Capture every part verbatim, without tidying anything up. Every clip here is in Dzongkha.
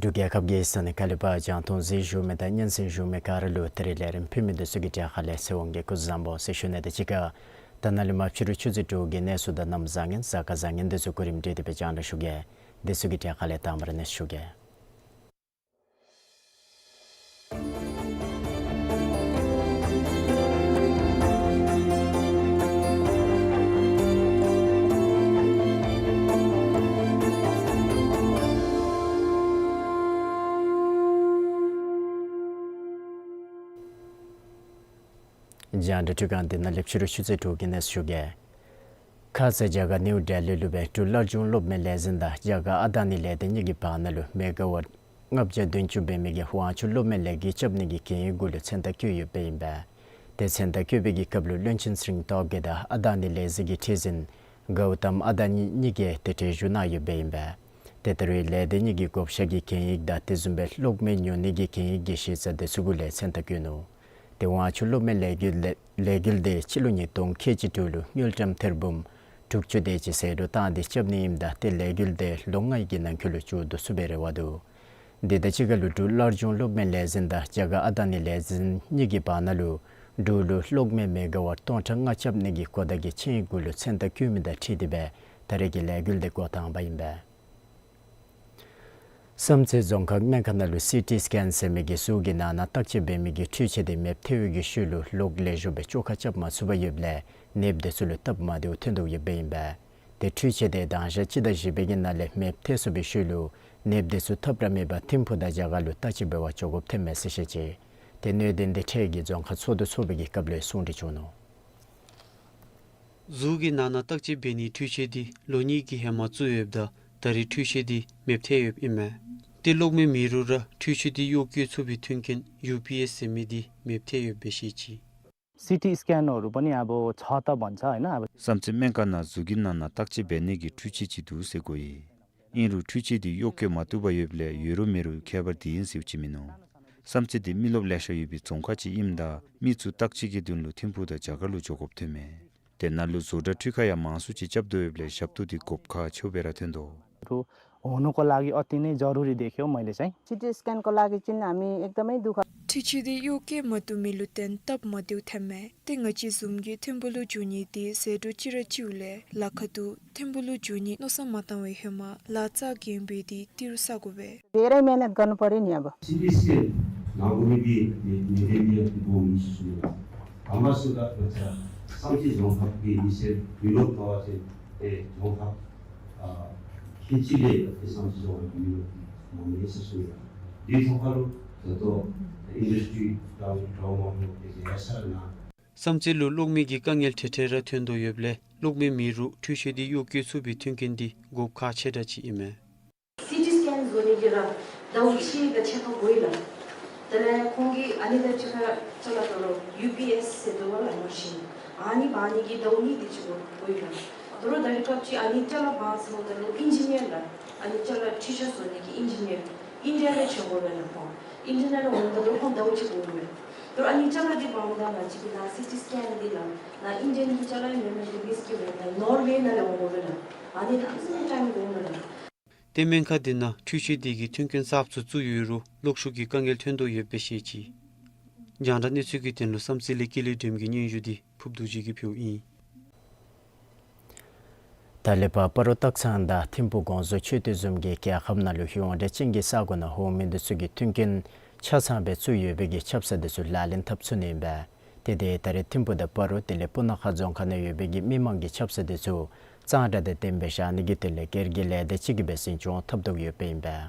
འབྲུག་རྒྱལ་ཁབ་ཀྱི་ས་གནས་ཁག་ལས་ཕར་རྒྱང་མཐོང་གཟིགས་བཞུགས་མི་དང་སྙན་གསན་བཞུགས་མི་ག་ར་ལུ་ད་རིས་ལས་རིམ་ཕུལ་མི་འདི་ཚུ་གི་གྲས་ཁ་ལས་ཚེ་དབང་གིས་སྐུ་གཟུགས་བཟང་པོ་ཟེར་ཞུ་ནི་དང་གཅིག་ཁར་ད་ནཱ་ལས་མར་ཕྱི་རུ་ཆུ་ཚོད་དྲུག་གི་གནས་ཚུལ་དང་གནམ་བཟང་ངན་གཟའ་སྐར་བཟང་ངན་འདི་ཚུ་གོ་རིམ་སྒྲིག་སྟེ་སྦེ་རྒྱང་བསྒྲགས་ཞུ་གེ། འདི་ཚུ་གི་གྲས་ཁ་ལས་དང་པ་ར་གནས་ཚུལ་ཞུ་གེ། རྒྱང་བསྒྲགས་འཕྲུལ་ཁང་འདི་ནང་ལས་ཕྱི་རུ་ཆུ་ཚོད་དྲུག་གི་གནས་ཚུལ་ཞུ་གེ། ཁ་ཙ་རྒྱ་གར་ནིའུ་ཌེལ་ལི་ལུ་སྦེ་འབྲུག་སླར་འབྱུང་གློག་མེ་ལས་འཛིན་དང་རྒྱ་གར་ཨ་དཱ་ནི་ལས་སྡེ་གཉིས་ཀྱི་བར་ན་ལུ་མེ་ག་ཝཊ་ལྔ་བརྒྱ་བདུན་ཅུ་འབད་མི་གི་དབང་ཆུ་གློག་མེ་ལས་འགུལ་རྐྱབ་ནི་གི་གན་ཡིག་གུ་ལུ་མཚན་རྟགས་བཀོད་ཡོདཔ་ཨིན་པས། ཏེ་མཚན་རྟགས་བཀོད་པའི་གི་སྐབས་ལུ་བློན་ཆེན་ཚེ་རིང་སྟོབས་རྒྱས་དང་ཨ་དཱ་ནི་ལས་འཛིན་གྱི་ཁྲི་འཛིན་གའུ་ཏམ་ཨ་དཱ་ནི་གཉིས་ཀྱིས་ཏེ་གྲལ་བཞུགས་གནང་ཡོདཔ་ཨིན་པས། ཏེ་ད་རེས་ལས་སྡེ་གཉིས་ཀྱི་བགོ་བཤའ་གི་གན་ཡིག་དང་དེ་བཟུམ་སྦེ་གློག་མེ་ཉོ་ནི་གི་གན་ཡིག་གི་ཞིབ་ཚགས་འདི་ཚུ་གུ་ལས་མཚན་རྟགས་བཀོད་ནུག། ཏེ་དབང་ཆུ་གློག་མེ་ལས་འགུལ་ལས་ལས་འགུལ་འདི་སྤྱི་ལོ་ཉིས་སྟོང་ཁལ་གཅིག་དྲུག་ལུ་དངུལ་ཀྲམ་ཐེར་འབུམ་དྲུག་ཅུ་དེ་ཅིག་ཟད་འགྲོ་བཏང་སྟེ་རྐྱབ་ནི་ཨིནམ་ད་ཏེ་ལས་འགུལ་འདི་ལོ་ལྔའི་གི་ནང་འཁོད་ལུ་མཇུག་བསྡུ་ཚུགས་པའི་རེ་བ་འདུག། དེ་དང་གཅིག་ཁར་ལུ་འབྲུག་སླར་འབྱུང་གློག་མེ་ལས་འཛིན་དང་རྒྱ་གར་ཨ་དཱ་ནི་ལས་འཛིན་གཉིས་ཀྱི་བར་ན་ལུ་འབྲུག་ལུ་གློག་མེ་མེ་ག་ཝཊ་སྟོང་ཕྲག་ལྔ་རྐྱབ་ནི་གི་གོ་བརྡ་གི་ཆིངས་ཡིག་གུ་ལུ་མཚན་རྟགས་བཀོད་མི་དང་འཁྲིལ་ཏེ་སྦེ་ད་རེས་ཀྱི་ལས་འགུལ་འདི་འགོ་དང་པ་ཨིན་པས། བསམ་རྩེ་རྫོང་ཁག་སྨན་ཁང་ནང་ལུ་སི་ཊི་སི་ཀེན་ཟེར་མི་གི་གཟུགས་ཀྱི་ནང་ན་བརྟག་དཔྱད་འབད་མི་གི་འཕྲུལ་ཆས་འདི་མེདཔ་ཐལ་བའི་གི་ཤུལ་ལུ་གློག་ལེགས་ཤོམ་སྦེ་བཅོ་ཁ་རྐྱབ་མ་ཚུགས་པར་ཡོདཔ་ལས་ནདཔ་འདི་ཚུ་ལུ་སྟབས་མ་བདེཝ་ཐོན་དོ་ཡོདཔ་ཨིན་པས། ཏེ་འཕྲུལ་ཆས་འདི་གདང་ཞག་སྤྱི་ཟླ་བཞི་པའི་གི་ནང་ལས་མེདཔ་ཐལ་སོང་བའི་ཤུལ་ལུ་ནདཔ་འདི་ཚུ་ཐབས་ར་མེད་པར་ཐིམ་ཕུག་དང་རྒྱ་གར་ལུ་བརྟག་དཔྱད་འབད་བར་འགྱོ་དགོཔ་ཐོནམ་མས་ཟེར་བཤད་ཅི། ཏེ་གནད་དོན་འདི་འཕྲལ་གྱི་རྫོང་ཁག་ཚོགས་འདུ་ཚོགས་པའི་གི་སྐབས་ལུ་གསུང་གྲོས་བྱུང་ནུག། གཟུགས་ཀྱི་ནང་ན་བརྟག་དཔྱད་འབད་ནིའི་འཕྲུལ་ཆས་འདི་ལོ་གཉིས་ཀྱི་ཧེ་མ་བཙུགས་ཡོདཔ་ད་ད་རེས་འཕྲུལ་ཆས་འདི་མེདཔ་ཐལ་ཡོདཔ་ཨིན་མས། ཏེ་གློག་མེ་མེད་རུང་ར་འཕྲུལ་ཆས་འདི་གཡོག་བཀོལ་ཚུགས་པའི་མཐུན་རྐྱེན་ཡུ་པི་ཨེས་ཟེར་མི་འདི་མེདཔ་ཐལ་ཡོདཔ་སྦེ་བཤད་ཅི། सिटी स्क्यानहरू पनि अब छ त भन्छ, होइन? अब བསམ་རྩེ་སྨན་ཁང་ནང་གཟུགས་ཀྱི་ནང་ན་བརྟག་དཔྱད་འབད་ནི་གི་འཕྲུལ་ཆས་ཅིག་འདུག་ཟེར་གོ་ཡི། ཨིན་རུང་འཕྲུལ་ཆས་འདི་གཡོག་བཀོལ་མ་བཏུབ་པར་ཡོདཔ་ལས་ཡོད་རུང་མེད་རུང་ཁྱད་པར་འདི་ཨིན་ཟེར་ཅིག་མིན་ནུག། བསམ་རྩེ་འདི་མི་རློབས་ལེ་ཤ་ཡོད་པའི་རྫོང་ཁག་ཅིག་ཨིནམ་ད་མི་ཚུ་བརྟག་དཔྱད་ཀྱི་དོན་ལུ་ཐིམ་ཕུག་དང་རྒྱ་གར་ལུ་འགྱོ་དགོཔ་ཐོནམ་མས། དེ་ནང་ལུ་བཟོ་གྲྭ་འཕྲུལ་ཁང་ཡང་མང་སུ་ཅིག་རྐྱབ་དོ་ཡོདཔ་ལས་ཞབས་ཏོག་འདི་དགོཔ་ཁག་ཆེཝ་སྦེ་ར་ཐོན་དོ། हुनुको लागि अति नै जरुरी देखेँ मैले चाहिँ। सिटी स्क्यानको लागि चाहिँ हामी एकदमै दुःख འཕྲུལ་ཆས་འདི་གཡོག་བཀོལ་མ་བཏུབ་མི་ལུ་བརྟེན་སྟབས་མ་བདེཝ་ཐོནམ་མས། ཏེ་ང་བཅས་བཟུམ་གྱིས་ཐིམ་ཕུག་ལུ་འགྱོ་ནི་འདི་ཟད་འགྲོ་ཅིག་ར་ཅིག་ལས་ལཱ་ཁག་འདུག། ཐིམ་ཕུག་ལུ་འགྱོ་ནི་མནོ་བསམ་མ་བཏང་བའི་ཧེ་མ་ལཱ་རྩ་འགེངས་འབད་དེ་ཏི་རུ་བསག་དགོ་པས། धेरै मेहनत गर्नुपर्‍यो नि अब। सिटी स्क्यान नहुने भी, मेरे लिए वो मिस हुआ। हमारे सुधा बच्चा समझी जो हम के इसे विरोध करवा से, ए, जो हम, आ, खींची ले, ये समझी जो हम विरोध मामले से सुनिया। दी थोपालो, तो, तो, इंडस्ट्री, टाउन, टाउन, टाउन, ऐसा ना। བསམ་རྩེ་ལུ་གློག་མེ་གི་དཀའ་ངལ་འཕྲལ་འཕྲལ་ར་ཐོན་དོ་ཡོདཔ་ལས་གློག་མེ་མེད་རུང་འཕྲུལ་ཆས་འདི་གཡོག་བཀོལ་ཚུགས་པའི་མཐུན་རྐྱེན་འདི་དགོཔ་ཁག་ཆེ་དྲགས་ཅིག་ཨིན་མས། སི་ཊི་སི་ཀེན་བཟོ་ནི་གི་ར་ཟླཝ་གཅིག་དང་ཕྱེད་ཀ་འགོར་ཡི་ལགས། དེ་ལས་ཁོང་གིས་ཨ་ནི་དང་གཅིག་ཁར་ཅ་ལ་ད་རུང་ཡུ་པི་ཨེསི་ཟེར་དོ་བ་ལགས་མ་ཤིན། ཨ་ནི་འབག་ནི་གི་ཟླཝ་གཉིས་དེ་ཅིག་འགོར་ཡི་ལགས། ད་རུང་ད་རེས་སྐབས་ཅིག་ཨ་ནི་ཅ་ལ་འབག་ཚརཝ་ད་ལུ་ཨིན་ཇི་ནི་ཡར་ལགས། ཨ་ནི་ཅ་ལ་འཕྲུལ་ཆས་བཟོ་ནི་གི་ཨིན་ཇི་ནི་ཡར་ཨིན་ཌི་ཡ་ལས་བྱོན་དགོ་པས་ལགས་ཁོང་། ཨིན་ཌི་ཡ་ནང་ལས་འོངམ་ད་ལུ་ཁོང་ཟླཝ་གཅིག་འགོར་དགོ་པས། ད་རུང་ཨ་ནི་ཅ་ལ་འདི་འབག་འོངམ་ད་ང་བཅས་ཀྱི་ནཱ་སི་ཊི་སི་ཀེན་འདི་ལགས་ནཱ་ཨིན་ཌི་ཡ་གི་ཅ་ལ་ཡང་མེན་མེན་འདུག་མི་སྐྱིད་པས་ནཱ་ནོར་ཝེ་ནང་ལས་འོང་དགོ་པས་ལགས། ཨ་ནི་གནམ་མེད་ས་མེད་ཊའིམ་འགོར་ནུག་ལགས། ཏེ་སྨན་ཁང་འདི་ནང་འཕྲུལ་ཆས་འདི་གིས་མཐུན་རྐྱེན་གསརཔ་ཚུ་བཙུགས་ཡོད་རུང་གློག་ཤུགས་ཀྱི་དཀའ་ངལ་ཐོན་དོ་ཡོདཔ་སྦེ་བཤད་ཅི། རྒྱང་བསྒྲགས་གནས་ཚུལ་གྱི་དོན་ལུ་བསམ་རྩེ་ལས་ཀུན་ལེགས་སྒྲོལམ་གྱི་སྙན་ཞུ་འདི་ཕུབ་རྡོ་རྗེ་གིས་ཕུལཝ་ཨིན། ད་ལས་ཕར་སྤ་རོ་སྟག་ཚང་དང་ཐིམ་ཕུ་གོང་བཟོ་ཆོས་སྡེ་བཟུམ་གྱི་རྒྱལ་ཁབ་ནང་ལུ་ཡོངས་གྲགས་ཅན་གྱི་ས་གོ་ནང་འོང་མི་འདི་ཚུ་གིས་མཐུན་རྐྱེན་ཆ་ཚང་སྦེ་བཙུགས་ཡོད་པའི་གི་ཆབ་གསང་འདི་ཚུ་ལག་ལེན་འཐབ་ཚུགས་ནི་ཨིན་པས། ཏེ་དེ་ད་རེས་ཐིམ་ཕུ་དང་སྤ་རོ་དེ་ལས་སྤུ་ན་ཁ་རྫོང་ཁག་ནང་ཡོད་པའི་གི་མི་མང་གི་ཆབ་གསང་འདི་ཚུ་གཙང་སྦྲ་དང་ལྡན་པའི་བཞག་ནི་གི་དོན་ལས་སྒེར་གྱི་ལས་སྡེ་ཅིག་གིས་སྦེ་འཛིན་སྐྱོང་འཐབ་དོ་ཡོདཔ་ཨིན་པས།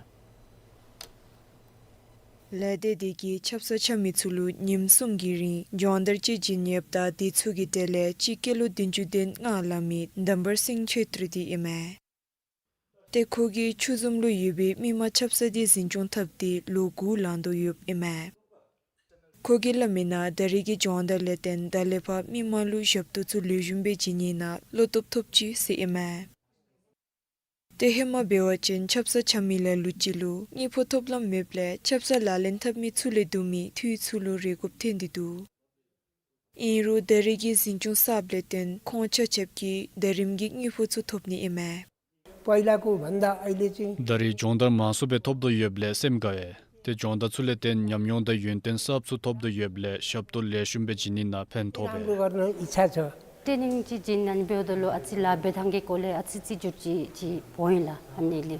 ལས་སྡེ་འདི་གིས་ཆབ་གསང་འཆང་མི་ཚུ་ལུ་ཉིནམ་གསུམ་གྱི་རིང་སྦྱོང་བརྡར་ཅིག་བྱིན་ཡོདཔ་ད་དེ་ཚུ་གི་གྲས་ལས་གཅིག་སྐྱེས་ལོ་བདུན་ཅུ་དོན་ལྔ་ལང་མི་དམ་པ་སེང་ཆོས་སྒྲོན་འདི་ཨིན་མས། ཏེ་ཁོ་གིས་ཆུ་ཟོམ་ལུ་ཡོད་པའི་མི་མང་ཆབ་གསང་འདི་འཛིན་སྐྱོང་འཐབ་སྟེ་ལོ་དགུ་ལང་དོ་ཡོདཔ་ཨིན་མས། ཁོ་གིས་སླབ་མི་ནང་ད་རེས་ཀྱི་སྦྱོང་བརྡར་ལས་བརྟེན་ད་ལས་ཕར་མི་མང་ལུ་ཞབས་ཏོག་ཚུ་ལེགས་ཤོམ་སྦེ་བྱིན་ནི་ནང་བློ་སྟོབས་ཐོབ་ཅི་ཟེར་ཨིན་མས། ཏེ་ཧེ་མ་འབད་བ་ཅིན་ཆབ་གསང་འཆང་མི་ལ་ལུ་ཅིག་ལུ་དངུལ་ཕོགས་ཐོབ་ལམ་མེདཔ་ལས་ཆབ་གསང་ལག་ལེན་འཐབ་མི་ཚུ་ལས་བསྡུ་མི་འཐུས་ཚུ་ལུ་རེ་དགོཔ་ཐོན་ཏེ་འདུག། ཨིན་རུང་ད་རེས་ཀྱི་འཛིན་སྐྱོང་གསརཔ་ལས་བརྟེན་ཁོང་ཆ་ཁྱབ་ཀྱིས་ད་རིམ་གྱི་དངུལ་ཕོགས་ཚུ་ཐོབ་ནི་ཨིན་མས། पहिलाको भन्दा अहिले चाहिँ ད་རེས་སྦྱོང་བརྡར་མང་སུ་སྦེ་ཐོབ་དོ་ཡོདཔ་ལས་སེམས་དགའ་ཡི། ཏེ་སྦྱོང་བརྡར་ཚུ་ལས་བརྟེན་ཉམས་མྱོང་དང་ཡོན་ཏན་གསརཔ་ཚུ་ཐོབ་དོ་ཡོདཔ་ལས་ཞབས་ཏོག་ལེགས་ཤོམ་སྦེ་བྱིན་ནི་ནང་ཕན་ཐོགས་པས། राम्रो गर्न इच्छा छ। ट्रेनिङ चाहिँ བྱིན་ནི་འབདཝ་ད་ལུ་ཨ་ཙི་ལཱ་འབད་ཐངས་ཀྱི་སྐོར་ལས་ཨ་ཙི་རྩིས་སྒྲུབ་ཅིག་ཅིག་འོང་ཡི་ལགས། ཨ་ནི་ལས་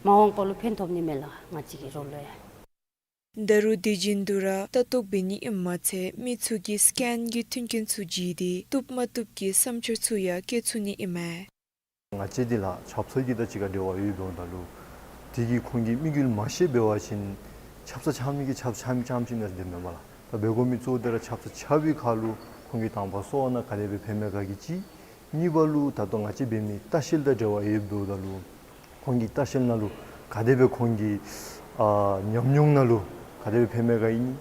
མ་འོངས་པ་ལུ་ཕན་ཐོགས་ནི་མས་ལགས་ང་བཅས་ཀྱི་རོགས་ལུ་ཡང་། ད་རུང་དེ་བཞིན་དུ་ར་ལྟ་རྟོག་འབད་ནི་ཨིནམ་མ་ཚད་མི་ཚུ་གིས་སི་ཀེན་གྱི་མཐུན་རྐྱེན་ཚུ་བརྒྱུད་དེ་བཏུབ་མ་བཏུབ་ཀྱི་བསམ་འཆར་ཚུ་ཡང་བཀོད་ཚུགས་ནི་ཨིན་མས། ང་བཅས་འདི་ལགས་ཆབ་གསང་གི་དང་གཅིག་ཁར་འབྲེལ་བ་ཡོདཔ་འབདཝ་ད་ལུ་དེ་གིས་ཁོང་གི་དམིགས་ཡུལ་མ་ཤེས་འབད་བ་ཅིན་ཆབ་གསང་འཆང་མི་གིས་ཆབ་གསང་འཆང་མི་འཆང་མི་ཅིག་ནང་བདེན་མས་ལགས། ད་འབད་དགོ་མི་གཙོ་བོ་འདི་ར་ཆབ་གསང་འཆང་བའི་ཁར་ལུ་ཁོང་གིས་དང་པ་གསོ་བ་ནང་ག་དེ་སྦེ་ཕན་མས་ག་གི་གཅིག། གཉིས་པ་ལུ་ད་ལྟོ་ང་བཅས་འབད་མི་ལྟ་བཤལ་དང་འབྲེལ་བ་ཡོདཔ་འབདཝ་ད་ལུ་ཁོང་གི་ལྟ་བཤལ་ནང་ལུ་ག་དེ་སྦེ་ཁོང་གི་ཨ་ཉམས་མྱོང་ནང་ལུ་ག་དེ་སྦེ་ཕན་མས་ག་ཨིན།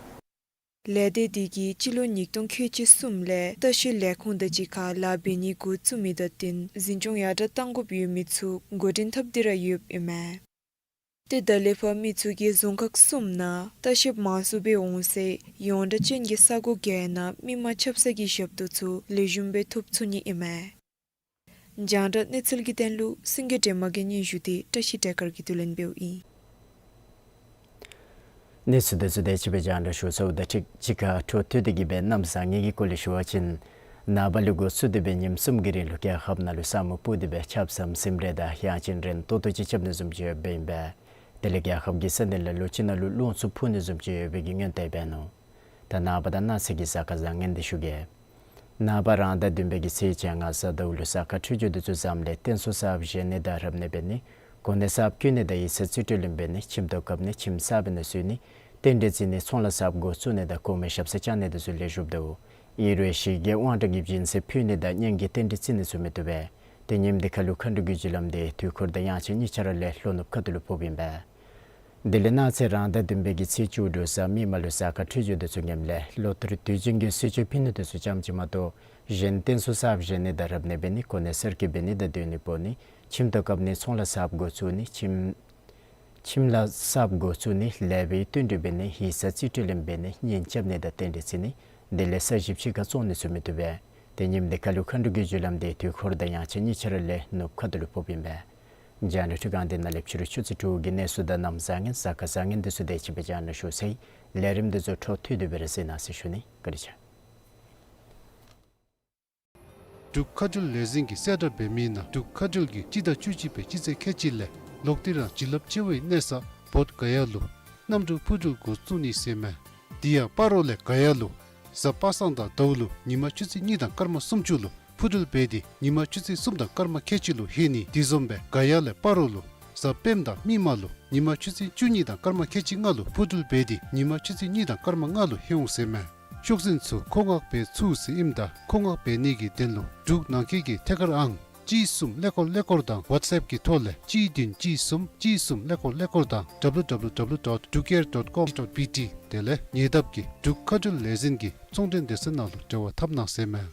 ལས་སྡེ་འདི་གིས་སྤྱི་ལོ་ཉིས་སྟོང་ཁལ་གཅིག་གསུམ་ལས་ལྟ་བཤལ་ལས་ཁུངས་དང་གཅིག་ཁར་ལཱ་འབད་ནི་འགོ་བཙུགས་མི་དང་བསྟུན་འཛིན་སྐྱོང་ཡར་དྲག་གཏང་དགོཔ་ཡོད་མི་ཚུ་འགོ་འདྲེན་འཐབ་སྟེ་ར་ཡོདཔ་ཨིན་མས། ཏེ་ད་ལས་ཕར་མི་ཚུ་གིས་རྫོང་ཁག་གསུམ་ནང་ལྟ་བཤལཔ་མང་སུ་སྦེ་འོང་ཚེ་ཡོངས་གྲགས་ཅན་གྱི་ས་གོ་བརྒྱད་ནང་མི་མང་ཆབ་གསང་གི་ཞབས་ཏོག་ཚུ་ལེགས་ཤོམ་སྦེ་ཐོབ་ཚུགས་ནི་ཨིན་མས། རྒྱང་བསྒྲགས་གནས་ཚུལ་གྱི་དོན་ལུ་སེང་གེ་སྒྲོལ་མ་གི་སྙན་ཞུ་འདི་བཀྲ་ཤིས་བདེ་སྐར་གྱིས་བསྡུ་ལེན་འབདཝ་ཨིན། གནས་ཚུལ་འདི་ཚུ་དེ་ཅིག་སྦེ་རྒྱང་བསྒྲགས་ཞུ་ཚརཝ་དང་འཁྲིལ་གཅིག་ཁར་འཕྲོ་མཐུད་དེ་གིས་སྦེ་གནམ་བཟང་ངན་གྱི་སྐོར་ལས་ཞུ་བ་ཅིན་ནངས་པ་ལས་འགོ་བཙུགས་ཏེ་སྦེ་ཉིནམ་གསུམ་གྱི་རིང་ལུ་རྒྱལ་ཁབ་ནང་ལུ་ས་སྨུག་སྤུབས་ཏེ་སྦེ་ཆརཔ་ཟམ་ཟིམ་རེ་དང་ཡང་ཅིན་རན་ཏོག་ཏོ་ཅིག་རྐྱབ་ནི་བཟུམ་ཅིག་ཡོདཔ་ཨིན་པས། དེ་ལས་རྒྱལ་ཁབ་ཀྱི་ས་གནས་ལ་ལུ་ཅིག་ནང་ལུ་རླུང་འཚུབ་འཕུ་ནི་བཟུམ་ཅིག་ཡོད་པའི་གི་སྔོན་བརྡ་འབད་ནུག། ད་ནངས་པ་དང་གནངས་ཚེ་གི་གཟའ་སྐར་བཟང་ངན་འདི་ཞུ་གེ། ནངས་པ་རང་ཟླ་བདུན་པའི་གི་ཚེས་བཅོ་ལྔ་གཟའ་ཟླཝ་ལུ་གཟའ་སྐར་འཕྲོད་སྦྱོར་འདི་ཚུ་བཟངམ་ལས་རྟེན་གསུམ་གསརཔ་བཞེངས་ནི་དང་རབ་གནས་འབད་ནི། གོ་གནས་གསརཔ་བསྐོ་ནི་དང་ཡིག་ཚང་རྩིས་སྤྲོད་ལེན་འབད་ནི། ཁྱིམ་ཐོག་བཀབ་ནི། ཁྱིམ་གསར་པའི་ནང་བཙུགས་ནི། རྟེན་འབྲེལ་བརྩི་ནི། ཚོང་ལཱ་གསརཔ་འགོ་བཙུགས་ནི་དང་གོང་མའི་ཞབས་སར་བཅར་ནི་འདི་ཚུ་ལེགས་ཤོམ་འདུག། ཨིན་རུང་ཞི་རྒོལ་དབང་དྲག་གི་སྦྱིན་སྲེག་ཕུལ་ནི་དང་གཉེན་གྱི་རྟེན་འབྲེལ་བརྩི་ནི་ཚུ་མི་བཏུབ་པས། ཏེ་ཉིནམ་འདི་ཁར་ལུ་མཁའ་འགྲོ་གི་རྒྱུ་ལམ་འདི་དུས་འཁོར་དང་དབྱངས་ཅན་གཉིས་ཆ་ར་ལས་ལྷོ་ནུབ་ཁ་ཐུག་ལུ་ཕོགཔ་ཨིན་པས། དེ་ལས་གནངས་ཚེ་རང་ཟླ་བདུན་པའི་གི་ཚེས་བཅུ་དྲུག་གཟའ་མིག་དམར་ལུ་གཟའ་སྐར་འཕྲོད་སྦྱོར་འདི་ཚུ་ངནམ་ལས་ལོ་ལྟར་དུས་རྒྱུན་གྱི་གསོལ་མཆོད་ཕུལ་ནི་འདི་ཚུ་ཙམ་ཅིག་མ་གཏོགས་གཞན་རྟེན་གསུམ་གསརཔ་བཞེངས་ནི་དང་རབ་གནས་འབད་ནི། གོ་གནས་གསར་བསྐོ་འབད་ནི་དང་སྡོད་གནས་སྤོ་ནི། ཁྱིམ་ཐོག་བཀབ་ནི། ཚོང་ལཱ་གསརཔ་འགོ་བཙུགས་ནི། ཁྱིམ་ཁྱིམ་ལཱ་གསརཔ་འགོ་བཙུགས་ནི། ལེགས་པའི་བསྟུན་གྲོས་འབད་ནི། ཡིག་ཚང་རྩིས་སྤྲོད་ལེན་འབད་ནི། གཉེན་རྐྱབ་ནི་དང་རྟེན་འབྲེལ་བརྩི་ནི། དེ་ལས་ས་གཞི་ཕྱི་ཁར་བཙོང་ནི་ཚུ་མི་བཏུབ་པས། ཏེ་ཉིནམ་འདི་ཁར་ལུ་མཁའ་འགྲོ་གི་རྒྱུ་ལམ་འདི་དུས་འཁོར་དང་དབྱངས་ཅན་གཉིས་ཆ་ར་ལས་ནུབ་ཁ་ཐུག་ལུ་ཕོགཔ་ཨིན་པས། རྒྱང་བསྒྲགས་འཕྲུལ་ཁང་འདི་ནང་ལས་ཕྱི་རུ་ཆུ་ཚོད་དྲུག་གི་གནས་ཚུལ་དང་གནམ་བཟང་ངན་གཟའ་སྐར་བཟང་ངན་འདི་ཚུ་དེ་ཅིག་སྦེ་རྒྱང་བསྒྲགས་ཞུ་ཚར་ཡི། ལས་རིམ་འདི་ཚུ་འཕྲོ་མཐུད་དེ་སྦེ་ར་གཟིགས་གནང་ཟེར་ཞུ་ནི། བཀའ་དྲིན་ཆེ། འབྲུག་མཁའ་འགྲུལ་ལས་འཛིན་གྱིས་གསལ་བསྒྲགས་འབད་མི་ནང་འབྲུག་མཁའ་འགྲུལ་གྱིས་སྤྱི་ཟླ་བཅུ་གཅིག་པའི་སྤྱི་ཚེས་ཁལ་གཅིག་ལས་ལོག་སྟེ་རང་བྱིན་རླབས་ཆེ་བའི་གནས་ས་བོད་ག་ཡ་ལུ་གནམ་གྲུ་འཕུར་འགྲུལ་འགོ་བཙུགས་ནི་ཟེར་མས། དེ་ཡང་སྤ་རོ་ལས་ག་ཡ་ལུ་གཟའ་པ་སངས་དང་ཟླཝ་ལུ་ཉིན་མ་ཆུ་ཚོད་གཉིས་དང་སྐར་མ་སུམ་ཅུ་ལུ་འཕུར་འགྲུལ་འབད་དེ་ཉིན་མ་ཆུ་ཚོད་གསུམ་དང་སྐར་མ་ཁལ་གཅིག་ལུ་ལྷོད་ནི། དེ་བཟུམ་སྦེ་ག་ཡ་ལས་སྤ་རོ་ལུ་གཟའ་སྤེནམ་དང་མིག་དམར་ལུ་ཉིན་མ་ཆུ་ཚོད་བཅུ་གཉིས་དང་སྐར་མ་ཁལ་གཅིག་ལྔ་ལུ་འཕུར་འགྲུལ་འབད་དེ་ཉིན་མ་ཆུ་ཚོད་གཉིས་དང་སྐར་མ་ལྔ་ལུ་ལྷོད་འོང་ཟེར་མས། ཤོག་འཛིན་ཚུ་མཁོ་མངགས་འབད་ཚུགས་ཟེར་ཨིནམ་ད་མཁོ་མངགས་འབད་ནི་གི་དོན་ལུ་འབྲུག་ནང་འཁོད་ཀྱི་ཐད་ཀར་ཨང་གཅིག་གསུམ་ཀླད་ཀོར་ཀླད་ཀོར་དང་ཝཊས་ཨེཔ་ཀྱི་ཐོག་ལས་གཅིག་བདུན་གཅིག་གསུམ་གཅིག་གསུམ་ཀླད་ཀོར་ཀླད་ཀོར་དང་W W W dot drukair dot com dot B T དེ་ལས་ཉེ་འདབས་ཀྱི་འབྲུག་མཁའ་འགྲུལ་ལས་འཛིན་གྱི་ཚོང་འབྲེལ་སྡེ་ཚན་ནང་ལུ་འབྲེལ་བ་འཐབ་གནང་ཟེར་མས།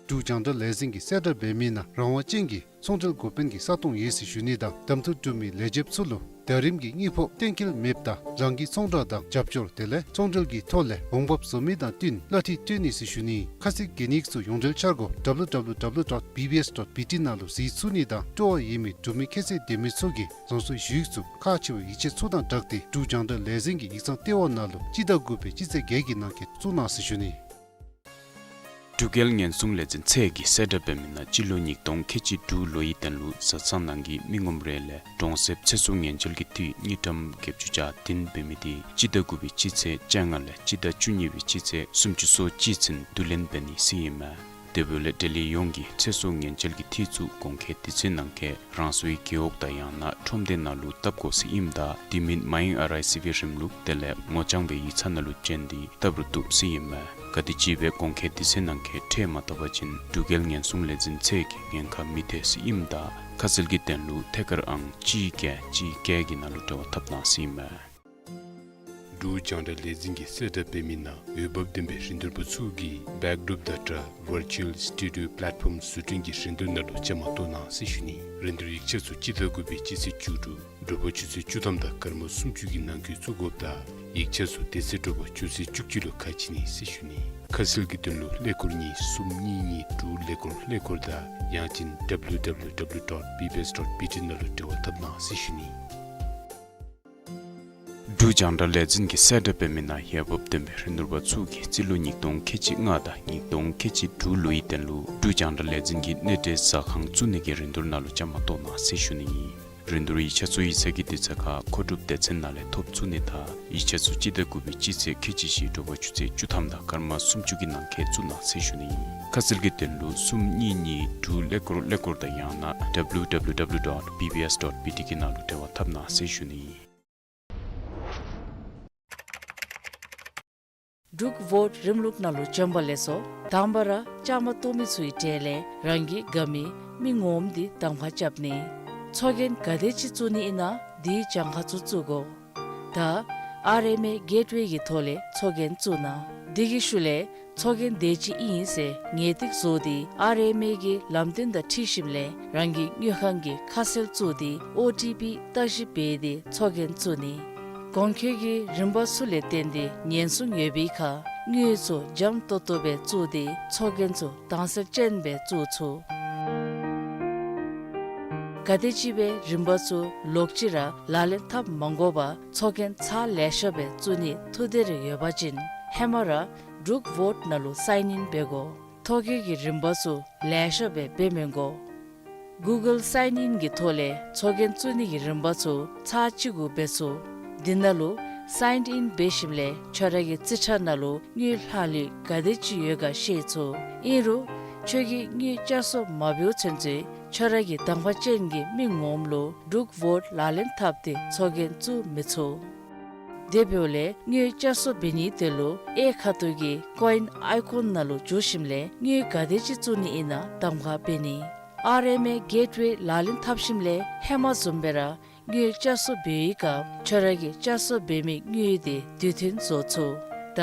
འབྲུག་རྒྱང་བསྒྲགས་ལས་འཛིན་གྱིས་གསལ་བསྒྲགས་འབད་མི་ནང་རང་དབང་ཅན་གྱི་ཚོང་འབྲེལ་འགོ་དཔོན་གྱི་ས་སྟོང་ཡོད་ཟེར་ཞུ་ནི་དང་གདམ་འཐུ་གྲུབ་མི་ལས་བྱེདཔ་ཚུ་ལུ་ ཟླ་རིམ་གྱི་དངུལ་ཕོགས་གཏན་འཁེལ་མེདཔ་ད་རང་གི་ཚོང་བསྒྲགས་དང་རྒྱབ་སྐྱོར་དེ་ལས་ཚོང་འབྲེལ་གྱི་ཐོག་ལས་འོང་འབབ་བཟོ་མི་དང་བསྟུན་གླ་འཐུས་སྤྲོད་ནི་ཟེར་ཞུ་ནི། ཁ་གསལ་གྱི་གནས་ཚུལ་ཡོངས་འབྲེལ་འཆར་སྒོ་W W W dot B B S dot B T ནང་ལུ་གཟིགས་ཚུགས་ནི་དང་སྤྲོ་བ་ཡོད་མི་འབྲུག་མི་ཁྱད་ཚད་ལྡན་མི་ཚུ་གིས་རང་སོའི་ཞུ་ཡིག་ཚུ་ཁག་ཆེ་བའི་ཡིག་ཆ་ཚུ་དང་སྦྲགས་ཏེ་འབྲུག་རྒྱང་བསྒྲགས་ལས་འཛིན་གྱི་ཡིག་ཚང་ལྟེ་བ་ནང་ལུ་སྤྱི་ཟླ་དགུ་པའི་སྤྱི་ཚེས་བརྒྱད་ཀྱི་ནང་འཁོད་བཙུགས་གནང་ཟེར་ཞུ་ནི། འབྲུག་རྒྱལ་ཉེན་སྲུང་ལས་འཛིན་ཚད་ཀྱིས་གསལ་བསྒྲགས་འབད་མི་ནང་སྤྱི་ལོ་ཉིས་སྟོང་ཁལ་གཅིག་དྲུག་ལོའི་དོན་ལུ་བཟའ་ཚང་ནང་གི་མི་ངོམ་རེ་ལས་གྲོང་གསེབ་ཚེ་སྲོག་ཉེན་བཅོལ་གྱི་འཐུས་དངུལ་ཀྲམ་བརྒྱད་ཅུ་གྱ་བདུན་འབད་མི་དེ་སྤྱི་ཟླ་དགུ་པའི་སྤྱི་ཚེས་བཅོ་ལྔ་ལས་སྤྱི་ཟླ་བཅུ་གཉིས་པའི་སྤྱི་ཚེས་སུམ་ཅུ་སོ་གཅིག་ཚུན་བསྡུ་ལེན་འབད་ནི་ཟེར་ཨིན་མས། དེ་འབདཝ་ལས་འབྲེལ་ཡོད་ཡོངས་ཀྱིས་ཚེ་སྲོག་ཉེན་བཅོལ་གྱི་འཐུས་ཚུ་གོང་འཁོད་དུས་ཚོད་ནང་འཁོད་རང་སོའི་རྒེད་འོག་དང་ཡང་ན་ཁྲོམ་སྡེ་ནང་ལུ་བཏབ་དགོ་ཟེར་ཨིནམ་ད་དེ་མིན་མ་ཡེངས་ཨར་ཨའི་སི་བི་རིམ་ལུགས་དེ་ལས་ངོ་རྐྱང་སྦེ་ཡིག་ཚང་ནང་ལུ་བྱོན་ཏེ་བཏབ་རུང་བཏུབ་ཟེར་ཨིན་མས། ག་དེམ་ཅིག་སྦེ་གོང་འཁོད་དུས་ཚོད་ནང་འཁོད་ཁྲལ་མ་བཏབ་པ་ཅིན་འབྲུག་རྒྱལ་ཉེན་སྲུང་ལས་འཛིན་ཚད་ཀྱིས་ཉེན་ཁ་མི་ཐེག་ཟེར་ཨིནམ་ད་ཁ་གསལ་གྱི་དོན་ལུ་ཐད་ཀར་ཨང་གཅིག་བརྒྱད་གཅིག་བརྒྱད་ཀྱི་ནང་ལུ་འབྲེལ་བ་འཐབ་གནང་ཟེར་ཨིན་མས། འབྲུག་རྒྱང་བསྒྲགས་ལས་འཛིན་གྱིས་གསལ་བསྒྲགས་འབད་མི་ནང་འོས་འབབ་ལྡན་པའི་རིན་བསྡུར་པ་ཚུ་གིས་བེཀ་ཌོརོཔ་དང་སྦྲགས་ཝར་ཅུ་ཨལ་སི་ཊུ་ཌི་ཡོ་པ་ལེཊ་ཕོམ་བཟོ་སྐྲུན་གྱི་རིན་བསྡུར་ནང་ལུ་བཅའ་མར་གཏོགས་གནང་ཟེར་ཞུ་ནི། རིན་བསྡུར་ཡིག་ཆ་ཚུ་སྤྱི་ཟླ་དགུ་པའི་སྤྱི་ཚེས་བཅུ་དྲུག་དྲོ་པ་ཆུ་ཚོད་བཅུ་ཐམ་དང་སྐར་མ་སུམ་ཅུ་གི་ནང་འཁོད་བཙུགས་དགོཔ་ད་ཡིག་ཆ་ཚུ་དེ་ཚེ་དྲོ་པ་ཆུ་ཚོད་བཅུ་གཅིག་ལུ་ཁ་ཕྱེ་ནི་ཟེར་ཞུ་ནི། ཁ་གསལ་གྱི་དོན་ལུ་ཀླད་ཀོར་གཉིས་གསུམ་གཉིས་གཉིས་དྲུག་ཀླད་ཀོར་ཀླད་ཀོར་དང་ཡང་ཅིན་W W W dot B B S dot B T ནང་ལུ་འབྲེལ་བ་འཐབ་གནང་ཟེར་ཞུ་ནི། འབྲུག་རྒྱང་བསྒྲགས་ལས་འཛིན་གྱིས་གསལ་བསྒྲགས་འབད་མི་ནང་འོས་འབབ་ལྡན་པའི་རིན་བསྡུར་པ་ཚུ་གིས་རྩིས་ལོ་ཉིས་སྟོང་ཁལ་གཅིག་ལྔ་དང་ཉིས་སྟོང་ཁལ་གཅིག་དྲུག་ལོའི་དོན་ལུ་འབྲུག་རྒྱང་བསྒྲགས་ལས་འཛིན་གྱི་གནས་འབྲེལ་ཟ་ཁང་བཙུགས་ནི་གི་རིན་བསྡུར་ནང་ལུ་བཅའ་མར་གཏོགས་གནང་ཟེར་ཞུ་ནི་ཨིན། རིན་བསྡུར་ཡིག་ཆ་ཚུ་ཡིག་ཚང་གི་དུས་ཚོད་ཁར་མཁོ་སྒྲུབ་སྡེ་ཚན་ནང་ལས་ཐོབ་ཚུགས་ནི་དང་ཡིག་ཆ་ཚུ་སྤྱི་ཟླ་དགུ་པའི་སྤྱི་ཚེས་ཁལ་གཅིག་བཞི་དྲོ་པ་ཆུ་ཚོད་བཅུ་ཐམ་དང་སྐར་མ་སུམ་ཅུ་གི་ནང་འཁོད་བཙུགས་གནང་ཟེར་ཞུ་ནི་ཨིན། ཁ་གསལ་གྱི་དོན་ལུ་གསུམ་གཉིས་གཉིས་དྲུག་ཀླད་ཀོར་ཀླད་ཀོར་དང་ཡང་ན་W W W dot B B S dot B T གི་ནང་ལུ་འབྲེལ་བ་འཐབ་གནང་ཟེར་ཞུ་ནི་ཨིན། འབྲུག་ཝོཊ་རིམ་ལུགས་ནང་ལུ་བྱོན་པ་ལེགས་སོ། དང་པ་ར་བཅའ་མར་གཏོགས་མི་ཚུའི་གྲས་ལས་རང་གི་དགའ་མི་མི་ངོམ་དེ་གདམ་ཁ་རྐྱབ་ནི། ཚོགས་རྒྱན་ག་དེ་ཅིག་བཙུགས་ནི་ཨིན་ན་དེའི་གྱངས་ཁ་ཚུ་བཙུགས་དགོ། ད་ཨར་ཨེམ་ཨེ་གེཊ་ཝེ་གི་ཐོག་ལས་ཚོགས་རྒྱན་བཙུགས་གནང་། དེ་གི་ཤུལ་ལས་ཚོགས་རྒྱན་དེ་ཅིག་ཨིན་ཟེར་ངེས་ཏིག་བཟོ་སྟེ་ཨར་ཨེམ་ཨེ་གི་ལམ་སྟོན་དང་འཁྲིལ་ཞིནམ་ལས་རང་གི་དངུལ་ཁང་གི་ཁ་གསལ་བཙུགས་ཏེ་ཨོ་ཊི་པི་བརྟག་ཞིབ་འབད་དེ་ཚོགས་རྒྱན་བཙུགས་ནི། གོང་འཁོད་ཀྱི་རིམ་པ་ཚུ་ལས་བརྟེན་ཏེ་ཉེན་སྲུང་ཡོད་པའི་ཁར་དངུལ་ཚུ་འཇམ་ཏོང་ཏོ་སྦེ་བཙུགས་ཏེ་ཚོགས་རྒྱན་ཚུ་དྭངས་གསལ་ཅན་སྦེ་བཙུགས་ཚུགས། ག་དེམ་ཅིག་སྦེ་རིམ་པ་ཚུ་ལོག་ཅི་ར་ལག་ལེན་འཐབ་མ་དགོ་པར་ཚོགས་རྒྱན་ཚར་ལེ་ཤ་སྦེ་བཙུགས་ནི་ཐུགས་འདོད་རེ་ཡོད་པ་ཅིན་ཧེ་མ་ར་འབྲུག་ཝོཊ་ནང་ལུ་སའིན་ཨིན་འབད་དགོ། ཐོ་བཀོད་ཀྱི་རིམ་པ་ཚུ་ལེ་ཤ་སྦེ་འབད་མི་དགོ། གུ་གཱལ་སའིན་ཨིན་གྱི་ཐོག་ལས་ཚོགས་རྒྱན་བཙུགས་ནི་གི་རིམ་པ་ཚུ་ཚར་གཅིག་གུ་འབད་ཚུགས། དེ་ནང་ལུ་སའིན་ཨིན་འབད་ཞིནམ་ལས་ཁྱོད་ར་གི་རྩིས་ཁྲ་ནང་ལུ་དངུལ་ལྷག་ལུས་ག་དེ་ཅིག་ཡོད་ག་ཤེས་ཚུགས། ཨིན་རུང་ཁྱོད་ཀྱིས་དངུལ་བསྐྱར་གསོ་མ་འབདཝ་ཚུན་ཚོད་ཁྱོད་ར་གི་གདམ་ཁ་ཅན་གྱི་མི་ངོམ་ལུ་འབྲུག་ཝོཊ་ལག་ལེན་འཐབ་སྟེ་ཚོགས་རྒྱན་བཙུགས་མི་ཚུགས། དེ་འབདཝ་ལས་དངུལ་བསྐྱར་གསོ་འབད་ནི་དེ་ལུ་གཡས་ཁ་ཐུག་གི་ཀོ་ཨིན་ཨའི་ཀོན་ནང་ལུ་འཛུལ་ཞིནམ་ལས་དངུལ་ག་དེ་ཅིག་བཙུགས་ནི་ཨིན་ན་གདམ་ཁ་འབད་ནི། ཨར་ཨེམ་ཨེ་གེཊ་ཝེ་ལག་ལེན་འཐབ་ཞིནམ་ལས་ཧེ་མ་བཟུམ་སྦེ་ར་དངུལ་བསྐྱར་གསོ་འབད་བའི་སྐབས་ཁྱོད་ར་གིས་བསྐྱར་གསོ་འབད་མི་དངུལ་དེ་དུས་མཐུན་བཟོ་ཚུགས། ད་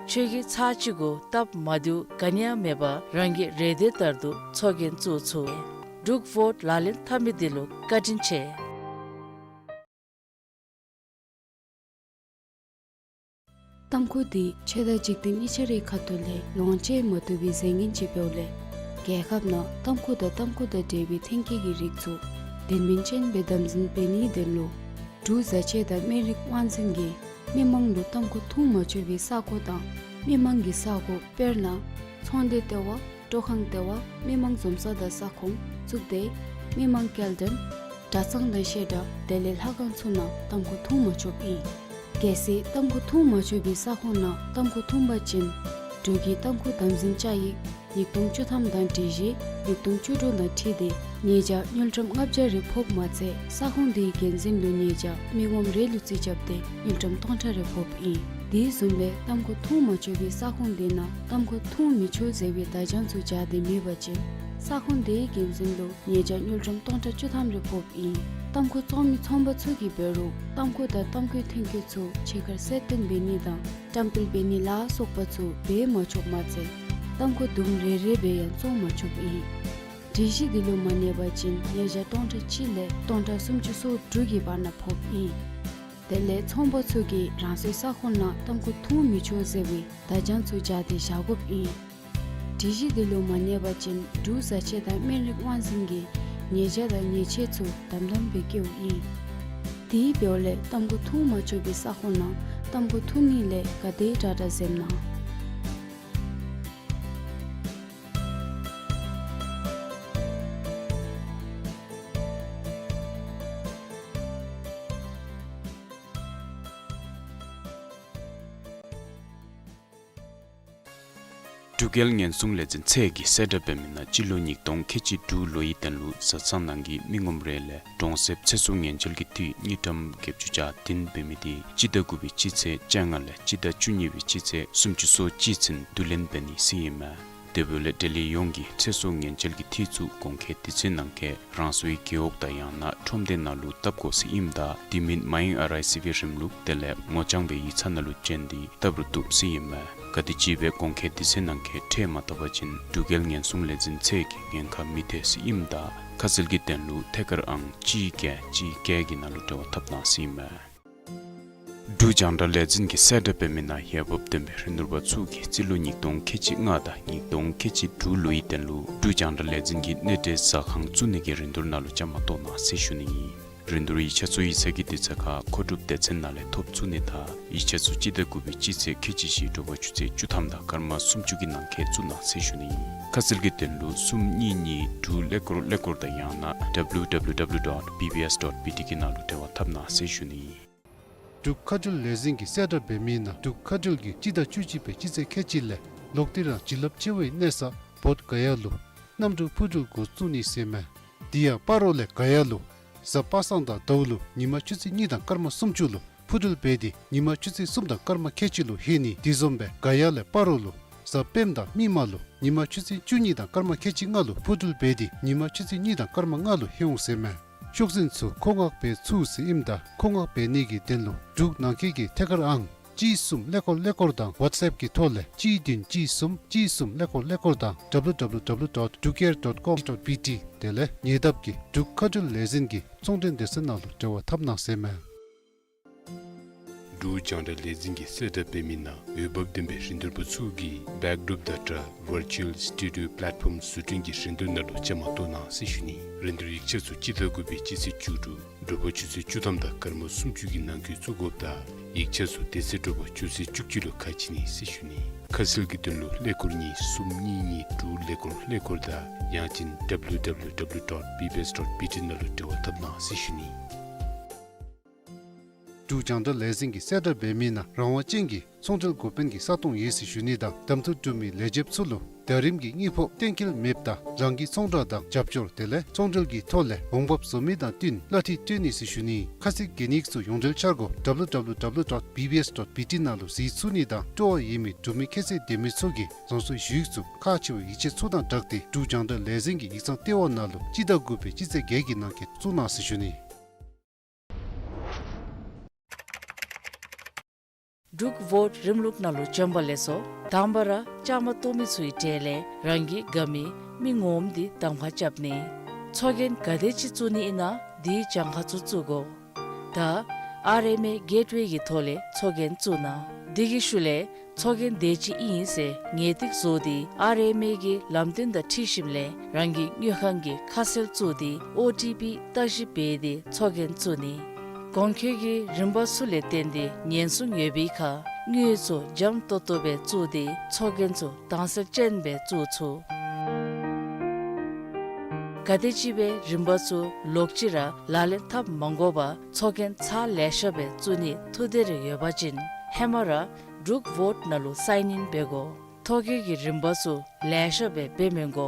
ཁྱོད་ཀྱིས་ཚར་གཅིག་གུ་སྟབས་མ་བདེཝ་ག་ནི་ཡང་མེད་པར་རང་གི་རེ་འདོད་ལྟར་དུ་ཚོགས་རྒྱན་བཙུགས་ཚུགས། འབྲུག་ཝོཊ་ལག་ལེན་འཐབ་མི་དེ་ལུ་བཀའ་དྲིན་ཆེ། ཏམ་ཁུ་དེ་ཆོས་དང་འཇིག་རྟེན་གཉིས་ཆ་རའི་ཁ་ཐུག་ལས་ལོངས་སྤྱོད་མ་བཏུབ་པའི་རྫས་ངན་ཅིག་འབདཝ་ལས་རྒྱལ་ཁབ་ནང་ཏམ་ཁུ་དང་ཏམ་ཁུ་དང་འབྲེལ་བའི་ཐོན་སྐྱེད་ཀྱི་རིགས་ཚུ་དོན་སྨིན་ཅན་སྦེ་དམ་འཛིན་འབད་ནིའི་དོན་ལུ་འབྲུག་བཟའ་ཆས་དང་སྨན་རིགས་དབང་འཛིན་གྱིས་མི་མང་ལུ་ཏམ་ཁུ་འཐུང་མ་ཆོག་པའི་ས་གོ་དང་མི་མང་གི་ས་གོ་དཔེར་ན་ཚོང་སྡེ་ལྟེ་བ། སྤྲོ་ཁང་ལྟེ་བ། མི་མང་འཛོམས་ས་དང་ས་ཁོངས། གཙུག་སྡེ། མི་མང་སྐྱེལ་འདྲེན། གྲྭ་ཚང་དང་བཤད་གྲྭ་དེ་ལས་ལྷ་ཁང་ཚུ་ནང་ཏམ་ཁུ་འཐུང་མ་ཆོགཔ་ཨིན། གལ་སྲིད་ཏམ་ཁུ་འཐུང་མ་ཆོག་པའི་ས་ཁོངས་ནང་ཏམ་ཁུ་འཐུང་པ་ཅིན་འབྲུག་གི་ཏམ་ཁུ་དམ་འཛིན་བཅའ་ཡིག་ཉིས་སྟོང་བཅུ་ཐམ་དང་སྒྲིག་གཞི་ཉིས་སྟོང་བཅུ་དྲུག་དང་འཁྲིལ་ཏེ་ཉེས་བྱ་དངུལ་ཀྲམ་ལྔ་བརྒྱ་རེ་ཕོགཔ་མ་ཚད་ས་ཁོངས་དེའི་འགན་འཛིན་ལུ་ཉེས་བྱ་མི་ངོམ་རེ་ལུ་རྩིས་རྐྱབ་སྟེ་དངུལ་ཀྲམ་སྟོང་ཕྲག་རེ་ཕོགཔ་ཨིན། དེ་བཟུམ་སྦེ་ཏམ་ཁུ་འཐུང་མ་ཆོག་པའི་ས་ཁོངས་དེ་ནང་ཏམ་ཁུ་འཐུང་མི་ཆོག་ཟེར་བའི་བརྡ་བྱང་ཚུ་སྦྱར་ཏེ་མེད་པ་ཅིན་ས་ཁོངས་དེའི་འགན་འཛིན་ལུ་ཉེས་བྱ་དངུལ་ཀྲམ་སྟོང་ཕྲག་བཅུ་ཐམ་རེ་ཕོགཔ་ཨིན། ཏམ་ཁུ་བཙོང་མི་ཚོང་པ་ཚུ་གིས་འབད་རུང་ཏམ་ཁུ་དང་ཏམ་ཁུའི་ཐོན་སྐྱེད་ཚུ་ཕྱི་ཁར་གསལ་སྟོན་འབད་ནི་དང་བཀྲམ་སྤེལ་འབད་ནི་ལ་སོགས་པ་ཚུ་འབད་མ་ཆོགཔ་མ་ཚད་ཏམ་ཁུ་དུམ་རེ་རེ་སྦེ་ཡང་བཙོང་མ་ཆོགཔ་ཨིན། སྒྲིག་གཞི་འདི་ལུ་མ་གནས་པ་ཅིན་ཉེས་བྱ་སྟོང་ཕྲག་གཅིག་ལས་སྟོང་ཕྲག་སུམ་ཅུ་སོ་དྲུག་གི་བར་ན་ཕོགཔ་ཨིན། དེ་ལས་ཚོང་པ་ཚུ་གིས་རང་སོའི་ས་ཁོངས་ནང་ཏམ་ཁུ་འཐུང་མི་ཆོག་ཟེར་བའི་བརྡ་བྱང་ཚུ་སྦྱར་ཏེ་བཞག་དགོཔ་ཨིན། སྒྲིག་གཞི་འདི་ལུ་མ་གནས་པ་ཅིན་འབྲུག་བཟའ་ཆས་དང་སྨན་རིགས་དབང་འཛིན་གྱིས་ཉེས་བྱ་དང་ཉེས་ཆད་ཚུ་དམ་དམ་སྦེ་བཀལཝ་ཨིན། དེ་འབདཝ་ལས་ཏམ་ཁུ་འཐུང་མ་ཆོག་པའི་ས་ཁོངས་ནང་ཏམ་ཁུ་འཐུང་ནི་ལས་ག་དེ་དྲག་དྲག་འཛེམ་གནང་། འབྲུག་རྒྱལ་ཉེན་སྲུང་ལས་འཛིན་ཚད་ཀྱིས་གསལ་བསྒྲགས་འབད་མི་ནང་སྤྱི་ལོ་ཉིས་སྟོང་ཁལ་གཅིག་དྲུག་ལོའི་དོན་ལུ་བཟའ་ཚང་ནང་གི་མི་ངོམ་རེ་ལས་གྲོང་གསེབ་ཚེ་སྲོག་ཉེན་བཅོལ་གྱི་འཐུས་དངུལ་ཀྲམ་བརྒྱད་ཅུ་གྱ་བདུན་འབད་མི་དེ་སྤྱི་ཟླ་དགུ་པའི་སྤྱི་ཚེས་བཅོ་ལྔ་ལས་སྤྱི་ཟླ་བཅུ་གཉིས་པའི་སྤྱི་ཚེས་སུམ་ཅུ་སོ་གཅིག་ཚུན་བསྡུ་ལེན་འབད་ནི་ཟེར་ཨིན་མས། དེ་འབདཝ་ལས་འབྲེལ་ཡོད་ཡོངས་ཀྱིས་ཚེ་སྲོག་ཉེན་བཅོལ་གྱི་འཐུས་ཚུ་གོང་འཁོད་དུས་ཚོད་ནང་འཁོད་རང་སོའི་རྒེད་འོག་དང་ཡང་ན་ཁྲོམ་སྡེ་ནང་ལུ་བཏབ་དགོ་ཟེར་ཨིནམ་ད་དེ་མིན་མ་ཡེངས་ཨར་ཨའི་སི་བི་རིམ་ལུགས་དེ་ལས་ངོ་རྐྱང་སྦེ་ཡིག་ཚང་ནང་ལུ་བྱོན་ཏེ་བཏབ་རུང་བཏུབ་ཟེར་ཨིན་མས། ག་དེམ་ཅིག་སྦེ་གོང་འཁོད་དུས་ཚོད་ནང་འཁོད་ཁྲལ་མ་བཏབ་པ་ཅིན་འབྲུག་རྒྱལ་ཉེན་སྲུང་ལས་འཛིན་ཚད་ཀྱིས་ཉེན་ཁ་མི་ཐེག་ཟེར་ཨིནམ་ད་ཁ་གསལ་གྱི་དོན་ལུ་ཐད་ཀར་ཨང་གཅིག་བརྒྱད་གཅིག་བརྒྱད་ཀྱི་ནང་ལུ་འབྲེལ་བ་འཐབ་གནང་ཟེར་ཨིན་མས། འབྲུག་རྒྱང་བསྒྲགས་ལས་འཛིན་གྱིས་གསལ་བསྒྲགས་འབད་མི་ནང་འོས་འབབ་ལྡན་པའི་རིན་བསྡུར་པ་ཚུ་གིས་རྩིས་ལོ་ཉིས་སྟོང་ཁལ་གཅིག་ལྔ་དང་ཉིས་སྟོང་ཁལ་གཅིག་དྲུག་ལོའི་དོན་ལུ་འབྲུག་རྒྱང་བསྒྲགས་ལས་འཛིན་གྱི་གནས་འབྲེལ་ཟ་ཁང་བཙུགས་ནི་གི་རིན་བསྡུར་ནང་ལུ་བཅའ་མར་གཏོགས་གནང་ཟེར་ཞུ་ནི་ཨིན། རིན་བསྡུར་ཡིག་ཆ་ཚུ་ཡིག་ཚང་གི་དུས་ཚོད་ཁར་མཁོ་སྒྲུབ་སྡེ་ཚན་ནང་ལས་ཐོབ་ཚུགས་ནི་དང་ཡིག་ཆ་ཚུ་སྤྱི་ཟླ་དགུ་པའི་སྤྱི་ཚེས་ཁལ་གཅིག་བཞི་དྲོ་པ་ཆུ་ཚོད་བཅུ་ཐམ་དང་སྐར་མ་སུམ་ཅུ་གི་ནང་འཁོད་བཙུགས་གནང་ཟེར་ཞུ་ནི་ཨིན། ཁ་གསལ་གྱི་དོན་ལུ་གསུམ་གཉིས་གཉིས་དྲུག་ཀླད་ཀོར་ཀླད་ཀོར་དང་ཡང་ན་W W W dot B B S dot B T གི་ནང་ལུ་འབྲེལ་བ་འཐབ་གནང་ཟེར་ཞུ་ནི་ཨིན། འབྲུག་མཁའ་འགྲུལ་ལས་འཛིན་གྱིས་གསལ་བསྒྲགས་འབད་མི་ནང་འབྲུག་མཁའ་འགྲུལ་གྱིས་སྤྱི་ཟླ་བཅུ་གཅིག་པའི་སྤྱི་ཚེས་ཁལ་གཅིག་ལས་ལོག་སྟེ་རང་བྱིན་རླབས་ཆེ་བའི་གནས་ས་བོདྷ་ག་ཡ་ལུ་གནམ་གྲུ་འཕུར་འགྲུལ་འགོ་བཙུགས་ནི་ཟེར་མས། དེ་ཡང་སྤ་རོ་ལས་ག་ཡ་ལུ་གཟའ་པ་སངས་དང་ཟླཝ་ལུ་ཉིན་མ་ཆུ་ཚོད་གཉིས་དང་སྐར་མ་སུམ་ཅུ་ལུ་འཕུར་འགྲུལ་འབད་དེ་ཉིན་མ་ཆུ་ཚོད་གསུམ་དང་སྐར་མ་ཁལ་གཅིག་ལུ་ལྷོད་ནི། དེ་བཟུམ་སྦེ་ག་ཡ་ལས་སྤ་རོ་ལུ་གཟའ་སྤེནམ་དང་མིག་དམར་ལུ་ཉིན་མ་ཆུ་ཚོད་བཅུ་གཉིས་དང་སྐར་མ་ཁལ་གཅིག་ལྔ་ལུ་འཕུར་འགྲུལ་འབད་དེ་ཉིན་མ་ཆུ་ཚོད་གཉིས་དང་སྐར་མ་ལྔ་ལུ་ལྷོད་འོང་ཟེར་མས། ཤོག་འཛིན་ཚུ་མཁོ་མངགས་འབད་ཚུགས་ཟེར་ཨིནམ་ད་མཁོ་མངགས་འབད་ནི་གི་དོན་ལུ་འབྲུག་ནང་འཁོད་ཀྱི་ཐད་ཀར་ཨང་གཅིག་གསུམ་ཀླད་ཀོར་ཀླད་ཀོར་དང་ཝཊས་ཨེཔ་གི་ཐོག་ལས་གཅིག་བདུན་གཅིག་གསུམ་གཅིག་གསུམ་ཀླད་ཀོར་ཀླད་ཀོར་དང་W W W dot drukair dot com dot B T དེ་ལས་ཉེ་འདབས་ཀྱི་འབྲུག་མཁའ་འགྲུལ་ལས་འཛིན་གྱི་ཚོང་འབྲེལ་སྡེ་ཚན་ནང་ལུ་འབྲེལ་བ་འཐབ་གནང་ཟེར་མས། འབྲུག་རྒྱང་བསྒྲགས་ལས་འཛིན་གྱིས་གསལ་བསྒྲགས་འབད་མི་ནང་འོས་འབབ་ལྡན་པའི་རིན་བསྡུར་པ་ཚུ་གིས་བེཀ་ཌོབ་དང་སྦྲགས་ཝར་ཅུ་ཨལ་སི་ཊུ་ཌི་ཡོ་པླེཊ་ཕོམ་བཟོ་སྐྲུན་གྱི་རིན་བསྡུར་ནང་ལུ་བཅའ་མར་གཏོགས་གནང་ཟེར་ཞུ་ནི། རིན་བསྡུར་ཡིག་ཆ་ཚུ་སྤྱི་ཟླ་དགུ་པའི་སྤྱི་ཚེས་བཅུ་དྲུག་དྲོ་པ་ཆུ་ཚོད་བཅུ་ཐམ་དང་སྐར་མ་སུམ་ཅུ་གི་ནང་འཁོད་བཙུགས་དགོཔ་དང་ཡིག་ཆ་ཚུ་དེ་ཚེ་དྲོ་པ་ཆུ་ཚོད་བཅུ་གཅིག་ལུ་ཁ་ཕྱེ་ནི་ཟེར་ཞུ་ནི། ཁ་གསལ་གྱི་དོན་ལུ་ཀླད་ཀོར་གཉིས་གསུམ་གཉིས་གཉིས་དྲུག་ཀླད་ཀོར་ཀླད་ཀོར་དང་ཡང་ཅིན་W W W dot B B S dot B T ནང་ལུ་འབྲེལ་བ་འཐབ་གནང་ཟེར་ཞུ་ནི། འབྲུག་རྒྱང་བསྒྲགས་ལས་འཛིན་གྱིས་གསལ་བསྒྲགས་འབད་མི་ནང་རང་དབང་ཅན་གྱི་ཚོང་འབྲེལ་འགོ་དཔོན་གྱི་ས་སྟོང་ཡོད་ཟེར་ཞུ་ནི་དང་གདམ་འཐུ་གྲུབ་མི་ལས་བྱེདཔ་ཚུ་ལུ་ཟླ་རིམ་གྱི་དངུལ་ཕོགས་གཏན་འཁེལ་མེདཔ་དང་རང་གི་ཚོང་བསྒྲགས་དང་རྒྱབ་སྐྱོར་དེ་ལས་ཚོང་འབྲེལ་གྱི་ཐོག་ལས་འོང་འབབ་བཟོ་མི་དང་བསྟུན་གླ་འཐུས་སྤྲོད་ནི་ཟེར་ཞུ་ནི། ཁ་གསལ་གྱི་ཡིག་ཚང་ཚུ་ཡོངས་འབྲེལ་འཆར་སྒོ་W W W dot B B S dot B T ནང་ལུ་གཟིགས་ཚུགས་ནི་དང་སྤྲོ་བ་ཡོད་མི་འབྲུག་མི་ཁྱད་ཚད་ལྡན་མི་ཚུ་གིས་རང་སོའི་ཞུ་ཡིག་ཚུ་ཁག་ཆེ་བའི་ཡིག་ཆ་ཚུ་དང་སྦྲགས་ཏེ་འབྲུག་རྒྱང་བསྒྲགས་ལས་འཛིན་གྱི་ཡིག་ཚང་ལྟེ་བ་ནང་ལུ་སྤྱི་ཟླ་དགུ་པའི་སྤྱི་ཚེས་བརྒྱད་ཀྱི་ནང་འཁོད་བཙུགས་གནང་ཟེར་ཞུ་ནི། འབྲུག་བོཊ་རིམ་ལུགས་ནང་ལུ་བྱོན་པ་ལས་སོ་དང་པ་ར་བཅའ་མར་གཏོགས་མི་ཚུའི་གྲས་ལས་རང་གི་དགའ་མི་མི་ངོམ་འདི་གདམ་ཁ་རྐྱབ་ནི། ཚོགས་རྒྱན་ག་དེ་ཅིག་བཙུགས་ནི་ཨིན་ན་དེའི་གྱངས་ཁ་ཚུ་བཙུགས་དགོ། ད་ཨར་ཨེམ་ཨེ་གེཊ་ཝེ་གི་ཐོག་ལས་ཚོགས་རྒྱན་བཙུགས་གནང་། དེ་གི་ཤུལ་ལས་ཚོགས་རྒྱན་དེ་ཅིག་ཨིན་ཟེར་ངེས་ཏིག་བཟོ་སྟེ་ཨར་ཨེམ་ཨེ་གི་ལམ་སྟོན་དང་འཁྲིལ་ཞིནམ་ལས་རང་གི་དངུལ་ཁང་གི་ཁ་གསལ་བཙུགས་ཏེ་ཨོ་ཊི་པི་བརྟག་ཞིབ་འབད་དེ་ཚོགས་རྒྱན་བཙུགས་ནི། གོང་འཁོད་ཀྱི་རིམ་པ་ཚུ་ལས་བརྟེན་ཏེ་ཉེན་སྲུང་ཡོད་པའི་ཁར་དངུལ་ཚུ་འཇམ་ཏོག་ཏོ་སྦེ་བཙུགས་ཏེ་ཚོགས་རྒྱན་ཚུ་དྭངས་གསལ་ཅན་སྦེ་བཙུགས་ཚུགས། ག་དེམ་ཅིག་སྦེ་རིམ་པ་ཚུ་ལོག་ཅི་ར་ལག་ལེན་འཐབ་མ་དགོ་པར་ཚོགས་རྒྱན་ཚར་ལེ་ཤ་སྦེ་བཙུགས་ནི་ཐུགས་འདོད་རེ་ཡོད་པ་ཅིན་ཧེ་མ་ར་འབྲུག་བོཊ་ནང་ལུ་སའིན་ཨིན་འབད་དགོ། ཐོ་བཀོད་ཀྱི་རིམ་པ་ཚུ་ལེ་ཤ་སྦེ་འབད་མི་དགོ།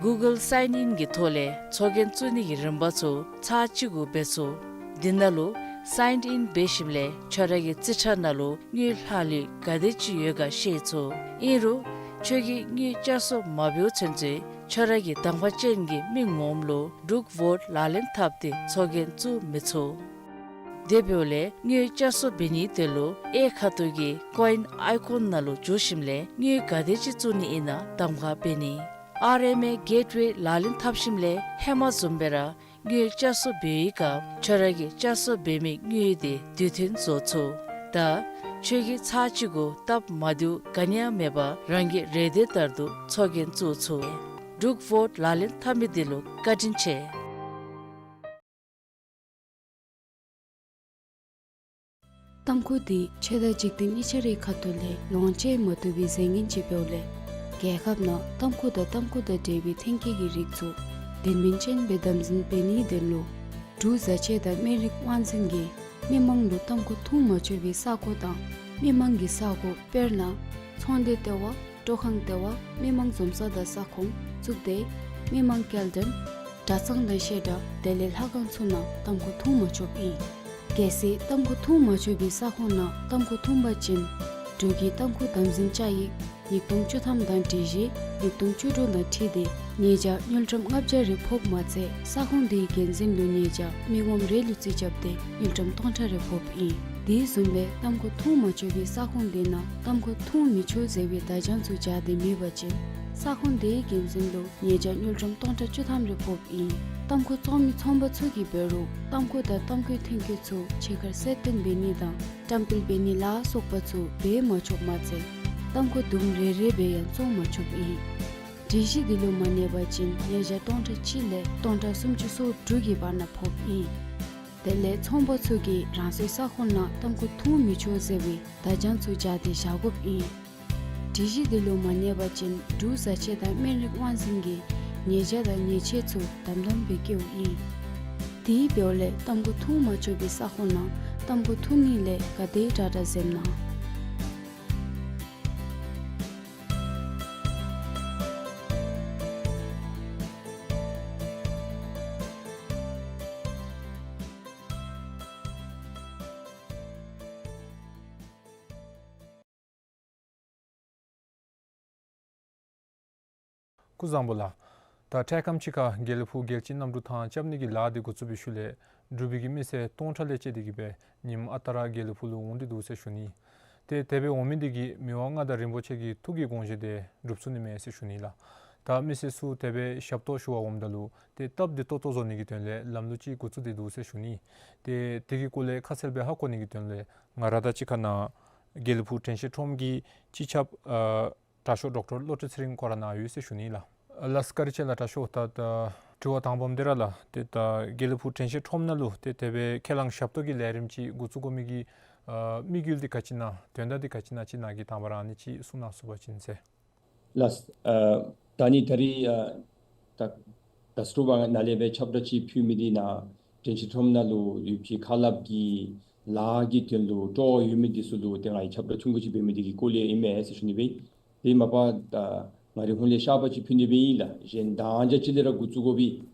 གུ་གཱལ་སའིན་ཨིན་གྱི་ཐོག་ལས་ཚོགས་རྒྱན་བཙུགས་ནི་གི་རིམ་པ་ཚུ་ཚར་གཅིག་གུ་འབད་ཚུགས། དེ་ནང་ལུ་སའིན་ཨིན་འབད་ཞིནམ་ལས་ཁྱོད་ར་གི་རྩིས་ཁྲ་ནང་ལུ་དངུལ་ལྷག་ལུས་ག་དེ་ཅིག་ཡོད་ག་ཤེས་ཚུགས། ཨིན་རུང་ཁྱོད་ཀྱིས་དངུལ་བསྐྱར་གསོ་མ་འབདཝ་ཚུན་ཚོད་ཁྱོད་ར་གི་གདམ་ཁ་ཅན་གྱི་མི་ངོམ་ལུ་འབྲུག་བོཊ་ལག་ལེན་འཐབ་སྟེ་ཚོགས་རྒྱན་བཙུགས་མི་ཚུགས། དེ་འབདཝ་ལས་དངུལ་བསྐྱར་གསོ་འབད་ནིའི་དོན་ལུ་གཡས་ཁ་ཐུག་གི་ཀོ་ཨིན་ཨའི་ཀོན་ནང་ལུ་འཛུལ་ཞིནམ་ལས་དངུལ་ག་དེ་ཅིག་བཙུགས་ནི་ཨིན་ན་གདམ་ཁ་འབད་ནི། ཨར་ཨེམ་ཨེ་གེཊ་ཝེ་ལག་ལེན་འཐབ་ཞིནམ་ལས་ཧེ་མ་བཟུམ་སྦེ་ར་དངུལ་བསྐྱར་གསོ་འབད་བའི་སྐབས་ཁྱོད་ར་གིས་བསྐྱར་གསོ་འབད་མི་དངུལ་དེ་དུས་མཐུན་བཟོ་ཚུགས། ད་ཁྱོད་ཀྱིས་ཚར་གཅིག་གུ་སྟབས་མ་བདེཝ་ག་ནི་ཡང་མེད་པར་རང་གི་རེ་འདོད་ལྟར་དུ་ཚོགས་རྒྱན་བཙུགས་ཚུགས། འབྲུག་བོཊ་ལག་ལེན་འཐབ་མི་འདི་ལུ་བཀའ་དྲིན་ཆེ། ཏམ་ཁུ་འདི་ཆོས་དང་འཇིག་རྟེན་གཉིས་ཆ་རའི་ཁ་ཐུག་ལས་ལོངས་སྤྱོད་མ་བཏུབ་པའི་རྫས་ངན་ཅིག་འབདཝ་ལས་རྒྱལ་ཁབ་ནང་ཏམ་ཁུ་དང་ཏམ་ཁུ་དང་འབྲེལ་བའི་ཐོན་སྐྱེད་ཀྱི་རིགས་ཚུ་དོན་སྨིན་ཅན་སྦེ་དམ་འཛིན་འབད་ནིའི་དོན་ལུ་འབྲུག་བཟའ་ཆས་དང་སྨན་རིགས་དབང་འཛིན་གྱིས་མི་མང་ལུ་ཏམ་ཁུ་འཐུང་མ་ཆོག་པའི་ས་གོ་དང་མི་མང་གི་ས་གོ་དཔེར་ན་ཚོང་སྡེ་ལྟེ་བ། སྤྲོ་ཁང་ལྟེ་བ། མི་མང་འཛོམས་ས་དང་ས་ཁོངས་བཙུགས་ཏེ་མི་མང་སྐྱེལ་འདྲེན་གྲྭ་ཚང་དང་བཤད་གྲྭ་དེ་ལས་ལྷ་ཁང་ཚུ་ནང་ཏམ་ཁུ་འཐུང་མ་ཆོགཔ་ཨིན། གལ་སྲིད་ཏམ་ཁུ་འཐུང་མ་ཆོག་པའི་ས་ཁོངས་ནང་ཏམ་ཁུ་འཐུང་པ་ཅིན་འབྲུག་གི་ཏམ་ཁུ་དམ་འཛིན་བཅའ་ཡིག་ཉིས་སྟོང་བཅུ་ཐམ་དང་སྒྲིག་གཞི་ཉིས་སྟོང་བཅུ་དྲུག་དང་འཁྲིལ་ཏེ་ཉེས་བྱ་དངུལ་ཀྲམ་ལྔ་བརྒྱ་རེ་ཕོགཔ་མ་ཚད་ས་ཁོངས་དེའི་འགན་འཛིན་ལུ་ཉེས་བྱ་མི་ངོམ་རེ་ལུ་རྩིས་རྐྱབ་སྟེ་དངུལ་ཀྲམ་སྟོང་ཕྲག་རེ་ཕོགཔ་ཨིན། དེ་བཟུམ་སྦེ་ཏམ་ཁུ་འཐུང་མ་ཆོག་པའི་ས་ཁོངས་དེ་ནང་ཏམ་ཁུ་འཐུང་མི་ཆོག་ཟེར་བའི་བརྡ་བྱང་ཚུ་སྦྱར་ཏེ་མེད་པ་ཅིན་ས་ཁོངས་དེའི་འགན་འཛིན་ལུ་ཉེས་བྱ་དངུལ་ཀྲམ་སྟོང་ཕྲག་བཅུ་ཐམ་རེ་ཕོགཔ་ཨིན། ཏམ་ཁུ་བཙོང་མི་ཚོང་པ་ཚུ་གིས་འབད་རུང་ཏམ་ཁུ་དང་ཏམ་ཁུའི་ཐོན་སྐྱེད་ཚུ་ཕྱི་ཁར་གསལ་སྟོན་འབད་ནི་དང་བཀྲམ་སྤེལ་འབད་ནི་ལ་སོགས་པ་ཚུ་འབད་མ་ཆོགཔ་མ་ཚད་ཏམ་ཁུ་དུམ་རེ་རེ་སྦེ་ཡང་བཙོང་མ་ཆོགཔ་ཨིན། སྒྲིག་གཞི་འདི་ལུ་མ་གནས་པ་ཅིན་ཉེས་བྱ་སྟོང་ཕྲག་གཅིག་ལས་སྟོང་ཕྲག་སུམ་ཅུ་སོ་དྲུག་གི་བར་ན་ཕོགཔ་ཨིན། དེ་ལས་ཚོང་པ་ཚུ་གིས་རང་སོའི་ས་ཁོངས་ནང་ཏམ་ཁུ་འཐུང་མི་ཆོག་ཟེར་བའི་བརྡ་བྱང་ཚུ་སྦྱར་ཏེ་བཞག་དགོཔ་ཨིན། སྒྲིག་གཞི་འདི་ལུ་མ་གནས་པ་ཅིན་འབྲུག་བཟའ་ཆས་དང་སྨན་རིགས་དབང་འཛིན་གྱིས་ཉེས་བྱ་དང་ཉེས་ཆད་ཚུ་དམ་དམ་སྦེ་བཀལཝ་ཨིན། དེ་འབདཝ་ལས་ཏམ་ཁུ་འཐུང་མ་ཆོག་པའི་ས་ཁོངས་ནང་ཏམ་ཁུ་འཐུང་ནི་ལས་ག་དེ་དྲག་དྲག་འཛེམ་གནང་། སྐུ་གཟུགས་བཟང་པོ་ལགས། ད་འཕྲལ་ཁམས་ཅིག་ཁར་དགེ་ལེགས་ཕུག་རྒྱལ་གཅེས་གནམ་གྲུ་ཐང་རྐྱབ་ནི་གི་ལཱ་འདི་འགོ་བཙུགས་པའི་ཤུལ་ལས་འབྲུག་པའི་གི་མི་སེར་སྟོང་ཕྲག་ལས་བཅད་དེ་གི་སྦེ་ཉིནམ་ཨ་རྟག་ར་དགེ་ལེགས་ཕུག་ལུ་འོང་སྟེ་འདུག་ཟེར་ཞུ་ནི། ཏེ་དེ་སྦེ་འོང་མི་འདི་གིས་མི་དབང་མངའ་བདག་རིན་པོ་ཆེ་གི་ཐུགས་ཀྱི་དགོངས་བཞེད་དེ་འགྲུབ་ཚུགས་ནི་མས་ཟེར་ཞུ་ནི་ལགས། ད་མི་སེར་ཚུ་དེ་སྦེ་ཞབས་ཏོག་ཞུ་བར་འོངམ་ད་ལུ་ཏེ་སྟབས་བདེ་ཏོག་ཏོ་བཟོ་ནི་གི་དོན་ལས་ལམ་ལུགས་ཅིག་འགོ་བཙུགས་ཏེ་འདུག་ཟེར་ཞུ་ནི། ཏེ་དེ་གི་སྐོར་ལས་ཁ་གསལ་སྦེ་ཧ་གོ་ནི་གི་དོན་ལས་ང་ར་དང་གཅིག་ཁར་ནཱ་དགེ་ལེགས་ཕུག་དྲན་ཤེས་ཁྲོམ་གྱི་སྤྱི་ཁྱབ་ཨ་དྲག་ཤོས་ཌོག་ཊར་བློ་གྲོས་ཚེ་རིང་ཁོ་ར་ནཱ་ཡོད་ཟེར་ཞུ་ནི་ལགས། ལགས་བཀའ་དྲིན་ཆེ་ལགས་དྲག་ཤོས། ད་ད་དྲི་བ་དང་པམ་འདི་ར་ལགས། ཏེ་ད་དགེ་ལེགས་ཕུག་དྲན་ཤེས་ཁྲོམ་ནང་ལུ་ཏེ་དེ་སྦེ་ཁས་བླངས་ཞབས་ཏོག་གི་ལས་རིམ་ཅིག་འགོ་བཙུགས་དགོ་མི་གི་ཨ་དམིགས་ཡུལ་འདི་ག་ཅི་ཨིན་ན་དོན་དག་འདི་ག་ཅི་ཨིན་ན་ཅིག་ནཱ་གིས་དང་པ་ར་ཨ་ནི་ཅིག་གསུང་གནང་ཚུགས་པ་ཅིན་ཟེར། ལགས། ཨ་ད་ནི་ད་རིས་ཨ་ད་ད་སྤྲོ་བ་ནང་ལས་སྦེ་ཁྱབ་བསྒྲགས་ཅིག་ཕུལ་མི་འདི་ནཱ་དྲན་ཤེས་ཁྲོམ་ནང་ལུ་ཡོད་པའི་ཁ་སླབ་ཀྱི་ལཱ་གི་དོན་ལུ་སྤྲོ་བ་ཡོད་མི་འདི་ཚུ་ལུ་ཏེ་ང་གིས་ཁྱབ་བསྒྲགས་ཆུང་ཀུ་ཅིག་འབད་མི་འདི་གི་སྐོར་ལས་ཨིན་མས་ཟེར་ཞུ་ནི་སྦེ། དེ་མ་པ་ད་ང་རའི་ཧོངས་ལས་གཤགས་པ་ཅིག་ཕུལ་ནི་སྦེ་ཨིན་ལགས། གཞན་དང་རྐྱངམ་ཅིག་ལས་ར་འགོ་བཙུགས་དགོ་པའི་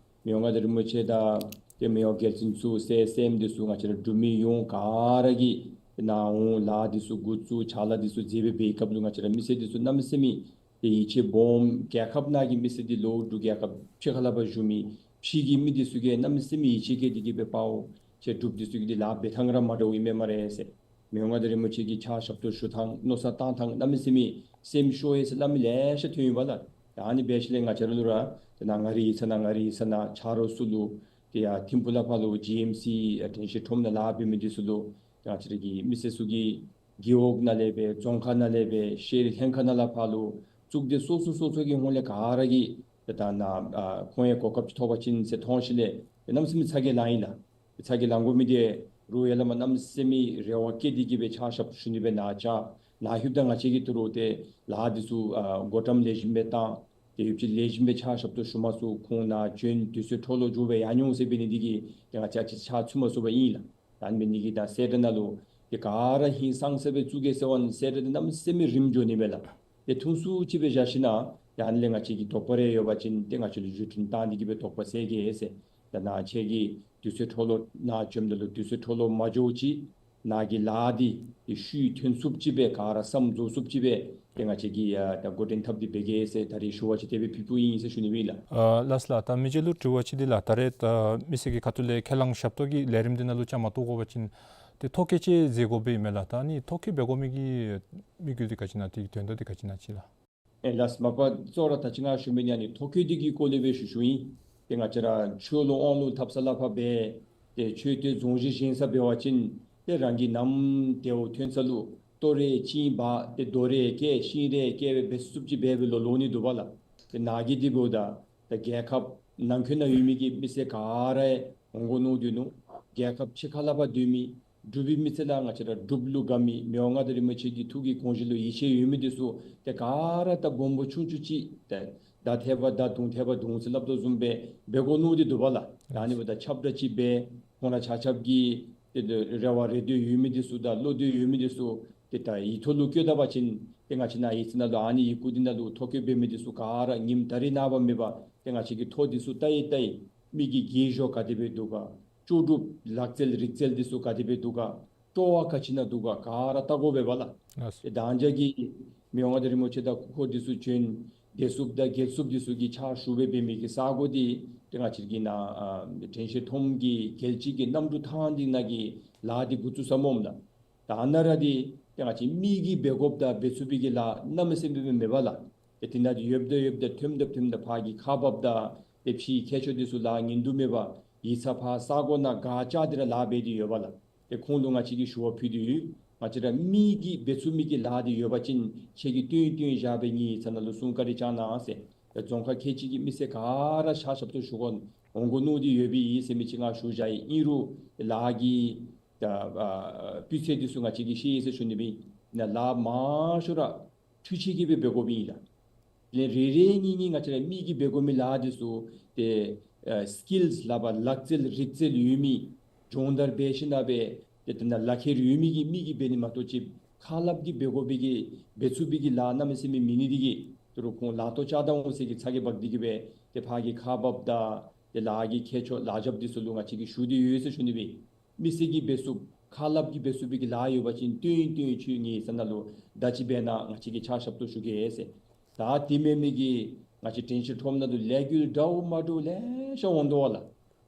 མི་དབང་མངའ་བདག་རིན་པོ་ཆེ་དང་ཏེ་མི་དབང་རྒྱལ་བཙུན་ཚུ་སྲས་སྲསམོ་འདི་ཚུ་ང་བཅས་ར་འབྲུག་མི་ཡོངས་ག་ར་གིས་ནཱ་འོང་ལཱ་འདི་ཚུ་འགོ་བཙུགས་ཕྱག་ལཱ་འདི་ཚུ་མཛད་སྦེ་འབད་བའི་སྐབས་ལུ་ང་བཅས་ར་མི་སེར་འདི་ཚུ་གནམ་མེད་ས་མེད་ཏེ་ཡིད་ཆེས་སྦོམ། རྒྱལ་ཁབ་ནང་གི་མི་སེར་འདི་ལུ་འབྲུག་རྒྱལ་ཁབ་ཕྱི་ཁ་ལས་ཕར་བཞུགས་མི་ཕྱི་གི་མི་འདི་ཚུ་གིས་གནམ་མེད་ས་མེད་ཡིད་ཆེས་བསྐྱེད་དེ་གི་སྦེ་དཔའ་བོ་ཁྱེད་འབྲུགཔ་འདི་ཚུ་གི་འདི་ལཱ་འབད་ཐངས་ར་མ་འདྲཝ་ཨིན་མས་སྨ་རེ་ཟེར། མི་དབང་མངའ་བདག་རིན་པོ་ཆེ་གི་ཕྱག་ཞབས་ཏོག་ཞུ་ཐངས་མནོ་བསམ་བཏང་ཐངས་གནམ་མེད་ས་མེད་སེམས་ཤོར་ཡི་ཟེར་སླབ་མི་ལེ་ཤ་ཐོན་ཡོདཔ་ལགས། ད་ཨ་ནི་འབད་ཞིནམ་ལས་ང་བཅས་ར་ལུ་ར་ཏེ་ནཱ་མངའ་རིས་ས་ནང་མངའ་རིས་ས་ནང་ཆ་རོགས་ཚུ་ལུ་ཏེ་ཡར་ཐིམ་ཕུག་ལས་ཕར་ལུ་ཇི་ཨེམ་སི་དྲན་ཤེས་ཁྲོམ་ནང་ལཱ་འབད་མི་འདི་ཚུ་ལུ་ང་བཅས་ར་གི་མི་སེར་ཚུ་གིས་རྒེད་འོག་ནང་ལས་སྦེ་རྫོང་ཁག་ནང་ལས་སྦེ་ཤེས་རིག་ལྷན་ཁག་ནང་ལས་ཕར་ལུ་གཙུག་སྡེ་སོ་སོ་སོ་སོ་གི་ཧོངས་ལས་ག་ར་གིས་ཏེ་ད་ནཱ་ཨ་ཁོང་ཡང་གོ་སྐབས་ཅིག་ཐོབ་པ་ཅིན་ཟེར་མཐོང་ཞིནམ་ལས་གནམ་མེད་ས་མེད་ཚ་གྱང་ལང་ཡི་ལགས། ཚ་གྱང་ལང་དགོ་མི་འདི་རུང་ཡ་ལ་མ་གནམ་མེད་ས་མེད་རེ་བ་བསྐྱེད་དེ་གི་སྦེ་ཕྱག་ཞབས་ཞུ་ནི་སྦེ་ནཱ་བཅར། ནཱ་ལྷོདཔ་ད་ང་བཅས་ཀྱིས་ད་རུང་ཏེ་ལཱ་འདི་ཚུ་ཨ་བགོ་བཀྲམ་ལེགས་ཤོམ་སྦེ་བཏང་། ཏེ་ཡོདཔ་ཅིག་ལེགས་ཤོམ་སྦེ་ཕྱག་ཞབས་ཏོག་ཞུ་མ་ཚུགས། ཁོང་ནཱ་བྱོན་དུས་ཚོད་འཕྲོ་བརླག་འགྱོ་སྦེ་ཡར་འགྱོ་འོང་ཟེར་འབད་ནི་འདི་གིས་ཏེ་ང་བཅས་ཅིག་ཕྱག་ཚུད་མ་ཚུགས་པར་ཨིན་ལགས། ད་ཨ་ནི་འབད་ནི་འདི་གིས་ད་གསལ་བསྒྲགས་ནང་ལུ་ཏེ་ག་ར་ཧིང་སངས་ས་སྦེ་བཙུགས་གེ་ཟེར་བ་ནི་གསལ་བསྒྲགས་འདི་གནམ་མེད་ས་མེད་རིངམོ་འགྱོ་ནི་མས་ལགས། ཏེ་ཐུང་སུ་ཅིག་སྦེ་བཞག་ཞིན་ན་ཡང་ཨ་ནི་ལས་ང་བཅས་ཀྱི་དོགས་པ་རེ་ཡོད་པ་ཅིན་ཏེ་ང་བཅས་ལུ་བརྒྱུད་འཕྲིན་བཏང་སྟེ་གི་སྦེ་དོགས་པ་སེལ་གེ་ཟེར། ད་ནཱ་ཁྱེད་ཀྱིས་དུས་ཚོད་འཕྲོ་བརླག་ནཱ་བྱོནམ་ད་ལུ་དུས་ཚོད་འཕྲོ་བརླག་མ་འགྱོཝ་ཅིག་ནཱ་གི་ལཱ་འདི་ཏེ་ཤུལ་ཐོན་ཚུགསཔ་ཅིག་སྦེ་ག་ར་བསམ་རྫོགས་ཚུགསཔ་ཅིག་སྦེ་ཏེ་ང་བཅས་ཀྱིས་ཡ་ད་འགོ་འདྲེན་འཐབ་སྟེ་འབད་གེ་ཟེར་ད་རིས་ཞུ་བ་ཅིག་དེ་སྦེ་ཕུལ་ཕུལཝ་ཨིན་ཟེར་ཞུ་ནི་ཨིན་ལགས། ཨ་ལགས་ལགས། ད་མི་རྗེ་ལུ་དྲི་བ་ཅིག་འདི་ལགས། ད་རེས་ད་མི་སེར་གྱི་ཁ་ཐུག་ལས་ཁས་བླངས་ཞབས་ཏོག་གི་ལས་རིམ་འདི་ནང་ལུ་བཅའ་མར་གཏོགས་དགོ་པ་ཅིན་ཏེ་ཐོ་བཀོད་ཅིག་མཛད་དགོཔ་ཨིན་མས་ལགས། ད་ཨ་ནི་ཐོ་བཀོད་འབད་དགོ་མི་གི་དམིགས་ཡུལ་འདི་ག་ཅི་ཨིན་ན་ཏེ་དོན་དག་འདི་ག་ཅི་ཨིན་ན་ཅིག་ལགས། ཨེ་ལགས་མ་པ་གཙོ་བོ་ར་ད་ཅི་ང་ཞུ་མི་ཨ་ནི་ཐོ་བཀོད་འདི་གི་སྐོར་ལས་སྦེ་ཞུ་ཞུཝ་ཨིན། ཏེ་ང་བཅས་ར་ཆོས་ལུ་དབང་ལུ་ཐབས་ས་ལ་ཕར་འབད་ཏེ་མཆོད་རྟེན་རྫོང་གཞི་བཞེངས་ས་འབད་བ་ཅིན་ཏེ་རང་གི་ནམ་དེའུ་ཐོན་ས་ལུ་ཏོ་རེ་བཅིངས་འབག་ཏེ་རྡོ་རེ་བཀལ་ཤིང་རེ་བཀལ་སྦེ་འབད་ཚུགསཔ་ཅིག་འབད་འབད་ལོ་ལོ་ནི་འདུག་པ་ལགས། ཏེ་ནཱ་གི་འདི་འབདཝ་ད་ད་རྒྱལ་ཁབ་ནང་འཁོད་ནང་ཡོད་མི་གི་མི་སེར་ག་ར་འོང་དགོ་མནོ་སྡོད་ནུག། རྒྱལ་ཁབ་ཕྱི་ཁ་ལས་ཕར་སྡོད་མི་འབྲུག་པའི་མི་སེར་ལགས། ང་བཅས་ར་འབྲུག་ལུ་དགའ་མི་མི་དབང་མངའ་བདག་རིན་པོ་ཆེ་གི་ཐུགས་ཀྱི་དགོངས་བཞེད་ལུ་ཡིད་ཆེས་ཡོད་མི་འདི་ཚུ་ཏེ་ག་ར་ད་སྦོམ་པོ་ཆུང་ཆུང་ཅིག་ཏེ་མདའ་འཐད་པ་མདའ་མདུང་འཐད་པ་མདུང་ཟེར་སླབ་དོ་བཟུམ་སྦེ་འབད་དགོ་མནོ་སྟེ་འདུག་པ་ལགས། ད་ཨ་ནི་འབདཝ་ད་ཁྱབ་བསྒྲགས་ཅིག་འབད་ཁོང་ར་ཆ་ཁྱབ་ཀྱི་ཏེ་རེ་བ་རེ་འདོད་ཡོད་མི་འདི་ཚུ་དང་བློ་འདོད་ཡོད་མི་འདི་ཚུ་ཏེ་ད་ཡིག་ཐོག་ལུ་བཀོད་ད་པ་ཅིན་ཏེ་ང་བཅས་ནཱ་ཡིག་ཚང་ནང་ལུ་ཨ་ནི་ཡི་གུ་འདི་ནང་ལུ་ཐོ་བཀོད་འབད་མི་འདི་ཚུ་ག་ར་ཉིནམ་ད་རིས་ནངས་པ་མེད་པར་ཏེ་ང་བཅས་ཀྱིས་ཐོ་འདི་ཚུ་བལྟ་ཡི་བལྟ་ཡི། མི་གི་དགེ་སྦྱོར་ག་དེ་སྦེ་འདུག་ག། ལྕོགས་གྲུབ་ལག་རྩལ་རིག་རྩལ་འདི་ཚུ་ག་དེ་སྦེ་འདུག་ག། སྤྲོ་བ་ག་ཅི་ནང་འདུག་ག། ག་ར་བལྟ་དགོ་པས་པ་ལགས། ལགས་སོ། ཏེ་ད་ང་བཅས་ཀྱི་མི་དབང་མངའ་བདག་རིན་པོ་ཆེ་དང་སྐུ་འཁོར་འདི་ཚུ་བྱོན་བདེ་སྲུངཔ་དང་རྒྱལ་སྲུངཔ་འདི་ཚུ་གིས་ཕྱག་ཞུ་སྦེ་འབད་མི་གི་ས་གོ་འདི་ཏེ་ང་བཅས་ཀྱི་ནཱ་ཨ་དྲན་ཤེས་ཁྲོམ་གྱི་རྒྱལ་སྤྱི་གི་གནམ་གྲུ་ཐང་འདི་ནང་གི་ལཱ་འདི་འགོ་བཙུགས་ས་སྨོ་ལགས། ད་ནཱ་ར་འདི་ཏེ་ང་བཅས་མི་གིས་འབད་དགོཔ་དང་འབད་ཚུགས་པའི་གི་ལཱ་གནམ་མེད་ས་མེད་མེད་པ་ལགས། ཏེ་དེ་ནང་འདི་ཡོདཔ་ད་ཡོདཔ་ད་ཐོནམ་ད་ཐོནམ་ད་ཕར་གྱི་ཁག་འབགཔ་དང་ཏེ་ཕྱིའི་མཁས་མཆོག་འདི་ཚུ་ལཱ་ཉན་དུ་མེད་པར་ཡིག་ཚང་ཕར་ས་གོ་ནང་སྒར་བཅག་སྟེ་ར་ལཱ་འབད་དེ་ཡོད་པ་ལགས། ཏེ་ཁོང་ལུ་ང་བཅས་ཀྱིས་ཞུ་བ་ཕུལ་ཏེ་ཡོད། ང་བཅས་ར་མི་གིས་འབད་ཚུགས་མི་གི་ལཱ་འདི་ཡོད་པ་ཅིན་ཁྱེད་ཀྱིས་བཏོན་བཏོན་བཞག་སྦེ་ངེའི་ཡིག་ཚང་ནང་ལུ་སྲུང་བཀའ་དྲིན་བསྐྱང་གནང་ཟེར། ཏེ་རྫོང་ཁག་ཁལ་གཅིག་གི་མི་སེར་ག་ར་ཕྱག་ཞབས་ཏོག་ཞུ་དགོ་འོང་དགོ་མནོ་སྟེ་ཡོད་པའི་ཨིན་ཟེར་མི་ཅིག་ང་ཞུ་བཞག་ཡི། ཨིན་རུང་ལཱ་གི་ད་ཨ་སྤུས་ཚད་འདི་ཚུ་ང་བཅས་ཀྱིས་ཤེས་ཡི་ཟེར་ཞུ་ནི་སྦེ་ཨིན། ནཱ་ལཱ་མང་ཤོས་ར་འཕྲུལ་ཆས་ཀྱིས་སྦེ་འབད་དགོཔ་ཨིན་ལགས། ལས་རེ་རེ་གཉིས་གཉིས་ང་བཅས་ར་མི་གིས་འབད་དགོ་མི་ལཱ་འདི་ཚུ་ཏེ་ཨ་སི་ཀིལསི་སླབ་པ་ལག་རྩལ་རིག་རྩལ་ཡོད་མི་སྦྱོང་བརྡར་འབད་ཞིན་ན་སྦེ་ཏེ་དེ་ནང་ལག་ཁྱེར་ཡོད་མི་གི་མི་གིས་འབད་ནི་མ་གཏོགས་ཅིག་ཁ་སླབ་ཀྱིས་འབད་དགོ་པའི་གི་འབད་ཚུགས་པའི་གི་ལཱ་གནམ་མེད་ས་མེད་མེད་ནི་འདི་གིས་ད་རུང་ཁོང་ལཱ་ཐོག་བཅར་ད་འོང་ཟེར་གྱི་ཚ་གྱང་འབག་སྟེ་གི་སྦེ་ཏེ་ཕར་གྱི་ཁག་འབགཔ་དང་ཏེ་ལཱ་གི་མཁས་མཆོག་ལཱ་རྐྱབ་འདི་ཚུ་ལུ་ང་བཅས་ཀྱིས་ཞུ་སྟེ་ཡོད་ཟེར་ཞུ་ནི་སྦེ་ཨིན། མི་སེར་གྱིས་འབད་ཚུགས་ཁ་སླབ་ཀྱིས་འབད་ཚུགས་པའི་གི་ལཱ་ཡོད་པ་ཅིན་བཏོན་བཏོན་ཁྱོད་ངེའི་ཡིག་ཚང་ནང་ལུ་ད་ཅི་འབད་ན་ང་བཅས་ཀྱིས་ཕྱག་ཞབས་ཏོག་ཞུ་གེ་ཟེར། ད་དེ་མེན་མི་གི་ང་བཅས་དྲན་ཤེས་ཁྲོམ་ནང་ལུ་ལས་འགུལ་འདྲཝ་མ་འདྲཝ་ལེ་ཤ་འོང་དོ་བ་ལགས།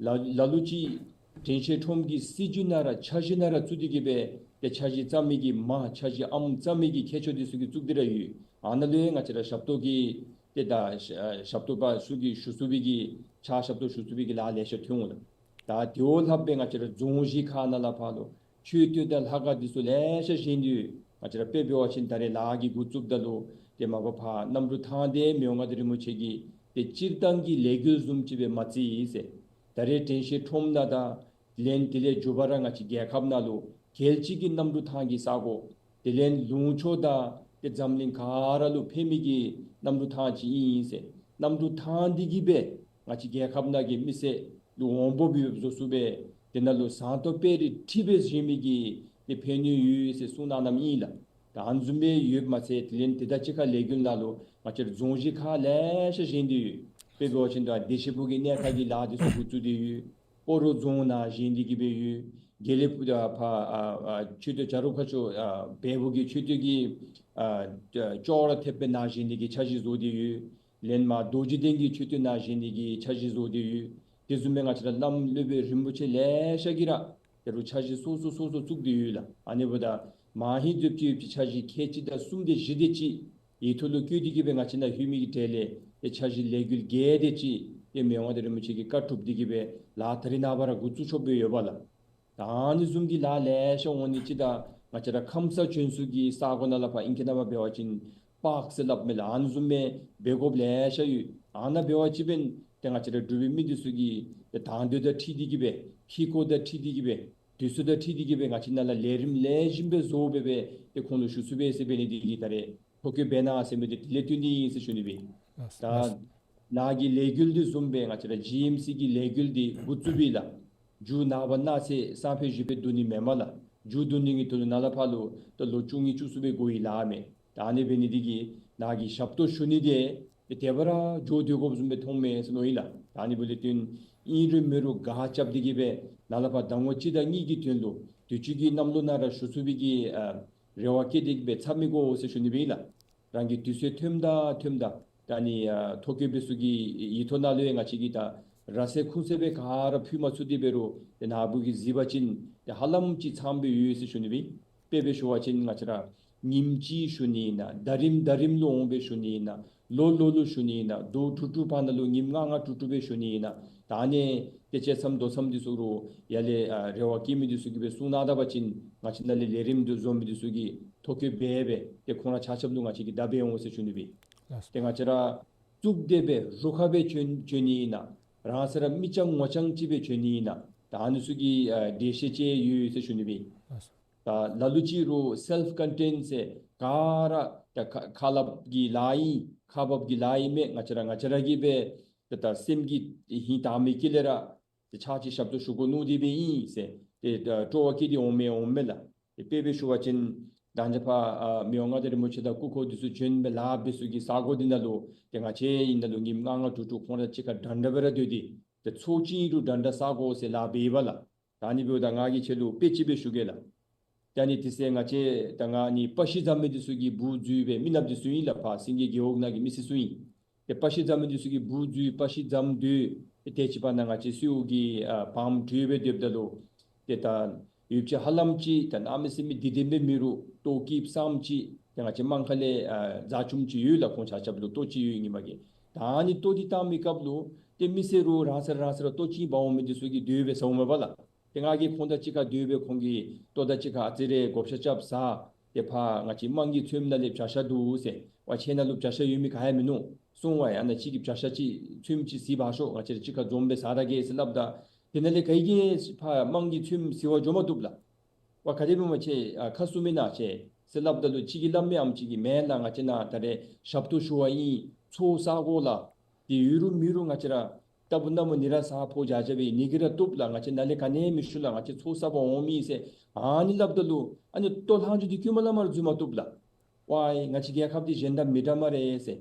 ལ་ལ་ལུ་ཅིག་དྲན་ཤེས་ཁྲོམ་གྱི་སྲིད་བྱུས་ནང་ར་འཆར་གཞི་ནང་ར་བཙུགས་ཏེ་གི་སྦེ་ཏེ་འཆར་གཞི་བརྩམ་མི་གི་མ་འཆར་གཞི་ཨམ་བརྩམ་མི་གི་མཁས་མཆོག་འདི་ཚུ་གིས་བཙུགས་ཏེ་ར་ཡོད། ཨ་ནཱ་ལུ་ཡང་ང་བཅས་ར་ཞབས་ཏོག་གི་ཏེ་ད་ཞབས་ཏོག་པ་ཚུ་གིས་ཞུ་ཚུགས་པའི་གི་ཕྱག་ཞབས་ཏོག་ཞུ་ཚུགས་པའི་གི་ལཱ་ལེ་ཤ་ཐོན་འོང་ལགས། ད་དེ་བ་ལྷག་སྦེ་ང་བཅས་ར་རྫོང་གཞི་ཁག་ནང་ལས་ཕར་ལུ་མཆོད་རྟེན་དང་ལྷ་ཁང་འདི་ཚུ་ལེ་ཤ་བཞེངས་ཏེ་ཡོད། ང་བཅས་ར་དཔེ་འབད་བ་ཅིན་ད་རེས་ལཱ་གི་འགོ་བཙུགསཔ་ད་ལུ་ཏེ་མ་པ་ཕར་གནམ་གྲུ་ཐང་འདི་མི་དབང་མངའ་བདག་རིན་པོ་ཆེ་གིས་ཏེ་སྤྱིར་བཏང་གི་ལས་འགུལ་བཟུམ་ཅིག་སྦེ་མ་བརྩི་ཡི་ཟེར། ད་རེས་དྲན་ཤེས་ཁྲོམ་ནང་དང་ལན་དེ་ལས་མགྱོགས་པ་ར་ང་བཅས་རྒྱལ་ཁབ་ནང་ལུ་རྒྱལ་སྤྱི་གི་གནམ་གྲུ་ཐང་གི་ས་གོ་དེ་ལས་ལུང་ཕྱོགས་དང་ཏེ་འཛམ་གླིང་ག་ར་ལུ་ཕན་མི་གི་གནམ་གྲུ་ཐང་ཅིག་ཨིན་ཟེར། གནམ་གྲུ་ཐང་འདི་གིས་སྦེ་ང་བཅས་རྒྱལ་ཁབ་ནང་གི་མི་སེར་ལུ་འོང་འབབ་ཡོདཔ་བཟོ་ཚུགས་པས། དེ་ནང་ལུ་ཟངས་མདོག་དཔལ་རི་འཁྲིགས་སྦེ་བཞེངས་མི་གི་ཏེ་ཕན་ནུས་ཡོད་ཟེར་གསུངས་གནང་གནངམ་ཨིན་ལགས། ད་ཨ་ནི་བཟུམ་སྦེ་ཡོདཔ་མ་ཚད་དེ་ལས་དེ་དང་གཅིག་ཁར་ལས་འགུལ་ནང་ལུ་ང་བཅས་རྫོང་གཞི་ཁག་ལེ་ཤ་བཞེངས་ཏེ་ཡོད། དཔེ་འབད་བ་ཅིན་ད་བདེ་ཆེན་ཕུག་གི་གནས་ཁང་གི་ལཱ་འདི་ཚུ་འགོ་བཙུགས་ཏེ་ཡོད། སྤ་རོ་རྫོང་ནང་བཞེངས་ཏེ་གི་སྦེ་ཡོད། དགེ་ལེགས་ཕུག་ད་ཕར་ཨ་ཨ་མཆོད་རྟེན་བྱ་རོག་ཁ་ཕྱོགས་ཨ་བལ་པོ་གི་མཆོད་རྟེན་གྱི་ཨ་ཅོག་ར་འཐདཔ་སྦེ་ནཱ་བཞེངས་ནི་གི་འཆར་གཞི་བཟོ་སྟེ་ཡོད། ལན་མ་རྡོ་རྗེ་གདན་གྱི་མཆོད་རྟེན་ནཱ་བཞེངས་ནི་གི་འཆར་གཞི་བཟོ་སྟེ་ཡོད། དེ་བཟུམ་སྦེ་ང་བཅས་ར་བླམ་སློབ་དཔོན་རིན་པོ་ཆེ་ལེ་ཤ་གིས་ར་ད་རུང་འཆར་གཞི་སོ་སོ་སོ་སོ་བཙུགས་ཏེ་ཡོད་ལགས། ཨ་ནི་འབདཝ་ད་མ་ཧེ་རྫོབ་ཅིག་ཡོད་པའི་འཆར་གཞི་ཁལ་གཅིག་དང་གསུམ་དེ་བཞི་དེ་ཅིག་ཡིག་ཐོག་ལུ་བཀོད་དེ་གི་སྦེ་ང་བཅས་ནཱ་ལྷོད་མི་གི་གྲས་ལས་ཏེ་འཆར་གཞི་ལས་འགུལ་བརྒྱད་དེ་ཅིག་ཏེ་མི་དབང་མངའ་བདག་རིན་པོ་ཆེ་གིས་བཀའ་གྲུབ་སྟེ་གི་སྦེ་ལཱ་ད་རེས་ནངས་པ་ར་འགོ་བཙུགས་ཆོགཔ་སྦེ་ཡོད་པ་ལགས། ད་ཨ་ནི་བཟུམ་གྱི་ལཱ་ལེ་ཤ་འོང་ནི་ཅིག་དང་ང་བཅས་ར་ཁམས་སངས་བྱོན་ས་གི་ས་གོ་ནང་ལས་ཕར་ཨིང་སྐད་ནང་མར་འབད་བ་ཅིན་པཱརཀ་ཟེར་སླབ་མས་ལགས། ཨ་ནི་བཟུམ་སྦེ་འབད་དགོཔ་ལེ་ཤ་ཡོད། ཨ་ནཱ་འབད་བ་ཅིན་འབདན་ཏེ་ང་བཅས་ར་འབྲུག་པའི་མི་འདི་ཚུ་གིས་ཏེ་དང་འདོད་དང་འཁྲིལ་ཏེ་གི་སྦེ་འཁྲིལ་དགོཔ་དང་འཁྲིལ་ཏེ་གི་སྦེ་དུས་ཚོད་དང་འཁྲིལ་ཏེ་གི་སྦེ་ང་བཅས་ནཱ་ལས་ལས་རིམ་ལེགས་ཤོམ་སྦེ་བཟོ་སྦེ་སྦེ་ཏེ་ཁོང་ལུ་ཞུ་ཚུགས་པས་ཟེར་འབད་ནི་འདི་གིས་ད་རེས་ཐོ་བཀོད་འབད་གནང་ཟེར་མི་འདི་དེ་ལས་བརྟེན་ཏེ་ཨིན་ཟེར་ཞུ་ནི་སྦེ། ལགས་སོ། ད་ལགས་སོ། ནཱ་གི་ལས་འགུལ་འདི་བཟུམ་སྦེ་ང་བཅས་ར་ཇི་ཨེམ་སི་གི་ལས་འགུལ་འདི་འགོ་བཙུགས་པས་ལགས། མཇུག་ནངས་པ་གནངས་ཚེ་སང་ཕོད་གཞེས་ཕོད་བསྡུ་ནི་མེན་མས་ལགས། མཇུག་བསྡུ་ནི་གི་དོན་ལུ་ནཱ་ལས་ཕར་ལུ་ད་ལོ་བཅུ་གཉིས་བཅུ་གསུམ་སྦེ་འགོར་བའི་ལཱ་མས། ད་ཨ་ནི་འབད་ནི་འདི་གིས་ནཱ་གིས་ཞབས་ཏོག་ཞུ་ནི་འདི་ཏེ་དེ་སྦེ་ར་འགྱོ་སྡོད་དགོཔ་བཟུམ་སྦེ་མཐོངམ་མས་ཟེར་མནོ་ཡི་ལགས། ད་ཨ་ནི་འབདཝ་ལས་བརྟེན་ཨིན་རུང་མེན་རུང་ག་རྐྱབ་སྟེ་གི་སྦེ་ནཱ་ལས་ཕར་ཟླ་ངོ་གཅིག་དང་གཉིས་ཀྱི་དོན་ལུ་དུས་ཅི་གི་གནམ་ལོ་ནང་ར་ཞུ་ཚུགས་པའི་གི་ཨ་རེ་བ་བསྐྱེད་དེ་གི་སྦེ་འཚབ་མི་དགོ་ཟེར་ཞུ་ནི་སྦེ་ཨིན་ལགས། རང་གི་དུས་ཚོད་ཐོནམ་ད་ཐོནམ་ད་ད་ཨ་ནི་ཨ་ཐོ་བཀོད་འབད་ས་གི་ཡིག་ཐོག་ནང་ལུ་ཡང་ང་བཅས་ཀྱིས་ད་ར་བསད་ཁུངས་བཙན་སྦེ་ག་ར་ཕུལ་མ་ཚུགས་ཏེ་འབད་རུང་ཏེ་ནཱ་བུ་གིས་གཟིགས་པ་ཅིན་ཏེ་ཧ་ལམ་ཅིག་ཚངམ་སྦེ་ཡོད་ཟེར་ཞུ་ནི་སྦེ། དཔེ་སྦེ་ཞུ་བ་ཅིན་ང་བཅས་ར་ ཉིནམ་གཅིག་ཞུ་ནི་ཨིན་ན། ཟླ་རིམ་ཟླ་རིམ་ལུ་འོང་སྦེ་ཞུ་ནི་ཨིན་ན། ལོ་ལོ་ལུ་ཞུ་ནི་ཨིན་ན། ཟླཝ་དྲུག་དྲུག་བར་ན་ལུ་ཉིནམ་ལྔ་ལྔ་དྲུག་དྲུག་སྦེ་ཞུ་ནི་ཨིན་ན། ད་ཨ་ནི་ཏེ་དཔྱད་མཚམས་དོ་མཚམས་འདི་ཚུ་རུ་ཡར་ལས་ཨ་རེ་བ་བསྐྱེད་མི་འདི་ཚུ་གིས་སྦེ་གསུང་གནང་ད་པ་ཅིན་ང་བཅས་ནཱ་ལས་ལས་རིམ་འདི་བཟོ་མི་འདི་ཚུ་གིས་ཐོ་བཀོད་འབད་སྦེ་ཏེ་ཁོང་ར་ཆ་ཁྱབ་ལུ་ང་བཅས་ཀྱིས་བརྡ་འབད་འོང་ཟེར་ཞུ་ནི་སྦེ། ལགས་སོ། ཏེ་ང་བཅས་ར་བཙུགས་ཏེ་སྦེ་རུ་ཁག་སྦེ་བྱོན་བྱོན་ནི་ཨིན་ན། རང་སོ་ར་མི་རྐྱང་ངོ་རྐྱང་ཅིག་སྦེ་བྱོན་ནི་ཨིན་ན། ད་ཨ་ནི་ཚུ་གི་ཨ་འགྲེལ་བཤད་ཅིག་ཡོད་ཟེར་ཞུ་ནི་སྦེ། ལགས་སོ། ད་ལ་ལུ་ཅིག་རུ་self contained ཟེར་ག་ར་ད་ཁ་ཁ་སླབ་ཀྱི་ལཱ་ཨིན། ཁ་འབབ་ཀྱི་ལཱ་ཨིན་མས། ང་བཅས་ར་ང་བཅས་ར་གིས་སྦེ་ཏེ་ད་སེམས་ཀྱི་ཧིང་དྭངས་མའི་དཀྱིལ་ལས་ར་ཏེ་ཕྱག་ཕྱི་ཞབས་ཏོག་ཞུ་དགོ་མནོ་སྟེ་སྦེ་ཨིན་ཟེར་ཏེ་ད་སྤྲོ་བ་བསྐྱེད་དེ་འོང་མི་འོང་མས་ལགས། ཏེ་དཔེ་སྦེ་ཞུ་བ་ཅིན་ད་ལྟོ་ཕར་ཨ་མི་དབང་མངའ་བདག་རིན་པོ་ཆེ་དང་སྐུ་འཁོར་འདི་ཚུ་བྱོན་སྦེ་ལཱ་འབད་ས་གི་ས་གོ་འདི་ནང་ལུ་ཏེ་ང་བཅས་ཨིན་ད་ལུ་ཉིནམ་ལྔ་ལྔ་དྲུག་དྲུག་ཁོང་ར་གཅིག་ཁར་འདྲན་འདྲ་སྦེ་ར་སྡོད་དེ་ཏེ་ཚོགས་ཅིག་རུ་འདྲན་འདྲ་ས་གོ་ཟེར་ལཱ་འབད་བ་ལགས། ད་ཨ་ནི་འབདཝ་ད་ང་གིས་ཁྱེད་ལུ་དཔེ་ཅིག་སྦེ་ཞུ་གེ་ལགས། ད་ཨ་ནི་དེ་ཚེ་ང་བཅས་ད་ང་ནི་པ་ཤི་འཛམ་མི་འདི་ཚུ་གི་བུ་བཙུགས་སྦེ་མི་ནགཔ་འདི་ཚུ་ཨིན་ལགས། ཕར་སེང་གེ་རྒེད་འོག་ནང་གི་མི་སེར་ཚུ་ཨིན། ཏེ་པ་ཤི་འཛམ་མི་འདི་ཚུ་གི་བུ་བཙུགས་པ་ཤི་འཛམ་སྡོད། ཏེ་དེ་ཅིག་བར་ན་ང་བཅས་སེའུ་གི་ཨ་བམ་གྲུ་སྦེ་སྡོདཔ་ད་ལུ་ཏེ་ད་ཡུདཔ་ཅིག་ཧ་ལམ་ཅིག་ད་གནམ་མེད་ས་མེད་འདི་དེམ་སྦེ་མེད་རུང་ལྟོ་སྐྱིདཔ་སངམ་ཅིག་ཏེ་ང་བཅས་དམངས་ཁ་ལས་ཨ་བཟའ་བཅུགམ་ཅིག་ཡོད་ལགས། ཁོང་ཆ་ཁྱབ་ལུ་ལྟོ་ཅིག་ཡོད་ཉིནམ་གི། ད་ཨ་ནི་ལྟོ་འདི་བཏང་མི་སྐབས་ལུ་ཏེ་མི་སེར་རུ་རང་སོ་ར་རང་སོ་ར་ལྟོ་ཅིག་འབག་འོང་མི་འདི་ཚུ་གིས་སྡོད་སྦེ་ཟ་འོང་མས་པ་ལགས། ཏེ་ང་གིས་ཁོང་དང་གཅིག་ཁར་སྡོད་སྦེ་ཁོང་གི་ལྟོ་དང་གཅིག་ཁར་ཨ་ཙི་རེ་བགོ་བཤའ་རྐྱབ་ཟ། ཏེ་ཕར་ང་བཅས་དམངས་ཀྱི་ཚོདམ་ནང་ལས་བྱ་ཤ་འདུག་ཟེར། ཝའེ་ཁྱེད་ནང་ལུ་བྱ་ཤ་ཡོད་མི་ག་ཡང་མིན་ནུག། སོང་ཝའེ་ཨ་ནཱ་ཅིག་གི་བྱ་ཤ་ཅིག་ཚོདམ་ཅིག་གཟིགས་འབག་ཤོག། ང་བཅས་ར་གཅིག་ཁར་འཛོམས་སྦེ་ཟ་ར་གེ་ཟེར་སླབ་ད། དེ་ནང་ལས་ག་གིས་ཕར་དམངས་ཀྱི་ཚོདམ་གཟིགས་པར་འགྱོ་མ་བཏུབ་ལགས། ཝའེ་ག་དེ་སྦེ་སྨོ་ཁྱེད་ཨ་ཁ་བསུབ་མི་ནང་ཁྱེད་ཟེར་སླབ་ད་ལུ་གཅིག་གིས་སླབ་མས། ཨམ་ཅིག་གིས་མེན་ལགས། ང་བཅས་ནཱ་ད་རེས་ཞབས་ཏོག་ཞུ་བར་ཨིན། ཚོགས་བསག་དགོ་ལགས། དེ་ཡོད་རུང་མེད་རུང་ང་བཅས་ར་ལྟ་བུ་ན་མོ་ནི་ར་ས་ཕོ་རྒྱ་རྒྱ་སྦེ་ནི་གིས་ར་བཏུབ་ལགས། ང་བཅས་ནཱ་ལས་ག་ནི་མི་ཞུ་ལགས། ང་བཅས་ཚོགས་བསག་པར་འོངམ་ཨིན་ཟེར་ཨ་ནི་སླབ་ད་ལུ་ཨ་ནི་ལྟོ་ལྷག་མཇུག་འདི་ཀུན་མ་ལ་མར་འཛུལ་མ་བཏུབ་ལགས། ཝའེ་ང་བཅས་རྒྱལ་ཁབ་འདི་གཞན་དང་མི་འདྲ་སྨ་རེ་ཟེར།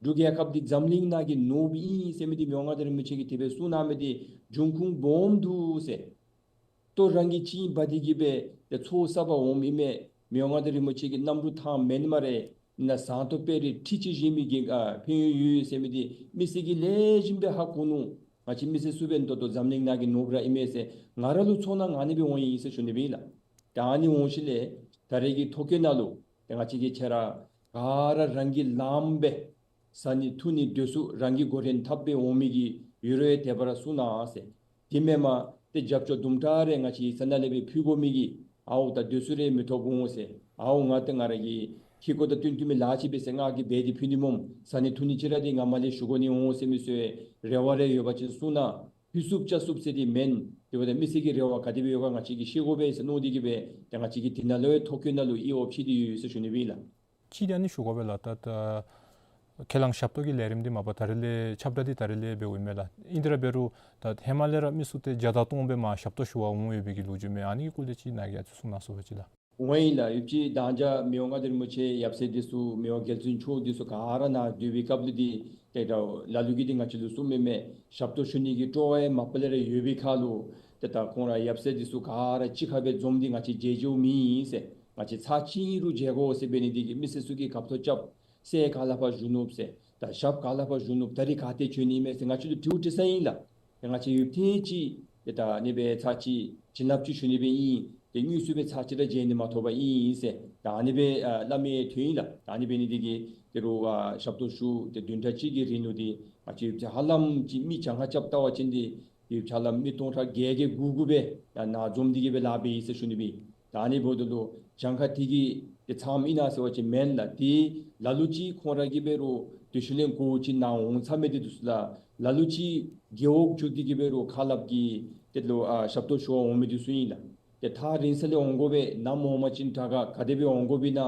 འབྲུག་རྒྱལ་ཁབ་འདི་འཛམ་གླིང་ནང་གི་ནོར་བུ་ཨིན་ཟེར་མི་འདི་མི་དབང་མངའ་བདག་རིན་པོ་ཆེ་གིས་དེ་སྦེ་གསུངས་གནང་མི་འདི་འབྱུང་ཁུངས་སྦོམ་འདུག་ཟེར། ལྟོ་རང་གིས་བཅིངས་འབག་སྟེ་གི་སྦེ་ཏེ་ཚོགས་བསག་པར་འོངམ་ཨིན་མས། མི་དབང་མངའ་བདག་རིན་པོ་ཆེ་གི་རྣམ་རོལ་ཐང་མེན་སྨ་རེ། ན་ཟངས་མདོག་དཔལ་རི་ཁྲི་གཅིག་བཞེངས་མི་གི་ཨ་ཕན་ཡོན་ཡོད་ཟེར་མི་འདི་མི་སེར་གྱིས་ལེགས་ཤོམ་སྦེ་ཧ་གོ་ནུག། ང་བཅས་མི་སེར་ཚུ་འབདན་ད་ལྟོ་འཛམ་གླིང་ནང་གི་ནོར་བུ་ར་ཨིན་མས་ཟེར་ང་ར་ལུ་ཚོར་སྣང་ང་ནི་སྦེ་འོང་ཡི་ཟེར་ཞུ་ནི་སྦེ་ཨིན་ལགས། ད་ཨ་ནི་འོང་ཞིནམ་ལས་ད་རེས་ཀྱི་ཐོ་བཀོད་ནང་ལུ་ཏེ་ང་བཅས་ཀྱིས་ཁྱེད་ར་ག་ར་རང་གིས་ལངམ་སྦེ་བཟའ་ནི་འཐུང་ནི་སྡོད་ས་རང་གིས་འགོ་འདྲེན་འཐབ་སྦེ་འོང་མི་གི་ཡོད་རུང་དེ་སྦེ་ར་གསུང་གནང་ཟེར། དེ་མེན་པར་ཏེ་རྒྱབ་སྐྱོར་དུམ་གྲ་རེ་ང་བཅས་ས་ནང་ལས་སྦེ་ཕུལ་དགོ་མི་གི་ཨའོ་ད་སྡོད་ས་རེ་མི་ཐོབ་འོང་ཟེར། ཨའོ་ང་ཏེ་ང་ར་གི་ཁེ་ཀོ་དང་བསྟུན་བསྟུན་མི་ལཱ་ཅིག་འབད་ཟེར་ང་གིས་འབད་དེ་ཕུལ་ནི་སྨོ། བཟའ་ནི་འཐུང་ནི་ཅིག་ར་འདི་ང་མར་ལས་ཞུ་དགོ་ནི་འོང་ཟེར་མི་ཚུ་རེ་བ་རེ་ཡོད་པ་ཅིན་གསུང་གནང་། ཕུལ་ཚུགསཔ་བཅའ་ཚུགསཔ་ཟེར་འདི་མེན། དེ་འབདཝ་ད་མི་སེར་གྱི་རེ་བ་ག་དེ་སྦེ་ཡོད་ག་ང་བཅས་ཀྱིས་ཤེས་དགོ་པས་ཟེར་མནོ་སྟེ་གི་སྦེ་ཏེ་ང་བཅས་ཀྱིས་དེ་ནང་ལུ་ཐོ་བཀོད་ནང་ལུ་ཨི་ཨོ་ཕྱེ་སྟེ་ཡོད་ཟེར་ཞུ་ནི་སྦེ་ཨིན་ལགས། ཅིག་ཨ་ནི་ཞུ་དགོ་པས་ལགས། ད་ད་ཁས་བླངས་ཞབས་ཏོག་གི་ལས་རིམ་འདི་མ་པ་ད་རེས་ལས་ཁྱབ་བསྒྲགས་འདི་ད་རེས་ལས་འབདཝ་ཨིན་མས་ལགས། ཨིན་ཏེ་ར་འབད་རུང་ད་ཧེ་མ་ལས་ར་མི་ཚུ་ཏེ་བརྒྱ་དང་སྟོང་སྦེ་མར་ཞབས་ཏོག་ཞུ་བར་འོང་ཡོད་པའི་གི་ལོ་རྒྱུས་མས། ཨ་ནི་གི་སྐོར་ལས་ཅིག་ནཱ་གིས་ཨ་ཙི་གསུང་གནང་ཟེར་བ་ཅིན་ལགས། འོང་ཡི་ལགས། ཡུདཔ་ཅིག་ད་ཅི་མི་དབང་མངའ་བདག་རིན་པོ་ཆེ་ཡབ་སྲས་འདི་ཚུ་མི་དབང་རྒྱལ་བཙུན་མཆོག་འདི་ཚུ་ག་ར་ནཱ་སྡོད་པའི་སྐབས་ལུ་འདི་ཏེ་ད་ལ་ལུ་གིས་འདི་ང་བཅས་ལུ་གསུངམ་མས། ཞབས་ཏོག་ཞུ་ནི་གི་སྤྲོ་བ་ཡང་མ་པ་ལས་ར་ཡོད་པའི་ཁར་ལུ་ཏེ་ད་ཁོང་ར་ཡབ་སྲས་འདི་ཚུ་ག་ར་གཅིག་ཁར་སྦེ་འཛོམས་ཏེ་ང་བཅས་མཇལ་མཇལཝ་མེད་ཟེར། ང་བཅས་ཚར་གཅིག་རུ་མཇལ་དགོ་ཟེར་འབད་ནི་འདི་གིས་མི་སེར་ཚུ་གིས་སྐབས་ཐོག་རྐྱབ། སྲས་ག་ལས་ཕར་བཞུགས་ནུག་ཟེར། ད་ཞབས་ག་ལས་ཕར་བཞུགས་ནུག། ད་རིས་ག་ཏེ་བྱོན་ནི་མས་ཟེར་ང་བཅས་ལུ་དྲིཝ་དྲི་ས་ཨིན་ལགས། ཏེ་ང་བཅས་ཡུདཔ་ཐེངས་ཅིག་ཏེ་ད་ཨ་ནི་སྦེ་ཚར་གཅིག་བྱིན་རླབས་ཅིག་ཞུ་ནི་སྦེ་ཨིན། ཏེ་དངོས་སུ་སྦེ་ཚར་གཅིག་ར་མཇལ་ནི་མ་ཐོབ་པར་ཨིན་ཟེར་ད་ཨ་ནི་སྦེ་ཨ་སླབ་མི་ཐོན་ཡི་ལགས། ད་ཨ་ནི་འབད་ནི་འདི་གིས་ཏེ་རུང་ཨ་ཞབས་ཏོག་ཞུ་ཏེ་བདུན་ཕྲག་གཅིག་གི་རིང་ལུ་འདི་ང་བཅས་ཡུདཔ་ཅིག་ཧ་ལམ་ཅིག་མི་གྱངས་ཁ་རྐྱབ་བལྟ་བ་ཅིན་འདི་ཡུདཔ་ཅིག་ཧ་ལམ་མི་སྟོང་ཕྲག་བརྒྱད་བརྒྱད་དགུ་དགུ་སྦེ་ཡར་ནཱ་འཛོམས་ཏེ་གི་སྦེ་ལཱ་འབད་ཡི་ཟེར་ཞུ་ནི་སྦེ། ད་ཨ་ནི་འབདཝ་ད་ལུ་གྱངས་ཁ་འདི་གིས་ཏེ་ཚངམ་ཨིན་ན་ཟེར་བ་ཅིན་མེན་ལགས། ཏེ་ལ་ལུ་ཅིག་ཁོང་ར་གིས་འབད་རུང་དུས་ཚོད་ལེན་དགོ་ཅིན་ནཱ་འོང་ཚར་མི་འདི་ཚུ་ལགས། ལ་ལུ་ཅིག་རྒེད་འོག་བཙུགས་ཏེ་གི་འབད་རུང་ཁ་སླབ་ཀྱི་ཏེ་ལུ་ཨ་ཞབས་ཏོག་ཞུ་བར་འོང་མི་འདི་ཚུ་ཨིན་ལགས། ཏེ་ཐག་རིང་ས་ལས་འོང་དགོ་པས། ནམ་འོང་པ་ཅིན་དྲག་ག་ག་དེ་སྦེ་འོང་དགོཔ་ཨིན་ན།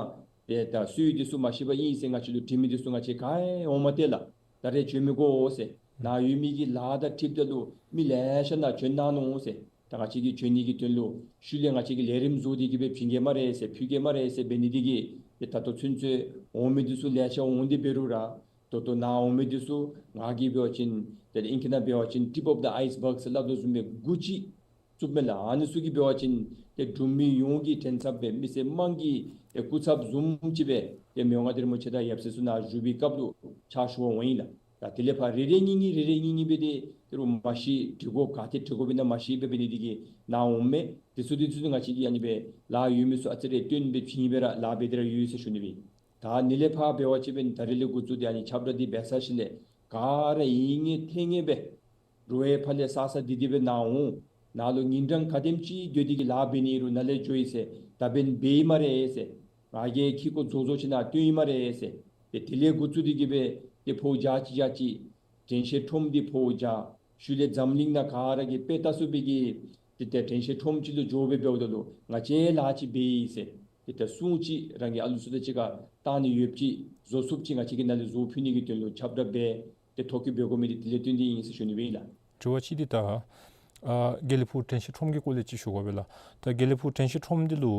ཏེ་ད་སྲོལ་འདི་ཚུ་མ་ཤེས་པར་ཨིན་ཟེར་ང་བཅས་ལུ་དྲི་མི་འདི་ཚུ་ང་བཅས་ག་ཡང་འོང་མ་སྟེར་ལགས། ད་རེས་བྱོན་མི་དགོ་ཟེར། ནཱ་ཡོད་མི་གི་ལཱ་དང་འཁྲིལཝ་ད་ལུ་མི་ལེ་ཤ་ནཱ་བྱོན་གནང་ནུག་ཟེར། ད་ང་བཅས་ཀྱིས་བྱོན་ནི་གི་དོན་ལུ་ཤུལ་ལས་ང་བཅས་ཀྱིས་ལས་རིམ་བཟོ་སྟེ་གི་སྦེ་བྱིན་གེ་སྨ་རེ་ཟེར་ཕུལ་གེ་སྨ་རེ་ཟེར་འབད་ནི་འདི་གིས་ཏེ་ད་ལྟོ་ཚུན་ཚོད་འོང་མི་འདི་ཚུ་ལེ་ཤ་འོང་སྟེ་འབད་རུང་ར་ད་ལྟོ་ནཱ་འོང་མི་འདི་ཚུ་ང་གིས་འབད་བ་ཅིན་ཏེ་ཨིང་སྐད་ནང་འབད་བ་ཅིན་tip of the iceberg ཟེར་སླབ་དོ་བཟུམ་སྦེ་འགོ་ཅིག་བཙུགསཔ་མས་ལགས། ཨ་ནི་ཚུ་གིས་འབད་བ་ཅིན་ཏེ་འབྲུག་མི་ཡོངས་ཀྱི་དྲན་གསོ་སྦེ་མི་སེར་དམངས་ཀྱི་ཏེ་སྐུ་ཚབ་བཟུམ་ཅིག་སྦེ་ཏེ་མི་དབང་མངའ་བདག་རིན་པོ་ཆེ་དང་ཡབ་སྲས་ཚུ་ནཱ་བཞུགས་པའི་སྐབས་ལུ་ཕྱག་ཞུ་བར་འོང་ཡི་ལགས། ད་དེ་ལས་ཕར་རེ་རེ་གཉིས་གཉིས་རེ་རེ་གཉིས་གཉིས་སྦེ་ཏེ་ཏི་རུ་མ་ཤི་འབྲི་དགོཔ་ག་ཏེ་འབྲི་དགོཔ་ཨིན་ན་མ་ཤི་སྦེ་འབད་ནི་འདི་གིས་ནཱ་འོངམ་མས། དེ་ཚུ་དེ་ཚུ་ང་བཅས་ཀྱིས་ཨ་ནི་སྦེ་ལཱ་ཡོད་མི་ཚུ་ཨ་ཙི་རེ་སྟོན་སྦེ་བྱིན་སྦེ་ར་ལཱ་འབད་དེ་ར་ཡོད་ཟེར་ཞུ་ནི་སྦེ། ད་ཨ་ནི་ལས་ཕར་འབད་བ་ཅིན་འབདན་ད་རིས་ལས་འགོ་བཙུགས་ཏེ་ཨ་ནི་ཁྱབ་བསྒྲགས་འདི་འབད་ཚར་ཞིནམ་ལས་ག་ར་ཨིན་ངེས་ཐོན་ངེས་སྦེ་འགྲོ་བའི་ཕར་ལས་ས་ས་འདི་འདི་སྦེ་ནཱ་འོང་། ནཱ་ལུ་ཉིན་གྲངས་ག་དེམ་ཅིག་སྡོད་དེ་གི་ལཱ་འབད་ནི་རུང་ནཱ་ལས་འགྱོ་ཡི་ཟེར། ད་འབདན་འབད་ཡི་སྨ་རེ་ཟེར། ང་གིས་ཁྱེད་ཁོ་རྫོགས་རྫོགས་ཅིག་ནཱ་སྟོན་ཡི་སྨ་རེ་ཟེར། ཏེ་དེ་ལས་འགོ་བཙུགས་ཏེ་གི་སྦེ་ཏེ་ཕོཝ་རྒྱ་ཅིག་རྒྱ་ཅིག་དྲན་ཤེས་ཁྲོམ་འདི་ཕོཝ་རྒྱ། ཤུལ་ལས་འཛམ་གླིང་ནང་ག་ར་གིས་དཔེ་ལྟ་ཚུགས་པའི་གི་ཏེ་ཏེ་དྲན་ཤེས་ཁྲོམ་ཅིག་ལུ་འགྱོ་སྦེ་འབདཝ་ད་ལུ་ང་བཅས་ལཱ་ཅིག་འབད་ཡི་ཟེར། ཏེ་ཏེ་སྲུང་ཅིག་རང་གི་ཨ་ལུ་ཚུ་དང་གཅིག་ཁར་བཏང་ནི་ཡོདཔ་ཅིག་བཟོ་ཚུགསཔ་ཅིག་ང་བཅས་ཀྱིས་ནཱ་ལས་བཟོ་ཕུལ་ནི་གི་དོན་ལུ་ཁྱབ་བསྒྲགས་འབད་དེ་ཐོ་བཀོད་འབད་དགོ་མི་འདི་དེ་ལས་བརྟེན་ཏེ་ཨིན་ཟེར་ཞུ་ནི་སྦེ་ཨིན་ལགས། དྲི་བ་ཅིག་འདི་ད་ཨ་དགེ་ལེགས་ཕུག་དྲན་ཤེས་ཁྲོམ་གྱི་སྐོར་ལས་ཅིག་ཞུ་དགོ་པས་ལགས། ད་དགེ་ལེགས་ཕུག་དྲན་ཤེས་ཁྲོམ་འདི་ལུ་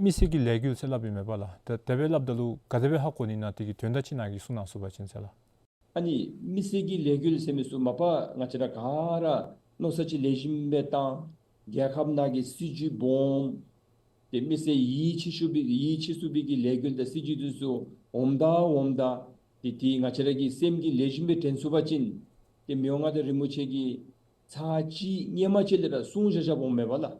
མི་སེར་གྱི་ལས་འགུལ་ཟེར་སླབ་ཨིན་མས་པ་ལགས། ད་དེ་སྦེ་སླབ་ད་ལུ་ག་དེ་སྦེ་ཧ་གོ་ནི་ཨིན་ན་དེ་གི་དོན་དག་ཅིག་ནཱ་གིས་གསུང་གནང་ཚུགས་པ་ཅིན་ཟེར་ལགས། ཨ་ནི་མི་སེར་གྱི་ལས་འགུལ་ཟེར་མི་ཚུ་མ་པ་ང་བཅས་ར་ག་ར་མནོ་བསམ་ཅིག་ལེགས་ཤོམ་སྦེ་བཏང་། རྒྱལ་ཁབ་ནང་གི་སྲིད་བྱུས་སྦོམ་ཏེ་མི་སེར་ཡིད་ཆེས་ཚུགས་པའི་ཡིད་ཆེས་ཚུགས་པའི་གི་ལས་འགུལ་དང་སྲིད་བྱུས་འདི་ཚུ་འོངམ་ད་འོངམ་ད་ཏེ་ཏེ་ང་བཅས་ར་གི་སེམས་ཀྱིས་ལེགས་ཤོམ་སྦེ་དྲན་ཚུགས་པ་ཅིན་ཏེ་མི་དབང་མངའ་བདག་རིན་པོ་ཆེ་གིས་ཚར་གཅིག་སྔོན་མ་ཅིག་ལས་ར་གསུངས་བཞག་བཞགཔ་འོང་མས་པ་ལགས།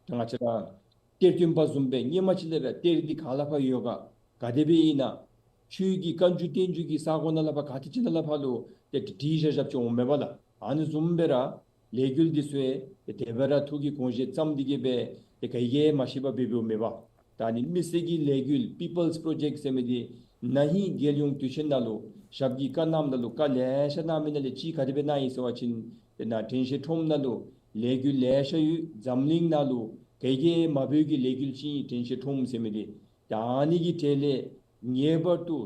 ད་ང་བཅས་ར་གཏེར་སྟོན་པ་བཟུམ་སྦེ་སྔོན་མ་ཅིག་ལས་ར་གཏེར་འདི་ག་ལས་ཕར་ཡོད་ག་ག་དེ་སྦེ་ཨིན་ན་ཆོས་ཀྱི་བཀའ་འགྱུར་བསྟན་འགྱུར་གྱི་ས་གོ་ནང་ལས་ཕར་ག་ཏེ་ཅིག་ནང་ལས་ཕར་ལུ་ཏེ་བྲིས་བཞག་བཞགཔ་ཅིག་འོང་མས་པ་ལགས། ཨ་ནི་བཟུམ་སྦེ་ར་ལས་འགུལ་འདི་ཚུ་ཡང་ཏེ་དེ་སྦེ་ར་ཐུགས་ཀྱི་དགོངས་བཞེད་བརྩམས་ཏེ་གི་སྦེ་ཏེ་ག་གིས་མ་ཤེས་པར་འབད་འབདཝ་མེན་པ། ད་ཨ་ནི་མི་སེར་གྱི་ལས་འགུལ་People's Project ཟེར་མི་འདི་ན་ཧིང་རྒྱལ་ཡོངས་དུས་ཆེན་ནང་ལུ་ཞབས་ཀྱིས་བཀའ་གནངམ་ད་ལུ་བཀའ་ལེ་ཤ་གནང་མི་ནང་ལས་གཅིག་ག་དེ་སྦེ་གནང་ཡི་ཟེར་བ་ཅིན་ཏེ་ནཱ་དྲན་ཤེས་ཁྲོམ་ནང་ལུ་ལས་འགུལ་ལེ་ཤ་ཡོད། འཛམ་གླིང་ནང་ལུ་ག་གིས་མ་འབད་བའི་གི་ལས་འགུལ་ཅིག་ཨིན་དྲན་ཤེས་ཁྲོམ་ཟེར་མི་འདི། ད་ཨ་ནི་གི་གྲས་ལས་ངེས་པར་དུ་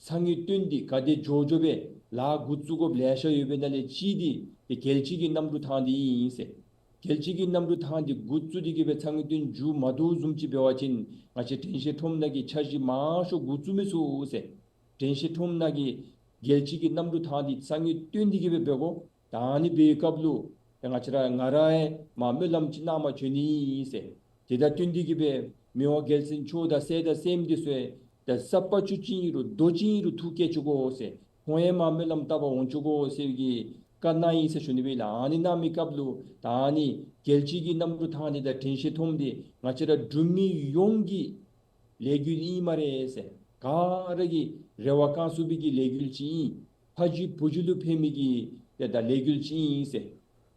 ཚ་དངོས་བཏོན་ཏེ་ག་དེ་མགྱོགས་མགྱོགས་སྦེ་ལཱ་འགོ་བཙུགས་དགོཔ་ལེ་ཤ་ཡོད་པའི་ནང་ལས་གཅིག་འདི་ཏེ་རྒྱལ་སྤྱི་གི་གནམ་གྲུ་ཐང་འདི་ཨིན་ཟེར། རྒྱལ་སྤྱི་གི་གནམ་གྲུ་ཐང་འདི་འགོ་བཙུགས་ཏེ་གི་སྦེ་ཚ་དངོས་བཏོན་མཇུག་མ་བསྡུཝ་བཟུམ་ཅིག་འབད་བ་ཅིན་ང་བཅས་དྲན་ཤེས་ཁྲོམ་ནང་གི་འཆར་གཞི་མང་ཤོས་འགོ་བཙུགས་མི་ཚུགས་ཟེར། དྲན་ཤེས་ཁྲོམ་ནང་གི་རྒྱལ་སྤྱི་གི་གནམ་གྲུ་ཐང་འདི་ཚ་དངོས་བཏོན་ཏེ་གི་སྦེ་འབད་དགོ། ད་ཨ་ནི་འབད་བའི་སྐབས་ལུ་ཏེ་ང་བཅས་ར་ང་ར་ཡང་མར་སྨོན་ལམ་ཅིག་གནང་པར་བྱོན་ནི་ཨིན་ཟེར། དེ་དང་བསྟུན་ཏེ་གི་སྦེ་མི་དབང་རྒྱལ་བཙུན་མཆོག་དང་སྲས་དང་སྲསམོ་འདི་ཚུ་ཡང་ད་ས་ཕག་ཆུ་ཅིག་ཨིན་རུང་རྡོ་ཅིག་ཨིན་རུང་ཐུགས་བསྐྱེད་བཅུག་དགོ་ཟེར། ཁོང་ཡང་མར་སྨོན་ལམ་བཏབ་པར་འོང་བཅུག་དགོ་ཟེར་གྱི་བཀའ་གནང་ཡི་ཟེར་ཞུ་ནི་སྦེ་ལགས། ཨ་ནི་གནང་མི་སྐབས་ལུ་ད་ཨ་ནི་རྒྱལ་སྤྱི་གི་གནམ་གྲུ་ཐང་འདི་དང་དྲན་ཤེས་ཁྲོམ་འདི་ང་བཅས་ར་འབྲུག་མི་ཡོངས་ཀྱི་ལས་འགུལ་ཨིན་སྨ་རེ་ཟེར། ག་ར་གིས་རེ་བ་བསྐང་ཚུགས་པའི་གི་ལས་འགུལ་ཅིག་ཨིན། ཕ་རྒྱུད་བུ་རྒྱུད་ལུ་ཕན་མི་གི་ཏེ་ད་ལས་འགུལ་ཅིག་ཨིན་ཟེར།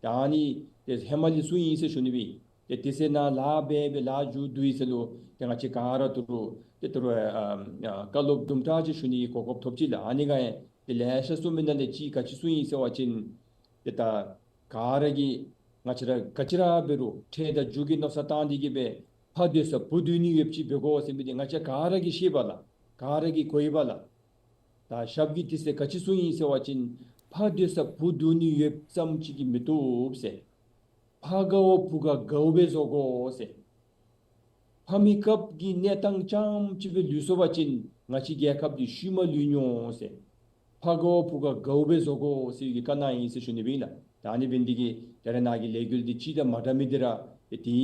ད་ཨ་ནི་ཏེ་ཧེ་མ་ལས་གསུངས་ཡི་ཟེར་ཞུ་ནི་སྦེ། ཏེ་དེ་ཚེ་ནཱ་ལཱ་འབད་འབད་ལཱ་མཇུག་བསྡུ་ཡི་ཟེར་ལོ། ཏེ་ང་བཅས་ག་ར་ཏི་རུ་ཏེ་ཏི་རུ་ཨ་ཨ་བཀའ་སློབ་དུམ་གྲ་ཅིག་ཞུ་ནི་གོ་སྐབས་ཐོབ་ཅི་ལགས། ཨ་ནི་ག་ཡང་ཏེ་ལེ་ཤ་གསུངས་མི་ནང་ལས་གཅིག་ག་ཅི་གསུངས་ཡི་ཟེར་བ་ཅིན་ཏེ་ད་ག་ར་གིས་ང་བཅས་ར་ག་ཅི་ར་འབད་རུང་འཕྲལ་དང་མཇུག་གི་མནོ་བསམ་བཏང་སྟེ་གི་སྦེ་ཕ་སྡོད་ས་བུ་སྡོད་ནི་ཡོདཔ་ཅིག་འབད་དགོ་ཟེར་མི་འདི་ང་བཅས་ག་ར་གིས་ཤེས་པས་ལགས། ག་ར་གིས་གོ་ཡི་པས་ལགས། ད་ཞབས་ཀྱིས་དེ་ཚེ་ག་ཅི་གསུངས་ཡི་ཟེར་བ་ཅིན་ཕ་སྡོད་ས་བུ་སྡོད་ནི་ཡོདཔ་ཙམ་ཅིག་གིས་མི་བཏུབ་ཟེར། ཕ་དགའ་བ་བུ་དགའ་དགའཝ་སྦེ་བཟོ་དགོ་ཟེར། ཕ་མེད་སྐབས་ཀྱི་གནས་སྟངས་ཙམ་ཅིག་སྦེ་ལུས་སོང་པ་ཅིན་ང་བཅས་རྒྱལ་ཁབ་འདི་ཤུལ་མ་ལུས་ནི་འོང་ཟེར། ཕ་དགའ་བ་བུ་དགའ་དགའཝ་སྦེ་བཟོ་དགོ་ཟེར་བའི་གི་བཀའ་གནང་ཡི་ཟེར་ཞུ་ནི་སྦེ་ཨིན་ལགས། ད་ཨ་ནི་འབད་ནི་འདི་གིས་ད་རེས་ནཱ་གི་ལས་འགུལ་འདི་གཅིག་དང་མ་འདྲ་མི་འདི་ར་ཏེ་དེ་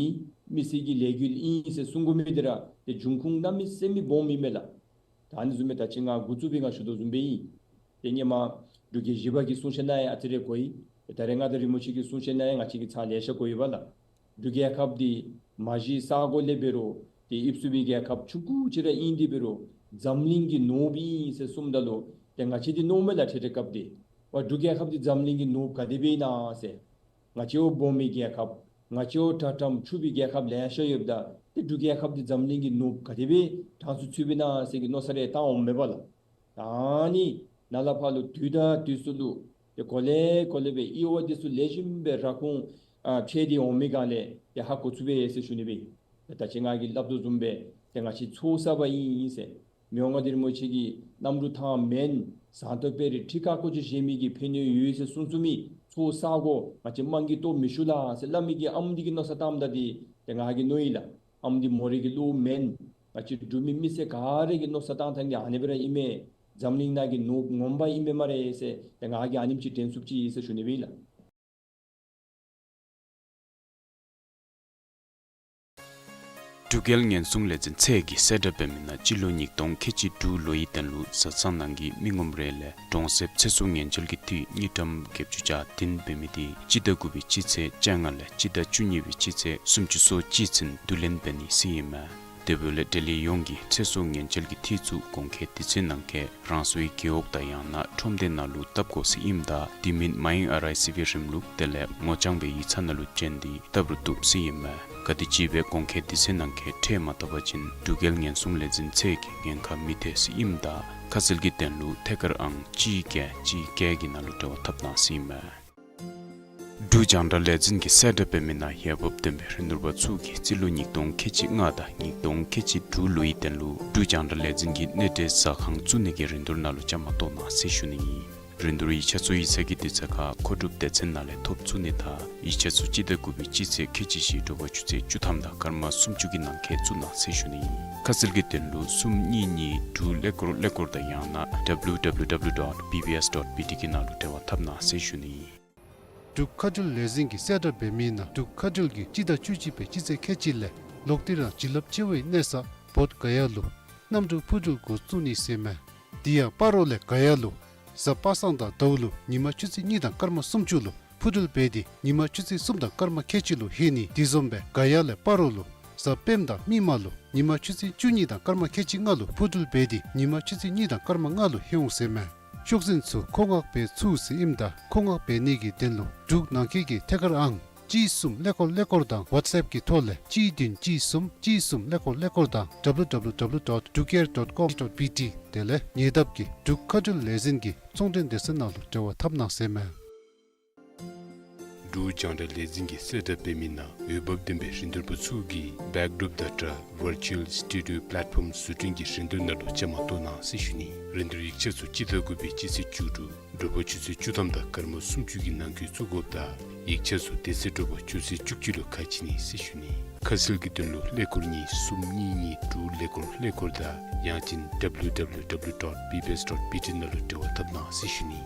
མི་སེར་གྱི་ལས་འགུལ་ཨིན་ཟེར་གསུང་དགོ་མི་འདི་ར་ཏེ་འབྱུང་ཁུངས་གནམ་མེད་ས་མེད་སྦོམ་ཨིན་མས་ལགས། ད་ཨ་ནི་བཟུམ་སྦེ་ད་ཅི་ང་འགོ་བཙུགས་པའི་ང་ཞུ་དོ་བཟུམ་སྦེ་ཨིན། ཏེ་ཧེ་མ་འབྲུག་རྒྱལ་བཞི་པ་གི་གསུང་བཤད་ནང་ཡང་ཨ་ཙི་རེ་གོ་ཡི། ཏེ་ད་རེས་མངའ་བདག་རིན་པོ་ཆེ་གི་གསུང་བཤད་ནང་ཡང་ང་བཅས་ཀྱིས་ཚར་ལེ་ཤ་གོ་ཡི་པས་ལགས། འབྲུག་རྒྱལ་ཁབ་འདི་མ་གཞི་ས་གོ་ལས་འབད་རུང་ཏེ་དབྱིབས་ཚུ་སྦེ་རྒྱལ་ཁབ་ཆུང་ཀུ་ཅིག་ར་ཨིན། དེ་འབད་རུང་འཛམ་གླིང་གི་ནོར་བུ་ཨིན་ཟེར་གསུངམ་ད་ལུ་ཏེ་ང་བཅས་འདི་མནོཝ་མས་ལགས། ཏེ་དེ་སྐབས་འདི་ཝ་འབྲུག་རྒྱལ་ཁབ་འདི་འཛམ་གླིང་གི་ནོར་བུ་ག་དེ་སྦེ་ཨིན་ན་ཟེར། ང་བཅས་བ་སྦོམ་མི་རྒྱལ་ཁབ་ང་བཅས་བ་དྲག་དྲགམ་ཕྱུག་པའི་རྒྱལ་ཁབ་ལེ་ཤ་ཡོདཔ་ད་ཏེ་འབྲུག་རྒྱལ་ཁབ་འདི་འཛམ་གླིང་གི་ནོར་བུ་ག་དེ་སྦེ་གྲངས་སུ་ཚུདཔ་ཨིན་ན་ཟེར་གྱི་མནོ་བསམ་རེ་བཏང་འོངམ་མས་པ་ལགས། ད་ཨ་ནི་ནཱ་ལས་ཕར་ལུ་དུས་དང་དུས་སུ་ལུ་ཏེ་གོ་ལེ་གོ་ལེ་སྦེ་དབྱེ་བ་འདི་ཚུ་ལེགས་ཤོམ་སྦེ་ར་ཁུངས་ཨ་ཕྱེ་སྟེ་འོང་མི་ག་ལས་ཏེ་ཧ་གོ་ཚུགས་པས་ཟེར་ཞུ་ནི་སྦེ། ཏེ་ད་ཅི་ང་གིས་སླབ་དོ་བཟུམ་སྦེ་ཏེ་ང་བཅས་ཚོགས་བསགས་པ་ཨིན་ཟེར། མི་དབང་མངའ་བདག་རིན་པོ་ཆེ་གི་གནམ་གྲུ་ཐང་མེན། ཟངས་མདོག་དཔལ་རི་ཁྲི་ཀ་ཀོ་ཅིག་བཞེངས་མི་གི་ཕན་ཡོན་ཡོད་ཟེར་གསུང་གསུང་མི་ཚོགས་བསག་དགོ། ང་བཅས་དམངས་ཀྱིས་བཏོག་མི་བཤུ་ལགས་ཟེར་སླབ་མི་གི་ཨམ་འདི་གི་མནོ་བསམ་བཏངམ་ད་འདི་ཏེ་ང་གིས་མནོ་ཡི་ལགས། ཨམ་འདི་མོ་རའི་གི་བློ་མེན། ང་བཅས་འབྲུག་མི་མི་སེར་ག་ར་གི་མནོ་བསམ་བཏང་ཐངས་འདི་ཨ་ནི་སྦེ་ར་ཨིན་མས། འཛམ་གླིང་ནང་གི་ནོར་བུ་ངོ་མ་ཨིན་མས་སྨ་རེ་ཟེར་ཏེ་ང་གིས་ཨ་ནེམ་ཅིག་དྲན་ཚུགསཔ་ཅིག་ཨིན་ཟེར་ཞུ་ནི་སྦེ་ཨིན་ལགས། འབྲུག་རྒྱལ་ཉེན་སྲུང་ལས་འཛིན་ཚད་ཀྱིས་གསལ་བསྒྲགས་འབད་མི་ནང་སྤྱི་ལོ་ཉིས་སྟོང་ཁལ་གཅིག་དྲུག་ལོའི་དོན་ལུ་བཟའ་ཚང་ནང་གི་མི་ངོམ་རེ་ལས་གྲོང་གསེབ་ཚེ་སྲོག་ཉེན་བཅོལ་གྱི་འཐུས་དངུལ་ཀྲམ་བརྒྱད་ཅུ་གྱ་བདུན་འབད་མི་དེ་སྤྱི་ཟླ་དགུ་པའི་སྤྱི་ཚེས་བཅོ་ལྔ་ལས་སྤྱི་ཟླ་བཅུ་གཉིས་པའི་སྤྱི་ཚེས་སུམ་ཅུ་སོ་གཅིག་ཚུན་བསྡུ་ལེན་འབད་ནི་ཟེར་ཨིན་མས། དེ་འབདཝ་ལས་འབྲེལ་ཡོད་ཡོངས་ཀྱིས་ཚེ་སྲོག་ཉེན་བཅོལ་གྱི་འཐུས་ཚུ་གོང་འཁོད་དུས་ཚོད་ནང་འཁོད་རང་སོའི་རྒེད་འོག་དང་ཡང་ན་ཁྲོམ་སྡེ་ནང་ལུ་བཏབ་དགོ་ཟེར་ཨིནམ་ད་དེ་མིན་མའི་ཨར་ཨའི་སི་བི་རིམ་ལུགས་དེ་ལས་ངོ་རྐྱང་སྦེ་ཡིག་ཚང་ནང་ལུ་བྱོན་ཏེ་བཏབ་རུང་བཏུབ་ཟེར་ཨིན་མས། ག་དེམ་ཅིག་སྦེ་གོང་འཁོད་དུས་ཚོད་ནང་འཁོད་ཁྲལ་མ་བཏབ་པ་ཅིན་འབྲུག་རྒྱལ་ཉེན་སྲུང་ལས་འཛིན་ཚད་ཀྱིས་ཉེན་ཁ་མི་ཐེག་ཟེར་ཨིནམ་ད་ཁ་གསལ་གྱི་དོན་ལུ་ཐད་ཀར་ཨང་གཅིག་བརྒྱད་གཅིག་བརྒྱད་ཀྱི་ནང་ལུ་འབྲེལ་བ་འཐབ་གནང་ཟེར་ཨིན་མས། འབྲུག་རྒྱང་བསྒྲགས་ལས་འཛིན་གྱིས་གསལ་བསྒྲགས་འབད་མི་ནང་འོས་འབབ་ལྡན་པའི་རིན་བསྡུར་པ་ཚུ་གིས་རྩིས་ལོ་ཉིས་སྟོང་ཁལ་གཅིག་ལྔ་དང་ཉིས་སྟོང་ཁལ་གཅིག་དྲུག་ལོའི་དོན་ལུ་འབྲུག་རྒྱང་བསྒྲགས་ལས་འཛིན་གྱི་གནས་འབྲེལ་ཟ་ཁང་བཙུགས་ནི་གི་རིན་བསྡུར་ནང་ལུ་བཅའ་མར་གཏོགས་གནང་ཟེར་ཞུ་ནི་ཨིན། རིན་བསྡུར་ཡིག་ཆ་ཚུ་ཡིག་ཚང་གི་དུས་ཚོད་ཁར་མཁོ་སྒྲུབ་སྡེ་ཚན་ནང་ལས་ཐོབ་ཚུགས་ནི་དང་ཡིག་ཆ་ཚུ་སྤྱི་ཟླ་དགུ་པའི་སྤྱི་ཚེས་ཁལ་གཅིག་བཞི་དྲོ་པ་ཆུ་ཚོད་བཅུ་ཐམ་དང་སྐར་མ་སུམ་ཅུ་གི་ནང་འཁོད་བཙུགས་གནང་ཟེར་ཞུ་ནི་ཨིན། ཁ་གསལ་གྱི་དོན་ལུ་གསུམ་གཉིས་གཉིས་དྲུག་ཀླད་ཀོར་ཀླད་ཀོར་དང་ཡང་ན་W W W dot B B S dot B T གི་ནང་ལུ་འབྲེལ་བ་འཐབ་གནང་ཟེར་ཞུ་ནི་ཨིན། འབྲུག་མཁའ་འགྲུལ་ལས་འཛིན་གྱིས་གསལ་བསྒྲགས་འབད་མི་ནང་འབྲུག་མཁའ་འགྲུལ་གྱིས་སྤྱི་ཟླ་བཅུ་གཅིག་པའི་སྤྱི་ཚེས་ཁལ་གཅིག་ལས་ལོག་སྟེ་རང་བྱིན་རླབས་ཆེ་བའི་གནས་ས་བོདྷ་ག་ཡ་ལུ་གནམ་གྲུ་འཕུར་འགྲུལ་འགོ་བཙུགས་ནི་ཟེར་མས། དེ་ཡང་སྤ་རོ་ལས་ག་ཡ་ལུ་གཟའ་པ་སངས་དང་ཟླཝ་ལུ་ཉིན་མ་ཆུ་ཚོད་གཉིས་དང་སྐར་མ་སུམ་ཅུ་ལུ་འཕུར་འགྲུལ་འབད་དེ་ཉིན་མ་ཆུ་ཚོད་གསུམ་དང་སྐར་མ་ཁལ་གཅིག་ལུ་ལྷོད་ནི། དེ་བཟུམ་སྦེ་ག་ཡ་ལས་སྤ་རོ་ལུ་གཟའ་སྤེནམ་དང་མིག་དམར་ལུ་ཉིན་མ་ཆུ་ཚོད་བཅུ་གཉིས་དང་སྐར་མ་ཁལ་གཅིག་ལྔ་ལུ་འཕུར་འགྲུལ་འབད་དེ་ཉིན་མ་ཆུ་ཚོད་གཉིས་དང་སྐར་མ་ལྔ་ལུ་ལྷོད་འོང་ཟེར་མས། ཤོག་འཛིན་ཚུ་མཁོ་མངགས་འབད་ཚུགས་ཟེར་ཨིནམ་ད་མཁོ་མངགས་འབད་ནི་གི་དོན་ལུ་འབྲུག་ནང་འཁོད་ཀྱི་ཐད་ཀར་ཨང་གཅིག་གསུམ་ཀླད་ཀོར་ཀླད་ཀོར་དང་WhatsApp གི་ཐོག་ལས་གཅིག་བདུན་གཅིག་གསུམ་གཅིག་གསུམ་ཀླད་ཀོར་ཀླད་ཀོར་དང་W W W dot drukair dot com dot B T དེ་ལས་ཉེ་འདབས་ཀྱི་འབྲུག་མཁའ་འགྲུལ་ལས་འཛིན་གྱི་ཚོང་འབྲེལ་སྡེ་ཚན་ནང་ལུ་འབྲེལ་བ་འཐབ་གནང་ཟེར་མས། འབྲུག་རྒྱང་བསྒྲགས་ལས་འཛིན་གྱིས་གསལ་བསྒྲགས་འབད་མི་ནང་འོས་འབབ་ལྡན་པའི་རིན་བསྡུར་པ་ཚུ་གིས་བེཀ་ཌོརོཔ་དང་སྦྲགས་ཝར་ཅུ་ཨལ་སི་ཊུ་ཌི་ཡོ་པ་ལེཊ་ཕོམ་བཟོ་སྐྲུན་གྱི་རིན་བསྡུར་ནང་ལུ་བཅའ་མར་གཏོགས་གནང་ཟེར་ཞུ་ནི། རིན་བསྡུར་ཡིག་ཆ་ཚུ་སྤྱི་ཟླ་དགུ་པའི་སྤྱི་ཚེས་བཅུ་དྲུག་དྲོ་པ་ཆུ་ཚོད་བཅུ་ཐམ་དང་སྐར་མ་སུམ་ཅུ་གི་ནང་འཁོད་བཙུགས་དགོཔ་དང་ཡིག་ཆ་ཚུ་དེ་ཚེ་དྲོ་པ་ཆུ་ཚོད་བཅུ་གཅིག་ལུ་ཁ་ཕྱེ་ནི་ཟེར་ཞུ་ནི། ཁ་གསལ་གྱི་དོན་ལུ་ཀླད་ཀོར་གཉིས་གསུམ་གཉིས་གཉིས་དྲུག་ཀླད་ཀོར་ཀླད་ཀོར་དང་ཡང་ཅིན་W W W dot B B S dot B T ནང་ལུ་འབྲེལ་བ་འཐབ་གནང་ཟེར་ཞུ་ནི།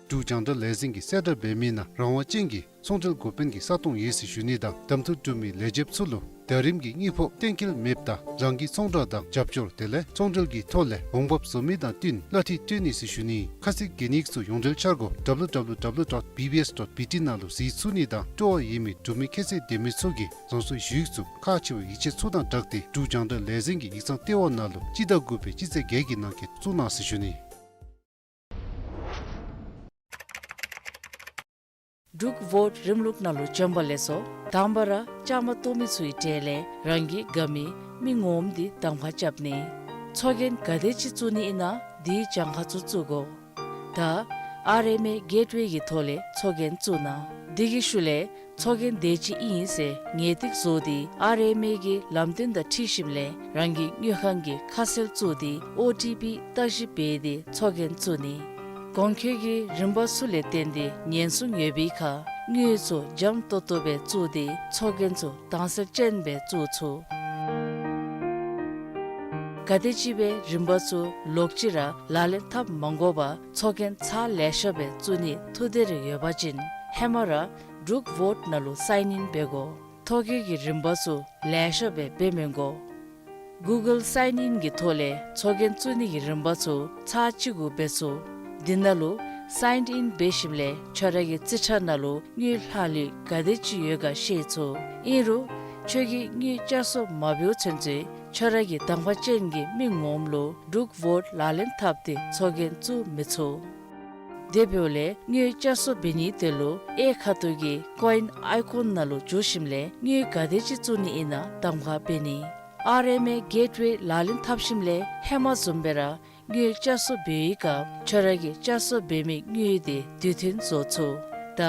འབྲུག་རྒྱང་བསྒྲགས་ལས་འཛིན་གྱིས་གསལ་བསྒྲགས་འབད་མི་ནང་རང་དབང་ཅན་གྱི་ཚོང་འབྲེལ་འགོ་དཔོན་གྱི་ས་སྟོང་ཡོད་ཟེར་ཞུ་ནི་དང་གདམ་འཐུ་གྲུབ་མིའི་ལས་བྱེདཔ་ཚུ་ལུ་ཟླ་རིམ་གྱི་དངུལ་ཕོགས་གཏན་འཁེལ་མེདཔ་ད་རང་གི་ཚོང་བསྒྲགས་དང་རྒྱབ་སྐྱོར་དེ་ལས་ཚོང་འབྲེལ་གྱི་ཐོག་ལས་འོང་འབབ་བཟོ་མི་དང་བསྟུན་གླ་འཐུས་སྤྲོད་ནི་ཟེར་ཞུ་ནི། ཁ་གསལ་གྱི་གནས་ཚུ་ཡོངས་འབྲེལ་འཆར་སྒོ་W W W dot B B S dot B T ནང་ལུ་གཟིགས་ཚུགས་ནི་དང་སྤྲོ་བ་ཡོད་མི་འབྲུག་མི་ཁྱད་ཚད་ལྡན་མི་ཚུ་གིས་རང་སོའི་ཞུ་ཡིག་ཚུ་ཁག་ཆེ་བའི་ཡིག་ཆ་ཚུ་དང་སྦྲགས་ཏེ་འབྲུག་རྒྱང་བསྒྲགས་ལས་འཛིན་གྱི་ཡིག་ཚང་ལྟེ་བ་ནང་ལུ་སྤྱི་ཟླ་དགུ་པའི་སྤྱི་ཚེས་བརྒྱད་ཀྱི་ནང་འཁོད་བཙུགས་གནང་ཟེར་ཞུ་ནི། འབྲུག་བོཊ་རིམ་ལུགས་ནང་ལུ་བྱོན་པ་ལེགས་སོ། དང་པ་ར་བཅའ་མར་གཏོགས་མི་ཚུའི་གྲས་ལས་རང་གི་དགའ་མི་མི་ངོམ་འདི་གདམ་ཁ་རྐྱབ་ནི། ཚོགས་རྒྱན་ག་དེ་ཅིག་བཙུགས་ནི་ཨིན་ན་འདིའི་གྱངས་ཁ་ཚུ་བཙུགས་དགོ། ད་ཨར་ཨེམ་ཨེ་གེཊ་ཝེ་གི་ཐོག་ལས་ཚོགས་རྒྱན་བཙུགས་གནང་། དེ་གི་ཤུལ་ལས་ཚོགས་རྒྱན་དེ་ཅིག་ཨིན་ཟེར་ངེས་ཏིག་བཟོ་སྟེ་ཨར་ཨེམ་ཨེ་གི་ལམ་སྟོན་དང་འཁྲིལ་ཞིནམ་ལས་རང་གི་དངུལ་ཁང་གི་ཁ་གསལ་བཙུགས་ཏེ་ཨོ་ཊི་པི་བརྟག་ཞིབ་འབད་དེ་ཚོགས་རྒྱན་བཙུགས་ནི། གོང་འཁོད་ཀྱི་རིམ་པ་ཚུ་ལས་བརྟེན་ཏེ་ཉེན་སྲུང་ཡོད་པའི་ཁར་དངུལ་ཚུ་འཇམ་ཏོང་ཏོ་སྦེ་བཙུགས་ཏེ་ཚོགས་རྒྱན་ཚུ་དྭངས་གསལ་ཅན་སྦེ་བཙུགས་ཚུགས། ག་དེམ་ཅིག་སྦེ་རིམ་པ་ཚུ་ལོག་ཅི་ར་ལག་ལེན་འཐབ་མ་དགོ་པར་ཚོགས་རྒྱན་ཚར་ལེ་ཤ་སྦེ་བཙུགས་ནི་ཐུགས་འདོད་རེ་ཡོད་པ་ཅིན་ཧེ་མ་ར་འབྲུག་བོཊ་ནང་ལུ་སའིན་ཨིན་འབད་དགོ། ཐོ་བཀོད་ཀྱི་རིམ་པ་ཚུ་ལེ་ཤ་སྦེ་འབད་མི་དགོ། གུ་གཱལ་སའིན་ཨིན་གྱི་ཐོག་ལས་ཚོགས་རྒྱན་བཙུགས་ནི་གི་རིམ་པ་ཚུ་ཚར་གཅིག་གུ་འབད་ཚུགས། འདི་ནང་ལུ་སའིན་ཨིན་འབད་ཞིནམ་ལས་ཁྱོད་ར་གི་རྩིས་ཁྲ་ནང་ལུ་དངུལ་ལྷག་ལུས་ག་དེ་ཅིག་ཡོད་ག་ཤེས་ཚུགས། ཨིན་རུང་ཁྱོད་ཀྱིས་དངུལ་བསྐྱར་གསོ་མ་འབདཝ་ཚུན་ཚོད་ཁྱོད་ར་གི་དང་པ་ཅན་གྱི་མི་ངོམ་ལུ་འབྲུག་བོཊ་ལག་ལེན་འཐབ་སྟེ་ཚོགས་རྒྱན་བཙུགས་མི་ཚུགས། དེ་འབདཝ་ལས་དངུལ་བསྐྱར་གསོ་འབད་ནིའི་དོན་ལུ་གཡས་ཁ་ཐུག་གི་ཀོ་ཨིན་ཨའི་ཀོན་ནང་ལུ་འཛུལ་ཞིནམ་ལས་དངུལ་ག་དེ་ཅིག་བཙུགས་ནི་ཨིན་ན་གདམ་ཁ་འབད་ནི། ཨར་ཨེམ་ཨེ་གེཊ་ཝེ་ལག་ལེན་འཐབ་ཞིནམ་ལས་ཧེ་མ་བཟུམ་སྦེ་ར་དངུལ་བསྐྱར་གསོ་འབད་བའི་སྐབས་ཁྱོད་ར་གིས་བསྐྱར་གསོ་འབད་མི་དངུལ་དེ་དུས་མཐུན་བཟོ་ཚུགས། ད་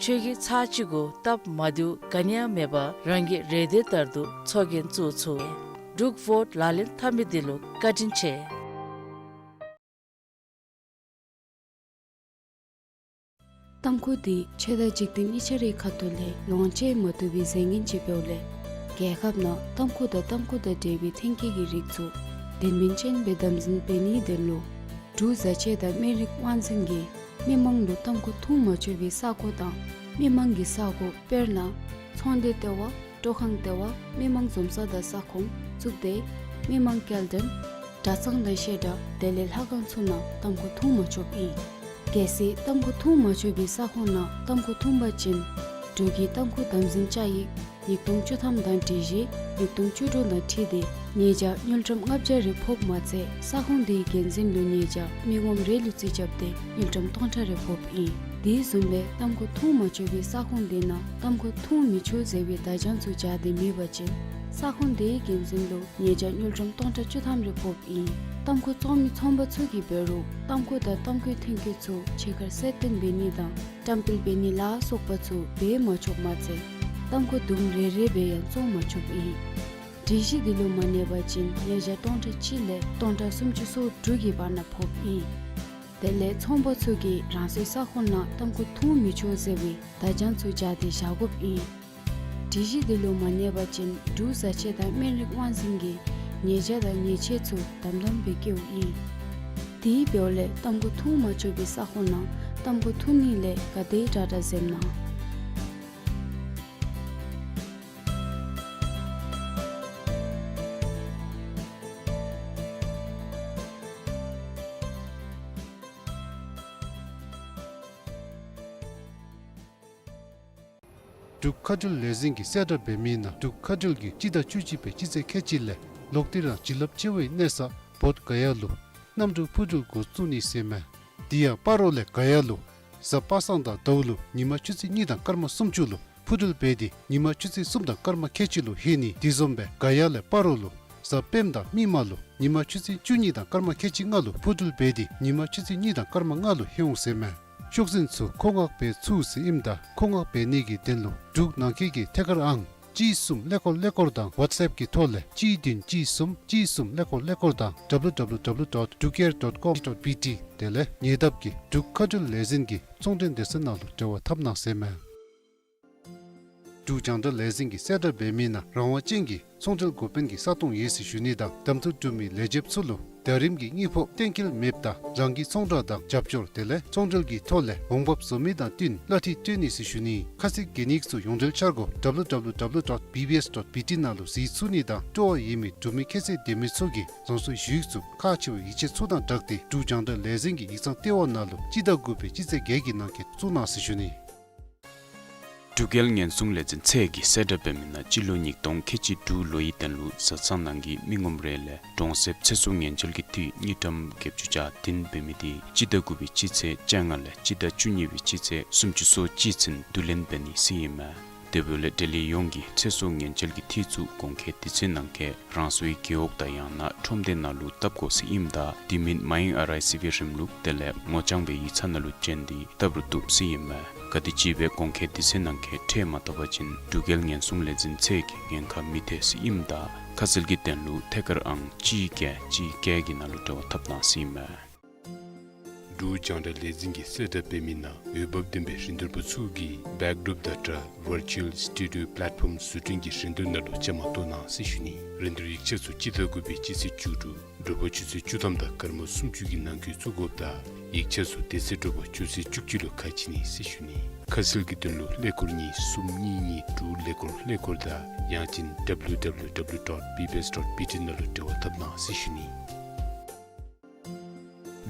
ཁྱོད་ཀྱིས་ཚར་གཅིག་གུ་སྟབས་མ་བདེཝ་ག་ནི་ཡང་མེད་པར་རང་གི་རེ་འདོད་ལྟར་དུ་ཚོགས་རྒྱན་བཙུགས་ཚུགས། འབྲུག་བོཊ་ལག་ལེན་འཐབ་མི་འདི་ལུ་བཀའ་དྲིན་ཆེ། ཏམ་ཁུ་འདི་ཆོས་དང་འཇིག་རྟེན་གཉིས་ཆ་རའི་ཁ་ཐུག་ལས་ལོངས་སྤྱོད་མ་བཏུབ་པའི་རྫས་ངན་ཅིག་འབདཝ་ལས་རྒྱལ་ཁབ་ནང་ཏམ་ཁུ་དང་ཏམ་ཁུ་དང་འབྲེལ་བའི་ཐོན་སྐྱེད་ཀྱི་རིགས་ཚུ་དོན་སྨིན་ཅན་སྦེ་དམ་འཛིན་འབད་ནིའི་དོན་ལུ་འབྲུག་བཟའ་ཆས་དང་སྨན་རིགས་དབང་འཛིན་གྱིས་མི་མང་ལུ་ཏམ་ཁུ་འཐུང་མ་ཆོག་པའི་ས་གོ་དང་མི་མང་གི་ས་གོ་དཔེར་ན་ཚོང་སྡེ་ལྟེ་བ། སྤྲོ་ཁང་ལྟེ་བ། མི་མང་འཛོམས་ས་དང་ས་ཁོངས། གཙུག་སྡེ། མི་མང་སྐྱེལ་འདྲེན། གྲྭ་ཚང་དང་བཤད་གྲྭ་དེ་ལས་ལྷ་ཁང་ཚུ་ནང་ཏམ་ཁུ་འཐུང་མ་ཆོགཔ་ཨིན། གལ་སྲིད་ཏམ་ཁུ་འཐུང་མ་ཆོག་པའི་ས་ཁོངས་ནང་ཏམ་ཁུ་འཐུང་པ་ཅིན་འབྲུག་གི་ཏམ་ཁུ་དམ་འཛིན་བཅའ་ཡིག་ཉིས་སྟོང་བཅུ་ཐམ་དང་སྒྲིག་གཞི་ཉིས་སྟོང་བཅུ་དྲུག་དང་འཁྲིལ་ཏེ་ཉེས་བྱ་དངུལ་ཀྲམ་ལྔ་བརྒྱ་རེ་ཕོགཔ་མ་ཚད་ས་ཁོངས་དེའི་འགན་འཛིན་ལུ་ཉེས་བྱ་མི་ངོམ་རེ་ལུ་རྩིས་རྐྱབ་སྟེ་དངུལ་ཀྲམ་སྟོང་ཕྲག་རེ་ཕོགཔ་ཨིན། དེ་བཟུམ་སྦེ་ཏམ་ཁུ་འཐུང་མ་ཆོག་པའི་ས་ཁོངས་དེ་ནང་ཏམ་ཁུ་འཐུང་མི་ཆོག་ཟེར་བའི་བརྡ་བྱང་ཚུ་སྦྱར་ཏེ་མེད་པ་ཅིན་ས་ཁོངས་དེའི་འགན་འཛིན་ལུ་ཉེས་བྱ་དངུལ་ཀྲམ་སྟོང་ཕྲག་བཅུ་ཐམ་རེ་ཕོགཔ་ཨིན། ཏམ་ཁུ་བཙོང་མི་ཚོང་པ་ཚུ་གིས་འབད་རུང་ཏམ་ཁུ་དང་ཏམ་ཁུའི་ཐོན་སྐྱེད་ཚུ་ཕྱི་ཁར་གསལ་སྟོན་འབད་ནི་དང་བཀྲམ་སྤེལ་འབད་ནི་ལ་སོགས་པ་ཚུ་འབད་མ་ཆོགཔ་མ་ཚད་ཏམ་ཁུ་དུམ་རེ་རེ་སྦེ་ཡང་བཙོང་མ་ཆོགཔ་ཨིན། སྒྲིག་གཞི་འདི་ལུ་མ་གནས་པ་ཅིན་ཉེས་བྱ་སྟོང་ཕྲག་གཅིག་ལས་སྟོང་ཕྲག་སུམ་ཅུ་སོ་དྲུག་གི་བར་ན་ཕོགཔ་ཨིན། དེ་ལས་ཚོང་པ་ཚུ་གིས་རང་སོའི་ས་ཁོངས་ནང་ཏམ་ཁུ་འཐུང་མི་ཆོག་ཟེར་བའི་བརྡ་བྱང་ཚུ་སྦྱར་ཏེ་བཞག་དགོཔ་ཨིན། སྒྲིག་གཞི་འདི་ལུ་མ་གནས་པ་ཅིན་འབྲུག་བཟའ་ཆས་དང་སྨན་རིགས་དབང་འཛིན་གྱིས་ཉེས་བྱ་དང་ཉེས་ཆད་ཚུ་དམ་དམ་སྦེ་བཀལཝ་ཨིན། དེ་འབདཝ་ལས་ཏམ་ཁུ་འཐུང་མ་ཆོག་པའི་ས་ཁོངས་ནང་ཏམ་ཁུ་འཐུང་ནི་ལས་ག་དེ་དྲག་དྲག་འཛེམ་གནང་། འབྲུག་མཁའ་འགྲུལ་ལས་འཛིན་གྱིས་གསལ་བསྒྲགས་འབད་མི་ནང་འབྲུག་མཁའ་འགྲུལ་གྱིས་སྤྱི་ཟླ་བཅུ་གཅིག་པའི་སྤྱི་ཚེས་ཁལ་གཅིག་ལས་ལོག་སྟེ་རང་བྱིན་རླབས་ཆེ་བའི་གནས་ས་བོད་ག་ཡ་ལུ་གནམ་གྲུ་འཕུར་འགྲུལ་འགོ་བཙུགས་ནི་ཟེར་མས། དེ་ཡང་སྤ་རོ་ལས་ག་ཡ་ལུ་གཟའ་པ་སངས་དང་ཟླཝ་ལུ་ཉིན་མ་ཆུ་ཚོད་གཉིས་དང་སྐར་མ་སུམ་ཅུ་ལུ་འཕུར་འགྲུལ་འབད་དེ་ཉིན་མ་ཆུ་ཚོད་གསུམ་དང་སྐར་མ་ཁལ་གཅིག་ལུ་ལྷོད་ནི། དེ་བཟུམ་སྦེ་ག་ཡ་ལས་སྤ་རོ་ལུ་གཟའ་སྤེནམ་དང་མིག་དམར་ལུ་ཉིན་མ་ཆུ་ཚོད་བཅུ་གཉིས་དང་སྐར་མ་ཁལ་གཅིག་ལྔ་ལུ་འཕུར་འགྲུལ་འབད་དེ་ཉིན་མ་ཆུ་ཚོད་གཉིས་དང་སྐར་མ་ལྔ་ལུ་ལྷོད་འོང་ཟེར་མས། ཤོག་འཛིན་ཚུ་མཁོ་མངགས་འབད་ཚུགས་ཟེར་ཨིནམ་ད་མཁོ་མངགས་འབད་ནི་གི་དོན་ལུ་འབྲུག་ནང་འཁོད་ཀྱི་ཐད་ཀར་ཨང་གཅིག་གསུམ་ཀླད་ཀོར་ཀླད་ཀོར་དང་ཝཊས་ཨེཔ་གི་ཐོག་ལས་གཅིག་བདུན་གཅིག་གསུམ་གཅིག་གསུམ་ཀླད་ཀོར་ཀླད་ཀོར་དང་W W W dot drukair dot com dot B T དེ་ལས་ཉེ་འདབས་ཀྱི་འབྲུག་མཁའ་འགྲུལ་ལས་འཛིན་གྱི་ཚོང་འབྲེལ་སྡེ་ཚན་ནང་ལུ་འབྲེལ་བ་འཐབ་གནང་ཟེར་མས། འབྲུག་རྒྱང་བསྒྲགས་ལས་འཛིན་གྱིས་གསལ་བསྒྲགས་འབད་མི་ནང་རང་དབང་ཅན་གྱི་ཚོང་འབྲེལ་འགོ་དཔོན་གྱི་ས་སྟོང་ཡོད་ཟེར་ཞུ་ནི་དང་གདམ་འཐུ་གྲུབ་མི་ལས་བྱེདཔ་ཚུ་ལུ་ཟླ་རིམ་གྱི་དངུལ་ཕོགས་གཏན་འཁེལ་མེདཔ་ད་རང་གི་ཚོང་བསྒྲགས་དང་རྒྱབ་སྐྱོར་དེ་ལས་ཚོང་འབྲེལ་གྱི་ཐོག་ལས་འོང་འབབ་བཟོ་མི་དང་བསྟུན་གླ་འཐུས་སྤྲོད་ནི་ཟེར་ཞུ་ནི། ཁ་གསལ་གྱི་གནས་ཚུ་ཡོངས་འབྲེལ་འཆར་སྒོ་W W W dot B B S dot B T ནང་ལུ་གཟིགས་ཚུགས་ནི་དང་སྤྲོ་བ་ཡོད་མི་འབྲུག་མི་ཁྱད་ཚད་ལྡན་མི་ཚུ་གིས་རང་སོའི་ཞུ་ཡིག་ཚུ་ཁག་ཆེ་བའི་ཡིག་ཆ་ཚུ་དང་སྦྲགས་ཏེ་འབྲུག་རྒྱང་བསྒྲགས་ལས་འཛིན་གྱི་ཡིག་ཚང་ལྟེ་བ་ནང་ལུ་སྤྱི་ཟླ་དགུ་པའི་སྤྱི་ཚེས་བརྒྱད་ཀྱི་ནང་འཁོད་བཙུགས་གནང་ཟེར་ཞུ་ནི། འབྲུག་རྒྱལ་ཉེན་སྲུང་ལས་འཛིན་ཚད་ཀྱིས་གསལ་བསྒྲགས་འབད་མི་ནང་སྤྱི་ལོ་ཉིས་སྟོང་ཁལ་གཅིག་དྲུག་ལོའི་དོན་ལུ་བཟའ་ཚང་ནང་གི་མི་ངོམ་རེ་ལས་གྲོང་གསེབ་ཚེ་སྲོག་ཉེན་བཅོལ་གྱི་འཐུས་དངུལ་ཀྲམ་བརྒྱད་ཅུ་གྱ་བདུན་འབད་མི་དེ་སྤྱི་ཟླ་དགུ་པའི་སྤྱི་ཚེས་བཅོ་ལྔ་ལས་སྤྱི་ཟླ་བཅུ་གཉིས་པའི་སྤྱི་ཚེས་སུམ་ཅུ་སོ་གཅིག་ཚུན་བསྡུ་ལེན་འབད་ནི་ཟེར་ཨིན་མས། དེ་འབདཝ་ལས་འབྲེལ་ཡོད་ཡོངས་ཀྱིས་ཚེ་སྲོག་ཉེན་བཅོལ་གྱི་འཐུས་ཚུ་གོང་འཁོད་དུས་ཚོད་ནང་འཁོད་རང་སོའི་རྒེད་འོག་དང་ཡང་ན་ཁྲོམ་སྡེ་ནང་ལུ་བཏབ་དགོ་ཟེར་ཨིནམ་ད་དེ་མིན་མ་ཡེངས་ཨར་ཨའི་སི་བི་རིམ་ལུགས་དེ་ལས་ངོ་རྐྱང་སྦེ་ཡིག་ཚང་ནང་ལུ་བྱོན་ཏེ་བཏབ་རུང་བཏུབ་ཟེར་ཨིན་མས། ག་དེམ་ཅིག་སྦེ་གོང་འཁོད་དུས་ཚོད་ནང་འཁོད་ཁྲལ་མ་བཏབ་པ་ཅིན་འབྲུག་རྒྱལ་ཉེན་སྲུང་ལས་འཛིན་ཚད་ཀྱིས་ཉེན་ཁ་མི་ཐེག་ཟེར་ཨིནམ་ད་ཁ་གསལ་གྱི་དོན་ལུ་ཐད་ཀར་ཨང་གཅིག་བརྒྱད་གཅིག་བརྒྱད་ཀྱི་ནང་ལུ་འབྲེལ་བ་འཐབ་གནང་ཟེར་ཨིན་མས། འབྲུག་རྒྱང་བསྒྲགས་ལས་འཛིན་གྱིས་གསལ་བསྒྲགས་འབད་མི་ནང་འོས་འབབ་ལྡན་པའི་རིན་བསྡུར་པ་ཚུ་གིས་བེཀ་ཌོརོཔ་ཌ་ཊ་ཝར་ཅུ་ཨལ་སི་ཊུ་ཌི་ཡོ་པ་ལེཊ་ཕོམ་བཟོ་སྐྲུན་གྱི་རིན་བསྡུར་ནང་ལུ་བཅའ་མར་གཏོགས་གནང་ཟེར་ཞུ་ནི། རིན་བསྡུར་ཡིག་ཆ་ཚུ་སྤྱི་ཟླ་དགུ་པའི་སྤྱི་ཚེས་བཅུ་དྲུག་དྲོ་པ་ཆུ་ཚོད་བཅུ་ཐམ་དང་སྐར་མ་སུམ་ཅུ་གི་ནང་འཁོད་བཙུགས་དགོཔ་ད་ཡིག་ཆ་ཚུ་དེ་ཚེ་དྲོ་པ་ཆུ་ཚོད་བཅུ་གཅིག་ལུ་ཁ་ཕྱེ་ནི་ཟེར་ཞུ་ནི། ཁ་གསལ་གྱི་དོན་ལུ་ཀླད་ཀོར་གཉིས་གསུམ་གཉིས་གཉིས་དྲུག་ཀླད་ཀོར་ཀླད་ཀོར་དང་ཡང་ཅིན་W W W dot B B S dot B T ནང་ལུ་འབྲེལ་བ་འཐབ་གནང་ཟེར་ཞུ་ནི།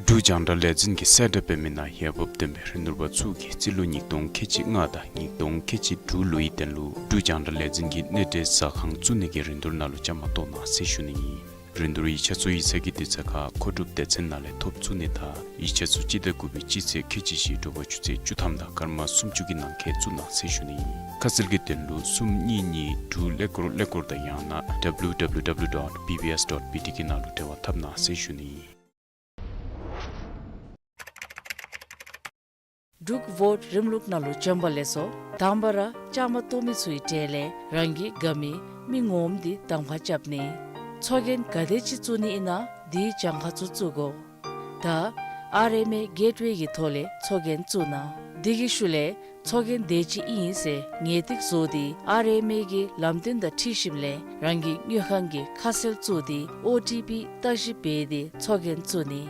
འབྲུག་རྒྱང་བསྒྲགས་ལས་འཛིན་གྱིས་གསལ་བསྒྲགས་འབད་མི་ནང་འོས་འབབ་ལྡན་པའི་རིན་བསྡུར་པ་ཚུ་གིས་རྩིས་ལོ་ཉིས་སྟོང་ཁལ་གཅིག་ལྔ་དང་ཉིས་སྟོང་ཁལ་གཅིག་དྲུག་ལོའི་དོན་ལུ་འབྲུག་རྒྱང་བསྒྲགས་ལས་འཛིན་གྱི་གནས་འབྲེལ་ཟ་ཁང་བཙུགས་ནི་གི་རིན་བསྡུར་ནང་ལུ་བཅའ་མར་གཏོགས་གནང་ཟེར་ཞུ་ནི་ཨིན། རིན་བསྡུར་ཡིག་ཆ་ཚུ་ཡིག་ཚང་གི་དུས་ཚོད་ཁར་མཁོ་སྒྲུབ་སྡེ་ཚན་ནང་ལས་ཐོབ་ཚུགས་ནི་དང་ཡིག་ཆ་ཚུ་སྤྱི་ཟླ་དགུ་པའི་སྤྱི་ཚེས་ཁལ་གཅིག་བཞི་དྲོ་པ་ཆུ་ཚོད་བཅུ་ཐམ་དང་སྐར་མ་སུམ་ཅུ་གི་ནང་འཁོད་བཙུགས་གནང་ཟེར་ཞུ་ནི་ཨིན། ཁ་གསལ་གྱི་དོན་ལུ་གསུམ་གཉིས་གཉིས་དྲུག་ཀླད་ཀོར་ཀླད་ཀོར་དང་ཡང་ན་W W W dot B B S dot B T གི་ནང་ལུ་འབྲེལ་བ་འཐབ་གནང་ཟེར་ཞུ་ནི་ཨིན། འབྲུག་བོཊ་རིམ་ལུགས་ནང་ལུ་བྱོན་པ་ལེགས་སོ། དང་པ་ར་བཅའ་མར་གཏོགས་མི་ཚུའི་གྲས་ལས་རང་གི་དགའ་མི་མི་ངོམ་དེ་གདམ་ཁ་རྐྱབ་ནི། ཚོགས་རྒྱན་ག་དེ་ཅིག་བཙུགས་ནི་ཨིན་ན་དེའི་གྱངས་ཁ་ཚུ་བཙུགས་དགོ། ད་ཨར་ཨེམ་ཨེ་གེཊ་ཝེ་གི་ཐོག་ལས་ཚོགས་རྒྱན་བཙུགས་གནང་། དེ་གི་ཤུལ་ལས་ཚོགས་རྒྱན་དེ་ཅིག་ཨིན་ཟེར་ངེས་ཏིག་བཟོ་སྟེ་ཨར་ཨེམ་ཨེ་གི་ལམ་སྟོན་དང་འཁྲིལ་ཞིནམ་ལས་རང་གི་དངུལ་ཁང་གི་ཁ་གསལ་བཙུགས་ཏེ་ཨོ་ཊི་པི་བརྟག་ཞིབ་འབད་དེ་ཚོགས་རྒྱན་བཙུགས་ནི།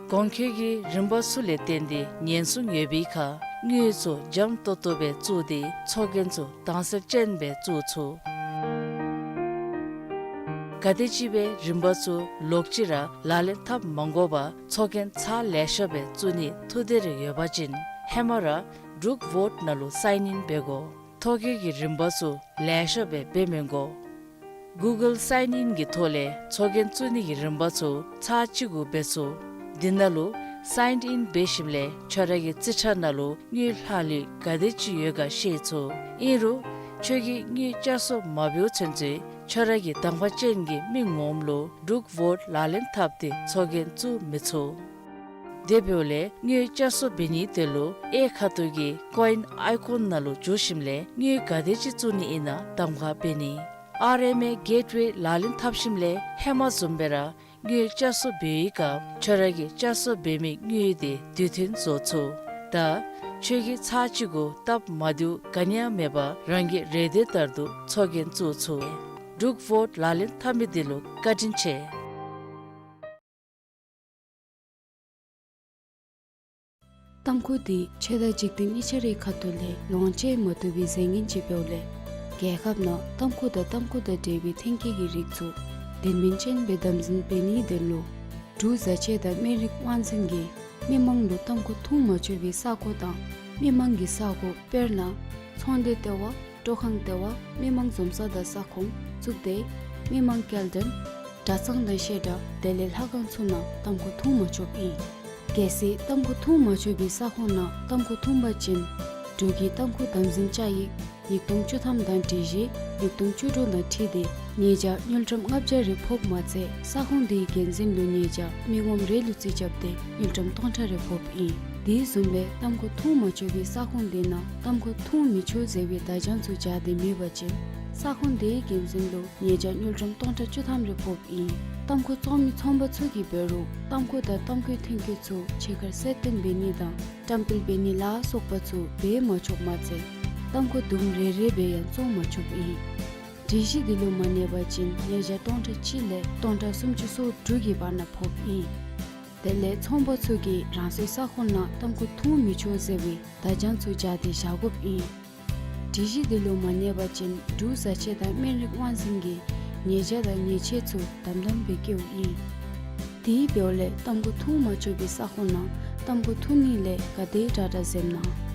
གོང་འཁོད་ཀྱི་རིམ་པ་ཚུ་ལས་བརྟེན་ཏེ་ཉེན་སྲུང་ཡོད་པའི་ཁར་དངུལ་ཚུ་འཇམ་ཏོང་ཏོ་སྦེ་བཙུགས་ཏེ་ཚོགས་རྒྱན་ཚུ་དྭངས་གསལ་ཅན་སྦེ་བཙུགས་ཚུགས། ག་དེམ་ཅིག་སྦེ་རིམ་པ་ཚུ་ལོག་ཅི་ར་ལག་ལེན་འཐབ་མ་དགོ་པར་ཚོགས་རྒྱན་ཚར་ལེ་ཤ་སྦེ་བཙུགས་ནིའི་ཐུགས་འདོད་རེ་ཡོད་པ་ཅིན་ཧེ་མ་ར་འབྲུག་ཝོཊ་ནང་ལུ་སའིན་ཨིན་འབད་དགོ། ཐོ་བཀོད་ཀྱི་རིམ་པ་ཚུ་ལེ་ཤ་སྦེ་འབད་མི་དགོ། གུ་གཱལ་སའིན་ཨིན་གྱི་ཐོག་ལས་ཚོགས་རྒྱན་བཙུགས་ནི་གི་རིམ་པ་ཚུ་ཚར་གཅིག་གུ་འབད་ཚུགས། དེ་ནང་ལུ་སའིན་ཨིན་འབད་ཞིནམ་ལས་ཁྱོད་ར་གི་རྩིས་ཁྲ་ནང་ལུ་དངུལ་ལྷག་ལུས་ག་དེམ་ཅིག་ཡོད་ག་ཤེས་ཚུགས། ཨིན་རུང་ཁྱོད་ཀྱིས་དངུལ་བསྐྱར་གསོ་མ་འབདཝ་ཚུན་ཚོད་ཁྱོད་ར་གི་གདམ་ཁ་ཅན་གྱི་མི་ངོམ་ལུ་འབྲུག་ཝོཊ་ལག་ལེན་འཐབ་སྟེ་ཚོགས་རྒྱན་བཙུགས་མི་ཚུགས། དེ་འབདཝ་ལས་དངུལ་བསྐྱར་གསོ་འབད་ནི་དེ་ལུ་གཡས་ཁ་ཐུག་གི་ཀོ་ཨིན་ཨའི་ཀོན་ནང་ལུ་འཛུལ་ཞིནམ་ལས་དངུལ་ག་དེམ་ཅིག་བཙུགས་ནི་ཨིན་ན་གདམ་ཁ་འབད་ནི། ཨར་ཨེམ་ཨེ་གེཊ་ཝེ་ལག་ལེན་འཐབ་ཞིནམ་ལས་ཧེ་མ་བཟུམ་སྦེ་ར་དངུལ་བསྐྱར་གསོ་འབད་བའི་སྐབས་ཁྱོད་ར་གིས་བསྐྱར་གསོ་འབད་མི་དངུལ་དེ་དུས་མཐུན་བཟོ་ཚུགས། ད་ཁྱོད་ཀྱིས་ཚར་གཅིག་གུ་སྟབས་མ་བདེཝ་ག་ནི་ཡང་མེད་པར་རང་གི་རེ་འདོད་ལྟར་དུ་ཚོགས་རྒྱན་བཙུགས་ཚུགས། འབྲུག་ཝོཊ་ལག་ལེན་འཐབ་མི་དེ་ལུ་བཀའ་དྲིན་ཆེ། ཏམ་ཁུ་འདི་ཆོས་དང་འཇིག་རྟེན་གཉིས་ཆ་རའི་ཁ་ཐུག་ལས་ལོངས་སྤྱོད་མ་བཏུབ་པའི་རྫས་ངན་ཅིག་འབདཝ་ལས་རྒྱལ་ཁབ་ནང་ཏམ་ཁུ་དང་ཏམ་ཁུ་དང་འབྲེལ་བའི་ཐོན་སྐྱེད་ཀྱི་རིགས་ཚུ་དོན་སྨིན་ཅན་སྦེ་དམ་འཛིན་འབད་ནིའི་དོན་ལུ་འབྲུག་བཟའ་ཆས་དང་སྨན་རིགས་དབང་འཛིན་གྱིས་མི་མང་ལུ་ཏམ་ཁུ་འཐུང་མ་ཆོག་པའི་ས་གོ་དང་མི་མང་གི་ས་གོ་དཔེར་ན་ཚོང་སྡེ་ལྟེ་བ། སྤྲོ་ཁང་ལྟེ་བ། མི་མང་འཛོམས་ས་དང་ས་ཁོངས་བཙུགས་ཏེ་མི་མང་སྐྱེལ་འདྲེན། གྲྭ་ཚང་དང་བཤད་གྲྭ་དེ་ལས་ལྷ་ཁང་ཚུ་ནང་ཏམ་ཁུ་འཐུང་མ་ཆོགཔ་ཨིན། གལ་སྲིད་ཏམ་ཁུ་འཐུང་མ་ཆོག་པའི་ས་ཁོངས་ནང་ཏམ་ཁུ་འཐུང་པ་ཅིན་འབྲུག་གི་ཏམ་ཁུ་དམ་འཛིན་བཅའ་ཡིག་ཉིས་སྟོང་བཅུ་ཐམ་དང་སྒྲིག་གཞི་ཉིས་སྟོང་བཅུ་དྲུག་དང་འཁྲིལ་ཏེ་ཉེས་བྱ་དངུལ་ཀྲམ་ལྔ་བརྒྱ་རེ་ཕོགཔ་མ་ཚད་ས་ཁོངས་དེའི་འགན་འཛིན་ལུ་ཉེས་བྱ་མི་ངོམ་རེ་ལུ་རྩིས་རྐྱབ་སྟེ་དངུལ་ཀྲམ་སྟོང་ཕྲག་རེ་ཕོགཔ་ཨིན། དེ་བཟུམ་སྦེ་ཏམ་ཁུ་འཐུང་མ་ཆོག་པའི་ས་ཁོངས་དེ་ནང་ཏམ་ཁུ་འཐུང་མི་ཆོག་ཟེར་བའི་བརྡ་བྱང་ཚུ་སྦྱར་ཏེ་མེད་པ་ཅིན་ས་ཁོངས་དེའི་འགན་འཛིན་ལུ་ཉེས་བྱ་དངུལ་ཀྲམ་སྟོང་ཕྲག་བཅུ་ཐམ་རེ་ཕོགཔ་ཨིན། ཏམ་ཁུ་བཙོང་མི་ཚོང་པ་ཚུ་གིས་འབད་རུང་ཏམ་ཁུ་དང་ཏམ་ཁུའི་ཐོན་སྐྱེད་ཚུ་ཕྱི་ཁར་གསལ་སྟོན་འབད་ནི་དང་བཀྲམ་སྤེལ་འབད་ནི་ལ་སོགས་པ་ཚུ་འབད་མ་ཆོགཔ་མ་ཚད་ཏམ་ཁུ་དུམ་རེ་རེ་སྦེ་ཡང་བཙོང་མ་ཆོགཔ་ཨིན། སྒྲིག་གཞི་འདི་ལུ་མ་གནས་པ་ཅིན་ཉེས་བྱ་སྟོང་ཕྲག་གཅིག་ལས་སྟོང་ཕྲག་སུམ་ཅུ་སོ་དྲུག་གི་བར་ན་ཕོགཔ་ཨིན། དེ་ལས་ཚོང་པ་ཚུ་གིས་རང་སོའི་ས་ཁོངས་ནང་ཏམ་ཁུ་འཐུང་མི་ཆོག་ཟེར་བའི་བརྡ་བྱང་ཚུ་སྦྱར་ཏེ་བཞག་དགོཔ་ཨིན། སྒྲིག་གཞི་འདི་ལུ་མ་གནས་པ་ཅིན་འབྲུག་བཟའ་ཆས་དང་སྨན་རིགས་དབང་འཛིན་གྱིས་ཉེས་བྱ་དང་ཉེས་ཆད་ཚུ་དམ་དམ་སྦེ་བཀལཝ་ཨིན། དེ་འབདཝ་ལས་ཏམ་ཁུ་འཐུང་མ་ཆོག་པའི་ས་ཁོངས་ནང་ཏམ་ཁུ་འཐུང་ནི་ལས་ག་དེ་དྲག་དྲག་འཛེམ་གནང་།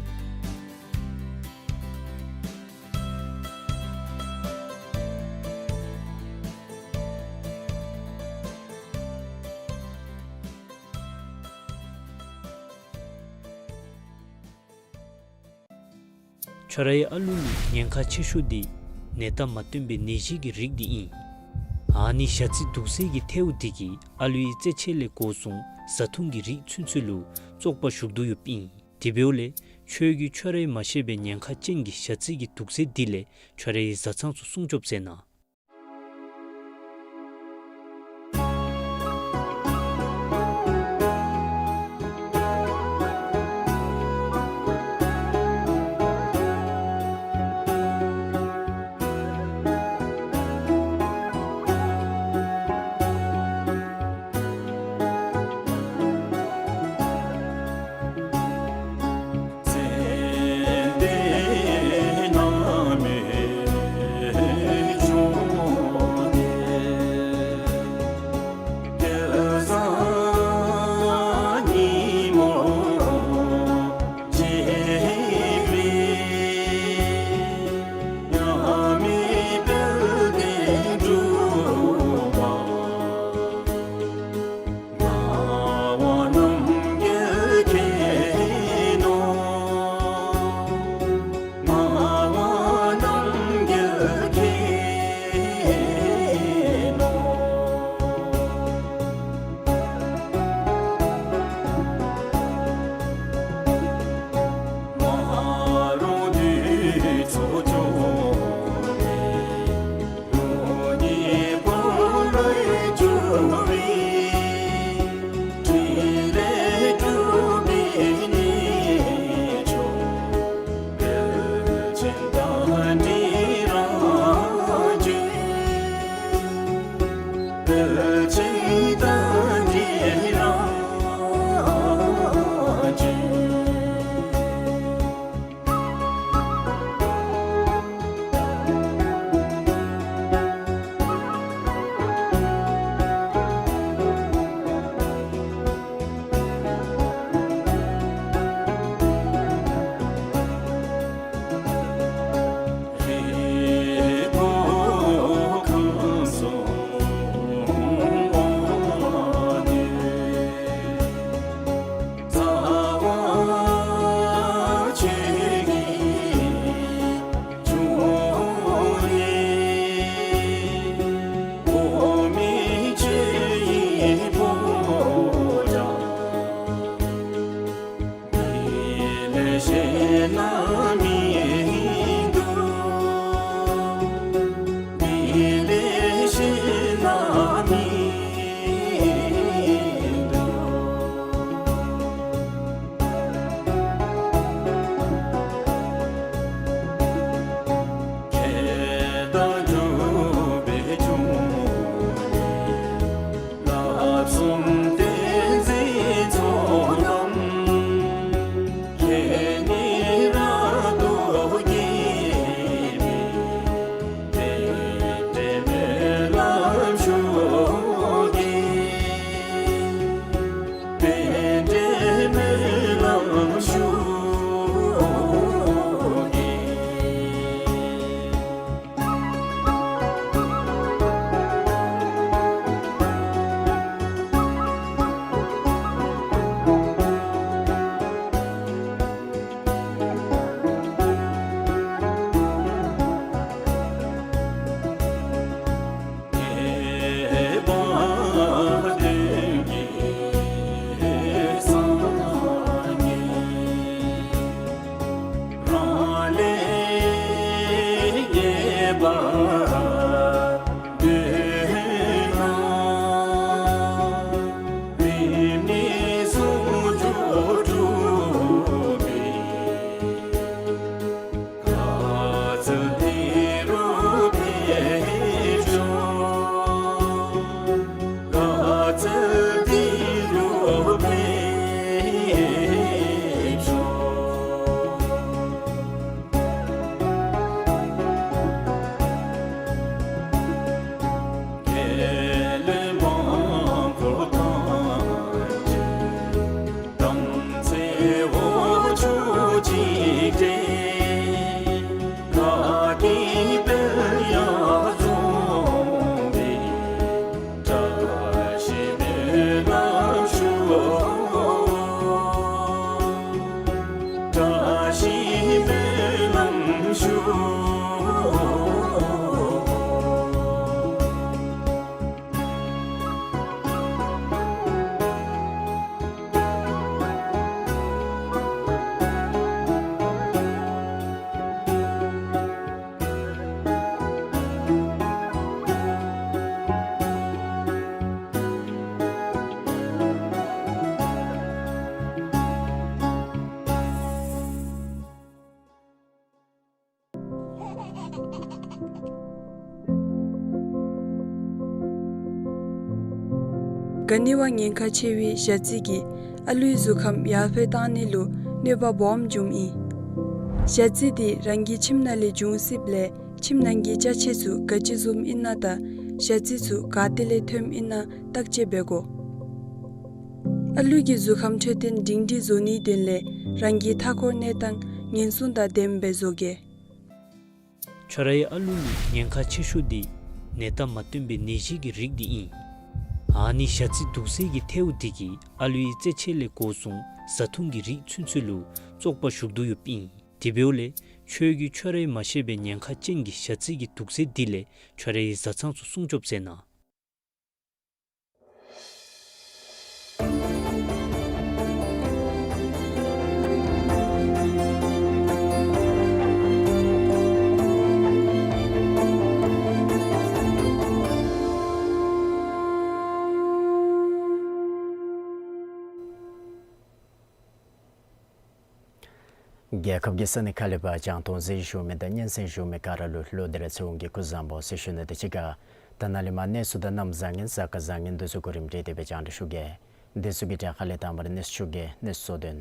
ཁྱོད་རའི་ཨ་ལུ་ལུ་ཉེན་ཁ་ཆེ་ཤོས་འདི་ནད་རྟགས་མ་སྟོན་པའི་ནད་གཞི་གི་རིགས་འདི་ཨིན། ཨ་ནི་ཞ་རྩི་དུག་སེལ་གྱི་ཐལཝ་འདི་གིས་ཨ་ལུའི་རྩེད་ཆས་ལས་འགོ་བཟུང་བཟའ་འཐུང་གི་རིགས་ཚུན་ཚོད་ལུ་བཙོག་པ་ཞུགས་དོ་ཡོདཔ་ཨིན། དེ་འབདཝ་ལས་ཁྱོད་ཀྱིས་ཁྱོད་རའི་མ་ཤེས་པའི་ཉེན་ཁ་ཅན་གྱི་ཞ་རྩི་གི་དུག་སེལ་འདི་ལས་ཁྱོད་རའི་བཟའ་ཚང་ཚུ་སྲུང་སྐྱོབ་མཛད་གནང་། ག་ནི་བ་ཉེན་ཁ་ཆེ་བའི་ཞ་རྩི་གིས་ཨ་ལུའི་གཟུགས་ཁམས་ཡར་འཕེལ་བཏང་ནི་ལུ་གནོད་པ་སྦོམ་འབྱུངམ་ཨིན། ཞ་རྩི་འདི་རང་གི་ཁྱིམ་ནང་ལས་འབྱུང་སྲིདཔ་ལས་ཁྱིམ་ནང་གི་ཅ་ཆས་ཚུ་ག་ཅི་བཟུམ་ཨིན་ན་དང་ཞ་རྩི་ཚུ་ག་ཏེ་ལས་ཐོནམ་ཨིན་ན་བརྟག་དཔྱད་འབད་དགོ། ཨ་ལུ་གི་གཟུགས་ཁམས་འཕྲོད་བསྟེན་སྒྲིང་སྒྲིང་བཟོ་ནིའི་དོན་ལས་རང་གི་མཐའ་འཁོར་གནས་སྟངས་ཉེན་སྲུང་དང་ལྡནམ་སྦེ་བཟོ་གེ། ཁྱོད་རའི་ཨ་ལུ་ལུ་ཉེན་ཁ་ཆེ་ཤོས་འདི་ནད་རྟགས་མ་སྟོན་པའི་ནད་གཞི་གི་རིགས་འདི་ཨིན། ཨ་ནི་ཞ་རྩི་དུག་སེལ་གྱི་ཐལཝ་འདི་གིས་ཨ་ལུའི་རྩེད་ཆས་ལས་འགོ་བཟུང་བཟའ་འཐུང་གི་རིགས་ཚུན་ཚོད་ལུ་བཙོག་པ་ཞུགས་དོ་ཡོདཔ་ཨིན། དེ་འབདཝ་ལས་ཁྱོད་ཀྱིས་ཁྱོད་རའི་མ་ཤེས་པའི་ཉེན་ཁ་ཅན་གྱི་ཞ་རྩི་གི་དུག་སེལ་འདི་ལས་ཁྱོད་རའི་བཟའ་ཚང་ཚུ་སྲུང་སྐྱོབ་མཛད་གནང་། རྒྱལ་ཁབ་ཀྱི་ས་གནས་ཁག་ལས་ཕར་རྒྱང་མཐོང་གཟིགས་བཞུགས་མི་དང་སྙན་གསན་བཞུགས་མི་ག་ར་ལུ་ལོག་སྟེ་ར་ཚེ་དབང་གི་སྐུ་གཟུགས་བཟང་པོ་ཟེར་ཞུ་ནི་དང་གཅིག་ཁར་ད་ནཱ་ལས་མར་གནས་ཚུལ་དང་གནམ་བཟང་ངན་གཟའ་སྐར་བཟང་ངན་འདི་ཚུ་གོ་རིམ་སྒྲིག་སྟེ་སྦེ་རྒྱང་བསྒྲགས་ཞུ་གེ། འདི་ཚུ་གི་གྲས་ཁ་ལས་དང་པ་ར་གནས་ཚུལ་ཞུ་གེ། གནས་ཚུལ་གཙོ་དོན།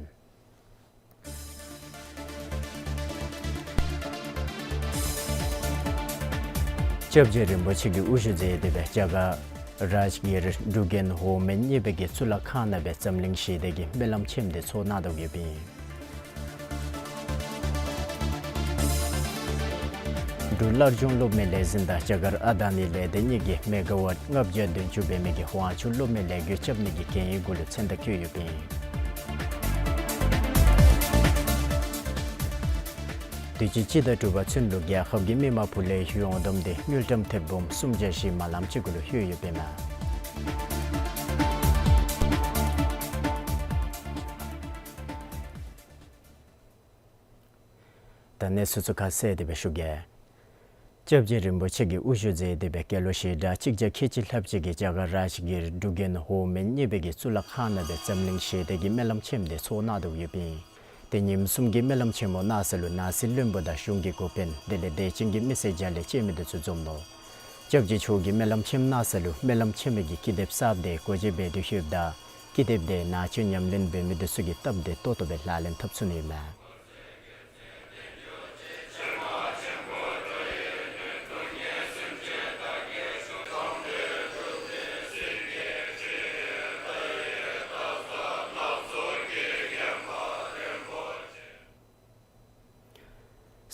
སྐྱབས་རྗེ་རིན་པོ་ཆེ་གིས་དབུ་བཞུགས་མཛད་དེ་སྦེ་རྒྱ་གར་རཱཇ་གིར་འབྲུག་རྒན་འོག་མིན་གཉིས་པའི་གི་གཙུག་ལག་ཁང་ནང་སྦེ་འཛམ་གླིང་ཞི་བདེ་གི་སྨོན་ལམ་ཆེནམ་འདི་ཚོགས་གནང་དོ་ཡོདཔ་ཨིན། འབྲུག་སླར་འབྱུང་གློག་མེ་ལས་འཛིན་དང་རྒྱ་གར་ཨ་དཱ་ནི་ལས་སྡེ་གཉིས་ཀྱིས་མེ་ག་ཝཊ་ལྔ་བརྒྱ་བདུན་ཅུ་འབད་མི་གི་ཝང་ཆུ་གློག་མེ་ལས་འགུལ་རྐྱབ་ནི་གི་གན་ཡིག་གུ་ལུ་མཚན་རྟགས་བཀོད་ཡོདཔ་ཨིན། དུས་ཅི་སྤྱི་ཟླ་དྲུག་པ་ཚུན་ལུ་རྒྱལ་ཁབ་ཀྱི་མི་མང་བུ་ལས་ཡོངས་བསྡོམས་འདི་དངུལ་ཀྲམ་ཐེར་འབུམ་སུམ་བརྒྱ་བཞི་མ་ལམ་ཅིག་གུ་ལུ་ལྷོད་ཡོདཔ་ཨིན་མས། ད་གནས་ཚུལ་ཚུ་ཁ་གསལ་ཏེ་སྦེ་ཞུ་གེ། སྐྱབས་རྗེ་རིན་པོ་ཆེ་གིས་དབུ་བཞུགས་མཛད་དེ་སྦེ་སྐྱེས་ལོ་ཞེ་གྲངས་གཅིག་བརྒྱ་ཁལ་གཅིག་ལྷགཔ་ཅིག་གིས་རྒྱ་གར་རཱཇ་གིར་འབྲུག་རྒན་འོག་མིན་གཉིས་པའི་གི་གཙུག་ལག་ཁང་ནང་སྦེ་འཛམ་གླིང་ཞི་བདེ་གི་སྨོན་ལམ་ཆེནམ་འདི་ཚོགས་གནང་དོ་ཡོདཔ་ཨིན། ཏེ་ཉིནམ་གསུམ་གྱི་སྨོན་ལམ་ཆེན་མོ་གནང་ས་ལུ་ནང་སྲིད་བློན་པོ་དང་གཞུང་གི་འགོ་དཔོན་དེ་ལས་དད་ཅན་གྱི་མི་སེར་བརྒྱ་ལས་བཅད་མི་འདི་ཚུ་འཛོམས་ནུག། སྐྱབས་རྗེ་མཆོག་གིས་སྨོན་ལམ་ཆེན་གནང་ས་ལུ་སྨོན་ལམ་ཆེན་མོ་གི་ཀི་དེབ་གསརཔ་དེ་སྒོ་འབྱེད་འབད་དེ་ཡོདཔ་ད་ཀི་དེབ་དེ་ནང་ཆོས་ཉམས་ལེན་འབད་མི་དེ་ཚུ་གིས་བཏབ་སྟེ་ཏོག་ཏོ་སྦེ་ལག་ལེན་འཐབ་ཚུགས་ནི་ཨིན་མས།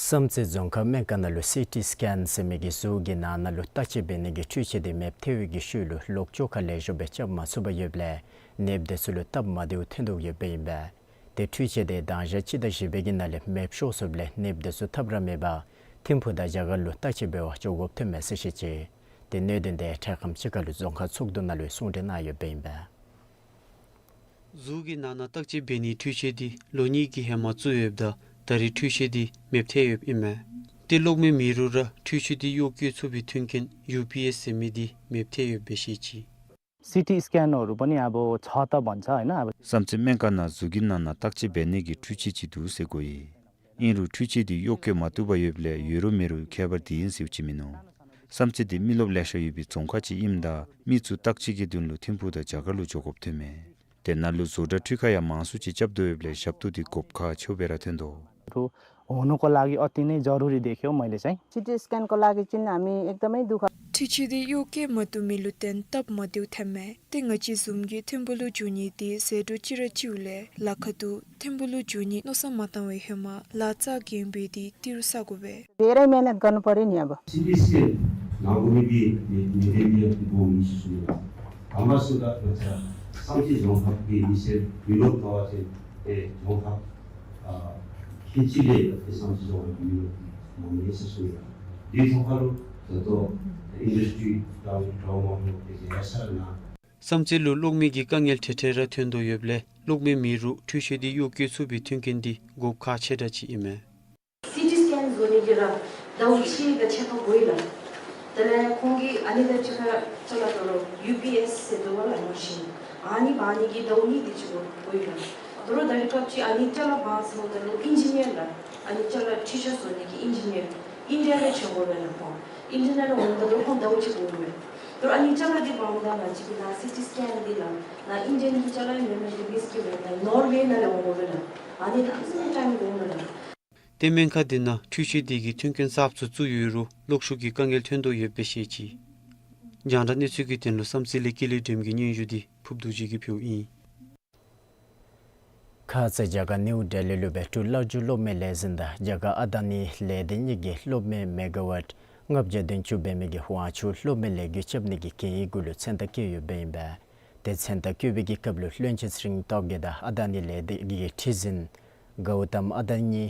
བསམ་རྩེ་རྫོང་ཁག་སྨན་ཁང་ནང་ལུ་སི་ཊི་སི་ཀེན་ཟེར་མི་གི་གཟུགས་ཀྱི་ནང་ན་ལུ་བརྟག་དཔྱད་འབད་ནི་གི་འཕྲུལ་ཆས་དེ་མེདཔ་ཐལ་བའི་གི་ཤུལ་ལུ་ལོག་ཅོག་ཁ་ལེགས་ཤོམ་སྦེ་རྐྱབ་མ་ཚུགས་པར་ཡོདཔ་ལས་ནདཔ་དེ་ཚུ་ལུ་སྟབས་མ་བདེཝ་ཐོན་དོ་ཡོདཔ་ཨིན་པས། ཏེ་འཕྲུལ་ཆས་དེ་གདང་ཞག་སྤྱི་ཟླ་བཞི་པའི་གི་ནང་ལས་མེདཔ་ཤོར་སོངམ་ལས་ནདཔ་དེ་ཚུ་ཐབས་ར་མེད་པར་ཐིམ་ཕུག་དང་རྒྱ་གར་ལུ་བརྟག་དཔྱད་འབད་བར་འགྱོ་དགོཔ་ཐོན་མས་ཟེར་བཤད་ཅི། ཏེ་གནད་དོན་དེ་འཕྲལ་ཁམས་ཅིག་ཁར་ལུ་རྫོང་ཁག་ཚོགས་འདུ་ནང་ལུ་གསུང་གྲོས་གནང་ཡོདཔ་ཨིན་པས། གཟུགས་ཀྱི་ནང་ན་བརྟག་དཔྱད་འབད་ནིའི་འཕྲུལ་ཆས་འདི་ལོ་གཉིས་ཀྱི་ཧེ་མ་བཙུགས་ཡོདཔ་ད་ད་རེས་འཕྲུལ་ཆས་འདི་མེདཔ་ཐལ་ཡོདཔ་ཨིན་མས། ཏེ་གློག་མེ་མེད་རུང་ར་འཕྲུལ་ཆས་འདི་གཡོག་བཀོལ་ཚུགས་པའི་མཐུན་རྐྱེན་ཡུ་པི་ཨེས་ཟེར་མི་འདི་མེདཔ་ཐལ་ཡོདཔ་སྦེ་བཤད་ཅི། सिटी स्क्यानहरू पनि अब छ त भन्छ, होइन? अब सम चाहिँ म्याङ्का न्हा झुगिन न्हान तक्चे भेने गि ठुचे चिदु सेगोइ। इनरु ठुचे दि योग्य मतुबा योबले योरो मेरो ख्याबर दिइन सेउ चिमिनो। सम चाहिँ दि मिलोब ल्याशा योबि चोंखा चि इम्दा मिचु तक्चे गि दुन लु थिम्पु द जगा लु जोगोब थेमे। तेना लु जोडा ठुका या मासु चि चब्दो योबले शब्दु दि गोपखा छेउ बेरा थेन्दो। हुनुको लागि अति नै जरुरी देख्यो मैले चाहिँ। सिटी स्क्यानको लागि चाहिँ हामी एकदमै दुःख। ठुचे दि योग्य मतु मिलु तेन तब मदेउ थेमे। ཏེ་ང་བཅས་བཟུམ་གྱི་ཐིམ་ཕུག་ལུ་འགྱོ་ནི་དེ་ཟད་འགྲོ་ཅིག་ར་ཅིག་ལས་ལ་ཁ་ཐུག་ཐིམ་ཕུག་ལུ་འགྱོ་ནི་མནོ་བསམ་མ་བཏང་བའི་ཧེ་མ་ལ་ཙ་གེང་བའི་དེ་ཏི་རུ་ས་གོ་བས། धेरै मेहनत गर्नुपर्‍यो नि अब। सिटी स्क्यान नागुनी भी मेरे लिए वो मिस सुनेगा। हमारे सुधा बच्चा समझे जो हम के विषय विरोध कवा से ए जो हम खेची ले के समझे जो हम विरोध मामले से सुनेगा। दि थोकालो तो इंडस्ट्री ट्राउमा हो के ऐसा ना སམ་ཚེ་ལུ་གློག་མེ་གི་དཀའ་ངལ་ཐེ་ཐེ་ར་ཐོན་དོ་ཡོདཔ་ལས་གློག་མེ་མེད་རུང་འཕྲུལ་ཆས་འདི་གཡོག་བཀོལ་ཚུགས་པའི་མཐུན་རྐྱེན་འདི་གོབ་ཁག་ཆེ་དྲགས་ཅིག་ཨིན་མས། སི་ཊི་སི་ཀེན་བཟོ་ནི་གི་ར་ཟླཝ་གཅིག་དང་ཕྱེད་ཀ་འགོར་ཡི་ལགས། དེ་ལས་ཁོང་གིས་ཨ་ནི་དང་གཅིག་ཁར་ཅ་ལ་ཏོ་རོ་ཡུ་པི་ཨེས་ཟེར་དོ་བ་ལ་མ་ཤེས། ཨ་ནི་འབག་ནི་གི་ཟླཝ་གཉིས་དེ་ཅིག་འགོར་ཡི་ལགས། དོ་རུང་ད་རེས་སྐབས་ཅིག་ཨ་ནི་ཅ་ལ་འབག་ཚརཝ་ད་ལུ་ཨིན་ཇི་ནི་ཡར་ལགས། ཨ་ནི་ཅ་ལ་འཕྲུལ་ཆས་བཟོ་ནི་གི་ཨིན་ཇི་ནི་ཡར་ཨིན་ཌི་ཡ་ལས་བྱོན་དགོ་པས་ལགས། ཁོང་ཨིན་ཇི་ནི་ཡར་འོངམ་ད་ལུ་ཁོང་ཟླཝ་གཅིག་འགོར་དགོ་པས། དོ་རུང་ཨ་ནི་ཅ་ལ་འདི་འབག་འོངམ་ད་ང་བཅས་ཀྱི་ནཱ་སི་ཊི་སི་ཀེན་འདི་ལགས་ནཱ་ཨིན་ཌི་ཡ་གི་ཅ་ལ་ཡང་མེན་མེན་འདི་མིས་ཀྱི་འབད་ནཱ་ནོར་ཝེ་ནང་ལས་འོང་དགོ་པས་ལགས། ཨ་ནི་ནང་སེ་ཊའིམ་འགོར་མས་ལགས། ཏེ་སྨན་ཁང་འདི་ནང་འཕྲུལ་ཆས་འདི་གི་མཐུན་རྐྱེན་གསརཔ་ཚུ་བཙུགས་ཡོད་རུང་གློག་ཤུགས་ཀྱི་དཀའ་ངལ་ཐོན་དོ་ཡོདཔ་སྦེ་བཤད་ཅི། རྒྱང་བསྒྲགས་གནས་ཚུལ་གྱི་དོན་ལུ་བསམ་རྩེ་ལས་ཀེ་ལི་སྒྲོལམ་གྱི་སྙན་ཞུ་འདི་ཕུབ་རྡོ་རྗེ་གིས་ཕུལཝ་ཨིན། ཁ་ཙ་རྒྱ་གར་ནིའུ་ཌེ་ལི་ལུ་སྦེ་འབྲུག་སླར་འབྱུང་གློག་མེ་ལས་འཛིན་དང་རྒྱ་གར་ཨ་དཱ་ནི་ལས་སྡེ་གཉིས་ཀྱིས་གློག་མེ་མེ་ག་ཝཊ་ལྔ་བརྒྱ་བདུན་ཅུ་འབད་མི་གི་ཝང་ཆུ་གློག་མེ་ལས་འགུལ་རྐྱབ་ནི་གི་གན་ཡིག་གུ་ལུ་མཚན་རྟགས་བཀོད་ཡོདཔ་ཨིན་པས། ཏེ་མཚན་རྟགས་བཀོད་པའི་གི་སྐབས་ལུ་བློན་ཆེན་ཚེ་རིང་སྟོབས་རྒྱས་དང་ཨ་དཱ་ནི་ལས་སྡེ་གི་ཁྲི་འཛིན་གའུ་ཏམ་ཨ་དཱ་ནི་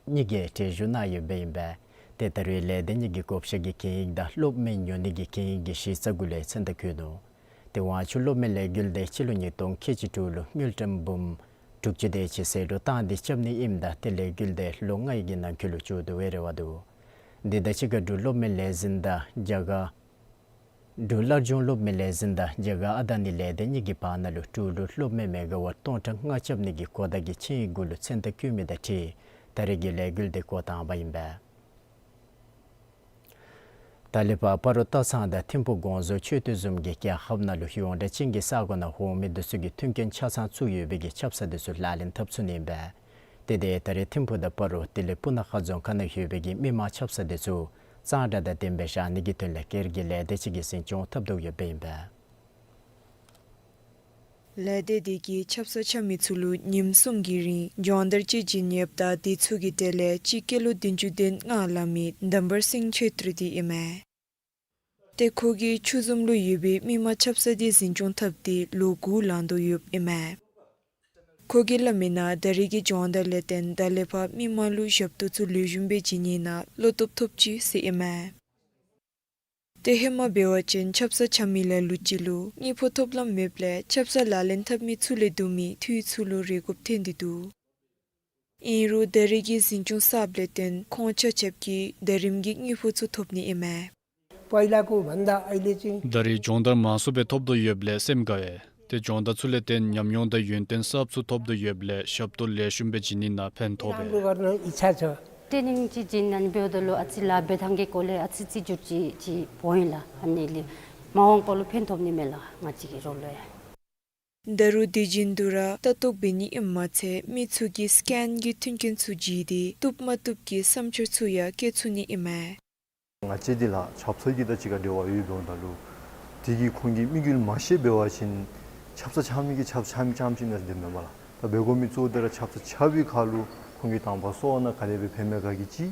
གཉིས་ཀྱིས་གྲལ་བཞུགས་གནང་ཡོདཔ་ཨིན་པས། ཏེ་ད་རེས་ལས་སྡེ་གཉིས་ཀྱི་བགོ་བཤའ་གི་གན་ཡིག་དང་གློག་མེ་ཉོ་ནི་གི་གན་ཡིག་གི་གཞི་རྩ་གུ་ལས་མཚན་རྟགས་བཀོད་ནུག། ཏེ་ཝང་ཆུ་གློག་མེ་ལས་འགུལ་དེ་སྤྱི་ལོ་ཉིས་སྟོང་ཁལ་གཅིག་དྲུག་ལུ་དངུལ་ཀྲམ་འབུམ་དྲུག་ཅུ་དེ་ཅིག་ཟད་འགྲོ་བཏང་སྟེ་རྐྱབ་ནི་ཨིནམ་ད་ཏེ་ལས་འགུལ་དེ་ལོ་ལྔའི་གི་ནང་འཁོད་ལུ་མཇུག་བསྡུ་བའི་རེ་བ་འདུག། དེ་དང་གཅིག་ཁར་འབྲུག་གློག་མེ་ལས་འཛིན་དང་རྒྱ་གར་འབྲུག་སླར་འབྱུང་གློག་མེ་ལས་འཛིན་དང་རྒྱ་གར་ཨ་དཱ་ནི་ལས་སྡེ་གཉིས་ཀྱི་བར་ན་ལུ་འབྲུག་ལུ་གློག་མེ་མེ་ག་ཝཊ་སྟོང་ཕྲག་ལྔ་རྐྱབ་ནི་གི་གོ་བརྡ་གི་ཆིངས་ཡིག་གུ་ལུ་མཚན་རྟགས་བཀོད་མི་དང་འཁྲིལ་ད་རེས་ཀྱི་ལས་འགུལ་དེ་འགོ་དང་པ་ཨིན་པས། ད་ལས་ཕར་སྤ་རོ་སྟག་ཚང་དང་ཐིམ་ཕུག་དགོངས་རྫོགས་ཆོས་སྡེ་བཟུམ་གྱི་རྒྱལ་ཁབ་ནང་ལུ་ཡོངས་གྲགས་ཅན་གྱི་ས་གོ་ནང་འོང་མི་དེ་ཚུ་གིས་མཐུན་རྐྱེན་ཆ་ཚང་བཙུགས་ཡོད་པའི་གི་ཆབ་གསང་དེ་ཚུ་ལག་ལེན་འཐབ་ཚུགས་ནི་ཨིན་པས། དེ་དེ་ད་རེས་ཐིམ་ཕུག་དང་སྤ་རོ་དེ་ལས་སྤུ་ན་ཁ་རྫོང་ཁག་ནང་ཡོད་པའི་གི་མི་མང་ཆབ་གསང་དེ་ཚུ་གཙང་སྦྲ་དང་ལྡན་པའི་བཞག་ནི་གི་དོན་ལས་སྒེར་གྱི་ལས་སྡེ་ཅིག་གིས་འཛིན་སྐྱོང་འཐབ་དོ་ཡོདཔ་ཨིན་པས། ལས་སྡེ་དེ་གིས་ཆབ་གསང་འཁྱམ་མི་ཚུ་ལུ་ཉིནམ་གསུམ་གྱི་རིང་སྦྱོང་བརྡར་ཅིག་བྱིན་ཡོདཔ་ད་དེ་ཚུ་གི་གྲས་ལས་གཅིག་སྐྱེས་ལོ་བདུན་ཅུ་དོན་ལྔ་ལང་མི་དམ་པར་སིང་ཆོས་སྒྲོན་དེ་ཨིན་མས། ཏེ་ཁོ་གིས་ཆུ་འཛོམས་ལུ་ཡོད་པའི་མི་མང་ཆབ་གསང་དེ་འཛིན་སྐྱོང་འཐབ་སྟེ་ལོ་དགུ་ལང་དོ་ཡོདཔ་ཨིན་མས། ཁོ་གིས་སླབ་མིའི་ནང་ད་རེས་ཀྱི་སྦྱོང་བརྡར་ལས་བརྟེན་ད་ལས་ཕར་མི་མང་ལུ་ཞབས་ཏོག་ཚུ་ལེགས་ཤོམ་སྦེ་བྱིན་ནི་ནང་བློ་སྟོབས་ཐོབ་ཅི་ཟེར་ཨིན་མས། ཏེ་ཧེ་མ་འབད་བ་ཅིན་ཆབ་གསང་འཁྱམ་མི་ལ་ལུ་ཅིག་ལུ་དངུལ་ཕོགས་ཐོབ་ལམ་མེདཔ་ལས་ཆབ་གསང་ལག་ལེན་འཐབ་མི་ཚུ་ལས་བསྡུ་མི་འཐུས་ཚུ་ལུ་རེ་དགོཔ་ཐོན་ཏེ་འདུག། ཨིན་རུང་ད་རེས་ཀྱི་འཛིན་སྐྱོང་གསརཔ་ལས་བརྟེན་ཁོང་ཆ་ཁྱབ་ཀྱིས་ད་རིས་ཀྱི་དངུལ་ཕོགས་ཚུ་ཐོབ་ནི་ཨིན་མས། पहिलाको भन्दा अहिले चाहिँ ད་རེས་སྦྱོང་བརྡར་མང་སུ་སྦེ་ཐོབ་དོ་ཡོདཔ་ལས་སེམས་དགའ་བས། ཏེ་སྦྱོང་བརྡར་ཚུ་ལས་བརྟེན་ཉམས་མྱོང་དང་ཡོན་ཏན་གསརཔ་ཚུ་ཐོབ་དོ་ཡོདཔ་ལས་ཞབས་ཏོག་ལེགས་ཤོམ་སྦེ་བྱིན་ནི་ནང་ཕན་ཐོགས་པས། राम्रो गर्न इच्छा छ। ཊེ་ནིང་ཅིག་བྱིན་ཨ་ནི་འབདཝ་ད་ལུ་ཨ་ཙི་ལཱ་འབད་ཐངས་ཀྱི་སྐོར་ལས་ཨ་ཙི་ཅིག་འགྱུར་ཅིག་ཅིག་འོང་ཡི་ལགས། ཨ་ནི་ལས་མ་འོངས་པ་ལུ་ཕན་ཐོགས་ནི་མས་ལགས་ང་བཅས་ཀྱི་རོགས་ལུ་ཡང་། ད་རུང་དེ་བཞིན་དུ་ར་ལྟ་རྟོག་འབད་ནི་ཨིནམ་མ་ཚད་མི་ཚུ་གིས་སི་ཀེན་གྱི་མཐུན་རྐྱེན་ཚུ་བརྒྱུད་དེ་བཏུབ་མ་བཏུབ་ཀྱི་བསམ་འཆར་ཚུ་ཡང་བཀོད་ཚུགས་ནི་ཨིན་མས། ང་བཅས་འདི་ལགས་ཆབ་གསང་གི་དང་གཅིག་ཁར་འབྲེལ་བ་ཡོདཔ་འབདཝ་ད་ལུ་དེ་གིས་ཁོང་གིས་དམིགས་ཡུལ་མ་ཤེས་འབད་བ་ཅིན་ཆབ་གསང་ཆགས་མི་གིས་ཆབ་གསང་ཆགས་མི་ཅིག་ཨིན་ན་ཟེར་དེ་མེན་པ་ལགས། ད་འབད་དགོ་མི་གཙོ་བོ་དེ་ར་ཆབ་གསང་ཆགས་པའི་ཁར་ལུ་ཁོང་གིས་དང་པ་གསོ་བ་ནང་ག་དེ་སྦེ་ཕན་མས་ག་གི་གཅིག།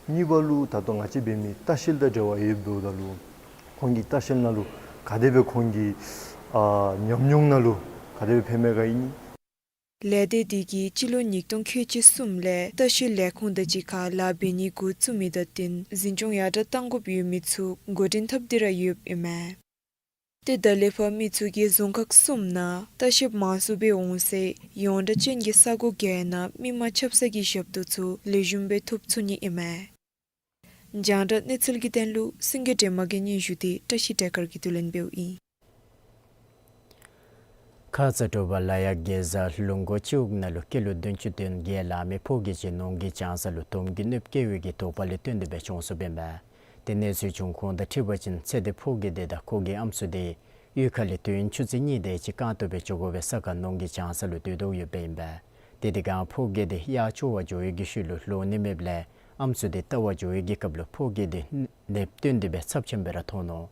གཉིས་པ་ལུ་ད་ལྟོ་ང་བཅས་འབད་མི་ལྟ་བཤལ་དང་འབྲེལ་བ་ཡོདཔ་འབདཝ་ད་ལུ་ཁོང་གི་ལྟ་བཤལ་ནང་ལུ་ག་དེ་སྦེ་ཁོང་གི་ཨ་ཉམས་མྱོང་ནང་ལུ་ག་དེ་སྦེ་ཕན་མས་ག་ཨིན། ལས་སྡེ་འདི་གིས་སྤྱི་ལོ་ཉིས་སྟོང་ཁལ་གཅིག་གསུམ་ལས་ལྟ་བཤལ་ལས་ཁུངས་དང་གཅིག་ཁར་ལཱ་འབད་ནི་འགོ་བཙུགས་མི་དང་བསྟུན་འཛིན་སྐྱོང་ཡར་དྲགས་གཏང་དགོཔ་ཡོད་མི་ཚུ་འགོ་འདྲེན་འཐབ་སྟེ་ར་ཡོདཔ་ཨིན་མས། ཏེ་ད་ལས་ཕར་མི་ཚུ་གིས་རྫོང་ཁག་གསུམ་ནང་ལྟ་བཤལཔ་མང་སུ་སྦེ་འོང་སའི་ཡོངས་གྲགས་ཅན་གྱི་ས་གོ་བརྒྱད་ནང་མི་མང་ཆབ་གསང་གི་ཞབས་ཏོག་ཚུ་ལེགས་ཤོམ་སྦེ་ཐོབ་ཚུགས་ནི་ཨིན་མས། རྒྱང་བསྒྲགས་གནས་ཚུལ་གྱི་དོན་ལུ་སེང་གེ་སྒྲོལ་མ་གི་སྙན་ཞུ་དེ་བཀྲ་ཤིས་བདེ་དཀར་གྱིས་བསྡུ་ལེན་འབདཝ་ཨིན། ཁ་ཙ་དྲོ་པ་ལ་ཡ་དགེ་བཟའ་ལུང་གོ་སྤྱི་འོག་ནང་ལུ་སྐྱེས་ལོ་བདུན་ཅུ་དོན་བརྒྱད་ལང་མི་ཕོ་སྐྱེས་ཅིག་ནོར་གྱི་ལྗང་ས་ལུ་དོམ་གྱིས་གནོདཔ་བཀལ་བའི་གི་དོགས་པ་ལས་བརྟེན་ཏེ་སྦེ་བྱུང་སོཔ་ཨིན་པས། ཏེ་གནས་ཚུལ་བྱུང་ཁུངས་དང་འཁྲིལ་བ་ཅིན་ཚེ་འདས་ཕོ་སྐྱེས་དེ་དང་ཁོ་གི་ཨམ་སྲུ་དེ་གཡུས་ཁ་ལས་དུས་ཡུན་ཆུ་ཚོད་གཉིས་དེ་ཅིག་རྐང་སྟོང་སྦེ་འགྱོ་དགོ་པའི་ས་ཁར་ནོར་གྱི་ལྗང་ས་ལུ་སྡོད་དོ་ཡོདཔ་ཨིན་པས། ཏེ་དེ་སྒང་ཕོ་སྐྱེས་དེ་གཡག་བཙོ་བར་འགྱོ་བའི་གི་ཤུལ་ལུ་ལོག་ནི་མེདཔ་ལས་ཨམ་སྲུ་དེ་བལྟ་བར་འགྱོ་བའི་གི་སྐབས་ལུ་ཕོ་སྐྱེས་དེ་གནོདཔ་བསྟུན་ཏེ་སྦེ་ཚབས་ཆེན་སྦེ་ར་ཐོན་ནུག།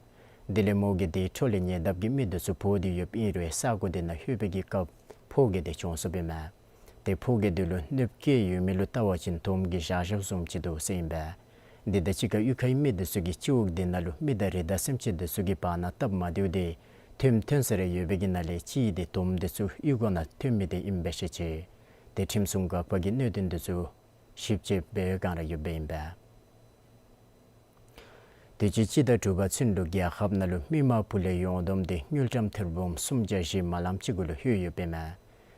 དེ་ལས་མོ་གིས་དེའི་འཕྲོ་ལས་ཉེ་འདབས་ཀྱི་མི་དེ་ཚུ་འབོ་སྟེ་ཡོདཔ་ཨིན་རུང་ས་གོ་དེ་ནང་ལྷོད་པའི་གི་སྐབས་ཕོ་སྐྱེས་དེ་བྱུང་སོཔ་ཨིན་མས། ཏེ་ཕོ་སྐྱེས་དེ་ལུ་གནོདཔ་བཀལ་ཡོད་མི་ལུ་བལྟ་བ་ཅིན་དོམ་གྱིས་བཞག་བཞགཔ་བཟུམ་ཅིག་འདུག་ཟེར་ཨིན་པས། འདི་དང་གཅིག་ཁར་གཡུས་ཁའི་མི་དེ་ཚུ་གིས་སྤྱི་འོག་དེ་ནང་ལུ་མི་དང་རི་དྭགས་སེམས་ཅན་དེ་ཚུ་གི་བར་ན་སྟབས་མ་བདེཝ་དེ་ཐོནམ་ཐོན་ས་ར་ཡོད་པའི་གི་ནང་ལས་གཅིག་དེ་དོམ་དེ་ཚུ་གཡུས་སྒོ་ནང་ཐོན་མི་དེ་ཨིན་པས་ཤེས་ཅི། ཏེ་ཁྲིམས་སྲུང་འགག་པ་གིས་གནད་དོན་དེ་ཚུ་ཞིབ་དཔྱད་འབད་བའི་བསྒང་ར་ཡོདཔ་ཨིན་པས། དུས་ཅི་སྤྱི་ཟླ་དྲུག་པ་ཚུན་ལུ་རྒྱལ་ཁབ་ནང་ལུ་མི་མང་བུ་ལོན་ཡོངས་བསྡོམས་དེ་དངུལ་ཀྲམ་ཐེར་འབུམ་སུམ་བརྒྱ་བཞི་མ་ལམ་ཅིག་གུ་ལུ་ལྷོད་ཡོདཔ་ཨིན་མས།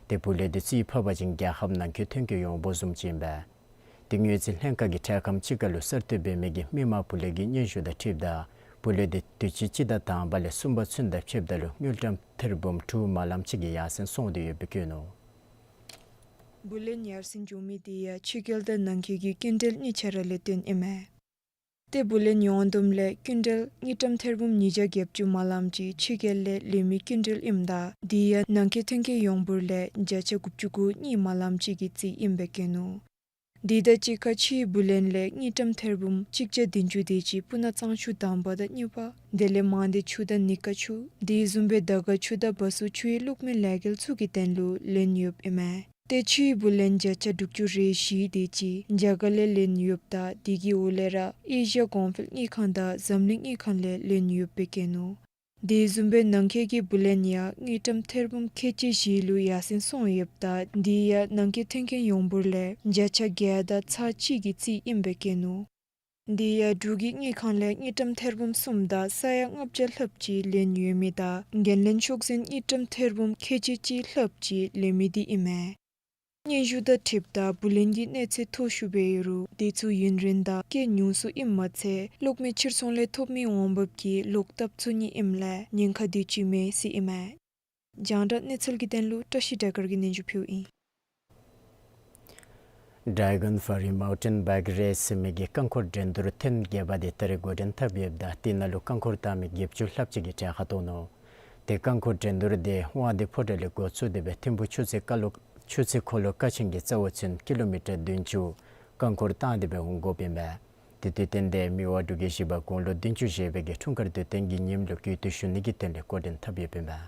ཏེ་བུ་ལོན་དེ་རྩིས་ཕབ་པ་ཅིན་རྒྱལ་ཁབ་ནང་འཁོད་ཐོན་སྐྱེད་ཡོངས་འབོར་བཟུམ་ཅིག་ཨིན་པས། ཏེ་དངུལ་རྩིས་ལྷན་ཁག་གིས་འཕྲལ་ཁམས་ཅིག་ཁར་ལུ་གསར་གཏོད་འབད་མི་གི་མི་མང་བུ་ལོན་གྱི་སྙན་ཞུ་དང་འཁྲིལཝ་ད་བུ་ལོན་དེ་དུས་ཅི་སྤྱི་ཟླ་དང་པ་ལས་གསུམ་པ་ཚུན་དང་ཕྱདཔ་ད་ལུ་དངུལ་ཀྲམ་ཐེར་འབུམ་དྲུག་མ་ལམ་ཅིག་གིས་ཡར་སེང་སོང་སྟེ་ཡོདཔ་སྦེ་བཀོད་ནུག། བུ་ལོན་ཡར་སེང་འགྱོ་མི་དེ་ཡང་ཕྱི་རྒྱལ་དང་ནང་རྒྱལ་གྱི་སྐྱིན་འགྲུལ་གཉིས་ཆ་ར་ལས་བརྟེན་ཨིན་མས། ཏེ་བུ་ལོན་ཡོངས་བསྡོམས་ལས་སྐྱིན་འགྲུལ་དངུལ་ཀྲམ་ཐེར་འབུམ་ཉིས་བརྒྱ་བརྒྱད་ཅུ་མ་ལམ་ཅིག་ཕྱི་རྒྱལ་ལས་ལེན་མི་སྐྱིན་འགྲུལ་ཨིནམ་ད་དེ་ཡང་ནང་འཁོད་ཐོན་སྐྱེད་ཡོངས་འབོར་ལས་བརྒྱ་ཆ་དགུ་བཅུ་གོ་གཉིས་མ་ལམ་ཅིག་གི་རྩིས་ཨིནམ་སྦེ་བཀོད་ནུག། དེ་དང་གཅིག་ཁར་ཕྱིའི་བུ་ལོན་ལས་དངུལ་ཀྲམ་ཐེར་འབུམ་གཅིག་བརྒྱ་བདུན་ཅུ་དེ་ཅིག་སྤུ་ན་གཙང་ཆུ་དང་པ་དང་གཉིས་པ་དེ་ལས་མང་སྡེ་ཆུ་དང་ནི་ཀ་ཆུ་དེ་བཟུམ་སྦེ་དར་དཀར་ཆུ་དང་བ་སུ་ཆུའི་གློག་མེ་ལས་འགུལ་ཚུ་གི་དོན་ལུ་ལེན་ཡོདཔ་ཨིན་མས། ཏེ་ཕྱིའི་བུ་ལོན་བརྒྱ་ཆ་དྲུག་ཅུ་རེ་བཞི་དེ་ཅིག་རྒྱ་གར་ལས་ལེན་ཡོདཔ་ད་དེ་གི་འོག་ལས་ར་ཨེ་ཤི་ཡ་གོང་འཕེལ་དངུལ་ཁང་དང་འཛམ་གླིང་དངུལ་ཁང་ལས་ལེན་ཡོདཔ་སྦེ་བཀོད་ནུག། དེ་བཟུམ་སྦེ་ནང་འཁོད་ཀྱི་བུ་ལོན་ཡང་དངུལ་ཀྲམ་ཐེར་འབུམ་ཁལ་གཅིག་བཞི་ལུ་ཡར་སེང་སོང་ཡོདཔ་ད་དེ་ཡང་ནང་འཁོད་ཐོན་སྐྱེད་ཡོངས་འབོར་ལས་བརྒྱ་ཆ་བརྒྱད་དང་ཚག་གཅིག་གི་རྩིས་ཨིནམ་སྦེ་བཀོད་ནུག། དེ་ཡང་འབྲུག་གི་དངུལ་ཁང་ལས་དངུལ་ཀྲམ་ཐེར་འབུམ་གསུམ་དང་ས་ཡ་ལྔ་བརྒྱ་ལྷགཔ་ཅིག་ལེན་ཡོད་མི་དང་འགན་ལེན་ཆོག་མཆན་དངུལ་ཀྲམ་ཐེར་འབུམ་ཁལ་གཅིག་གཅིག་ལྷགཔ་ཅིག་ལེན་མི་དེ་ཨིན་མས། སྙན་ཞུ་དང་འཁྲིལཝ་ད་བུ་ལོན་གྱི་གནས་ཚད་མཐོ་ཤོས་སྦེ་ཡོད་རུང་དེ་ཚུ་ཡུན་རིང་དང་སྐྱེད་ཉུང་སུ་ཨིནམ་མ་ཚད་གློག་མེ་ཕྱིར་ཚོང་ལས་ཐོབ་མི་འོང་འབབ་ཀྱིས་ལོག་བཏབ་ཚུགས་ནི་ཨིནམ་ལས་ཉེན་ཁ་དེ་ཅིག་མེད་ཟེར་ཨིན་མས། རྒྱང་བསྒྲགས་གནས་ཚུལ་གྱི་དོན་ལུ་བཀྲ་ཤིས་བདེ་དཀར་གྱིས་སྙན་ཞུ་ཕུལཝ་ཨིན། Dragon Furry Mountain Bike Race ཟེར་མི་གི་རྐང་འཁོར་འགྲན་བསྡུར་ཐེངས་བརྒྱད་པ་དེ་ད་རེས་འགོ་འདྲེན་འཐབ་ཡོདཔ་ད་དེ་ནང་ལུ་རྐང་འཁོར་བཏང་མི་བརྒྱད་ཅུ་ལྷགཔ་ཅིག་གིས་གྲལ་ཁར་གཏོགས་ནུག། ཏེ་རྐང་འཁོར་འགྲན་བསྡུར་དེ་དབང་འདུས་ཕོ་བྲང་ལས་འགོ་བཙུགས་ཏེ་སྦེ་ཐིམ་ཕུ་ཆུ་ཚོད་ཀ་ལུ་ཆུ་ཚོད་འཁོར་ལོ་ཀ་ཆེན་གྱི་རྩ་བར་ཚུན་ཀི་ལོ་མི་ཊར་བདུན་ཅུ་རྐང་འཁོར་བཏང་སྟེ་སྦེ་འོང་དགོཔ་ཨིན་པས། ཏེ་དུས་སྟོན་དེ་མི་དབང་འབྲུག་རྒྱལ་བཞི་པ་དགུང་ལོ་བདུན་ཅུ་བཞེས་པའི་གི་འཁྲུངས་སྐར་དུས་སྟོན་གྱི་ཉིནམ་ལུ་གོ་སྒྲིག་ཞུ་ནི་གི་དོན་ལས་འགོ་འདྲེན་འཐབ་ཡོདཔ་ཨིན་པས།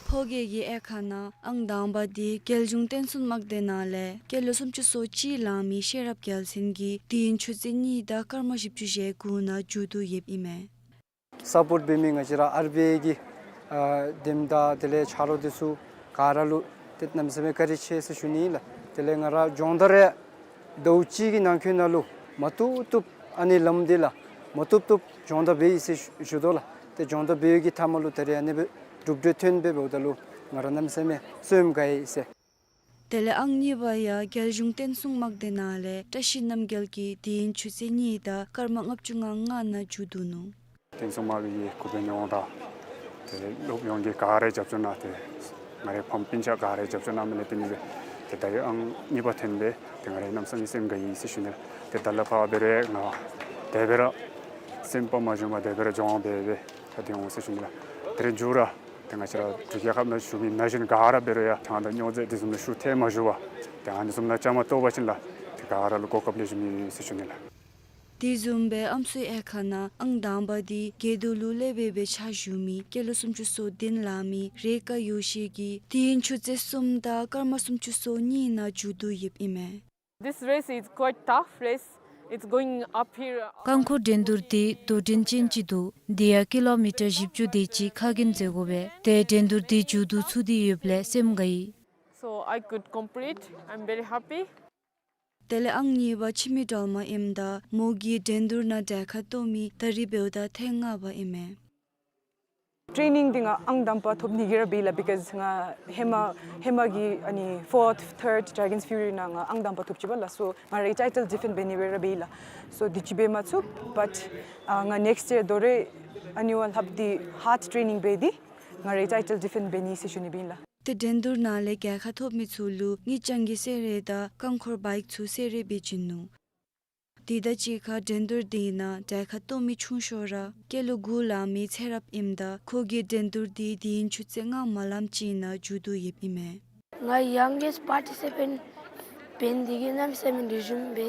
ཕོ་སྐྱེས་ཀྱི་དབྱེ་ཁག་ནང་ཨང་དང་པ་དེ་རྒྱལ་གཞུང་བསྟན་སྲུང་དམག་སྡེ་ནང་ལས་སྐྱེས་ལོ་སུམ་ཅུ་སོ་གཅིག་ལང་མི་ཤེས་རབ་རྒྱལ་མཚན་གྱིས་དུས་ཡུན་ཆུ་ཚོད་གཉིས་དང་སྐར་མ་བཞི་བཅུ་ཞེ་དགུ་ནང་མཇུག་བསྡུ་ཡོདཔ་ཨིན་མས། སཔོརཊ་འབད་མི་ང་བཅས་ར་ཨར་བི་ཨའི་གི་ཨ་དེམ་དང་དེ་ལས་ཆ་རོགས་དེ་ཚུ་ག་ར་ལུ་ཏེ་གནམ་མེད་ས་མེད་བཀའ་དྲིན་ཆེ་ཟེར་ཞུ་ནི་ལགས། དེ་ལས་ང་ར་སྦྱོང་བརྡར་རེ་ཟླཝ་གཅིག་གི་ནང་འཁོད་ནང་ལུ་མ་བཏུབ་བཏུབ་ཨ་ནི་ལམ་འདི་ལགས་མ་བཏུབ་བཏུབ་སྦྱོང་བརྡར་འབད་ཡི་ཟེར་ཞུ་དོ་ལགས། ཏེ་སྦྱོང་བརྡར་འབད་ཡི་གི་མཐའ་མ་ལུ་ད་རེས་ཨ་ནི་སྦེ་གྲུབ་འབྲས་ཐོན་སྦེ་འབདཝ་ད་ལུ་ང་ར་གནམ་མེད་ས་མེད་བསོད་སྙོམས་དགའ་ཡི་ཟེར། དེ་ལས་ཨང་གཉིས་པ་ཡང་རྒྱལ་གཞུང་བསྟན་སྲུང་དམག་སྡེ་ནང་ལས་བཀྲ་ཤིས་རྣམ་རྒྱལ་གྱིས་དུས་ཡུན་ཆུ་ཚོད་གཉིས་དང་སྐར་མ་ལྔ་བཅུ་ང་ལྔ་ནང་མཇུག་བསྡུ་ནུག། བསྟན་སྲུང་དམག་གི་གུས་པ་ཡོངས་དང་ཏེ་སློབ་ཡོངས་ཀྱིས་ག་ར་རྒྱབ་སྐྱོར་གནང་སྟེ་ ང་རའི་ཕམ་སྤུན་ཆ་ག་ར་རྒྱབ་སྐྱོར་གནང་མི་ལས་བརྟེན་ཏེ་སྦེ་ཏེ་ད་རེས་ཨང་གཉིས་པ་ཐོན་སྦེ་ཏེ་ང་རའི་གནམ་མེད་ས་མེད་སེམས་དགའ་ཡི་ཟེར་ཞུ་ནི་ལགས། ཏེ་ད་ལས་ཕར་འབད་རུང་ང་དེ་སྦེ་ར་སེམས་དཔའ་མ་ཞུམ་པར་དེ་སྦེ་ར་འགྱོ་འོང་སྦེ་སྦེ་ད་ཏེ་འོང་ཟེར་ཞུ་ནི་ལགས། ད་རེས་མཇུག་ར་ཏེ་ང་བཅས་ར་འབྲུག་རྒྱལ་ཁབ་ནང་བཞུགས་མི་ན་གཞོན་ག་ར་འབད་རུང་ཡང་དྲང་དང་སྨྱོ་རྫས་དེ་བཟུམ་ལུ་ཤུགས་ཐལ་མ་ཞུགས་པར་ཏེ་ཨ་ནི་བཟུམ་ལུ་བཅའ་མར་གཏོགས་པ་ཅིན་ལགས་ཏེ་ག་ར་ལུ་གོ་སྐབས་ལེགས་ཤོམ་ཡོད་ཟེར་ཞུ་ནི་ལགས། དེ་བཟུམ་སྦེ་ཨམ་སྲུའི་དབྱེ་ཁག་ནང་ཨང་དང་པ་འདི་དགེ་འདུན་ལུ་སློབ་དཔོན་སྦེ་ཕྱག་ཞུ་མི་སྐྱེས་ལོ་སུམ་ཅུ་སོ་བདུན་ལང་མི་རེ་ཀ་ཡོ་ཤི་གིས་དུས་ཡུན་ཆུ་ཚོད་གསུམ་དང་སྐར་མ་སུམ་ཅུ་སོ་གཉིས་ནང་མཇུག་བསྡུ་ཡོདཔ་ཨིན་མས། This race is quite tough race. It's going up here. རྐང་འཁོར་འགྲན་བསྡུར་འདི་དོག་དྲན་ཅན་ཅིག་འདུག། འདི་ཡང་ཀི་ལོ་མི་ཊར་བཞི་བཅུ་དེ་ཅིག་ཁ་རྒྱུན་འཛེག་དགོ་པས། ཏེ་འགྲན་བསྡུར་འདི་མཇུག་བསྡུ་ཚུགས་ཏེ་ཡོདཔ་ལས་སེམས་དགའ་ཡི། So I could complete. I'm very happy. དེ་ལས་ཨང་གཉིས་པ་འཆི་མེད་སྒྲོལ་མ་ཨིནམ་ད་མོ་གིས་འགྲན་བསྡུར་ནང་གྲལ་ཁར་གཏོགས་མི་ད་རིས་འབདཝ་ད་ཐེངས་ལྔ་པ་ཨིན་མས། ཊེ་ནིང་འདི་ང་ཨང་དང་པ་ཐོབ་ནི་གི་ར་འབད་ཡི་ལགས། because་ང་ཧེ་མ་ཧེ་མ་གི་ཨ་ནི་fourth, third Dragon's Fury ནང་ང་ཨང་དང་པ་ཐོབ་ཅི་པ་ལགས། so་ང་རའི་ཊའི་ཊལ་ཌི་ཕེནཌ་འབད་ནི་སྦེ་ར་འབད་ཡི་ལགས། so་དེ་ཅིག་འབད་མ་ཚུགས། but་ཨ་ང་ནེགསཊ་ཡར་དོ་རུང་ཨ་ནི་བ་ལྷགཔ་འདི་ཧཱརཌ་ཊེ་ནིང་འབད་དེ་ང་རའི་ཊའི་ཊལ་ཌི་ཕེནཌ་འབད་ནི་ཟེར་ཞུ་ནི་སྦེ་ཨིན་ལགས། ཏེ་འགྲན་བསྡུར་ནང་ལས་གྲལ་ཁར་ཐོབ་མི་ཚུ་ལུ་དངུལ་རྐྱང་གི་སེར་རས་དང་རྐང་འཁོར་བའིཀ་ཚུ་སེར་སྦེ་བྱིན་ནུག། དེ་དང་གཅིག་ཁར་འགྲན་བསྡུར་འདི་ནང་གྲལ་ཁར་གཏོགས་མི་ཆུང་ཤོས་ར་སྐྱེས་ལོ་དགུ་ལང་མི་ཚེ་རབས་ཨིནམ་ད་ཁོ་གིས་འགྲན་བསྡུར་འདི་དུས་ཡུན་ཆུ་ཚོད་ལྔ་མ་ལངམ་ཅིག་ནང་མཇུག་བསྡུ་ཡོདཔ་ཨིན་མས། ང་ཡང་གེསཊ་པར་ཊི་སི་པེནཊ་འབད་ནི་འདི་གིས་གནམ་མེད་ས་མེད་ལེགས་ཤོམ་སྦེ་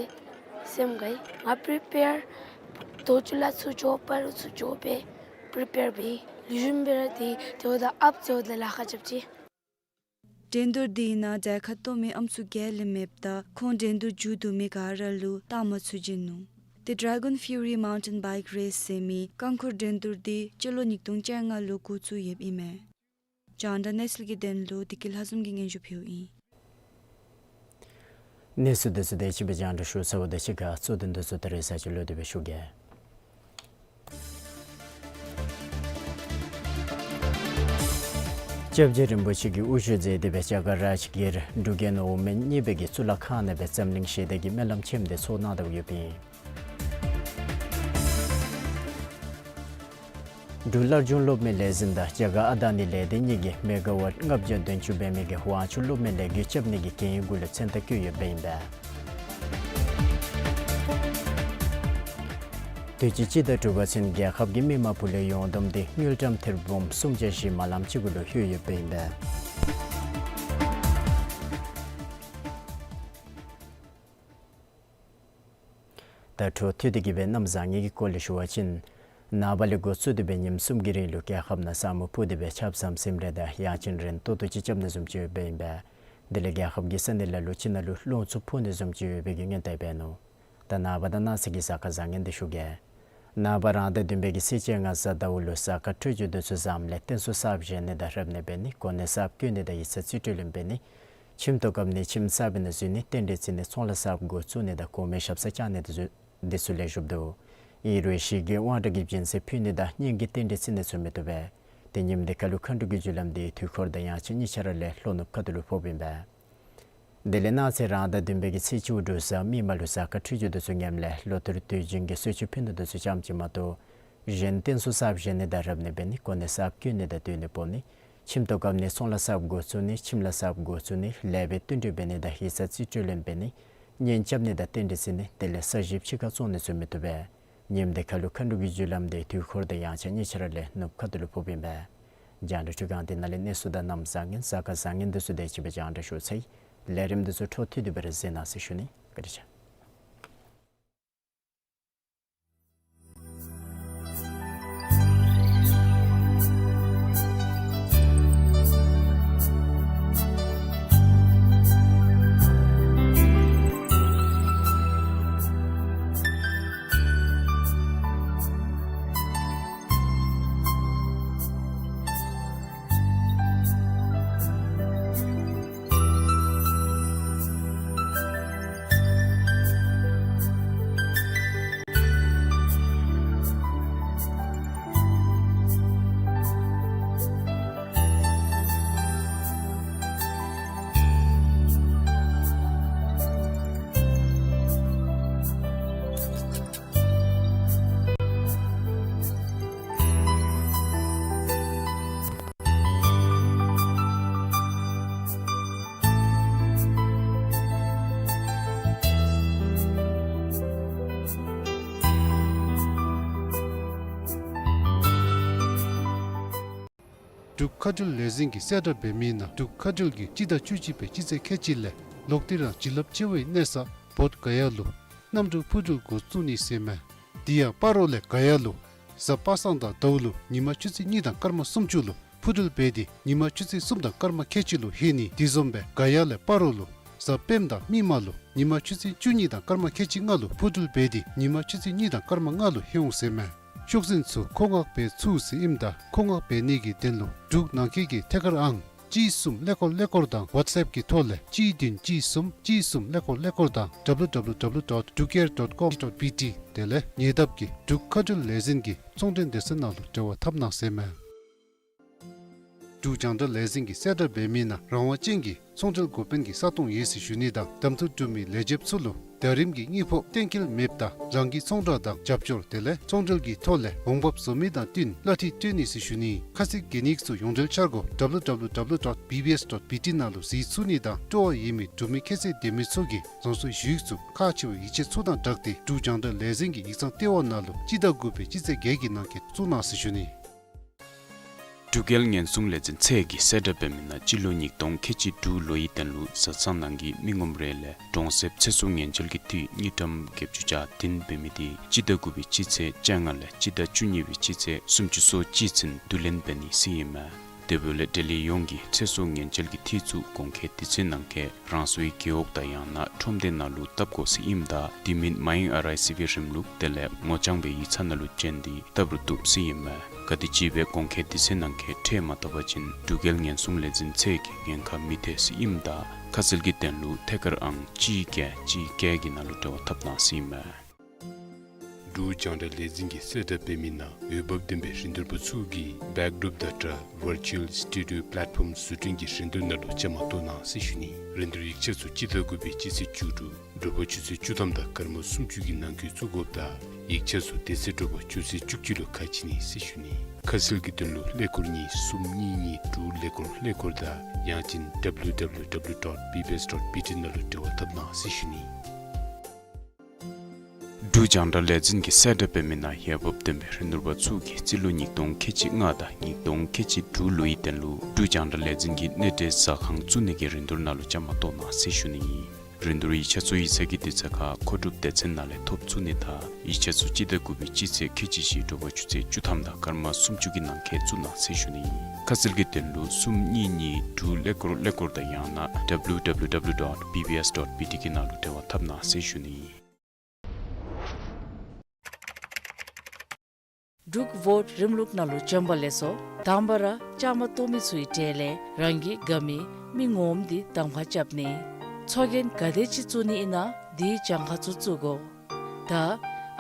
སེམས་དགའ་ཡི། ང་པི་རི་པེར་དོ་ཅུ་ལ་ཚུར་འགྱོ་པར་ཚུར་འགྱོ་སྦེ་པི་རི་པེར་འབད་ཡི། ལེགས་ཤོམ་སྦེ་ར་ཏེ་དེ་བ་ད་ཨཔ་ཚེ་བ་ད་ལཱ་ཁག་རྐྱབ་ཅི། འགྲན་བསྡུར་འདི་ནང་གྲལ་ཁར་གཏོགས་མི་ཨམ་སྲུ་བརྒྱད་ལས་མེདཔ་ད་ཁོང་འགྲན་བསྡུར་མཇུག་བསྡུ་མི་ག་ར་ལུ་རྟགས་མ་ཚུ་བྱིན་ནུག། ཏེ་ཌེ་གཱོན་ཕིའུ་རི་མའུན་ཊེན་བའིཀ་རེསི་ཟེར་མི་རྐང་འཁོར་འགྲན་བསྡུར་འདི་སྤྱི་ལོ་ཉིས་སྟོང་བཅོ་ལྔ་ལུ་འགོ་བཙུགས་ཡོདཔ་ཨིན་མས། རྒྱང་བསྒྲགས་གནས་ཚུལ་གྱི་དོན་ལུ་བདེ་སྐྱིད་ལྷ་འཛོམས་ཀྱིས་སྙན་ཞུ་ཕུལཝ་ཨིན། གནས་ཚུལ་འདི་ཚུ་དེ་ཅིག་སྦེ་རྒྱང་བསྒྲགས་ཞུ་ཚརཝ་དང་གཅིག་ཁར་གཙོ་དོན་འདི་ཚུ་ད་རེས་ཚར་ཅིག་ལོག་སྟེ་སྦེ་ཞུ་གེ། སྐྱབས་རྗེ་རིན་པོ་ཆེ་གིས་དབུ་བཞུགས་མཛད་དེ་སྦེ་རྒྱ་གར་རཱཇ་གིར་འབྲུག་རྒྱལ་ནོར་བུ་སྨན་གཉིས་པའི་གི་གཙུག་ལག་ཁང་ནང་སྦེ་འཛམ་གླིང་ཞི་བདེ་གི་སྨོན་ལམ་ཆེམ་འདི་ཚོགས་གནང་དོ་ཡོདཔ་ཨིན། འབྲུག་སླར་འབྱུང་གློག་མེའི་ལས་འཛིན་དང་རྒྱ་གར་ཨ་དཱ་ནི་ལས་སྡེ་གཉིས་ཀྱིས་མེ་ག་ཝཊ་ལྔ་བརྒྱ་བདུན་ཅུ་འབད་མི་གི་ཝང་ཆུ་གློག་མེའི་ལས་འགུལ་རྐྱབ་ནི་གི་གན་ཡིག་གུ་ལུ་མཚན་རྟགས་བཀོད་ཡོདཔ་ཨིན་པས། དུས་ཅི་སྤྱི་ཟླ་དྲུག་པ་ཚུན་རྒྱལ་ཁབ་ཀྱི་མི་མང་ཕུལ་ལས་ཡོངས་བསྡོམས་འདི་དངུལ་ཀྲམ་ཐེར་འབུམ་སུམ་བརྒྱ་བཞི་མ་ལམ་ཅིག་གུ་ལུ་ལྷོད་ཡོདཔ་ཨིན་པས། ད་འཕྲོ་མཐུད་དེ་གི་སྦེ་གནམ་བཟང་ངན་གྱི་སྐོར་ལས་ཞུ་བ་ཅིན་ནངས་པ་ལས་འགོ་བཙུགས་ཏེ་སྦེ་ཉིནམ་གསུམ་གྱི་རིང་ལུ་རྒྱལ་ཁབ་ནང་ས་སྨུག་ཕུབ་སྟེ་སྦེ་ཆརཔ་ཟམ་ཟིམ་རེ་དང་ཡང་ཅིན་རན་ཏོག་ཏོ་ཅིག་རྐྱབ་ནི་བཟུམ་ཅིག་ཡོདཔ་ཨིན་པས། དེ་ལས་རྒྱལ་ཁབ་ཀྱི་ས་གནས་ལ་ལུ་ཅིག་ནང་ལུ་རླུང་འཚུབ་འཕུ་ནི་བཟུམ་ཅིག་ཡོད་པའི་གི་སྔོན་བརྡ་འབད་ནུག། ད་ནངས་པ་དང་གནངས་ཚེ་གི་གཟའ་སྐར་བཟང་ངན་འདི་ཞུ་གེ། ནངས་པ་རང་ཟླ་བདུན་པའི་གི་ཚེས་བཅོ་ལྔ་གཟའ་ཟླཝ་ལུ་གཟའ་སྐར་འཕྲོད་སྦྱོར་འདི་ཚུ་བཟངམ་ལས་རྟེན་གསུམ་གསརཔ་བཞེངས་ནི་དང་རབ་གནས་འབད་ནི་གོ་གནས་གསརཔ་བསྐོ་ནི་དང་ཡིག་ཚང་རྩིས་སྤྲོད་ལེན་འབད་ནི་ཁྱིམ་ཐོག་བཀབ་ནི་ཁྱིམ་གསར་པའི་ནང་འཛུལ་ནི་རྟེན་འབྲེལ་བརྩི་ནི་ཚོང་ལཱ་གསརཔ་འགོ་བཙུགས་ནི་དང་གོང་མའི་ཞབས་སར་བཅར་ནི་འདི་ཚུ་འདི་ཚུ་ལེགས་ཤོམ་འདུག། ཨིན་རུང་ཞི་རྒོལ་དབང་དྲག་གི་སྦྱིན་སྲེག་ཕུལ་ནི་དང་གཉེན་གྱི་རྟེན་འབྲེལ་བརྩི་ནི་ཚུ་མི་བཏུབ་པས། ཏེ་ཉིནམ་འདི་ཁ་ལུ་མཁའ་འགྲོ་གི་རྒྱུ་ལམ་འདི་དུས་འཁོར་དང་ཡང་ཅིན་གཉིས་ཆ་ར་ལས་ལྷོ་ནུབ་ཁ་ཐུག་ལུ་ཕོགཔ་ཨིན་པས། དེ་ལས་གནངས་ཚེ་རང་ཟླ་བདུན་པའི་གི་ཚེས་བཅུ་དྲུག་གཟའ་མིག་དམར་ལུ་གཟའ་སྐར་འཕྲོད་སྦྱོར་འདི་ཚུ་ངནམ་ལས་ལོ་ཐུར་དུས་རྒྱུན་གྱི་གསོལ་མཆོད་ཕུལ་ནི་འདི་ཚུ་ཙམ་ཅིག་མ་གཏོགས་གཞན་རྟེན་གསུམ་གསརཔ་བཞེངས་ནི་དང་རབ་གནས་འབད་ནི་གོ་གནས་གསརཔ་བསྐོ་ནི་དང་སྡོད་གནས་སྤོ་ནི་ཁྱིམ་ཐོག་བཀབ་ནི་ཚོང་ལཱ་གསརཔ་འགོ་བཙུགས་ནི་ཁྱིམ་ལཱ་གསརཔ་འགོ་བཙུགས་ནི་ལེགས་པའི་བསྟུན་གྲོས་འབད་ནི་དང་ཡིག་ཚང་རྩིས་སྤྲོད་ལེན་འབད་ནི་གཉེན་རྐྱབ་ནི་དང་རྟེན་འབྲེལ་བརྩི་ནི་དེ་ལས་ས་གཞི་ཕྱི་ཁར་བཙོང་ནི་ཚུ་མི་བཏུབ་པས། ཉིནམ་འདི་ཁ་ལུ་མཁའ་འགྲོ་གི་རྒྱུ་ལམ་འདི་དུས་འཁོར་དང་ཡང་ཅིན་གཉིས་ཆ་ར་ལས་ནུབ་ཁ་ཐུག་ལུ་ཕོགཔ་ཨིན་པས། རྒྱང་བསྒྲགས་འཕྲུལ་ཁང་འདི་ནང་ལས་གནས་ཚུལ་དང་གནམ་བཟང་ངན་གཟའ་སྐར་བཟང་ངན་འདི་ཚུ་དེ་ཅིག་སྦེ་རྒྱང་བསྒྲགས་ཞུ་ཚར་ཡི། ལས་རིམ་འདི་ཚུ་འཕྲོ་མཐུད་དེ་སྦེ་ར་གཟིགས་གནང་ཟེར་ཞུ་ནི། བཀའ་དྲིན་ཆེ། འབྲུག་མཁའ་འགྲུལ་ལས་འཛིན་གྱིས་གསལ་བསྒྲགས་འབད་མི་ནང་འབྲུག་མཁའ་འགྲུལ་གྱིས་སྤྱི་ཟླ་བཅུ་གཅིག་པའི་སྤྱི་ཚེས་ཁལ་གཅིག་ལས་ལོག་སྟེ་རང་བྱིན་རླབས་ཆེ་བའི་གནས་ས་བོད་ག་ཡ་ལུ་གནམ་གྲུ་འཕུར་འགྲུལ་འགོ་བཙུགས་ནི་ཟེར་མས། དེ་ཡང་སྤ་རོ་ལས་ག་ཡ་ལུ་གཟའ་པ་སངས་དང་ཟླཝ་ལུ་ཉིན་མ་ཆུ་ཚོད་གཉིས་དང་སྐར་མ་སུམ་ཅུ་ལུ་འཕུར་འགྲུལ་འབད་དེ་ཉིན་མ་ཆུ་ཚོད་གསུམ་དང་སྐར་མ་ཁལ་གཅིག་ལུ་ལྷོད་ནི། དེ་བཟུམ་སྦེ་ག་ཡ་ལས་སྤ་རོ་ལུ་གཟའ་སྤེནམ་དང་མིག་དམར་ལུ་ཉིན་མ་ཆུ་ཚོད་བཅུ་གཉིས་དང་སྐར་མ་ཁལ་གཅིག་ལྔ་ལུ་འཕུར་འགྲུལ་འབད་དེ་ཉིན་མ་ཆུ་ཚོད་གཉིས་དང་སྐར་མ་ལྔ་ལུ་ལྷོད་འོང་ཟེར་མས། ཤོག་འཛིན་ཚུ་མཁོ་མངགས་འབད་ཚུགས་ཟེར་ཨིནམ་ད་མཁོ་མངགས་འབད་ནི་གི་དོན་ལུ་འབྲུག་ནང་འཁོད་ཀྱི་ཐད་ཀར་ཨང་གཅིག་གསུམ་ཀླད་ཀོར་ཀླད་ཀོར་དང་ཝཊས་ཨེཔ་གི་ཐོག་ལས་གཅིག་བདུན་གཅིག་གསུམ་གཅིག་གསུམ་ཀླད་ཀོར་ཀླད་ཀོར་དང་W W W dot drukair dot com dot B T དེ་ལས་ཉེ་འདབས་ཀྱི་འབྲུག་མཁའ་འགྲུལ་ལས་འཛིན་གྱི་ཚོང་འབྲེལ་སྡེ་ཚན་ནང་ལུ་འབྲེལ་བ་འཐབ་གནང་ཟེར་མས། འབྲུག་རྒྱང་བསྒྲགས་ལས་འཛིན་གྱིས་གསལ་བསྒྲགས་འབད་མི་ནང་རང་དབང་ཅན་གྱི་ཚོང་འབྲེལ་འགོ་དཔོན་གྱི་ས་སྟོང་ཡོད་ཟེར་ཞུ་ནི་དང་གདམ་འཐུ་གྲུབ་མི་ལས་བྱེདཔ་ཚུ་ལུ་ཟླ་རིམ་གྱི་དངུལ་ཕོགས་གཏན་འཁེལ་མེདཔ་ད་རང་གི་ཚོང་བསྒྲགས་དང་རྒྱབ་སྐྱོར་དེ་ལས་ཚོང་འབྲེལ་གྱི་ཐོག་ལས་འོང་འབབ་བཟོ་མི་དང་བསྟུན་གླ་འཐུས་སྤྲོད་ནི་ཟེར་ཞུ་ནི། ཁ་གསལ་གོ་གནས་ཚུ་ཡོངས་འབྲེལ་འཆར་སྒོ་W W W dot B B S dot B T ནང་ལུ་གཟིགས་ཚུགས་ནི་དང་སྤྲོ་བ་ཡོད་མི་འབྲུག་མི་ཁྱད་ཚད་ལྡན་མི་ཚུ་གིས་རང་སོའི་ཞུ་ཡིག་ཚུ་ཁག་ཆེ་བའི་ཡིག་ཆ་ཚུ་དང་སྦྲགས་ཏེ་འབྲུག་རྒྱང་བསྒྲགས་ལས་འཛིན་གྱི་ཡིག་ཚང་ལྟེ་བ་ནང་ལུ་སྤྱི་ཟླ་དགུ་པའི་སྤྱི་ཚེས་བརྒྱད་ཀྱི་ནང་འཁོད་བཙུགས་གནང་ཟེར་ཞུ་ནི། འབྲུག་རྒྱལ་ཉེན་སྲུང་ལས་འཛིན་ཚད་ཀྱིས་གསལ་བསྒྲགས་འབད་མི་ནང་སྤྱི་ལོ་ཉིས་སྟོང་ཁལ་གཅིག་དྲུག་ལོའི་དོན་ལུ་བཟའ་ཚང་ནང་གི་མི་ངོམ་རེ་ལས་གྲོང་གསེབ་ཚེ་སྲོག་ཉེན་བཅོལ་གྱི་འཐུས་དངུལ་ཀྲམ་བརྒྱད་ཅུ་གྱ་བདུན་འབད་མི་དེ་སྤྱི་ཟླ་དགུ་པའི་སྤྱི་ཚེས་བཅོ་ལྔ་ལས་སྤྱི་ཟླ་བཅུ་གཉིས་པའི་སྤྱི་ཚེས་སུམ་ཅུ་སོ་གཅིག་ཚུན་བསྡུ་ལེན་འབད་ནི་ཟེར་ཨིན་མས། དེ་འབདཝ་ལས་འབྲེལ་ཡོད་ཡོངས་ཀྱིས་ཚེ་སྲོག་ཉེན་བཅོལ་གྱི་འཐུས་ཚུ་གོང་འཁོད་དུས་ཚོད་ནང་འཁོད་རང་སོའི་རྒེད་འོག་དང་ཡང་ན་ཁྲོམ་སྡེ་ནང་ལུ་བཏབ་དགོ་ཟེར་ཨིནམ་ད་དེ་མིན་མ་ཡེངས་ཨར་ཨའི་སི་བི་རིམ་ལུགས་དེ་ལས་ངོ་རྐྱང་སྦེ་ཡིག་ཚང་ནང་ལུ་བྱོན་ཏེ་བཏབ་རུང་བཏུབ་ཟེར་ཨིན་མས། ག་དེམ་ཅིག་སྦེ་གོང་འཁོད་དུས་ཚོད་ནང་འཁོད་ཁྲལ་མ་བཏབ་པ་ཅིན་འབྲུག་རྒྱལ་ཉེན་སྲུང་ལས་འཛིན་ཚད་ཀྱིས་ཉེན་ཁ་མི་ཐེག་ཟེར་ཨིནམ་ད་ཁ་གསལ་གྱི་དོན་ལུ་ཐད་ཀར་ཨང་གཅིག་བརྒྱད་གཅིག་བརྒྱད་ཀྱི་ནང་ལུ་འབྲེལ་བ་འཐབ་གནང་ཟེར་ཨིན་མས། འབྲུག་རྒྱང་བསྒྲགས་ལས་འཛིན་གྱིས་གསལ་བསྒྲགས་འབད་མི་ནང་འོས་འབབ་ལྡན་པའི་རིན་བསྡུར་པ་ཚུ་གིས་Backdrop Data Virtual Studio Platform བཟོ་སྐྲུན་གྱི་རིན་བསྡུར་ནང་ལུ་བཅའ་མར་གཏོགས་གནང་ཟེར་ཞུ་ནི། རིན་བསྡུར་ཡིག་ཆ་ཚུ་སྤྱི་ཟླ་དགུ་པའི་སྤྱི་ཚེས་བཅུ་དྲུག་དྲོ་པ་ཆུ་ཚོད་བཅུ་ཐམ་དང་སྐར་མ་སུམ་ཅུ་གི་ནང་འཁོད་བཙུགས་དགོཔ་ད་ཡིག་ཆ་ཚུ་དེ་ཚེ་དྲོ་པ་ཆུ་ཚོད་བཅུ་གཅིག་ལུ་ཁ་ཕྱེ་ནི་ཟེར་ཞུ་ནི། ཁ་གསལ་གྱི་དོན་ལུ་ཀླད་ཀོར་གཉིས་གསུམ་གཉིས་གཉིས་དྲུག་ཀླད་ཀོར་ཀླད་ཀོར་དང་ཡང་ཅིན་W W W dot B B S dot B T ནང་ལུ་འབྲེལ་བ་འཐབ་གནང་ཟེར་ཞུ་ནི། འབྲུག་རྒྱང་བསྒྲགས་ལས་འཛིན་གྱིས་གསལ་བསྒྲགས་འབད་མི་ནང་འོས་འབབ་ལྡན་པའི་རིན་བསྡུར་པ་ཚུ་གིས་རྩིས་ལོ་ཉིས་སྟོང་ཁལ་གཅིག་ལྔ་དང་ཉིས་སྟོང་ཁལ་གཅིག་དྲུག་ལོའི་དོན་ལུ་འབྲུག་རྒྱང་བསྒྲགས་ལས་འཛིན་གྱི་གནས་འབྲེལ་ཟ་ཁང་བཙུགས་ནི་གི་རིན་བསྡུར་ནང་ལུ་བཅའ་མར་གཏོགས་གནང་ཟེར་ཞུ་ནི་ཨིན། རིན་བསྡུར་ཡིག་ཆ་ཚུ་ཡིག་ཚང་གི་དུས་ཚོད་ཁར་མཁོ་སྒྲུབ་སྡེ་ཚན་ནང་ལས་ཐོབ་ཚུགས་ནི་དང་ཡིག་ཆ་ཚུ་སྤྱི་ཟླ་དགུ་པའི་སྤྱི་ཚེས་ཁལ་གཅིག་བཞི་དྲོ་པ་ཆུ་ཚོད་བཅུ་ཐམ་དང་སྐར་མ་སུམ་ཅུ་གི་ནང་འཁོད་བཙུགས་གནང་ཟེར་ཞུ་ནི་ཨིན། ཁ་གསལ་གྱི་དོན་ལུ་གསུམ་གཉིས་གཉིས་དྲུག་ཀླད་ཀོར་ཀླད་ཀོར་དང་ཡང་ན་W W W dot B B S dot B T གི་ནང་ལུ་འབྲེལ་བ་འཐབ་གནང་ཟེར་ཞུ་ནི་ཨིན། འབྲུག་ཝོཊ་རིམ་ལུགས་ནང་ལུ་བྱོན་པ་ལེགས་སོ། དང་པ་ར་བཅའ་མར་གཏོགས་མི་ཚུའི་གྲས་ལས་རང་གི་དགའ་མི་མི་ངོམ་འདི་གདམ་ཁ་རྐྱབ་ནི། ཚོགས་རྒྱན་ག་དེ་ཅིག་བཙུགས་ནི་ཨིན་ན་དེའི་གྱངས་ཁ་ཚུ་བཙུགས་དགོ། ད་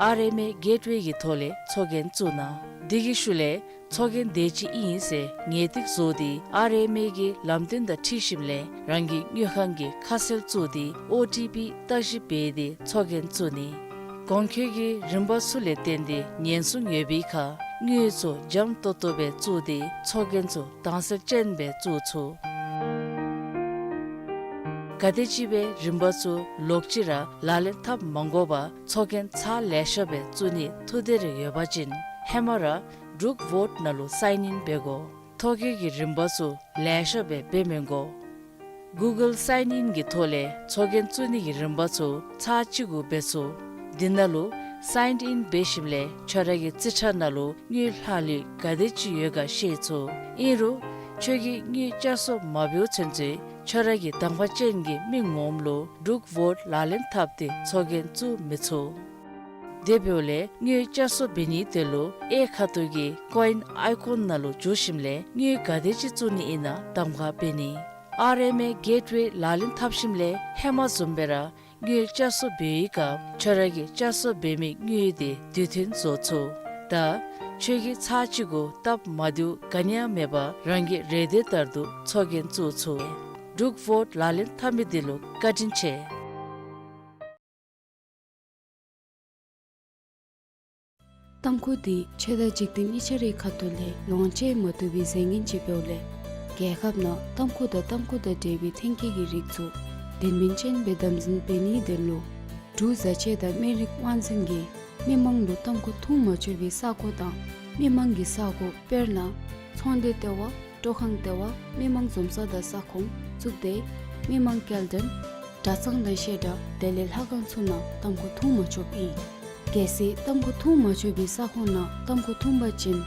ཨར་ཨེམ་ཨེ་གེཊ་ཝེ་གི་ཐོག་ལས་ཚོགས་རྒྱན་བཙུགས་གནང་། དེ་གི་ཤུལ་ལས་ཚོགས་རྒྱན་དེ་ཅིག་ཨིན་ཟེར་ངེས་ཏིག་བཟོ་སྟེ་ཨར་ཨེམ་ཨེ་གི་ལམ་སྟོན་དང་འཁྲིལ་ཞིནམ་ལས་རང་གི་དངུལ་ཁང་གི་ཁ་གསལ་བཙུགས་ཏེ་ཨོ་ཊི་པི་བརྟག་ཞིབ་འབད་དེ་ཚོགས་རྒྱན་བཙུགས་ནི། གོང་འཁོད་ཀྱི་རིམ་པ་ཚུ་ལས་བརྟེན་ཏེ་ཉེན་སྲུང་ཡོད་པའི་ཁར་དངུལ་ཚུ་འཇམ་ཏོག་ཏོ་སྦེ་བཙུགས་ཏེ་ཚོགས་རྒྱན་ཚུ་དྭངས་གསལ་ཅན་སྦེ་བཙུགས་ཚུགས། ག་དེམ་ཅིག་སྦེ་རིམ་པ་ཚུ་ལོག་ཅི་ར་ལག་ལེན་འཐབ་མ་དགོ་པར་ཚོགས་རྒྱན་ཚར་ལེ་ཤ་སྦེ་བཙུགས་ནི་ཐུགས་འདོད་རེ་ཡོད་པ་ཅིན་ཧེ་མ་ར་འབྲུག་ཝོཊ་ནང་ལུ་སའིན་ཨིན་འབད་དགོ། ཐོ་བཀོད་ཀྱི་རིམ་པ་ཚུ་ལེ་ཤ་སྦེ་འབད་མི་དགོ། གུ་གཱལ་སའིན་ཨིན་གྱི་ཐོག་ལས་ཚོགས་རྒྱན་བཙུགས་ནི་གི་རིམ་པ་ཚུ་ཚར་གཅིག་གུ་འབད་ཚུགས། འདི་ནང་ལུ་སའིན་ཨིན་འབད་ཞིནམ་ལས་ཁྱོད་ར་གི་རྩིས་ཁྲ་ནང་ལུ་དངུལ་ལྷག་ལུས་ག་དེ་ཅིག་ཡོད་ག་ཤེས་ཚུགས། ཨིན་རུང་ཁྱོད་ཀྱིས་དངུལ་བསྐྱར་གསོ་མ་འབདཝ་ཚུན་ཚོད་ཁྱོད་ར་གི་དང་པ་ཅན་གྱི་མི་ངོམ་ལུ་འབྲུག་ཝོཊ་ལག་ལེན་འཐབ་སྟེ་ཚོགས་རྒྱན་བཙུགས་མི་ཚུགས། དེ་འབདཝ་ལས་དངུལ་བསྐྱར་གསོ་འབད་ནིའི་དོན་ལུ་གཡས་ཁ་ཐུག་གི་ཀོ་ཨིན་ཨའི་ཀོན་ནང་ལུ་འཛུལ་ཞིནམ་ལས་དངུལ་ག་དེ་ཅིག་བཙུགས་ནི་ཨིན་ན་གདམ་ཁ་འབད་ནི། ཨར་ཨེམ་ཨེ་གེཊ་ཝེ་ལག་ལེན་འཐབ་ཞིནམ་ལས་ཧེ་མ་བཟུམ་སྦེ་ར་དངུལ་བསྐྱར་གསོ་འབད་བའི་སྐབས་ཁྱོད་ར་གིས་བསྐྱར་གསོ་འབད་མི་དངུལ་དེ་དུས་མཐུན་བཟོ་ཚུགས། ད་ཁྱོད་ཀྱིས་ཚར་གཅིག་གུ་སྟབས་མ་བདེཝ་ག་ནི་ཡང་མེད་པར་རང་གི་རེ་འདོད་ལྟར་དུ་ཚོགས་རྒྱན་བཙུགས་ཚུགས། འབྲུག་ཝོཊ་ལག་ལེན་འཐབ་མི་འདི་ལུ་བཀའ་དྲིན་ཆེ། ཏམ་ཁུ་འདི་ཆོས་དང་འཇིག་རྟེན་གཉིས་ཆ་རའི་ཁ་ཐུག་ལས་ཡོངས་བཅད་མ་བཏུབ་པའི་རྫས་ངན་ཅིག་འབདཝ་ལས་རྒྱལ་ཁབ་ནང་ཏམ་ཁུ་དང་ཏམ་ཁུ་དང་འབྲེལ་བའི་ཐོན་སྐྱེད་ཀྱི་རིགས་ཚུ་དོན་སྨིན་ཅན་སྦེ་དམ་འཛིན་འབད་ནིའི་དོན་ལུ་འབྲུག་བཟའ་ཆས་དང་སྨན་རིགས་དབང་འཛིན་གྱིས་མི་མང་ལུ་ཏམ་ཁུ་འཐུང་མ་ཆོག་པའི་ས་གོ་དང་མི་མང་གི་ས་གོ་དཔེར་ན་ཚོང་སྡེ་ལྟེ་བ་ སྤྲོ་ཁང་ལྟེ་བ། མི་མང་འཛོམས་ས་དང་ས་ཁོངས། གཙུག་སྡེ། མི་མང་སྐྱེལ་འདྲེན། གྲྭ་ཚང་དང་བཤད་གྲྭ། དེ་ལས་ལྷ་ཁང་ཚུ་ནང་ཏམ་ཁུ་འཐུང་མ་ཆོགཔ་ཨིན། གལ་སྲིད་ཏམ་ཁུ་འཐུང་མ་ཆོག་པའི་ས་ཁོངས་ནང་ཏམ་ཁུ་འཐུང་པ་ཅིན་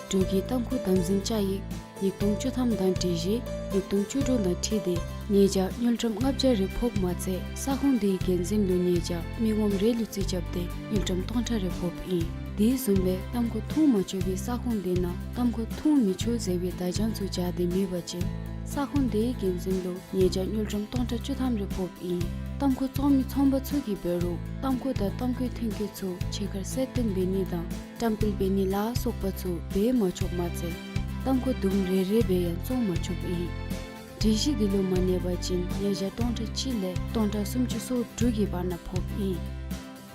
འབྲུག་གི་ཏམ་ཁུ་དམ་འཛིན་བཅའ་ཡིག་ཉིས་སྟོང་བཅུ་ཐམ་དང་སྒྲིག་གཞི་ཉིས་སྟོང་བཅུ་དྲུག་དང་འཁྲིལ་ཏེ་ཉེས་བྱ་དངུལ་ཀྲམ་ལྔ་བརྒྱ་རེ་ཕོགཔ་མ་ཚད་ས་ཁོངས་དེའི་འགན་འཛིན་ལུ་ཉེས་བྱ་མི་ངོམ་རེ་ལུ་རྩིས་རྐྱབ་སྟེ་དངུལ་ཀྲམ་སྟོང་ཕྲག་རེ་ཕོགཔ་ཨིན། དེ་བཟུམ་སྦེ་ཏམ་ཁུ་འཐུང་མ་ཆོག་པའི་ས་ཁོངས་དེ་ནང་ཏམ་ཁུ་འཐུང་མི་ཆོག་ཟེར་བའི་བརྡ་བྱང་ཚུ་སྦྱར་ཏེ་མེད་པ་ཅིན་ས་ཁོངས་དེའི་འགན་འཛིན་ལུ་ཉེས་བྱ་དངུལ་ཀྲམ་སྟོང་ཕྲག་བཅུ་ཐམ་རེ་ཕོགཔ་ཨིན། ཏམ་ཁུ་བཙོང་མི་ཚོང་པ་ཚུ་གིས་འབད་རུང་ཏམ་ཁུ་དང་ཏམ་ཁུའི་ཐོན་སྐྱེད་ཚུ་ཕྱི་ཁར་གསལ་སྟོན་འབད་ནི་དང་བཀྲམ་སྤེལ་འབད་ནི་ལ་སོགས་པ་ཚུ་འབད་མ་ཆོགཔ་མ་ཚད་ཏམ་ཁུ་དུམ་རེ་རེ་སྦེ་ཡང་བཙོང་མ་ཆོགཔ་ཨིན། སྒྲིག་གཞི་འདི་ལུ་མ་གནས་པ་ཅིན་ཉེས་བྱ་སྟོང་ཕྲག་གཅིག་ལས་སྟོང་ཕྲག་སུམ་ཅུ་སོ་དྲུག་གི་བར་ན་ཕོགཔ་ཨིན།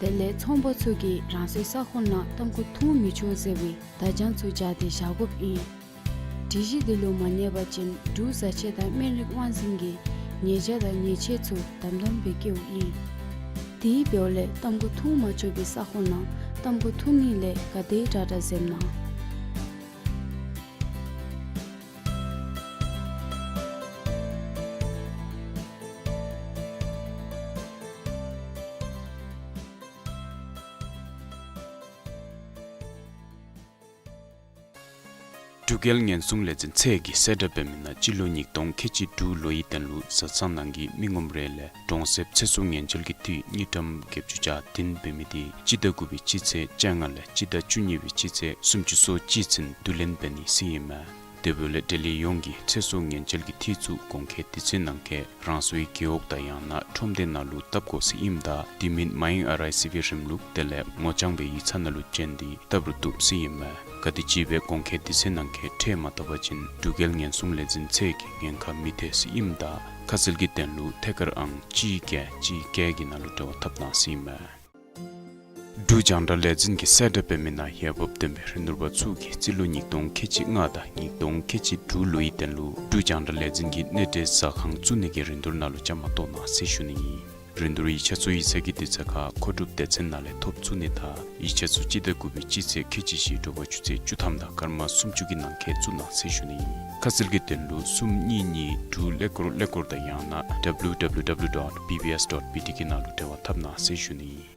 དེ་ལས་ཚོང་པ་ཚུ་གིས་རང་སོའི་ས་ཁོངས་ནང་ཏམ་ཁུ་འཐུང་མི་ཆོག་ཟེར་བའི་བརྡ་བྱང་ཚུ་སྦྱར་ཏེ་བཞག་དགོཔ་ཨིན། སྒྲིག་གཞི་འདི་ལུ་མ་གནས་པ་ཅིན་འབྲུག་བཟའ་ཆས་དང་སྨན་རིགས་དབང་འཛིན་གྱིས་ཉེས་བྱ་དང་ཉེས་ཆད་ཚུ་དམ་དམ་སྦེ་བཀལཝ་ཨིན། དེ་འབདཝ་ལས་ཏམ་ཁུ་འཐུང་མ་ཆོག་པའི་ས་ཁོངས་ནང་ཏམ་ཁུ་འཐུང་ནི་ལས་ག་དེ་དྲག་དྲག་འཛེམ་གནང་། འབྲུག་རྒྱལ་ཉེན་སྲུང་ལས་འཛིན་ཚད་ཀྱིས་གསལ་བསྒྲགས་འབད་མི་ནང་སྤྱི་ལོ་ཉིས་སྟོང་ཁལ་གཅིག་དྲུག་ལོའི་དོན་ལུ་བཟའ་ཚང་ནང་གི་མི་ངོམ་རེ་ལས་གྲོང་གསེབ་ཚེ་སྲོག་ཉེན་བཅོལ་གྱི་འཐུས་དངུལ་ཀྲམ་བརྒྱད་ཅུ་གྱ་བདུན་འབད་མི་དེ་སྤྱི་ཟླ་དགུ་པའི་སྤྱི་ཚེས་བཅོ་ལྔ་ལས་སྤྱི་ཟླ་བཅུ་གཉིས་པའི་སྤྱི་ཚེས་སུམ་ཅུ་སོ་གཅིག་ཚུན་བསྡུ་ལེན་འབད་ནི་ཟེར་ཨིན་མས། དེ་འབདཝ་ལས་འབྲེལ་ཡོད་ཡོངས་ཀྱིས་ཚེ་སྲོག་ཉེན་བཅོལ་གྱི་འཐུས་ཚུ་གོང་འཁོད་དུས་ཚོད་ནང་འཁོད་རང་སོའི་རྒེད་འོག་དང་ཡང་ན་ཁྲོམ་སྡེ་ནང་ལུ་བཏབ་དགོ་ཟེར་ཨིནམ་ད་དེ་མིན་མའི་ཨར་ཨའི་སི་བི་རིམ་ལུགས་དེ་ལས་ངོ་རྐྱང་སྦེ་ཡིག་ཚང་ནང་ལུ་བྱོན་ཏེ་བཏབ་རུང་བཏུབ་ཟེར་ཨིན་མས། ག་དེམ་ཅིག་སྦེ་གོང་འཁོད་དུས་ཚོད་ནང་འཁོད་ཁྲལ་མ་བཏབ་པ་ཅིན་འབྲུག་རྒྱལ་ཉེན་སྲུང་ལས་འཛིན་ཚད་ཀྱིས་ཉེན་ཁ་མི་ཐེག་ཟེར་ཨིནམ་ད་ཁ་གསལ་གྱི་དོན་ལུ་ཐད་ཀར་ཨང་གཅིག་བརྒྱད་གཅིག་བརྒྱད་ཀྱི་ནང་ལུ་འབྲེལ་བ་འཐབ་གནང་ཟེར་ཨིན་མས། འབྲུག་རྒྱང་བསྒྲགས་ལས་འཛིན་གྱིས་གསལ་བསྒྲགས་འབད་མི་ནང་འོས་འབབ་ལྡན་པའི་རིན་བསྡུར་པ་ཚུ་གིས་རྩིས་ལོ་ཉིས་སྟོང་ཁལ་གཅིག་ལྔ་དང་ཉིས་སྟོང་ཁལ་གཅིག་དྲུག་ལོའི་དོན་ལུ་འབྲུག་རྒྱང་བསྒྲགས་ལས་འཛིན་གྱི་གནས་འབྲེལ་ཟ་ཁང་བཙུགས་ནི་གི་རིན་བསྡུར་ནང་ལུ་བཅའ་མར་གཏོགས་གནང་ཟེར་ཞུ་ནི་ཨིན། རིན་བསྡུར་ཡིག་ཆ་ཚུ་ཡིག་ཚང་གི་དུས་ཚོད་ཁར་མཁོ་སྒྲུབ་སྡེ་ཚན་ནང་ལས་ཐོབ་ཚུགས་ནི་དང་ཡིག་ཆ་ཚུ་སྤྱི་ཟླ་དགུ་པའི་སྤྱི་ཚེས་ཁལ་གཅིག་བཞི་དྲོ་པ་ཆུ་ཚོད་བཅུ་ཐམ་དང་སྐར་མ་སུམ་ཅུ་གི་ནང་འཁོད་བཙུགས་གནང་ཟེར་ཞུ་ནི་ཨིན། ཁ་གསལ་གྱི་དོན་ལུ་གསུམ་གཉིས་གཉིས་དྲུག་ཀླད་ཀོར་ཀླད་ཀོར་དང་ཡང་ན་W W W dot B B S dot B T གི་ནང་ལུ་འབྲེལ་བ་འཐབ་གནང་ཟེར་ཞུ་ནི་ཨིན།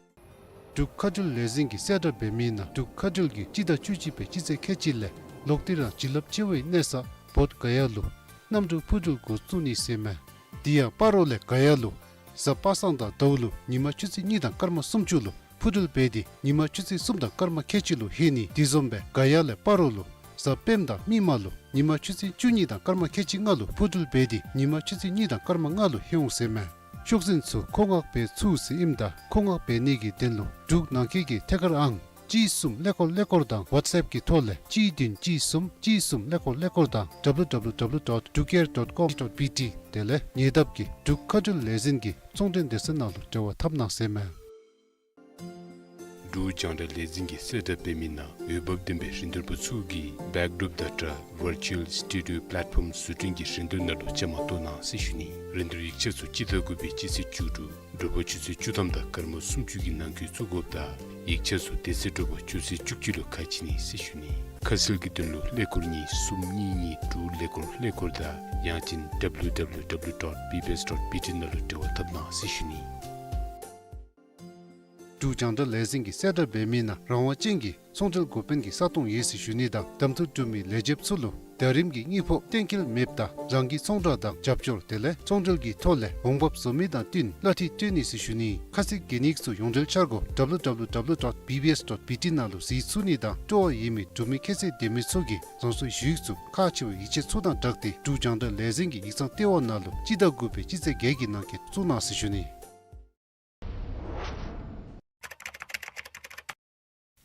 འབྲུག་མཁའ་འགྲུལ་ལས་འཛིན་གྱིས་གསལ་བསྒྲགས་འབད་མི་ནང་འབྲུག་མཁའ་འགྲུལ་གྱིས་སྤྱི་ཟླ་བཅུ་གཅིག་པའི་སྤྱི་ཚེས་ཁལ་གཅིག་ལས་ལོག་སྟེ་རང་བྱིན་རླབས་ཆེ་བའི་གནས་ས་བོད་ག་ཡ་ལུ་གནམ་གྲུ་འཕུར་འགྲུལ་འགོ་བཙུགས་ནི་ཟེར་མས། དེ་ཡང་སྤ་རོ་ལས་ག་ཡ་ལུ་གཟའ་པ་སངས་དང་ཟླཝ་ལུ་ཉིན་མ་ཆུ་ཚོད་གཉིས་དང་སྐར་མ་སུམ་ཅུ་ལུ་འཕུར་འགྲུལ་འབད་དེ་ཉིན་མ་ཆུ་ཚོད་གསུམ་དང་སྐར་མ་ཁལ་གཅིག་ལུ་ལྷོད་ནི། དེ་བཟུམ་སྦེ་ག་ཡ་ལས་སྤ་རོ་ལུ་གཟའ་སྤེནམ་དང་མིག་དམར་ལུ་ཉིན་མ་ཆུ་ཚོད་བཅུ་གཉིས་དང་སྐར་མ་ཁལ་གཅིག་ལྔ་ལུ་འཕུར་འགྲུལ་འབད་དེ་ཉིན་མ་ཆུ་ཚོད་གཉིས་དང་སྐར་མ་ལྔ་ལུ་ལྷོད་འོང་ཟེར་མས། ཤོག་འཛིན་ཚུ་མཁོ་མངགས་འབད་ཚུགས་ཟེར་ཨིནམ་ད་མཁོ་མངགས་འབད་ནི་གི་དོན་ལུ་འབྲུག་ནང་འཁོད་ཀྱི་ཐད་ཀར་ཨང་གཅིག་གསུམ་ཀླད་ཀོར་ཀླད་ཀོར་དང་ཝཊས་ཨེཔ་གི་ཐོག་ལས་གཅིག་བདུན་གཅིག་གསུམ་གཅིག་གསུམ་ཀླད་ཀོར་ཀླད་ཀོར་དང་W W W dot drukair dot com dot B T དེ་ལས་ཉེ་འདབས་ཀྱི་འབྲུག་མཁའ་འགྲུལ་ལས་འཛིན་གྱི་ཚོང་འབྲེལ་སྡེ་ཚན་ནང་ལུ་འབྲེལ་བ་འཐབ་གནང་ཟེར་མས། འབྲུག་རྒྱང་བསྒྲགས་ལས་འཛིན་གྱིས་གསལ་བསྒྲགས་འབད་མི་ནང་འོས་འབབ་ལྡན་པའི་རིན་བསྡུར་པ་ཚུ་གིས་བེཀ་ཌོརོཔ་དང་སྦྲགས་Virtual Studio Platform བཟོ་སྐྲུན་གྱི་རིན་བསྡུར་ནང་ལུ་བཅའ་མར་གཏོགས་གནང་ཟེར་ཞུ་ནི། རིན་བསྡུར་ཡིག་ཆ་ཚུ་སྤྱི་ཟླ་དགུ་པའི་སྤྱི་ཚེས་བཅུ་དྲུག་དྲོ་པ་ཆུ་ཚོད་བཅུ་ཐམ་དང་སྐར་མ་སུམ་ཅུ་གི་ནང་འཁོད་བཙུགས་དགོཔ་དང་ཡིག་ཆ་ཚུ་དེ་ཚེ་དྲོ་པ་ཆུ་ཚོད་བཅུ་གཅིག་ལུ་ཁ་ཕྱེ་ནི་ཟེར་ཞུ་ནི། ཁ་གསལ་གྱི་དོན་ལུ་ཀླད་ཀོར་གཉིས་གསུམ་གཉིས་གཉིས་དྲུག་ཀླད་ཀོར་ཀླད་ཀོར་དང་ཡང་ཅིན་W W W dot B B S dot B T ནང་ལུ་འབྲེལ་བ་འཐབ་གནང་ཟེར་ཞུ་ནི། འབྲུག་རྒྱང་བསྒྲགས་ལས་འཛིན་གྱིས་གསལ་བསྒྲགས་འབད་མི་ནང་རང་དབང་ཅན་གྱི་ཚོང་འབྲེལ་འགོ་དཔོན་གྱི་ས་སྟོང་ཡོད་ཟེར་ཞུ་ནི་དང་གདམ་འཐུ་གྲུབ་མི་ལས་བྱེདཔ་ཚུ་ལུ་ཟླ་རིམ་གྱི་དངུལ་ཕོགས་གཏན་འཁེལ་མེདཔ་ད་རང་གི་ཚོང་བསྒྲགས་དང་རྒྱབ་སྐྱོར་དེ་ལས་ཚོང་འབྲེལ་གྱི་ཐོག་ལས་འོང་འབབ་བཟོ་མི་དང་བསྟུན་གླ་འཐུས་སྤྲོད་ནི་ཟེར་ཞུ་ནི། ཁ་གསལ་གྱི་གནས་ཚུལ་ཡོངས་འབྲེལ་འཆར་སྒོ་W W W dot B B S dot B T ནང་ལུ་གཟིགས་ཚུགས་ནི་དང་སྤྲོ་བ་ཡོད་མི་འབྲུག་མི་ཁྱད་ཚད་ལྡན་མི་ཚུ་གིས་རང་སོའི་ཞུ་ཡིག་ཚུ་ཁག་ཆེ་བའི་ཡིག་ཆ་ཚུ་དང་སྦྲགས་ཏེ་འབྲུག་རྒྱང་བསྒྲགས་ལས་འཛིན་གྱི་ཡིག་ཚང་ལྟེ་བ་ནང་ལུ་སྤྱི་ཟླ་དགུ་པའི་སྤྱི་ཚེས་བརྒྱད་ཀྱི་ནང་འཁོད་བཙུགས་གནང་ཟེར་ཞུ་ནི།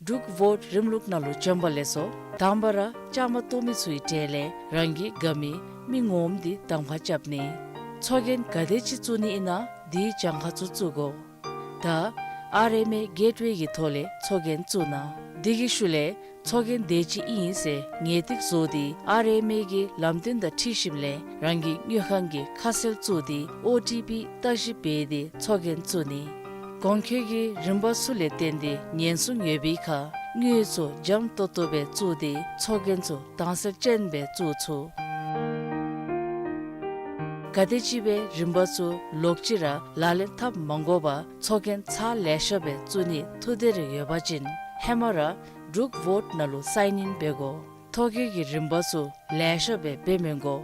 འབྲུག་བོཊ་རིམ་ལུགས་ནང་ལུ་བྱོན་པ་ལེགས་སོ། དང་པ་ར་བཅའ་མར་གཏོགས་མི་ཚུའི་གྲས་ལས་རང་གི་དགའ་མི་མི་ངོམ་དེ་གདམ་ཁ་རྐྱབ་ནི། ཚོགས་རྒྱན་ག་དེ་ཅིག་བཙུགས་ནི་ཨིན་ན་དེའི་གྱངས་ཁ་ཚུ་བཙུགས་དགོ། ད་ཨར་ཨེམ་ཨེ་གེཊ་ཝེ་གི་ཐོག་ལས་ཚོགས་རྒྱན་བཙུགས་གནང་། དེ་གི་ཤུལ་ལས་ཚོགས་རྒྱན་དེ་ཅིག་ཨིན་ཟེར་ངེས་ཏིག་བཟོ་སྟེ་ཨར་ཨེམ་ཨེ་གི་ལམ་སྟོན་དང་འཁྲིལ་ཞིནམ་ལས་རང་གི་དངུལ་ཁང་གི་ཁ་གསལ་བཙུགས་ཏེ་ཨོ་ཊི་པི་བརྟག་ཞིབ་འབད་དེ་ཚོགས་རྒྱན་བཙུགས་ནི། གོང་འཁོད་ཀྱི་རིམ་པ་ཚུ་ལས་བརྟེན་ཏེ་ཉེན་སྲུང་ཡོད་པའི་ཁར་དངུལ་ཚུ་འཇམ་ཏོང་ཏོ་སྦེ་བཙུགས་ཏེ་ཚོགས་རྒྱན་ཚུ་དྭངས་གསལ་ཅན་སྦེ་བཙུགས་ཚུགས། ག་དེམ་ཅིག་སྦེ་རིམ་པ་ཚུ་ལོག་ཅི་ར་ལག་ལེན་འཐབ་མ་དགོ་པར་ཚོགས་རྒྱན་ཚར་ལེ་ཤ་སྦེ་བཙུགས་ནིའི་ཐུགས་འདོད་རེ་ཡོད་པ་ཅིན་ཧེ་མ་ར་འབྲུག་ཝོཊ་ནང་ལུ་སའིན་ཨིན་འབད་དགོ། ཐོ་བཀོད་ཀྱི་རིམ་པ་ཚུ་ལེ་ཤ་སྦེ་འབད་མི་དགོ།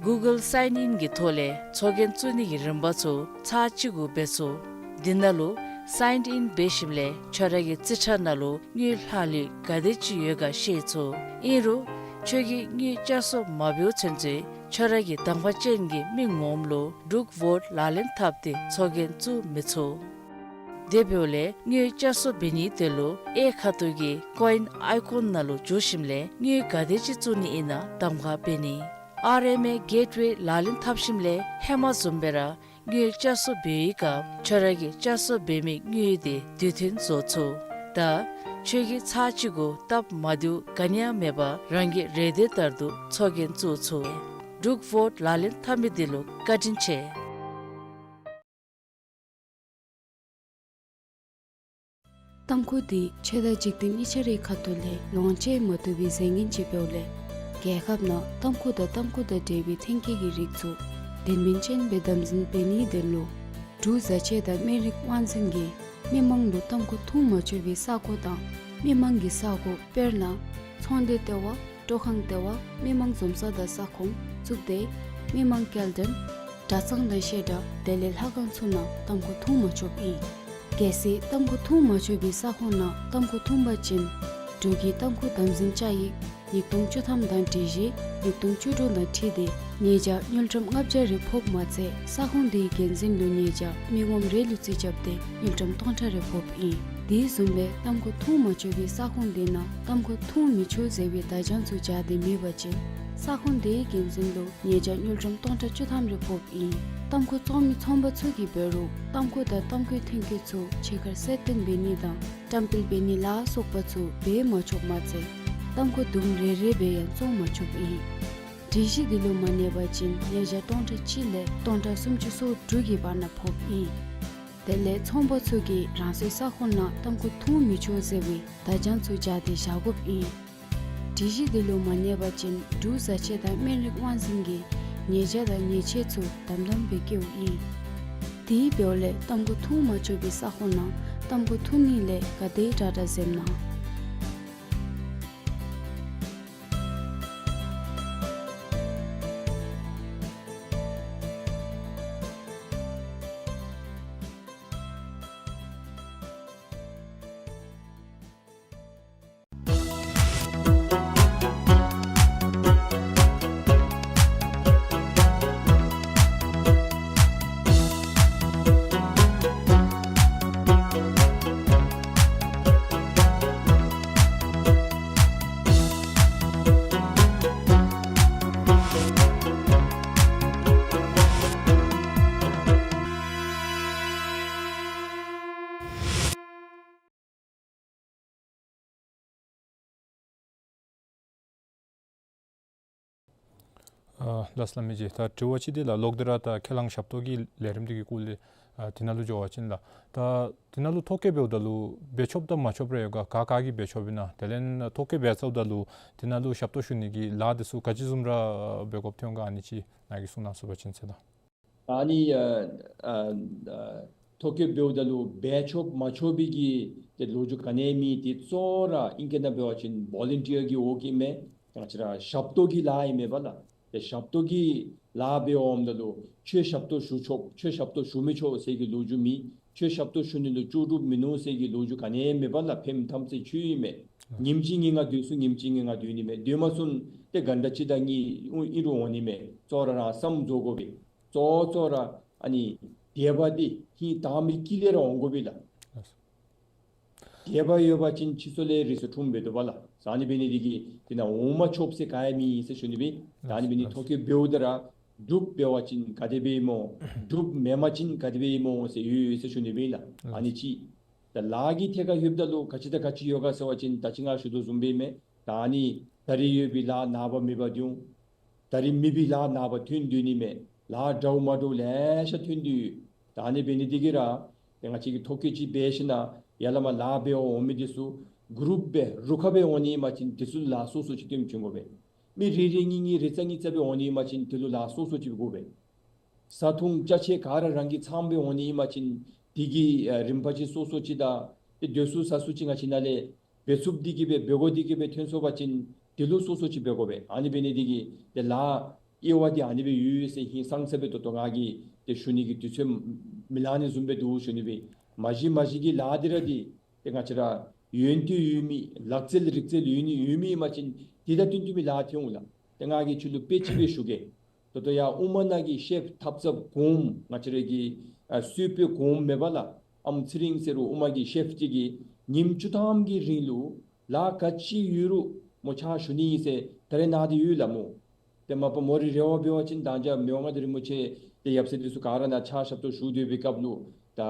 གུ་གཱལ་སའིན་ཨིན་གྱི་ཐོག་ལས་ཚོགས་རྒྱན་བཙུགས་ནི་གི་རིམ་པ་ཚུ་ཚར་གཅིག་གུ་འབད་ཚུགས། དེ་ནང་ལུ་སའིན་ཨིན་འབད་ཞིནམ་ལས་ཁྱོད་ར་གི་རྩིས་ཁྲ་ནང་ལུ་དངུལ་ལྷག་ལུས་ག་དེམ་ཅིག་ཡོད་ག་ཤེས་ཚུགས། ཨིན་རུང་ཁྱོད་ཀྱིས་དངུལ་བསྐྱར་གསོ་མ་འབདཝ་ཚུན་ཚོད་ཁྱོད་ར་གི་གདམ་ཁ་ཅན་གྱི་མི་ངོམ་ལུ་འབྲུག་ཝོཊ་ལག་ལེན་འཐབ་སྟེ་ཚོགས་རྒྱན་བཙུགས་མི་ཚུགས། དེ་འབདཝ་ལས་དངུལ་བསྐྱར་གསོ་འབད་ནི་དེ་ལུ་གཡས་ཁ་ཐུག་གི་ཀོ་ཨིན་ཨའི་ཀོན་ནང་ལུ་འཛུལ་ཞིནམ་ལས་དངུལ་ག་དེམ་ཅིག་བཙུགས་ནི་ཨིན་ན་གདམ་ཁ་འབད་ནི། ཨར་ཨེམ་ཨེ་གེཊ་ཝེ་ལག་ལེན་འཐབ་ཞིནམ་ལས་ཧེ་མ་བཟུམ་སྦེ་ར་དངུལ་བསྐྱར་གསོ་འབད་བའི་སྐབས་ཁྱོད་ར་གིས་བསྐྱར་གསོ་འབད་མི་དངུལ་དེ་དུས་མཐུན་བཟོ་ཚུགས། ད་ཁྱོད་ཀྱིས་ཚར་གཅིག་གུ་སྟབས་མ་བདེཝ་ག་ནི་ཡང་མེད་པར་རང་གི་རེ་འདོད་ལྟར་དུ་ཚོགས་རྒྱན་བཙུགས་ཚུགས། འབྲུག་ཝོཊ་ལག་ལེན་འཐབ་མི་དེ་ལུ་བཀའ་དྲིན་ཆེ། ཏམ་ཁུ་འདི་ཆོས་དང་འཇིག་རྟེན་གཉིས་ཆ་རའི་ཁ་ཐུག་ལས་ལོངས་སྤྱོད་མ་བཏུབ་པའི་རྫས་ངན་ཅིག་འབདཝ་ལས་རྒྱལ་ཁབ་ནང་ཏམ་ཁུ་དང་ཏམ་ཁུ་དང་འབྲེལ་བའི་ཐོན་སྐྱེད་ཀྱི་རིགས་ཚུ་དོན་སྨིན་ཅན་སྦེ་དམ་འཛིན་འབད་ནིའི་དོན་ལུ་འབྲུག་བཟའ་ཆས་དང་སྨན་རིགས་དབང་འཛིན་གྱིས་མི་མང་ལུ་ཏམ་ཁུ་འཐུང་མ་ཆོག་པའི་ས་གོ་དང་མི་མང་གི་ས་གོ་དཔེར་ན་ཚོང་སྡེ་ལྟེ་བ། སྤྲོ་ཁང་ལྟེ་བ། མི་མང་འཛོམས་ས་དང་ས་ཁོངས་བཙུགས་ཏེ་མི་མང་སྐྱེལ་འདྲེན་གྲྭ་ཚང་དང་བཤད་གྲྭ་དེ་ལས་ལྷ་ཁང་ཚུ་ནང་ཏམ་ཁུ་འཐུང་མ་ཆོགཔ་ཨིན། གལ་སྲིད་ཏམ་ཁུ་འཐུང་མ་ཆོག་པའི་ས་ཁོངས་ནང་ཏམ་ཁུ་འཐུང་པ་ཅིན་འབྲུག་གི་ཏམ་ཁུ་དམ་འཛིན་བཅའ་ཡིག་ཉིས་སྟོང་བཅུ་ཐམ་དང་སྒྲིག་གཞི་ཉིས་སྟོང་བཅུ་དྲུག་དང་འཁྲིལ་ཏེ་ཉེས་བྱ་དངུལ་ཀྲམ་ལྔ་བརྒྱ་རེ་ཕོགཔ་མ་ཚད་ས་ཁོངས་དེའི་འགན་འཛིན་ལུ་ཉེས་བྱ་མི་ངོམ་རེ་ལུ་རྩིས་རྐྱབ་སྟེ་དངུལ་ཀྲམ་སྟོང་ཕྲག་རེ་ཕོགཔ་ཨིན། དེ་བཟུམ་སྦེ་ཏམ་ཁུ་འཐུང་མ་ཆོག་པའི་ས་ཁོངས་དེ་ནང་ཏམ་ཁུ་འཐུང་མི་ཆོག་ཟེར་བའི་བརྡ་བྱང་ཚུ་སྦྱར་ཏེ་མེད་པ་ཅིན་ས་ཁོངས་དེའི་འགན་འཛིན་ལུ་ཉེས་བྱ་དངུལ་ཀྲམ་སྟོང་ཕྲག་བཅུ་ཐམ་རེ་ཕོགཔ་ཨིན། ཏམ་ཁུ་བཙོང་མི་ཚོང་པ་ཚུ་གིས་འབད་རུང་ཏམ་ཁུ་དང་ཏམ་ཁུའི་ཐོན་སྐྱེད་ཚུ་ཕྱི་ཁར་གསལ་སྟོན་འབད་ནི་དང་བཀྲམ་སྤེལ་འབད་ནི་ལ་སོགས་པ་ཚུ་འབད་མ་ཆོགཔ་མ་ཚད་ཏམ་ཁུ་དུམ་རེ་རེ་སྦེ་ཡང་བཙོང་མ་ཆོགཔ་ཨིན། སྒྲིག་གཞི་འདི་ལུ་མ་གནས་པ་ཅིན་ཉེས་བྱ་སྟོང་ཕྲག་གཅིག་ལས་སྟོང་ཕྲག་སུམ་ཅུ་སོ་དྲུག་གི་བར་ན་ཕོགཔ་ཨིན། དེ་ལས་ཚོང་པ་ཚུ་གིས་རང་སོའི་ས་ཁོངས་ནང་ཏམ་ཁུ་འཐུང་མི་ཆོག་ཟེར་བའི་བརྡ་བྱང་ཚུ་སྦྱར་ཏེ་བཞག་དགོཔ་ཨིན། སྒྲིག་གཞི་འདི་ལུ་མ་གནས་པ་ཅིན་འབྲུག་བཟའ་ཆས་དང་སྨན་རིགས་དབང་འཛིན་གྱིས་ཉེས་བྱ་དང་ཉེས་ཆད་ཚུ་དམ་དམ་སྦེ་བཀལཝ་ཨིན། དེ་འབདཝ་ལས་ཏམ་ཁུ་འཐུང་མ་ཆོག་པའི་ས་ཁོངས་ནང་ཏམ་ཁུ་འཐུང་ནི་ལས་ག་དེ་དྲག་དྲག་འཛེམ་གནང་། ཨ་ལགས་སོ་བླ་མ་མཇལ། ད་དྲི་བ་ཅིག་འདི་ལགས་ལོག་སྟེ་ར་ད་ཁས་བླངས་ཞབས་ཏོག་གི་ལས་རིམ་འདི་གི་སྐོར་ལས་ཨ་དེ་ནང་ལུ་འགྱོ་བ་ཅིན་ལགས། ད་དེ་ནང་ལུ་ཐོ་བཀོད་འབདཝ་ད་ལུ་འབད་ཆོགཔ་དང་མ་ཆོགཔ་རེ་ཡོད་ག། ག་ག་གིས་འབད་ཆོགཔ་ཨིན་ན། དེ་ལས་ཐོ་བཀོད་འབད་ཚརཝ་ད་ལུ་དེ་ནང་ལུ་ཞབས་ཏོག་ཞུ་ནི་གི་ལཱ་འདི་ཚུ་ག་ཅི་བཟུམ་ར་འབད་དགོཔ་ཐོན་ག། ཨ་ནི་ཅིག་ནཱ་གིས་གསུང་གནང་ཚུགས་པ་ཅིན་ཟེར་ལགས། ཨ་ནི་ཨ་ཨ་ཨ་ཐོ་བཀོད་འབདཝ་ད་ལུ་འབད་ཆོགཔ་མ་ཆོག་པའི་གི་ཏེ་ལོ་རྒྱུས་ག་ནི་ཡང་མེད། ཏེ་གཙོ་བོ་ར་ཨིང་སྐད་ནང་འབད་བ་ཅིན་བོ་ལན་ཊི་ཡར་གི་འོག་གི་མས། ང་བཅས་ར་ཞབས་ཏོག་གི་ལཱ་ཨིན་མས་པ་ལགས། ཏེ་ཞབས་ཏོག་གི་ལཱ་འབདཝ་འོངམ་ད་ལུ་ཁྱོད་ཞབས་ཏོག་ཞུ་ཆོག་ཁྱོད་ཞབས་ཏོག་ཞུ་མི་ཆོག་ཟེར་གྱི་ལོ་རྒྱུས་མེད། ཁྱོད་ཞབས་ཏོག་ཞུ་ནི་ལུ་ལྕོགས་གྲུབ་མིན་ནུག་ཟེར་གྱི་ལོ་རྒྱུས་ག་ནི་ཡང་མེད་པ་ལགས། ཕནམ་ཐམས་ཅད་ཁྱོད་ཨིན་མས། ཨ་ཉིནམ་གཅིག་ངེ་ང་སྡོད་ཚུགས། ཉིནམ་གཅིག་ངེ་ང་སྡོད་ནི་མས། སྡོད་མ་ཚུགས་ཏེ་གྷན་ཊ་གཅིག་དང་གཉིས་ཨིན་རུང་འོང་ནི་མས། གཙོ་བོ་ར་རང་བསམ་རྫོགས་དགོ་པས། གཙོ་གཙོ་ར་ཨ་ནི་དད་པ་འདི་ཧིང་དྭངས་མའི་དཀྱིལ་ལས་ར་འོང་དགོ་པས་ལགས། དད་པ་ཡོད་པ་ཅིན་ཕྱི་སོ་ལས་རི་སོ་འཁྲུངས་འབད་དོ་པ་ལགས། ཨ་ནི་འབད་ནི་འདི་གིས་དེ་ནང་འོང་མ་ཆོགཔ་ཟེར་ག་ཡང་མེད་ཟེར་ཞུ་ནི་སྦེ། ཨ་ནི་འབད་ནི་ཐོ་བཀོད་འབདཝ་ད་ར་འབྲུགཔ་འབད་བ་ཅིན་ག་དེ་སྦེ་ཨིནམ་སྨོ། འབྲུགཔ་མེན་པ་ཅིན་ག་དེ་སྦེ་ཨིནམ་སྨོ་ཟེར་ཡོད་ཡོད་ཟེར་ཞུ་ནི་སྦེ་ལགས། ཨ་ནི་ཅིག། ད་ལཱ་གི་ཐད་ཁར་ལྷོདཔ་ད་ལུ་ག་ཅི་དང་ག་ཅི་ཡོད་ག་ཟེར་བ་ཅིན་ད་ཅི་ང་ཞུ་དོ་བཟུམ་སྦེ་མས། ད་ཨ་ནི་ད་རིས་ཡོད་པའི་ལཱ་ནངས་པ་མེད་པར་འགྱོ། ད་རིས་མེད་པའི་ལཱ་ནངས་པ་ཐོན་སྡོད་ནི་མས། ལཱ་འདྲཝ་མ་འདྲཝ་ལེ་ཤ་ཐོན་སྡོད་ཡོད། ད་ཨ་ནི་འབད་ནི་འདི་གིས་ར་ཏེ་ང་བཅས་ཀྱིས་ཐོ་བཀོད་ཅིག་འབད་ཞིན་ན་ཡར་ལས་མར་ལཱ་འབད་བར་འོང་མི་འདི་ཚུ་གུ་རུབ་སྦེ་རུ་ཁག་སྦེ་འོང་ནི་ཨིན་པ་ཅིན་དེ་ཚུ་ལཱ་སོ་སོ་ཅིག་སྟོནམ་བྱིན་དགོ་པས། མི་རེ་རེ་གཉིས་གཉིས་རེ་ཙམ་གཉིས་ཙམ་སྦེ་འོང་ནི་ཨིན་པ་ཅིན་དེ་ལུ་ལཱ་སོ་སོ་ཅིག་དགོ་པས། བཟའ་འཐུང་ཅ་ཆས་ག་ར་རང་གི་ཚང་སྦེ་འོང་ནི་ཨིན་པ་ཅིན་དེ་གི་ཨ་རིམ་པ་ཅིག་སོ་སོ་ཅིག་དང་ཏེ་སྡོད་ས་བཟའ་ས་ཅིག་ང་བཅས་ནཱ་ལས་འབད་ཚུགསཔ་འདི་གིས་སྦེ་འབད་དགོ་འདི་གིས་སྦེ་ཐོན་སོང་པ་ཅིན་དེ་ལུ་སོ་སོ་ཅིག་འབད་དགོ་པས། ཨ་ནི་འབད་ནི་འདི་གིས་ཏེ་ལཱ་དབྱེ་བ་འདི་ཨ་ནི་སྦེ་ཡོད་ཡོད་ཟེར་ཧིང་སངས་ས་སྦེ་ད་ལྟོ་ང་གིས་ཏེ་ཞུ་ནི་གི་དུས་ཚོད་མི་ལང་ནི་བཟུམ་སྦེ་འདུག་ཞུ་ནི་སྦེ། མ་གཞི་མ་གཞི་གི་ལཱ་འདི་ར་འདི་ཏེ་ང་བཅས་ར་ཡོན་ཏན་ཡོད་མི་ལག་རྩལ་རིག་རྩལ་ཡོད་ནི་ཡོད་མི་ཨིན་པ་ཅིན་དེ་དང་བསྟུན་བསྟུན་མི་ལཱ་འཐོན་འོང་ལགས། ཏེ་ང་གིས་ཁྱོད་ལུ་དཔེ་ཅིག་སྦེ་ཞུ་གེ། ད་ལྟོ་ཡར་དབུ་མ་ནང་གི་ཤེབ་ཐབ་ཚངཔ་གོངམ་ང་བཅས་ར་གི་ཨ་གསོལ་དཔོན་གོངམ་མེན་པ་ལགས། ཨམ་ཚེ་རིང་ཟེར་རུང་དབུ་མ་གི་ཤེབ་ཅིག་གིས་ཉིནམ་བཅུ་ཐམ་གྱི་རིང་ལུ་ལཱ་ག་ཅི་ཡོད་རུང་མོ་ཕྱག་ཞུ་ནི་ཨིན་ཟེར་ད་རེས་ནཱ་འདི་ཡོད་ལགས་མོ། ཏེ་མ་པ་མོ་རའི་རེ་བ་འབད་བ་ཅིན་ད་ཅི་མི་དབང་མངའ་བདག་རིན་པོ་ཆེ་ཏེ་ཡབ་སྲས་འདི་ཚུ་ག་ར་ནཱ་ཕྱག་ཞབས་ཏོག་ཞུ་སྡོད་པའི་སྐབས་ལུ་ད་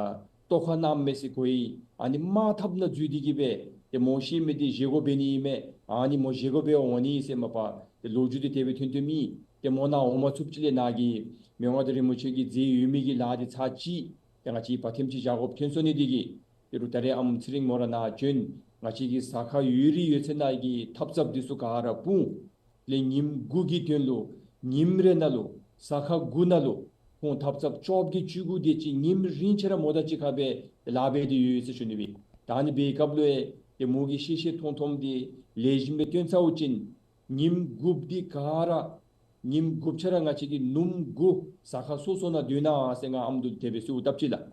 ལྟོ་ཁ་གནམ་མེད་ས་མེད་དགོ་ཡི། ཨ་ནི་དམག་འཐབ་ནང་འཛུལ་ཏེ་གིས་སྦེ་ཏེ་མོ་ཤི་མི་འདི་བཞེས་སྒོ་འབད་ནི་ཨིན་མས། ཨ་ནི་མོ་བཞེས་སྒོ་འབད་འོང་ནི་ཟེར་མ་པ་ཏེ་ལོ་རྒྱུས་འདི་དེ་སྦེ་ཐོན་ཐོནམ་ཨིན། ཏེ་མོ་ནཱ་འོང་མ་ཚུགསཔ་ཅིག་ལས་ནཱ་གིས་མི་དབང་མངའ་བདག་རིན་པོ་ཆེ་གིས་མཛད་ཡོད་མི་གི་ལཱ་འདི་ཚར་གཅིག་ཏེ་ང་བཅས་བ་ཐེམ་ཅིག་བཞག་དགོཔ་ཐོན་སོང་ནི་འདི་གིས་ཏེ་རུང་ད་རེས་ཨམ་ཚེ་རིང་མོ་ར་ནཱ་བྱོན། ང་བཅས་ཀྱི་ཟ་ཁང་ཡོད་རིགས་ཡོད་ཚད་ནང་གི་ཐབ་ཚངཔ་འདི་ཚུ་ག་ར་སྤུངས། ལས་ཉིནམ་དགུ་གི་དོན་ལུ་ཉིནམ་རེ་ནང་ལུ་ཟ་ཁང་དགུ་ནང་ལུ་ཁོང་ཐབ་ཚངཔ་བཅོ་བརྒྱད་བཅུ་དགུ་དེ་ཅིག་ཉིནམ་རིང་ཆ་ར་མོ་དང་གཅིག་ཁར་སྦེ་ལཱ་འབད་དེ་ཡོད་ཟེར་ཞུ་ནི་སྦེ། ད་ཨ་ནི་འབད་བའི་སྐབས་ལུ་ཡང་ཏེ་མོ་གིས་ཤེས་ཤེས་མཐོང་མཐོངམ་འདི་ལེགས་ཤོམ་སྦེ་སྟོན་ཚརཝ་ཅིག་ཉིནམ་དགུཔ་འདི་ག་ར་ཉིནམ་དགུཔ་ཆ་ར་ང་བཅས་ཀྱིས་ནུབམོ་དགུ་ཟ་ཁང་སོ་སོ་ནང་སྡོད་གནང་ཟེར་ང་ཨམ་འདི་ལུ་དེ་སྦེ་གསོལཝ་བཏབ་ཅི་ལགས།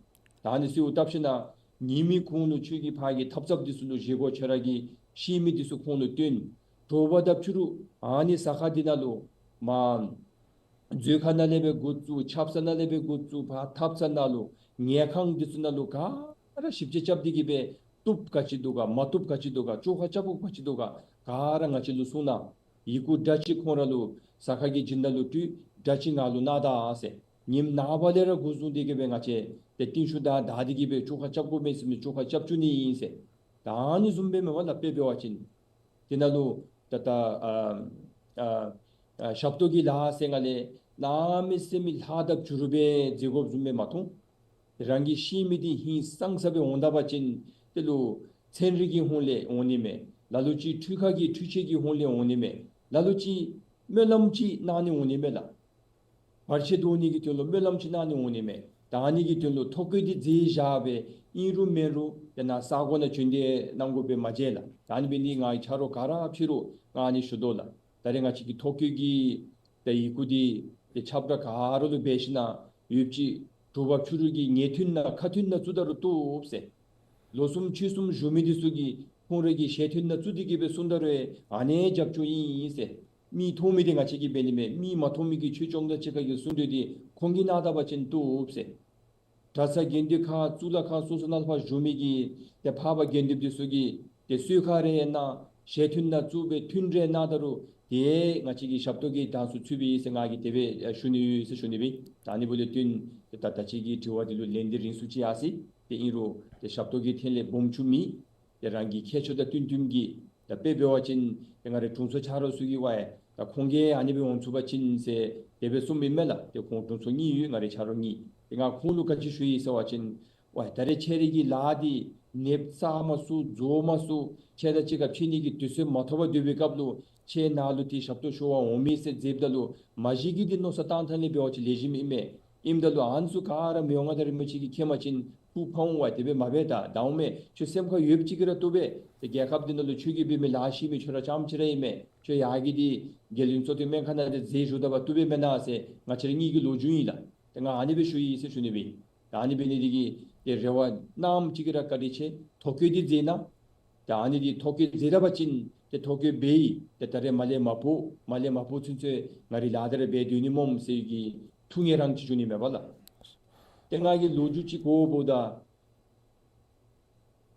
ད་ཨ་ནི་གསོལཝ་བཏབ་ཞིནམ་ལས་ཉིནམ་གུང་ལུ་ཁྱོད་ཀྱིས་ཕར་གྱི་ཐབ་ཚངཔ་འདི་ཚུ་ལུ་བཞེས་སྒོ་ཁྱོད་ར་གིས་ཤེས་མི་འདི་ཚུ་ཁོང་ལུ་སྟོན། དྲོ་པ་དང་ཕྱི་རུ་ཨ་ནི་ཟ་ཁང་འདི་ནང་ལུ་མ་མཛོད་ཁང་ནང་ལས་སྦེ་འགོ་བཙུགས་ཆབ་གསང་ནང་ལས་སྦེ་འགོ་བཙུགས་ཕར་ཐབ་ཚང་ནང་ལུ་ཉལ་ཁང་འདི་ཚུ་ནང་ལུ་ག་ར་ཞིབ་དཔྱད་རྐྱབ་སྟེ་གིས་སྦེ་བཏུབ་ག་ཅི་འདུག་ག་མ་བཏུབ་ག་ཅི་འདུག་ག་བཅོ་ཁ་རྐྱབ་དགོཔ་ག་ཅི་འདུག་ག་ག་ར་ང་བཅས་ལུ་གསུང་གནང་། ཡི་གུ་འདྲ་ཅིག་ཁོང་ར་ལུ་ཟ་ཁང་གི་སྦྱིན་བདག་ལུ་སྤྲོད། འདྲ་ཅིག་ང་ལུ་གནང་ད་ཟེར། ཉིནམ་ནངས་པ་ལས་ར་འགོ་བཟུང་སྟེ་གིས་སྦེ་ང་བཅས་ཏེ་རྟིང་ཤུལ་བདའ་བདའ་སྟེ་གིས་སྦེ་བཅོ་ཁ་རྐྱབ་དགོ་མི་ཟེར་མི་བཅོ་ཁ་རྐྱབ་བཅུག་ནི་ཨིན་ཟེར། ད་ཨ་ནི་བཟུམ་སྦེ་མེན་པ་ལགས། དཔེ་འབད་བ་ཅིན་དེ་ནང་ལུ་ད་ད་ཨ་ཨ་ཨ་ཞབས་ཏོག་གི་ལཱ་ཟེར་ང་ལས་གནམ་མེད་ས་མེད་ལྷག་དང་བྱུ་རུ་སྦེ་མཛད་དགོཔ་བཟུམ་སྦེ་མ་མཐོང་། རང་གི་ཤེས་མི་འདི་ཧིང་སངས་ས་སྦེ་འོང་ད་པ་ཅིན་དེ་ལུ་ཚན་རིག་གི་ཧོང་ལས་འོང་ནི་མས། ལ་ལུ་ཅིག་འཕྲུལ་ཁང་གི་འཕྲུལ་ཆས་ཀྱི་ཧོང་ལས་འོང་ནི་མས། ལ་ལུ་ཅིག་སྨོན་ལམ་ཅིག་གནང་ནི་འོང་ནི་མས་ལགས། བར་ཆད་བཟློག་ནི་གི་དོན་ལུ་སྨོན་ལམ་ཅིག་གནང་ནི་འོང་ནི་མས། ད་ཨ་ནི་གི་དོན་ལུ་ཐོ་བཀོད་འདི་མཛད་བཞག་སྦེ་ཨིན་རུང་མེན་རུང་ཏེ་ནཱ་ས་གོ་ནང་བྱོན་ཏེ་གནང་དགོ་པས་མ་བརྗེད་ལགས། ད་ཨ་ནི་འབད་ནི་ང་གིས་ཆ་རོགས་ག་ར་ཕྱི་རུ་ང་ཨ་ནི་ཞུ་དོ་ལགས། ད་རེས་ང་བཅས་ཀྱི་ཐོ་བཀོད་ཀྱི་ཏེ་ཡི་གུ་འདི་ཏེ་ཁྱབ་བསྒྲགས་ག་ར་ལུ་འབད་ཞིནམ་ལས་ཡུདཔ་ཅིག་དྲོ་པ་ཕྱི་རུ་གི་ཉལ་ཐུན་ནང་ཁ་ཐུན་ནང་བཙུགས་ད་རུང་བཏུབ་ཟེར། ལོ་གསུམ་ཕྱོགས་གསུམ་བཞུགས་མི་འདི་ཚུ་གིས་ཁོང་ར་གི་ཞལ་ཐུན་ནང་བཙུགས་ཏེ་གིས་སྦེ་སོང་ད་རུང་ཨ་ནི་རྒྱབ་སྐྱོར་ཨིན་ཨིན་ཟེར། མིག་མཐོང་མི་འདི་ང་བཅས་ཀྱིས་འབད་ནི་མས། མིག་མ་མཐོང་མི་གི་ཆོས་སྐྱོང་དང་གཅིག་ཁར་གྱི་གསུང་གྲོས་འདི་ཁོང་གིས་གནང་ད་པ་ཅིན་བཏུབ་ཟེར། གྲྭ་ཚང་དགེ་འདུན་ཁག་གཙུག་ལག་ཁང་སོ་སོ་ནང་ལུ་ཕར་བཞུགས་མི་གི་ཏེ་འཕགས་པ་དགེ་འདུན་འདི་ཚུ་གིས་ཏེ་གསོལ་ཁ་རེ་གནང་ཞལ་ཐུན་ནང་བཙུགས་སྦེ་ཐུན་རེ་གནང་ད་རུང་ཏེ་ང་བཅས་ཀྱི་ཞབས་ཏོག་གི་གྲངས་སུ་ཚུད་པས་ཟེར་ང་གིས་དེ་སྦེ་ཞུ་ནི་ཡོད་ཟེར་ཞུ་ནི་སྦེ། ད་ཨ་ནི་འབདཝ་ལས་བརྟེན་ཏེ་ད་ད་ཅི་གི་དྲི་བ་འདི་ལུ་ལན་འདི་རིང་སུ་ཅིག་ཡར་སོ་ཡི། ཏེ་ཨིན་རུང་ཏེ་ཞབས་ཏོག་གི་ཐད་ལས་སྦོམ་ཆུང་མེད། ཏེ་རང་གི་ཁྱད་ཆོས་དང་བསྟུན་བསྟུན་གྱིས་ད་དཔེ་འབད་བ་ཅིན་ཏེ་ང་རའི་དྲུང་འཚོ་ཆ་རོགས་ཚུ་གིས་ཝའི་ད་ཁོང་གིས་ཨ་ནི་སྦེ་འོང་ཚུགས་པ་ཅིན་ཟེར་དེ་སྦེ་གསུངམ་ཨིན་མས་ལགས། ཏེ་ཁོང་དྲུང་འཚོ་གཉིས་ཡོད། ང་རའི་ཆ་རོགས་གཉིས། ཏེ་ང་ཁོང་ལུ་ག་ཅི་ཞུ་ཡི་ཟེར་བ་ཅིན་ཝའི་ད་རེས་ཁྱེད་རའི་གི་ལཱ་འདི་ནདཔ་བཙག་མ་ཚུགས་རྫོགས་མ་ཚུགས་ཁྱེད་དང་གཅིག་ཁར་ཕྱད་ནི་གི་དུས་ཚོད་མ་ཐོབ་པར་སྡོད་པའི་སྐབས་ལུ་ཁྱེད་ནཱ་ལུ་ཏེ་ཞབས་ཏོག་ཞུ་བར་འོང་མི་ཟེར་མཛདཔ་ད་ལུ་མ་གཞི་གི་འདི་མནོ་བསམ་བཏང་ཐངས་ལས་འབད་བ་ཅིན་ལེགས་ཤོམ་ཨིན་མས། ཨིནམ་ད་ལུ་ཨ་ནི་ཚུ་ག་ར་མི་དབང་མངའ་བདག་རིན་པོ་ཆེ་གིས་མཁྱེན་པ་ཅིན་སྤུ་ཕམ་འོང་བ་དེ་སྦེ་མ་འབད། ད་ད་འོང་མས། ཁྱོད་སེམས་ཁར་ཡོདཔ་ཅིག་གིས་ར་བཏུབ་པས། ཏེ་རྒྱལ་ཁབ་འདི་ནང་ལུ་ཁྱོད་ཀྱིས་འབད་མི་ལཱ་ཤེས་མི་ཁྱོད་ར་རྐྱངམ་ཅིག་ར་ཨིན་མས། ཁྱོད་ཡར་གྱི་འདི་རྒྱལ་ཡོངས་གཙོ་བསྟེན་སྨན་ཁང་ནང་འདི་མཛད་བཞུགས་ད་བ་བཏུབ་པས་མེན་ན་ཟེར་ང་བཅས་ར་གཉིས་ཀྱི་ལོ་རྒྱུས་ཨིན་ལགས། ཏེ་ང་ཨ་ནི་སྦེ་ཞུ་ཡི་ཟེར་ཞུ་ནི་སྦེ། ད་ཨ་ནི་འབད་ནི་འདི་གིས་ཏེ་རེ་བ་གནངམ་ཅིག་གིས་ར་བཀའ་དྲིན་ཆེ། ཐོ་བཀོད་འདི་མཛད་གནང་། ད་ཨ་ནི་འདི་ཐོ་བཀོད་མཛད་ད་པ་ཅིན་ཏེ་ཐོ་བཀོད་འབད་ཡི། ཏེ་ད་རེས་མར་ལས་མར་པོ་མར་ལས་མར་པོ་ཚུན་ཚོད་ང་རའི་ལཱ་འདི་ར་འབད་སྡོད་ནི་སྨོ་ཟེར་གྱི་ཐུགས་ངལ་རངས་ཅིག་ཞུ་ནི་མས་པ་ལགས། ཏེ་ང་གི་ལོ་རྒྱུས་ཅིག་གོ་བ་ད་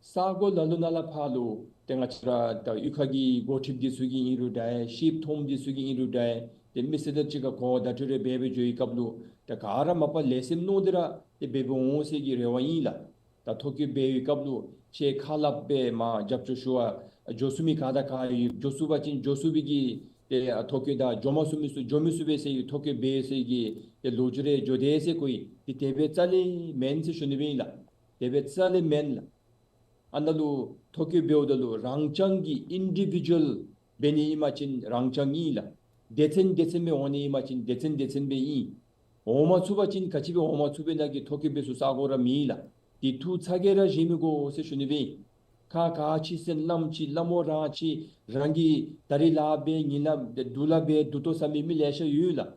ས་གོ་ལ་ལུ་ནཱ་ལས་ཕར་ལུ་ཏེ་ང་བཅས་ར་ད་གཡུས་ཁ་གི་འགོ་ཁྲིདཔ་འདི་ཚུ་གིས་ཨིན་རུང་འདྲ་ཤེསཔ་མཐོངམ་འདི་ཚུ་གིས་ཨིན་རུང་འདྲ་ཏེ་མི་སེར་དང་གཅིག་ཁར་གོ་བརྡ་སྤྲོད་རེ་འབད་འབད་འགྱོ་བའི་སྐབས་ལུ་ཏེ་ག་ར་མ་པ་ལེགས་ཤོམ་མནོ་སྟེ་ར་ཏེ་འབད་འབད་འོང་ཟེར་གྱི་རེ་བ་ཨིན་ལགས། ད་ཐོ་བཀོད་འབད་བའི་སྐབས་ལུ་ཁྱེད་ཁ་སླབ་སྦེ་མར་རྒྱབ་སྐྱོར་ཞུ་བར་འགྱོ་ཚུགས་མི་ག་དང་ག་ཡོད། འགྱོ་ཚུགས་པ་ཅིན་འགྱོ་ཚུགས་པའི་གི་ཏེ་ཐོ་བཀོད་དང་འགྱོ་མ་ཚུགས་མི་ཚུ་འགྱོ་མི་ཚུགས་པས་ཟེར་གྱི་ཐོ་བཀོད་འབད་ཟེར་གྱི་ཏེ་ལོ་རྒྱུས་རེ་འགྱོ་དེས་ཟེར་གོ་ཡི། ཏེ་དེ་སྦེ་རྩ་ལས་མེན་ཟེར་ཞུ་ནི་སྦེ་ཨིན་ལགས། དེ་སྦེ་རྩ་ལས་མེན་ལགས། ཨ་ནཱ་ལུ་ཐོ་བཀོད་འབདཝ་ད་ལུ་རང་རྐྱང་གི་ཨིན་ཌི་བི་ཇུ་ཨལ་འབད་ནི་ཨིན་པ་ཅིན་རང་རྐྱང་ཨིན་ལགས། སྡེ་ཚན་སྡེ་ཚན་སྦེ་འོང་ནི་ཨིན་པ་ཅིན་སྡེ་ཚན་སྡེ་ཚན་སྦེ་ཨིན། འོང་མ་ཚུགས་པ་ཅིན་ག་ཅི་སྦེ་འོང་མ་ཚུགས་པའི་ནང་གི་ཐོ་བཀོད་འབད་ས་ས་གོ་ར་མེད་ལགས། དེ་འཐུ་ཚ་གྱང་ར་བཞེས་མི་དགོ་ཟེར་ཞུ་ནི་སྦེ་ཨིན། ཁ་ཁ་ཅིག་སེམས་ལམ་ཅིག་ལམ་འོ་རང་ཅིག་རང་གིས་ད་རིས་ལཱ་འབད་ཉིན་ལཱ་འབད་དུས་ལཱ་འབད་དུས་ཏོ་ཟེར་མི་མི་ལེ་ཤ་ཡོད་ལགས།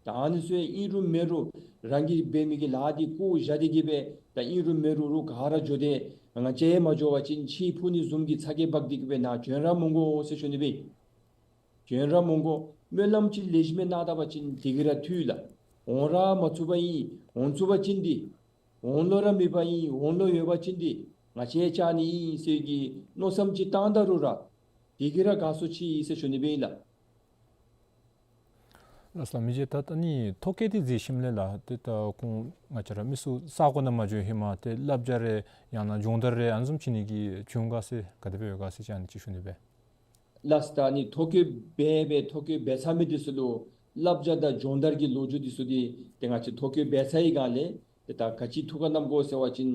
ད་ཨ་ནི་ཚུ་ཨིན་རུང་མེན་རུང་རང་གིས་འབད་མི་གི་ལཱ་འདི་བཀོ་བཞག་སྟེ་གི་སྦེ་ད་ཨིན་རུང་མེན་རུང་རུང་ག་ར་འགྱོ་སྟེ་ང་བཅས་མ་འགྱོ་བ་ཅིན་ཕྱི་ཕུ་ནི་བཟུམ་གྱི་ཚ་གྱང་འབག་སྟེ་གི་སྦེ་ནཱ་བྱོན་ར་མི་དགོ་ཟེར་ཞུ་ནི་སྦེ་ཨིན། བྱོན་ར་མི་དགོ། སྨོན་ལམ་ཅིག་ལེགས་ཤོམ་སྦེ་གནང་ད་པ་ཅིན་དེ་གིས་ར་འཐུས་ལགས། འོང་ར་མ་ཚུགས་པ་ཨིན། འོང་ཚུགས་པ་ཅིན་འདི་འོང་ལོང་ར་མེད་པ་ཨིན། འོང་ལོང་ཡོད་པ་ཅིན་འདི་ང་བཅས་བཅར་ནི་ཨིན་ཟེར་གྱི་མནོ་བསམ་ཅིག་བཏང་ད་རུང་ར་དེ་གིས་ར་དགའ་སོ་ཅི་ཟེར་ཞུ་ནི་སྦེ་ཨིན་ལགས། ལགས་སོ་ལགས། མི་རྗེ་ད་ད་ནི་ཐོ་བཀོད་འདི་མཛད་ཞིནམ་ལས་ལགས་ཏེ་ད་ཁོང་ང་བཅས་ར་མི་ཚུ་ས་གོ་ནང་མ་འགྱོ་ཧེ་མ་ཏེ་བསླབ་བྱ་རེ་ཡང་ན་སྦྱོང་བརྡར་རེ་ཨ་ནི་བཟུམ་ཅིག་ནི་གི་བྱུང་ག་ཟེར་ག་དེ་སྦེ་ཡོད་ག་ཟེར་ཅིག་ཨ་ནི་ཅིག་ཞུ་ནི་སྦེ། ལགས་སོ། ད་ནི་ཐོ་བཀོད་འབད་འབད་ཐོ་བཀོད་འབད་ཚར་མི་འདི་ཚུ་ལུ་བསླབ་བྱ་དང་སྦྱོང་བརྡར་གྱི་ལོ་རྒྱུས་འདི་ཚུ་འདི་ཏེ་ང་བཅས་ཐོ་བཀོད་འབད་ཚར་བའི་སྒང་ལས་ཏེ་ད་ག་ཅི་ཐུགས་ཁར་བསྣམ་དགོ་ཟེར་བ་ཅིན་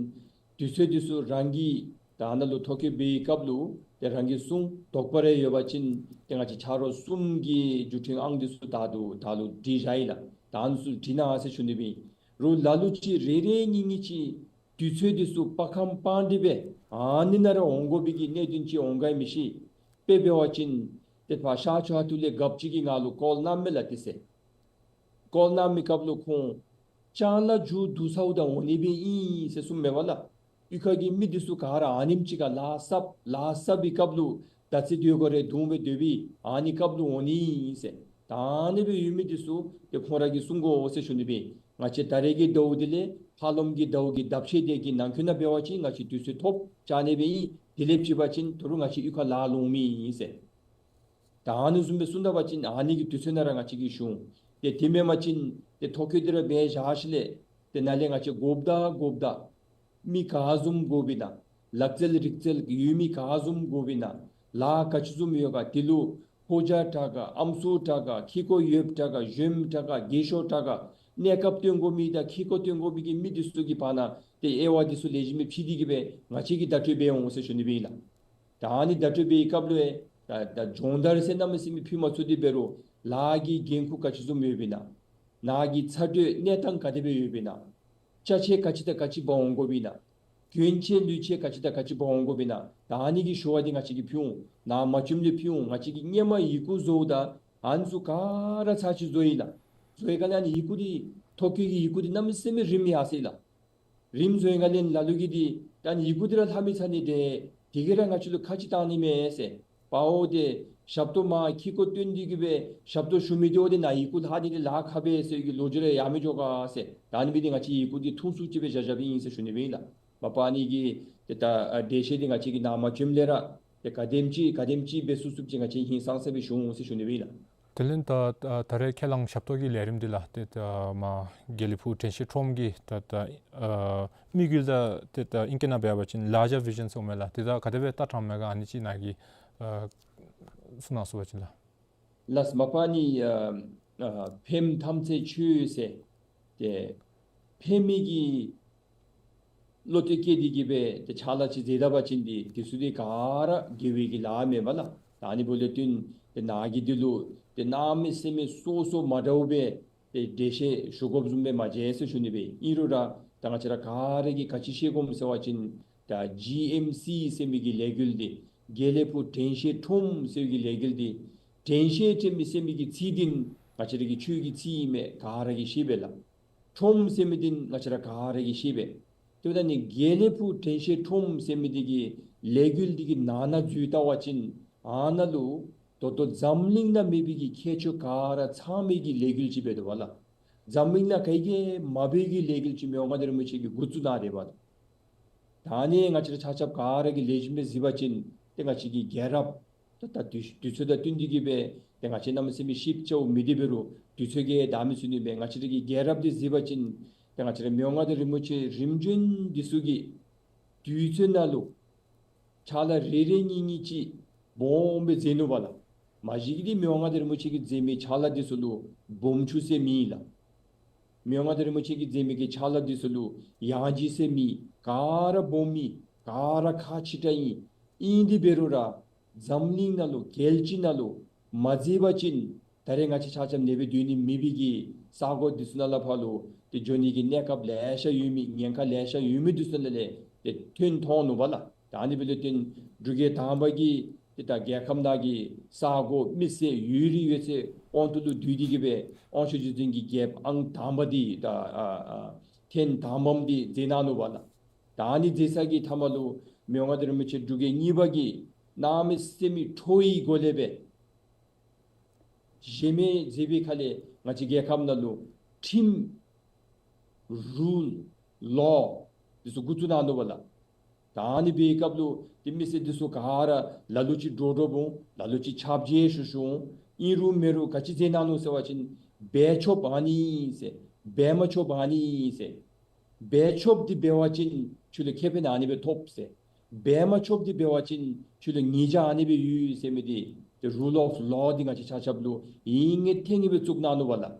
དུས་ཚོད་འདི་ཚུ་རང་གིས་ད་ནཱ་ལུ་ཐོ་བཀོད་འབད་བའི་སྐབས་ལུ་ཏེ་རང་གི་གསུང་དོགས་པ་རེ་ཡོད་པ་ཅིན་ཏེ་ང་བཅས་ཆ་རོགས་གསུམ་གྱི་བརྒྱུད་འཕྲིན་ཨང་འདི་ཚུ་ད་ལྟོ་ད་ལྟོ་བྲིས་བཞག་ཡི་ལགས། ད་ཨ་ནི་ཚུ་བྲིས་གནང་ཟེར་ཞུ་ནི་སྦེ་ཨིན། རུང་ལ་ལུ་ཅིག་རེ་རེ་གཉིས་གཉིས་ཅིག་དུས་ཚོད་འདི་ཚུ་སྤར་ཁམ་སྤར་ཏེ་སྦེ་ཨ་ནི་ནང་ར་འོང་དགོ་པའི་གི་གནད་དོན་ཅིག་འོང་ག་མི་ཤེས། དཔེ་འབད་བ་ཅིན་ཏེ་ཕར་ཤར་ཕྱོགས་ཁ་ཐུག་ལས་རྒཔོ་ཅིག་གིས་ང་ལུ་ཀོལ་གནང་མས་ལགས་ཏེ་ཟེར། ཀོལ་གནང་མི་སྐབས་ལུ་ཁོང་ལྕང་ལ་མཇུག་བསྡུ་ཚརཝ་ད་འོང་ནི་སྦེ་ཨིན་ཟེར་གསུངམ་མས་པ་ལགས། གཡུས་ཁ་གི་མི་འདི་ཚུ་ག་ར་ཨ་ནེམ་ཅིག་ཁར་ལཱ་སབ་ལཱ་སབ་པའི་སྐབས་ལུ་ད་ཚེ་དེ་གོ་རེ་དུང་སྦེ་སྡོད་པའི་ཨ་ནི་སྐབས་ལུ་འོང་ནི་ཨིན་ཟེར། ད་ཨ་ནི་སྦེ་ཡོད་མི་འདི་ཚུ་ཏེ་ཁོང་ར་གིས་གསུང་དགོ་ཟེར་ཞུ་ནི་སྦེ་ཨིན། ང་བཅས་ད་རེས་ཀྱི་ཟླཝ་འདི་ལས་ཧ་ལམ་གྱི་ཟླཝ་གི་ཟླཝ་ཕྱེད་དེ་གི་ནང་འཁོད་ནང་འབད་བ་ཅིན་ང་བཅས་དུས་ཚོད་ཐོབ་བཅར་ནི་སྦེ་ཨིན། དེ་ལས་ཕྱི་པ་ཅིན་ད་རུང་ང་བཅས་གཡུས་ཁར་ལཱ་ལོང་མི་ཨིན་ཟེར། ད་ཨ་ནི་བཟུམ་སྦེ་གསུངས་ད་པ་ཅིན་ཨ་ནི་གི་དུས་ཚོད་ནང་ར་ང་བཅས་ཀྱིས་ཞུ་འོང་། ཏེ་དེ་མེན་པ་ཅིན་ཏེ་ཐོ་བཀོད་འདི་ར་འབད་བཞག་ཞིནམ་ལས་ཏེ་ནཱ་ལས་ང་བཅས་དགོཔ་ད་དགོཔ་ད་མི་ག་བཟུམ་དགོཔ་ཨིན་ན། ལག་རྩལ་རིག་རྩལ་ཡོད་མི་ག་བཟུམ་དགོཔ་ཨིན་ན། ལཱ་ག་ཅི་བཟུམ་ཡོད་ག། དེ་ལུ་ཕོ་རྒྱས་དྲག་ག་ཨམ་སྲུ་དྲག་ག་ཁེ་ཀོ་ཡོདཔ་དྲག་ག་གཞོནམ་དྲག་ག་རྒས་ཤོས་དྲག་ག་གནས་སྐབས་སྟོན་དགོ་མི་དང་ཁེ་ཀོ་སྟོན་དགོ་མི་གི་མི་འདི་ཚུ་གི་བར་ན་ཏེ་དབྱེ་བ་འདི་ཚུ་ལེགས་ཤོམ་སྦེ་ཕྱེ་སྟེ་གི་སྦེ་ང་བཅས་ཀྱིས་བརྡ་སྤྲོད་འབད་འོང་ཟེར་ཞུ་ནི་སྦེ་ཨིན་ལགས། ད་ཨ་ནི་བརྡ་སྤྲོད་འབད་བའི་སྐབས་ལུ་ཡང་ད་ད་སྦྱོང་བརྡར་ཟེར་གནམ་མེད་ས་མེད་ཕུལ་མ་ཚུགས་ཏེ་འབད་རུང་ལཱ་གི་འགན་ཁུར་ག་ཅི་བཟུམ་ཡོདཔ་ཨིན་ན། ནཱ་གི་ཚ་དྲོད་གནས་སྟངས་ག་དེ་སྦེ་ཡོདཔ་ཨིན་ན། ཅ་ཆས་ག་ཅི་དང་ག་ཅི་འབག་འོང་དགོཔ་ཨིན་ན། གྱོན་ཆས་ལུས་ཆས་ག་ཅི་དང་ག་ཅི་འབག་འོང་དགོཔ་ཨིན་ན། ད་ཨ་ནི་གི་ཞུ་བ་འདི་ང་བཅས་ཀྱིས་ཕུལ་འོང་། ནཱ་མ་བྱོནམ་ལས་ཕུལ་འོང་། ང་བཅས་ཀྱིས་སྔོན་མ་ཡི་གུ་བཟོཝ་ད་ཨ་ནི་ཚུ་ག་ར་ཚར་གཅིག་བཟོ་ཡི་ལགས། བཟོ་བའི་སྒང་ལས་ཨ་ནི་ཡི་གུ་འདི་ཐོ་བཀོད་ཀྱི་ཡི་གུ་འདི་གནམ་མེད་ས་མེད་རིངམོ་ཡར་སོ་ཡི་ལགས། རིངམོ་བཟོ་བའི་སྒང་ལས་ལ་ལུ་གིས་འདི་ད་ཨ་ནི་ཡི་གུ་འདི་ར་ལྷག་མི་ཚར་ནི་འདི་དེ་གིས་ར་ང་བཅས་ལུ་ཁག་ཅིག་བཏང་ནི་མས་ཟེར། པའོ་ཏེ་ཞབས་ཏོག་མར་ཁེ་ཀོ་སྟོན་ཏེ་གི་སྦེ་ཞབས་ཏོག་ཞུ་མི་འདི་འོ་དེ་ནཱ་ཡི་གུ་ལྷག་ནི་འདི་ལཱ་ཁག་པས་ཟེར་གྱི་ལོ་རྒྱུས་རེ་ཡང་མི་འགྱོ་ག་ཟེར། ད་ཨ་ནི་འབད་དེ་ང་བཅས་ཡི་གུ་འདི་ཐུང་སུ་ཅིག་སྦེ་བཞག་བཞགཔ་ཨིན་ཟེར་ཞུ་ནི་སྦེ་ཨིན་ལགས། མ་པ་ཨ་ནི་གི་ཏེ་ད་ཨ་འགྲེལ་བཤད་འདི་ང་བཅས་ཀྱིས་ནཱ་མ་བྱོནམ་ལས་ར་ཏེ་ག་དེམ་ཅིག་ག་དེམ་ཅིག་འབད་ཚུགས་ཚུགསཔ་ཅིག་ང་བཅས་ཧིང་སངས་ས་སྦེ་ཞུ་འོང་ཟེར་ཞུ་ནི་སྦེ་ཨིན་ལགས། དེ་ལས་ད་ད་ད་རེས་ཁས་བླངས་ཞབས་ཏོག་གི་ལས་རིམ་འདི་ལགས་ཏེ་ད་མར་དགེ་ལེགས་ཕུག་དྲན་ཤེས་ཁྲོམ་གྱི་ད་ད་ཨ་དམིགས་ཡུལ་དང་ཏེ་ད་ཨིང་སྐད་ནང་འབད་བ་ཅིན་ལཱ་བྱ་བི་ཞཱན་ཟེར་མས་ལགས། ཏེ་ད་ག་དེ་སྦེ་ལྟ་སྟངས་མས་ག་ཨ་ནི་ཅིག་ནཱ་གིས་ཨ་གསུང་གནང་ཚུགས་པ་ཅིན་ལགས། ལགས་སོ། མ་པ་ཨ་ནི་ཨ་ཨ་ཕནམ་ཐམས་ཅད་ཆོས་ཟེར། ཏེ་ཕན་མི་གི་བློ་གཏད་བསྐྱེད་དེ་གི་སྦེ་ཏེ་ཕྱག་ལཱ་ཅིག་མཛད་ད་པ་ཅིན་འདི་འདི་ཚུ་འདི་ག་ར་དགེ་བའི་གི་ལཱ་མས་པ་ལགས། ད་ཨ་ནི་འབདཝ་ལས་བརྟེན་ཏེ་ནཱ་གིས་འདི་ལུ་ཏེ་གནམ་མེད་ས་མེད་སོ་སོ་མ་འདྲཝ་སྦེ་ཏེ་འགྲེལ་བཤད་ཞུ་དགོཔ་བཟུམ་སྦེ་མ་མཇལ་ཟེར་ཞུ་ནི་སྦེ། ཨིན་རུང་ར་ད་ང་བཅས་ར་ག་ར་གིས་ག་ཅི་ཤེས་དགོཔ་སྨོ་ཟེར་བ་ཅིན་ད་ཇི་ཨེམ་སི་ཟེར་མི་གི་ལས་འགུལ་འདི་དགེ་ལེགས་ཕུག་དྲན་ཤེས་ཁྲོམ་ཟེར་བའི་གི་ལས་འགུལ་འདི་དྲན་ཤེས་ཟེར་མི་ཟེར་མི་གི་ཚིག་འདི་ང་བཅས་ར་གི་ཆོས་ཀྱི་ཚིག་ཨིན་མས། ག་ར་གིས་ཤེས་པས་ལགས། ཁྲོམ་ཟེར་མི་འདི་ང་བཅས་ར་ག་ར་གིས་ཤེས་པས། དེ་འབདཝ་ད་ཨ་ནི་དགེ་ལེགས་ཕུག་དྲན་ཤེས་ཁྲོམ་ཟེར་མི་འདི་གི་ལས་འགུལ་འདི་གི་ནང་ན་འཛུལ་བལྟ་བ་ཅིན་ཨ་ནཱ་ལུ་ད་ལྟོ་འཛམ་གླིང་ནང་མེད་པའི་གི་ཁྱད་ཆོས་ག་ར་ཚང་མི་གི་ལས་འགུལ་ཅིག་འབད་དོ་བ་ལགས། འཛམ་གླིང་ནང་ག་གིས་ཡང་མ་འབད་བའི་གི་ལས་འགུལ་ཅིག་མི་དབང་མངའ་བདག་རིན་པོ་ཆེ་གིས་འགོ་བཙུགས་གནང་སྟེ་འབདཝ་ད། ད་ཨ་ནི་ང་བཅས་ར་ཆ་ཁྱབ་ག་ར་གིས་ལེགས་ཤོམ་སྦེ་གཟིགས་པ་ཅིན་ཏེ་ང་བཅས་ཀྱི་རྒྱལ་རབས་ད་ད་དུས་དུས་ཚོད་དང་བསྟུན་ཏེ་གི་སྦེ་ཏེ་ང་བཅས་གནམ་མེད་ས་མེད་ཞིབ་ཆ་བོ་མེད་དེ་འབད་རུང་དུས་ཚོད་ཀྱིས་བདའ་མི་ཚུགས་ནི་མས། ང་བཅས་ར་གི་རྒྱལ་རབས་འདི་གཟིགས་པ་ཅིན་ཏེ་ང་བཅས་ར་མི་དབང་མངའ་བདག་རིན་པོ་ཆེ་རིམ་བྱོན་འདི་ཚུ་གི་དུས་ཚོད་ནང་ལུ་ཕྱག་ལཱ་རེ་རེ་གཉིས་གཉིས་ཅིག་སྦོམ་སྦེ་མཛད་ནུག་པ་ལགས། མ་གཞི་གི་འདི་མི་དབང་མངའ་བདག་རིན་པོ་ཆེ་གིས་མཛད་མི་ཕྱག་ལཱ་འདི་ཚུ་ལུ་སྦོམ་ཆུང་ཟེར་མེད་ལགས། མི་དབང་མངའ་བདག་རིན་པོ་ཆེ་གིས་མཛད་མི་གི་ཕྱག་ལཱ་འདི་ཚུ་ལུ་ཡང་ལྗིད་ཟེར་མེད། ག་ར་སྦོམ་ཨིན། ག་ར་ཁག་ཆེ་དྲགས་ཨིན། ཨིན་དེ་འབད་རུང་ར་འཛམ་གླིང་ནང་ལུ་རྒྱལ་སྤྱི་ནང་ལུ་མ་མཛད་པ་ཅིན་ད་ ད་རེས་ང་བཅས་ཆ་ཁྱབ་ཨ་ནེ་སྦེ་སྡོད་ནི་མེད་པའི་གི་ས་གོ་འདི་ཚུ་ནང་ལས་ཕར་ལུ་ཏེ་འགྱོ་ནི་གི་གནས་སྐབས་ལེ་ཤ་ཡོད་མི་ཉེན་ཁ་ལེ་ཤ་ཡོད་མི་འདི་ཚུ་ནང་ལས་ཏེ་ཐོན་ཐོན་ནུག་པ་ལགས། ད་ཨ་ནི་སྦེ་ལུ་ཏེ་འབྲུག་རྒྱལ་དང་པ་གིས་ཏེ་ད་རྒྱལ་ཁབ་ནང་གི་ས་གོ་མི་སེར་ཡོད་རིགས་ཡོད་ཚད་དབང་དུ་ལུ་བསྡུས་ཏེ་གི་སྦེ་དབང་ཕྱུག་རྗེ་བཙུན་གྱི་རྒྱལཔོ་ཨང་དང་པ་འདི་ད་ཨ་ཨ་ཐེངས་དང་པམ་འདི་མཛད་གནང་ནུག་པ་ལགས། ད་ཨ་ནི་མཛད་ས་གི་མཐའ་མ་ལུ་མི་དབང་མངའ་བདག་རིན་པོ་ཆེ་འབྲུག་རྒྱལ་གཉིས་པ་གིས་གནམ་མེད་ས་མེད་ཁྲོ་བོའི་སྒོ་ལས་སྦེ་གཞན་མི་མཛད་པའི་ཁ་ལས་ང་བཅས་རྒྱལ་ཁབ་ནང་ལུ་ཁྲིམས་རུལ་ལོག་འདི་ཚུ་འགོ་བཙུགས་གནང་ནུག་པ་ལགས། ད་ཨ་ནི་འབད་བའི་སྐབས་ལུ་ཏེ་མི་སེར་འདི་ཚུ་ག་ར་ལ་ལུ་ཅིག་འདྲོག་འདྲོགཔ་འོང་། ལ་ལུ་ཅིག་ཁྱབ་བྱེལ་ཞུ་ཞུཝ་འོང་། ཨིན་རུང་མེན་རུང་ག་ཅི་མཛད་གནང་ནུག་ཟེར་བ་ཅིན་འབད་ཆོགཔ་ཨ་ནི་ཨིན་ཟེར། འབད་མ་ཆོགཔ་ཨ་ནི་ཨིན་ཟེར། འབད་ཆོགཔ་འདི་འབད་བ་ཅིན་ཁྱོད་ལུ་ཁེ་ཕན་ཨ་ནི་སྦེ་ཐོབ་ཟེར། འབད་མ་ཆོགཔ་འདི་འབད་བ་ཅིན་ཁྱོད་ལུ་ཉེས་བྱ་ཨ་ནི་སྦེ་ཡོད་ཟེར་མི་འདི་ཏེ་rule of law འདི་ང་བཅས་ཆ་ཁྱབ་ལུ་ཨིན་ངེས་ཐེ་ངེས་སྦེ་བཙུགས་གནང་ནུག་པ་ལགས།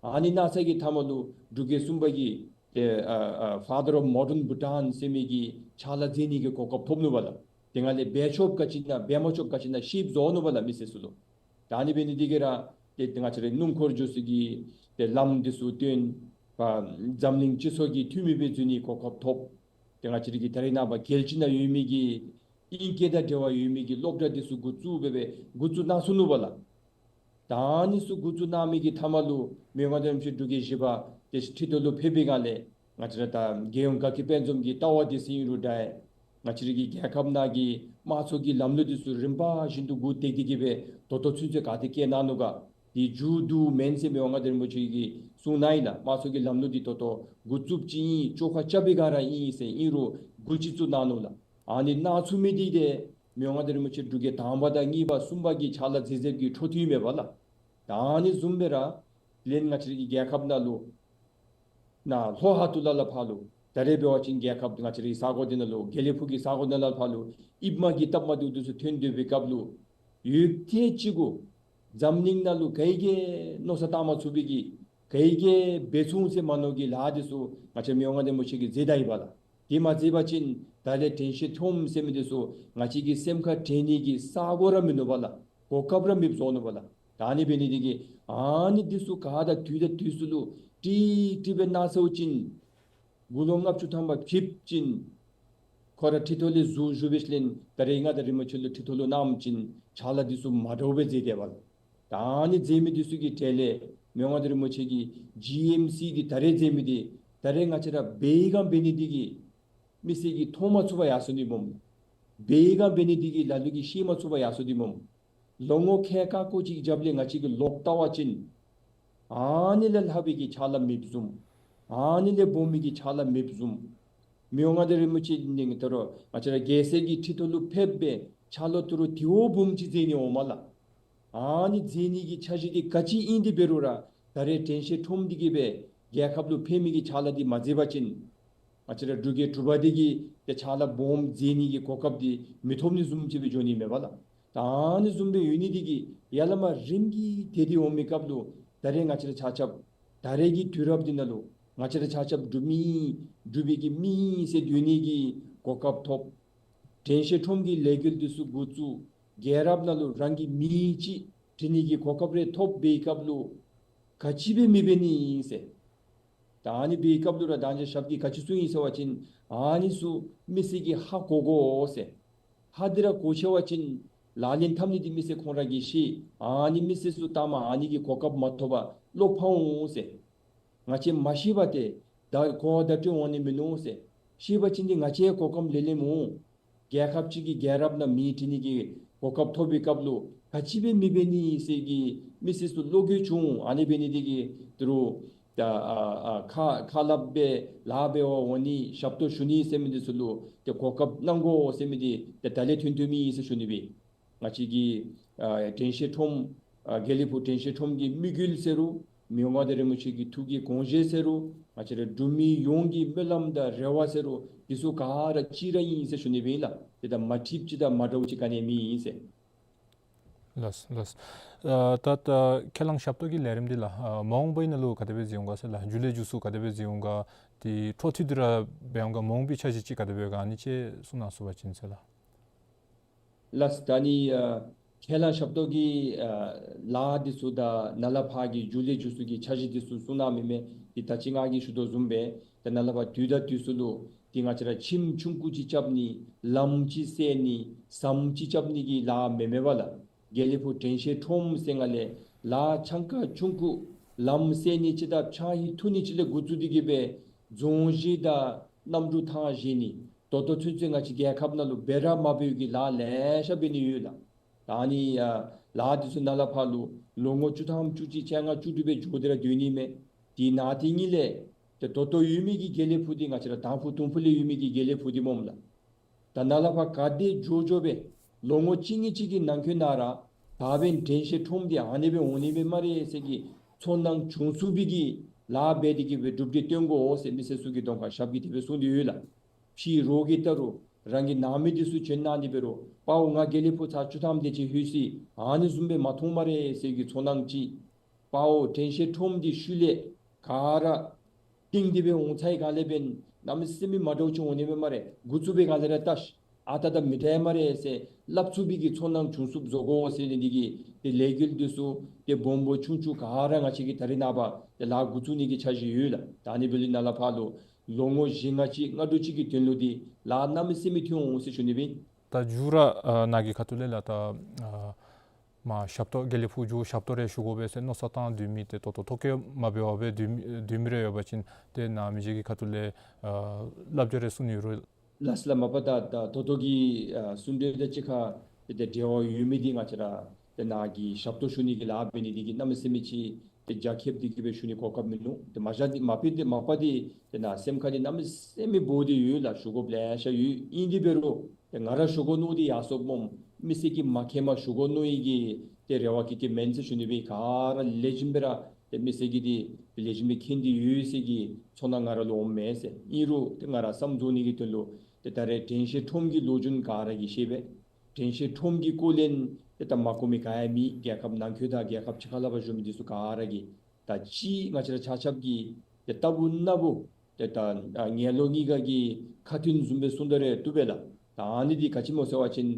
ཨ་ནི་གནང་ས་གི་མཐའ་མ་ལུ་འབྲུག་རྒྱལ་གསུམ་པ་གིས་ཏེ་ཨ་ཨ་Father of Modern Bhutan ཟེར་མི་གི་ཕྱག་ལཱ་མཛད་ནི་གི་གོ་སྐབས་ཐོབ་ནུག་པ་ལགས། དེ་སྒང་ལས་འབད་ཆོགཔ་ག་ཅི་ཨིན་ན་འབད་མ་ཆོགཔ་ག་ཅི་ཨིན་ན་ཤེསཔ་བཟོ་ནུག་པ་ལགས་མི་སེར་ཚུ་ལུ། ད་ཨ་ནི་འབད་ནི་འདི་གིས་ར་ཏེ་ང་བཅས་རའི་སྣུམ་འཁོར་འགྱོ་ས་གི་ཏེ་ལམ་འདི་ཚུ་བཏོན། ཨ་འཛམ་གླིང་སྤྱི་ཚོགས་ཀྱི་འཐུས་མི་སྦེ་འཛུལ་ནི་གོ་སྐབས་ཐོབ། ཏེ་ང་བཅས་རའི་གི་ད་རེས་ནངས་པ་རྒྱལ་སྤྱི་ནང་ཡོད་མི་གི་ཨིང་སྐད་དང་འབྲེལ་བ་ཡོད་མི་གི་སློབ་གྲྭ་འདི་ཚུ་འགོ་བཙུགས་སྦེ་སྦེ་འགོ་བཙུགས་གནང་ཚུགས་ནུག་པ་ལགས། ད་ཨ་ནི་ཚུ་འགོ་བཙུགས་གནང་མི་གི་མཐའ་མ་ལུ་མི་དབང་མངའ་བདག་རིན་པོ་ཆེ་འབྲུག་རྒྱལ་བཞི་པ་ཏེ་ཁྲི་ཐོག་ལུ་ཕེབས་པའི་སྒང་ལས་ང་བཅས་ར་ད་རྒྱལ་ཡོངས་དགའ་སྐྱིད་དཔལ་འཛོམས་ཀྱི་ལྟ་བ་འདི་ཚུ་ཨིན་རུང་འདྲ། ང་བཅས་རའི་གི་རྒྱལ་ཁབ་ནང་གི་དམངས་གཙོ་གི་ལམ་ལུགས་འདི་ཚུ་རིམ་པ་བཞིན་དུ་འགོ་འདེགས་ཏེ་གི་སྦེ་ད་ལྟོ་ཚུན་ཚོད་ག་དེ་བསྐྱལ་གནང་ནུག་ག། དེ་མཇུག་བསྡུཝ་མེན་ཟེར་མི་དབང་མངའ་བདག་རིན་པོ་ཆེ་གིས་གསུངས་གནང་ཡི་ལགས། དམངས་གཙོ་གི་ལམ་ལུགས་འདི་ད་ལྟོ་འགོ་བཙུགསཔ་ཅིག་ཨིན། བཅོ་ཁ་རྐྱབ་པའི་སྒང་ར་ཨིན་ཟེར་ཨིན་རུང་འགོ་ཅིག་བཙུགས་གནང་ནུག་ལགས། ཨ་ནི་གནང་ཚུགས་མི་འདི་ཏེ་མི་དབང་མངའ་བདག་རིན་པོ་ཆེ་འབྲུག་རྒྱལ་དང་པ་དང་གཉིས་པ་གསུམ་པ་གི་ཕྱག་ལཱ་མཛད་མཛདཔ་གི་འཕྲོ་མཐུད་མས་པ་ལགས། ད་ཨ་ནི་བཟུམ་སྦེ་ར་ལན་ང་བཅས་རའི་གི་རྒྱལ་ཁབ་ནང་ལུ་ནཱ་ལྷོ་ཧ་ཏུ་ལ་ལ་ཕར་ལུ་ད་རེས་འབད་བ་ཅིན་རྒྱལ་ཁབ་ང་བཅས་རའི་ས་གོ་འདི་ནང་ལུ་དགེ་ལེགས་ཕུག་གི་ས་གོ་ནང་ལ་ཕར་ལུ་ཨིདམ་གི་སྟབས་མ་བདེཝ་འདི་ཚུ་ཐོན་སྡོད་པའི་སྐབས་ལུ་ཡུདཔ་ཐེངས་ཅིག་གུ་འཛམ་གླིང་ནང་ལུ་ག་གིས་ཡང་མནོ་བསམ་བཏང་མ་ཚུགས་པའི་གི་ག་གིས་ཡང་འབད་ཚུགས་ཟེར་མ་མནོ་གི་ལཱ་འདི་ཚུ་ང་བཅས་མི་དབང་མངའ་བདག་རིན་པོ་ཆེ་གིས་མཛད་ད་ཡི་པ་ལགས། དེ་མ་མཛད་པ་ཅིན་ད་ལས་དྲན་ཤེས་ཁྲོམ་ཟེར་མི་འདི་ཚུ་ང་བཅས་ཀྱི་སེམས་ཁར་དྲན་ནི་གི་ས་གོ་ར་མིན་ནུག་པ་ལགས། གོ་སྐབས་ར་མེདཔ་བཟོ་ནུག་པ་ལགས། ད་ཨ་ནི་འབད་ནི་འདི་གིས་ཨ་ནི་འདི་ཚུ་ག་དང་དུས་དང་དུས་སུ་ལུ་ཀྲིག་ཀྲི་སྦེ་གནང་ཚརཝ་ཅིག་དགུང་ལོ་ལྔ་བཅུ་ཐམ་པ་ཕེབས་ཅིག་ཁོ་ར་ཁྲི་ཐོག་ལས་ཟུར་བཞུགས་པའི་ཤུལ་ལས་ད་རེས་མངའ་བདག་རིན་པོ་ཆེ་ལུ་ཁྲི་ཐོག་ལུ་གནངམ་ཅིག་ཕྱག་ལཱ་འདི་ཚུ་མ་འདྲཝ་སྦེ་མཛད་དེས་པ་ལགས། ད་ཨ་ནི་མཛད་མི་འདི་ཚུ་གི་གྲས་ལས་མི་དབང་མངའ་བདག་རིན་པོ་ཆེ་གིས་ཇི་ཨེམ་སི་འདི་ད་རེས་མཛད་མི་འདི་ད་རེས་ང་བཅས་ར་འབད་བའི་སྒང་འབད་ནི་འདི་གིས་མི་སེར་གྱིས་མཐོང་མ་ཚུགས་པར་ཡར་སོ་ནི་སྨོ། འབད་བའི་སྒང་འབད་ནི་འདི་གིས་ལ་ལུ་གིས་ཤེས་མ་ཚུགས་པར་ཡར་སོ་ནི་སྨོ། ལོ་ངོ་ཁལ་ཁ་སྐོར་ཅིག་རྒྱབ་ལས་ང་བཅས་ཀྱིས་ལོག་བལྟ་བ་ཅིན་ཨ་ནི་ལས་ལྷག་པའི་གི་ཕྱག་ལཱ་མེདཔ་བཟུམ། ཨ་ནི་ལས་སྦོམ་མི་གི་ཕྱག་ལཱ་མེདཔ་བཟུམ། མི་དབང་མངའ་བདག་རིན་པོ་ཆེ་ནི་ད་རུང་ང་བཅས་ར་རྒྱལ་སྲས་ཀྱི་ཁྲི་ཐོག་ལུ་ཕེབས་སྦེ་ཕྱག་ལཱ་ད་རུང་དེ་བ་སྦོམ་ཅིག་མཛད་ནི་འོང་མས་ལགས། ཨ་ནི་མཛད་ནི་གི་འཆར་གཞི་འདི་ག་ཅི་ཨིན་ཏེ་འབད་རུང་ར་ད་རེས་དྲན་ཤེས་ཁྲོམ་འདི་གིས་སྦེ་རྒྱལ་ཁབ་ལུ་ཕན་མི་གི་ཕྱག་ལཱ་འདི་མ་མཛད་པ་ཅིན་ང་བཅས་ར་འབྲུག་རྒྱལ་དྲུག་པ་འདི་གིས་ཏེ་ཕྱག་ལཱ་སྦོམ་མཛད་ནི་གི་གོ་སྐབས་འདི་མི་ཐོབ་ནི་བཟུམ་ཅིག་སྦེ་འགྱོ་ནི་མས་པ་ལགས། ད་ཨ་ནི་བཟུམ་སྦེ་ཡོད་ནི་འདི་གིས་ཡར་ལས་མར་རིམ་གྱིས་དེད་དེ་འོང་མི་སྐབས་ལུ་ད་རེས་ང་བཅས་ར་ཆ་ཁྱབ་ད་རེས་ཀྱི་དུས་རབས་འདི་ནང་ལུ་ང་བཅས་ར་ཆ་ཁྱབ་འབྲུག་མི་ཨིན་འབྲུག་པའི་གི་མི་ཨིན་ཟེར་སྡོད་ནི་གི་གོ་སྐབས་ཐོབ། དྲན་ཤེས་ཁྲོམ་གྱི་ལས་འགུལ་འདི་ཚུ་འགོ་བཙུགས། རྒྱལ་རབས་ནང་ལུ་རང་གི་མིང་ཅིག་བྲི་ནི་གི་གོ་སྐབས་རེ་ཐོབ་པའི་སྐབས་ལུ་ག་ཅི་སྦེ་མི་འབད་ནི་ཨིན་ཟེར། ད་ཨ་ནི་འབད་བའི་སྐབས་ལུ་ར་ད་ཅི་ཞབས་ཀྱིས་ག་ཅི་གསུངས་ཡི་ཟེར་བ་ཅིན་ཨ་ནི་ཚུ་མི་སེར་གྱིས་ཧ་གོ་དགོ་ཟེར། ཧ་འདི་ར་གོ་ཚར་བ་ཅིན་ལག་ལེན་འཐབ་ནི་འདི་མི་སེར་ཁོང་ར་གིས་ཤེས། ཨ་ནི་མི་སེར་ཚུ་ལྟ་མ་ཨ་ནི་གི་གོ་སྐབས་མ་ཐོབ་པར་བློ་ཕམ་འོང་ཟེར། ང་བཅས་མ་ཤེས་པར་ཏེ་ད་གོ་བ་བརྡ་སྤྲོད་འོང་ནི་མིན་ནུག་ཟེར། ཤེས་པ་ཅིན་འདི་ང་བཅས་གོ་སྐབས་ལེན་ལེནམ་འོང་། རྒྱལ་ཁབ་ཅིག་གི་རྒྱལ་རབས་ནང་མིང་བྲི་ནི་གི་གོ་སྐབས་ཐོབ་པའི་སྐབས་ལུ་ག་ཅི་སྦེ་མི་འབད་ནི་ཟེར་གྱི་མི་སེར་ཚུ་བློ་འགྱོད་བྱུང་། ཨ་ནི་འབད་ནི་འདི་གིས་ད་རུང་ད་ཨ་ཨ་ཁ་ཁ་སླབ་སྦེ་ལཱ་འབད་བར་འོང་ནི་ཞབས་ཏོག་ཞུ་ནི་ཟེར་མི་འདི་ཚུ་ལུ་ཏེ་གོ་སྐབས་གནང་དགོ་ཟེར་མི་འདི་ཏེ་ད་ལས་ཐོན་ཐོནམ་ཨིན་ཟེར་ཞུ་ནི་སྦེ། ང་བཅས་ཀྱི་ཨ་དྲན་ཤེས་ཁྲོམ་ཨ་དགེ་ལེགས་ཕུག་དྲན་ཤེས་ཁྲོམ་གྱི་དམིགས་ཡུལ་ཟེར་རུང་མི་དབང་མངའ་བདག་རིན་པོ་ཆེ་གི་ཐུགས་ཀྱི་དགོངས་བཞེད་ཟེར་རུང་ང་བཅས་ར་འབྲུག་མི་ཡོངས་ཀྱི་སྨོན་ལམ་དང་རེ་བ་ཟེར་རུང་འདི་ཚུ་ག་ར་གཅིག་ར་ཨིན་ཟེར་ཞུ་ནི་སྦེ་ཨིན་ལགས། དེ་ད་མ་འགྲིགཔ་ཅིག་དང་མ་འདྲཝ་ཅིག་ག་ནི་ཡང་མེད་ཨིན་ཟེར། ལགས་ལགས། ཨ་ད་ད་ཁས་བླངས་ཞབས་ཏོག་གི་ལས་རིམ་འདི་ལགས་ཨ་མ་འོངས་པའི་ནང་ལུ་ག་དེ་སྦེ་མཛད་འོང་ག་ཟེར་ལགས། འགྱུར་ལས་འགྱུར་ཚུགས་ག་དེ་སྦེ་མཛད་འོང་ག། དེ་འཕྲོ་མཐུད་དེ་ར་འབད་འོང་ག། མ་འོངས་པའི་འཆར་གཞི་ཅིག་ག་དེ་སྦེ་ཡོད་ག། ཨ་ནི་ཅིག་གསུང་གནང་ཚུགས་པ་ཅིན་ཟེར་ལགས། ལགས། ད་ནི་ཨ་ ཁས་བླངས་ཞབས་ཏོག་གི་ཨ་ལཱ་འདི་ཚུ་དང་ནཱ་ལས་ཕར་གྱི་མཇུག་ལས་མཇུག་སུ་གི་འཆར་གཞི་འདི་ཚུ་གསུང་གནང་མི་མས། འདི་ད་ཅི་ང་གིས་ཞུ་དོ་བཟུམ་སྦེ་ཏེ་ནཱ་ལས་ཕར་དུས་དང་དུས་སུ་ལུ་ཏེ་ང་བཅས་ར་ཁྱིམ་ཆུང་ཀུ་ཅིག་རྐྱབ་ནི་ལམ་ཅིག་བསལ་ནི་ཟམ་ཅིག་རྐྱབ་ནི་གི་ལཱ་མེན་མེན་པས་ལགས། དགེ་ལེགས་ཕུག་དྲན་ཤེས་ཁྲོམ་ཟེར་ང་ལས་ལཱ་ཆང་ཁ་ཆུང་ཀུ་ལམ་བསལ་ནི་ཅིག་དང་ཆང་ཡང་འཐུང་ནི་ཅིག་ལས་འགོ་བཙུགས་ཏེ་གི་སྦེ་རྫོང་གཞི་དང་གནམ་གྲུ་ཐང་བཞེངས་ནི་ད་ལྟོ་ཚུན་ཚོད་ང་བཅས་རྒྱལ་ཁབ་ནང་ལུ་འབད་ར་མ་འབད་བའི་གི་ལཱ་ལེ་ཤ་འབད་ནི་ཡོད་ལགས། ད་ཨ་ནི་ཨ་ལཱ་འདི་ཚུ་ནཱ་ལས་ཕར་ལུ་ལོ་ངོ་བཅུ་ཐམ་བཅུ་གཅིག་བཅོ་ལྔ་བཅུ་དྲུག་སྦེ་འགྱོ་སྟེ་ར་སྡོད་ནི་མས། དེ་ནང་དེ་གཉིས་ལས་ཏེ་ད་ལྟོ་ཡོད་མི་གི་དགེ་ལེགས་ཕུག་འདི་ང་བཅས་ར་དང་ཕུ་དུང་ཕུ་ལས་ཡོད་མི་གི་དགེ་ལེགས་ཕུག་འདི་སྨོ་ལགས། ད་ནཱ་ལས་ཕར་ག་དེ་མགྱོགས་མགྱོགས་སྦེ་ལོ་ངོ་གཅིག་གཉིས་ཅིག་གི་ནང་འཁོད་ནང་ར་ད་འབདན་དྲན་ཤེས་ཁྲོམ་འདི་ཨ་ནི་སྦེ་འོང་ནི་མས་སྨ་རེ་ཟེར་གྱི་ཚོར་སྣང་བྱུང་ཚུགས་པའི་གི་ལཱ་འབད་དེ་གི་སྦེ་གྲུབ་འབྲས་སྟོན་དགོ་ཟེར་མི་སེར་ཚུ་གི་གདོང་ཁར་ཞབས་ཀྱིས་དེ་སྦེ་གསུངས་ཏེ་ཡོད་ལགས། ཕྱི་རོལ་གྱི་ལྟ་རུང་རང་གི་ནང་མི་འདི་ཚུ་བྱོན་གནང་སྟེ་འབད་རུང་དཔའ་བོ་ང་དགེ་ལེགས་ཕུག་ཚར་བཅུ་ཐམ་དེ་ཅིག་ལྷོད་ཅི། ཨ་ནི་བཟུམ་སྦེ་མ་མཐོང་སྨ་རེ་ཟེར་གྱི་ཚོར་སྣང་ཅིག། དཔའ་བོ་དྲན་ཤེས་ཁྲོམ་འདི་ཤུལ་ལས་ག་ར་བཏིང་སྟེ་སྦེ་འོང་ཚར་བའི་སྒང་ལས་འབདན་གནམ་མེད་ས་མེད་མ་འདྲཝ་ཅིག་འོང་ནི་མས་སྨ་རེ། འགོ་བཙུགས་པའི་སྒང་ལས་ར་བལྟ་ཤིག། ཨ་རྟག་རྟག་མི་འདྲ་སྨ་རེ་ཟེར་སླབ་ཚུགས་པའི་གི་ཚོར་སྣང་བྱུང་ཚུགསཔ་བཟོ་དགོ་ཟེར་ནི་འདི་གིས་ཏེ་ལས་འགུལ་འདི་ཚུ་ཏེ་སྦོམ་སྦོམ་ཆུང་ཆུང་ག་ར་ང་བཅས་ཀྱིས་ད་རེས་ནངས་པ་ཏེ་ལཱ་འགོ་བཙུགས་ནི་གི་འཆར་གཞི་ཡོད་ལགས། ད་ཨ་ནི་འབདཝ་ལས་ནཱ་ལས་ཕར་ལུ་ལོ་ངོ་བཞི་ལྔ་ཅིག་ལྔ་དྲུག་ཅིག་གི་དོན་ལུ་འདི་ལཱ་གནམ་མེད་ས་མེད་འཐོན་འོང་ཟེར་ཞུ་ནི་སྦེ། ད་མཇུག་ར་ཨ་ནཱ་གི་ཁ་ཐུག་ལས་ལགས། ད་ཨ་མར་ཞབས་ཏོག་དགེ་ལེགས་ཕུག་མཇུག་ཞབས་ཏོག་རེ་ཞུ་དགོ་པས་ཟེར་མནོ་བསམ་བཏང་སྡོད་མི་ཏེ་ད་ལྟོ་ཐོ་བཀོད་མ་འབད་བར་སྦེ་སྡོད་མི་སྡོད་མི་རེ་ཡོད་པ་ཅིན་ཏེ་ནཱ་མི་རྗེ་གི་ཁ་ཐུག་ལས་ཨ་བསླབ་བྱ་རེ་གསུང་ནི་ཡོད་རུང་། ལགས་སོ་ལགས། མ་པ་ད་ད་ད་ལྟོ་གི་ཨ་གསུང་གྲོས་དང་གཅིག་ཁར་ཏེ་ད་འབྲེལ་བ་ཡོད་མི་འདི་ང་བཅས་ར་ཏེ་ནཱ་གི་ཞབས་ཏོག་ཞུ་ནི་གི་ལཱ་འབད་ནི་འདི་གིས་གནམ་མེད་ས་མེད་ཅིག་ཏེ་རྒྱ་ཁྱབ་སྟེ་གི་སྦེ་ཞུ་ནི་གོ་སྐབས་མིན་ནུག། ཏེ་མ་གཞི་འདི་མ་པ་འདི་མ་པ་འདི་ཏེ་ནཱ་སེམས་ཁར་འདི་གནམ་མེད་ས་མེད་སྦོམ་འདི་ཡོད་ལགས། ཞུ་དགོཔ་ལེ་ཤ་ཡོད། ཨིན་དེ་འབད་རུང་ཏེ་ང་ར་ཞུ་དགོ་མནོ་འདི་ཡར་སོངམ་སྨོ། མི་སེར་གྱིས་མ་མཁྱེནམ་མ་ཞུ་དགོ་མནོ་ཡི་གི་ཏེ་རེ་བ་གི་གི་མེན་ཟེར་ཞུ་ནི་སྦེ། ག་ར་ལེགས་ཤོམ་སྦེ་ར་ཏེ་མི་སེར་གྱིས་འདི་ཏེ་ལེགས་ཤོམ་སྦེ་མཁྱེན་ཏེ་ཡོད་ཟེར་གྱི་ཚོར་སྣང་ང་ར་ལུ་འོངམ་མས་ཟེར། ཨིན་རུང་ཏེ་ང་ར་བསམ་རྫོགས་ནི་གི་དོན་ལུ་ཏེ་ད་རེས་དྲན་ཤེས་ཁྲོམ་གྱི་ལོ་རྒྱུས་ག་ར་གིས་ཤེས་པས། དྲན་ཤེས་ཁྲོམ་གྱི་སྐོར་ལས་ཏེ་ད་མ་གོ་མི་ག་ཡང་མེད། རྒྱལ་ཁབ་ནང་འཁོད་དང་རྒྱལ་ཁབ་ཕྱི་ཁ་ལས་ཕར་བཞུགས་མི་འདི་ཚུ་ག་ར་གིས། ད་ཅི་ང་བཅས་ར་ཆ་ཁྱབ་ཀྱིས་ཏེ་ལྟ་བུ་ན་བུ་ཏེ་ད་ཨ་ངན་ལོག་གཉིས་ཀ་གི་ཁ་མཐུན་བཟུམ་སྦེ་གསུང་ད་རུང་བཏུབ་པས་ལགས། ད་ཨ་ནི་འདི་ག་ཅི་སྨོ་ཟེར་བ་ཅིན་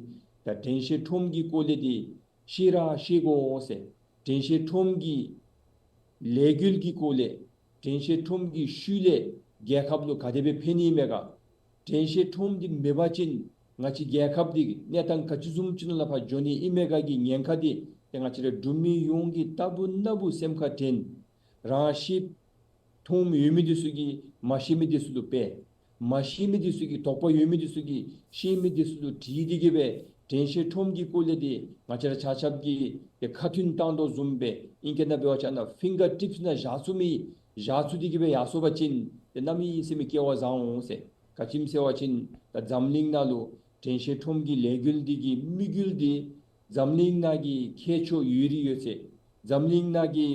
ད་དྲན་ཤེས་ཁྲོམ་གྱི་སྐོར་ལས་འདི་ཤེས་ར་ཤེས་དགོ་ཟེར། དྲན་ཤེས་ཁྲོམ་གྱི་ལས་འགུལ་གྱི་སྐོར་ལས་དྲན་ཤེས་ཁྲོམ་གྱི་ཤུལ་ལས་རྒྱལ་ཁབ་ལུ་ག་དེ་སྦེ་ཕན་ནི་མས་ག། དྲན་ཤེས་ཁྲོམ་འདི་མེད་པ་ཅིན་ང་བཅས་རྒྱལ་ཁབ་འདི་གནས་སྟངས་ག་ཅི་བཟུམ་ཅིག་ནང་ལས་ཕར་འགྱོ་ནི་ཨིན་མས་ག་གི་ཉེན་ཁ་འདི་ཏེ་ང་བཅས་ར་འབྲུག་མི་ཡོངས་ཀྱིས་ལྟ་བུ་ན་བུ་སེམས་ཁར་དྲན། རང་ཤེས་མཐོང་ཡོད་མི་འདི་ཚུ་གིས་མ་ཤེས་མི་འདི་ཚུ་ལུ་སྤེལ། མ་ཤེས་མི་འདི་ཚུ་གིས་དོགས་པ་ཡོད་མི་འདི་ཚུ་གིས་ཤེས་མི་འདི་ཚུ་ལུ་དྲིས་ཏེ་གི་སྦེ་དྲན་ཤེས་ཁྲོམ་གྱི་སྐོར་ལས་འདི་ང་བཅས་ར་ཆ་ཁྱབ་ཀྱིས་ཏེ་ཁ་མཐུན་བཏང་དོ་བཟུམ་སྦེ་ཨིང་སྐད་ནང་འབད་བ་ཅིན་ཨ་ནཱ་ཕིང་གར་ཊིཔསི་ནང་བཞག་ཚུགས་མི་བཞག་ཚུགས་ཏེ་གི་སྦེ་ཡར་སོང་པ་ཅིན་ཏེ་གནམ་མེད་ས་མེད་སྐལ་བ་བཟང་འོང་ཟེར། ག་ཅི་སྨོ་ཟེར་བ་ཅིན་ད་འཛམ་གླིང་ནང་ལུ་དྲན་ཤེས་ཁྲོམ་གྱི་ལས་འགུལ་འདི་གི་དམིགས་ཡུལ་འདི་འཛམ་གླིང་ནང་གི་མཁས་མཆོག་ཡོད་རིགས་ཡོད་ཚད་འཛམ་གླིང་ནང་གི་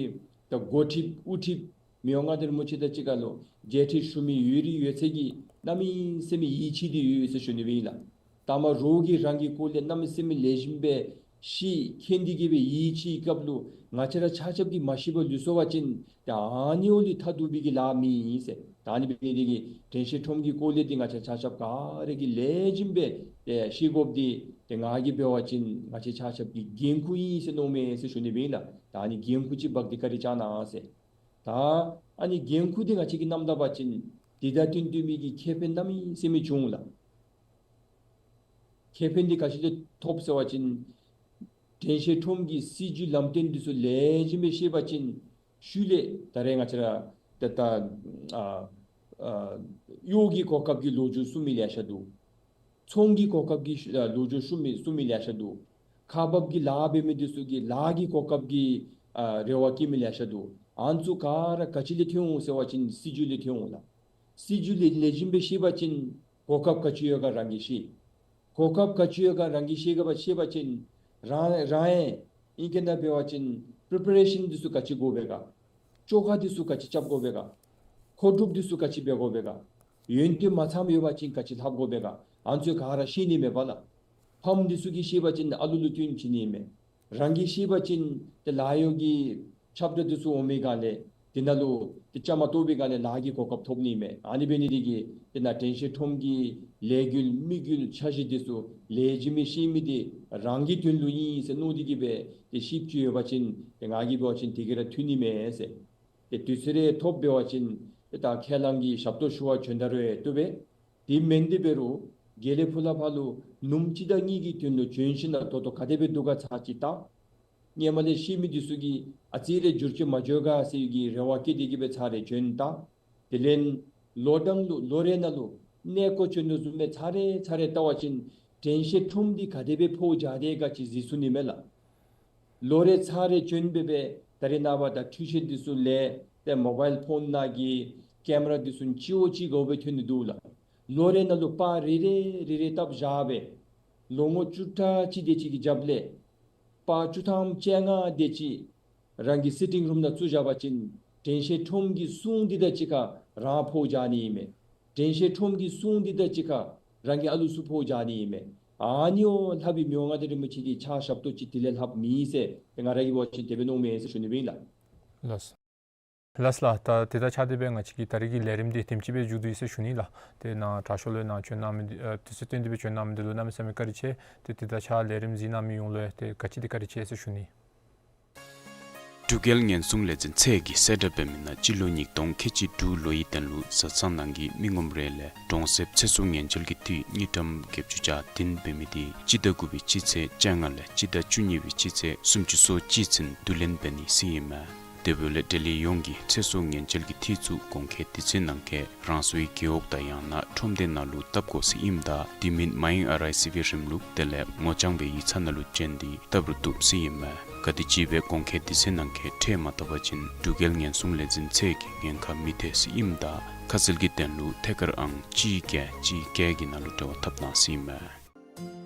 ད་འགོ་ཁྲིདཔ་དབུ་ཁྲིདཔ་མི་དབང་མངའ་བདག་རིན་པོ་ཆེ་དང་གཅིག་ཁར་ལུ་མཇལ་འཕྲད་ཞུ་མི་ཡོད་རིགས་ཡོད་ཚད་ཀྱིས་གནམ་མེད་ས་མེད་ཡིད་ཆེས་འདི་ཡོད་ཟེར་ཞུ་ནི་སྦེ་ཨིན་ལགས། ད་མ་རོགས་ཀྱིས་རང་གི་སྐོར་ལས་གནམ་མེད་ས་མེད་ལེགས་ཤོམ་སྦེ་ཤེས་མཁྱེན་ཏེ་གི་སྦེ་ཡིད་ཆེས་སྐབས་ལུ་ང་བཅས་ར་ཆ་ཁྱབ་ཀྱིས་མ་ཤེས་པར་ལུས་སོང་པ་ཅིན་ཏེ་ཨ་ནི་འོ་ལི་ཐ་དུ་པའི་གི་ལཱ་མེན་ཟེར། ད་ཨ་ནི་འབད་ནི་འདི་གིས་དྲན་ཤེས་ཁྲོམ་གྱི་སྐོར་ལས་འདི་ང་བཅས་ཆ་ཁྱབ་ག་ར་གིས་ལེགས་ཤོམ་སྦེ་ཏེ་ཤེས་དགོཔ་འདི་ཏེ་ང་གིས་འབད་བ་ཅིན་ང་བཅས་ཆ་ཁྱབ་ཀྱི་འགན་ཁུར་ཨིན་ཟེར་མནོཝ་མས་ཟེར་ཞུ་ནི་སྦེ་ཨིན་ལགས། ད་ཨ་ནི་འགན་ཁུར་ཅིག་འབག་སྟེ་བཀའ་དྲིན་བསྐྱང་གནང་ཟེར། ད་ཨ་ནི་འགན་ཁུར་འདི་ང་བཅས་ཀྱིས་བསྣམས་ད་པ་ཅིན་འདི་དང་བསྟུན་བསྟུན་མི་གི་ཁེ་ཕན་གནམ་མེད་ས་མེད་འབྱུང་ལགས། ཁེ་ཕན་འདི་ག་ཅི་ལས་ཐོབ་ཟེར་བ་ཅིན་དྲན་ཤེས་ཁྲོམ་གྱི་སྲིད་བྱུས་ལམ་སྟོན་འདི་ཚུ་ལེགས་ཤོམ་སྦེ་ཤེས་པ་ཅིན་ཤུལ་ལས་ད་རེས་ང་བཅས་ར་ད་ལྟ་ཨ་ཨ་གཡོག་གི་གོ་སྐབས་ཀྱི་ལོ་རྒྱུས་གསུང་མི་ལེ་ཤ་འདུག། ཚོང་གི་གོ་སྐབས་ཀྱི་ཨ་ལོ་རྒྱུས་གསུང་མི་གསུང་མི་ལེ་ཤ་འདུག། ཁག་འབག་གི་ལཱ་འབད་མི་འདི་ཚུ་གིས་ལཱ་གི་གོ་སྐབས་ཀྱི་ཨ་རེ་བ་བསྐྱེད་མི་ལེ་ཤ་འདུག། ཨ་ནི་ཚུ་ག་ར་ག་ཅི་ལས་ཐོན་འོང་ཟེར་བ་ཅིན་སྲིད་བྱུས་ལས་ཐོན་འོང་ལགས། སྲིད་བྱུས་ལས་ལེགས་ཤོམ་སྦེ་ཤེས་པ་ཅིན་གོ་སྐབས་ག་ཅི་ཡོད་ག་རང་གིས་ཤེས། གོ་སྐབས་ག་ཅི་ཡོད་ག་རང་གིས་ཤེས་ག་བ་ཤེས་པ་ཅིན་རང་རང་ཡང་ཨིང་སྐད་ནང་འབད་བ་ཅིན་པི་རི་པེ་རེ་ཤཱན་འདི་ཚུ་ག་ཅི་དགོ་པས་ག། བཅོ་ཁ་འདི་ཚུ་ག་ཅི་རྐྱབ་དགོ་པས་ག། མཁོ་སྒྲུབ་འདི་ཚུ་ག་ཅི་འབད་དགོ་པས་ག། ཡོན་ཏན་མ་ཚངམ་ཡོད་པ་ཅིན་ག་ཅི་ལྷབ་དགོ་པས་ག། ཨ་ནི་ཚུ་ག་ར་ཤེས་ནི་མས་པ་ལགས། ཕམ་འདི་ཚུ་གིས་ཤེས་པ་ཅིན་ཨ་ལུ་ལུ་བསྟུན་བྱིན་ནི་མས། རང་གིས་ཤེས་པ་ཅིན་ཏེ་ལཱ་གཡོག་གི་ཁྱབ་བསྒྲགས་འདི་ཚུ་འོང་མི་སྒང་ལས་ དེ་ནང་ལུ་ཏེ་བཅའ་མར་གཏོགས་པའི་སྒང་ལས་ལཱ་གི་གོ་སྐབས་ཐོབ་ནི་མས། ཨ་ནི་འབད་ནི་དེ་གིས་དེ་ནང་དྲན་ཤེས་ཁྲོམ་གྱི་ལས་འགུལ་དམིགས་ཡུལ་འཆར་གཞི་འདི་ཚུ་ལས་བྱེད་མི་ཤེས་མི་འདི་རང་གི་དོན་ལུ་ཨིན་ཟེར་མནོ་སྟེ་གིས་སྦེ་ཏེ་ཤེས་ཅི་ཡོད་པ་ཅིན་ཏེ་ང་གིས་འབད་བ་ཅིན་དེ་གིས་ར་འཐུས་ནི་མས་ཟེར། ཏེ་དུས་ཚོད་རེ་ཐོབ་འབད་བ་ཅིན་ཏེ་ད་ཁས་བླངས་ཀྱི་ཞབས་ཏོག་ཞུ་བར་བྱོན་ད་རུང་ཡང་བཏུབ་པས། དེ་མེན་ཏེ་འབད་རུང་དགེ་ལེགས་ཕུག་ལས་ཕར་ལུ་ནུབམོ་སྤྱི་ཟླ་གཉིས་ཀྱི་དོན་ལུ་བྱོན་ཞིནམ་ད་ད་ལྟོ་ག་དེ་སྦེ་འདུག་ག་ཚར་ཅིག་བལྟ། སྔོན་མ་ལས་ཤེས་མི་འདི་ཚུ་གིས་ཨ་ཙི་རེ་འགྱུར་བཅོས་མ་འགྱོ་ག་ཟེར་བའི་གི་རེ་བ་བསྐྱེད་དེ་གིས་སྦེ་ཚར་རེ་བྱོན་བལྟ། དེ་ལས་ལོ་གྲངས་ལུ་ལོ་རེ་ནང་ལུ་གནས་སྐོར་བྱོན་དོ་བཟུམ་སྦེ་ཚར་རེ་ཚར་རེ་བལྟ་བ་ཅིན་དྲན་ཤེས་ཁྲོམ་འདི་ག་དེ་སྦེ་འཕོ་འགྱོ་དེས་ག་ཅིག་གཟིགས་ཚུགས་ནི་མས་ལགས། ལོ་རེ་ཚར་རེ་བྱོན་སྦེ་སྦེ་ད་རེས་ནངས་པ་ད་འཕྲུལ་ཆས་འདི་ཚུ་ལས་ཏེ་མོ་བཱའིལ་ཕོན་ནང་གི་ཀེམ་ར་འདི་ཚུ་གཅིག་བ་གཅིག་དགོ་པའི་ཐོན་ནི་འདུག་ལགས། ལོ་རེ་ནང་ལུ་པར་རེ་རེ་རེ་རེ་བཏབ་བཞག་སྦེ་ལོ་ངོ་བཅུ་ཕྲག་གཅིག་དེ་ཅིག་གི་རྒྱབ་ལས་པར་བཅུ་ཐམ་བཅོ་ལྔ་དེ་ཅིག་རང་གི་སི་ཊིང་རུམ་ནང་བཙུགས་བཞག་པ་ཅིན་དྲན་ཤེས་ཁྲོམ་གྱི་སྲུང་འདི་དང་གཅིག་ཁར་རང་འཕོ་འགྱོ་ནི་ཨིན་མས། དྲན་ཤེས་ཁྲོམ་གྱི་སྲུང་འདི་དང་གཅིག་ཁར་རང་གི་ཨ་ལུ་ཚུ་འཕོ་འགྱོ་ནི་ཨིན་མས། ཨ་ནི་འོ་ལྷག་པའི་མི་དབང་མངའ་བདག་རིན་པོ་ཆེ་གི་ཕྱག་ཞབས་ཏོག་ཅིག་དེ་ལས་ལྷགཔ་མེད་ཟེར་ཏེ་ང་ར་གིས་འབད་བ་ཅིན་དེ་སྦེ་མནོཝ་མས་ཟེར་ཞུ་ནི་ཨིན་ལགས། ལགས། ལགས་ལགས། ད་དེ་དང་ཆ་དེ་སྦེ་ང་བཅས་ཀྱི་ད་རིས་ཀྱི་ལས་རིམ་འདི་དེམ་ཅིག་སྦེ་མཇུག་བསྡུ་ཡི་ཟེར་ཞུ་ནི་ལགས། ཏེ་ནཱ་དྲག་ཤོས་ལུ་ནཱ་བྱོན་གནང་མི་འདི་ཨ་དུས་ཚོད་བཏོན་ཏེ་སྦེ་བྱོན་གནང་མི་འདི་ལུ་གནམ་མེད་ས་མེད་བཀའ་དྲིན་ཆེ། ཏེ་དེ་དང་ཆ་ལས་རིམ་གཟིགས་གནང་མི་ཡོངས་ལུ་ཡང་ཏེ་ག་ཅི་དེ་བཀའ་དྲིན་ཆེ་ཟེར་ཞུ་ནི། འབྲུག་རྒྱལ་ཉེན་སྲུང་ལས་འཛིན་ཚད་ཀྱིས་གསལ་བསྒྲགས་འབད་མི་ནང་སྤྱི་ལོ་ཉིས་སྟོང་ཁལ་གཅིག་དྲུག་ལོའི་དོན་ལུ་བཟའ་ཚང་ནང་གི་མི་ངོམ་རེ་ལས་གྲོང་གསེབ་ཚེ་སྲོག་ཉེན་བཅོལ་གྱི་འཐུས་དངུལ་ཀྲམ་བརྒྱད་ཅུ་གྱ་བདུན་འབད་མི་འདི་སྤྱི་ཟླ་དགུ་པའི་སྤྱི་ཚེས་བཅོ་ལྔ་ལས་སྤྱི་ཟླ་བཅུ་གཉིས་པའི་སྤྱི་ཚེས་སུམ་ཅུ་སོ་གཅིག་ཚུན་བསྡུ་ལེན་འབད་ནི་ཟེར་ཨིན་མས། དེ་འབདཝ་ལས་འབྲེལ་ཡོད་ཡོངས་ཀྱིས་ཚེ་སྲོག་ཉེན་བཅོལ་གྱི་འཐུས་ཚུ་གོང་འཁོད་དུས་ཚོད་ནང་འཁོད་རང་སོའི་རྒེད་འོག་དང་ཡང་ན་ཁྲོམ་སྡེ་ནང་ལུ་བཏབ་དགོ་ཟེར་ཨིནམ་ད་དེ་མིན་མའི་ཨར་ཨའི་སི་བི་རིམ་ལུགས་དེ་ལས་ངོ་རྐྱང་སྦེ་ཡིག་ཚང་ནང་ལུ་བྱོན་ཏེ་བཏབ་རུང་བཏུབ་ཟེར་ཨིན་མས། ག་དེམ་ཅིག་སྦེ་གོང་འཁོད་དུས་ཚོད་ནང་འཁོད་ཁྲལ་མ་བཏབ་པ་ཅིན་འབྲུག་རྒྱལ་ཉེན་སྲུང་ལས་འཛིན་ཚད་ཀྱིས་ཉེན་ཁ་མི་ཐེག་ཟེར་ཨིནམ་ད་ཁ་གསལ་གྱི་དོན་ལུ་ཐད་ཀར་ཨང་གཅིག་བརྒྱད་གཅིག་བརྒྱད་ཀྱི་ནང་ལུ་འབྲེལ་བ་འཐབ་གནང་ཟེར་ཨིན་མས།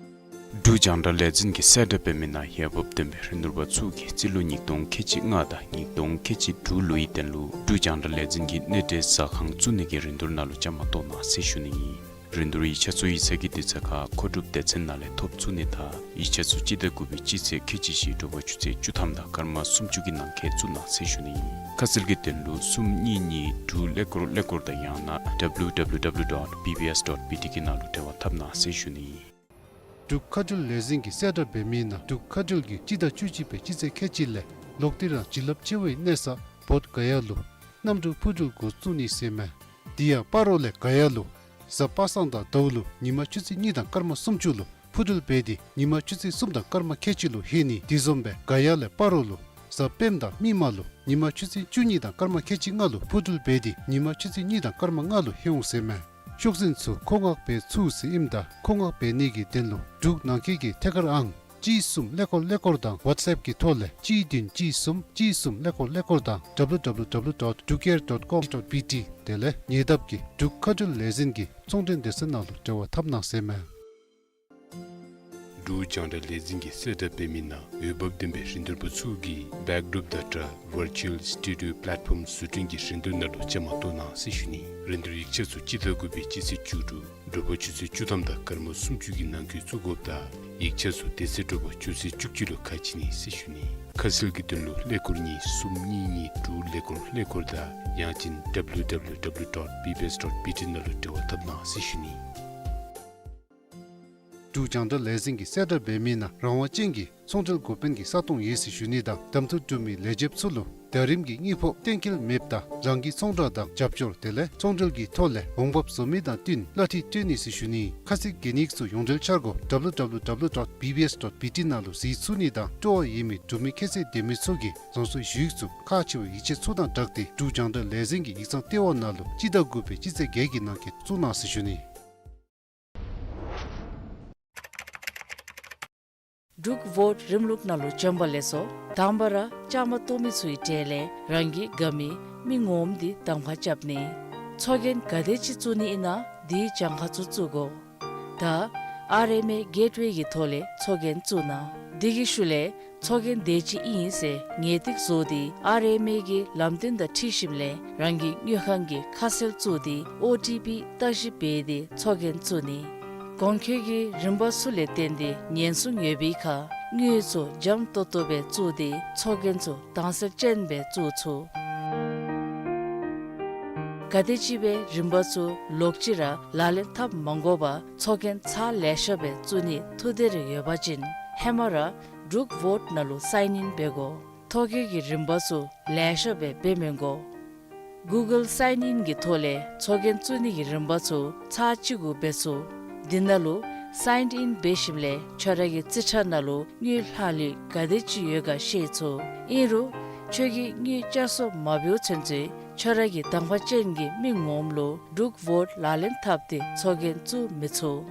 འབྲུག་རྒྱང་བསྒྲགས་ལས་འཛིན་གྱིས་གསལ་བསྒྲགས་འབད་མི་ནང་འོས་འབབ་ལྡན་པའི་རིན་བསྡུར་པ་ཚུ་གིས་རྩིས་ལོ་ཉིས་སྟོང་ཁལ་གཅིག་ལྔ་དང་ཉིས་སྟོང་ཁལ་གཅིག་དྲུག་ལོའི་དོན་ལུ་འབྲུག་རྒྱང་བསྒྲགས་ལས་འཛིན་གྱི་གནས་འབྲེལ་ཟ་ཁང་བཙུགས་ནི་གི་རིན་བསྡུར་ནང་ལུ་བཅའ་མར་གཏོགས་གནང་ཟེར་ཞུ་ནི་ཨིན། རིན་བསྡུར་ཡིག་ཆ་ཚུ་ཡིག་ཚང་གི་དུས་ཚོད་ཁར་མཁོ་སྒྲུབ་སྡེ་ཚན་ནང་ལས་ཐོབ་ཚུགས་ནི་དང་ཡིག་ཆ་ཚུ་སྤྱི་ཟླ་དགུ་པའི་སྤྱི་ཚེས་ཁལ་གཅིག་བཞི་དྲོ་པ་ཆུ་ཚོད་བཅུ་ཐམ་དང་སྐར་མ་སུམ་ཅུ་གི་ནང་འཁོད་བཙུགས་གནང་ཟེར་ཞུ་ནི་ཨིན། ཁ་གསལ་གྱི་དོན་ལུ་གསུམ་གཉིས་གཉིས་དྲུག་ཀླད་ཀོར་ཀླད་ཀོར་དང་ཡང་ན་W W W dot B B S dot B T གི་ནང་ལུ་འབྲེལ་བ་འཐབ་གནང་ཟེར་ཞུ་ནི་ཨིན། འབྲུག་མཁའ་འགྲུལ་ལས་འཛིན་གྱིས་གསལ་བསྒྲགས་འབད་མི་ནང་འབྲུག་མཁའ་འགྲུལ་གྱིས་སྤྱི་ཟླ་བཅུ་གཅིག་པའི་སྤྱི་ཚེས་ཁལ་གཅིག་ལས་ལོག་སྟེ་རང་བྱིན་རླབས་ཆེ་བའི་གནས་ས་བོད་ག་ཡ་ལུ་གནམ་གྲུ་འཕུར་འགྲུལ་འགོ་བཙུགས་ནི་ཟེར་མས། དེ་ཡང་སྤ་རོ་ལས་ག་ཡ་ལུ་གཟའ་པ་སངས་དང་ཟླཝ་ལུ་ཉིན་མ་ཆུ་ཚོད་གཉིས་དང་སྐར་མ་སུམ་ཅུ་ལུ་འཕུར་འགྲུལ་འབད་དེ་ཉིན་མ་ཆུ་ཚོད་གསུམ་དང་སྐར་མ་ཁལ་གཅིག་ལུ་ལྷོད་ནི། དེ་བཟུམ་སྦེ་ག་ཡ་ལས་སྤ་རོ་ལུ་གཟའ་སྤེནམ་དང་མིག་དམར་ལུ་ཉིན་མ་ཆུ་ཚོད་བཅུ་གཉིས་དང་སྐར་མ་ཁལ་གཅིག་ལྔ་ལུ་འཕུར་འགྲུལ་འབད་དེ་ཉིན་མ་ཆུ་ཚོད་གཉིས་དང་སྐར་མ་ལྔ་ལུ་ལྷོད་འོང་ཟེར་མས། ཤོག་འཛིན་ཚུ་མཁོ་མངགས་འབད་ཚུགས་ཟེར་ཨིནམ་ད་མཁོ་མངགས་འབད་ནི་གི་དོན་ལུ་འབྲུག་ནང་འཁོད་ཀྱི་ཐད་ཀར་ཨང་གཅིག་གསུམ་ཀླད་ཀོར་ཀླད་ཀོར་དང་ཝཊས་ཨེཔ་གི་ཐོག་ལས་གཅིག་བདུན་གཅིག་གསུམ་གཅིག་གསུམ་ཀླད་ཀོར་ཀླད་ཀོར་དང་W W W dot drukair dot com dot B T དེ་ལས་ཉེ་འདབས་ཀྱི་འབྲུག་མཁའ་འགྲུལ་ལས་འཛིན་གྱི་ཚོང་འབྲེལ་སྡེ་ཚན་ནང་ལུ་འབྲེལ་བ་འཐབ་གནང་ཟེར་མས། འབྲུག་རྒྱང་བསྒྲགས་ལས་འཛིན་གྱིས་གསལ་བསྒྲགས་འབད་མི་ནང་འོས་འབབ་ལྡན་པའི་རིན་བསྡུར་པ་ཚུ་གིས་Backdrop Data Virtual Studio Platform བཟོ་སྐྲུན་གྱི་རིན་བསྡུར་ནང་ལུ་བཅའ་མར་གཏོགས་གནང་ཟེར་ཞུ་ནི། རིན་བསྡུར་ཡིག་ཆ་ཚུ་སྤྱི་ཟླ་དགུ་པའི་སྤྱི་ཚེས་བཅུ་དྲུག་དྲོ་པ་ཆུ་ཚོད་བཅུ་ཐམ་དང་སྐར་མ་སུམ་ཅུ་གི་ནང་འཁོད་བཙུགས་དགོཔ་དང་ཡིག་ཆ་ཚུ་དེ་ཚེ་དྲོ་པ་ཆུ་ཚོད་བཅུ་གཅིག་ལུ་ཁ་ཕྱེ་ནི་ཟེར་ཞུ་ནི། ཁ་གསལ་གྱི་དོན་ལུ་ཀླད་ཀོར་གཉིས་གསུམ་གཉིས་གཉིས་དྲུག་ཀླད་ཀོར་ཀླད་ཀོར་དང་ཡང་ཅིན་W W W dot B B S dot B T ནང་ལུ་འབྲེལ་བ་འཐབ་གནང་ཟེར་ཞུ་ནི། འབྲུག་རྒྱང་བསྒྲགས་ལས་འཛིན་གྱིས་གསལ་བསྒྲགས་འབད་མི་ནང་རང་དབང་ཅན་གྱི་ཚོང་འབྲེལ་འགོ་དཔོན་གྱི་ས་སྟོང་ཡོད་ཟེར་ཞུ་ནི་དང་གདམ་འཐུ་གྲུབ་མི་ལས་བྱེདཔ་ཚུ་ལུ་ཟླ་རིམ་གྱི་དངུལ་ཕོགས་གཏན་འཁེལ་མེདཔ་དང་རང་གི་ཚོང་བསྒྲགས་དང་རྒྱབ་སྐྱོར་དེ་ལས་ཚོང་འབྲེལ་གྱི་ཐོག་ལས་འོང་འབབ་བཟོ་མི་དང་བསྟུན་གླ་འཐུས་སྤྲོད་ནི་ཟེར་ཞུ་ནི། ཁ་གསལ་གྱི་གནས་ཚུལ་ཡོངས་འབྲེལ་འཆར་སྒོ་W W W dot B B S dot B T ནང་ལུ་གཟིགས་ཚུགས་ནི་དང་སྤྲོ་བ་ཡོད་མི་གྲུབ་མི་ཁྱད་ཚད་ལྡན་མི་ཚུ་གིས་རང་སོའི་ཞུ་ཡིག་ཚུ་ཁག་ཆེ་བའི་ཡིག་ཆ་ཚུ་དང་སྦྲགས་ཏེ་འབྲུག་རྒྱང་བསྒྲགས་ལས་འཛིན་གྱི་ཡིག་ཚང་ལྟེ་བ་ནང་ལུ་སྤྱི་ཟླ་དགུ་པའི་སྤྱི་ཚེས་བརྒྱད་ཀྱི་ནང་འཁོད་བཙུགས་གནང་ཟེར་ཞུ་ནི། འབྲུག་བོཊ་རིམ་ལུགས་ནང་ལུ་བྱོན་པ་ལེགས་སོ། དང་པ་ར་བཅའ་མར་གཏོགས་མི་ཚུའི་གྲས་ལས་རང་གི་དགའ་མི་མི་ངོམ་འདི་གདམ་ཁ་རྐྱབ་ནི། ཚོགས་རྒྱན་ག་དེ་ཅིག་བཙུགས་ནི་ཨིན་ན་དེའི་གྱངས་ཁ་ཚུ་བཙུགས་དགོ། ད་ཨར་ཨེམ་ཨེ་གེཊ་ཝེ་གི་ཐོག་ལས་ཚོགས་རྒྱན་བཙུགས་གནང་། དེ་གི་ཤུལ་ལས་ཚོགས་རྒྱན་དེ་ཅིག་ཨིན་ཟེར་ངེས་ཏིག་བཟོ་སྟེ་ཨར་ཨེམ་ཨེ་གི་ལམ་སྟོན་དང་འཁྲིལ་ཞིནམ་ལས་རང་གི་དངུལ་ཁང་གི་ཁ་གསལ་བཙུགས་ཏེ་ཨོ་ཊི་པི་བརྟག་ཞིབ་འབད་དེ་ཚོགས་རྒྱན་བཙུགས་ནི། གོང་འཁོད་ཀྱི་རིམ་པ་ཚུ་ལས་བརྟེན་ཏེ་ཉེན་སྲུང་ཡོད་པའི་ཁར་དངུལ་ཚུ་འཇམ་ཏོང་ཏོ་སྦེ་བཙུགས་ཏེ་ཚོགས་རྒྱན་ཚུ་དྭངས་གསལ་ཅན་སྦེ་བཙུགས་ཚུགས། ག་དེམ་ཅིག་སྦེ་རིམ་པ་ཚུ་ལོག་ཅི་ར་ལག་ལེན་འཐབ་མ་དགོ་པར་ཚོགས་རྒྱན་ཚར་ལེ་ཤ་སྦེ་བཙུགས་ནིའི་ཐུགས་འདོད་རེ་ཡོད་པ་ཅིན་ཧེ་མ་ར་འབྲུག་ཝོཊ་ནང་ལུ་སའིན་ཨིན་འབད་དགོ། ཐོ་བཀོད་ཀྱི་རིམ་པ་ཚུ་ལེ་ཤ་སྦེ་འབད་མི་དགོ། གུ་གཱལ་སའིན་ཨིན་གྱི་ཐོག་ལས་ཚོགས་རྒྱན་བཙུགས་ནི་གི་རིམ་པ་ཚུ་ཚར་གཅིག་གུ་འབད་ཚུགས། དེ་ནང་ལུ་སའིན་ཨིན་འབད་ཞིནམ་ལས་ཁྱོད་ར་གི་རྩིས་ཁྲ་ནང་ལུ་དངུལ་ལྷག་ལུས་ག་དེམ་ཅིག་ཡོད་ག་ཤེས་ཚུགས། ཨིན་རུང་ཁྱོད་ཀྱིས་དངུལ་བསྐྱར་གསོ་མ་འབདཝ་ཚུན་ཚོད་ཁྱོད་ར་གི་དང་པ་ཅན་གྱི་མི་ངོམ་ལུ་འབྲུག་ཝོཊ་ལག་ལེན་འཐབ་སྟེ་ཚོགས་རྒྱན་བཙུགས་མི་ཚུགས།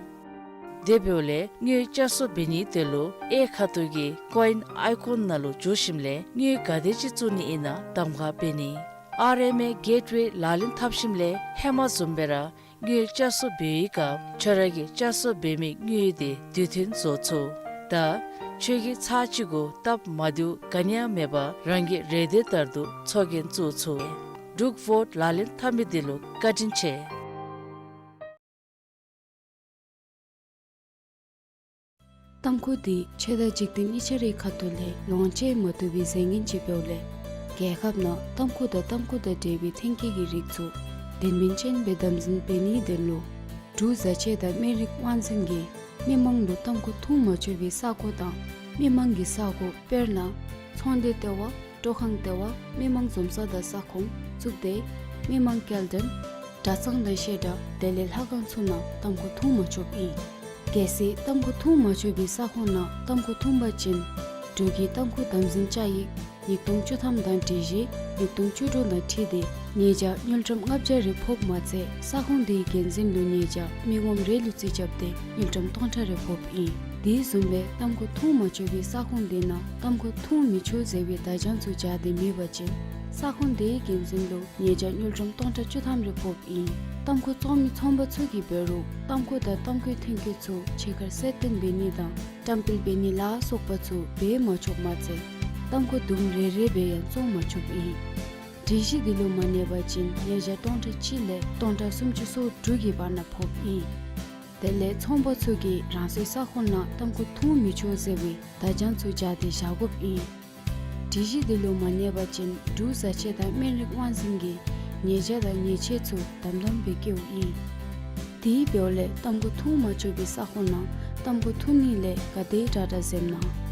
དེ་འབདཝ་ལས་དངུལ་བསྐྱར་གསོ་འབད་ནིའི་དོན་ལུ་གཡས་ཁ་ཐུག་གི་ཀོ་ཨིན་ཨའི་ཀོན་ནང་ལུ་འཛུལ་ཞིནམ་ལས་དངུལ་ག་དེམ་ཅིག་བཙུགས་ནི་ཨིན་ན་གདམ་ཁ་འབད་ནི། ཨར་ཨེམ་ཨེ་གེཊ་ཝེ་ལག་ལེན་འཐབ་ཞིནམ་ལས་ཧེ་མ་བཟུམ་སྦེ་ར་དངུལ་བསྐྱར་གསོ་འབད་བའི་སྐབས་ཁྱོད་ར་གིས་བསྐྱར་གསོ་འབད་མི་དངུལ་དེ་དུས་མཐུན་བཟོ་ཚུགས། ད་ཁྱོད་ཀྱིས་ཚར་གཅིག་གུ་སྟབས་མ་བདེཝ་ག་ནི་ཡང་མེད་པར་རང་གི་རེ་འདོད་ལྟར་དུ་ཚོགས་རྒྱན་བཙུགས་ཚུགས། འབྲུག་ཝོཊ་ལག་ལེན་འཐབ་མི་དེ་ལུ་བཀའ་དྲིན་ཆེ། ཏམ་ཁུ་འདི་ཆོས་དང་འཇིག་རྟེན་གཉིས་ཆ་རའི་ཁ་ཐུག་ལས་ལོངས་སྤྱོད་མ་བཏུབ་པའི་རྫས་ངན་ཅིག་འབདཝ་ལས་རྒྱལ་ཁབ་ནང་ཏམ་ཁུ་དང་ཏམ་ཁུ་དང་འབྲེལ་བའི་ཐོན་སྐྱེད་ཀྱི་རིགས་ཚུ་དོན་སྨིན་ཅན་སྦེ་དམ་འཛིན་འབད་ནིའི་དོན་ལུ་འབྲུག་བཟའ་ཆས་དང་སྨན་རིགས་དབང་འཛིན་གྱིས་མི་མང་ལུ་ཏམ་ཁུ་འཐུང་མ་ཆོག་པའི་ས་གོ་དང་མི་མང་གི་ས་གོ་དཔེར་ན་ཚོང་སྡེ་ལྟེ་བ། སྤྲོ་ཁང་ལྟེ་བ། མི་མང་འཛོམས་ས་དང་ས་ཁོངས། གཙུག་སྡེ། མི་མང་སྐྱེལ་འདྲེན། གྲྭ་ཚང་དང་བཤད་གྲྭ་དེ་ལས་ལྷ་ཁང་ཚུ་ནང་ཏམ་ཁུ་འཐུང་མ་ཆོགཔ་ཨིན། གལ་སྲིད་ཏམ་ཁུ་འཐུང་མ་ཆོག་པའི་ས་ཁོངས་ནང་ཏམ་ཁུ་འཐུང་པ་ཅིན་འབྲུག་གི་ཏམ་ཁུ་དམ་འཛིན་བཅའ་ཡིག་ཉིས་སྟོང་བཅུ་ཐམ་དང་སྒྲིག་གཞི་ཉིས་སྟོང་བཅུ་དྲུག་དང་འཁྲིལ་ཏེ་ཉེས་བྱ་དངུལ་ཀྲམ་ལྔ་བརྒྱ་རེ་ཕོགཔ་མ་ཚད་ས་ཁོངས་དེའི་འགན་འཛིན་ལུ་ཉེས་བྱ་མི་ངོམ་རེ་ལུ་རྩིས་རྐྱབ་སྟེ་དངུལ་ཀྲམ་སྟོང་ཕྲག་རེ་ཕོགཔ་ཨིན། དེ་བཟུམ་སྦེ་ཏམ་ཁུ་འཐུང་མ་ཆོག་པའི་ས་ཁོངས་དེ་ནང་ཏམ་ཁུ་འཐུང་མི་ཆོག་ཟེར་བའི་བརྡ་བྱང་ཚུ་སྦྱར་ཏེ་མེད་པ་ཅིན་ས་ཁོངས་དེའི་འགན་འཛིན་ལུ་ཉེས་བྱ་དངུལ་ཀྲམ་སྟོང་ཕྲག་བཅུ་ཐམ་རེ་ཕོགཔ་ཨིན། ཏམ་ཁུ་བཙོང་མི་ཚོང་པ་ཚུ་གིས་འབད་རུང་ཏམ་ཁུ་དང་ཏམ་ཁུའི་ཐོན་སྐྱེད་ཚུ་ཕྱི་ཁར་གསལ་སྟོན་འབད་ནི་དང་བཀྲམ་སྤེལ་འབད་ནི་ལ་སོགས་པ་ཚུ་འབད་མ་ཆོགཔ་མ་ཚད་ཏམ་ཁུ་དུམ་རེ་རེ་སྦེ་ཡང་བཙོང་མ་ཆོགཔ་ཨིན། སྒྲིག་གཞི་འདི་ལུ་མ་གནས་པ་ཅིན་ཉེས་བྱ་སྟོང་ཕྲག་གཅིག་ལས་སྟོང་ཕྲག་སུམ་ཅུ་སོ་དྲུག་གི་བར་ན་ཕོགཔ་ཨིན། དེ་ལས་ཚོང་པ་ཚུ་གིས་རང་སོའི་ས་ཁོངས་ནང་ཏམ་ཁུ་འཐུང་མི་ཆོག་ཟེར་བའི་བརྡ་བྱང་ཚུ་སྦྱར་ཏེ་བཞག་དགོཔ་ཨིན། སྒྲིག་གཞི་འདི་ལུ་མ་གནས་པ་ཅིན་འབྲུག་བཟའ་ཆས་དང་སྨན་རིགས་དབང་འཛིན་གྱིས་ཉེས་བྱ་དང་ཉེས་ཆད་ཚུ་དམ་དམ་སྦེ་བཀལཝ་ཨིན། དེ་འབདཝ་ལས་ཏམ་ཁུ་འཐུང་མ་ཆོག་པའི་ས་ཁོངས་ནང་ཏམ་ཁུ་འཐུང་ནི་ལས་ག་དེ་དྲག་དྲག་འཛེམ་གནང་།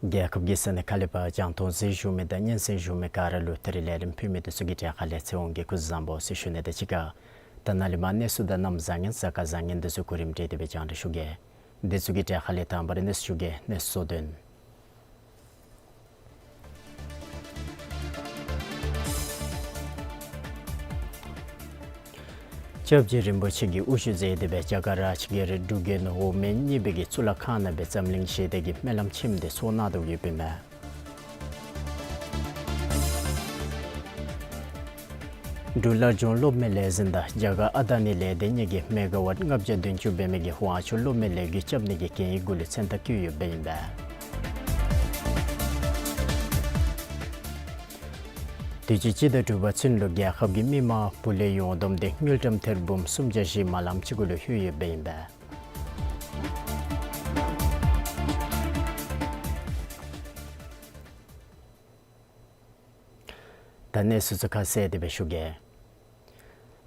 རྒྱལ་ཁབ་ཀྱི་ས་གནས་ཁག་ལས་ཕར་རྒྱང་མཐོང་གཟིགས་བཞུགས་མི་དང་སྙན་གསན་བཞུགས་མི་ག་ར་ལུ་ད་རིས་ལས་རིམ་ཕུལ་མི་དེ་ཚུ་གི་གྲས་ཁ་ལས་ཚེ་དབང་གིས་སྐུ་གཟུགས་བཟང་པོ་ཟེར་ཞུ་ནི་དང་གཅིག་ཁར་ད་ནཱ་ལས་མར་གནས་ཚུལ་དང་གནམ་བཟང་ངན་གཟའ་སྐར་བཟང་ངན་དེ་ཚུ་གོ་རིམ་སྒྲིག་སྟེ་སྦེ་རྒྱང་བསྒྲགས་ཞུ་གེ། དེ་ཚུ་གི་གྲས་ཁ་ལས་དང་པ་ར་གནས་ཚུལ་ཞུ་གེ། གནས་ཚུལ་དོན། སྐྱབས་རྗེ་རིན་པོ་ཆེ་གིས་དབུ་བཞུགས་མཛད་དེ་སྦེ་རྒྱ་གར་རཱཇ་གིར་འབྲུག་རྒྱལ་ནོར་ཝོ་མན་གཉིས་པའི་གི་གཙུག་ལག་ཁང་ནང་སྦེ་འཛམ་གླིང་ཞི་བདེ་གི་སྨོན་ལམ་ཆེན་མོ་དེ་ཚོགས་གནང་དོ་ཡོདཔ་ཨིན་མས། འབྲུག་སླར་འབྱུང་གློག་མེ་ལས་འཛིན་དང་རྒྱ་གར་ཨ་དཱ་ནི་ལས་སྡེ་གཉིས་ཀྱིས་མེ་ག་ཝཊ་ལྔ་བརྒྱ་བདུན་ཅུ་འབད་མི་གི་ཝང་ཆུ་གློག་མེ་ལས་འགུལ་རྐྱབ་ནི་གི་གན་ཡིག་གུ་ལུ་མཚན་རྟགས་བཀོད་ཡོདཔ་ཨིན་པས། དུས་ཅི་སྤྱི་ཟླ་དྲུག་པ་ཚུན་ལུ་རྒྱལ་ཁབ་ཀྱི་མི་མང་བུ་ལས་ཡོངས་བསྡོམས་དེ་དངུལ་ཀྲམ་ཐེར་འབུམ་སུམ་བརྒྱ་བཞི་མ་ལམ་ཅིག་གུ་ལུ་ལྷོད་ཡོདཔ་ཨིན་པས། ད་གནས་ཚུལ་ཚུ་ཁ་གསལ་ཏེ་སྦེ་ཞུ་གེ།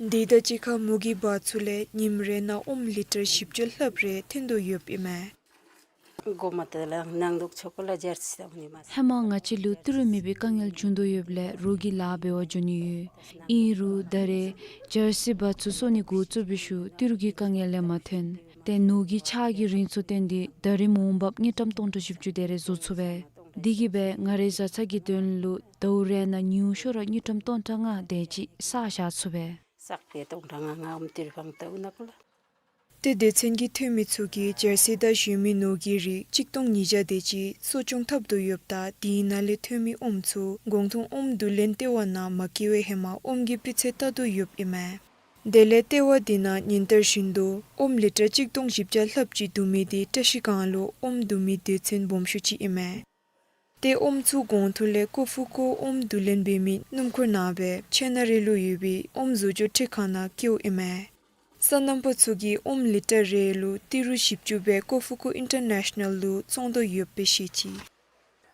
འདི་དང་གཅིག་ཁར་མུ་གེ་འབག་ཚུ་ལས་ཉིནམ་རེ་ནང་ཨོམ་ལི་ཊར་བཞི་བཅུ་ལྷགཔ་རེ་ཐོན་དོ་ཡོདཔ་ཨིན་མས། མགུ་མ་ཏ་ལ་ནང་འདུག་ཆོ་ག་ལ་ཇར་སི་ད་ཧུ་ནི་མ་ས། ཧེ་མ་ང་བཅས་ལུ་ཏི་རུ་མེད་པའི་དཀའ་ངལ་བྱུང་དོ་ཡོདཔ་ལས་རོགས་ཀྱི་ལཱ་འབད་བར་འགྱོ་ནི་ཡོད། ཨིན་རུང་ད་རེས་ཇར་སི་འབག་ཚུ་གསོ་ནི་འགོ་བཙུགས་པའི་ཤུལ་ཏི་རུ་གི་དཀའ་ངལ་ལས་མ་ཐོན། ཏེ་ནོར་གྱི་ཆག་གི་རིན་ཚུ་བརྟེན་ཏེ་ད་རེས་མ་འོངས་འབབ་དངུལ་ཀྲམ་སྟོང་ཕྲག་བཞི་བཅུ་དེ་རེ་བཟོ་ཚུགས་པས། དེ་གིས་སྦེ་ང་རའི་བཟའ་ཚང་གི་དོན་ལུ་ཟླཝ་རེ་ནང་ཉུང་ཤོས་ར་དངུལ་ཀྲམ་སྟོང་ཕྲག་ལྔ་དེ་ཅིག་བསགས་བཞག་ཚུགས་པས། བསགས་ཏེ་སྟོང་ཕྲག་ལྔ་ལྔ་འོམ་ཏི་རུ་ཕང་ཏ་འུ་ནག་ལ། ཏེ་སྡེ་ཚན་གྱི་འཐུས་མི་ཚུ་གིས་ཇར་སི་དང་གཞན་མི་ནོར་གྱི་རིགས་གཅིག་སྟོང་ཉིས་བརྒྱ་དེ་ཅིག་གསོ་སྐྱོང་འཐབ་དོ་ཡོདཔ་ད་དེའི་ནང་ལས་ཐོན་མི་ཨོམ་ཚུ་གུང་ཐུང་ཨོམ་བསྡུ་ལེན་ལྟེ་བ་ནང་མ་བསྐྱལ་བའི་ཧེ་མ་ཨོམ་གྱི་སྤུས་ཚད་བལྟ་དོ་ཡོདཔ་ཨིན་མས། དེ་ལས་ལྟེ་བ་དེ་ནང་ཉིན་ལྟར་བཞིན་དུ་ཨོམ་ལི་ཊར་གཅིག་སྟོང་བཞི་བརྒྱ་ལྷགཔ་ཅིག་བསྡུ་མི་དེ་བཀྲ་ཤིས་སྒང་ལུ་ཨོམ་བསྡུ་མི་སྡེ་ཚན་སྦོམ་ཤོས་ཅིག་ཨིན་མས། ཏེ་ཨོམ་ཚུ་གུང་ཐུང་ལས་ཀོ་ཧྥུ་ཀོ་ཨོམ་བསྡུ་ལེན་འབད་མི་སྣུམ་འཁོར་ནང་སྦེ་ཆེ་ན་རི་ལུ་ཡོད་པའི་ཨོམ་བཟོ་བཅོས་ཁྲི་ཁང་ནང་བསྐྱལཝ་ཨིན་མས། སོ་ནམ་པ་ཚུ་གིས་ཨོམ་ལི་ཊར་རེ་ལུ་ཏི་རུ་བཞི་བཅུ་སྦེ་ཀོ་ཧྥུ་ཀོ་ཨིན་ཊར་ནེ་ཤ་ནཱལ་ལུ་བཙོང་དོ་ཡོདཔ་སྦེ་བཤད་ཅི།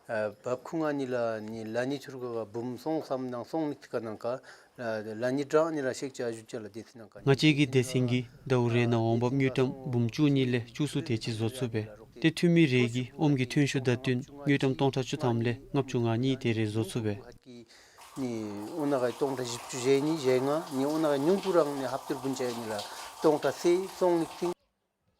ཨ་བབ་ཁུངས་ཨ་ནི་ལགས་ནི་ལག་ནི་ཚུར་ག་བུམ་སོང་སམ་ནང་སོང་ནི་ཀ་ནང་ཀ་ལགས་ནི་དྲང་ནི་ལགས་ཤེག་ཅ་ཞུ་ཅ་ལགས་དེ་ཚེ་ནང་ཀ། ང་བཅས་ཀྱི་སྡེ་ཚན་གྱིས་ཟླཝ་རེ་ནང་འོང་འབབ་དངུལ་ཀྲམ་འབུམ་བཅུ་གཉིས་ལས་བཅུ་གསུམ་དེ་ཅིག་བཟོ་ཚུགས་པས། ཏེ་འཐུས་མི་རེ་གིས་ཨོམ་གྱི་ཐོན་ཤུགས་དང་བསྟུན་དངུལ་ཀྲམ་སྟོང་ཕྲག་བཅུ་ཐམ་ལས་ལྔ་བཅུ་ང་གཉིས་དེ་རེ་བཟོ་ཚུགས་པས། ནི་ཨོ་ན་ག་སྟོང་ཕྲག་བཞི་བཅུ་ཞེ་གཉིས་ཞེ་ལྔ་ནི་ཨོ་ན་ག་ཉུང་ཀུ་རང་ནི་ཧབ་ཏུར་བུན་ཅ་ཡ་ནི་ལགས་སྟོང་ཕྲག་སེ་སོང་ནི་ཏིང་།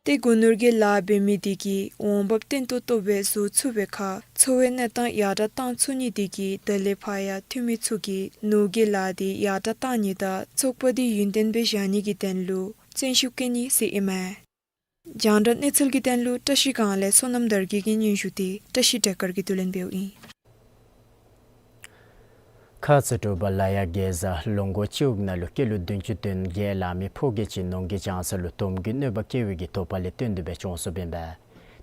ཏེ་སྒོ་ནོར་གྱི་ལཱ་འབད་མི་དེ་གིས་འོང་འབབ་བརྟན་ཏོག་ཏོ་སྦེ་བཟོ་ཚུགས་པའི་ཁར་འཚོ་བའི་གནས་སྟངས་ཡར་དྲག་བཏང་ཚུགས་ནི་དེ་གིས་ད་ལས་ཕར་ཡང་འཐུས་མི་ཚུ་གིས་ནོར་གྱི་ལཱ་དེ་ཡར་དྲག་བཏང་ནི་དང་ཚོགས་པ་དེ་ཡུན་བརྟན་སྦེ་བཞག་ནི་གི་དོན་ལུ་བརྩོན་ཤུགས་བསྐྱེད་ནི་ཟེར་ཨིན་མས། རྒྱང་བསྒྲགས་གནས་ཚུལ་གྱི་དོན་ལུ་བཀྲ་ཤིས་སྒང་ལས་བསོད་ནམས་དར་རྒྱས་ཀྱི་སྙན་ཞུ་དེ་བཀྲ་ཤིས་བདེ་དཀར་གྱིས་བསྡུ་ལེན་འབདཝ་ཨིན། ཁ་ཙ་དྲོ་པ་ལ་ཡ་གེ་ཟ་ལོ་འགོ་བཅུ་དྲུག་ནང་ལུ་སྐྱེས་ལོ་བདུན་ཅུ་དོན་བརྒྱད་ལང་མི་ཕོ་སྐྱེས་ཅིག་ནོར་གྱི་བྱང་ས་ལུ་དོམ་གྱི་གནོད་པ་བཀལ་བའི་གི་དོགས་པ་ལས་བརྟེན་ཏེ་སྦེ་གྱོངས་སོཔ་ཨིན་པས།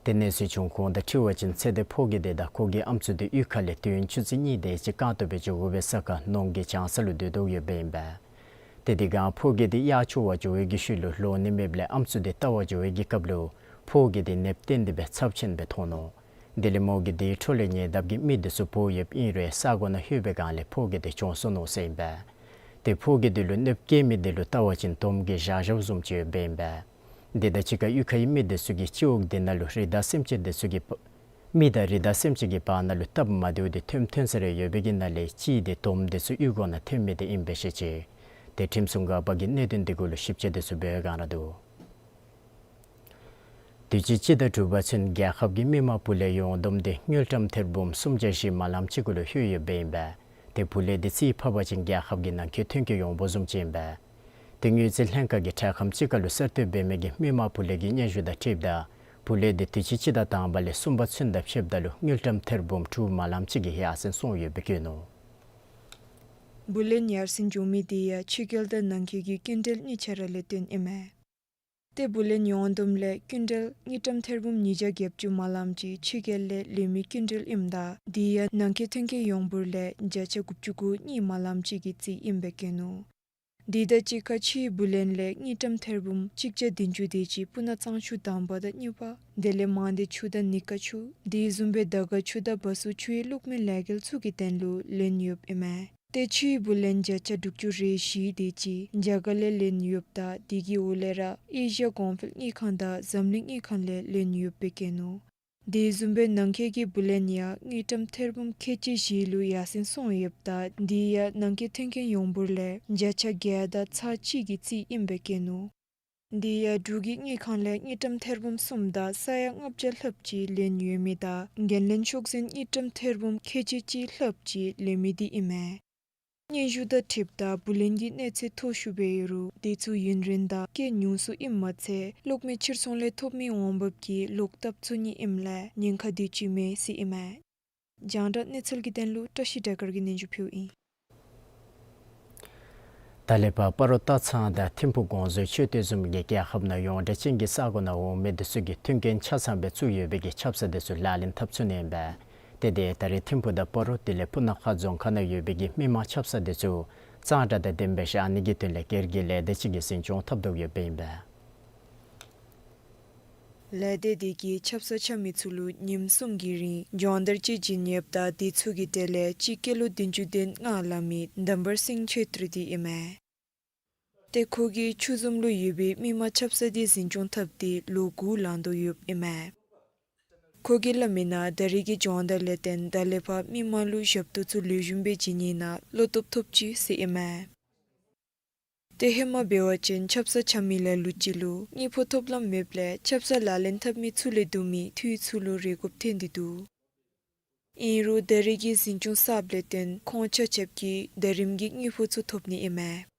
ཏེ་གནས་ཚུལ་བྱུང་ཁུངས་དང་འཁྲིལ་བ་ཅིན་ཚེ་འདས་ཕོ་སྐྱེས་དེ་དང་ཁོ་གི་ཨམ་སྲུ་དེ་གཡུས་ཁ་ལས་དུས་ཡུན་ཆུ་ཚོད་གཉིས་དེ་ཅིག་རྐང་སྟོང་སྦེ་འགྱོ་དགོ་པའི་ས་ཁར་ནོར་གྱི་བྱང་ས་ལུ་སྡོད་དོ་ཡོདཔ་ཨིན་པས། ཏེ་དེ་སྒང་ཕོ་སྐྱེས་དེ་གཡག་འཕྱོ་བར་འགྱོ་བའི་གི་ཤུལ་ལུ་ལོག་ནི་མེདཔ་ལས་ཨམ་སྲུ་དེ་བལྟ་བར་འགྱོ་བའི་གི་སྐབས་ལུ་ཕོ་སྐྱེས་དེ་ནདཔ་བཏོན་ཏེ་སྦེ་ཚབས་ཆེན་སྦེ་མཐོང་ནུག། དེ་ལས་མོ་གིས་དེའི་འཕྲོ་ལས་ཉེ་འདབས་ཀྱི་མི་དེ་ཚུ་འབོ་ཡོདཔ་ཨིན་རུང་ས་གོ་ནང་ལྷོད་པའི་སྒང་ལས་ཕོ་སྐྱེས་དེ་གྱོངས་སོ་ནུག་ཟེར་ཨིན་པས། ཏེ་ཕོ་སྐྱེས་དེ་ལུ་གནོདཔ་བཀལ་མི་དེ་ལུ་བལྟ་བ་ཅིན་དོམ་གྱིས་བཞག་བཞགཔ་བཟུམ་ཅིག་ཡོདཔ་ཨིན་པས། དེ་དང་གཅིག་ཁར་གཡུས་ཁའི་མི་དེ་ཚུ་གིས་སྤྱི་འོག་དེ་ནང་ལུ་རི་དྭགས་སེམས་ཅན་དེ་ཚུ་གི་བ་མི་དང་རི་དྭགས་སེམས་ཅན་གྱི་བར་ན་ལུ་སྟབས་མ་བདེཝ་དེ་ཐོནམ་ཐོན་ས་རེ་ཡོད་པའི་གི་ནང་ལས་གཅིག་དེ་དོམ་དེ་ཚུ་གཡུས་སྒོ་ནང་ཐོན་མི་དེ་ཨིན་པས་ཟེར་བཤད་ཅི། ཏེ་ཁྲིམས་སྲུང་འགག་པ་གིས་གནད་དོན་དེ་གུ་ལུ་ཞིབ་དཔྱད་དེ་ཚུ་འབད་བའི་སྒང་ར་འདུག། དུས་ཅི་སྤྱི་ཟླ་དྲུག་པ་ཚུན་རྒྱལ་ཁབ་ཀྱི་མི་མང་བུ་ལོན་ཡོངས་བསྡོམས་དེ་དངུལ་ཀྲམ་ཐེར་འབུམ་སུམ་བརྒྱ་བཞི་མ་ལངམ་ཅིག་གུ་ལུ་ལྷོད་ཡོདཔ་ཨིན་པས། ཏེ་བུ་ལོན་དེ་རྩིས་ཕབ་པ་ཅིན་རྒྱལ་ཁབ་ཀྱི་ནང་འཁོད་ཐོན་སྐྱེད་ཡོངས་འབོར་བཟུམ་ཅིག་ཨིན་པས། ཏེ་དངུལ་རྩིས་ལྷན་ཁག་གིས་དྲག་ཁམས་ཅིག་ཁར་ལུ་གསར་གཏོད་འབད་མི་གི་མི་མང་བུ་ལོན་གྱི་སྙན་ཞུ་དང་འཁྲིལཝ་ད་བུ་ལོན་དེ་དུས་ཅི་སྤྱི་ཟླ་དང་པ་ལས་གསུམ་པ་ཚུན་དང་ཕྱདཔ་ད་ལུ་དངུལ་ཀྲམ་ཐེར་འབུམ་དྲུག་མ་ལངམ་ཅིག་གིས་ཡར་སེང་སོང་ཡོདཔ་སྦེ་བཀོད་ནུག། བུ་ལོན་ཡར་སེང་འགྱོ་མི་དེ་ཡང་ཕྱི་རྒྱལ་དང་ནང་འཁོད་ཀྱི་སྐྱིན་འགྲུལ་གཉིས་ཆ་ར་ལས་བརྟེན་ཨིན་མས། ཏེ་བུ་ལོན་ཡོངས་བསྡོམས་ལས་སྐྱིན་འགྲུལ་དངུལ་ཀྲམ་ཐེར་འབུམ་ཉིས་བརྒྱ་བརྒྱད་ཅུ་མ་ལངམ་ཅིག་ཕྱི་རྒྱལ་ལས་ལེན་མི་སྐྱིན་འགྲུལ་ཨིནམ་ད་དེ་ཡང་ནང་འཁོད་ཐོན་སྐྱེད་ཡོངས་འབོར་ལས་བརྒྱ་ཆ་དགུ་བཅུ་གོ་གཉིས་མ་ལངམ་ཅིག་གི་རྩིས་ཨིནམ་སྦེ་བཀོད་ནུག། དེ་དང་གཅིག་ཁར་ཕྱིའི་བུ་ལོན་ལས་དངུལ་ཀྲམ་ཐེར་འབུམ་གཅིག་བརྒྱ་བདུན་ཅུ་དེ་ཅིག་སྤུ་ན་གཙང་ཆུ་དང་པ་དང་གཉིས་པ་དེ་ལས་མང་སྡེ་ཆུ་དང་ནི་ཀ་ཆུ་དེ་བཟུམ་སྦེ་དར་དཀར་ཆུ་དང་བ་སོ་ཆུའི་གློག་མེ་ལས་འགུལ་ཚུ་གི་དོན་ལུ་ལེན་ཡོདཔ་ཨིན་མས། ཏེ་ཕྱིའི་བུ་ལོན་བརྒྱ་ཆ་དྲུག་ཅུ་རེ་བཞི་དེ་ཅིག་རྒྱ་གར་ལས་ལེན་ཡོདཔ་ད་དེ་གི་འོག་ལས་ར་ཨེ་ཤི་ཡ་གོང་འཕེལ་དངུལ་ཁང་དང་འཛམ་གླིང་དངུལ་ཁང་ལས་ལེན་ཡོདཔ་སྦེ་བཀོད་ནུག། དེ་བཟུམ་སྦེ་ནང་འཁོད་ཀྱི་བུ་ལོན་ཡང་དངུལ་ཀྲམ་ཐེར་འབུམ་ཁལ་གཅིག་བཞི་ལུ་ཡར་སེང་སོང་ཡོདཔ་ད་དེ་ཡང་ནང་འཁོད་ཐོན་སྐྱེད་ཡོངས་འབོར་ལས་བརྒྱ་ཆ་བརྒྱད་དང་ཚག་གཅིག་གི་རྩིས་ཨིནམ་སྦེ་བཀོད་ནུག། དེ་ཡང་འབྲུག་གི་དངུལ་ཁང་ལས་དངུལ་ཀྲམ་ཐེར་འབུམ་གསུམ་དང་ས་ཡ་ལྔ་བརྒྱ་ལྷགཔ་ཅིག་ལེན་ཡོད་མི་དང་འགན་ལེན་ཆོག་མཆན་དངུལ་ཀྲམ་ཐེར་འབུམ་ཁལ་གཅིག་གཅིག་ལྷགཔ་ཅིག་ལེན་མི་དེ་ཨིན་མས། སྙན་ཞུ་དང་འཁྲིལཝ་ད་བུ་ལོན་གྱི་གནས་ཚད་མཐོ་ཤོས་སྦེ་ཡོད་རུང་དེ་ཚུ་ཡུན་རིང་དང་སྐྱེད་ཉུང་སུ་ཨིནམ་མ་ཚད་གློག་མེ་ཕྱིར་ཚོང་ལས་ཐོབ་མི་འོང་འབབ་ཀྱི་ལོག་བཏབ་ཚུགས་ནི་ཨིནམ་ལས་ཉེན་ཁ་དེ་ཅིག་མེད་ཟེར་ཨིན་མས། རྒྱང་བསྒྲགས་གནས་ཚུལ་གྱི་དོན་ལུ་བཀྲ་ཤིས་བདེ་དཀར་གྱིས་སྙན་ཞུ་ཕུལཝ་ཨིན། ད་ལས་ཕར་སྤ་རོ་སྟག་ཚང་དང་ཐིམ་ཕུ་དགོངས་རྫོགས་མཆོད་རྟེན་བཟུམ་གྱི་རྒྱལ་ཁབ་ནང་ཡོངས་གྲགས་ཅན་གྱི་ས་གོ་ནང་འོང་མི་དེ་ཚུ་གིས་མཐུན་རྐྱེན་ཆ་ཚང་སྦེ་བཙུགས་ཡོད་པའི་གི་ཆབ་གསང་དེ་ཚུ་ལག་ལེན་འཐབ་ཚུགས་ནི་ཨིན་པས། ཏེ་དེ་ད་རེས་ཐིམ་ཕུ་དང་སྤ་རོ་དེ་ལས་སྤུ་ན་ཁ་རྫོང་ཁག་ནང་ཡོད་པའི་གི་མི་མང་ཆབ་གསང་དེ་ཚུ་གཙང་སྦྲ་དང་ལྡནམ་སྦེ་བཞག་ནི་གི་དོན་ལས་སྒེར་གྱི་ལས་སྡེ་ཅིག་གིས་འཛིན་སྐྱོང་འཐབ་དོ་ཡོདཔ་ཨིན་པས། ལས་སྡེ་དེ་གིས་ཆབ་གསང་འཁྱམ་མི་ཚུ་ལུ་ཉིནམ་གསུམ་གྱི་རིང་སྦྱོང་བརྡར་ཅིག་བྱིན་ཡོདཔ་ད་དེ་ཚུ་གི་གྲས་ལས་གཅིག་སྐྱེས་ལོ་བདུན་ཅུ་དོན་ལྔ་ལང་མི་དམ་པ་སིང་ཆོས་སྒྲོན་དེ་ཨིན་མས། ཏེ་ཁོ་གིས་ཆུ་འཛོམས་ལུ་ཡོད་པའི་མི་མང་ཆབ་གསང་འདི་འཛིན་སྐྱོང་འཐབ་སྟེ་ལོ་དགུ་ལང་དོ་ཡོདཔ་ཨིན་མས། ཁོ་གིས་སླབ་མིའི་ནང་ད་རེས་ཀྱི་སྦྱོང་བརྡར་ལས་བརྟེན་ད་ལས་ཕར་མི་མང་ལུ་ཞབས་ཏོག་ཚུ་ལེགས་ཤོམ་སྦེ་བྱིན་ནི་ནང་བློ་སྟོབས་ཐོབ་ཅི་ཟེར་ཨིན་མས། ཏེ་ཧེ་མ་འབད་བ་ཅིན་ཆབ་གསང་འཆང་མི་ལ་ལུ་ཅིག་ལུ་དངུལ་ཕོགས་ཐོབ་ལམ་མེདཔ་ལས་ཆབ་གསང་ལག་ལེན་འཐབ་མི་ཚུ་ལས་བསྡུ་མི་འཐུས་ཚུ་ལུ་རེ་དགུ་ཐོན་ཏེ་འདུག། ཨིན་རུང་ད་རེས་ཀྱི་འཛིན་སྐྱོང་གསརཔ་ལས་བརྟེན་ཁོང་ཆ་ཁྱབ་ཀྱིས་ཟླ་རིམ་གྱི་དངུལ་ཕོགས་ཚུ་ཐོབ་ནི་ཨིན་མས།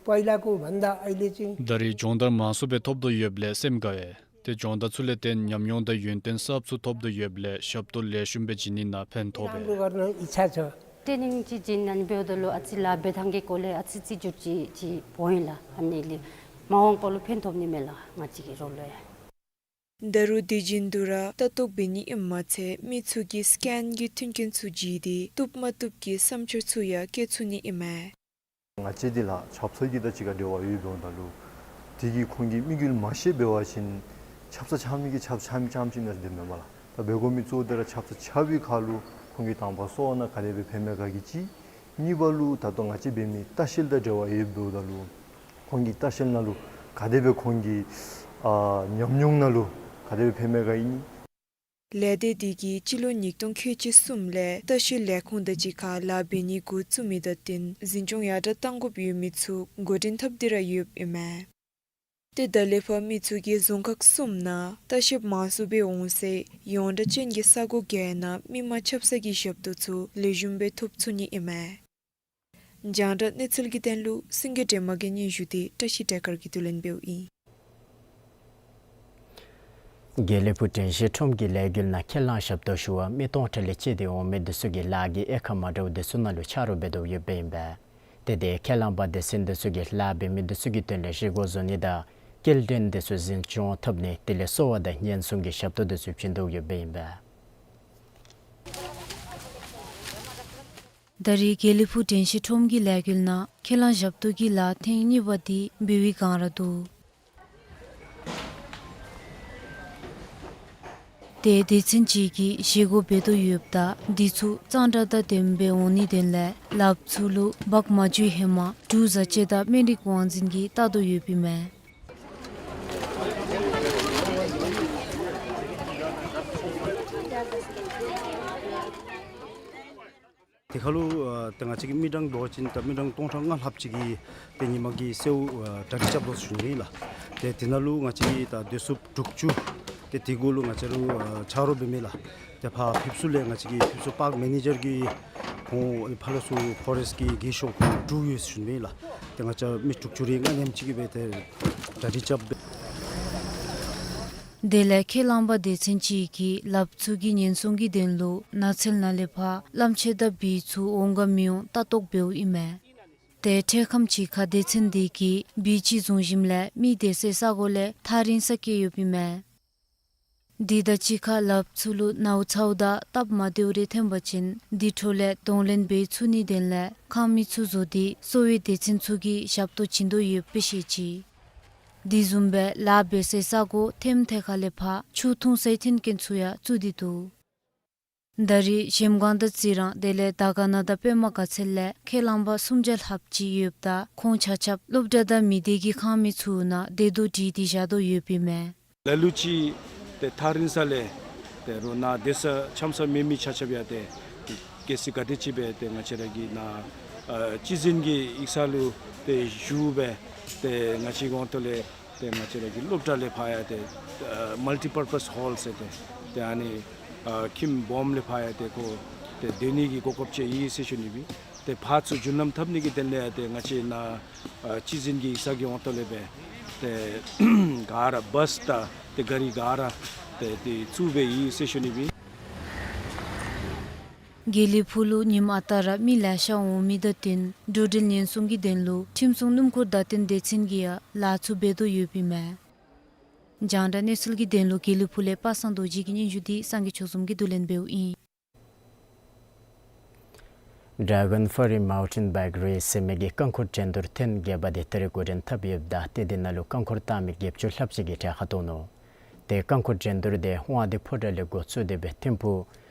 पहिलाको भन्दा अहिले चाहिँ ད་རེས་སྦྱོང་བརྡར་མང་སུ་སྦེ་ཐོབ་དོ་ཡོདཔ་ལས་སེམས་དགའ་ཡི། ཏེ་སྦྱོང་བརྡར་ཚུ་ལས་བརྟེན་ཉམས་མྱོང་དང་ཡོན་ཏན་གསརཔ་ཚུ་ཐོབ་དོ་ཡོདཔ་ལས་ཞབས་ཏོག་ལེགས་ཤོམ་སྦེ་བྱིན་ནི་ནང་ཕན་ཐོགས་པས། राम्रो गर्न इच्छा छ। ट्रेनिङ ཅིག་བྱིན་ཨ་ནི་འབདཝ་ད་ལུ་ཨ་ཙི་ལཱ་འབད་ཐངས་ཀྱི་སྐོར་ལས་ཨ་ཙི་རྩིས་སྒྲུབ་ཅིག་ཅིག་འོང་ཡི་ལགས། ཨ་ནི་ལས་མ་འོངས་པ་ལུ་ཕན་ཐོགས་ནི་མས་ལགས་ང་བཅས་ཀྱི་རོགས་ལུ་ཡང་། ད་རུང་དུས་རྒྱུན་དུ་ར་ལྟ་རྟོག་འབད་ནི་ཨིནམ་མ་ཚད་མི་ཚུ་གིས་སི་ཀེན་གྱི་མཐུན་རྐྱེན་ཚུ་བརྒྱུད་དེ་བཏུབ་མ་བཏུབ་ཀྱི་བསམ་འཆར་ཚུ་ཡང་བཀོད་ཚུགས་ནི་ཨིན་མས། ང་བཅས་འདི་ལགས་ཆབ་གསང་གི་དང་གཅིག་ཁར་འབྲེལ་བ་ཡོདཔ་འོངམ་ད་ལུ་དེ་གིས་ཁོང་གི་དམིགས་ཡུལ་མ་ཤེས་འབད་བ་ཅིན་ཆབ་གསང་འཆང་མི་གིས་ཆབ་གསང་འཆང་མི་འཆང་མི་ནང་བདེན་མས་ལགས། ད་འབད་དགོ་མི་གཙོ་བོ་དེ་ར་ཆབ་གསང་འཆང་བའི་ཁར་ལུ་ཁོང་གིས་དང་པ་གསོ་བ་ནང་ག་དེ་སྦེ་ཕན་མས་ག་གི་ཅིག། གཉིས་པ་ལུ་ད་ལྟོ་ང་བཅས་འབད་མི་ལྟ་བཤལ་དང་འབྲེལ་བ་ཡོདཔ་འབདཝ་ད་ལུ་ཁོང་གི་ལྟ་བཤལ་ནང་ལུ་ག་དེ་སྦེ་ཁོང་གི་ཨ་ཉམས་མྱོང་ནང་ལུ་ག་དེ་སྦེ་ཕན་མས་ག་ཨིན་ནི། ལས་སྡེ་འདི་གིས་སྤྱི་ལོ་ཉིས་སྟོང་ཁལ་གཅིག་གསུམ་ལས་ལྟ་བཤལ་ལས་ཁུངས་དང་གཅིག་ཁར་ལཱ་འབད་ནི་འགོ་བཙུགས་མི་དང་བསྟུན་འཛིན་སྐྱོང་ཡར་དྲགས་གཏང་དགོཔ་ཡོད་མི་ཚུ་འགོ་འདྲེན་འཐབ་སྟེ་ར་ཡོདཔ་ཨིན་མས། ཏེ་ད་ལས་ཕར་མི་ཚུ་གིས་རྫོང་ཁག་གསུམ་ནང་ལྟ་བཤལཔ་མང་སུ་སྦེ་འོང་སའི་ཡོངས་གྲགས་ཅན་གྱི་ས་གོ་བརྒྱད་ནང་མི་མང་ཆབ་གསང་གི་ཞབས་ཏོག་ཚུ་ལེགས་ཤོམ་སྦེ་ཐོབ་ཚུགས་ནི་ཨིན་མས། རྒྱང་བསྒྲགས་གནས་ཚུལ་གྱི་དོན་ལུ་སེང་གེ་སྒྲོལ་མ་གི་སྙན་ཞུ་འདི་བཀྲ་ཤིས་བདེ་དཀར་གྱིས་བསྡུ་ལེན་འབདཝ་ཨིན། དགེ་ལེགས་ཕུག་དྲན་ཤེས་ཁྲོམ་གྱི་ལས་འགུལ་ནང་ཁས་བླངས་ཞབས་ཏོག་ཞུ་བར་མི་སྟོང་ཕྲག་ལས་བཅད་དེ་འོང་མི་འདི་ཚུ་གིས་ལཱ་གི་དབྱེ་ཁག་མ་འདྲཝ་འདི་ཚུ་ནང་ལུ་ཆ་རོགས་འབད་དོ་ཡོདཔ་ཨིན་པས། ཏེ་དེ་ཁས་བླངས་པ་སྡེ་ཚན་འདི་ཚུ་གིས་ལཱ་འབད་མི་འདི་ཚུ་གི་དོན་ལས་བཞེས་སྒོ་བཟོ་ནི་དང་སྐྱེལ་འདྲེན་འདི་ཚུ་འཛིན་སྐྱོང་འཐབ་ནི་དེ་ལས་གསོ་བ་དང་ཉེན་སྲུང་གི་ཞབས་ཏོག་འདི་ཚུ་བྱིན་དོ་ཡོདཔ་ཨིན་པས། ད་རེས་དགེ་ལེགས་ཕུག་དྲན་ཤེས་ཁྲོམ་གྱི་ལས་འགུལ་ནང་ཁས་བླངས་ཞབས་ཏོག་གི་ལཱ་ཐེངས་གཉིས་པ་འདི་འབད་བའི་སྒང་ར་འདུག། ཏེ་སྡེ་ཚན་ཅིག་གིས་བཞེས་སྒོ་འབད་དོ་ཡོདཔ་ད་འདི་ཚུ་གཙང་སྦྲ་དང་ལྡནམ་སྦེ་འོང་ནིའི་དོན་ལས་ལགཔ་ཚུ་ལུ་འབག་མ་འཇུ་ཧེ་མ་འབྲུག་བཟའ་ཆས་དང་སྨན་རིགས་དབང་འཛིན་གྱིས་བལྟ་དོ་ཡོདཔ་ཨིན་མས། དེ་ཁར་ལུ་ཨ་ཏེ་ང་བཅས་ཀྱི་མི་གྲངས་འབད་བ་ཅིན་ད་མི་གྲངས་སྟོང་ཕྲག་ལྔ་ལྷགཔ་ཅིག་གིས་ཏེ་ཉིན་མ་གི་གསོལཝ་ཨ་གྲ་སྒྲིག་རྐྱབ་དོ་ཟེར་ཞུ་ནི་ལགས། ཏེ་དེ་ནང་ལུ་ང་བཅས་ཀྱི་ད་སྡོད་སྲུབས་དྲུག་ཅུ་ཏེ་དེ་གུ་ལུ་ང་བཅས་ར་ཨ་ཆ་རོགས་འབད་མི་ལགས། ཏེ་ཕར་ཕེབས་བསུ་ལས་ང་བཅས་ཀྱི་ཕེབས་བསུ་པཱརཀ་མེ་ནེ་ཇར་གྱིས་ཁོང་ཕར་ལས་ཚུར་ཕོ་རེསཊ་ཀྱི་རྒས་ཤོས་ཁོང་དྲུག་ཡོད་ཟེར་ཞུ་ནི་ལགས། ཏེ་ང་བཅས་མི་དྲུག་ཅུ་རེ་ལྔ་མཉམ་གཅིག་སྦེ་ཏེ་གྲ་སྒྲིག་རྐྱབ་སྦེ། དེ་ལས་ཁས་བླངས་པ་སྡེ་ཚན་ཅིག་གིས་ལགཔ་ཚུ་གི་ཉེན་སྲུང་གི་དོན་ལུ་ནགས་ཚལ་ནང་ལས་ཕར་གླངམོ་ཆེ་དང་བི་ཚུ་འོང་ག་མི་འོང་ལྟ་རྟོག་འབདཝ་ཨིན་མས། ཏེ་འཕྲལ་ཁམས་ཅིག་ཁར་སྡེ་ཚན་འདི་གིས་བི་ཅིག་བཟུང་ཞིནམ་ལས་མི་སྡོད་སའི་ས་གོ་ལས་ཐག་རིང་སར་བསྐྱལ་ཡོདཔ་ཨིན་མས། དེ་དང་གཅིག་ཁར་ལགཔ་ཚུ་ལུ་ནཝ་ཚཝ་དང་སྟབས་མ་བདེཝ་རེ་ཐོན་པ་ཅིན་དེ་འཕྲོ་ལས་གདོང་ལེན་འབད་ཚུགས་ནིའི་དོན་ལས་ཁང་མིག་ཚུ་བཟོ་སྟེ་གསོ་བའི་སྡེ་ཚན་ཚུ་གིས་ཞབས་ཏོག་བྱིན་དོ་ཡོདཔ་སྦེ་བཤད་ཅི། དེ་བཟུམ་སྦེ་ལཱ་འབད་སའི་ས་གོ་ཐེམ་ཐེ་ཁ་ལས་ཕར་ཆུ་འཐུང་སའི་མཐུན་རྐྱེན་ཚུ་ཡང་བཙུགས་ཏེ་འདུག། ད་རེས་གཞལམ་སྒང་དང་རྩི་རང་དེ་ལས་དར་དཀར་ན་དང་པདྨ་དགའ་ཚལ་ལས་ཁས་བླངས་པ་སུམ་བརྒྱ་ལྷགཔ་ཅིག་ཡོདཔ་ད་ཁོང་ཆ་ཁྱབ་སློབ་གྲྭ་དང་མི་སྡེ་གི་ཁང་མིག་ཚུ་ནང་སྡོད་དོ་སྒྲིག་སྟེ་བཞག་དོ་ཡོདཔ་ཨིན་མས། ལ་ལུ་ཅིག་ཏེ་ཐག་རིང་ས་ལས་ཏེ་རོགས་ནཱ་སྡོད་ས་འཆམ་ས་མེད་མི་ཆ་ཁྱབ་ཡང་ཏེ་གལ་སྲིད་ག་དེམ་ཅིག་སྦེ་ཏེ་ང་བཅས་ར་གི་ནཱ་ཨ་སྤྱི་འཛིན་གྱི་ཡིག་ཚང་ལུ་ཏེ་ཞུ་སྦེ་ཏེ་ང་བཅས་ཀྱི་ཧོངས་ཏོ་ལས་ཏེ་ང་བཅས་ར་གི་སློབ་གྲྭ་ལས་ཕར་ཡང་ཏེ་ཨ་མལ་ཊི་པར་པཱས་ཧོལ་ཟེར་ཏེ་ཏེ་ཨ་ནི་ཨ་ཁྱིམ་སྦོམ་ལས་ཕར་ཡང་ཏེ་ཁོ་ཏེ་སྡོད་ནི་གི་གོ་སྐབས་ཅིག་ཡོད་ཟེར་ཞུ་ནི་སྦེ། ཏེ་ཕར་ཚུར་རྒྱུན་ལམ་འཐབ་ནི་གི་དོན་ལས་ཏེ་ང་བཅས་ནཱ་ཨ་སྤྱི་འཛིན་གྱི་ཡིག་ཚང་གི་ཧོངས་ཏོ་ལས་སྦེ་ཏེ་ག་ར་བཱས་དང་ཏེ་ག་རི་ག་ར་ཏེ་ཏེ་བཙུགས་སྦེ་ཡོད་ཟེར་ཞུ་ནི་སྦེ། དགེ་ལེགས་ཕུག་ལུ་ཉིནམ་ཨ་རྟག་ར་མི་ལེ་ཤ་འོང་མི་དང་བསྟུན་འགྲོ་འགྲུལ་ཉེན་སྲུང་གི་དོན་ལུ་ཁྲིམས་སྲུང་སྣུམ་འཁོར་བརྡ་སྟོན་སྡེ་ཚན་གྱིས་ཡང་ལཱ་ཚུ་འབད་དོ་ཡོདཔ་ཨིན་མས། རྒྱང་བསྒྲགས་གནས་ཚུལ་གྱི་དོན་ལུ་དགེ་ལེགས་ཕུག་ལས་པ་སངས་རྡོ་རྗེ་གི་སྙན་ཞུ་འདི་སངས་རྒྱས་ཆོས་འཛོམས་ཀྱིས་བསྡུ་ལེན་འབདཝ་ཨིན། ཌེ་གཱོན་ཕུ་རི་མའུན་ཊེན་བའིཀ་རེསི་ཟེར་མི་གི་རྐང་འཁོར་འགྲན་བསྡུར་ཐེངས་བརྒྱད་པ་འདི་ད་རིས་འགོ་འདྲེན་འཐབ་ཡོདཔ་ད་ཏེ་དེ་ནང་ལུ་རྐང་འཁོར་བཏང་མི་བརྒྱད་ཅུ་ལྷགཔ་ཅིག་གིས་གྲལ་ཁར་གཏོགས་ནུག། ཏེ་རྐང་འཁོར་འགྲན་བསྡུར་འདི་དབང་འདུས་ཕོ་བྲང་ལས་འགོ་བཙུགས་ཏེ་སྦེ་ཐིམ་ཕུག་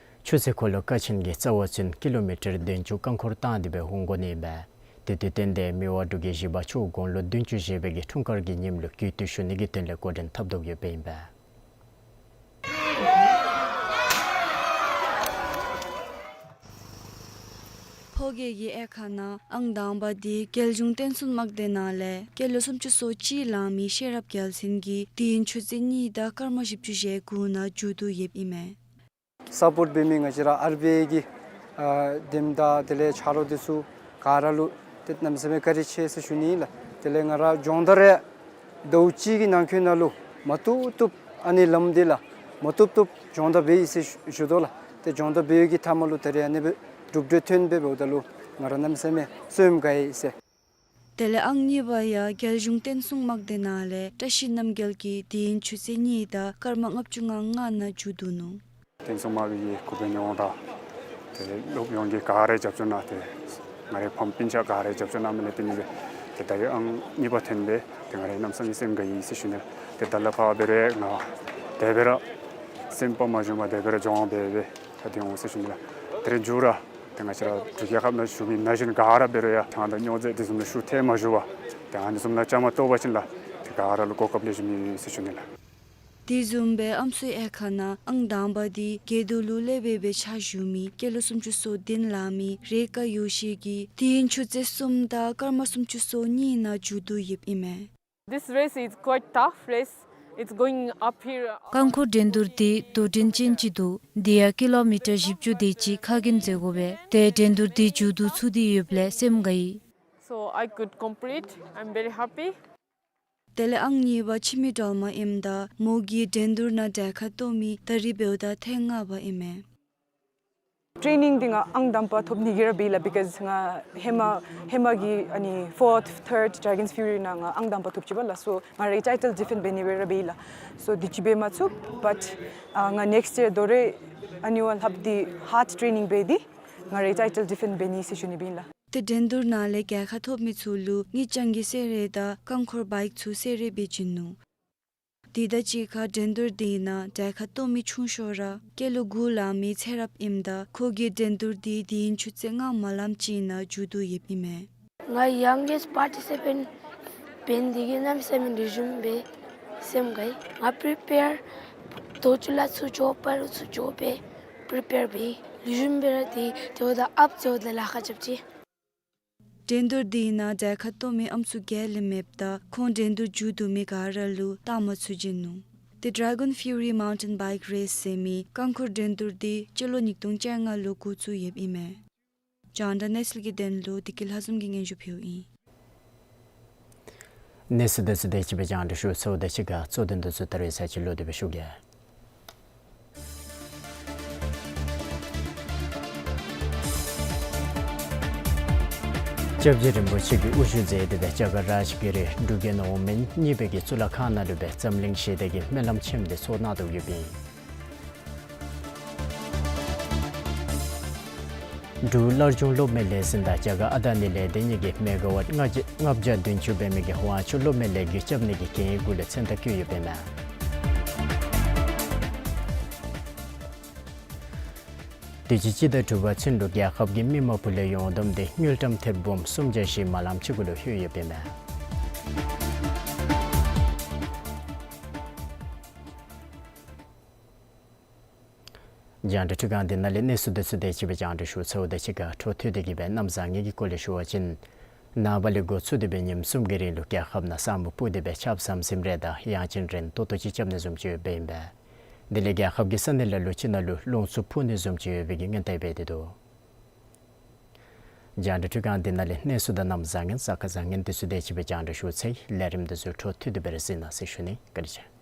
ཆུ་ཚོད་འཁོར་ལོ་ཀ་ཆེན་གྱི་རྩ་བ་ཚུན་ཀི་ལོ་མི་ཊར་བདུན་ཅུ་རྐང་འཁོར་བཏང་སྟེ་སྦེ་འོང་དགོ་ནི་ཨིན་པས། དེ་དུས་བརྟེན་ཏེ་མི་དབང་འབྲུག་རྒྱལ་བཞི་པ་མཆོག་དགུང་ལོ་བདུན་ཅུ་བཞེས་པའི་གི་འཁྲུངས་སྐར་གྱི་ཉིནམ་ལུ་གུས་བཏུད་ཞུ་ནི་གི་དོན་ལས་འགོ་འདྲེན་འཐབ་དོ་ཡོདཔ་ཨིན་པས། ཕོ་སྐྱེས་ཀྱི་དབྱེ་ཁག་ནང་ཨང་དང་པ་འདི་རྒྱལ་གཞུང་བསྟན་སྲུང་དམག་སྡེ་ནང་ལས་སྐྱེས་ལོ་སུམ་ཅུ་སོ་གཅིག་ལང་མི་ཤེས་རབ་རྒྱལ་མཚན་གྱིས་དུས་ཡུན་ཆུ་ཚོད་གཉིས་དང་སྐར་མ་བཞི་བཅུ་ཞེ་དགུ་ནང་མཇུག་བསྡུ་ཡོདཔ་ཨིན་མས། སཔོརཊ་འབད་མི་ང་བཅས་ར་ཨར་བི་ཨའི་གི་ཨ་དེམ་དང་དེ་ལས་ཆ་རོགས་འདི་ཚུ་ག་ར་ལུ་ཏེ་གནམ་མེད་ས་མེད་བཀའ་དྲིན་ཆེ་ཟེར་ཞུ་ནི་ལགས། དེ་ལས་ང་ར་སྦྱོང་བརྡར་རེ་ཟླཝ་གཅིག་གི་ནང་འཁོད་ནང་ལུ་མ་བཏུབ་བཏུབ་ཨ་ནི་ལམ་འདི་ལགས་མ་བཏུབ་བཏུབ་སྦྱོང་བརྡར་འབད་ཡི་ཟེར་ཞུ་ཞུ་དོ་ལགས། ཏེ་སྦྱོང་བརྡར་འབད་ཡི་གི་མཐའ་མ་ལུ་ད་རེས་ཨ་ནི་སྦེ་གྲུབ་འབྲས་ཐོན་སྦེ་འབདཝ་ད་ལུ་ང་ར་གནམ་མེད་ས་མེད་སེམས་དགའ་ཡི་ཟེར། དེ་ལས་ཨང་གཉིས་པ་ཡང་རྒྱལ་གཞུང་བསྟན་སྲུང་དམག་སྡེ་ནང་ལས་བཀྲ་ཤིས་རྣམ་རྒྱལ་གྱིས་དུས་ཡུན་ཆུ་ཚོད་གཉིས་དང་སྐར་མ་ལྔ་བཅུ་ང་ལྔ་ནང་མཇུག་བསྡུ་ནུག། བསྟན་སྲུང་དམག་གི་གུས་པ་ཡོངས་དང་དེ་ལས་སློབ་ཡོངས་ཀྱི་ག་ར་རྒྱབ་སྐྱོར་གནང་སྟེ་ང་རའི་ཕམ་སྤུན་ཆ་ག་ར་རྒྱབ་སྐྱོར་གནང་མི་ལས་བརྟེན་ཏེ་ཏེ་ད་རེས་ཨང་གཉིས་པ་ཐོན་པས། ཏེ་ང་རའི་གནམ་མེད་ས་མེད་སེམས་དགའ་ཡི་ཟེར་ཞུ་ནི། ཏེ་ད་ལས་ཕར་འབད་རུང་ང་དེ་སྦེ་ར་སེམས་པ་མ་ཞུམ་པར་དེ་སྦེ་ར་སྦྱོང་བ་འབད་འབད་ད་ཏེ་འོང་ཟེར་ཞུ་ནི་ལགས། དེ་རིང་མཇུག་ར་ཏེ་ང་བཅས་ར་འབྲུག་རྒྱལ་ཁབ་ནང་བཞུགས་མི་ན་གཞོན་ག་ར་འབད་རུང་ཡང་ཐང་དང་སྨྱོ་རྫས་དེ་བཟུམ་ལུ་ཤུགས་ཐལ་མ་ཞུགས་པར་ཏེ་ཨ་ནི་བཟུམ་ལུ་བཅའ་མར་གཏོགས་པ་ཅིན་ལགས་ཏེ་ག་ར་ལུ་གོ་སྐབས་ལེགས་ཤོམ་ཡོད་ཟེར་ཞུ་ནི་ལགས། དེ་བཟུམ་སྦེ་ཨམ་སྲུའི་དབྱེ་ཁག་ནང་ཨང་དང་པ་འདི་དགེ་འདུན་ལུ་སློབ་དཔོན་སྦེ་ཕྱག་ཞུ་མི་སྐྱེས་ལོ་སུམ་ཅུ་སོ་བདུན་ལང་མི་རེ་ཀ་ཡོ་ཤི་གིས་དུས་ཡུན་ཆུ་ཚོད་གསུམ་དང་སྐར་མ་སུམ་ཅུ་སོ་གཉིས་ནང་མཇུག་བསྡུ་ཡོདཔ་ཨིན་མས། This race is quite tough race. It's going up here. རྐང་འཁོར་འགྲན་བསྡུར་འདི་དོག་འགྲེལ་ཅན་ཅིག་འདུག། འདི་ཡང་ཀི་ལོ་མི་ཊར་བཞི་བཅུ་དེ་ཅིག་ཁ་རྒྱུན་འཛེག་དགོ་པས། ཏེ་འགྲན་བསྡུར་འདི་མཇུག་བསྡུ་ཚུགས་ཏེ་ཡོདཔ་ལས་སེམས་དགའ་ཡི། So I could complete. I'm very happy. དེ་ལས་ཨང་གཉིས་པ་འཆི་མེད་སྒྲོལ་མ་ཨིནམ་ད་མོ་གིས་འགྲན་བསྡུར་ནང་གྲལ་ཁར་གཏོགས་མི་ད་རིས་འབདཝ་ད་ཐེངས་ལྔ་པ་ཨིན་མས། ཊེ་ནིང་འདི་ང་ཨང་དང་པ་ཐོབ་ནི་གི་ར་འབད་ཡི་ལགས། བི་ཀོས་ང་ཧེ་མ་ཧེ་མ་གི་ཨ་ནི་ཕོརཐ་ཐརཌ་ཌེ་གཱོན་ཕིའུ་རི་ནང་ང་ཨང་དང་པ་ཐོབ་ཅི་པ་ལགས། སོ་ང་རའི་ཊའི་ཊལ་ཌི་ཕེནཌ་འབད་ནི་སྦེ་ར་འབད་ཡི་ལགས། སོ་དུས་ཅི་འབད་མ་ཚུགས། བཊ་ཨ་ང་ནེགསཊ་ཡིར་དོ་རུང་ཨ་ནི་བ་ལྷགཔ་འདི་ཧཱརཌ་ཊེ་ནིང་འབད་དེ་ང་རའི་ཊའི་ཊལ་ཌི་ཕེནཌ་འབད་ནི་ཟེར་ཞུ་ནི་སྦེ་ཨིན་ལགས། ཏེ་འགྲན་བསྡུར་ནང་ལས་གྲལ་ཁར་ཐོབ་མི་ཚུ་ལུ་དངུལ་རྐྱང་གི་སེར་རས་དང་རྐང་འཁོར་བའིཀ་ཚུ་སེར་སྦེ་བྱིན་ནུག། དེ་དང་གཅིག་ཁར་འགྲན་བསྡུར་འདི་ནང་གྲལ་ཁར་གཏོགས་མི་ཆུང་ཤོས་ར་སྐྱེས་ལོ་དགུ་ལང་མི་ཚེ་རབ་ཨིནམ་ད་ཁོ་གིས་འགྲན་བསྡུར་འདི་དུས་ཡུན་ཆུ་ཚོད་ལྔ་མ་ལངམ་ཅིག་ནང་མཇུག་བསྡུ་ཡོདཔ་ཨིན་མས། ང་ཡང་གེསཊ་པར་ཊི་སི་པེནཊ་འབད་ནི་འདི་གིས་གནམ་མེད་ས་མེད་ལེགས་ཤོམ་སྦེ་སེམས་དགའ་ཡི། ང་པི་རི་པེར་དོ་ཅུ་ལགས་ཚུར་འགྱོ་བར་ཚུར་འགྱོ་སྦེ་པི་རི་པེར་འབད་ཡི། ལེགས་ཤོམ་སྦེ་ར་ཏེ་དེ་འབདཝ་ད་ཨཔ་དེ་འབདཝ་ད་ལཱ་ཁག་རྐྱབ་ཅི། འགྲན་བསྡུར་འདི་ནང་གྲལ་ཁར་གཏོགས་མི་ཨམ་སྲུ་བརྒྱད་ལས་མེདཔ་ད་ཁོང་འགྲན་བསྡུར་མཇུག་བསྡུ་མི་ག་ར་ལུ་རྟགས་མ་ཚུ་བྱིན་ནུག། ཏེ་ཌེ་གཱོན་ཕིའུ་རི་མའུན་ཊེན་བའིཀ་རེསི་ཟེར་མི་རྐང་འཁོར་འགྲན་བསྡུར་འདི་སྤྱི་ལོ་ཉིས་སྟོང་བཅོ་ལྔ་ལུ་འགོ་བཙུགས་ཡོདཔ་ཨིན་མས། རྒྱང་བསྒྲགས་གནས་ཚུལ་གྱི་དོན་ལུ་བདེ་སྐྱིད་ལྷ་འཛོམས་ཀྱིས་སྙན་ཞུ་ཕུལཝ་ཨིན། གནས་ཚུལ་འདི་ཚུ་དེ་ཅིག་སྦེ་རྒྱང་བསྒྲགས་ཞུ་ཚརཝ་དང་གཅིག་ཁར་གཙོ་དོན་འདི་ཚུ་ད་རེས་ཚར་གཅིག་ལོག་སྟེ་སྦེ་ཞུ་གེ། སྐྱབས་རྗེ་རིན་པོ་ཆེ་གིས་དབུ་བཞུགས་མཛད་དེ་སྦེ་རྒྱ་གར་རཱཇ་གི་རི་འབྲུག་རྒྱལ་ནོར་བུ་མན་གཉིས་པའི་གི་གཙུག་ལག་ཁང་ནང་ལུ་སྦེ་འཛམ་གླིང་ཞི་བདེ་གི་སྨོན་ལམ་ཆེནམ་འདི་ཚོགས་གནང་དོ་ཡོདཔ་ཨིན། འབྲུག་སླར་འབྱུང་གློག་མེ་ལས་འཛིན་དང་རྒྱ་གར་ཨ་དྷ་ནི་ལས་སྡེ་གཉིས་ཀྱིས་མེ་ག་ཝཊ་ལྔ་བརྒྱ་ལྔ་བརྒྱ་བདུན་ཅུ་འབད་མི་གི་དབང་ཕྱུག་གློག་མེ་ལས་འགུལ་རྐྱབ་ནི་གི་གན་ཡིག་གུ་ལུ་མཚན་རྟགས་བཀོད་ཡོདཔ་ཨིན་མས། དུས་ཅི་སྤྱི་ཟླ་དྲུག་པ་ཚུན་ལུ་རྒྱལ་ཁབ་ཀྱི་མི་མང་པོ་ལས་ཡོངས་བསྡོམས་འདི་དངུལ་ཀྲམ་ཐེར་འབུམ་སུམ་བརྒྱ་བཞི་མ་ལངམ་ཅིག་གུ་ལུ་ལྷོད་ཡོདཔ་ཨིན་མས། རྒྱང་བསྒྲགས་འཕྲུལ་ཁང་འདི་ནང་ལས་གནས་ཚུལ་འདི་ཚུ་དེ་ཅིག་སྦེ་རྒྱང་བསྒྲགས་ཞུ་ཚརཝ་དང་གཅིག་ཁར་འཕྲོ་མཐུད་དེ་གི་སྦེ་གནམ་བཟང་ངན་གྱི་སྐོར་ལས་ཞུ་བ་ཅིན། ནངས་པ་ལས་འགོ་བཙུགས་ཏེ་སྦེ་ཉིནམ་གསུམ་གྱི་རིང་ལུ་རྒྱལ་ཁབ་ནང་ས་སྨུག་སྤུབས་ཏེ་སྦེ་ཆརཔ་ཟམ་ཟིམ་རེ་དང་ཡང་ཅིན་རན་ཏོག་ཏོ་ཅིག་རྐྱབ་ནི་བཟུམ་ཅིག་ཡོདཔ་ཨིན་པས། དེ་ལས་རྒྱལ་ཁབ་ཀྱི་ས་གནས་ལ་ལུ་ཅིག་ནང་ལུ་རླུང་འཚུབ་འཕུ་ནི་བཟུམ་ཅིག་ཡོད་པའི་གི་སྔོན་བརྡ་འབད་དེ་འདུག། རྒྱང་བསྒྲགས་འཕྲུལ་ཁང་འདི་ནང་ལས་གནས་ཚུལ་དང་གནམ་བཟང་ངན་ས་ཁ་བཟང་ངན་འདི་ཚུ་དེ་ཅིག་སྦེ་རྒྱང་བསྒྲགས་ཞུ་ཚར་ཡི། ལས་རིམ་འདི་ཚུ་འཕྲོ་མཐུད་དེ་སྦེ་ར་གཟིགས་གནང་ཟེར་ཞུ་ནི། བཀའ་དྲིན་ཆེ།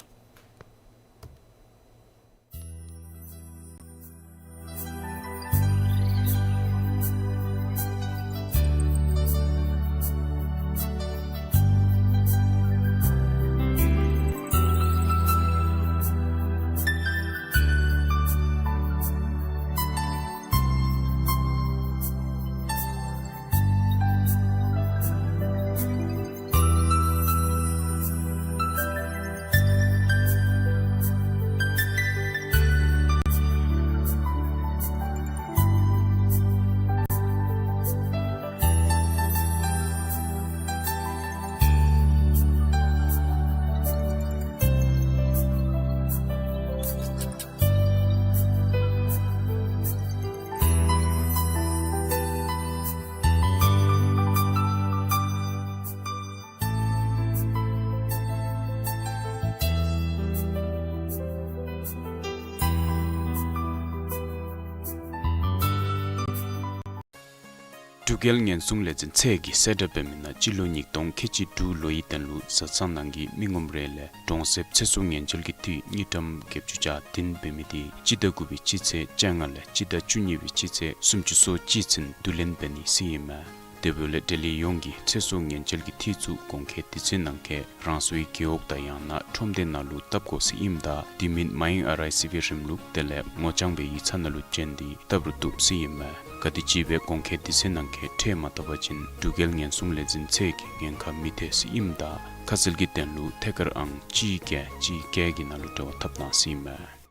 འབྲུག་རྒྱལ་ཉེན་སྲུང་ལས་འཛིན་ཚད་ཀྱིས་གསལ་བསྒྲགས་འབད་མི་ནང་སྤྱི་ལོ་ཉིས་སྟོང་ཁལ་གཅིག་དྲུག་ལོའི་དོན་ལུ་བཟའ་ཚང་ནང་གི་མི་ངོམ་རེ་ལས་གྲོང་གསེབ་ཚེ་སྲོག་ཉེན་བཅོལ་གྱི་འཐུས་དངུལ་ཀྲམ་བརྒྱད་ཅུ་གྱ་བདུན་འབད་མི་དེ་སྤྱི་ཟླ་དགུ་པའི་སྤྱི་ཚེས་བཅོ་ལྔ་ལས་སྤྱི་ཟླ་བཅུ་གཉིས་པའི་སྤྱི་ཚེས་སུམ་ཅུ་སོ་གཅིག་ཚུན་བསྡུ་ལེན་འབད་ནི་ཟེར་ཨིན་མས། དེ་འབདཝ་ལས་འབྲེལ་ཡོད་ཡོངས་ཀྱིས་ཚེ་སྲོག་ཉེན་བཅོལ་གྱི་འཐུས་ཚུ་གོང་འཁོད་དུས་ཚོད་ནང་འཁོད་རང་སོའི་རྒེད་འོག་དང་ཡང་ན་ཁྲོམ་སྡེ་ནང་ལུ་བཏབ་དགོ་ཟེར་ཨིནམ་ད་དེ་མིན་མ་ཡེངས་ཨར་ཨའི་སི་བི་རིམ་ལུགས་དེ་ལས་ངོ་རྐྱང་སྦེ་ཡིག་ཚང་ནང་ལུ་བྱོན་ཏེ་བཏབ་རུང་བཏུབ་ཟེར་ཨིན་མས། ག་དེམ་ཅིག་སྦེ་གོང་འཁོད་དུས་ཚོད་ནང་འཁོད་ཁྲལ་མ་བཏབ་པ་ཅིན་འབྲུག་རྒྱལ་ཉེན་སྲུང་ལས་འཛིན་ཚད་ཀྱིས་ཉེན་ཁ་མི་ཐེག་ཟེར་ཨིནམ་ད་ཁ་གསལ་གྱི་དོན་ལུ་ཐད་ཀར་ཨང་གཅིག་བརྒྱད་གཅིག་བརྒྱད་ཀྱི་ནང་ལུ་འབྲེལ་བ་འཐབ་གནང་ཟེར་ཨིན་མས།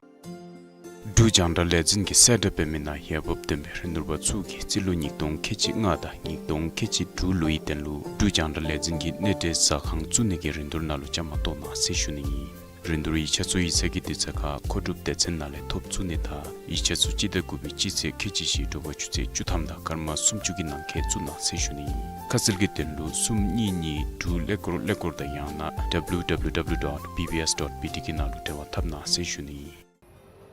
འབྲུག་རྒྱང་བསྒྲགས་ལས་འཛིན་གྱིས་གསལ་བསྒྲགས་འབད་མི་ནང་འོས་འབབ་ལྡན་པའི་རིན་བསྡུར་པ་ཚུ་གིས་རྩིས་ལོ་ཉིས་སྟོང་ཁལ་གཅིག་ལྔ་དང་ཉིས་སྟོང་ཁལ་གཅིག་དྲུག་ལོའི་དོན་ལུ་འབྲུག་རྒྱང་བསྒྲགས་ལས་འཛིན་གྱི་གནས་འབྲེལ་ཟ་ཁང་བཙུགས་ནི་གི་རིན་བསྡུར་ནང་ལུ་བཅའ་མར་གཏོགས་གནང་ཟེར་ཞུ་ནི་ཨིན། རིན་བསྡུར་ཡིག་ཆ་ཚུ་ཡིག་ཚང་གི་དུས་ཚོད་ཁར་མཁོ་སྒྲུབ་སྡེ་ཚན་ནང་ལས་ཐོབ་ཚུགས་ནི་དང་ཡིག་ཆ་ཚུ་སྤྱི་ཟླ་དགུ་པའི་སྤྱི་ཚེས་ཁལ་གཅིག་བཞི་དྲོ་པ་ཆུ་ཚོད་བཅུ་ཐམ་དང་སྐར་མ་སུམ་ཅུ་གི་ནང་འཁོད་བཙུགས་གནང་ཟེར་ཞུ་ནི་ཨིན། ཁ་གསལ་གྱི་དོན་ལུ་གསུམ་གཉིས་གཉིས་དྲུག་ཀླད་ཀོར་ཀླད་ཀོར་དང་ཡང་ན་W W W dot B B S dot B T གི་ནང་ལུ་འབྲེལ་བ་འཐབ་གནང་ཟེར་ཞུ་ནི་ཨིན།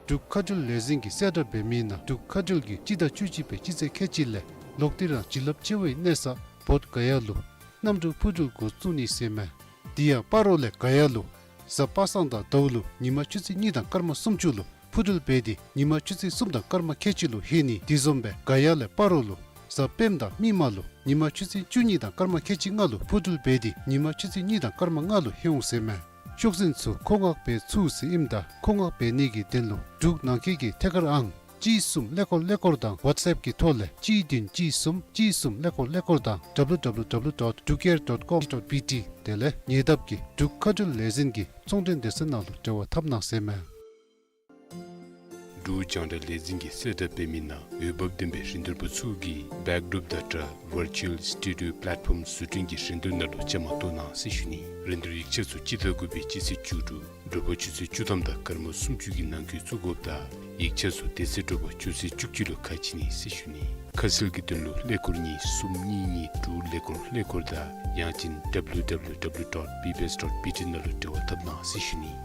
འབྲུག་མཁའ་འགྲུལ་ལས་འཛིན་གྱིས་གསལ་བསྒྲགས་འབད་མི་ནང་འབྲུག་མཁའ་འགྲུལ་གྱིས་སྤྱི་ཟླ་བཅུ་གཅིག་པའི་སྤྱི་ཚེས་ཁལ་གཅིག་ལས་ལོག་སྟེ་རང་བྱིན་རླབས་ཆེ་བའི་གནས་ས་བོདྷ་ག་ཡ་ལུ་གནམ་གྲུ་འཕུར་འགྲུལ་འགོ་བཙུགས་ནི་ཟེར་མས། དེ་ཡང་སྤ་རོ་ལས་ག་ཡ་ལུ་གཟའ་པ་སངས་དང་ཟླཝ་ལུ་ཉིན་མ་ཆུ་ཚོད་གཉིས་དང་སྐར་མ་སུམ་ཅུ་ལུ་འཕུར་འགྲུལ་འབད་དེ་ཉིན་མ་ཆུ་ཚོད་གསུམ་དང་སྐར་མ་ཁལ་གཅིག་ལུ་ལྷོད་ནི། དེ་བཟུམ་སྦེ་ག་ཡ་ལས་སྤ་རོ་ལུ་གཟའ་སྤེནམ་དང་མིག་དམར་ལུ་ཉིན་མ་ཆུ་ཚོད་བཅུ་གཉིས་དང་སྐར་མ་ཁལ་གཅིག་ལྔ་ལུ་འཕུར་འགྲུལ་འབད་དེ་ཉིན་མ་ཆུ་ཚོད་གཉིས་དང་སྐར་མ་ལྔ་ལུ་ལྷོད་འོང་ཟེར་མས། ཤོག་འཛིན་ཚུ་མཁོ་མངགས་འབད་ཚུགས་ཟེར་ཨིནམ་ད་མཁོ་མངགས་འབད་ནི་གི་དོན་ལུ་འབྲུག་ནང་འཁོད་ཀྱི་ཐད་ཀར་ཨང་གཅིག་གསུམ་ཀླད་ཀོར་ཀླད་ཀོར་དང་WhatsApp གི་ཐོག་ལས་གཅིག་བདུན་གཅིག་གསུམ་གཅིག་གསུམ་ཀླད་ཀོར་ཀླད་ཀོར་དང་W W W dot drukair dot com dot B T དེ་ལས་ཉེ་འདབས་ཀྱི་འབྲུག་མཁའ་འགྲུལ་ལས་འཛིན་གྱི་ཚོང་འབྲེལ་སྡེ་ཚན་ནང་ལུ་འབྲེལ་བ་འཐབ་གནང་ཟེར་མས། འབྲུག་རྒྱང་བསྒྲགས་ལས་འཛིན་གྱིས་གསལ་བསྒྲགས་འབད་མི་ནང་འོས་འབབ་ལྡན་པའི་རིན་བསྡུར་པ་ཚུ་གིས་བེཀ་ཌོརོཔ་དང་སྦྲགས་ཝར་ཅུ་ཨལ་སི་ཊུ་ཌི་ཡོ་པ་ལེཊ་ཕོམ་བཟོ་སྐྲུན་གྱི་རིན་བསྡུར་ནང་ལུ་བཅའ་མར་གཏོགས་གནང་ཟེར་ཞུ་ནི། རིན་བསྡུར་ཡིག་ཆ་ཚུ་སྤྱི་ཟླ་དགུ་པའི་སྤྱི་ཚེས་བཅུ་དྲུག་དྲོ་པ་ཆུ་ཚོད་བཅུ་ཐམ་དང་སྐར་མ་སུམ་ཅུ་གི་ནང་འཁོད་བཙུགས་དགོཔ་དང་ཡིག་ཆ་ཚུ་དེ་ཚེ་དྲོ་པ་ཆུ་ཚོད་བཅུ་གཅིག་ལུ་ཁ་ཕྱེ་ནི་ཟེར་ཞུ་ནི། ཁ་གསལ་གྱི་དོན་ལུ་ཀླད་ཀོར་གཉིས་གསུམ་གཉིས་གཉིས་དྲུག་ཀླད་ཀོར་ཀླད་ཀོར་དང་ཡང་ཅིན་W W W dot B B S dot B T ནང་ལུ་འབྲེལ་བ་འཐབ་གནང་ཟེར་ཞུ་ནི།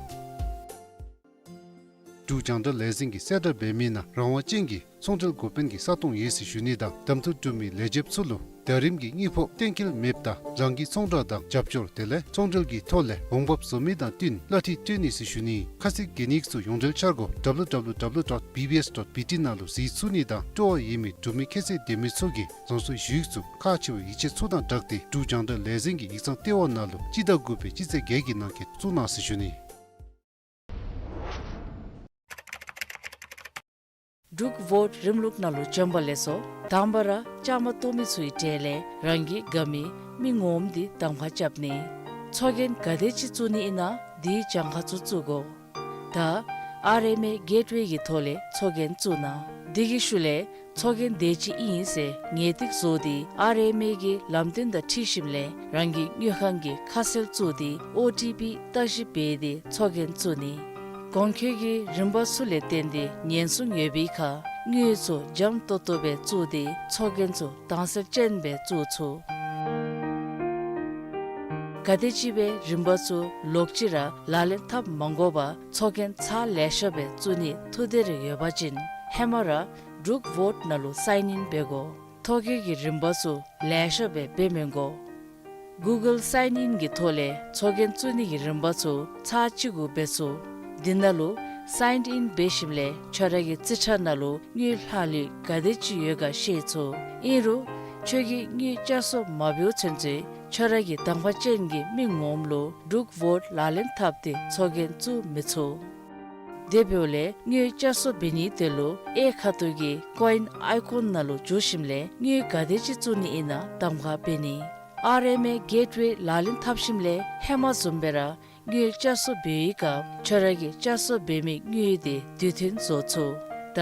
འབྲུག་རྒྱང་བསྒྲགས་ལས་འཛིན་གྱིས་གསལ་བསྒྲགས་འབད་མི་ནང་རང་དབང་ཅན་གྱི་ཚོང་འབྲེལ་འགོ་དཔོན་གྱི་ས་སྟོང་ཡོད་ཟེར་ཞུ་ནི་དང་གདམ་འཐུ་གྲུབ་མི་ལས་བྱེདཔ་ཚུ་ལུ་ཟླ་རིམ་གྱི་དངུལ་ཕོགས་གཏན་འཁེལ་མེདཔ་ད་རང་གི་ཚོང་བསྒྲགས་དང་རྒྱབ་སྐྱོར་དེ་ལས་ཚོང་འབྲེལ་གྱི་ཐོག་ལས་འོང་འབབ་བཟོ་མི་དང་བསྟུན་གླ་འཐུས་སྤྲོད་ནི་ཟེར་ཞུ་ནི། ཁ་གསལ་གྱི་གནས་ཚུ་ཡོངས་འབྲེལ་འཆར་སྒོ་W W W dot B B S dot B T ནང་ལུ་གཟིགས་ཚུགས་ནི་དང་སྤྲོ་བ་ཡོད་མི་འབྲུག་མི་ཁྱད་ཚད་ལྡན་མི་ཚུ་གིས་རང་སོའི་ཞུ་ཡིག་ཚུ་ཁག་ཆེ་བའི་ཡིག་ཆ་ཚུ་དང་སྦྲགས་ཏེ་འབྲུག་རྒྱང་བསྒྲགས་ལས་འཛིན་གྱི་ཡིག་ཚང་ལྟེ་བ་ནང་ལུ་སྤྱི་ཟླ་དགུ་པའི་སྤྱི་ཚེས་བརྒྱད་ཀྱི་ནང་འཁོད་བཙུགས་གནང་ཟེར་ཞུ་ནི། འབྲུག་བོཊ་རིམ་ལུགས་ནང་ལུ་བྱོན་པ་ལེགས་སོ། དང་པ་ར་བཅའ་མར་གཏོགས་མི་ཚུའི་གྲས་ལས་རང་གི་དགའ་མི་མི་ངོམ་འདི་གདམ་ཁ་རྐྱབ་ནི། ཚོགས་རྒྱན་ག་དེ་ཅིག་བཙུགས་ནི་ཨིན་ན་དེའི་གྱངས་ཁ་ཚུ་བཙུགས་དགོ། ད་ཨར་ཨེམ་ཨེ་གེཊ་ཝེ་གི་ཐོག་ལས་ཚོགས་རྒྱན་བཙུགས་གནང་། དེ་གི་ཤུལ་ལས་ཚོགས་རྒྱན་དེ་ཅིག་ཨིན་ཟེར་ངེས་ཏིག་བཟོ་སྟེ་ཨར་ཨེམ་ཨེ་གི་ལམ་སྟོན་དང་འཁྲིལ་ཞིནམ་ལས་རང་གི་དངུལ་ཁང་གི་ཁ་གསལ་བཙུགས་ཏེ་ཨོ་ཊི་པི་བརྟག་ཞིབ་འབད་དེ་ཚོགས་རྒྱན་བཙུགས་ནི། གོང་འཁོད་ཀྱི་རིམ་པ་ཚུ་ལས་བརྟེན་ཏེ་ཉེན་སྲུང་ཡོད་པའི་ཁར་དངུལ་ཚུ་འཇམ་ཏོང་ཏོ་སྦེ་བཙུགས་ཏེ་ཚོགས་རྒྱན་ཚུ་དྭངས་གསལ་ཅན་སྦེ་བཙུགས་ཚུགས། ག་དེམ་ཅིག་སྦེ་རིམ་པ་ཚུ་ལོག་ཅི་ར་ལག་ལེན་འཐབ་མ་དགོ་པར་ཚོགས་རྒྱན་ཚར་ལེ་ཤ་སྦེ་བཙུགས་ནི་ཐུགས་འདོད་རེ་ཡོད་པ་ཅིན་ཧེ་མ་ར་འབྲུག་བོཊ་ནང་ལུ་སའིན་ཨིན་འབད་དགོ། ཐོ་བཀོད་ཀྱི་རིམ་པ་ཚུ་ལེ་ཤ་སྦེ་འབད་མི་དགོ། གུ་གཱལ་སའིན་ཨིན་གྱི་ཐོག་ལས་ཚོགས་རྒྱན་བཙུགས་ནི་གི་རིམ་པ་ཚུ་ཚར་གཅིག་གུ་འབད་ཚུགས། དེ་ནང་ལུ་སའིན་ཨིན་འབད་ཞིནམ་ལས་ཁྱོད་ར་གི་རྩིས་ཁྲ་ནང་ལུ་དངུལ་ལྷག་ལུས་ག་དེ་ཅིག་ཡོད་ག་ཤེས་ཚུགས། ཨིན་རུང་ཁྱོད་ཀྱིས་དངུལ་བསྐྱར་གསོ་མ་འབདཝ་ཚུན་ཚོད་ཁྱོད་ར་གི་གདམ་ཁ་ཅན་གྱི་མི་ངོམ་ལུ་འབྲུག་བོཊ་ལག་ལེན་འཐབ་སྟེ་ཚོགས་རྒྱན་བཙུགས་མི་ཚུགས། དེ་འབདཝ་ལས་དངུལ་བསྐྱར་གསོ་འབད་ནིའི་དོན་ལུ་གཡས་ཁ་ཐུག་གི་ཀོ་ཨིན་ཨའི་ཀོན་ནང་ལུ་འཛུལ་ཞིནམ་ལས་དངུལ་ག་དེ་ཅིག་བཙུགས་ནི་ཨིན་ན་གདམ་ཁ་འབད་ནི། ཨར་ཨེམ་ཨེ་གེཊ་ཝེ་ལག་ལེན་འཐབ་ཞིནམ་ལས་ཧེ་མ་བཟུམ་སྦེ་ར་དངུལ་བསྐྱར་གསོ་འབད་བའི་སྐབས་ཁྱོད་ར་གིས་བསྐྱར་གསོ་འབད་མི་དངུལ་དེ་དུས་མཐུན་བཟོ་ཚུགས། ད་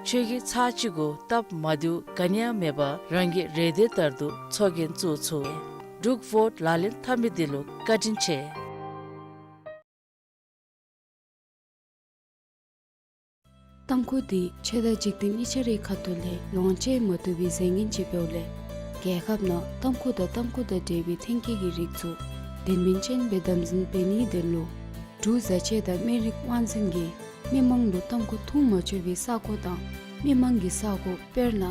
ཁྱོད་ཀྱིས་ཚར་གཅིག་གུ་སྟབས་མ་བདེཝ་ག་ནི་ཡང་མེད་པར་རང་གི་རེ་འདོད་ལྟར་དུ་ཚོགས་རྒྱན་བཙུགས་ཚུགས། འབྲུག་བོཊ་ལག་ལེན་འཐབ་མི་འདི་ལུ་བཀའ་དྲིན་ཆེ། ཏམ་ཁུ་འདི་ཆོས་དང་འཇིག་རྟེན་གཉིས་ཆ་རའི་ཁ་ཐུག་ལས་ལོངས་སྤྱོད་མ་བཏུབ་པའི་རྫས་ངན་ཅིག་འབདཝ་ལས་རྒྱལ་ཁབ་ནང་ཏམ་ཁུ་དང་ཏམ་ཁུ་དང་འབྲེལ་བའི་ཐོན་སྐྱེད་ཀྱི་རིགས་ཚུ་དོན་སྨིན་ཅན་སྦེ་དམ་འཛིན་འབད་ནིའི་དོན་ལུ་འབྲུག་བཟའ་ཆས་དང་སྨན་རིགས་དབང་འཛིན་གྱིས་མི་མང་ལུ་ཏམ་ཁུ་འཐུང་མ་ཆོག་པའི་ས་གོ་དང་མི་མང་གི་ས་གོ་དཔེར་ན་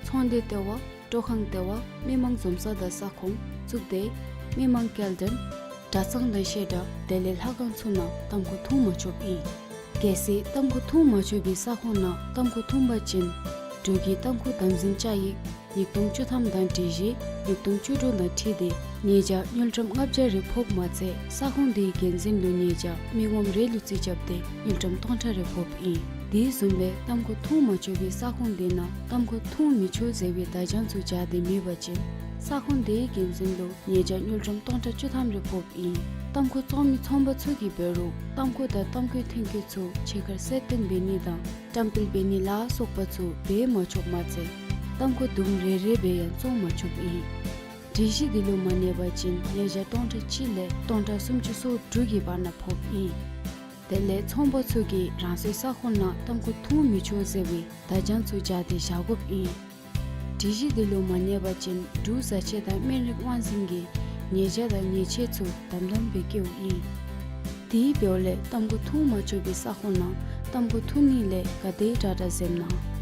ཚོང་སྡེ་ལྟེ་བ་ སྤྲོ་ཁང་ལྟེ་བ། མི་མང་འཛོམས་ས་དང་ས་ཁོངས། གཙུག་སྡེ། མི་མང་སྐྱེལ་འདྲེན། གྲྭ་ཚང་དང་བཤད་གྲྭ། དེ་ལས་ལྷ་ཁང་ཚུ་ནང་ཏམ་ཁུ་འཐུང་མ་ཆོགཔ་ཨིན། གལ་སྲིད་ཏམ་ཁུ་འཐུང་མ་ཆོག་པའི་ས་ཁོངས་ནང་ཏམ་ཁུ་འཐུང་པ་ཅིན་འབྲུག་གི་ཏམ་ཁུ་དམ་འཛིན་བཅའ་ཡིག་ཉིས་སྟོང་བཅུ་ཐམ་དང་སྒྲིག་གཞི་ཉིས་སྟོང་བཅུ་དྲུག་དང་འཁྲིལ་ཏེ་ཉེས་བྱ་དངུལ་ཀྲམ་ལྔ་བརྒྱ་རེ་ཕོགཔ་མ་ཚད་ས་ཁོངས་དེའི་འགན་འཛིན་ལུ་ཉེས་བྱ་མི་ངོམ་རེ་ལུ་རྩིས་རྐྱབ་སྟེ་དངུལ་ཀྲམ་སྟོང་ཕྲག་རེ་ཕོགཔ་ཨིན། དེ་བཟུམ་སྦེ་ཏམ་ཁུ་འཐུང་མ་ཆོག་པའི་ས་ཁོངས་དེ་ནང་ཏམ་ཁུ་འཐུང་མི་ཆོག་ཟེར་བའི་བརྡ་བྱང་ཚུ་སྦྱར་ཏེ་མེད་པ་ཅིན་ས་ཁོངས་དེའི་འགན་འཛིན་ལུ་ཉེས་བྱ་དངུལ་ཀྲམ་སྟོང་ཕྲག་བཅུ་ཐམ་རེ་ཕོགཔ་ཨིན། ཏམ་ཁུ་བཙོང་མི་ཚོང་པ་ཚུ་གིས་འབད་རུང་ཏམ་ཁུ་དང་ཏམ་ཁུའི་ཐོན་སྐྱེད་ཚུ་ཕྱི་ཁར་གསལ་སྟོན་འབད་ནི་དང་བཀྲམ་སྤེལ་འབད་ནི་ལ་སོགས་པ་ཚུ་འབད་མ་ཆོགཔ་མ་ཚད་ཏམ་ཁུ་དུམ་རེ་རེ་སྦེ་ཡང་བཙོང་མ་ཆོགཔ་ཨིན། སྒྲིག་གཞི་འདི་ལུ་མ་གནས་པ་ཅིན་ཉེས་བྱ་སྟོང་ཕྲག་གཅིག་ལས་སྟོང་ཕྲག་སུམ་ཅུ་སོ་དྲུག་གི་བར་ན་ཕོགཔ་ཨིན། དེ་ལས་ཚོང་པ་ཚུ་གིས་རང་སོའི་ས་ཁོངས་ནང་ཏམ་ཁུ་འཐུང་མི་ཆོག་ཟེར་བའི་བརྡ་བྱང་ཚུ་སྦྱར་ཏེ་བཞག་དགོཔ་ཨིན། སྒྲིག་གཞི་འདི་ལུ་མ་གནས་པ་ཅིན་འབྲུག་བཟའ་ཆས་དང་སྨན་རིགས་དབང་འཛིན་གྱིས་ཉེས་བྱ་དང་ཉེས་ཆད་ཚུ་དམ་དམ་སྦེ་བཀལཝ་ཨིན། དེ་འབདཝ་ལས་ཏམ་ཁུ་འཐུང་མ་ཆོག་པའི་ས་ཁོངས་ནང་ཏམ་ཁུ་འཐུང་ནི་ལས་ག་དེ་དྲག་དྲག་འཛེམ་གནང་།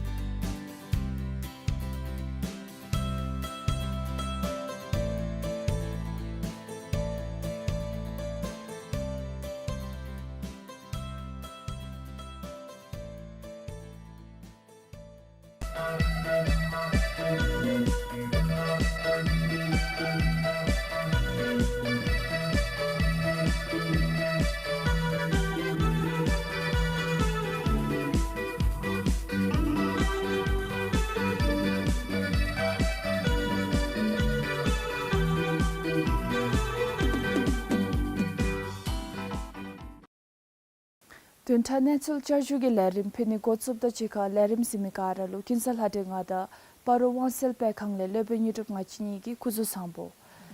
བདུན་ཕྲག་གནས་ཚུལ་བསྐྱར་ཞུ་གི་ལས་རིམ་ཕུལ་ནི་འགོ་བཙུགསཔ་དང་གཅིག་ཁར་ལས་རིམ་གཟིགས་མི་ག་ར་ལུ་ཀུན་བཟང་ལྷ་སྒྲོན་ང་དང་སྤ་རོ་དབང་གསལ་སྤེལ་ཁང་ལས་སློབ་དཔོན་དངོས་གྲུབ་ང་བཅས་གཉིས་ཀྱིས་སྐུ་གཟུགས་བཟང་པོ།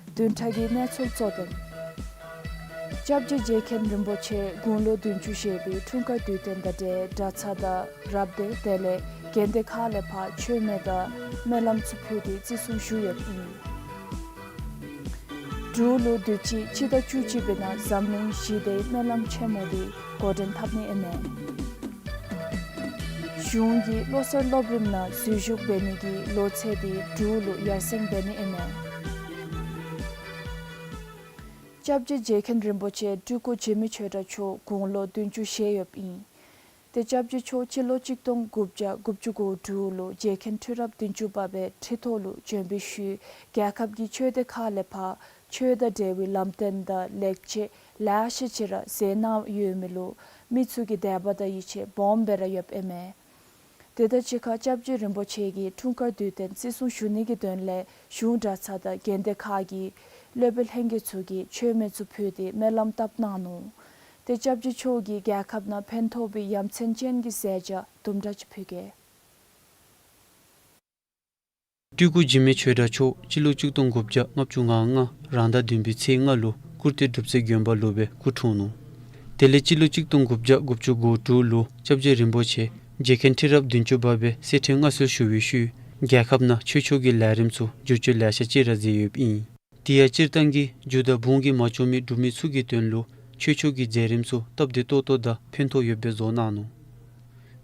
བདུན་ཕྲག་གི་གནས་ཚུལ་གཙོ་དོན། སྐྱབས་རྗེ་རྗེ་མཁན་རིན་པོ་ཆེ་དགུང་ལོ་བདུན་ཅུ་བཞེས་པའི་འཁྲུངས་སྐར་དུས་སྟོན་དང་འབྲེལ་གྲྭ་ཚང་དང་རབ་སྡེ་དེ་ལས་དགོན་སྡེ་ཁག་ལས་ཕར་མཆོད་མེ་དང་སྨོན་ལམ་ཚུ་ཕུལ་ཏེ་བརྩི་སྲུང་ཞུ་ཡོདཔ་ཨིན། འབྲུག་ལུ་དུས་ཅི་སྤྱི་ཟླ་བཅུ་གཅིག་པའི་ནང་འཛམ་གླིང་ཞི་བདེའི་སྨོན་ལམ་ཆེན་མོ་འདི་འགོ་འདྲེན་འཐབ་ནི་ཨིན་མས། གཞུང་གིས་བློ་གསར་སློབ་རིམ་ནང་འཛུལ་ཞུགས་འབད་ནི་གི་ལོ་ཚད་འདི་འབྲུག་ལུ་ཡར་སེང་འབད་ནི་ཨིན་མས། སྐྱབས་རྗེ་རྗེ་མཁན་རིན་པོ་ཆེ་སྤྲུལ་སྐུ་འཇིགས་མེད་ཆོས་གྲགས་མཆོག་དགུང་ལོ་བདུན་ཅུ་བཞེས་ཡོདཔ་ཨིན། ཏེ་སྐྱབས་རྗེ་མཆོག་སྤྱི་ལོ་གཅིག་སྟོང་དགུ་བརྒྱ་དགུ་བཅུ་གོ་དྲུག་ལུ་རྗེ་མཁན་ཁྲི་རབས་བདུན་ཅུ་པ་སྦེ་ཁྲི་ཐོག་ལུ་བྱོན་པའི་ཤུལ་རྒྱལ་ཁབ་ཀྱི་ཆོས་སྡེ་ཁག་ལས་ཕར་ཆོས་དང་འབྲེལ་བའི་ལམ་སྟོན་དང་ལེགས་བཅོས་ལེ་ཤ་ཅིག་ར་མཛད་གནང་ཡོད་མི་ལུ་མི་ཚུ་གིས་དད་པ་དང་ཡིད་ཆེས་སྦོམ་སྦེ་ར་ཡོདཔ་ཨིན་མས། དེ་དང་གཅིག་ཁར་སྐྱབས་རྗེ་རིན་པོ་ཆེ་གི་འཁྲུངས་སྐར་དུས་སྟོན་བརྩི་སྲུང་ཞུ་ནི་གི་དོན་ལས་གཞུང་གྲྭ་ཚང་དང་དགོན་སྡེ་ཁག་གི་སློབ་དཔོན་ལྷན་རྒྱས་ཚུ་གིས་མཆོད་མེ་ཚུ་ཕུལ་ཏེ་སྨོན་ལམ་བཏབ་གནང་ནུག། ཏེ་སྐྱབས་རྗེ་མཆོག་གིས་རྒྱལ་ཁབ་ནང་ཕན་ཐོགས་པའི་ཡ་མཚན་ཅན་གྱི་མཛད་བྱ་དུམ་གྲ་ཅིག་ཕུལ་གེ། སྤྲུལ་སྐུ་འཇིགས་མེད་ཆོས་གྲགས་མཆོག་སྤྱི་ལོ་གཅིག་སྟོང་དགུ་བརྒྱ་ལྔ་བཅུ་ང་ལྔ་རང་ཟླ་བདུན་པའི་ཚེས་ལྔ་ལུ་ཀུར་སྟོད་སྒྲུབ་རྩེ་དགོན་པ་ལུ་སྦེ་སྐུ་འཁྲུངས་ནུག། དེ་ལས་སྤྱི་ལོ་གཅིག་སྟོང་དགུ་བརྒྱ་དགུ་བཅུ་གོ་དྲུག་ལུ་སྐྱབས་རྗེ་རིན་པོ་ཆེ་རྗེ་མཁན་ཁྲི་རབས་བདུན་ཅུ་པ་སྦེ་གསེར་ཁྲི་མངའ་གསོལ་ཞུ་བའི་ཤུལ་རྒྱལ་ཁབ་ནང་ཆོས་ཕྱོགས་ཀྱི་ལས་རིམ་ཚུ་བསྒྱུར་བཅོས་ལེ་ཤ་ཅིག་ར་མཛད་ཡོདཔ་ཨིན། དེ་ཡང་སྤྱིར་བཏང་གི་རྒྱུ་དང་ཕུང་གིས་མ་ལྕོགས་མི་འབྲུག་མི་ཚུ་གི་དོན་ལུ་ཆོས་ཕྱོགས་ཀྱི་མཛད་རིམ་ཚུ་སྟབས་བདེ་ཏོག་ཏོ་དང་ཕན་ཐོགས་ཡོདཔ་སྦེ་བཟོ་གནང་ནུག།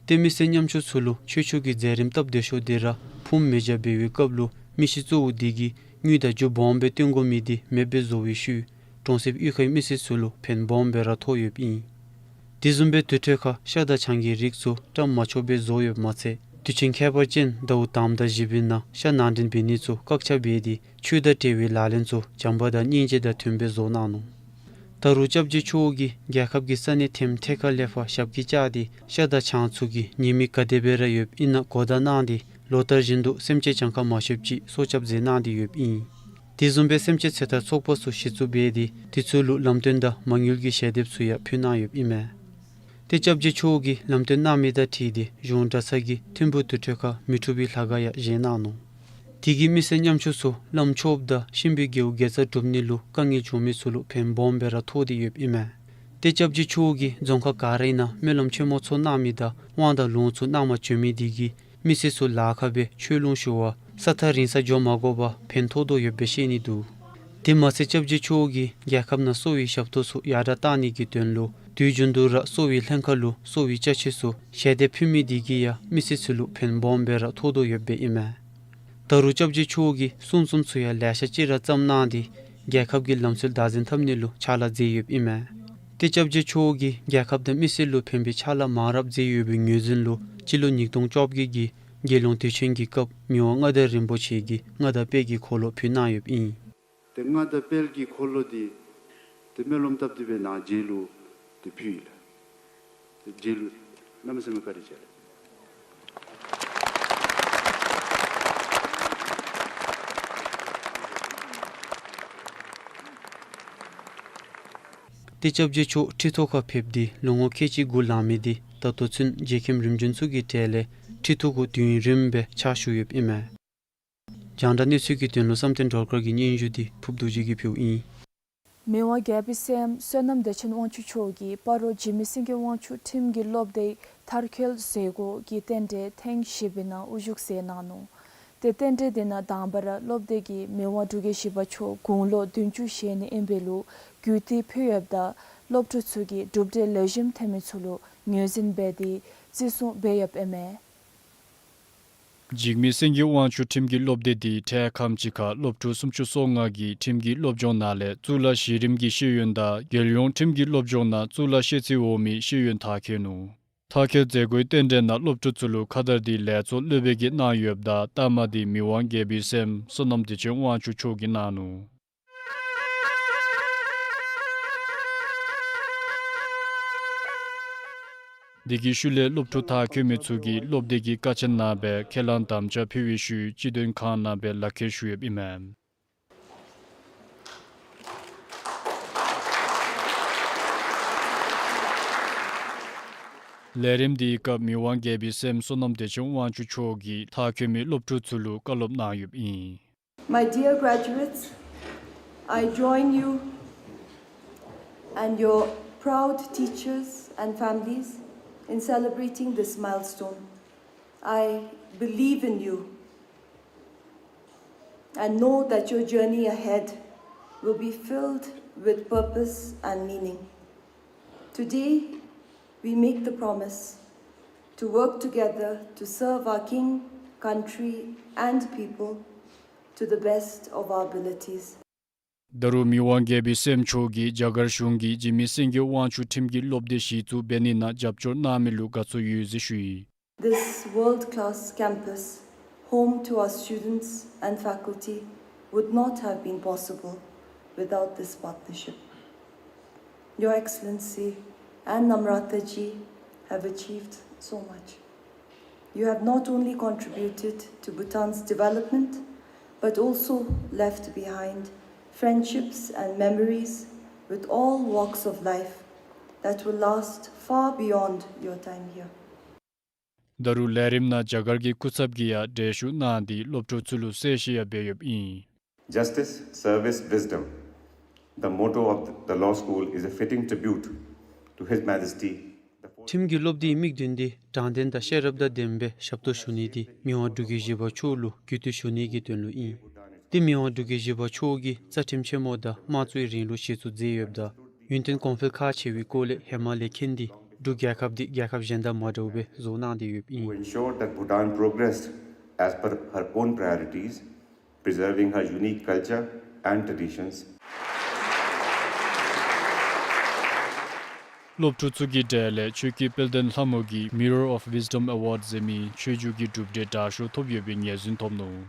ཏེ་མི་སེར་ཉམ་ཆུང་ཚུ་ལུ་ཆོས་ཕྱོགས་ཀྱི་མཛད་རིམ་སྟབས་བདེ་ཤོས་དེ་ར་ཕུངམ་མེ་བྱ་འབད་བའི་སྐབས་ལུ་མི་ཤི་གཙོ་བོ་དེ་གིས་དངུལ་དང་རྒྱུ་སྦོམ་སྦེ་བཏོན་དགོ་མི་དེ་མེདཔ་སྦེ་བཟོ་བའི་ཤུལ་གྲོང་གསེབ་གཡུས་ཁའི་མི་སེར་ཚུ་ལུ་ཕན་སྦོམ་སྦེ་ར་ཐོགས་ཡོདཔ་ཨིན། དེ་བཟུམ་སྦེ་དུར་ཁྲོད་ཁར་ཤ་དང་ཆང་གི་རིགས་ཚུ་བཀྲམ་མ་ཆོགཔ་སྦེ་བཟོ་ཡོདཔ་མ་ཚད་དུས་ཆེན་ཁྱད་པར་ཅན་ཟླཝ་དང་པ་དང་བཞི་པའི་ནང་ཤ་ནང་འདྲེན་འབད་ནི་ཚུ་བཀག་ཆ་འབད་དེ་ཆོས་དང་འབྲེལ་བའི་ལག་ལེན་ཚུ་བྱམས་པ་དང་སྙིང་རྗེ་དང་མཐུནམ་སྦེ་བཟོ་གནང་ནུག། ད་རུང་སྐྱབས་རྗེ་མཆོག་གིས་རྒྱལ་ཁབ་ཀྱི་ས་གནས་ཐེམ་ཐེ་ཁ་ལས་ཕར་ཞབས་ཀྱིས་བཅགས་ཏེ་ཤ་དང་ཆང་ཚུ་གི་ཉེས་དམིགས་ག་དེ་སྦེ་ར་ཡོདཔ་ཨིན་ན་གོ་བརྡ་གནང་སྟེ་ལོ་ལྟར་བཞིན་དུ་སེམས་ཅན་གྱངས་ཁ་མ་ཆོདཔ་ཅིག་སྲོག་སྐྱབས་མཛད་གནང་སྟེ་ཡོདཔ་ཨིན། དེ་བཟུམ་སྦེ་སེམས་ཅན་ཚེ་ཐར་ཚོགས་པ་ཚུ་གཞི་བཙུགས་འབད་དེ་དེ་ཚུ་ལུ་ལམ་སྟོན་དང་མ་དངུལ་གྱི་ཞལ་འདེབས་ཚུ་ཡང་ཕུལ་གནང་ཡོདཔ་ཨིན་མས། ཏེ་སྐྱབས་རྗེ་མཆོག་གིས་ལམ་སྟོན་གནང་མི་དང་འཁྲིལ་ཏེ་གཞུང་གྲྭ་ཚང་གིས་ཐིམ་ཕུག་དུར་ཁྲོད་ཁར་མི་འཁྲུགས་པའི་ལྷ་ཁང་ཡང་བཞེངས་གནང་ནུག། དེ་གིས་མི་སེར་ཉམ་ཆུང་ཚུ་བླམ་ཆོསཔ་དང་གཤིན་པོའི་རྒྱལ་བོ་དགེ་རྩ་སྒྲུབ་ནི་ལུ་དཀའ་ངལ་བྱུང་མི་ཚུ་ལུ་ཕན་སྦོམ་སྦེ་ར་ཐོགས་ཏེ་ཡོདཔ་ཨིན་མས། ཏེ་སྐྱབས་རྗེ་མཆོག་གིས་རྫོང་ཁག་ག་རའི་ནང་སྨོན་ལམ་ཆེན་མོ་ཚོགས་གནང་མི་དང་དབང་དང་ལུང་ཚུ་གནང་བར་བྱོན་མི་དེ་གིས་མི་སེར་ཚུ་ལཱ་ཁག་སྦེ་ཆོས་ལུང་ཞུ་བར་ས་ཐག་རིང་ས་འགྱོ་མ་དགོ་པར་ཕན་ཐོགས་དོ་ཡོདཔ་སྦེ་ཤེས་ནི་འདུག། དེ་མ་ཚད་སྐྱབས་རྗེ་མཆོག་གིས་རྒྱལ་ཁབ་ནང་གསོ་བའི་ཞབས་ཏོག་ཚུ་ཡར་དྲག་གཏང་ནི་གི་དོན་ལུ་དུས་རྒྱུན་དུ་ར་གསོ་བའི་ལྷན་ཁག་ལུ་གསོ་བའི་ཅ་ཆས་ཚུ་ཞལ་འདེབས་ཕུལ་མི་དེ་གིས་ཡང་མི་སེར་ཚུ་ལུ་ཕན་སྦོམ་སྦེ་ར་ཐོགས་དོ་ཡོདཔ་སྦེ་ཨིན་མས། ད་རུང་སྐྱབས་རྗེ་མཆོག་གིས་གསུང་རྩོམ་ཚུ་ཡང་ལེ་ཤ་ཅིག་ར་བརྩམས་གནང་སྟེ་རྒྱལ་ཁབ་ཀྱི་ལམ་སྲོལ་བདག་འཛིན་འཐབ་ནི་ལུ་ཕྱག་ལཱ་མཛད་ཡོདཔ་ཨིན་མས། ཏེ་སྐྱབས་རྗེ་མཆོག་གིས་རྒྱལ་ཁབ་དང་མི་སེར་ལུ་ཕན་པའི་ཕྱག་ལཱ་མང་རབས་མཛད་ཡོད་པའི་ངོས་འཛིན་ལུ་སྤྱི་ལོ་ཉིས་སྟོང་བཅོ་བརྒྱད་ཀྱི་རྒྱལ་ཡོངས་དུས་ཆེན་གྱི་སྐབས་མི་དབང་མངའ་བདག་རིན་པོ་ཆེ་གིས་མངའ་བདག་དཔལ་གྱི་འཁོར་ལོ་ཕུལ་གནང་ཡོདཔ་ཨིན། ཏེ་མངའ་བདག་དཔལ་གྱི་འཁོར་ལོ་འདི་ཏེ་སྨོན་ལམ་བཏབ་སྟེ་སྦེ་ནཱ་མཇལ་ལུ་ཏེ་ཕུལ་ཡི་ལགས། ཏེ་མཇལ་ལུ་གནམ་མེད་ས་མེད་བཀའ་དྲིན་ཆེ་ལགས། ཏེ་སྐྱབས་རྗེ་མཆོག་ཁྲི་ཐོག་ཁར་ཕེབས་ཏེ་ལོ་ངོ་ཁལ་གཅིག་དགུ་ལང་མི་འདི་ད་ལྟོ་ཚུན་རྒྱལ་ཁམས་རིམ་བྱོན་ཚུ་གི་གྲས་ལས་ཁྲི་ཐོག་གུ་དུས་ཡུན་རིངམོ་སྦེ་ཕྱག་ཞུ་ཡོདཔ་ཨིན་མས། རྒྱང་བསྒྲགས་གནས་ཚུལ་གྱི་དོན་ལུ་བསམ་གཏན་སྒྲོལ་དཀར་གྱི་སྙན་ཞུ་འདི་ཕུརབ་རྡོ་རྗེ་གིས་ཕུལཝ་ཨིན། མི་དབང་རྒྱལ་པོའི་སྲསམོ་བསོད་ནམས་བདེ་ཆེན་དབང་ཕྱུག་མཆོག་གིས་སྤ་རོ་འཇིགས་མེད་སེང་གེ་དབང་ཕྱུག་ཁྲིམས་ཀྱི་སློབ་སྡེའི་མཐར་འཁྱོལ་མཛད་སྒོ་གི་རྟེན་འབྲེལ་ཐེངས་བཞི་པའི་ནང་དབུ་བཞུགས་མཛད་གནང་ནུག། ཏེ་རྟེན་འབྲེལ་འདི་ནང་དང་པ་ར་སློབ་སྡེ་གིས་མི་དབང་འབྲུག་རྒྱལ་བཞི་པ་མཆོག་དགུང་ལོ་བདུན་ཅུ་བཞེས་ནི་ཨིན་པའི་ལུ་གུས་བརྟི་ཕུལ་ཡོདཔ་ད་སློབ་ཕྲུག་ཚུ་གིས་གྲུབ་འབྲས་ལེགས་ཤོམ་ཐོན་མི་ཚུ་ལུ་ངོས་འཛིན་འབད་དེ་བརྩི་སྲུང་འབད་ཡོདཔ་ཨིན་མས། འཇིགས་མེད་སེང་གེ་དབང་ཕྱུག་ཁྲིམས་ཀྱི་སློབ་སྡེ་འདི་འཕྲལ་ཁམས་ཅིག་ཁར་སློབ་ཕྲུག་སུམ་ཅུ་སོ་ལྔ་གིས་ཁྲིམས་ཀྱི་སློབ་སྦྱོང་ནང་ལས་གཙུག་ལག་གཞི་རིམ་གྱི་ཤེས་ཡོན་དང་རྒྱལ་ཡོངས་ཁྲིམས་ཀྱི་སློབ་སྦྱོང་ནང་གཙུག་ལག་ཤེས་ཚད་འོག་མའི་ཤེས་ཡོན་མཐར་འཁྱོལ་ནུག། མཐར་འཁྱོལ་མཛད་སྒོའི་རྟེན་འབྲེལ་ནང་སློབ་ཕྲུག་ཚུ་ལུ་ཁ་དར་འདི་ལས་ཚོགས་སློབ་དཔོན་གྱིས་གནང་ཡོདཔ་ད་རྟགས་མ་འདི་མི་དབང་རྒྱལ་པོའི་སྲསམོ་བསོད་ནམས་བདེ་ཆེན་དབང་ཕྱུག་མཆོག་གིས་གནང་ནུག། འདི་གི་ཤུལ་ལས་སློབ་ཕྲུག་མཐར་འཁྱོལ་མི་ཚུ་གིས་སློབ་སྡེ་གི་ཀ་ཆེན་ནང་སྦེ་ཁས་བླངས་དམ་བཅའ་ཕུལ་བའི་ཤུལ་སྤྱི་དོན་ཁང་ནང་སྦེ་ལག་ཁྱེར་ཞུ་ཡོདཔ་ཨིན་མས། ལས་རིམ་འདིའི་སྐབས་མི་དབང་རྒྱལ་པོའི་སྲསམོ་བསོད་ནམས་བདེ་ཆེན་དབང་ཕྱུག་མཆོག་གིས་མཐར་འཁྱོལ་མི་སློབ་ཕྲུག་ཚུ་ལུ་བཀའ་སློབ་གནང་ཡོདཔ་ཨིན། My dear graduates, I join you and your proud teachers and families in celebrating this milestone. I believe in you and know that your journey ahead will be filled with purpose and meaning. Today, we make the promise to work together to serve our King, country, and people to the best of our abilities. ད་རུང་མི་དབང་རྒྱལ་པོའི་སྲསམོ་མཆོག་གིས་རྒྱ་གར་གཞུང་གིས་འཇིགས་མེད་སེང་གེ་དབང་ཕྱུག་ཁྲིམས་ཀྱི་སློབ་སྡེ་གཞི་བཙུགས་འབད་ནི་ནང་རྒྱབ་སྐྱོར་གནང་མི་ལུ་དགའ་ཚོར་ཡོད་ཟེར་ཞུ་ཡི། This world-class campus, home to our students and faculty, would not have been possible without this partnership. Your Excellency and Namrata ji have achieved so much. You have not only contributed to Bhutan's development, but also left behind friendships and memories with all walks of life that will last far beyond your time here. ད་རུང་ལས་རིམ་ནང་རྒྱ་གར་གྱི་སྐུ་ཚབ་ཀྱིས་ཡང་འགྲེལ་བཤད་གནང་སྟེ་སློབ་ཕྲུག་ཚུ་ལུ་གསལ་བཤད་ཡང་འབད་ཡོདཔ་ཨིན། Justice, service, wisdom. The motto of the law school is a fitting tribute to His Majesty, the fourth ཁྲིམས་ཀྱི་སློབ་སྡེའི་དམིགས་དོན་འདི་དྲང་བདེན་དང་ཤེས་རབ་དང་ལྡནམ་སྦེ་ཞབས་ཏོག་ཞུ་ནི་འདི་མི་དབང་འབྲུག་རྒྱལ་བཞི་པ་མཆོག་ལུ་གུས་བཏུད་ཞུ་ནི་གི་དོན་ལུ་ཨིན། ཏེ་མི་དབང་འབྲུག་རྒྱལ་བཞི་པ་མཆོག་གིས་རྩ་ཁྲིམས་ཆེན་མོ་དང་དམངས་གཙོའི་རིང་ལུགས་གཞི་བཙུགས་མཛད་ཡོདཔ་ད་ཡུན་བརྟན་གོང་འཕེལ་ཁག་ཆེ་བའི་སྐོར་ལས་ཧེ་མ་ལས་མཁྱེན་ཏེ་འབྲུག་རྒྱལ་ཁབ་འདི་རྒྱལ་ཁབ་གཞན་དང་མ་འདྲཝ་སྦེ་བཟོ་གནང་སྟེ་ཡོདཔ་ཨིན། To ensure that Bhutan progressed as per her own priorities, preserving her unique culture and traditions. སློབ་ཕྲུག་ཚུ་གི་གྲས་ལས་ཆོས་སྐྱིད་དཔལ་ལྡན་ལྷ་མོ་གིས་Mirror of Wisdom Award ཟེར་མི་ཆོས་རྒྱུགས་ཀྱི་གྲུབ་འབྲས་དྲག་ཤོས་ཐོབ་ཡོད་པའི་ངོས་འཛིན་ཐོབ་ནུག།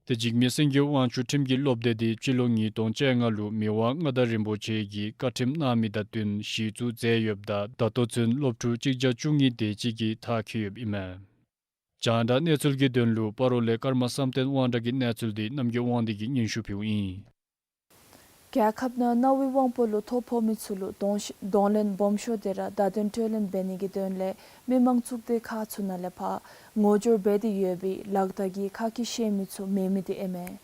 ཏེ་འཇིགས་མེད་སེང་གེ་དབང་ཕྱུག་ཁྲིམས་ཀྱི་སློབ་སྡེ་འདི་སྤྱི་ལོ་ཉིས་སྟོང་བཅོ་ལྔ་ལུ་མི་དབང་མངའ་བདག་རིན་པོ་ཆེ་གིས་བཀའ་ཁྲིམས་གནང་མི་དང་བསྟུན་གཞི་བཙུགས་མཛད་ཡོདཔ་ད་ད་ལྟོ་ཚུན་སློབ་ཕྲུག་གཅིག་བརྒྱ་བཅུ་གཉིས་དེ་ཅིག་གིས་མཐར་འཁྱོལ་ཡོདཔ་ཨིན་མས། རྒྱང་བསྒྲགས་གནས་ཚུལ་གྱི་དོན་ལུ་སྤ་རོ་ལས་ཀརྨ་བསམ་གཏན་དབང་གྲགས་ཀྱི་གནས་ཚུལ་འདི་རྣམ་རྒྱལ་དབང་འདུས་ཀྱིས་སྙན་ཞུ་ཕུལཝ་ཨིན། རྒྱལ་ཁབ་ནང་རྣ་བའི་དབང་པོ་ལུ་ཐོ་ཕོག་མི་ཚུ་ལུ་གདོང་ཤ་གདོང་ལེན་སྦོམ་ཤོས་དེ་ར་བརྡ་དོན་སྤྲོད་ལེན་འབད་ནི་གི་དོན་ལས་མི་མང་གཙུག་སྡེ་ཁག་ཚུ་ནང་ལས་ཕར་ངོ་སྦྱོར་འབད་དེ་ཡོད་པའི་ལག་བརྡ་གི་ཁ་སྐད་ཤེས་མི་ཚུ་མེད་མི་དེ་ཨིན་མས།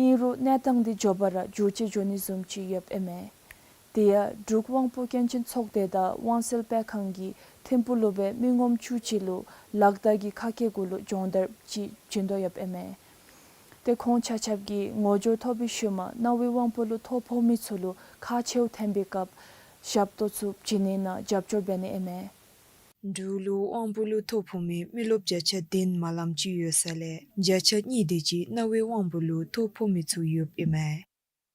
ཨིན་རུང་གནས་སྟངས་འདི་མགྱོགས་པ་ར་འགྱུར་བཅོས་འགྱོ་ནི་བཟུམ་ཅིག་ཡོདཔ་ཨིན་མས། དེ་ཡང་འབྲུག་དབང་པོ་སྐྱོན་ཅན་ཚོགས་སྡེ་དང་དབང་སེལ་སྤེལ་ཁང་གིས་ཐིམ་ཕུག་ལུ་སྦེ་མི་ངོམ་བཅུ་གཅིག་ལུ་ལག་བརྡ་གི་ཁ་སྐད་གུ་ལུ་སྦྱོང་བརྡར་ཅིག་བྱིན་དོ་ཡོདཔ་ཨིན་མས། ཏེ་ཁོང་ཆ་ཁྱབ་ཀྱིས་ངོ་སྦྱོར་ཐོབ་པའི་ཤུལ་མ་རྣ་བའི་དབང་པོ་ལུ་ཐོ་ཕོག་མི་ཚུ་ལུ་ཁག་ཆེཝ་ཐོན་པའི་སྐབས་ཞབས་ཏོག་ཚུ་བྱིན་ནི་ནང་རྒྱབ་སྐྱོར་འབད་ནི་ཨིན་མས། འབྲུག་ལུ་དབང་པོ་ལུ་ཐོ་ཕོག་མི་མི་རློབས་བརྒྱ་ཆ་བདུན་མ་ལམ་ཅིག་ཡོད་ས་ལས་བརྒྱ་ཆ་གཉིས་དེ་ཅིག་རྣ་བའི་དབང་པོ་ལུ་ཐོ་ཕོག་མི་ཚུ་ཡོདཔ་ཨིན་མས།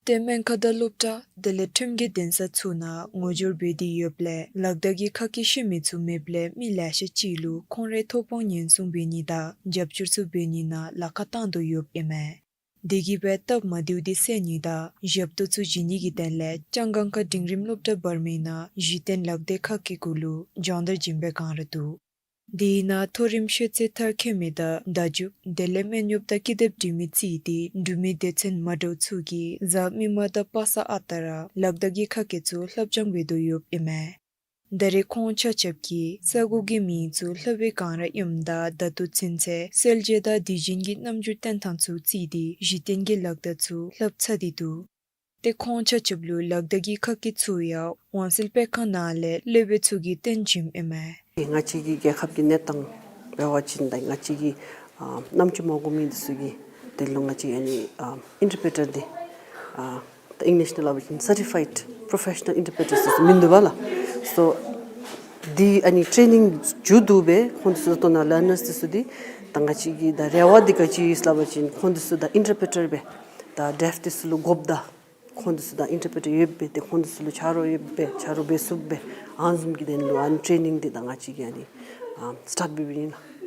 ཏེ་སྨན་ཁང་དང་སློབ་གྲྭ་དེ་ལས་ཁྲིམས་ཀྱི་འདུན་ས་ཚུ་ནང་ངོ་སྦྱོར་འབད་དེ་ཡོདཔ་ལས་ལག་བརྡ་གི་ཁ་སྐད་ཤེས་མི་ཚུ་མེདཔ་ལས་མི་ལེ་ཤ་ཅིག་ལུ་ཁོང་རའི་ཐོ་ཕོག་ཉེན་སྲུང་འབད་ནི་དང་རྒྱབ་སྐྱོར་ཚུ་འབད་ནི་ནང་ལཱ་ཁག་བཏང་དོ་ཡོདཔ་ཨིན་མས། དེ་གིས་སྦེ་སྟབས་མ་བདེཝ་དེ་སེལ་ནི་དང་ཞབས་ཏོག་ཚུ་བྱིན་ནི་གི་དོན་ལས་ལྕང་སྒང་ཁ་འབྲིང་རིམ་སློབ་གྲྭ་བར་མའི་ནང་གཞི་རྟེན་ལག་བརྡའི་ཁ་སྐད་གུ་ལུ་སྦྱོང་བརྡར་བྱིན་པའི་བསྒང་ར་འདུག། དེ་ནང་མཐོ་རིམ་ཤེས་ཚད་མཐར་འཁྱོལ་མི་དང་བརྡ་བརྒྱུད་དེ་ལས་སྨན་གཡོགཔ་དང་ཀི་དེབ་འབྲི་མི་བརྩིས་ཏེ་འབྲུག་མི་སྡེ་ཚན་མ་འདྲཝ་ཚུ་གིས་གཟའ་མིག་དམར་དང་པ་སངས་ཨ་རྟག་ར་ལག་བརྡ་གི་ཁ་སྐད་ཚུ་ལྷབ་སྦྱང་འབད་དོ་ཡོདཔ་ཨིན་མས། ད་རེས་ཁོང་ཆ་ཁྱབ་ཀྱིས་ས་གོ་གི་མིང་ཚུ་ལྷབ་པའི་བསྒང་ར་ཨིནམ་ད་ད་ལྟོ་ཚུན་ཚོད་གསལ་བྱེད་དང་དུས་རྒྱུན་གྱི་རྣམ་འགྱུར་སྟོན་ཐངས་ཚུ་བརྩིས་ཏེ་གཞི་རྟེན་གྱི་ལག་བརྡ་ཚུ་ལྷབ་ཚར་ཏེ་འདུག། ཏེ་ཁོང་ཆ་ཁྱབ་ལུ་ལག་བརྡ་གི་ཁ་སྐད་ཚུ་ཡང་འོད་གསལ་དཔེ་ཁང་ནང་ལས་སློབ་དཔོན་ཚུ་གིས་སྟོན་བྱིནམ་ཨིན་མས། ང་བཅས་ཀྱི་རྒྱལ་ཁབ་ཀྱི་གནས་སྟངས་འབད་བ་ཅིན་ད་ང་བཅས་ཀྱི་ཨ་རྣམ་ཅོ་མ་གོ་མི་འདི་ཚུ་གི་དོན་ལུ་ང་བཅས་ཨ་ནི་ཨ་ཨིན་ཊར་པི་རི་ཊར་འདི་ཨ་ད་ཨིང་ལིཤ་ནང་སླབ་པ་ཅིན་སར་ཊི་ཕའིཌ་པོརོ་ཕེ་ཤ་ནཱལ་ཨིན་ཊར་པི་རི་ཊར་འདི་ཚུ་མིན་འདུག་པ་ལགས། སོ་འདི་ཨ་ནི་ཊེ་ནིང་མཇུག་བསྡུ་སྦེ་ཁོང་འདི་ཚུ་ད་ལྟོ་ནཱ་ལར་ནརསི་འདི་ཚུ་འདི་ད་ང་བཅས་ཀྱི་ད་རེ་བ་འདི་ག་ཅི་ཨིན་སླབ་པ་ཅིན་ཁོང་འདི་ཚུ་ད་ཨིན་ཊར་པི་རི་ཊར་སྦེ་ད་ཌེཕ་འདི་ཚུ་ལུ་དགོཔ་ད་ཁོང་འདི་ཚུ་ད་ཨིན་ཊར་པི་རི་ཊར་ཡོདཔ་སྦེ་ཏེ་ཁོང་འདི་ཚུ་ལུ་ཆ་རོགས་ཡོདཔ་སྦེ་ཆ་རོགས་འབད་ཚུགསཔ་སྦེ་ཨ་ནི་བཟུམ་གྱི་དོན་ལུ་ཨ་ནི་ཊེ་ནིང་འདི་ད་ང་བཅས་ཀྱིས་ཨ་ནི་ཨ་སི་ཊཱཊ་འབད་འབདཝ་ཨིན་ལགས།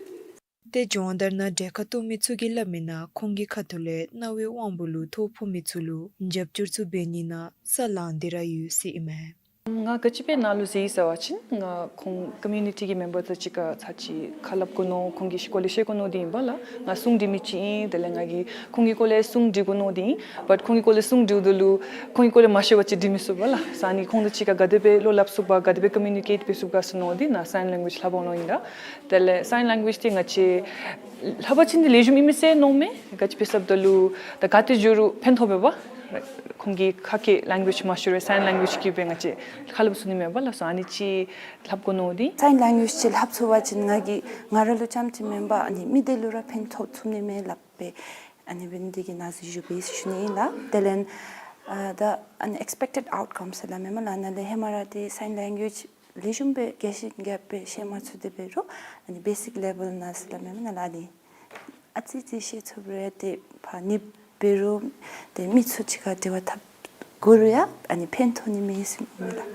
ཏེ་སྦྱོང་བརྡར་ནང་གྲལ་ཁར་གཏོགས་མི་ཚུ་གིས་སླབ་མི་ནང་ཁོང་གི་ཁ་ཐུག་ལས་རྣ་བའི་དབང་པོ་ལུ་ཐོ་ཕོག་མི་ཚུ་ལུ་རྒྱབ་སྐྱོར་ཚུ་འབད་ནི་ནང་ས་ལང་སྟེ་ར་ཡོད་ཟེར་ཨིན་མས། ང་ག་ཅི་སྦེ་ནཱ་ལུ་འཛུལ་ཡི་ཟེར་བ་ཅིན་ང་ཁོང་ཀོ་མིའུ་ནི་ཊི་གི་མེམ་བར་ཚུ་གཅིག་ཁར་ཚར་གཅིག་ཁ་སླབ་དགོ་མནོ་ཁོང་གི་སྐོར་ལས་ཤེས་དགོ་མནོ་སྟེ་ཨིན་པས་ལགས། ང་སྲུང་འདྲི་མི་ཅིག་ཨིན། དེ་ལས་ང་གིས་ཁོང་གི་སྐོར་ལས་སྲུང་འདྲི་དགོ་མནོ་སྟེ་ཨིན། བཊ་ཁོང་གི་སྐོར་ལས་སྲུང་འདྲིཝ་ད་ལུ་ཁོང་གི་སྐོར་ལས་མ་ཤེས་པ་ཅིག་འདྲི་མི་ཚུགས་པས་ལགས། ས་ནི་ཁོང་དང་གཅིག་ཁར་ག་དེ་སྦེ་བློ་སླབ་ཚུགས་པ་ག་དེ་སྦེ་ཀོ་མིའུ་ནི་ཀེཊ་འབད་ཚུགས་ག་ཟེར་མནོ་སྟེ་ནཱ་སའིན་ལེང་གུ་ཨེཇ་ལྷབ་འོང་མནོ་ཡི་ལགས། དེ་ལས་སའིན་ལེང་གུ་ཨེཇ་འདི་ང་བཅས་ལྷབ་པ་ཅིན་འདི་ལེགས་ཤོམ་ཨིན་མས་ཟེར་མནོཝ་མས། ག་ཅི་སྦེ་ཟེར་བ་ཅིན་ད་ག་ཏེ་འགྱོ་རུང་ཕན་ཐོགས་པས་པ། ཁོང་གི་ཁ་སྐད་ལེང་གུ་ཨེཇ་མ་ཤེས་རུང་སའིན་ལེང་གུ་ཨེཇ་གིས་སྦེ་ང་བཅས་ཁ་སླབ་ཚུགས་ནི་མས་པ་ལགས། སོ་ཨ་ནི་ཅིག་ལྷབ་དགོ་མནོ་སྟེ། སའིན་ལེང་གུ་ཨེཇ་ཅིག་ལྷབ་ཚུགས་པ་ཅིན་ང་གིས་ང་ར་ལུ་རྐྱངམ་ཅིག་མེན་པར་ཨ་ནི་མི་སྡེ་ལུ་ར་ཕན་ཐོགས་ཚུགས་ནི་མས་སླབ་སྦེ་ཨ་ནི་འབད་ནི་འདི་གིས་ནཱ་འཛུལ་ཞུ་སྦེ་ཞུ་ནི་ཨིན་ལགས། དེ་ལས་ཨ་ད་ཨ་ནི་ཨེགསི་པེཀ་ཊེཌ་ཨའུཊ་ཀམ་ཟེར་སླབ་མས་མེན་ན་ལགས། ནཱ་ལས་ཧེ་མ་ར་ཏེ་སའིན་ལེང་གུ་ཨེཇ་ལེགས་ཤོམ་སྦེ་རྒྱས་ཤིང་རྒྱས་པ་ཤེས་མ་ཚུགས་ཏེ་འབད་རུང་ཨ་ནི་བེ་སིཀ་ལེ་བཱལ་ནང་ཟེར་སླབ་མས་མེན་ན་ལགས། ཨ་ནི་ཨ་ཙི་ཙི་ཤེས་ཚུགས་རུང་ཏེ་ཕར་ནི་འབད་རུང་ཏེ་མི་ཚུ་གཅིག་ཁར་འབྲེལ་བ་འཐབ་དགོ་རུང་ཡང་ཨ་ནི་ཕན་ཐོགས་ནི་མས་ཟེར་མས་ལགས།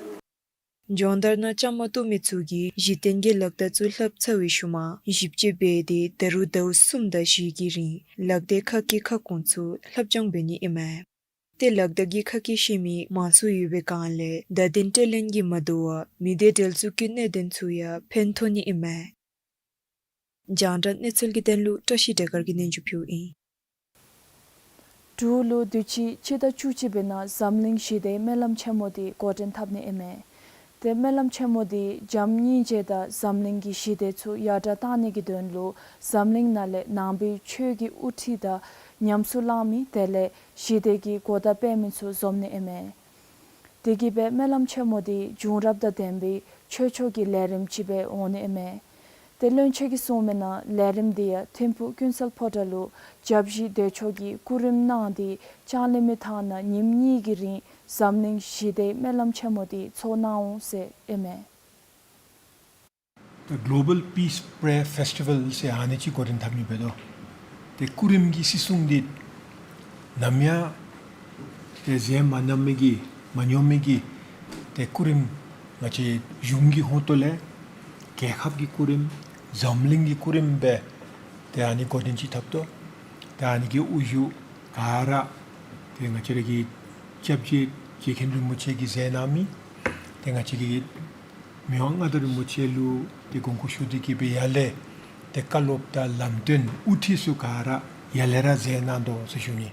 སྦྱོང་བརྡར་ནང་བཅའ་མར་གཏོགས་མི་ཚུ་གིས་གཞི་རྟེན་གྱི་ལག་བརྡ་ཚུ་ལྷབ་ཚར་བའི་ཤུལ་མ་ཞིབ་དཔྱད་འབད་དེ་ད་རུང་ཟླཝ་གསུམ་དང་བཞི་གི་རིང་ལག་བརྡའི་ཁ་སྐད་ཁ་སྐོང་ཚུ་ལྷབ་སྦྱང་འབད་ནི་ཨིན་མས། ཏེ་ལག་བརྡ་གི་ཁ་སྐད་ཤེས་མི་མང་སུ་ཡོད་པའི་སྒང་ལས་བརྡ་དོན་སྤྲོད་ལེན་གྱིས་མ་དོ་བར་མི་སྡེ་འབྲེལ་འཛུགས་ཀྱི་གནད་དོན་ཚུ་ཡང་ཕན་ཐོགས་ནི་ཨིན་མས། རྒྱང་བསྒྲགས་གནས་ཚུལ་གྱི་དོན་ལུ་བཀྲ་ཤིས་སྒྲོལ་དཀར་གྱིས་སྙན་ཞུ་ཕུལཝ་ཨིན། འབྲུག་ལུ་དུས་ཅི་སྤྱི་ཟླ་བཅུ་གཅིག་པའི་ནང་འཛམ་གླིང་ཞི་བདེའི་སྨོན་ལམ་ཆེན་མོ་འདི་འགོ་འདྲེན་འཐབ་ནི་ཨིན་མས། ཏེ་སྨོན་ལམ་ཆེན་མོ་འདི་འཇམ་སྙིང་རྗེ་དང་འཛམ་གླིང་གི་ཞི་བདེ་ཚུ་ཡར་དྲག་གཏང་ནི་གི་དོན་ལུ་འཛམ་གླིང་ནང་ལས་ནང་པའི་ཆོས་ཀྱི་དབུ་ཁྲིད་དང་ཉམས་སུ་བླང་མི་དེ་ལས་ཞི་བདེ་གི་གོ་བརྡ་སྤེལ་མི་ཚུ་འཛོམས་ནི་ཨིན་མས། དེ་གིས་སྦེ་སྨོན་ལམ་ཆེན་མོ་འདི་བྱུང་རབས་དང་ལྡན་པའི་ཆོས་ཕྱོགས་ཀྱི་ལས་རིམ་ཅིག་སྦེ་འོང་ནི་ཨིན་མས། ཏེ་བློན་ཆེན་གྱིས་གསུངས་མི་ནང་ལས་རིམ་འདི་ཡང་ཐིམ་ཕུག་ཀུན་གསལ་ཕོ་བྲང་ལུ་བཅའ་བཞི་བདེ་མཆོག་གིས་སྐུ་རིམ་གནང་སྟེ་ལྕགས་ལི་མི་ཐང་ནང་ཉིནམ་གཉིས་ཀྱི་རིང་འཛམ་གླིང་ཞི་བདེའི་སྨོན་ལམ་ཆེན་མོ་འདི་ཚོགས་གནང་འོང་ཟེར་ཨིན་མས། The Global Peace Prayer Festival ཟེར་ཨ་ནི་ཅིག་འགོ་འདྲེན་འཐབ་ནི་འབད་དོ། ཏེ་སྐུ་རིམ་གྱི་སྲིད་སྲུང་འདི་ནམ་ཡང་ཏེ་གཞན་མ་མཉམ་མི་གི་མ་མཉམ་མི་གི་ཏེ་སྐུ་རིམ་ང་བཅས་གཞུང་གི་ཧོངས་ཏོ་ལས་རྒྱལ་ཁབ་ཀྱི་སྐུ་རིམ་འཛམ་གླིང་གི་སྐུ་རིམ་སྦེ་ཏེ་ཨ་ནི་འགོ་འདྲེན་ཅིག་འཐབ་དོ། ཏེ་ཨ་ནི་གི་དབུ་བཞུགས་ག་ར་ཏེ་ང་བཅས་ར་གི་སྐྱབས་རྗེ་རྗེ་མཁན་རིན་པོ་ཆེ་གིས་མཛད་གནང་མི་ཏེ་ང་བཅས་ཀྱི་མི་དབང་མངའ་བདག་རིན་པོ་ཆེ་ལུ་ཏེ་དགོངས་སྐོར་ཞུ་སྟེ་གིས་སྦེ་ཡར་ལས་ཏེ་བཀའ་སློབ་དང་ལམ་སྟོན་དབུ་ཁྲིད་ཚུ་ག་ར་ཡར་ལས་ར་མཛད་གནང་དོ་ཟེར་ཞུ་ནི།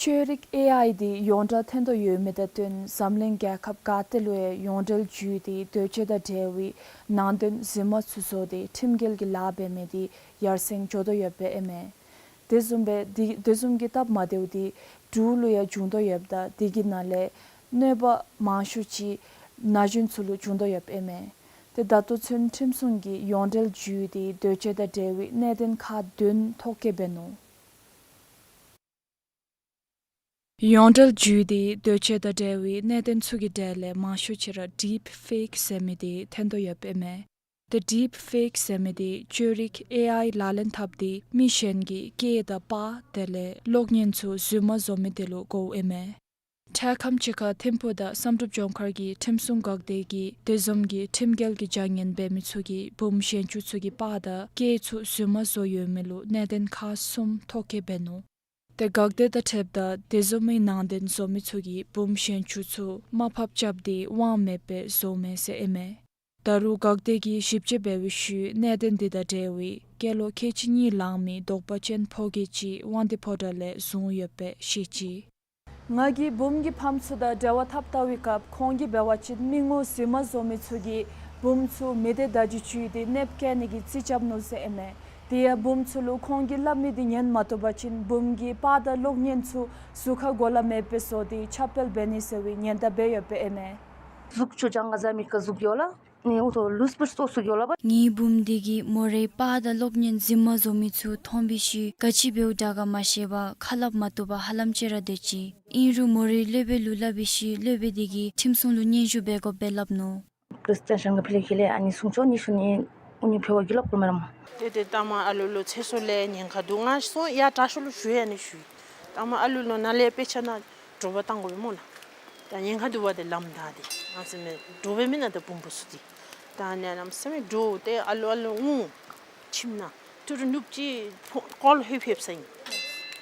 ཆོས་རིག་ཨེ་ཨའི་འདི་ཡོངས་གྲགས་ཐོན་དོ་ཡོད་མི་དང་བསྟུན་འཛམ་གླིང་རྒྱལ་ཁབ་ག་ཏེ་ལུ་ཡང་ཡོངས་འབྲེལ་བརྒྱུད་དེ་འདོད་སྤྱོད་དང་འབྲེལ་བའི་ནང་དོན་གཟིགས་མ་ཚུ་བཟོ་སྟེ་ཁྲིམས་འགལ་གྱི་ལཱ་འབད་མི་འདི་ཡར་སེང་འགྱོ་དོ་ཡོདཔ་ཨིན་མས། དེ་བཟུམ་སྦེ་འདི་དེ་བཟུམ་གྱི་སྟབས་མ་བདེཝ་འདི་འབྲུག་ལུ་ཡང་བྱུང་དོ་ཡོདཔ་ད་དེ་གི་ནང་ལས་གནོད་པ་མང་ཤོས་ཅིག་ན་གཞོན་ཚུ་ལུ་བྱུང་དོ་ཡོདཔ་ཨིན་མས། ཏེ་ད་ལྟོ་ཚུན་ཁྲིམས་སྲུང་གིས་ཡོངས་འབྲེལ་བརྒྱུད་དེ་འདོད་སྤྱོད་དང་འབྲེལ་བའི་གནད་དོན་ཁག་བདུན་ཐོ་བཀོད་འབད་ནུག། ཡོངས་འབྲེལ་བརྒྱུད་དེ་འདོད་སྤྱོད་དང་འབྲེལ་བའི་གནད་དོན་ཚུ་གི་གྲས་ལས་མང་ཤོས་ཅིག་ར་ཌིཔ་ཕེཀ་ཟེར་མི་དེ་ཐོན་དོ་ཡོདཔ་ཨིན་མས། ཏེ་ཌིཔ་ཕེཀ་ཟེར་མི་དེ་བཅོས་རིག་ཨེ་ཨའི་ལག་ལེན་འཐབ་སྟེ་མི་གཞན་གྱི་སྐད་དང་པར་དེ་ལས་གློག་བརྙན་ཚུ་རྫུན་མ་བཟོ་མི་དེ་ལུ་གོཝ་ཨིན་མས། འཕྲལ་ཁམས་ཅིག་ཁར་ཐིམ་ཕུག་དང་བསམ་གྲུབ་ལྗོངས་མཁར་གྱི་ཁྲིམས་སྲུང་འགག་སྡེ་གིས་དེ་བཟུམ་གྱི་ཁྲིམས་འགལ་གྱི་བྱ་ངན་འབད་མི་ཚུ་གི་བུམོ་གཞན་ཚུ་གི་པར་དང་སྐད་ཚུ་རྫུན་མ་བཟོ་ཡོད་མི་ལུ་གནད་དོན་ཁག་གསུམ་ཐོ་བཀོད་འབད་ནུག། ཏེ་འགག་སྡེ་དང་འཁྲིལཝ་ད་དེ་བཟུམ་མའི་ནང་དོན་བཟོ་མི་ཚུ་གིས་བུམོ་གཞན་ཚུ་ཚུ་དམའ་ཕབ་རྐྱབ་སྟེ་དབང་མེད་པར་བཟོཝ་མས་ཟེར་ཨིན་མས། ད་རུང་འགག་སྡེ་གིས་ཞིབ་དཔྱད་འབད་བའི་ཤུལ་གནད་དོན་དེ་དང་འབྲེལ་བའི་སྐྱེས་ལོ་ཁལ་གཅིག་གཉིས་ལང་མི་དོགས་པ་ཅན་ཕོ་སྐྱེས་ཅིག་དབང་འདུས་ཕོ་བྲང་ལས་བཟུང་ཡོདཔ་སྦེ་བཤད་ཅི། ང་གིས་བུམོ་གི་ཕམ་ཚུ་དང་འབྲེལ་བ་འཐབ་བལྟ་བའི་སྐབས་ཁོང་གིས་འབད་བ་ཅིན་མི་ངོ་རྫུན་མ་བཟོ་མི་ཚུ་གིས་བུམོ་ཚུ་མི་སྡེ་བརྡ་བརྒྱུད་བརྒྱུད་དེ་གནོདཔ་བཀལ་ནི་གི་རྩིས་རྐྱབ་ནུག་ཟེར་ཨིན་མས། དེ་ཡང་བུམོ་ཚུ་ལུ་ཁོང་གིས་སླབ་མི་དེ་ཉན་མ་བཏུབ་པ་ཅིན་བུམོ་གི་པར་དང་གློག་བརྙན་ཚུ་ཟུར་ཁ་གོ་ལ་མེདཔ་སྦེ་བཟོ་སྟེ་ཁྱབ་སྤེལ་འབད་ནི་ཟེར་བའི་ཉེན་བརྡ་འབད་ཡོདཔ་ཨིན་མས། གཟུགས་ཅོག་ཅང་ག་ཟ་མི་ཀ་གཟུགས་ཡོད་ལགས། ནི་ཨུ་ཐོ་ལུས་པོ་སོ་སོ་ཡོད་ལགས་པ། ངེའི་བུམོ་འདི་གིས་མོ་རའི་པར་དང་གློག་བརྙན་རྫུན་མ་བཟོ་མི་ཚུ་མཐོང་བའི་ཤུལ་ག་ཅི་འབདཝ་དྲག་ག་མ་ཤེས་པར་ཁ་སླབ་མ་བཏུབ་པར་ཧ་ལམ་ཅིག་ར་སྡོད་ཅི། ཨིན་རུང་མོ་རའི་སློབ་དཔོན་ལུ་སླབ་པའི་ཤུལ་སློབ་དཔོན་འདི་གིས་ཁྲིམས་སྲུང་ལུ་སྙན་ཞུ་འབད་དགོཔ་སྦེ་སླབ་ནུག། ཁྲིསི་ཊན་ཤང་གི་ཕི་ལེ་ཁི་ལེ་ཨ་ནི་སྲུང་སྐྱོབ་ནི་ཞུ་ནི་ཨུ་ནི་ཕེ་བ་གི་ལོག་པོ་མེན་ན་མ། ཏེ་ཏེ་ད་མ་ཨ་ལུ་ལུ་ཚེ་སྲོག་ལས་ཉེན་ཁ་འདུག། ང་སོང་ཡར་དྲག་ཤོས་ལུ་ཞུ་ཡ་ནི་ཞུ། ད་མ་ཨ་ལུ་ལུ་ནཱ་ལས་དཔེ་ཆ་ནང་དྲོ་པ་བཏང་དགོ་པས་སྨོ་ལགས། ད་ཉེན་ཁ་འདུག་པ་དེ་ལམ་ད་དེ་ང་ཟེར་མི་དྲོ་པའི་མི་ནང་ད་བུམོ་བུ་ཚུ་དེ་ད་ནི་ལམ་ཟེར་མི་དྲོ་ཏེ་ཨ་ལུ་ཨ་ལུ་འུ་ཁྱིམ་ནང་ཐུ་རུ་ནུབ་ཅིག་ཕོ་ཀོལ་ལྷོད་ཕེབས་ས་ཨིན།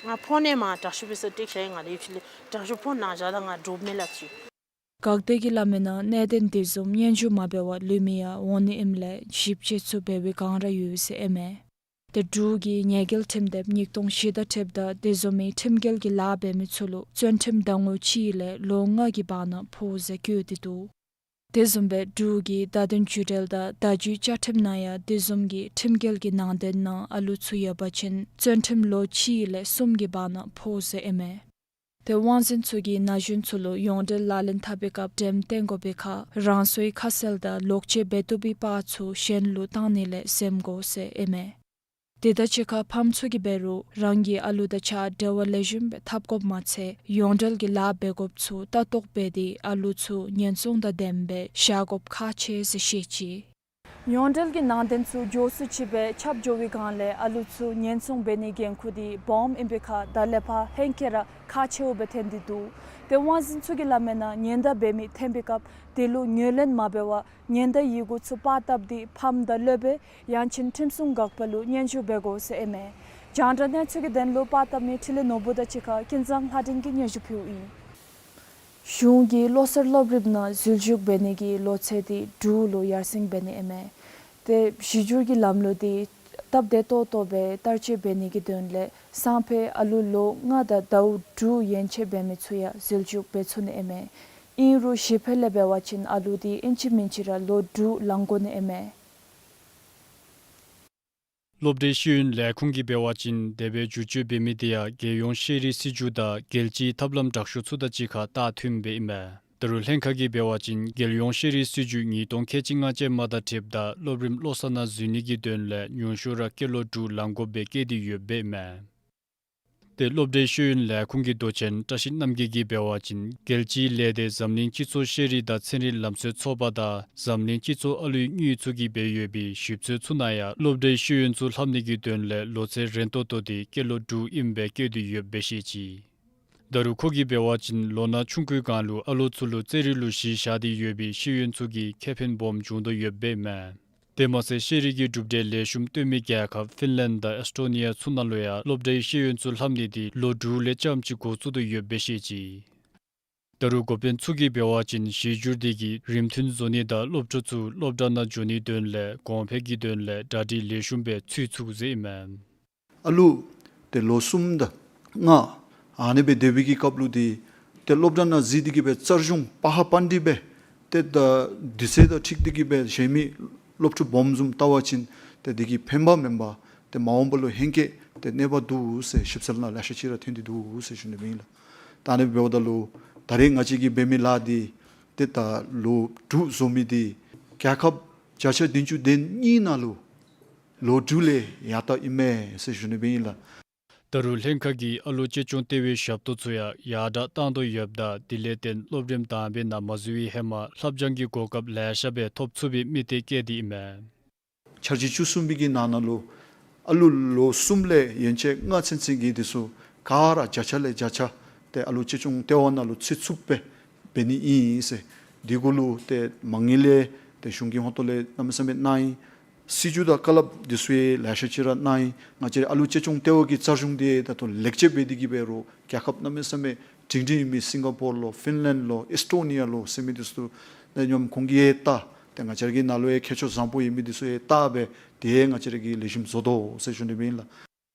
ང་ཕོན་ནང་མ་དྲག་ཤོས་འབད་ས་ཏེ་ཤ་ང་ལས་ཕྱི་ལས་དྲག་ཤོས་ཕོན་ནང་བཞག་ད་ང་དྲོ་པ་མེད་ལགས་ཅི། འགག་སྡེ་གིས་སླབ་མིའི་ནང་གནད་དོན་དེ་བཟུམ་སྙན་ཞུ་མ་འབད་བར་ལུས་མི་ཡང་འོང་ནི་ཨིནམ་ལས་ཞིབ་དཔྱད་ཚུ་འབད་བའི་བསྒང་ར་ཡོད་ཟེར་ཨིན་མས། ཏེ་འབྲུག་གི་ཉེས་འགེལ་ཁྲིམས་དེབ་ཉིས་སྟོང་བཞི་དང་འཁྲིལཝ་ད་དེ་བཟུམ་མའི་ཁྲིམས་འགལ་གྱི་ལཱ་འབད་མི་ཚུ་ལུ་བཙོན་ཁྲིམས་ཟླ་ངོ་གཅིག་ལས་ལོ་ལྔ་གི་བར་ན་ཕོག་ཟེར་བཀོད་དེ་འདུག། དེ་བཟུམ་སྦེ་འབྲུག་གི་བརྡ་དོན་བརྒྱུད་འབྲེལ་དང་བརྡ་བརྒྱུད་བཅའ་ཁྲིམས་ནང་ཡང་དེ་བཟུམ་གྱི་ཁྲིམས་འགལ་གྱི་ནང་དོན་ནང་ཨ་ལུ་ཚུ་ཡོད་པ་ཅིན་བཙོན་ཁྲིམས་ལོ་གཅིག་ལས་གསུམ་གྱི་བར་ན་ཕོག་ཟེར་ཨིན་མས། ཏེ་དབང་འཛིན་ཚུ་གིས་ན་གཞོན་ཚུ་ལུ་ཡོངས་འབྲེལ་ལག་ལེན་འཐབ་པའི་སྐབས་འགྲེམས་སྟོན་དགོ་པའི་ཁར་རང་སོའི་ཁ་གསལ་དང་ལོག་སྤྱོད་འབད་བཏུབ་པའི་པར་ཚུ་གཞན་ལུ་བཏང་ནི་ལས་འཛེམ་དགོ་ཟེར་ཨིན་མས། དེ་དང་གཅིག་ཁར་ཕམ་ཚུ་གིས་འབད་རུང་རང་གི་ཨ་ལུ་དང་གཅིག་ཁར་འབྲེལ་བ་ལེགས་ཤོམ་སྦེ་འཐབ་དགོཔ་མ་ཚད་ཡོངས་འབྲེལ་གྱི་ལཱ་འབད་དགོཔ་ཚུ་ལྟ་རྟོག་འབད་དེ་ཨ་ལུ་ཚུ་ཉེན་སྲུང་དང་ལྡནམ་སྦེ་བཞག་དགོཔ་ཁག་ཆེ་ཟེར་བཤད་ཅི། ཡོངས་འབྲེལ་གྱི་ནང་དོན་ཚུ་མགྱོགས་སུ་ཅིག་སྦེ་ཁྱབ་འགྱོ་བའི་བསྒང་ལས་ཨ་ལུ་ཚུ་ཉེན་སྲུང་འབད་ནིའི་འགན་ཁུར་དེ་སྦོམ་ཨིན་པའི་ཁར་ད་ལས་ཕར་ཧེང་སྐལ་ར་ཁག་ཆེཝ་སྦེ་ཐོན་ཏེ་འདུག། ཏེ་དབང་འཛིན་ཚུ་གིས་སླབ་མིའི་ནང་ཉེན་བརྡ་འབད་མི་ཐོན་པའི་སྐབས་དེ་ལུ་ངོས་ལེན་མ་འབད་བར་ཉེན་བརྡ་ཡི་གུ་ཚུ་པར་བཏབ་སྟེ་ཕམ་དང་སློབ་དཔོན་ཡང་ཅིན་ཁྲིམས་སྲུང་འགག་པ་ལུ་སྙན་ཞུ་འབད་དགོ་ཟེར་ཨིན་མས། རྒྱང་བསྒྲགས་གནས་ཚུལ་གྱི་དོན་ལུ་པར་བཏབ་མི་འཕྲིན་ལས་ནོར་བུ་དང་གཅིག་ཁར་ཀུན་བཟང་ལྷ་སྒྲོན་གྱིས་སྙན་ཞུ་ཕུལཝ་ཨིན། གཞུང་གིས་བློ་གསར་སློབ་རིམ་ནང་འཛུལ་ཞུགས་འབད་ནི་གི་ལོ་ཚད་དེ་འབྲུག་ལུ་ཡར་སེང་འབད་ནི་ཨིན་མས། ཏེ་གཞི་འགྱུར་གྱི་ལམ་ལུགས་དེ་སྟབས་བདེ་ཏོག་ཏོ་སྦེ་བསྟར་སྤྱོད་འབད་ནི་གི་དོན་ལས་སང་ཕོད་ཨ་ལུ་ལོ་ལྔ་དང་ཟླཝ་དྲུག་ཡན་ཆད་འབད་མི་ཚུ་ཡང་འཛུལ་ཞུགས་འབད་ཚུགས་ནི་ཨིན་མས། ཨིན་རུང་གཞི་ཕོད་ལས་འབད་བ་ཅིན་ཨ་ལུ་དེ་ཨིན་ཅི་མིན་ཅི་ར་ལོ་དྲུག་ལང་དགོ་ནི་ཨིན་མས། སློབ་གྲྭའི་ཤེས་ཡོན་ལས་ཁུངས་ཀྱིས་འབད་བ་ཅིན་དེ་སྦེ་བསྒྱུར་བཅོས་འབད་མི་དེ་ཡང་རྒྱལ་ཡོངས་ཤེས་རིག་སྲིད་བྱུས་དང་རྒྱལ་སྤྱིའི་ཐབས་ལམ་དྲག་ཤོས་ཚུ་དང་གཅིག་ཁར་ལྟ་མཐུནམ་སྦེ་ཨིན་མས། ད་རུང་ལྷན་ཁག་གིས་འབད་བ་ཅིན་རྒྱལ་ཡོངས་ཤེས་རིག་སྲིད་བྱུས་ཉིས་སྟོང་ཁལ་གཅིག་ལྔ་ཅན་མ་དང་འཁྲིལཝ་ད་སློབ་རིམ་བློ་གསར་ནང་འཛུལ་ནི་གི་དོན་ལས་ཉུང་ཤོས་ར་སྐྱེས་ལོ་དྲུག་ལང་དགོཔ་སྦེ་བཀོད་དེ་ཡོདཔ་སྦེ་ཨིན་མས། ཏེ་སློབ་གྲྭའི་ཤེས་ཡོན་ལས་ཁུངས་ཀྱི་མདོ་ཆེན་བཀྲ་ཤིས་རྣམ་རྒྱལ་གྱིས་འབད་བ་ཅིན་རྒྱལ་སྤྱིའི་ལས་སྡེ་འཛམ་གླིང་སྤྱི་ཚོགས་ཤེས་རིག་དང་ཚན་རིག་ལམ་སྲོལ་ཚོགས་པ་དང་འཛམ་གླིང་སྤྱི་ཚོགས་ཨ་ལུའི་དངུལ་ཚུ་གིས་འབད་ཡོད་པའི་ཞིབ་འཚོལ་ཚུ་ནང་ཡང་སློབ་གྲྭའི་ཤེས་ཡོན་ཚུ་ལྷབ་ནི་གི་དོན་ལས་ལོ་ཚད་རན་ཏོག་ཏོ་དེ་སྐྱེས་ལོ་དྲུག་ཨིནམ་སྦེ་བཀོད་དེ་ཡོདཔ་སྦེ་བཤད་ཅི། ད་རུང་ཁོ་གིས་འབད་བ་ཅིན་ལོ་ན་ཆུང་ཀུའི་སྒང་ལུ་ཨ་ལུ་ཚུ་ལུ་རྩེད་རིགས་ལུ་གཞི་བཞག་སྟེ་ཡོད་པའི་ཤེས་ཡོན་ཚུ་གིས་ཁེ་ཕན་སྦོམ་འབྱུང་དོ་ཡོདཔ་སྦེ་ཨིན་མས། དེ་མ་ཚད་ཤེས་རིག་གི་གྲུབ་འབྲས་ལེགས་ཤོམ་སྟོན་མི་རྒྱལ་ཁབ་ཕིན་ལེནཌ་དང་ཨེསི་ཊོ་ནི་ཡ་ཚུ་ནང་ལུ་ཡང་སློབ་གྲྭའི་ཤེས་ཡོན་ཚུ་ལྷབ་ནི་དེ་ལོ་དྲུག་ལས་རྐྱངམ་ཅིག་འགོ་བཙུགས་དོ་ཡོདཔ་སྦེ་བཤད་ཅི། ད་རུང་འགོ་དཔོན་ཚུ་གིས་འབད་བ་ཅིན་གཞི་འགྱུར་དེ་གིས་རིམ་མཐུན་བཟོ་ནི་དང་སློབ་ཕྲུག་ཚུ་སློབ་གྲྭ་ནང་འགྱོ་ནིའི་དོན་ལས་གོང་འཕེལ་གྱི་དོན་ལས་གྲ་སྒྲིག་ལེགས་ཤོམ་སྦེ་ཚུད་ཚུགས་ཟེར་ཨིན་མས། ཨ་ལུ་དེ་ལོ་གསུམ་དང་ལྔ་ཨ་ནི་སྦེ་སྡོད་པའི་གི་སྐབས་ལུ་དེ་ཏེ་སློབ་གྲྭ་ནང་གཟིགས་ཏེ་གི་སྦེ་རྩལ་གཞུང་པ་ཧ་པ་འདི་སྦེ་ཏེ་ད་དུས་ཚོད་དང་འཁྲིལ་ཏེ་གི་སྦེ་གཞན་མི་སློབ་ཕྲུག་སྦོམ་བཟུམ་བལྟ་བ་ཅིན་ཏེ་དེ་གིས་ཕན་པ་མེན་པར་ཏེ་མ་འོངས་པ་ལུ་ཧེང་སྐལ་ཏེ་གནོད་པ་འདུག་ཟེར་ཞིབ་འཚོལ་ནང་ལེ་ཤ་ཅིག་ར་ཐོན་ཏེ་འདུག་ཟེར་ཞུ་ནི་སྦེ་ཨིན་ལགས། ད་ཨ་ནི་འབདཝ་ད་ལུ་ད་རེས་ང་བཅས་ཀྱིས་འབད་མི་ལཱ་འདི་ཏེ་ད་ལོ་དྲུག་བཟོ་མི་འདི་རྒྱལ་ཁབ་བརྒྱ་ཆ་བདུན་ཅུ་དོན་གཉིས་ནང་ལུ་ལོ་དྲུག་ལས་ཡར་ལྟ་ཨིན་མས་ཟེར་ཞུ་ནི་སྦེ་ཨིན་ལགས། ད་རུང་ལྷན་ཁག་གིས་ཨ་ལུ་གཅེས་སྐྱོང་ལྟེ་བའི་ཞབས་ཏོག་ཚུ་ཡང་ཡར་དྲག་བཏང་དོ་ཡོདཔ་ད་དེ་ལས་བརྟེན་སློབ་རིམ་དང་པའི་ནང་མ་འཛུལ་བའི་ཧེ་མ་ལྷབ་སྦྱང་གི་གོ་སྐབས་ལེ་ཤ་སྦེ་ཐོབ་ཚུགས་པའི་དམིགས་གཏད་བསྐྱེད་དེ་ཨིན་མས། འཆར་གཞི་བཅུ་གསུམ་པའི་གི་ནང་ན་ལུ་ཨ་ལུ་ལོ་གསུམ་ལས་ཡན་ཆད་ལྔ་ཚུན་ཚོད་ཀྱི་དེ་ཚུ་ག་ར་བརྒྱ་ཆ་ལས་བརྒྱ་ཆ་ཏེ་ཨ་ལུ་གཅེས་སྐྱོང་ལྟེ་བ་ནང་ལུ་ཚུད་ཚུགསཔ་སྦེ་འབད་ནི་ཨིན་ཟེར། དེ་གུ་ལུ་ཏེ་མ་དངུལ་ལས་ཏེ་གཞུང་གི་ཧོངས་ཏོ་ལས་གནམ་མེད་ས་མེད་གནང་ཡི། སྲིད་བྱུས་དང་བཀའ་སློབ་དེ་ཚུ་ཡང་ལེ་ཤ་ཅིག་ར་གནང་ཡི། ང་བཅས་རའི་ཨ་ལུ་གཅེས་སྐྱོང་ལྟེ་བ་གི་རྩ་གཞུང་དེ་ད་ལྟོ་ལེགས་བཅོས་འབད་དེ་གིས་འབད་རུང་རྒྱལ་ཁབ་གནམ་མེད་ས་མེད་སྒྲིང་སྒྲིང་ཡོད་མི་སིང་ག་པོར་ལོ་ཕིན་ལེནཌ་ལོ་ཨིས་ཊོ་ནི་ཡ་ལོ་ཟེར་མི་དེ་ཚུ་ད་སྙམ་ཁོང་གིས་ཡང་བལྟ། ཏེ་ང་བཅས་ར་གི་ནང་ལུ་ཡང་མཁས་མཆོག་བཟང་པོ་ཡོད་མི་དེ་ཚུ་ཡང་བལྟ་སྦེ་དེ་ཡང་ང་བཅས་ར་གིས་ལེགས་ཤོམ་བཟོ་དོ་ཟེར་ཞུ་ནི་ཨིན་ལགས།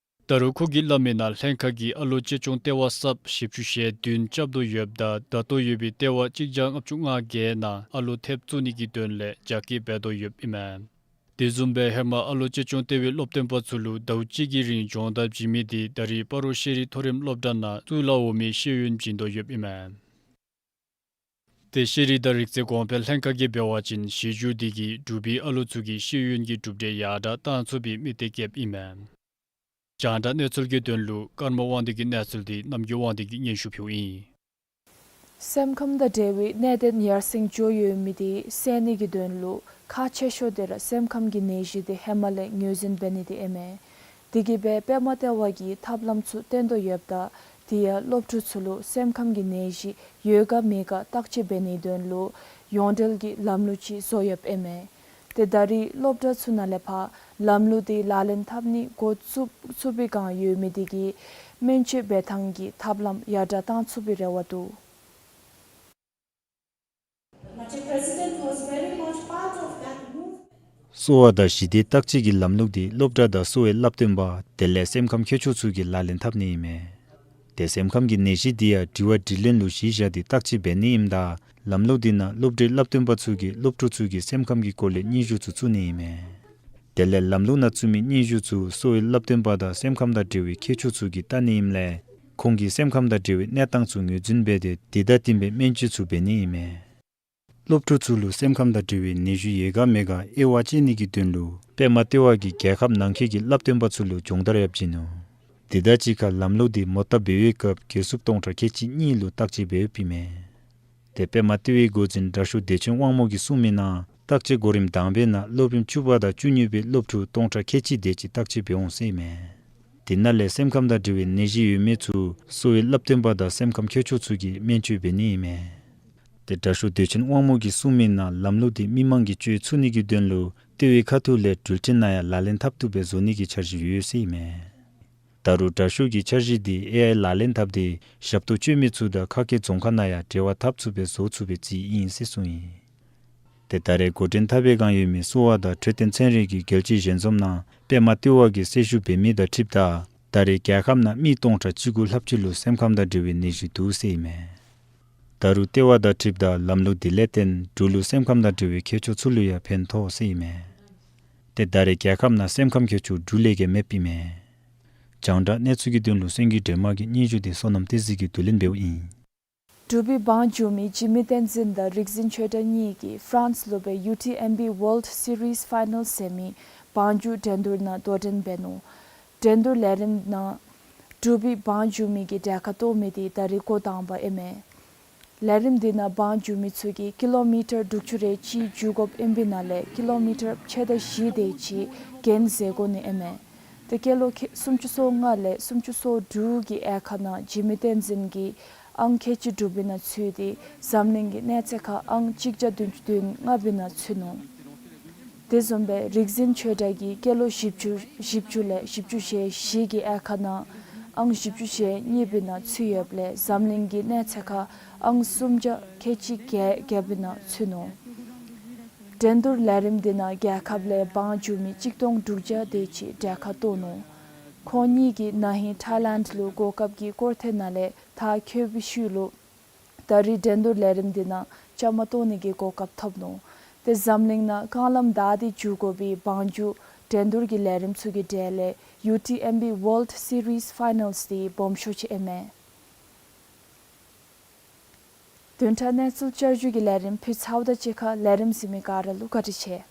ད་རུང་ཁོ་གིས་སླབ་མི་ནང་ལྷན་ཁག་གིས་ཨ་ལུ་གཅེས་སྐྱོང་ལྟེ་བ་གསརཔ་བཞི་བཅུ་ཞེ་བདུན་རྐྱབ་དོ་ཡོདཔ་ད་ད་ལྟོ་ཡོད་པའི་ལྟེ་བ་གཅིག་བརྒྱ་ལྔ་བཅུ་ང་བརྒྱད་ནང་ཨ་ལུ་ཐེབས་བཙུགས་ནི་གི་དོན་ལས་རྒྱ་སྐྱེད་འབད་དོ་ཡོདཔ་ཨིན་མས། དེ་བཟུམ་སྦེ་ཧེ་མ་ཨ་ལུ་གཅེས་སྐྱོང་ལྟེ་བའི་སློབ་སྟོན་པ་ཚུ་ལུ་ཟླཝ་གཅིག་གི་རིང་སྦྱོང་བརྡར་བྱིན་མི་དེ་ད་རེས་སྤ་རོ་ཤེས་རིག་མཐོ་རིམ་སློབ་གྲྭ་ནང་བཙུགས་སླབ་འོང་མི་ཤེས་ཡོན་བྱིན་དོ་ཡོདཔ་ཨིན་མས། ཏེ་ཤེས་རིག་དང་རིག་རྩལ་གོང་འཕེལ་ལྷན་ཁག་གིས་འབད་བ་ཅིན་གཞི་རྒྱུ་དེ་གིས་འབྲུག་པའི་ཨ་ལུ་ཚུ་གི་ཤེས་ཡོན་གྱི་གྲུབ་འབྲས་ཡར་དྲག་བཏང་ཚུགས་པའི་དམིགས་གཏད་བསྐྱེདཔ་ཨིན་མས། རྒྱང་བསྒྲགས་གནས་ཚུལ་གྱི་དོན་ལུ་ཀརྨ་དབང་འདུས་ཀྱི་གནས་ཚུལ་དེ་རྣམ་རྒྱལ་དབང་འདུས་ཀྱིས་སྙན་ཞུ་ཕུལཝ་ཨིན། སེམས་ཁམས་དང་འབྲེལ་བའི་གནད་དོན་ཡར་སེང་འགྱོ་ཡོད་མི་དེ་སེལ་ནི་གི་དོན་ལུ་ཁག་ཆེ་ཤོས་དེ་ར་སེམས་ཁམས་ཀྱི་ནད་གཞི་དེ་ཧེ་མ་ལས་ངོས་འཛིན་འབད་ནི་དེ་ཨིན་མས། དེ་གིས་སྦེ་པདྨ་ལྟེ་བ་གིས་ཐབས་ལམ་ཚུ་བཏོན་དོ་ཡོདཔ་ད་དེ་ཡང་སློབ་ཕྲུག་ཚུ་ལུ་སེམས་ཁམས་ཀྱི་ནད་གཞི་ཡོད་ག་མེད་ག་བརྟག་དཔྱད་འབད་ནིའི་དོན་ལུ་ཡོངས་འབྲེལ་གྱི་ལམ་ལུགས་ཅིག་བཟོ་ཡོདཔ་ཨིན་མས། ཏེ་ད་རེས་སློབ་གྲྭ་ཚུ་ནང་ལས་ཕར་ལམ་ལུགས་དེ་ལག་ལེན་འཐབ་ནི་འགོ་བཙུགས་ཚུགས་པའི་བསྒང་ཡོད་མི་དེ་གིས་སྨན་བཅོས་འབད་ཐངས་ཀྱི་ཐབས་ལམ་ཡར་དྲག་བཏང་ཚུགས་པའི་རེ་བ་འདུག། གསོ་བ་དང་ཞི་བདེའི་བརྟག་དཔྱད་ཀྱི་ལམ་ལུགས་དེ་སློབ་གྲྭ་དང་གསོ་བའི་བསླབ་སྟོན་པ་དེ་ལས་སེམས་ཁམས་མཁས་མཆོག་ཚུ་གིས་ལག་ལེན་འཐབ་ནི་ཨིན་མས། ཏེ་སེམས་ཁམས་ཀྱི་ནད་གཞི་དེ་ཡང་དྲི་བ་དྲིས་ལན་ལུ་གཞི་བཞག་སྟེ་བརྟག་དཔྱད་འབད་ནི་ཨིནམ་ད་ལམ་ལུགས་དེ་ནང་སློབ་གྲྭའི་བསླབ་སྟོན་པ་ཚུ་གིས་སློབ་ཕྲུག་ཚུ་གི་སེམས་ཁམས་ཀྱི་སྐོར་ལས་སྙན་ཞུ་ཚུ་བཙུགས་ནི་ཨིན་མས། དེ་ལས་ལམ་ལུགས་ནང་བཙུགས་མི་སྙན་ཞུ་ཚུ་གསོ་བའི་བསླབ་སྟོན་པ་དང་སེམས་ཁམས་དང་འབྲེལ་བའི་མཁས་མཆོག་ཚུ་གིས་བལྟ་ནི་ཨིནམ་ལས་ཁོང་གིས་སེམས་ཁམས་དང་འབྲེལ་བའི་གནས་སྟངས་ཚུ་ངོས་འཛིན་འབད་དེ་དེ་དང་བསྟུན་པའི་སྨན་བཅོས་ཚུ་འབད་ནི་ཨིན་མས། སློབ་ཕྲུག་ཚུ་ལུ་སེམས་ཁམས་དང་འབྲེལ་བའི་ནད་གཞི་ཡོད་ག་མེད་ག་དབྱེ་བ་དཔྱད་ནི་གི་དོན་ལུ་པདྨ་ལྟེ་བ་གིས་རྒྱལ་ཁབ་ནང་འཁོད་ཀྱི་བསླབ་སྟོན་པ་ཚུ་ལུ་སྦྱོང་བརྡར་ཡང་བྱིན་ནུག། དེ་དང་གཅིག་ཁར་ལམ་ལུགས་དེ་མོ་བཏབ་འབད་བའི་སྐབས་རྒས་སུ་སྟོང་ཕྲག་ཁལ་གཅིག་གཉིས་ལུ་བརྟག་དཔྱད་འབད་ཡོདཔ་ཨིན་མས། ཏེ་པདྨ་ལྟེ་བའི་འགོ་འཛིན་དྲག་ཤོས་བདེ་ཆེན་དབང་མོ་གིས་གསུངས་མི་ནང་བརྟག་དཔྱད་གོ་རིམ་དང་པའི་ནང་སློབ་རིམ་བཅུ་པ་དང་བཅུ་གཉིས་པའི་སློབ་ཕྲུག་སྟོང་ཕྲག་ཁལ་གཅིག་དེ་ཅིག་བརྟག་དཔྱད་འབད་འོང་ཟེར་ཨིན་མས། དེ་ནང་ལས་སེམས་ཁམས་དང་འབྲེལ་བའི་ནད་གཞི་ཡོད་མི་ཚུ་གསོ་བའི་བསླབ་སྟོན་པ་དང་སེམས་ཁམས་མཁས་མཆོག་ཚུ་གིས་སྨན་བཅོས་འབད་ནི་ཨིན་མས། ཏེ་དྲག་ཤོས་བདེ་ཆེན་དབང་མོ་གིས་གསུངས་མི་ནང་ལམ་ལུགས་དེ་མི་མང་གིས་སྤྱོད་ཚུགས་ནི་གི་དོན་ལུ་ལྟེ་བའི་ཁ་ཐུག་ལས་འགྲུལ་འཕྲིན་ནང་ཡང་ལག་ལེན་འཐབ་བཏུབ་སྦེ་བཟོ་ནི་གི་འཆར་གཞི་ཡོད་ཟེར་ཨིན་མས། ད་རུང་དྲག་ཤོས་ཀྱིས་འཆར་གཞི་དེ་ཨེ་ཨའི་ལག་ལེན་འཐབ་སྟེ་ཞབས་ཏོག་སྤྱོད་མི་ཚུ་དང་ཁ་སྐད་རྫོང་ཁག་ནང་ཡང་འབྲེལ་བ་འཐབ་ཚུགས་པའི་བཟོ་ཚུགས་པའི་རྩིས་ཨིན་ཟེར་གསུངས་ཡི། ཏེ་ད་རེས་འགོ་འདྲེན་འཐབ་པའི་བསྒང་ཡོད་མི་གསོ་བ་དང་འཕྲོད་བསྟེན་ཚན་རིག་གི་རྒྱལ་སྤྱིའི་ཞལ་འཛོམས་ནང་པདྨ་ལྟེ་བ་གིས་གསལ་ཞུ་འབད་མི་དང་འཁྲིལཝ་ད་ད་རེས་རྒྱལ་ཁབ་ནང་མི་སྟོང་ཕྲག་བཅུ་དགུ་ལྷགཔ་ཅིག་ལུ་སེམས་ཁམས་དང་འབྲེལ་བའི་ནད་གཞི་འདུག་ཟེར་ཨིན་མས། ད་རུང་ལྟེ་བ་དང་འཁྲིལཝ་ད་ལམ་ལུགས་དེ་ལས་བརྟེན་འབྲུག་ལུ་སེམས་ཁམས་དང་འབྲེལ་བའི་མཁས་མཆོག་ཚུ་ལུ་ཡང་ཕན་ཐོགས་ཟེར་ཨིན་མས། ཏེ་ད་རེས་རྒྱལ་ཁབ་ནང་སེམས་ཁམས་མཁས་མཆོག་འབྲུག་ལས་བརྒལ་མེདཔ་ཨིན་མས། རྒྱང་བསྒྲགས་གནས་ཚུལ་གྱི་དོན་ལུ་སེང་གེ་སྒྲོལ་མ་གི་སྙན་ཞུ་དེ་བསོད་ནམས་བསྟན་འཛིན་གྱིས་བསྡུ་ལེན་འབདཝ་ཨིན། འབྲུག་པའི་བང་རྒྱུག་མི་འཇིགས་མེད་བསྟན་འཛིན་དང་རིག་འཛིན་ཆོས་གྲགས་གཉིས་ཀྱིས་ཧྥ་རན་སི་ལུ་སྦེ་ཡུ་ཊི་ཨེམ་བི་ཝཱལཌ་སི་རིསི་ཕའི་ནཱལ་ཟེར་མི་བང་རྒྱུག་འགྲན་བསྡུར་ནང་དོ་འགྲན་འབད་ནུག། འགྲན་བསྡུར་ལས་རིམ་ནང་འབྲུག་པའི་བང་རྒྱུག་མི་གིས་གྲལ་ཁར་གཏོགས་མི་དེ་ད་རེས་འགོ་དང་པ་ཨིན་མས། ལས་རིམ་དེ་ནང་བང་རྒྱུག་མི་ཚུ་གིས་ཀི་ལོ་མི་ཊར་དྲུག་ཅུ་རེ་གཅིག་རྒྱུག་དགོཔ་ཨིན་པའི་ནང་ལས་ཀི་ལོ་མི་ཊར་ཕྱེད་དང་བཞི་དེ་ཅིག་འགན་བཞེས་དགོ་ནི་ཨིན་མས། ཏེ་སྐྱེས་ལོ་ཁལ་སུམ་ཅུ་སོ་ལྔ་ལས་སུམ་ཅུ་སོ་དྲུག་གི་དབྱེ་ཁག་ནང་འཇིགས་མེད་བསྟན་འཛིན་གྱིས་ཨང་ཁལ་གཅིག་དྲུག་པའི་ནང་ཚུད་དེ་འཛམ་གླིང་གི་གནས་ཚད་ཁར་ཨང་གཅིག་བརྒྱ་བདུན་ཅུ་དོན་ལྔ་པའི་ནང་ཚུད་ནུག། དེ་བཟུམ་སྦེ་རིག་འཛིན་ཆོས་གྲགས་ཀྱིས་སྐྱེས་ལོ་བཞི་བཅུ་བཞི་བཅུ་ལས་བཞི་བཅུ་ཞེ་བཞི་གི་དབྱེ་ཁག་ནང་ཨང་བཞི་བཅུ་ཞེ་གཉིས་པའི་ནང་ཚུད་ཡོདཔ་ལས་འཛམ་གླིང་གི་གནས་ཚད་ཁར་ཨང་སུམ་བརྒྱ་ཁལ་གཅིག་བརྒྱད་བརྒྱད་པའི་ནང་ཚུད་ནུག། འགྲན་བསྡུར་ལས་རིམ་དེ་ནང་རྒྱལ་ཁབ་ལས་བང་རྒྱུག་མི་གཅིག་སྟོང་དྲུག་བརྒྱ་དེ་ཅིག་གྲལ་ཁར་གཏོགས་ནུག། ཁོང་གཉིས་ཀྱིས་ན་ཧིང་ཐའི་ལེནཌ་ལུ་གོ་སྐབས་ཀྱི་སྐོར་ཐེངས་ནང་ལས་མཐར་འཁྱོལ་བའི་ཤུལ་ལུ་ད་རེས་འགྲན་བསྡུར་ལས་རིམ་དེ་ནང་བཅའ་མར་གཏོགས་ནི་གི་གོ་སྐབས་ཐོབ་ནུག། ཏེ་འཛམ་གླིང་ནང་རྐང་ལམ་བདའ་སྟེ་རྒྱུག་དགོ་པའི་བང་རྒྱུག་འགྲན་བསྡུར་གྱི་ལས་རིམ་ཚུ་གི་གྲས་ལས་ཡུ་ཊི་ཨེམ་བི་ཝཱལཌ་སི་རིསི་ཕའི་ནཱལ་དེ་སྦོམ་ཤོས་ཅིག་ཨིན་མས། བདུན་ཕྲག་གནས་ཚུལ་བསྐྱར་ཞུ་གི་ལས་རིམ་ཕུལ་ཚརཝ་དང་གཅིག་ཁར་ལས་རིམ་གཟིགས་མི་ག་ར་ལུ་བཀའ་དྲིན་ཆེ།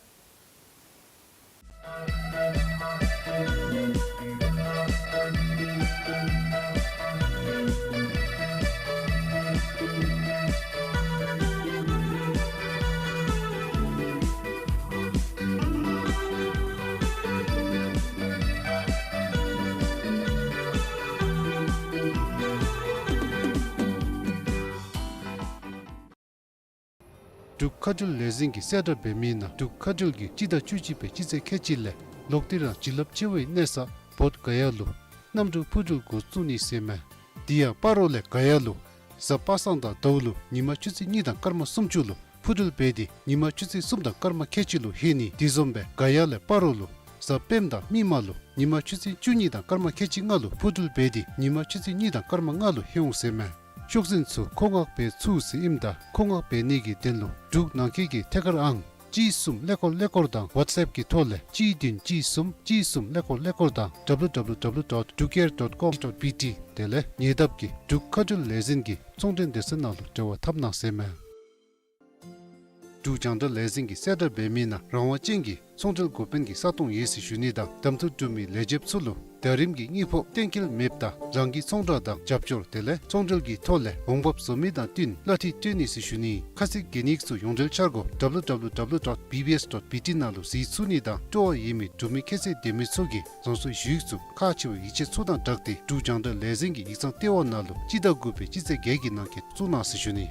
འབྲུག་མཁའ་འགྲུལ་ལས་འཛིན་གྱིས་གསལ་བསྒྲགས་འབད་མི་ནང་འབྲུག་མཁའ་འགྲུལ་གྱིས་སྤྱི་ཟླ་བཅུ་གཅིག་པའི་སྤྱི་ཚེས་ཁལ་གཅིག་ལས་ལོག་སྟེ་རང་བྱིན་རླབས་ཆེ་བའི་གནས་ས་བོད་ག་ཡ་ལུ་གནམ་གྲུ་འཕུར་འགྲུལ་འགོ་བཙུགས་ནི་ཟེར་མས། དེ་ཡང་སྤ་རོ་ལས་ག་ཡ་ལུ་གཟའ་པ་སངས་དང་ཟླཝ་ལུ་ཉིན་མ་ཆུ་ཚོད་གཉིས་དང་སྐར་མ་སུམ་ཅུ་ལུ་འཕུར་འགྲུལ་འབད་དེ་ཉིན་མ་ཆུ་ཚོད་གསུམ་དང་སྐར་མ་ཁལ་གཅིག་ལུ་ལྷོད་ནི། དེ་བཟུམ་སྦེ་ག་ཡ་ལས་སྤ་རོ་ལུ་གཟའ་སྤེནམ་དང་མིག་དམར་ལུ་ཉིན་མ་ཆུ་ཚོད་བཅུ་གཉིས་དང་སྐར་མ་ཁལ་གཅིག་ལྔ་ལུ་འཕུར་འགྲུལ་འབད་དེ་ཉིན་མ་ཆུ་ཚོད་གཉིས་དང་སྐར་མ་ལྔ་ལུ་ལྷོད་འོང་ཟེར་མས། ཤོག་འཛིན་ཚུ་མཁོ་མངགས་འབད་ཚུགས་ཟེར་ཨིནམ་ད་མཁོ་མངགས་འབད་ནི་གི་དོན་ལུ་འབྲུག་ནང་འཁོད་ཀྱི་ཐད་ཀར་ཨང་གཅིག་གསུམ་ཀླད་ཀོར་ཀླད་ཀོར་དང་ཝཊས་ཨེཔ་གི་ཐོག་ལས་གཅིག་བདུན་གཅིག་གསུམ་གཅིག་གསུམ་ཀླད་ཀོར་ཀླད་ཀོར་དང་W W W dot drukair dot com dot B T དེ་ལས་ཉེ་འདབས་ཀྱི་འབྲུག་མཁའ་འགྲུལ་ལས་འཛིན་གྱི་ཚོང་འབྲེལ་སྡེ་ཚན་ནང་ལུ་འབྲེལ་བ་འཐབ་གནང་ཟེར་མས། འབྲུག་རྒྱང་བསྒྲགས་ལས་འཛིན་གྱིས་གསལ་བསྒྲགས་འབད་མི་ནང་རང་དབང་ཅན་གྱི་ཚོང་འབྲེལ་འགོ་དཔོན་གྱི་ས་སྟོང་ཡོད་ཟེར་ཞུ་ནི་དང་གདམ་འཐུ་གྲུབ་མི་ལས་བྱེདཔ་ཚུ་ལུ་ཟླ་རིམ་གྱི་དངུལ་ཕོགས་གཏན་འཁེལ་མེདཔ་ད་རང་གི་ཚོང་བསྒྲགས་དང་རྒྱབ་སྐྱོར་དེ་ལས་ཚོང་འབྲེལ་གྱི་ཐོག་ལས་འོང་འབབ་བཟོ་མི་དང་བསྟུན་གླ་འཐུས་སྤྲོད་ནི་ཟེར་ཞུ་ནི། ཁ་གསལ་གོ་གནས་ཚུ་ཡོངས་འབྲེལ་འཆར་སྒོ་W W W dot B B S dot B T ནང་ལུ་གཟིགས་ཚུགས་ནི་དང་སྤྲོ་བ་ཡོད་མི་འབྲུག་མི་ཁྱད་ཚད་ལྡན་མི་ཚུ་གིས་རང་སོའི་ཞུ་ཡིག་ཚུ་ཁག་ཆེ་བའི་ཡིག་ཆ་ཚུ་དང་སྦྲགས་ཏེ་འབྲུག་རྒྱང་བསྒྲགས་ལས་འཛིན་གྱི་ཡིག་ཚང་ལྟེ་བ་ནང་ལུ་སྤྱི་ཟླ་དགུ་པའི་སྤྱི་ཚེས་བརྒྱད་ཀྱི་ནང་འཁོད་བཙུགས་གནང་ཟེར་ཞུ་ནི།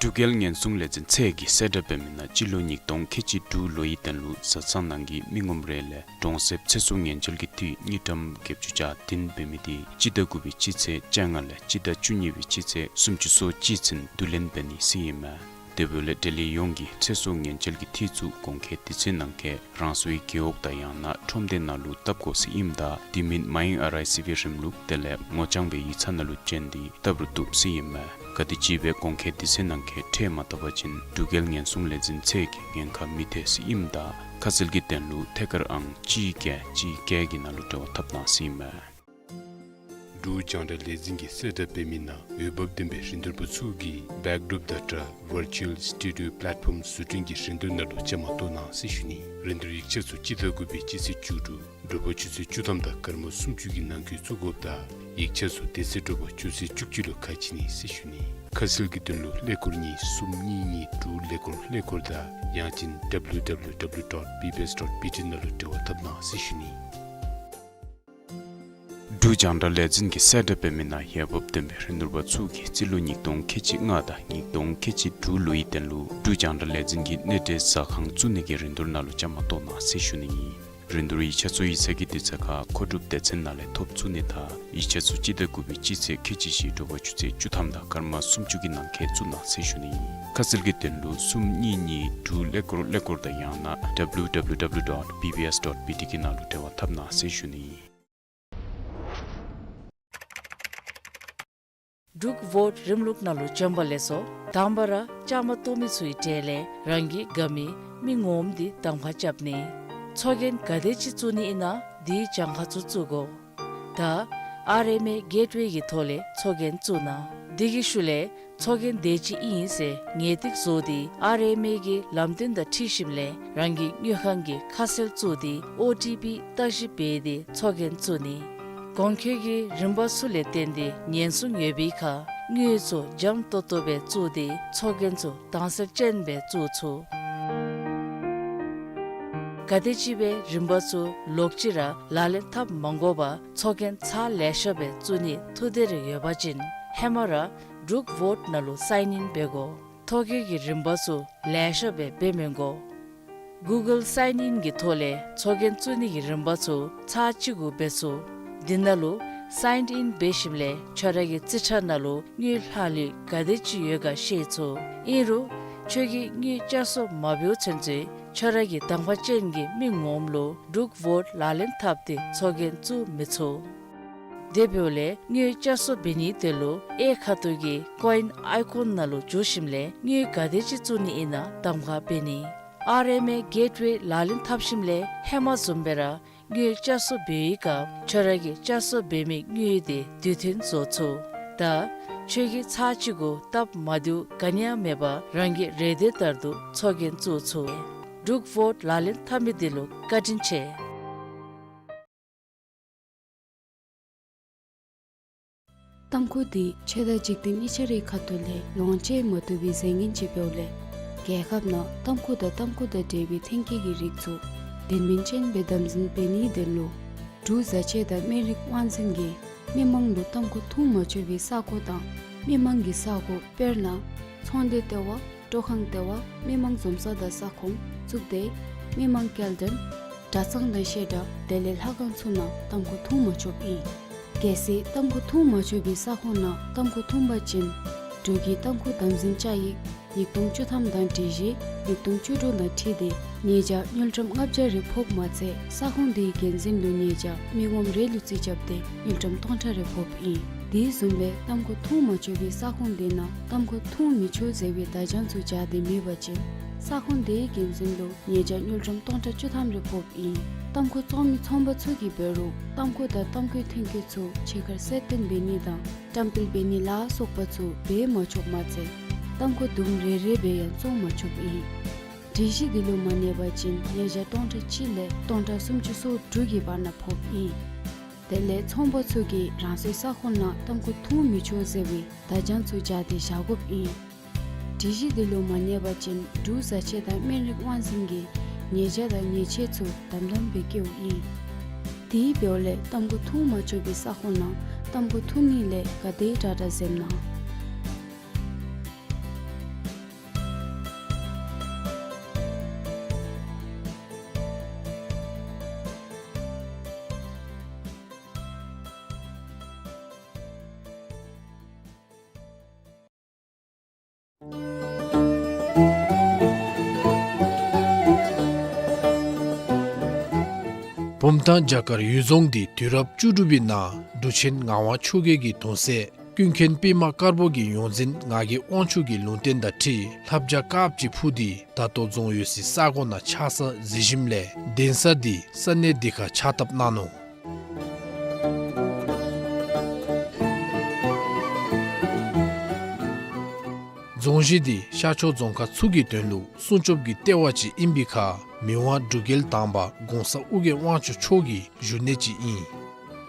འབྲུག་རྒྱལ་ཉེན་སྲུང་ལས་འཛིན་ཚད་ཀྱིས་གསལ་བསྒྲགས་འབད་མི་ནང་སྤྱི་ལོ་ཉིས་སྟོང་ཁལ་གཅིག་དྲུག་ལོའི་དོན་ལུ་བཟའ་ཚང་ནང་གི་མི་ངོམ་རེ་ལས་གྲོང་གསེབ་ཚེ་སྲོག་ཉེན་བཅོལ་གྱི་འཐུས་དངུལ་ཀྲམ་བརྒྱད་ཅུ་གྱ་བདུན་འབད་མི་དེ་སྤྱི་ཟླ་དགུ་པའི་སྤྱི་ཚེས་བཅོ་ལྔ་ལས་སྤྱི་ཟླ་བཅུ་གཉིས་པའི་སྤྱི་ཚེས་སུམ་ཅུ་སོ་གཅིག་ཚུན་བསྡུ་ལེན་འབད་ནི་ཟེར་ཨིན་མས། དེ་འབདཝ་ལས་འབྲེལ་ཡོད་ཡོངས་ཀྱིས་ཚེ་སྲོག་ཉེན་བཅོལ་གྱི་འཐུས་ཚུ་གོང་འཁོད་དུས་ཚོད་ནང་འཁོད་རང་སོའི་རྒེད་འོག་དང་ཡང་ན་ཁྲོམ་སྡེ་ནང་ལུ་བཏབ་དགོ་ཟེར་ཨིནམ་ད་དེ་མིན་མ་ཡེངས་ཨར་ཨའི་སི་བི་རིམ་ལུགས་དེ་ལས་ངོ་རྐྱང་སྦེ་ཡིག་ཚང་ནང་ལུ་བྱོན་ཏེ་བཏབ་རུང་བཏུབ་ཟེར་ཨིན་མས། ག་དེམ་ཅིག་སྦེ་གོང་འཁོད་དུས་ཚོད་ནང་འཁོད་ཁྲལ་མ་བཏབ་པ་ཅིན་འབྲུག་རྒྱལ་ཉེན་སྲུང་ལས་འཛིན་ཚད་ཀྱིས་ཉེན་ཁ་མི་ཐེག་ཟེར་ཨིནམ་ད་ཁ་གསལ་གྱི་དོན་ལུ་ཐད་ཀར་ཨང་གཅིག་བརྒྱད་གཅིག་བརྒྱད་ཀྱི་ནང་ལུ་འབྲེལ་བ་འཐབ་གནང་ཟེར་ཨིན་མས། འབྲུག་རྒྱང་བསྒྲགས་ལས་འཛིན་གྱིས་གསལ་བསྒྲགས་འབད་མི་ནང་འོས་འབབ་ལྡན་པའི་རིན་བསྡུར་པ་ཚུ་གིས་Backdrop Data Virtual Studio Platform བཟོ་སྐྲུན་གྱི་རིན་བསྡུར་ནང་ལུ་བཅའ་མར་གཏོགས་གནང་ཟེར་ཞུ་ནི། རིན་བསྡུར་ཡིག་ཆ་ཚུ་སྤྱི་ཟླ་དགུ་པའི་སྤྱི་ཚེས་བཅུ་དྲུག་དྲོ་པ་ཆུ་ཚོད་བཅུ་ཐམ་དང་སྐར་མ་སུམ་ཅུ་གི་ནང་འཁོད་བཙུགས་དགོཔ་ད་ཡིག་ཆ་ཚུ་དེ་ཚེ་དྲོ་པ་ཆུ་ཚོད་བཅུ་གཅིག་ལུ་ཁ་ཕྱེ་ནི་ཟེར་ཞུ་ནི། ཁ་གསལ་གྱི་དོན་ལུ་ཀླད་ཀོར་གཉིས་གསུམ་གཉིས་གཉིས་དྲུག་ཀླད་ཀོར་ཀླད་ཀོར་དང་ཡང་ཅིན་W W W dot B B S dot B T ནང་ལུ་འབྲེལ་བ་འཐབ་གནང་ཟེར་ཞུ་ནི། འབྲུག་རྒྱང་བསྒྲགས་ལས་འཛིན་གྱིས་གསལ་བསྒྲགས་འབད་མི་ནང་འོས་འབབ་ལྡན་པའི་རིན་བསྡུར་པ་ཚུ་གིས་རྩིས་ལོ་ཉིས་སྟོང་ཁལ་གཅིག་ལྔ་དང་ཉིས་སྟོང་ཁལ་གཅིག་དྲུག་ལོའི་དོན་ལུ་འབྲུག་རྒྱང་བསྒྲགས་ལས་འཛིན་གྱི་གནས་འབྲེལ་ཟ་ཁང་བཙུགས་ནི་གི་རིན་བསྡུར་ནང་ལུ་བཅའ་མར་གཏོགས་གནང་ཟེར་ཞུ་ནི་ཨིན། རིན་བསྡུར་ཡིག་ཆ་ཚུ་ཡིག་ཚང་གི་དུས་ཚོད་ཁར་མཁོ་སྒྲུབ་སྡེ་ཚན་ནང་ལས་ཐོབ་ཚུགས་ནི་དང་ཡིག་ཆ་ཚུ་སྤྱི་ཟླ་དགུ་པའི་སྤྱི་ཚེས་ཁལ་གཅིག་བཞི་དྲོ་པ་ཆུ་ཚོད་བཅུ་ཐམ་དང་སྐར་མ་སུམ་ཅུ་གི་ནང་འཁོད་བཙུགས་གནང་ཟེར་ཞུ་ནི་ཨིན། ཁ་གསལ་གྱི་དོན་ལུ་གསུམ་གཉིས་གཉིས་དྲུག་ཀླད་ཀོར་ཀླད་ཀོར་དང་ཡང་ན་W W W dot B B S dot B T གི་ནང་ལུ་འབྲེལ་བ་འཐབ་གནང་ཟེར་ཞུ་ནི་ཨིན། འབྲུག་བོཊ་རིམ་ལུགས་ནང་ལུ་བྱོན་པ་ལེགས་སོ། དང་པ་ར་བཅའ་མར་གཏོགས་མི་ཚུའི་གྲས་ལས་རང་གི་དགའ་མི་མི་ངོམ་འདི་གདམ་ཁ་རྐྱབ་ནི། ཚོགས་རྒྱན་ག་དེ་ཅིག་བཙུགས་ནི་ཨིན་ན་དེའི་གྱངས་ཁ་ཚུ་བཙུགས་དགོ། ད་ཨར་ཨེམ་ཨེ་གེཊ་ཝེ་གི་ཐོག་ལས་ཚོགས་རྒྱན་བཙུགས་གནང་། དེ་གི་ཤུལ་ལས་ཚོགས་རྒྱན་དེ་ཅིག་ཨིན་ཟེར་ངེས་ཏིག་བཟོ་སྟེ་ཨར་ཨེམ་ཨེ་གི་ལམ་སྟོན་དང་འཁྲིལ་ཞིནམ་ལས་རང་གི་དངུལ་ཁང་གི་ཁ་གསལ་བཙུགས་ཏེ་ཨོ་ཊི་པི་བརྟག་ཞིབ་འབད་དེ་ཚོགས་རྒྱན་བཙུགས་ནི། གོང་འཁོད་ཀྱི་རིམ་པ་ཚུ་ལས་བརྟེན་ཏེ་ཉེན་སྲུང་ཡོད་པའི་ཁར་དངུལ་ཚུ་འཇམ་ཏོག་ཏོ་སྦེ་བཙུགས་ཏེ་ཚོགས་རྒྱན་ཚུ་དྭངས་གསལ་ཅན་སྦེ་བཙུགས་ཚུགས། ག་དེམ་ཅིག་སྦེ་རིམ་པ་ཚུ་ལོག་ཅི་ར་ལག་ལེན་འཐབ་མ་དགོ་པར་ཚོགས་རྒྱན་ཚར་ལེ་ཤ་སྦེ་བཙུགས་ནི་ཐུགས་འདོད་རེ་ཡོད་པ་ཅིན་ཧེ་མ་ར་འབྲུག་བོཊ་ནང་ལུ་སའིན་ཨིན་འབད་དགོ། ཐོ་བཀོད་ཀྱི་རིམ་པ་ཚུ་ལེ་ཤ་སྦེ་འབད་མི་དགོ། གུ་གཱལ་སའིན་ཨིན་གྱི་ཐོག་ལས་ཚོགས་རྒྱན་བཙུགས་ནི་གི་རིམ་པ་ཚུ་ཚར་གཅིག་གུ་འབད་ཚུགས། འདི་ནང་ལུ་སའིན་ཨིན་འབད་ཞིནམ་ལས་ཁྱོད་ར་གི་རྩིས་ཁྲ་ནང་ལུ་དངུལ་ལྷག་ལུས་ག་དེ་ཅིག་ཡོད་ག་ཤེས་ཚུགས། ཨིན་རུང་ཁྱོད་ཀྱིས་དངུལ་བསྐྱར་གསོ་མ་འབདཝ་ཚུན་ཚོད་ཁྱོད་ར་གི་དང་པ་ཅན་གྱི་མི་ངོམ་ལུ་འབྲུག་བོཊ་ལག་ལེན་འཐབ་སྟེ་ཚོགས་རྒྱན་བཙུགས་མི་ཚུགས། དེ་འབདཝ་ལས་དངུལ་བསྐྱར་གསོ་འབད་ནིའི་དོན་ལུ་གཡས་ཁ་ཐུག་གི་ཀོ་ཨིན་ཨའི་ཀོན་ནང་ལུ་འཛུལ་ཞིནམ་ལས་དངུལ་ག་དེ་ཅིག་བཙུགས་ནི་ཨིན་ན་གདམ་ཁ་འབད་ནི། ཨར་ཨེམ་ཨེ་གེཊ་ཝེ་ལག་ལེན་འཐབ་ཞིནམ་ལས་ཧེ་མ་བཟུམ་སྦེ་ར་དངུལ་བསྐྱར་གསོ་འབད་བའི་སྐབས་ཁྱོད་ར་གིས་བསྐྱར་གསོ་འབད་མི་དངུལ་དེ་དུས་མཐུན་བཟོ་ཚུགས། ད་ཁྱོད་ཀྱིས་ཚར་གཅིག་གུ་སྟབས་མ་བདེཝ་ག་ནི་ཡང་མེད་པར་རང་གི་རེ་འདོད་ལྟར་དུ་ཚོགས་རྒྱན་བཙུགས་ཚུགས། འབྲུག་བོཊ་ལག་ལེན་འཐབ་མི་འདི་ལུ་བཀའ་དྲིན་ཆེ། ཏམ་ཁུ་འདི་ཆོས་དང་འཇིག་རྟེན་གཉིས་ཆ་རའི་ཁ་ཐུག་ལས་ལོངས་སྤྱོད་མ་བཏུབ་པའི་རྫས་ངན་ཅིག་འབདཝ་ལས་རྒྱལ་ཁབ་ནང་ཏམ་ཁུ་དང་ཏམ་ཁུ་དང་འབྲེལ་བའི་ཐོན་སྐྱེད་ཀྱི་རིགས་ཚུ་ལྡན་མིན་ཅན་སྦེ་དམ་འཛིན་འབད་ནིའི་དོན་ལུ་འབྲུག་བཟའ་ཆས་དང་སྨན་རིགས་དབང་འཛིན་གྱིས་མི་མང་ལུ་ཏམ་ཁུ་འཐུང་མ་བཅུག་པའི་ས་གོ་དང་མི་མང་གི་ས་གོ་དཔེར་ན་ཚོང་སྡེ་ལྟེ་བ། སྤྲོ་ཁང་ལྟེ་བ་མི་མང་འཛོམས་ས་དང་ས་ཁོངས་གཙུག་སྡེ་མི་མང་སྐྱེལ་འདྲེན་གྲྭ་ཚང་དང་བཤད་གྲྭ་དེ་ལས་ལྷ་ཁང་ཚུ་ནང་ཏམ་ཁུ་འཐུང་མ་ཆོགཔ་ཨིན། གལ་སྲིད་ཏམ་ཁུ་འཐུང་མ་ཆོག་པའི་ས་ཁོངས་ནང་ཏམ་ཁུ་འཐུང་པ་ཅིན་འབྲུག་གི་ཏམ་ཁུ་དམ་འཛིན་བཅའ་ཡིག་ཉིས་སྟོང་བཅུ་ཐམ་དང་སྒྲིག་གཞི་ཉིས་སྟོང་བཅུ་དྲུག་དང་འཁྲིལ་ཏེ་ཉེས་བྱ་དངུལ་ཀྲམ་ལྔ་བརྒྱ་རེ་ཕོགཔ་མ་ཚད་ས་ཁོངས་དེའི་འགན་འཛིན་ལུ་ཉེས་བྱ་མི་ངོམ་རེ་ལུ་རྩིས་རྐྱབ་སྟེ་དངུལ་ཀྲམ་སྟོང་ཕྲག་རེ་ཕོགཔ་ཨིན། དེ་བཟུམ་སྦེ་ཏམ་ཁུ་འཐུང་མ་ཆོག་པའི་ས་ཁོངས་དེ་ནང་ཏམ་ཁུ་འཐུང་མི་ཆོག་ཟེར་བའི་བརྡ་བྱང་ཚུ་སྦྱར་ཏེ་མེད་པ་ཅིན་ས་ཁོངས་དེའི་འགན་འཛིན་ལུ་ཉེས་བྱ་དངུལ་ཀྲམ་སྟོང་ཕྲག་བཅུ་ཐམ་རེ་ཕོགཔ་ཨིན། ཏམ་ཁུ་བཙོང་མི་ཚོང་པ་ཚུ་གིས་འབད་རུང་ཏམ་ཁུ་དང་ཏམ་ཁུའི་ཐོན་སྐྱེད་ཚུ་ཕྱི་ཁར་གསལ་སྟོན་འབད་ནི་དང་བཀྲམ་སྤེལ་འབད་ནི་ལ་སོགས་པ་ཚུ་འབད་མ་ཆོགཔ་མ་ཚད་ཏམ་ཁུ་དུམ་རེ་རེ་སྦེ་ཡང་བཙོང་མ་ཆོགཔ་ཨིན། སྒྲིག་གཞི་འདི་ལུ་མ་གནས་པ་ཅིན་ཉེས་བྱ་སྟོང་ཕྲག་གཅིག་ལས་སྟོང་ཕྲག་སུམ་ཅུ་སོ་དྲུག་གི་བར་ན་ཕོགཔ་ཨིན། དེ་ལས་ཚོང་པ་ཚུ་གིས་རང་སོའི་ས་ཁོངས་ནང་ཏམ་ཁུ་འཐུང་མི་ཆོག་ཟེར་བའི་བརྡ་བྱང་ཚུ་སྦྱར་ཏེ་བཞག་དགོཔ་ཨིན། སྒྲིག་གཞི་འདི་ལུ་མ་གནས་པ་ཅིན་འབྲུག་བཟའ་ཆས་དང་སྨན་རིགས་དབང་འཛིན་གྱིས་ཉེས་བྱ་དང་ཉེས་ཆད་ཚུ་དམ་དམ་སྦེ་བཀལཝ་ཨིན། དེ་འབདཝ་ལས་ཏམ་ཁུ་འཐུང་མ་ཆོག་པའི་ས་ཁོངས་ནང་ཏམ་ཁུ་འཐུང་ནི་ལས་ག་དེ་དྲག་དྲག་འཛེམ་གནང་། བུམ་ཐང་བྱ་དཀར་ཡུལ་རྫོང་འདི་དུས་རབས་བཅུ་དྲུག་པའི་ནང་འབྲུག་ཆེན་ངག་དབང་ཆོས་རྒྱལ་གྱི་གདུང་སྲས་ཀུན་མཁྱེན་པདྨ་དཀར་པོ་གི་ཡོངས་འཛིན་ངག་གི་དབང་ཕྱུག་གི་ལུང་བསྟན་དང་འཁྲིལ་ལྷ་བྱ་དཀརཔོ་ཅིག་འཕུར་ཏེ་ད་ལྟོ་རྫོང་ཡོད་སའི་ས་གོ་ནང་ཆགས་ས་གཟིགས་ཞིནམ་ལས་གདན་ས་འདི་ས་གནས་འདི་ཁར་ཕྱག་བཏབ་གནང་ནུག། རྫོང་གཞི་འདི་ཤར་ཕྱོགས་རྫོང་ཁག་ཚུ་གི་དོན་ལུ་སྲུང་སྐྱོབ་ཀྱི་ལྟེ་བ་ཅིག་ཨིན་པའི་ཁར་མི་དབང་འབྲུག་རྒྱལ་དང་པ་གོང་ས་ཨོ་རྒྱན་དབང་ཕྱུག་མཆོག་གི་བཞུགས་གནས་ཅིག་ཨིན།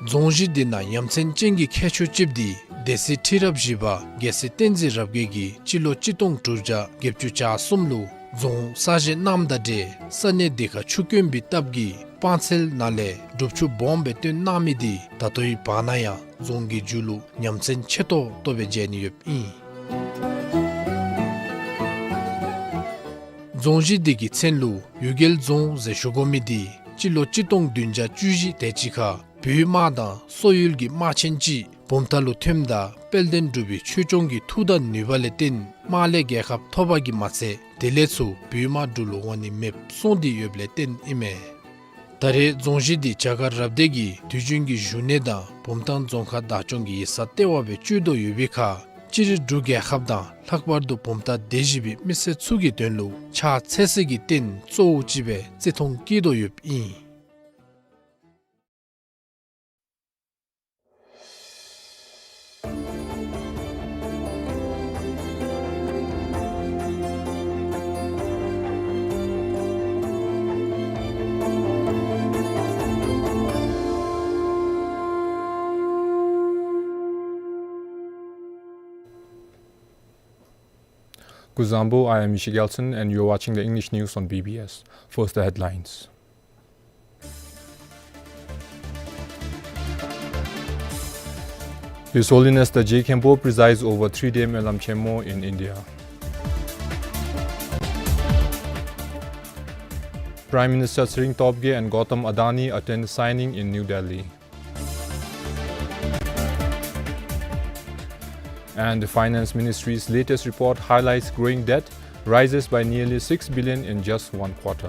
རྫོང་གཞི་འདི་ནང་ཡ་མཚན་ཅན་གྱི་ཁྱད་ཆོས་ཅིག་འདི་སྡེ་སྲིད་ཁྲི་རབས་བཞི་པ་རྒྱལ་སྲས་བསྟན་འཛིན་རབ་རྒྱས་ཀྱིས་སྤྱི་ལོ་གཅིག་སྟོང་དྲུག་བརྒྱ་བརྒྱད་ཅུ་གྱ་གསུམ་ལུ་རྫོང་གསར་བཞེངས་གནངམ་དང་འབྲེལ་ས་གནས་འདི་ཁར་ཆུ་དཀོན་པའི་སྟབས་ཀྱིས་སྤང་ཚལ་ནང་ལས་སྒྲུབ་ཆུ་སྦོམ་སྦེ་བཏོན་གནང་མི་འདི་ད་ལྟོའི་བར་ན་ཡང་རྫོང་གི་མཇུག་ལུ་ཉམས་ཚད་ཆེ་ཏོག་ཏོ་སྦེ་མཇལ་ནི་ཡོདཔ་ཨིན། རྫོང་གཞི་འདི་གི་མཚན་ལུ་ཡུལ་རྒྱལ་རྫོང་ཟེར་ཞུ་དགོ་མི་འདི་སྤྱི་ལོ་གཅིག་སྟོང་བདུན་བརྒྱ་བཅུ་བཞི་དེ་ཅིག་ཁར་བོད་དམག་དང་སོག་ཡུལ་གྱི་དམག་ཆེན་ཅིག་བུམ་ཐང་ལུ་ཐོནམ་ད་དཔལ་ལྡན་འབྲུག་པའི་ཆོས་སྐྱོང་གི་མཐུ་དང་ནུས་པ་ལས་བརྟེན་དམག་ལས་རྒྱལ་ཁ་ཐོབ་པ་གིས་མ་ཚད་དེ་ལས་ཚུར་བོད་དམག་འབྲུག་ལུ་འོང་ནི་མེདཔ་སོང་སྟེ་ཡོདཔ་ལས་བརྟེན་ཨིན་མས། ད་རེས་རྫོང་གཞི་འདི་བྱ་དཀར་རབ་སྡེ་གི་དུས་རྒྱུན་གྱི་བཞུགས་གནས་དང་བུམ་ཐང་རྫོང་ཁག་བདག་སྐྱོང་གི་ཡིག་ཚང་ལྟེ་བ་སྦེ་སྤྱོད་དོ་ཡོད་པའི་ཁར་སྤྱིར་འབྲུག་རྒྱལ་ཁབ་དང་ལྷག་པར་དུ་བུམ་ཐང་སྡེ་བཞི་པའི་མི་སེར་ཚུ་གི་དོན་ལུ་ཕྱག་འཚལ་སའི་རྟེན་གཙོ་བོ་ཅིག་སྦེ་བརྩི་མཐོང་བསྐྱེད་དོ་ཡོདཔ་ཨིན། Kuzuzangpo, I am Mishi Gelson, and you're watching the English news on B B S. First, the headlines. His Holiness the Je Khenpo presides over three-day Melam Chenmo in India. Prime Minister Tshering Tobgay and Gautam Adani attend signing in New Delhi. And the Finance Ministry's latest report highlights growing debt rises by nearly six billion in just one quarter.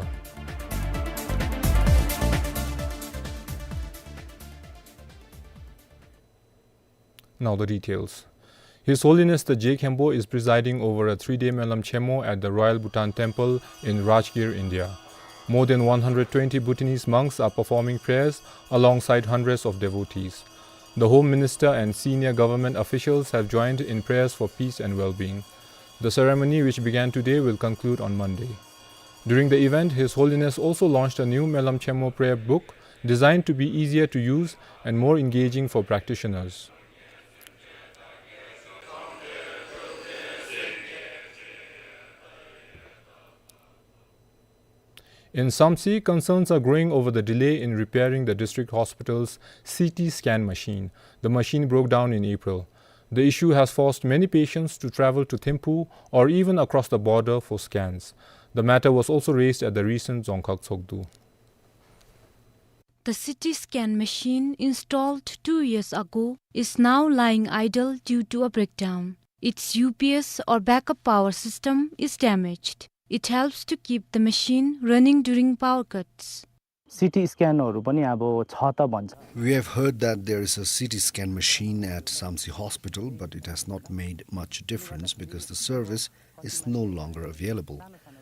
Now the details. His Holiness the Je Khenpo is presiding over a three-day Melam Chenmo at the Royal Bhutan Temple in Rajgir, India. More than one hundred twenty Bhutanese monks are performing prayers alongside hundreds of devotees. The Home Minister and senior government officials have joined in prayers for peace and well-being. The ceremony, which began today, will conclude on Monday. During the event, His Holiness also launched a new Melam Chenmo prayer book designed to be easier to use and more engaging for practitioners. In Samtse, concerns are growing over the delay in repairing the district hospital's C T scan machine. The machine broke down in April. The issue has forced many patients to travel to Thimphu or even across the border for scans. The matter was also raised at the recent Dzongkhag Tshogdu. The C T scan machine installed two years ago is now lying idle due to a breakdown. Its U P S or backup power system is damaged. It helps to keep the machine running during power cuts. C T scan हरू पनि अब छ त भन्छ। We have heard that there is a C T scan machine at Samtse Hospital, but it has not made much difference because the service is no longer available.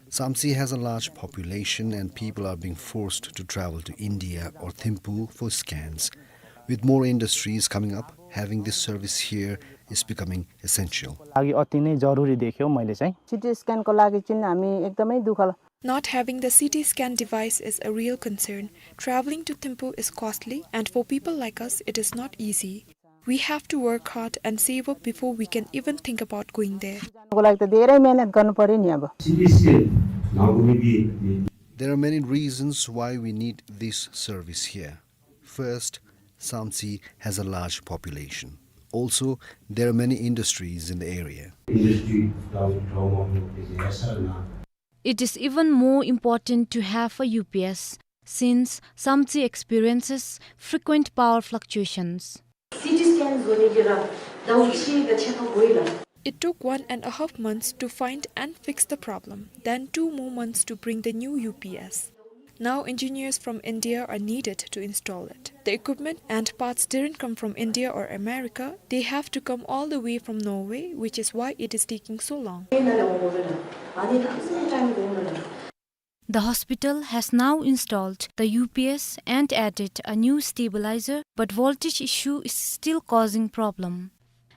Samtse has a large population and people are being forced to travel to India or Thimphu for scans. With more industries coming up, having this service here is becoming essential. लागि अति नै जरुरी देख्यो मैले चाहिँ। C T scan को लागि चाहिँ हामी एकदमै दुःख ल- Not having the C T scan device is a real concern. Traveling to Thimphu is costly, and for people like us, it is not easy. We have to work hard and save up before we can even think about going there. जानको लागि त धेरै मेहनत गर्नु पर्यो नि अब। There are many reasons why we need this service here. First, Samtse has a large population. Also, there are many industries in the area. It is even more important to have a U P S since Samtse experiences frequent power fluctuations. C T scan जोने के रा दाउची गच्छा का गोइला। It took one and a half months to find and fix the problem, then two more months to bring the new U P S. Now engineers from India are needed to install it. The equipment and parts didn't come from India or America, they have to come all the way from Norway, which is why it is taking so long. The hospital has now installed the U P S and added a new stabilizer, but voltage issue is still causing problem.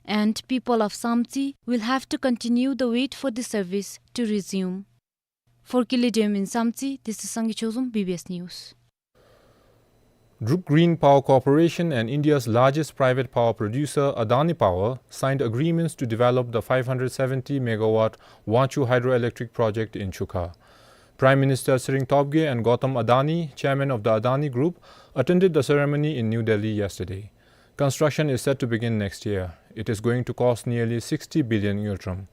And people of Samtse will have to continue the wait for the service to resume. For Kili Dem in Samtse, this is Sangay Chozom, B B S News. Druk Green Power Corporation and India's largest private power producer, Adani Power, signed agreements to develop the five hundred seventy megawatt Wanchhu hydroelectric project in Chukha. Prime Minister Tshering Tobgay and Gautam Adani, chairman of the Adani Group, attended the ceremony in New Delhi yesterday. Construction is set to begin next year. It is going to cost nearly sixty billion ngultrum.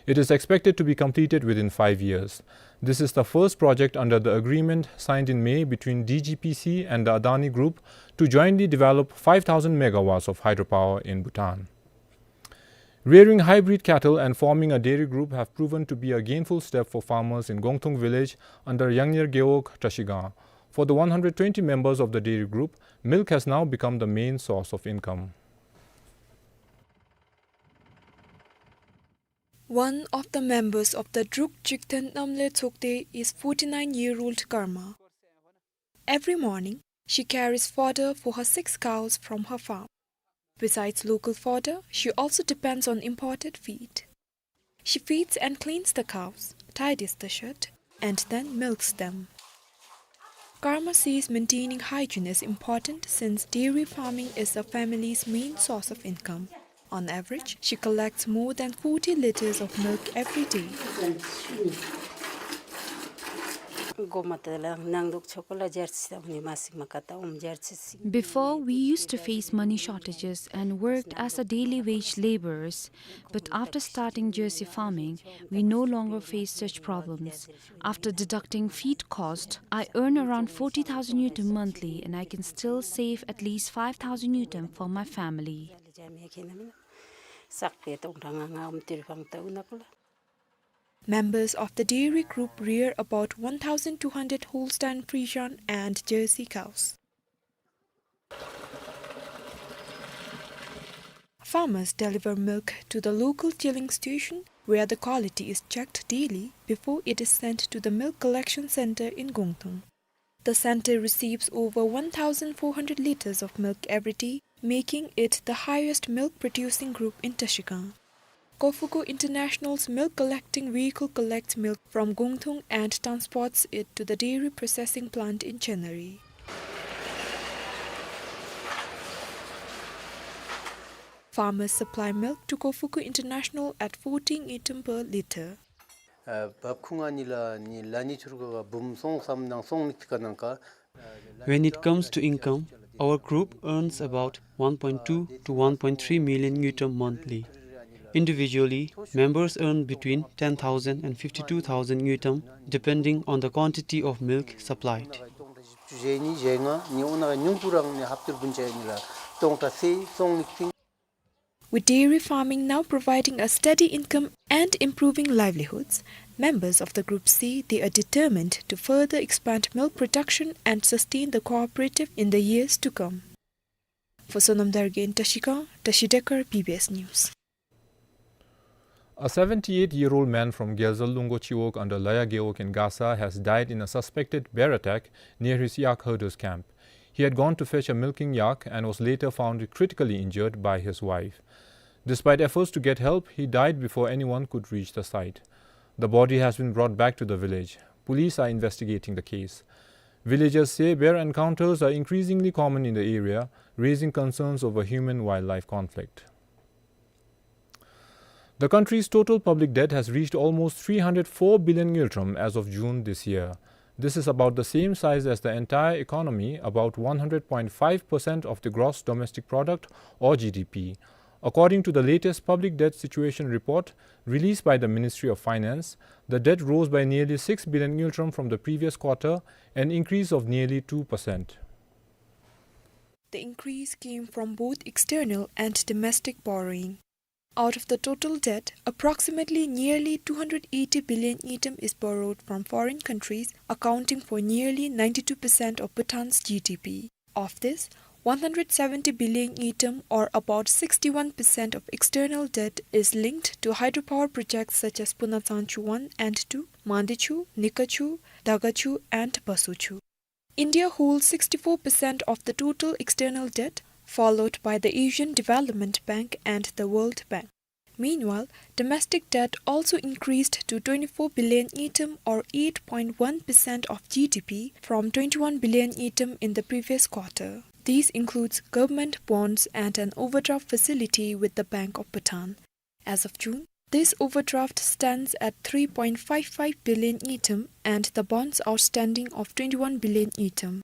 It is expected to be completed within five years. This is the first project under the agreement signed in May between D G P C and the Adani Group to jointly develop five thousand megawatts of hydropower in Bhutan. Rearing hybrid cattle and forming a dairy group have proven to be a gainful step for farmers in Gongthung village under Yangnyer Gewog Trashigang. For the one hundred twenty members of the dairy group, milk has now become the main source of income. One of the members of the Druk Jigten Namle Tsokde is forty-nine-year-old Karma. Every morning, she carries fodder for her six cows from her farm. Besides local fodder, she also depends on imported feed. She feeds and cleans the cows, tidies the shed, and then milks them. Karma says maintaining hygiene is important since dairy farming is the family's main source of income. On average, she collects more than forty liters of milk every day. Before, we used to face money shortages and worked as a daily wage laborers. But after starting jersey farming, we no longer face such problems. After deducting feed cost, I earn around forty thousand ngultrum monthly, and I can still save at least five thousand ngultrum for my family. Members of the dairy group rear about one thousand two hundred Holstein Friesian and Jersey cows. Farmers deliver milk to the local chilling station, where the quality is checked daily before it is sent to the milk collection center in Gongthung. The center receives over one thousand four hundred liters of milk every day, making it the highest milk producing group in Trashigang. Kofuku International's milk collecting vehicle collects milk from Gongthung and transports it to the dairy processing plant in Chenary. Farmers supply milk to Kofuku International at fourteen ngultrum per liter. ཨ་བབ་ཁུངས་ཨ་ནི་ལ་ནི་ལ་ནི་ཚུར་ག་ག་འབུམ་སོང་སམ་ནང་སོང་ནི་ཅིག་ག་ནང་ག། When it comes to income, Our group earns about one point two to one point three million ngultrum monthly. Individually, members earn between ten thousand and fifty-two thousand ngultrum, depending on the quantity of milk supplied. With dairy farming now providing a steady income and improving livelihoods, members of the group say they are determined to further expand milk production and sustain the cooperative in the years to come. For Sonam Dargay in Trashigang, Tashi Dekar, B B S News. A seventy-eight-year-old man from Gyalzal Lunggo Chiwog under Laya Gewog in Gasa has died in a suspected bear attack near his yak herder's camp. He had gone to fetch a milking yak and was later found critically injured by his wife. Despite efforts to get help, he died before anyone could reach the site. The body has been brought back to the village. Police are investigating the case. Villagers say bear encounters are increasingly common in the area, raising concerns over human-wildlife conflict. The country's total public debt has reached almost three hundred four billion ngultrum as of June this year. This is about the same size as the entire economy, about one hundred point five percent of the gross domestic product, or G D P. According to the latest public debt situation report released by the Ministry of Finance, the debt rose by nearly six billion ngultrum from the previous quarter, an increase of nearly two percent. The increase came from both external and domestic borrowing. Out of the total debt, approximately nearly two hundred eighty billion ngultrum is borrowed from foreign countries, accounting for nearly ninety-two percent of Bhutan's G D P. Of this, one hundred seventy billion ngultrum, or about sixty-one percent of external debt, is linked to hydropower projects such as Punatsangchu one and two, Mandichu, Nikachu, Dagachu, and Basochu. India holds sixty-four percent of the total external debt, followed by the Asian Development Bank and the World Bank. Meanwhile, domestic debt also increased to twenty-four billion ngultrum, or eight point one percent of G D P, from twenty-one billion ngultrum in the previous quarter. This includes government bonds and an overdraft facility with the Bank of Bhutan. As of June, this overdraft stands at three point five five billion ngultrum and the bonds outstanding of twenty-one billion ngultrum.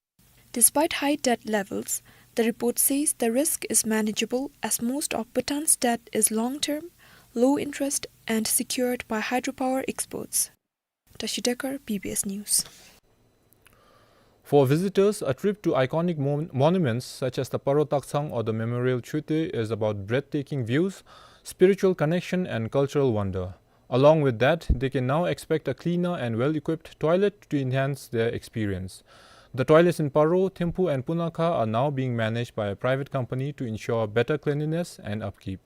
Despite high debt levels, the report says the risk is manageable as most of Bhutan's debt is long-term, low-interest, and secured by hydropower exports. Tashi Dekar, B B S News. For visitors, a trip to iconic mon-, monuments such as the Paro Taktsang or the Memorial Choetey is about breathtaking views, spiritual connection, and cultural wonder. Along with that, they can now expect a cleaner and well-equipped toilet to enhance their experience. The toilets in Paro, Thimphu, and Punakha are now being managed by a private company to ensure better cleanliness and upkeep.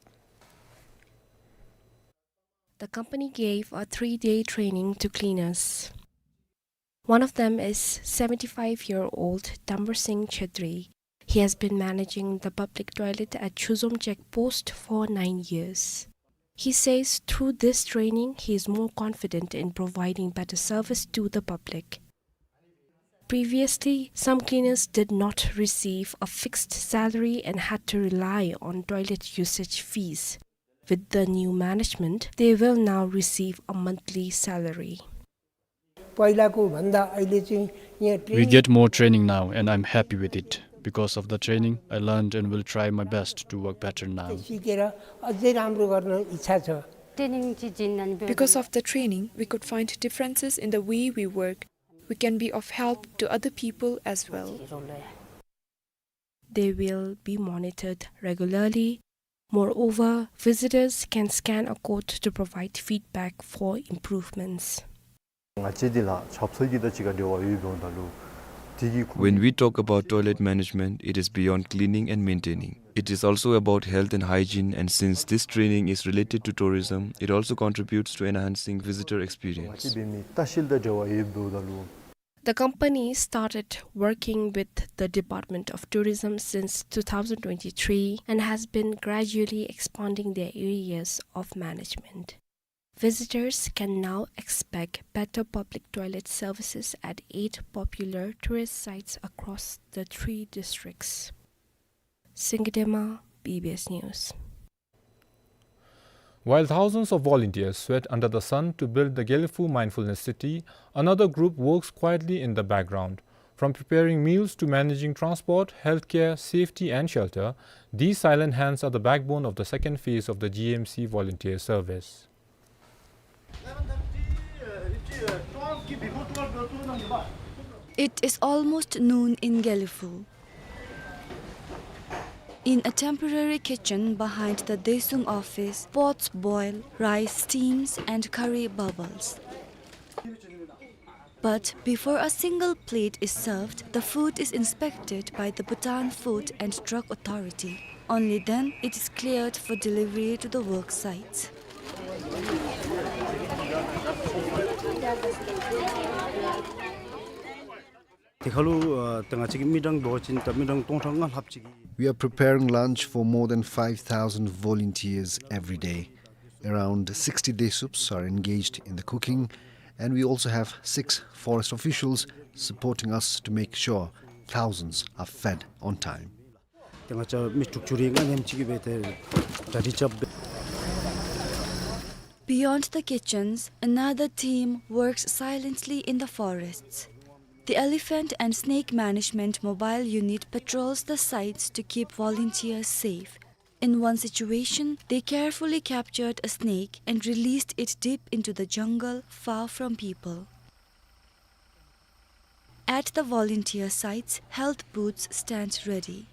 The company gave a three-day training to cleaners. One of them is seventy-five-year-old Dambar Singh Chhetri. He has been managing the public toilet at Chuzom check post for nine years. He says through this training, he is more confident in providing better service to the public. Previously, some cleaners did not receive a fixed salary and had to rely on toilet usage fees. With the new management, they will now receive a monthly salary. पहिलाको भन्दा अहिले चाहिँ यहाँ We training get more training now, and I'm happy with it. Because of the training, I learned and will try my best to work better now. सिकेर अझै राम्रो गर्न इच्छा छ। ट्रेनिङ चाहिँ जिन अनि Because of the training, we could find differences in the way we work. We can be of help to other people as well. They will be monitored regularly. Moreover, visitors can scan a code to provide feedback for improvements. ང་བཅས་འདི་ལ་ཆབ་སྲིད་ཀྱི་ད་ཅི་ག་འབྲེལ་བ་ཡོད་འབདཝ་ད་ལུ་དེ་གི་ཁུངས། When we talk about toilet management, it is beyond cleaning and maintaining. It is also about health and hygiene, and since this training is related to tourism, it also contributes to enhancing visitor ང་བཅས་experience. འབད་མི་ལྟ་བཤལ་དང་འབྲེལ་བ་ཡོད་འབདཝ་ད་ལུ། The company started working with the Department of Tourism since two thousand twenty-three and has been gradually expanding their areas of management. Visitors can now expect better public toilet services at eight popular tourist sites across the three districts. Singye Dema, B B S News. While thousands of volunteers sweat under the sun to build the Gelephu Mindfulness City, another group works quietly in the background. From preparing meals to managing transport, healthcare, safety and shelter, these silent hands are the backbone of the second phase of the G M C volunteer service. It is almost noon in Gelephu. In a temporary kitchen behind the Daesung office, pots boil, rice steams, and curry bubbles. But before a single plate is served, the food is inspected by the Bhutan Food and Drug Authority. Only then it is cleared for delivery to the work sites. དེ་ཁར་ལུ་ཨ་ད་ང་བཅས་ཀྱིས་མི་གྲངས་འབད་བ་ཅིན་ད་མི་གྲངས་སྟོང་ཕྲག་ལྔ་ལྷགཔ་ཅིག་གི། We are preparing lunch for more than five thousand volunteers every day. Around sixty Daesups are engaged in the cooking, and we also have six forest officials supporting us to make sure thousands are fed on time. ཏེ་ང་བཅས་མི་དྲུག་ཅུ་རེ་ལྔ་ཉམས་ཅིག་གིས་སྦེ་ཏེ་གྲ་སྒྲིག་རྐྱབ་སྦེ། Beyond the kitchens, another team works silently in the forests. The Elephant and Snake Management Mobile Unit patrols the sites to keep volunteers safe. In one situation, they carefully captured a snake and released it deep into the jungle, far from people. At the volunteer sites, health booths stand ready.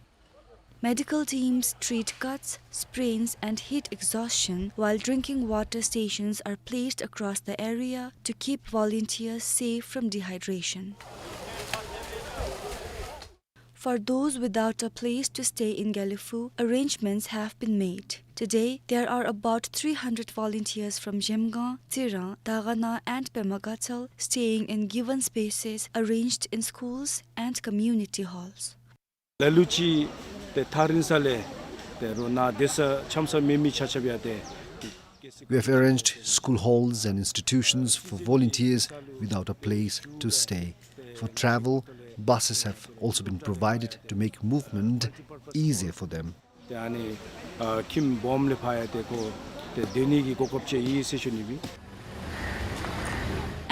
Medical teams treat cuts, sprains, and heat exhaustion, while drinking water stations are placed across the area to keep volunteers safe from dehydration. For those without a place to stay in Gelephu, arrangements have been made. Today, there are about three hundred volunteers from Zhemgang, Tsirang, Dagana, and Pema Gatshel staying in given spaces arranged in schools and community halls. ལ་ལུ་ཅིག་ཏེ་ཐག་རིང་ས་ལས་ཏེ་རོ་ནཱ་སྡོད་ས་འཆམ་ས་མེད་མི་ཆ་ཁྱབ་ཡང་ཏེ། We have arranged school halls and institutions for volunteers without a place to stay. For travel, buses have also been provided to make movement easier for them. ཏེ་ཨ་ནི་ཨ་ཁྱིམ་སྦོམ་ལས་ཕར་ཡང་ཏེ་ཁོ་ཏེ་སྡོད་ནི་གི་གོ་སྐབས་ཅིག་ཡོད་ཟེར་ཞུ་ནི་ཨིན།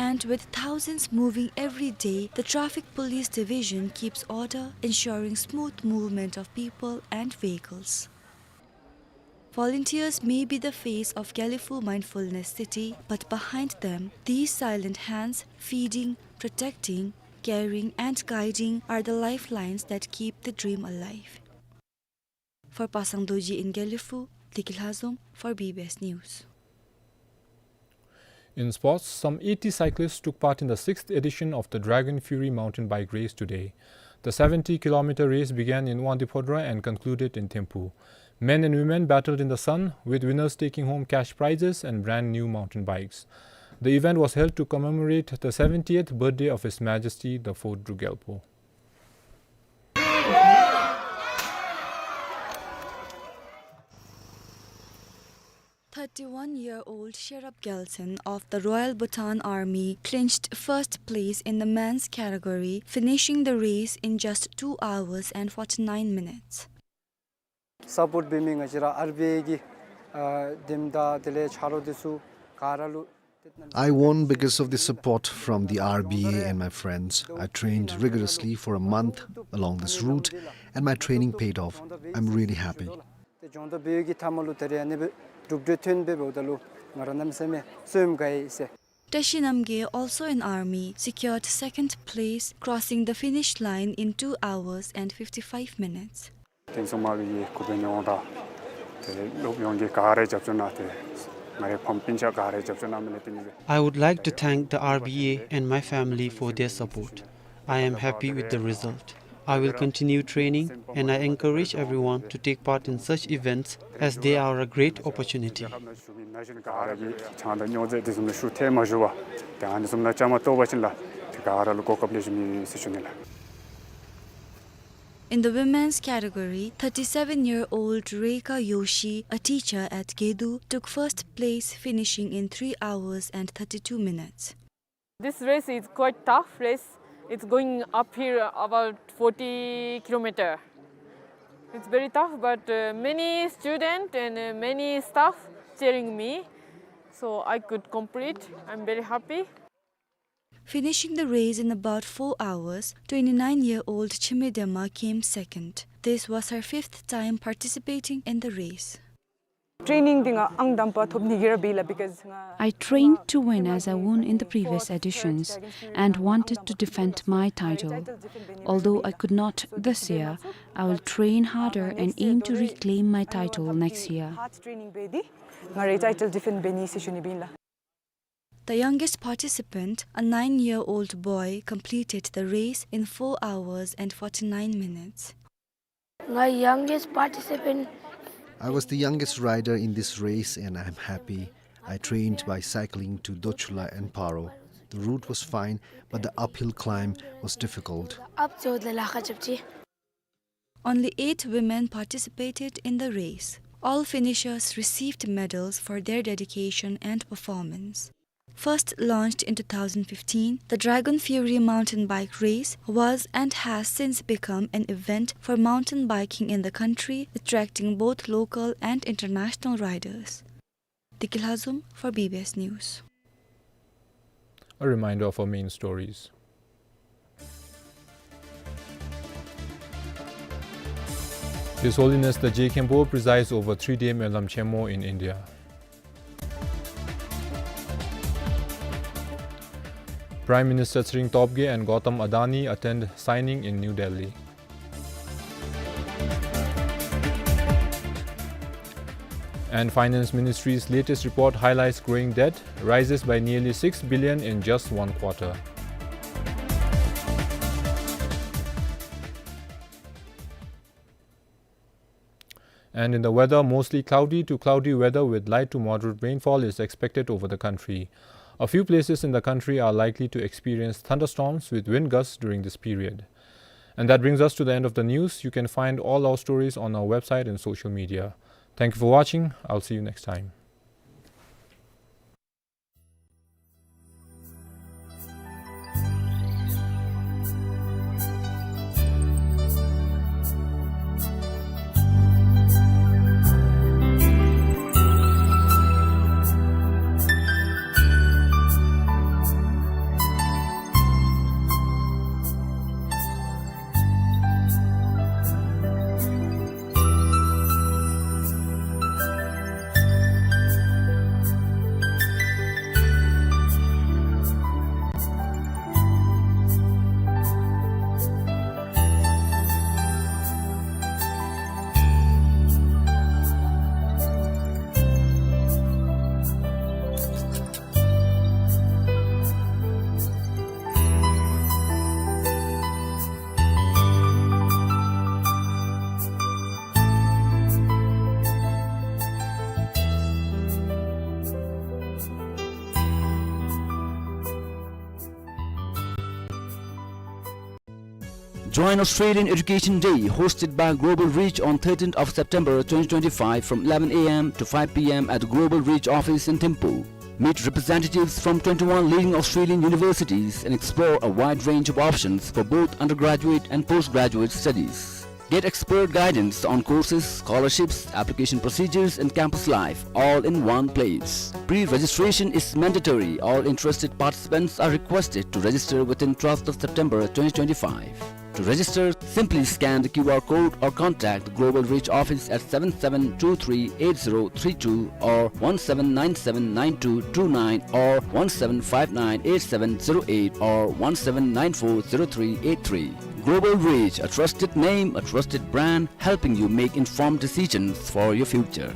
And with thousands moving every day, the Traffic Police Division keeps order, ensuring smooth movement of people and vehicles. Volunteers may be the face of Gelephu Mindfulness City, but behind them, these silent hands, feeding, protecting, caring, and guiding, are the lifelines that keep the dream alive. For Pasang Dorji in Gelephu, Deki Lhazom for B B S News. In sports, some eighty cyclists took part in the sixth edition of the Dragon Fury mountain bike race today. The seventy kilometer race began in Wangdue Phodrang and concluded in Thimphu. Men and women battled in the sun, with winners taking home cash prizes and brand new mountain bikes. The event was held to commemorate the seventieth birthday of His Majesty the Fourth Druk Gyalpo. Thirty-one-year-old Sherab Gyaltshen of the Royal Bhutan Army clinched first place in the men's category, finishing the race in just two hours and forty-nine minutes. སཔོཊ་འབད་མི་ང་བཅས་ར་ཨར་བི་ཨེ་གི་ཨ་དེམ་དང་དེ་ལས་ཆ་རོགས་འདི་ཚུ་ག་ར་ལུ། I won because of the support from the R B A and my friends. I trained rigorously for a month along this route, and my training paid off. I'm really happy. ཏེ་སྦྱོང་བརྡར་འབད་བའི་གི་མཐའ་མ་ལུ་ད་རེས་ཨ་ནི་སྦེ་གྲུབ་འབྲས་ཐོན་སྦེ་འབདཝ་ད་ལུ་ང་ར་གནམ་མེད་ས་མེད་བསོད་སྙོམས་དགའ་ཡི་ཟེར། Tashi Namgay, also in army, secured second place, crossing the finish line in two hours and fifty-five minutes. བསྟན་སྲུང་དམག་གི་གུས་པའི་ཉེ་འོང་དང་ཏེ་སློབ་ཡོངས་ཀྱིས་ག་ར་རྒྱབ་སྐྱོར་གནང་སྟེ་ང་རའི་ཕམ་སྤུན་ཆ་ག་ར་རྒྱབ་སྐྱོར་གནང་མི་ལས་བརྟེན་ཏེ། I would like to thank the R B A and my family for their support. I am happy with the result. I will continue training and I encourage everyone to take part in such events as they are a great opportunity. ཞུ་མི་ན་གཞོན་ག་ར་གིས་ཆང་དང་སྨྱོ་རྫས་དེ་བཟུམ་ལུ་ཤུགས་ཐལ་མ་ཞུ་བར་ཏེ་ཨ་ནི་བཟུམ་ལུ་བཅའ་མར་གཏོགས་པ་ཅིན་ལགས་ཏེ་ག་ར་ལུ་གོ་སྐབས་ལེགས་ཤོམ་ཡོད་ཟེར་ཞུ་ནི་ལགས། In the women's category, thirty-seven-year-old Reika Yoshi, a teacher at Gedu, took first place, finishing in three hours and thirty-two minutes. This race is quite tough race. It's going uphill about forty kilometer. It's very tough, but uh, many students and uh, many staff cheering me, so I could complete. I'm very happy. Finishing the race in about four hours, twenty-nine-year-old Chime Dema came second. This was her fifth time participating in the race. Training འདི་ང་ཨང་དང་པ་ཐོབ་ནི་གི་ར་འབད་ཡི་ལགས། Because ང་I trained to win as I won in the previous editions and wanted to defend my title. Although I could not this year, I will train harder and aim to reclaim my title next year. Hard training འབད་དེ་ང་རའི་title defend འབད་ནི་ཟེར་ཞུ་ནི་ཨིན་ལགས། The youngest participant, a nine-year-old boy, completed the race in four hours and forty-nine minutes. ང་youngest participant. I was the youngest rider in this race and I am happy. I trained by cycling to Dochula and Paro. The route was fine, but the uphill climb was difficult. Up to the ལ་ཁ་རྐྱབ་ཅི། Only eight women participated in the race. All finishers received medals for their dedication and performance. First launched in two thousand fifteen, the Dragon Fury mountain bike race was and has since become an event for mountain biking in the country, attracting both local and international riders. Deki Lhazom for B B S News. A reminder of our main stories. His Holiness the Je Khenpo presides over three-day Melam Chenmo in India. Prime Minister Tshering Tobgay and Gautam Adani attend signing in New Delhi. And Finance Ministry's latest report highlights growing debt, rises by nearly six billion in just one quarter. And in the weather, mostly cloudy to cloudy weather with light to moderate rainfall is expected over the country. A few places in the country are likely to experience thunderstorms with wind gusts during this period. And that brings us to the end of the news. You can find all our stories on our website and social media. Thank you for watching. I'll see you next time. Joint Australian Education Day, hosted by Global Reach on thirteenth of September twenty twenty-five from eleven A M to five P M at the Global Reach office in Thimphu. Meet representatives from twenty-one leading Australian universities and explore a wide range of options for both undergraduate and postgraduate studies. Get expert guidance on courses, scholarships, application procedures, and campus life, all in one place. Pre-registration is mandatory. All interested participants are requested to register within twelfth of September twenty twenty-five. To register, simply scan the Q R code or contact the Global Reach office at seven seven two three eight zero three two or one seven nine seven nine two two nine or one seven five nine eight seven zero eight or one seven nine four zero three eight three. Global Reach, a trusted name, a trusted brand, helping you make informed decisions for your future.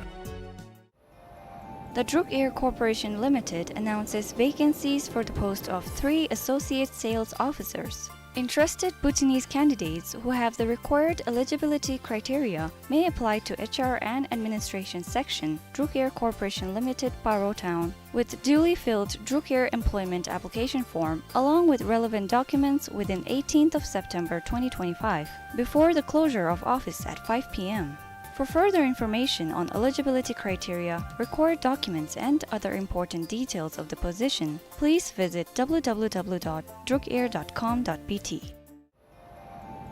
The Druk Air Corporation Limited announces vacancies for the post of three associate sales officers. Interested Bhutanese candidates who have the required eligibility criteria may apply to H R and Administration Section, Druk Air Corporation Limited, Paro Town, with duly filled Druk Air employment application form along with relevant documents within eighteenth of September twenty twenty-five, before the closure of office at five P M. For further information on eligibility criteria, required documents, and other important details of the position, please visit W W W dot drukair dot com dot B T.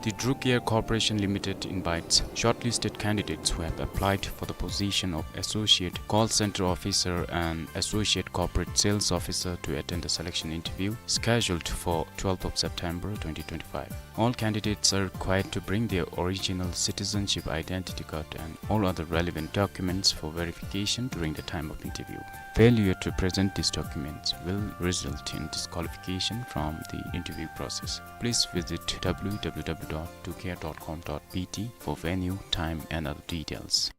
The Druk Air Corporation Limited invites shortlisted candidates who have applied for the position of Associate Call Center Officer and Associate Corporate Sales Officer to attend the selection interview scheduled for twelfth of September twenty twenty-five. All candidates are required to bring their original citizenship identity card and all other relevant documents for verification during the time of interview. Failure to present these documents will result in disqualification from the interview process. Please visit w w w dot drukair dot com dot b t for venue, time, and other details.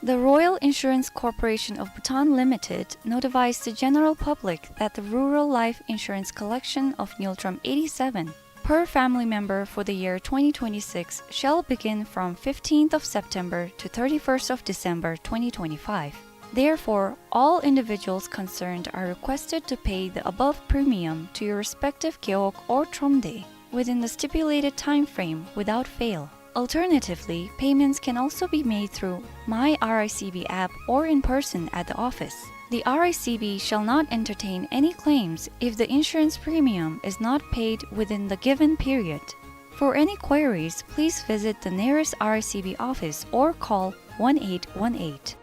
The Royal Insurance Corporation of Bhutan Limited notifies the general public that the rural life insurance collection of Ngultrum eighty-seven per family member for the year twenty twenty-six shall begin from fifteenth of September to thirty-first of December twenty twenty-five. Therefore, all individuals concerned are requested to pay the above premium to your respective gewog or thromde within the stipulated time frame without fail. Alternatively, payments can also be made through My R I C B app or in person at the office. The R I C B shall not entertain any claims if the insurance premium is not paid within the given period. For any queries, please visit the nearest R I C B office or call one eight one eight.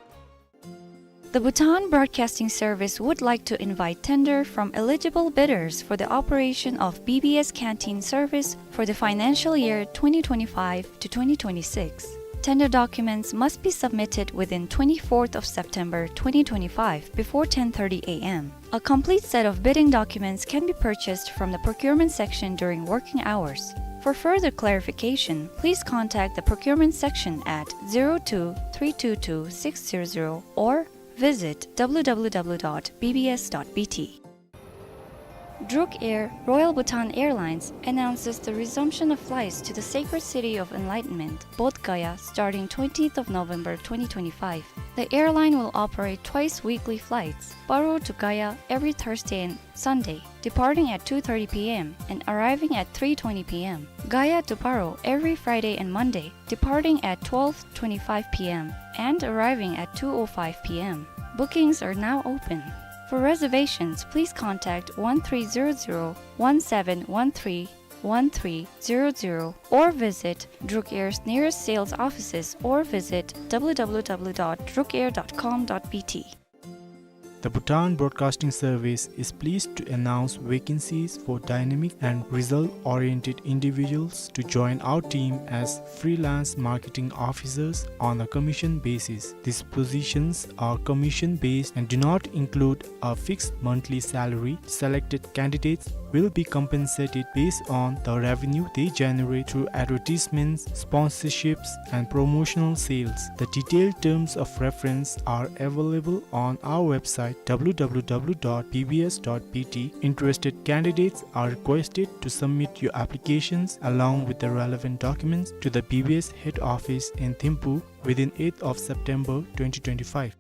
The Bhutan Broadcasting Service would like to invite tender from eligible bidders for the operation of B B S canteen service for the financial year twenty twenty-five to twenty twenty-six. Tender documents must be submitted within twenty-fourth of September twenty twenty-five before ten thirty a m. A complete set of bidding documents can be purchased from the procurement section during working hours. For further clarification, please contact the procurement section at zero two three two two six zero zero or visit w w w dot b b s dot b t. Druk Air, Royal Bhutan Airlines, announces the resumption of flights to the sacred city of enlightenment, Bodh Gaya, starting twentieth of November twenty twenty-five. The airline will operate twice weekly flights, Paro to Gaya every Thursday and Sunday, departing at two thirty p m and arriving at three twenty p m. Gaya to Paro every Friday and Monday, departing at twelve twenty-five p m and arriving at two oh five p m. Bookings are now open. For reservations, please contact one three zero zero, one seven one three, one three zero zero or visit Druk Air's nearest sales offices or visit w w w dot druk air dot com dot b t. The Bhutan Broadcasting Service is pleased to announce vacancies for dynamic and result-oriented individuals to join our team as freelance marketing officers on a commission basis. These positions are commission-based and do not include a fixed monthly salary. Selected candidates will be compensated based on the revenue they generate through advertisements, sponsorships, and promotional sales. The detailed terms of reference are available on our website w w w dot b b s dot b t. Interested candidates are requested to submit your applications along with the relevant documents to the B B S head office in Thimphu within eighth of September twenty twenty-five.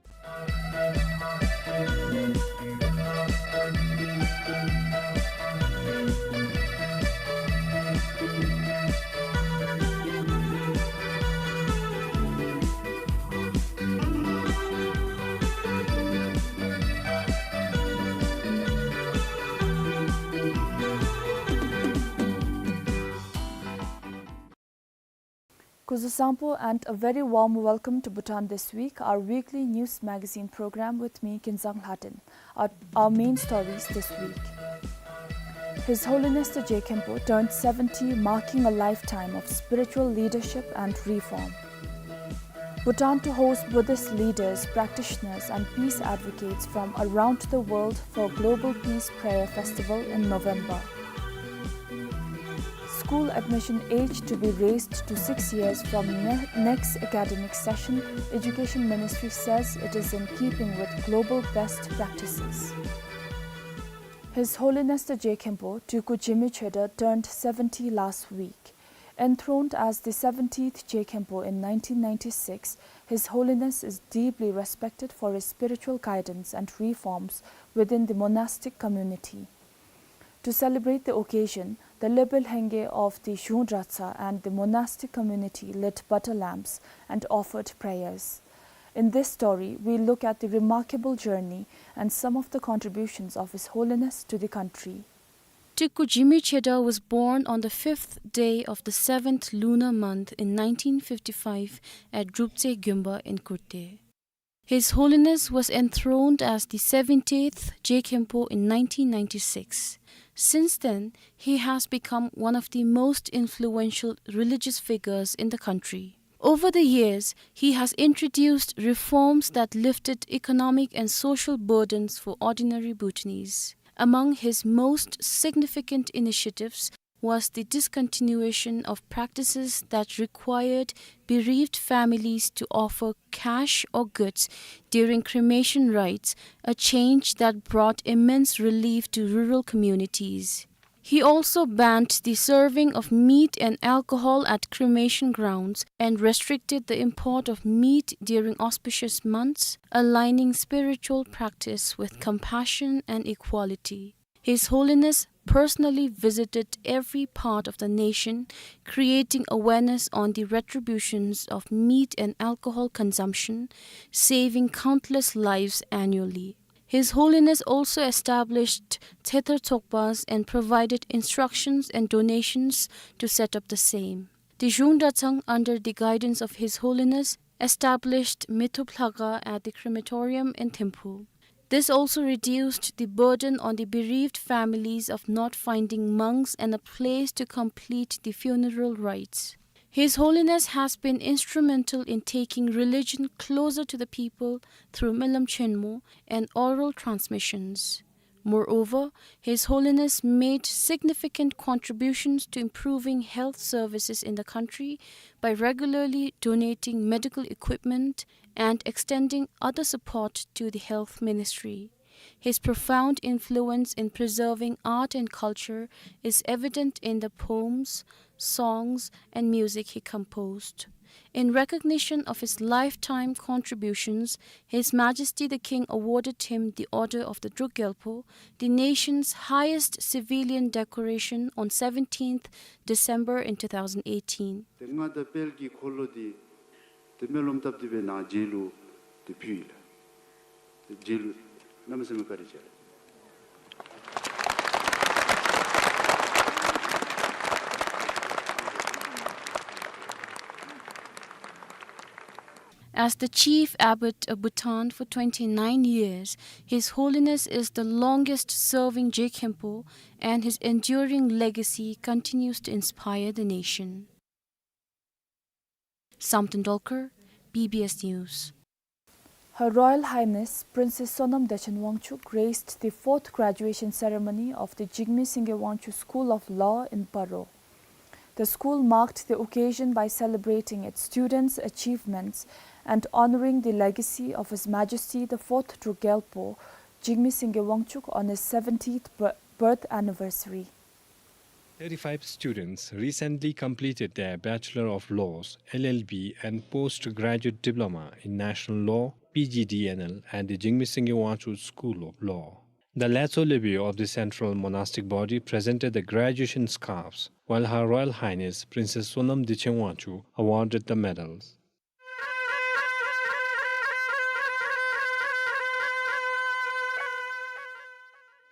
Kuzuzangpo and a very warm welcome to Bhutan This Week, our weekly news magazine program with me, Kinzang Lhaden. Our, our main stories this week. His Holiness the Je Khenpo turned seventy, marking a lifetime of spiritual leadership and reform. Bhutan to host Buddhist leaders, practitioners, and peace advocates from around the world for Global Peace Prayer Festival in November. School admission age to be raised to six years from ne-, next academic session, Education Ministry says it is in keeping with global best practices. His Holiness the Je Khenpo, Tulku Jigme Tshedar, turned seventy last week. Enthroned as the seventieth Je Khenpo in nineteen ninety-six, His Holiness is deeply respected for his spiritual guidance and reforms within the monastic community. To celebrate the occasion, the Lhebel Lhenge of the Zhung Dratshang and the monastic community lit butter lamps and offered prayers. In this story, we look at the remarkable journey and some of the contributions of His Holiness to the country. Tiku Jigme Cheda was born on the fifth day of the seventh lunar month in nineteen fifty-five at Druptsey Gyonpa in Kurte. His Holiness was enthroned as the seventeenth Je Khenpo in nineteen ninety-six. Since then, he has become one of the most influential religious figures in the country. Over the years, he has introduced reforms that lifted economic and social burdens for ordinary Bhutanese. Among his most significant initiatives was the discontinuation of practices that required bereaved families to offer cash or goods during cremation rites, a change that brought immense relief to rural communities. He also banned the serving of meat and alcohol at cremation grounds and restricted the import of meat during auspicious months, aligning spiritual practice with compassion and equality. His Holiness personally visited every part of the nation, creating awareness on the retributions of meat and alcohol consumption, saving countless lives annually. His Holiness also established Tsetar Tsokpas and provided instructions and donations to set up the same. The Zhung Dratshang, under the guidance of His Holiness, established Mithup Lhakha at the crematorium in Thimphu. This also reduced the burden on the bereaved families of not finding monks and a place to complete the funeral rites. His Holiness has been instrumental in taking religion closer to the people through Minlam Chenmo and oral transmissions. Moreover, His Holiness made significant contributions to improving health services in the country by regularly donating medical equipment and extending other support to the health ministry. His profound influence in preserving art and culture is evident in the poems, songs, and music he composed. In recognition of his lifetime contributions, His Majesty the King awarded him the Order of the Druk Gyalpo, the nation's highest civilian decoration, on seventeenth December in two thousand eighteen. ཏེ་མངའ་བདག་དཔལ་གྱི་འཁོར་ལོ་འདི་ཏེ་སྨོན་ལམ་བཏབ་སྟེ་སྦེ་ནཱ་མཇལ་ལུ་ཏེ་ཕུལ་ཡི་ལགས། ཏེ་མཇལ་ལུ་གནམ་མེད་ས་མེད་བཀའ་དྲིན་ཆེ་ལགས། As the chief abbot of Bhutan for twenty-nine years, His Holiness is the longest serving Je Khenpo, and his enduring legacy continues to inspire the nation. Samten Dolkar, B B S News. Her Royal Highness Princess Sonam Dechen Wangchuck graced the fourth graduation ceremony of the Jigme Singye Wangchuck School of Law in Paro. The school marked the occasion by celebrating its students' achievements and honoring the legacy of His Majesty the fourth Druk Gyalpo, Jigme Singye Wangchuck, on his seventieth bir-, birth anniversary. Thirty-five students recently completed their Bachelor of Laws, L L B, and Postgraduate Diploma in National Law, P G D N L, at the Jigme Singye Wangchuck School of Law. The Latso Lebyo of the Central Monastic Body presented the graduation scarves, while Her Royal Highness Princess Sonam Dechen Wangchuck awarded the medals.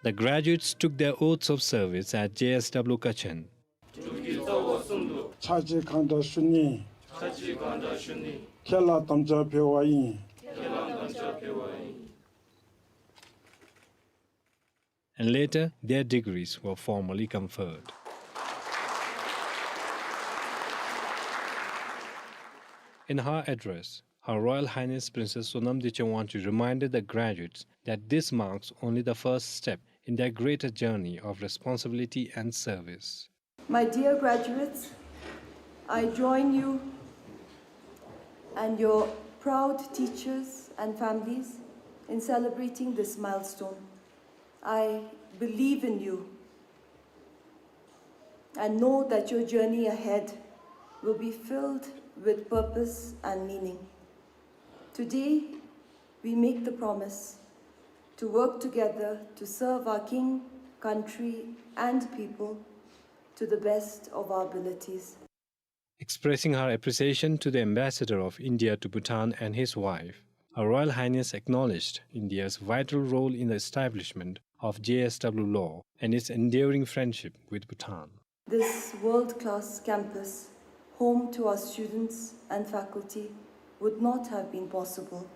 The graduates took their oaths of service at J S W Kachen. ཕྱག་ཕྱིད་གང་དྲག་ཞུ་ནི། ཕྱག་ཕྱིད་གང་དྲག་ཞུ་ནི། ཁྱེད་ལ་དམ་བཅའ་ཕུལ་བ་ཨིན། ཁྱེད་ལ་དམ་བཅའ་ཕུལ་བ་ཨིན། And later, their degrees were formally conferred. In her address, Her Royal Highness Princess Sonam Dechen Wangchuck reminded the graduates that this marks only the first step in their greater journey of responsibility and service. My dear graduates, I join you and your proud teachers and families in celebrating this milestone. I believe in you and know that your journey ahead will be filled with purpose and meaning. Today, we make the promise to work together to serve our King, country, and people to the best of our abilities. Expressing her appreciation to the Ambassador of India to Bhutan and his wife, Her Royal Highness acknowledged India's vital role in the establishment of J S W Law and its enduring friendship with Bhutan. This world-class campus, home to our students and faculty, would not have been possible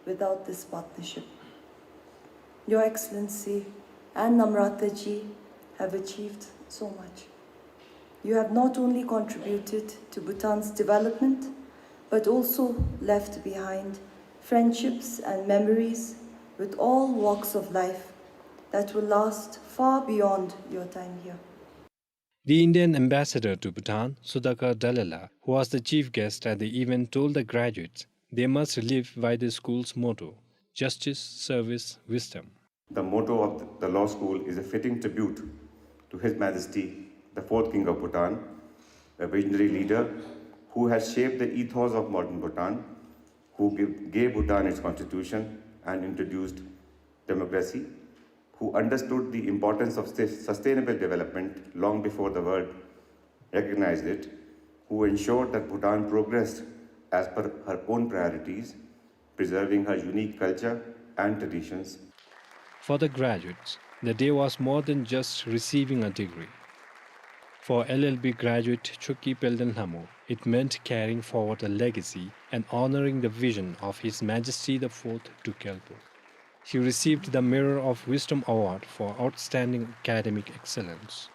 without this partnership. Your Excellency and Namrata ji have achieved so much. You have not only contributed to Bhutan's development, but also left behind friendships and memories with all walks of life that will last far beyond your time here. The Indian ambassador to Bhutan, Sudhakar Dallela, who was the chief guest at the event, told the graduates they must live by the school's motto, "Justice, service, wisdom." The motto of the law school is a fitting tribute to His Majesty, the fourth King of Bhutan, a visionary leader who has shaped the ethos of modern Bhutan, who give, gave Bhutan its constitution and introduced democracy, who understood the importance of sus-, sustainable development long before the world recognized it, who ensured that Bhutan progressed as per her own priorities, preserving her unique culture and traditions. For the graduates, the day was more than just receiving a degree. For L L B graduate Chokki Pelden Lhamo, it meant carrying forward a legacy and honoring the vision of His Majesty the fourth Druk Gyalpo. She received the Mirror of Wisdom Award for outstanding academic excellence.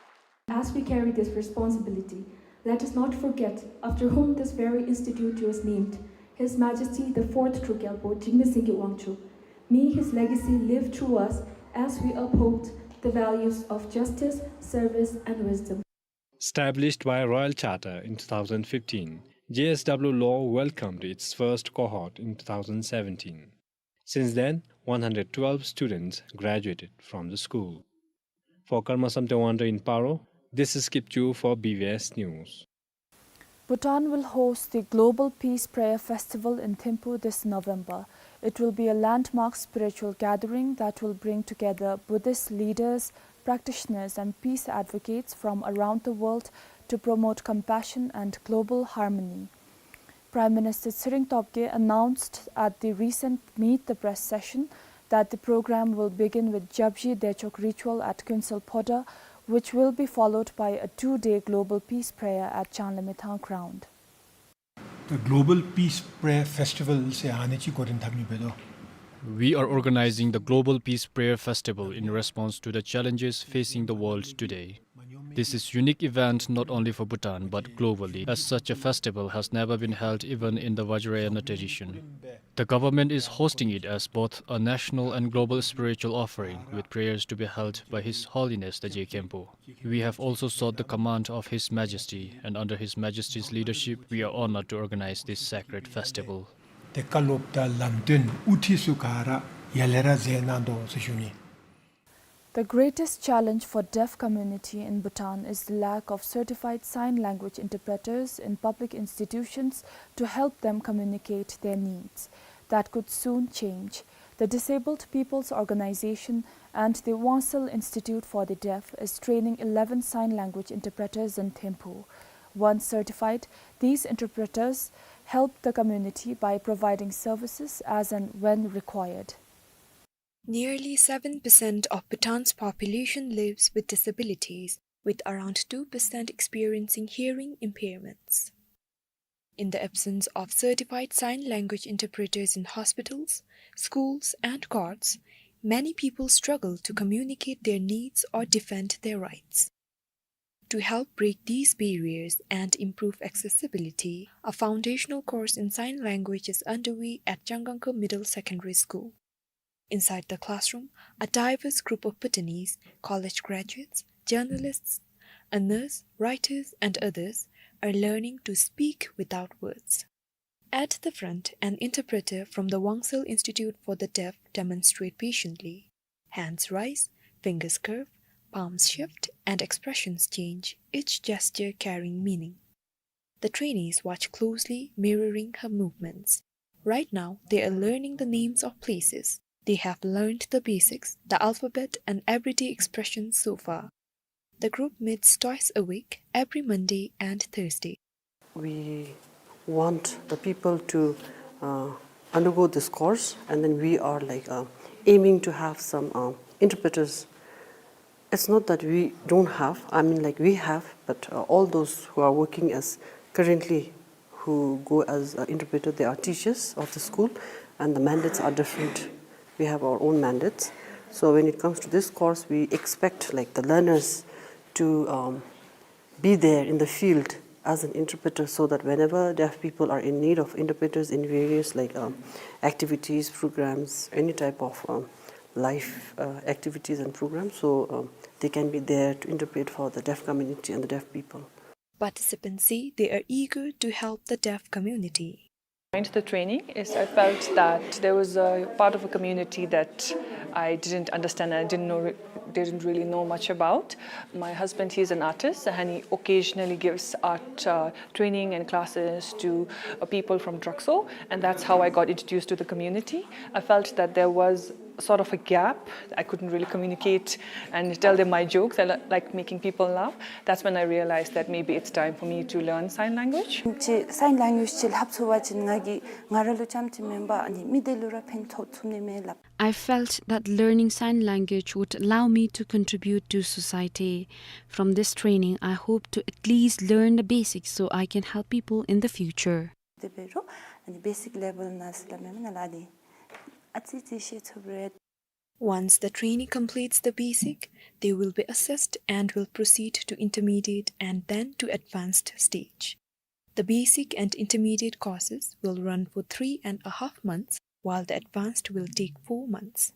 As we carry this responsibility, let us not forget after whom this very institute was named, His Majesty the fourth Druk Gyalpo Jigme Singye Wangchuck. May his legacy live through us as we uphold the values of justice, service, and wisdom. Established by Royal Charter in two thousand fifteen, J S W Law welcomed its first cohort in two thousand seventeen. Since then, one hundred twelve students graduated from the school. For Karma Samten Wangyur in Paro, this is Kipchu for B V S News. Bhutan will host the Global Peace Prayer Festival in Thimphu this November. It will be a landmark spiritual gathering that will bring together Buddhist leaders, practitioners, and peace advocates from around the world to promote compassion and global harmony. Prime Minister Tshering Tobgay announced at the recent Meet the Press session that the program will begin with Jabzhi Dechok ritual at Kuensel Phodrang, which will be followed by a two-day global peace prayer at Changlamethang ground. The Global Peace Prayer Festival se ani chi korin thap ni bedo. We are organizing the Global Peace Prayer Festival in response to the challenges facing the world today. This is unique event not only for Bhutan but globally, as such a festival has never been held even in the Vajrayana tradition. The government is hosting it as both a national and global spiritual offering, with prayers to be held by His Holiness the Je Khenpo. We have also sought the command of His Majesty, and under His Majesty's leadership, we are honored to organize this sacred festival. ཏེ་བཀའ་སློབ་དང་ལམ་སྟོན་དབུ་ཁྲིད་ཚུ་ག་ར་ཡར་ལས་ར་མཛད་གནང་དོ་ཟེར་ཞུ་ནི། The greatest challenge for deaf community in Bhutan is the lack of certified sign language interpreters in public institutions to help them communicate their needs. That could soon change. The Disabled People's Organization and the Wangsel Institute for the Deaf is training eleven sign language interpreters in Thimphu. Once certified, these interpreters help the community by providing services as and when required. Nearly seven percent of Bhutan's population lives with disabilities, with around two percent experiencing hearing impairments. In the absence of certified sign language interpreters in hospitals, schools, and courts, many people struggle to communicate their needs or defend their rights. To help break these barriers and improve accessibility, a foundational course in sign language is underway at Changangkho Middle Secondary School. Inside the classroom, a diverse group of Bhutanese, college graduates, journalists, a nurse, writers, and others are learning to speak without words. At the front, an interpreter from the Wangsel Institute for the Deaf demonstrate patiently. Hands rise, fingers curve, palms shift, and expressions change, each gesture carrying meaning. The trainees watch closely, mirroring her movements. Right now, they are learning the names of places. They have learned the basics, the alphabet, and everyday expressions so far. The group meets twice a week, every Monday and Thursday. We want the people to, uh, undergo this course, and then we are, like, uh, aiming to have some, uh, interpreters It's not that we don't have, I mean, like, we have, but, uh, all those who are working as currently who go as an interpreter, they are teachers of the school, and the mandates are different. We have our own mandates. So when it comes to this course, we expect, like, the learners to, um, be there in the field as an interpreter, so that whenever deaf people are in need of interpreters in various, like, um, activities, programs, any type of, um, life, uh, activities and programs, so, um, they can be there to interpret for the deaf community and the deaf people. Participants say they are eager to help the deaf community. During the training is I felt that there was a part of a community that I didn't understand and I didn't know, didn't really know much about. My husband, he's an artist, and he occasionally gives art, uh, training and classes to, uh, people from Drakso, and that's how I got introduced to the community. I felt that there was sort of a gap. I couldn't really communicate and tell them my jokes. I li- like making people laugh. That's when I realized that maybe it's time for me to learn sign language. ཅིག་སའིན་ལེང་གུའེཇ་ཅིག་ལྷབ་ཚུགས་པ་ཅིན་ང་གིས་ང་ར་ལུ་རྐྱངམ་ཅིག་མེན་པར་ཨ་ནི་མི་སྡེ་ལུ་ར་ཕན་ཐོགས་ཚུགས་ནི་མས་སླབ། I felt that learning sign language would allow me to contribute to society. From this training, I hope to at least learn the basics so I can help people in the future. དེ་འབད་རུང་ཨ་ནི་basic level ནང་ཟེར་སླབ་མི་ནང་ལུ་ཨ་ནི་ཨ་ཙི་ཙི་ཤེས་ཚུགས་རེ། Once the trainee completes the basic, they will be assessed and will proceed to intermediate and then to advanced stage. The basic and intermediate courses will run for three and a half months, while the advanced will take four months.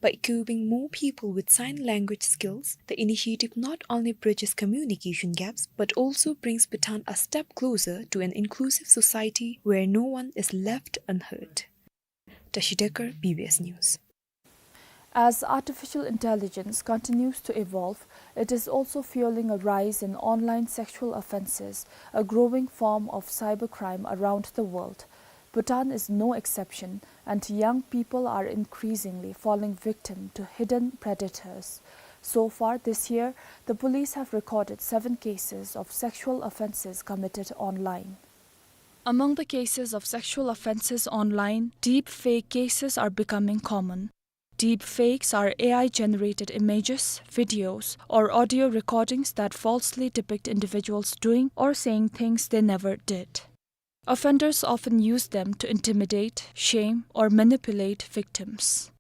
By equipping more people with sign language skills, the initiative not only bridges communication gaps but also brings Bhutan a step closer to an inclusive society where no one is left unheard. Tashi Dekar, B B S News. As artificial intelligence continues to evolve, it is also fueling a rise in online sexual offenses, a growing form of cybercrime around the world. Bhutan is no exception, and young people are increasingly falling victim to hidden predators. So far this year, the police have recorded seven cases of sexual offenses committed online. Among the cases of sexual offenses online, deep fake cases are becoming common. Deep fakes are A I-generated images, videos, or audio recordings that falsely depict individuals doing or saying things they never did. Offenders often use them to intimidate, shame, or manipulate victims.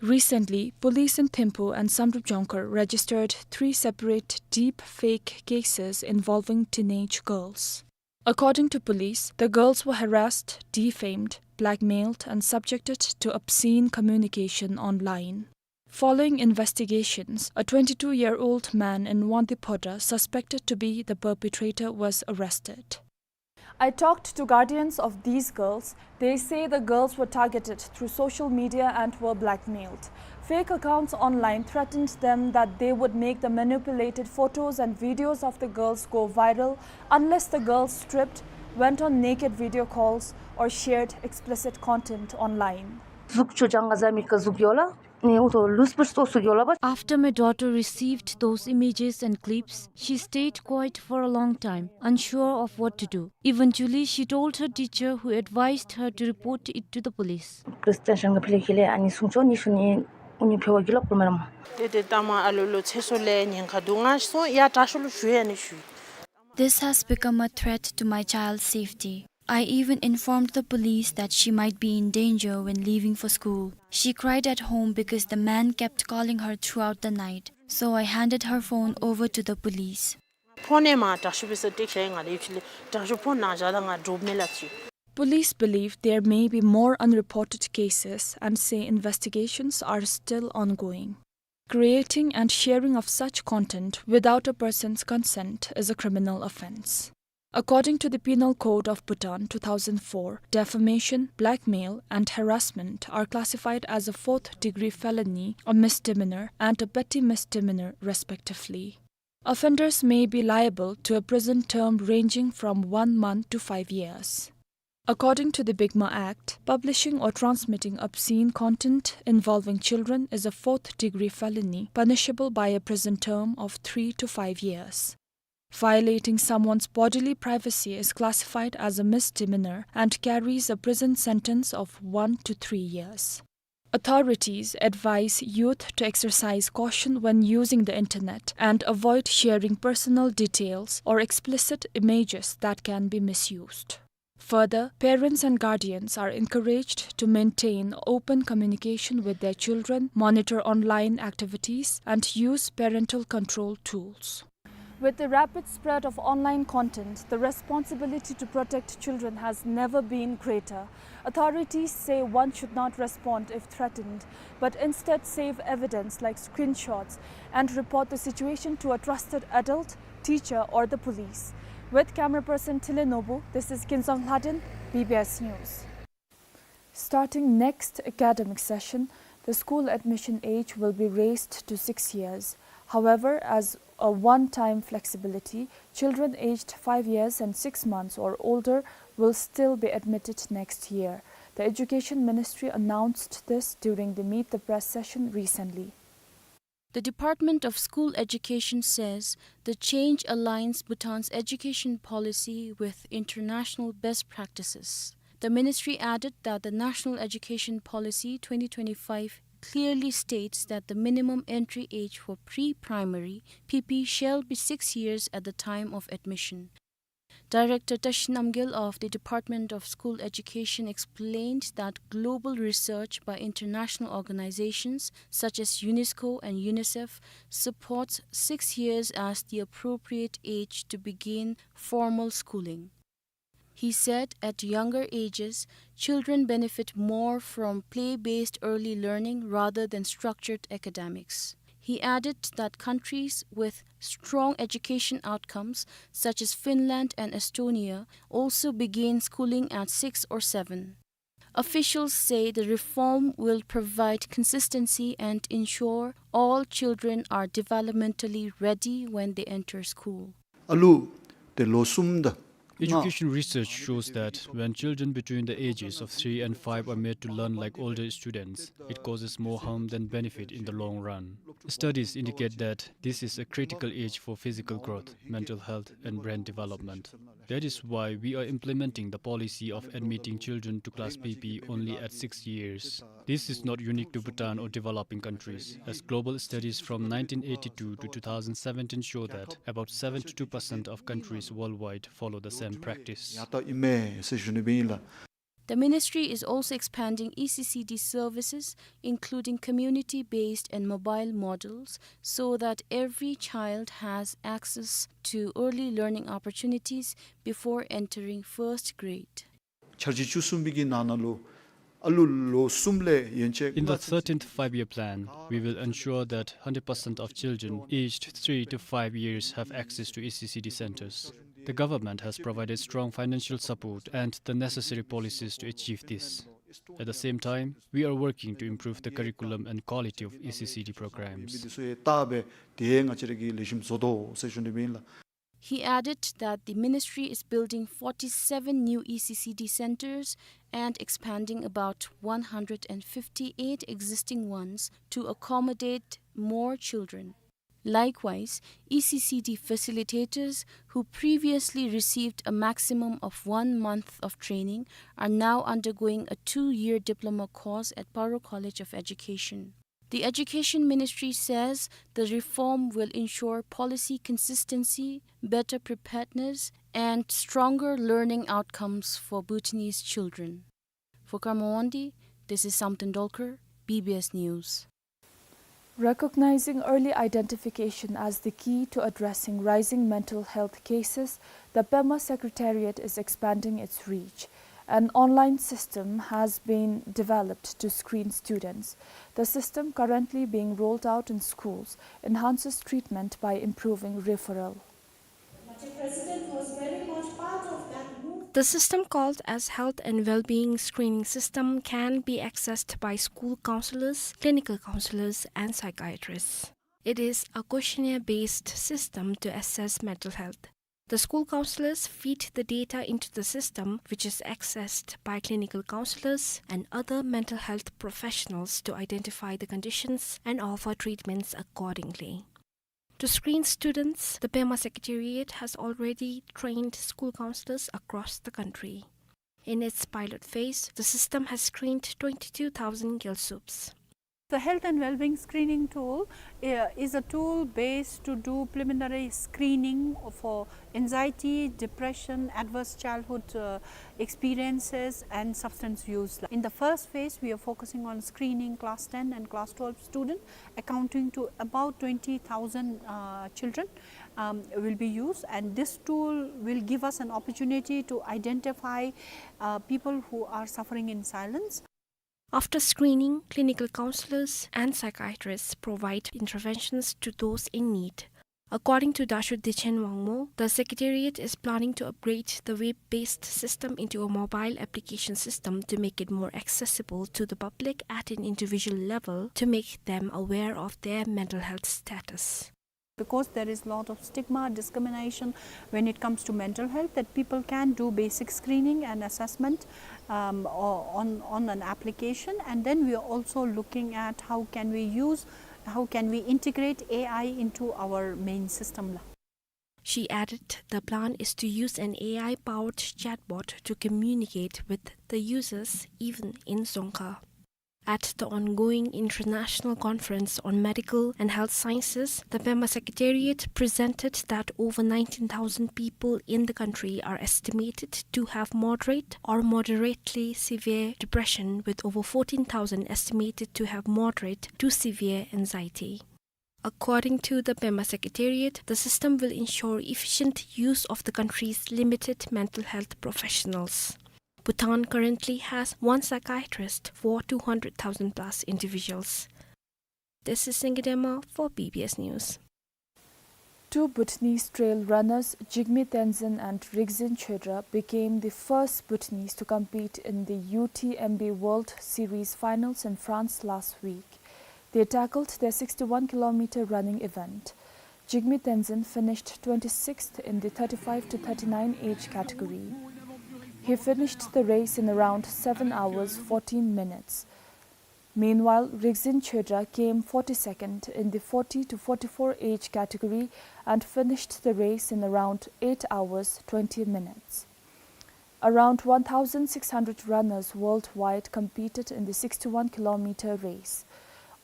Recently, police in Thimphu and Samdrup Jongkhar registered three separate deep fake cases involving teenage girls. According to police, the girls were harassed, defamed, blackmailed, and subjected to obscene communication online. Following investigations, a twenty-two-year-old man in Wangdue Phodrang suspected to be the perpetrator was arrested. I talked to guardians of these girls. They say the girls were targeted through social media and were blackmailed. Fake accounts online threatened them that they would make the manipulated photos and videos of the girls go viral unless the girls stripped, went on naked video calls, or shared explicit content online. གཟུགས་ཆོས་ཅང་ག་ཟ་མི་ཀ་གཟུགས་ཡོད་ལ། ནི་འུ་ཐོ་ལུས་པོ་སོ་སོ་ཡོད་ལ་བ། After my daughter received those images and clips, she stayed quiet for a long time, unsure of what to do. Eventually, she told her teacher, who advised her to report it to the police. Police station ག་ཕི་ལེ་ཁི་ལེ་ཨ་ནི་སུང་ཆོ་ནི་ཤུ་ནི་འུ་ནི་ཕེ་བ་གི་ལོག་པོ་མེ་རམ། དེ་དེ་ཏ་མ་ཨ་ལོ་ལོ་ཚེ་སོ་ལེ་ཉེན་ཁ་འདུག། ང་སོང་ཡ་དྲག་ཤོས་ལུ་ཞུ་ཡ་ནི་ཞུ། This has become a threat to my child's safety. I even informed the police that she might be in danger when leaving for school. She cried at home because the man kept calling her throughout the night, so I handed her phone over to the police. ཕོན་ནེ་མ་དྲག་ཤོས་པེ་སེ་ཊེག་ཤ་ཡི་ང་ལེ་ཡུ་ཆི་ལེ་དྲག་ཤོས་ཕོན་ནང་བཞག་ད་ང་འདྲོག་མེ་ལ་ཅི། Police believe there may be more unreported cases and say investigations are still ongoing. Creating and sharing of such content without a person's consent is a criminal offense. According to the Penal Code of Bhutan two thousand four, defamation, blackmail, and harassment are classified as a fourth-degree felony, a misdemeanor, and a petty misdemeanor, respectively. Offenders may be liable to a prison term ranging from one month to five years. According to the BICMA Act, publishing or transmitting obscene content involving children is a fourth-degree felony, punishable by a prison term of three to five years. Violating someone's bodily privacy is classified as a misdemeanor and carries a prison sentence of one to three years. Authorities advise youth to exercise caution when using the internet and avoid sharing personal details or explicit images that can be misused. Further, parents and guardians are encouraged to maintain open communication with their children, monitor online activities, and use parental control tools. With the rapid spread of online content, the responsibility to protect children has never been greater. Authorities say one should not respond if threatened, but instead save evidence like screenshots and report the situation to a trusted adult, teacher, or the police. With camera person Thile Nobu, this is Kinzang Lhaden, B B S News. Starting next academic session, the school admission age will be raised to six years. However, as a one-time flexibility, children aged five years and six months or older will still be admitted next year. The Education Ministry announced this during the Meet the Press session recently. The Department of School Education says the change aligns Bhutan's education policy with international best practices. The ministry added that the National Education Policy twenty twenty-five clearly states that the minimum entry age for pre-primary, P P, shall be six years at the time of admission. Director Tashi Namgyel of the Department of School Education explained that global research by international organizations such as UNESCO and UNICEF supports six years as the appropriate age to begin formal schooling. He said at younger ages, children benefit more from play-based early learning rather than structured academics. He added that countries with strong education outcomes, such as Finland and Estonia, also begin schooling at six or seven. Officials say the reform will provide consistency and ensure all children are developmentally ready when they enter school. ཨ་ལུ་དེ་ལོ་གསུམ་དང་ལྔ། Education research shows that when children between the ages of three and five are made to learn like older students, it causes more harm than benefit in the long run. Studies indicate that this is a critical age for physical growth, mental health, and brain development. That is why we are implementing the policy of admitting children to class P P only at six years. This is not unique to Bhutan or developing countries, as global studies from nineteen eighty-two to two thousand seventeen show that about seventy-two percent of countries worldwide follow the same practice. ཡ་ད་ཨིན་མས་ཟེར་ཞུ་ནི་ཨིན་ལགས། The ministry is also expanding E C C D services, including community-based and mobile models, so that every child has access to early learning opportunities before entering first grade. འཆར་གཞི་བཅུ་གསུམ་པའི་གི་ནང་ན་ལུ་ཨ་ལུ་ལོ་གསུམ་ལས་ཡན་ཆད། In the thirteenth Five-Year Plan, we will ensure that hundred percent of children aged three to five years have access to E C C D centers. The government has provided strong financial support and the necessary policies to achieve this. At the same time, we are working to improve the curriculum and quality of E C C D programs. He added that the ministry is building forty-seven new E C C D centers and expanding about one hundred and fifty-eight existing ones to accommodate more children. Likewise, E C C D facilitators who previously received a maximum of one month of training are now undergoing a two-year diploma course at Paro College of Education. The Education Ministry says the reform will ensure policy consistency, better preparedness, and stronger learning outcomes for Bhutanese children. For Karma Wangdi, this is Samten Dolkar, B B S News. Recognizing early identification as the key to addressing rising mental health cases, the Pema Secretariat is expanding its reach. An online system has been developed to screen students. The system, currently being rolled out in schools, enhances treatment by improving referral. The system, called as Health and Wellbeing Screening System, can be accessed by school counselors, clinical counselors, and psychiatrists. It is a questionnaire-based system to assess mental health. The school counselors feed the data into the system, which is accessed by clinical counselors and other mental health professionals to identify the conditions and offer treatments accordingly. To screen students, the Pema Secretariat has already trained school counselors across the country. In its pilot phase, the system has screened twenty-two thousand Gyaltsubs. The health and well-being screening tool, uh, is a tool based to do preliminary screening for anxiety, depression, adverse childhood, uh, experiences, and substance use. In the first phase, we are focusing on screening class ten and class twelve student, accounting to about twenty thousand, uh, children, um, will be used, and this tool will give us an opportunity to identify, uh, people who are suffering in silence. After screening, clinical counselors and psychiatrists provide interventions to those in need. According to Dasho Dechen Wangmo, the Secretariat is planning to upgrade the web-based system into a mobile application system to make it more accessible to the public at an individual level to make them aware of their mental health status. Because there is lot of stigma, discrimination when it comes to mental health, that people can do basic screening and assessment, um, o-, on, on an application. And then we are also looking at how can we use, how can we integrate A I into our main system la. She added the plan is to use an A I-powered chatbot to communicate with the users even in Dzongkha. At the ongoing International Conference on Medical and Health Sciences, the Pema Secretariat presented that over nineteen thousand people in the country are estimated to have moderate or moderately severe depression, with over fourteen thousand estimated to have moderate to severe anxiety. According to the Pema Secretariat, the system will ensure efficient use of the country's limited mental health professionals. Bhutan currently has one psychiatrist for two hundred thousand plus individuals. This is Singye Dema for B B S News. Two Bhutanese trail runners, Jigme Tenzin and Rigzin Chodra, became the first Bhutanese to compete in the U T M B World Series finals in France last week. They tackled their sixty-one kilometer running event. Jigme Tenzin finished twenty-sixth in the thirty-five to thirty-nine age category. He finished the race in around seven hours, fourteen minutes. Meanwhile, Rigzin Chodra came forty-second in the forty to forty-four age category and finished the race in around eight hours, twenty minutes. Around one thousand six hundred runners worldwide competed in the sixty-one kilometer race.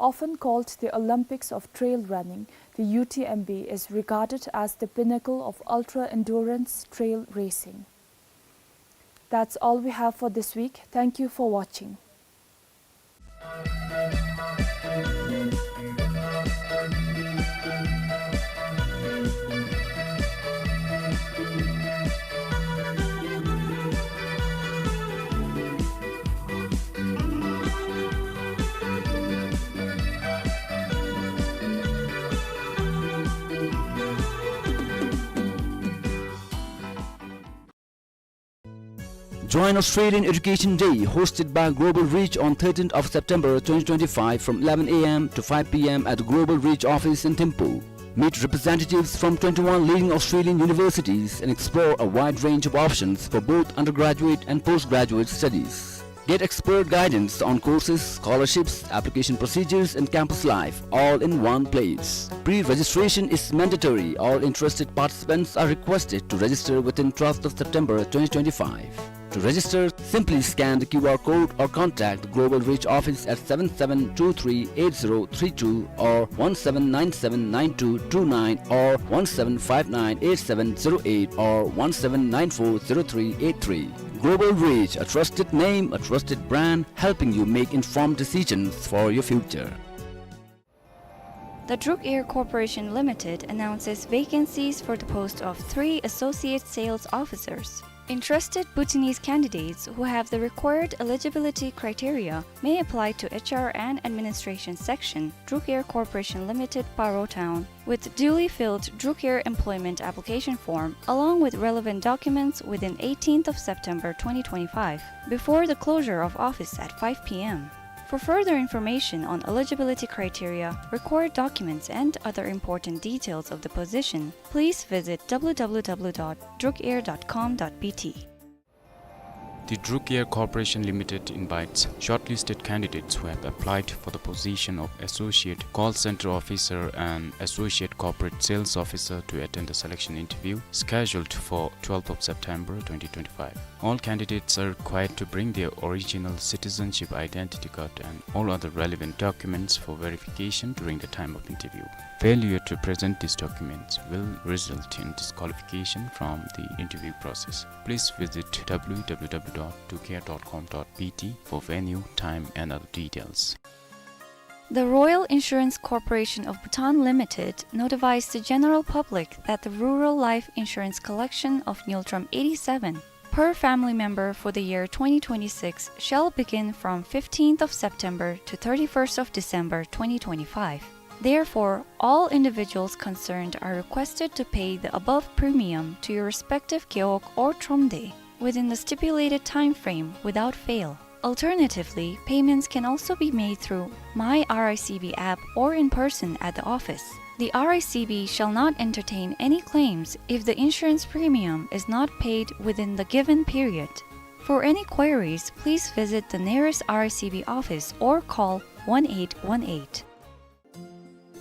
Often called the Olympics of trail running, the U T M B is regarded as the pinnacle of ultra-endurance trail racing. That's all we have for this week. Thank you for watching. Join Australian Education Day, hosted by Global Reach on thirteenth of September twenty twenty-five from eleven A M to five P M at the Global Reach office in Thimphu. Meet representatives from twenty-one leading Australian universities and explore a wide range of options for both undergraduate and postgraduate studies. Get expert guidance on courses, scholarships, application procedures, and campus life, all in one place. Pre-registration is mandatory. All interested participants are requested to register within twelfth of September twenty twenty-five. To register, simply scan the Q R code or contact the Global Reach office at seven seven two three eight zero three two or one seven nine seven nine two two nine or one seven five nine eight seven zero eight or one seven nine four zero three eight three. Global Reach, a trusted name, a trusted brand, helping you make informed decisions for your future. The Druk Air Corporation Limited announces vacancies for the post of three associate sales officers. Interested Bhutanese candidates who have the required eligibility criteria may apply to H R and Administration Section, Druk Air Corporation Limited, Paro Town, with duly filled Druk Air employment application form along with relevant documents within eighteenth of September twenty twenty-five, before the closure of office at five P M. For further information on eligibility criteria, required documents, and other important details of the position, please visit W W W dot drukair dot com dot B T. The Druk Air Corporation Limited invites shortlisted candidates who have applied for the position of Associate Call Center Officer and Associate Corporate Sales Officer to attend the selection interview scheduled for twelfth of September twenty twenty-five. All candidates are required to bring their original citizenship identity card and all other relevant documents for verification during the time of interview. Failure to present these documents will result in disqualification from the interview process. Please visit w w w dot drukair dot com dot b t for venue, time, and other details. The Royal Insurance Corporation of Bhutan Limited notifies the general public that the rural life insurance collection of Ngultrum eighty-seven per family member for the year twenty twenty-six shall begin from fifteenth of September to thirty-first of December twenty twenty-five. Therefore, all individuals concerned are requested to pay the above premium to your respective gewog or thromde within the stipulated time frame without fail. Alternatively, payments can also be made through My R I C B app or in person at the office. The R I C B shall not entertain any claims if the insurance premium is not paid within the given period. For any queries, please visit the nearest R I C B office or call one eight one eight.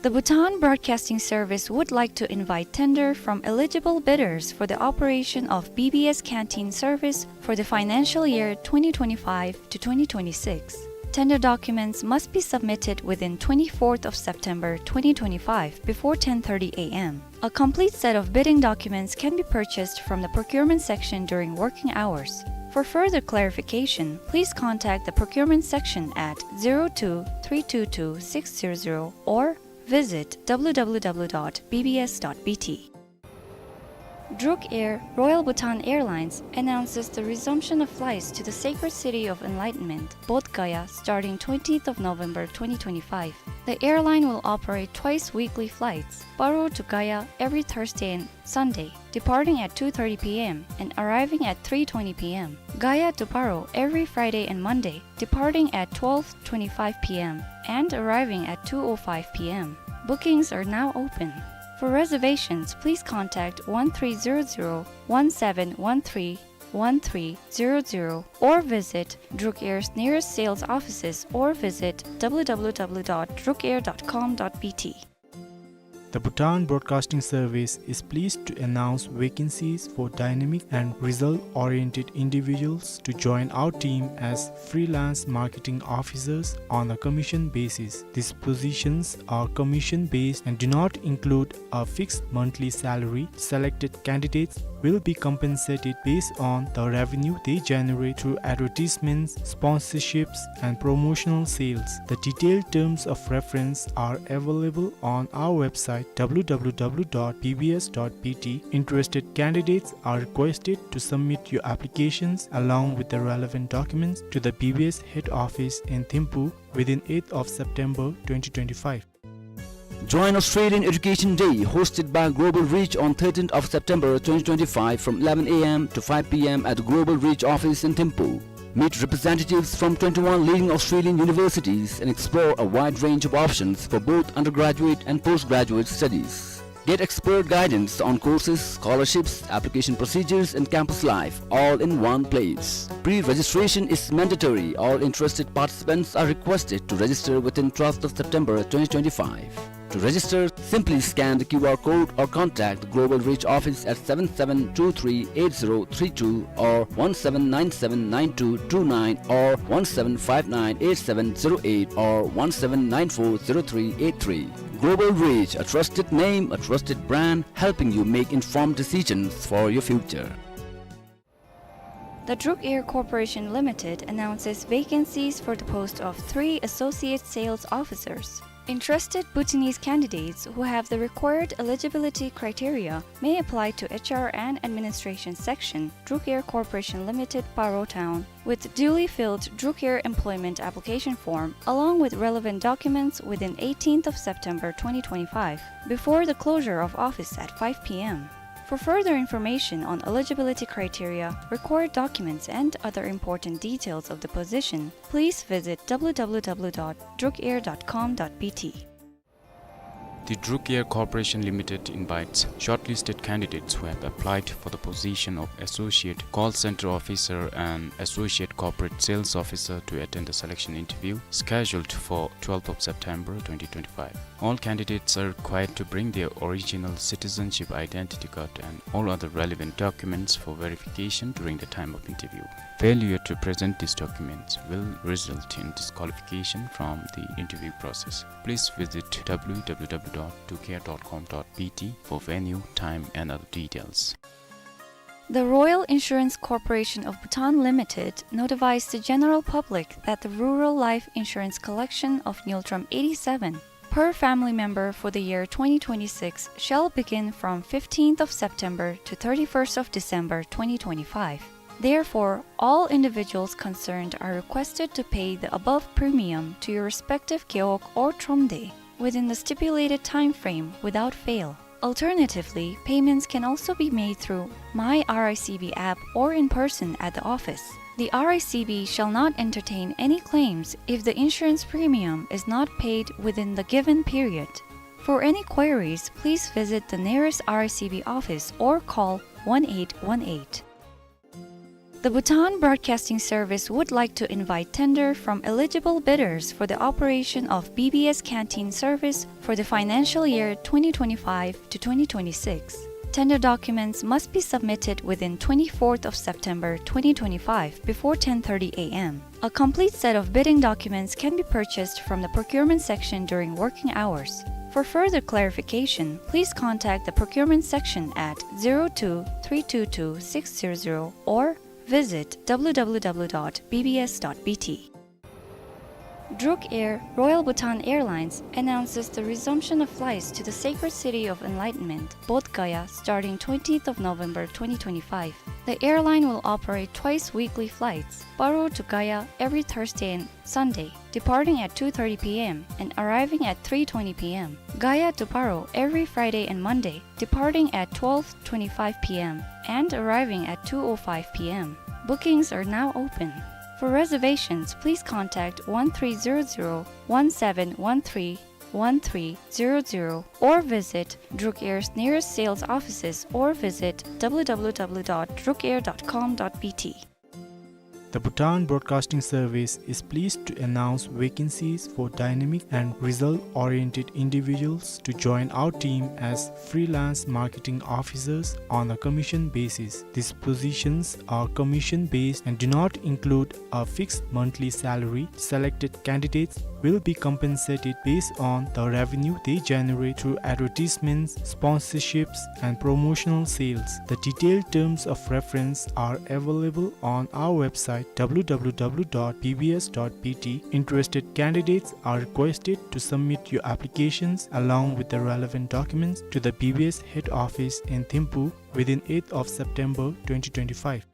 The Bhutan Broadcasting Service would like to invite tender from eligible bidders for the operation of B B S canteen service for the financial year twenty twenty-five to twenty twenty-six. Tender documents must be submitted within twenty-fourth of September twenty twenty-five before ten thirty a m. A complete set of bidding documents can be purchased from the procurement section during working hours. For further clarification, please contact the procurement section at zero two three two two six zero zero or visit w w w dot b b s dot b t. Druk Air, Royal Bhutan Airlines, announces the resumption of flights to the sacred city of enlightenment, Bodh Gaya, starting twentieth of November twenty twenty-five. The airline will operate twice weekly flights, Paro to Gaya every Thursday and Sunday, departing at two thirty p m and arriving at three twenty p m. Gaya to Paro every Friday and Monday, departing at twelve twenty-five p m and arriving at two oh five p m. Bookings are now open. For reservations, please contact one three zero zero one seven one three one three zero zero or visit Druk Air's nearest sales offices or visit w w w dot druk air dot com dot b t. The Bhutan Broadcasting Service is pleased to announce vacancies for dynamic and result-oriented individuals to join our team as freelance marketing officers on a commission basis. These positions are commission-based and do not include a fixed monthly salary. Selected candidates will be compensated based on the revenue they generate through advertisements, sponsorships, and promotional sales. The detailed terms of reference are available on our website w w w dot b b s dot b t. Interested candidates are requested to submit your applications along with the relevant documents to the B B S head office in Thimphu within eighth of September twenty twenty-five. Join Australian Education Day, hosted by Global Reach on thirteenth of September twenty twenty-five from eleven a m to five p m at the Global Reach office in Thimphu. Meet representatives from twenty-one leading Australian universities and explore a wide range of options for both undergraduate and postgraduate studies. Get expert guidance on courses, scholarships, application procedures, and campus life, all in one place. Pre-registration is mandatory. All interested participants are requested to register within twelfth of September twenty twenty-five. To register, simply scan the Q R code or contact the Global Reach office at seven seven two three eight zero three two or one seven nine seven nine two two nine or one seven five nine eight seven zero eight or one seven nine four zero three eight three. Global Reach, a trusted name, a trusted brand, helping you make informed decisions for your future. The Druk Air Corporation Limited announces vacancies for the post of three associate sales officers. Interested Bhutanese candidates who have the required eligibility criteria may apply to H R and Administration Section, Druk Air Corporation Limited, Paro Town, with duly filled Druk Air employment application form along with relevant documents within eighteenth of September twenty twenty-five, before the closure of office at five p m. For further information on eligibility criteria, required documents, and other important details of the position, please visit w w w dot druk air dot com dot b t. The Druk Air Corporation Limited invites shortlisted candidates who have applied for the position of Associate Call Center Officer and Associate Corporate Sales Officer to attend the selection interview scheduled for twelfth of September twenty twenty-five. All candidates are required to bring their original citizenship identity card and all other relevant documents for verification during the time of interview. Failure to present these documents will result in disqualification from the interview process. Please visit w w w dot drukair dot com dot b t for venue, time, and other details. The Royal Insurance Corporation of Bhutan Limited notifies the general public that the rural life insurance collection of Ngultrum eighty-seven per family member for the year twenty twenty-six shall begin from fifteenth of September to thirty-first of December twenty twenty-five. Therefore, all individuals concerned are requested to pay the above premium to your respective gewog or thromde within the stipulated time frame without fail. Alternatively, payments can also be made through My R I C B app or in person at the office. The R I C B shall not entertain any claims if the insurance premium is not paid within the given period. For any queries, please visit the nearest R I C B office or call one eight one eight. The Bhutan Broadcasting Service would like to invite tender from eligible bidders for the operation of B B S canteen service for the financial year twenty twenty-five to twenty twenty-six. Tender documents must be submitted within twenty-fourth of September twenty twenty-five before ten thirty a m. A complete set of bidding documents can be purchased from the procurement section during working hours. For further clarification, please contact the procurement section at zero two three two two six zero zero or visit w w w dot b b s dot b t. Druk Air, Royal Bhutan Airlines, announces the resumption of flights to the sacred city of enlightenment, Bodh Gaya, starting twentieth of November twenty twenty-five. The airline will operate twice weekly flights, Paro to Gaya every Thursday and Sunday, departing at two thirty p m and arriving at three twenty p m. Gaya to Paro every Friday and Monday, departing at twelve twenty-five p m and arriving at two oh five p m. Bookings are now open. For reservations, please contact one three zero zero, one seven one three, one three zero zero or visit Druk Air's nearest sales offices or visit w w w dot druk air dot com dot b t. The Bhutan Broadcasting Service is pleased to announce vacancies for dynamic and result-oriented individuals to join our team as freelance marketing officers on a commission basis. These positions are commission-based and do not include a fixed monthly salary. Selected candidates will be compensated based on the revenue they generate through advertisements, sponsorships, and promotional sales. The detailed terms of reference are available on our website, w w w dot b b s dot b t. Interested candidates are requested to submit your applications along with the relevant documents to the B B S head office in Thimphu within eighth of September twenty twenty-five.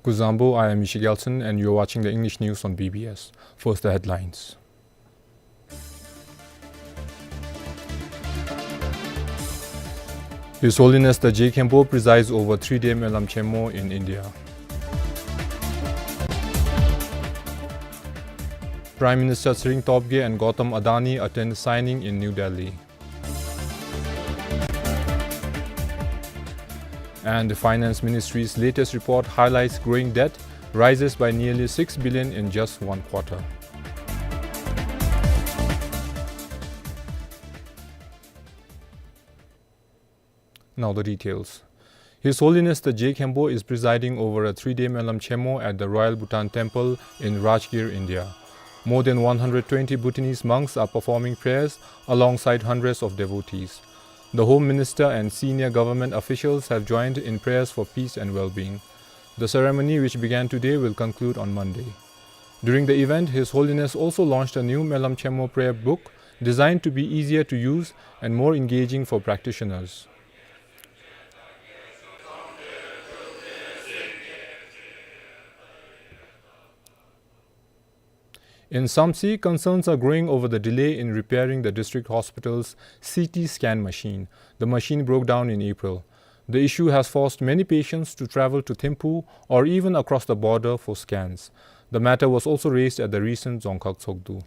Kuzuzangpo, I am Mishi Gelson, and you're watching the English news on B B S. First, the headlines. His Holiness the Je Khenpo presides over three-day Melam Chenmo in India. Prime Minister Tshering Tobgay and Gautam Adani attend signing in New Delhi. And the Finance Ministry's latest report highlights growing debt rises by nearly six billion in just one quarter. Now the details. His Holiness the Je Khenpo is presiding over a three-day Melam Chemo at the Royal Bhutan Temple in Rajgir, India. More than one hundred twenty Bhutanese monks are performing prayers alongside hundreds of devotees. The Home Minister and senior government officials have joined in prayers for peace and well-being. The ceremony, which began today, will conclude on Monday. During the event, His Holiness also launched a new Melam Chemo prayer book designed to be easier to use and more engaging for practitioners. In Samtse, concerns are growing over the delay in repairing the district hospital's C T scan machine. The machine broke down in April. The issue has forced many patients to travel to Thimphu or even across the border for scans. The matter was also raised at the recent Dzongkhag Tshogdu.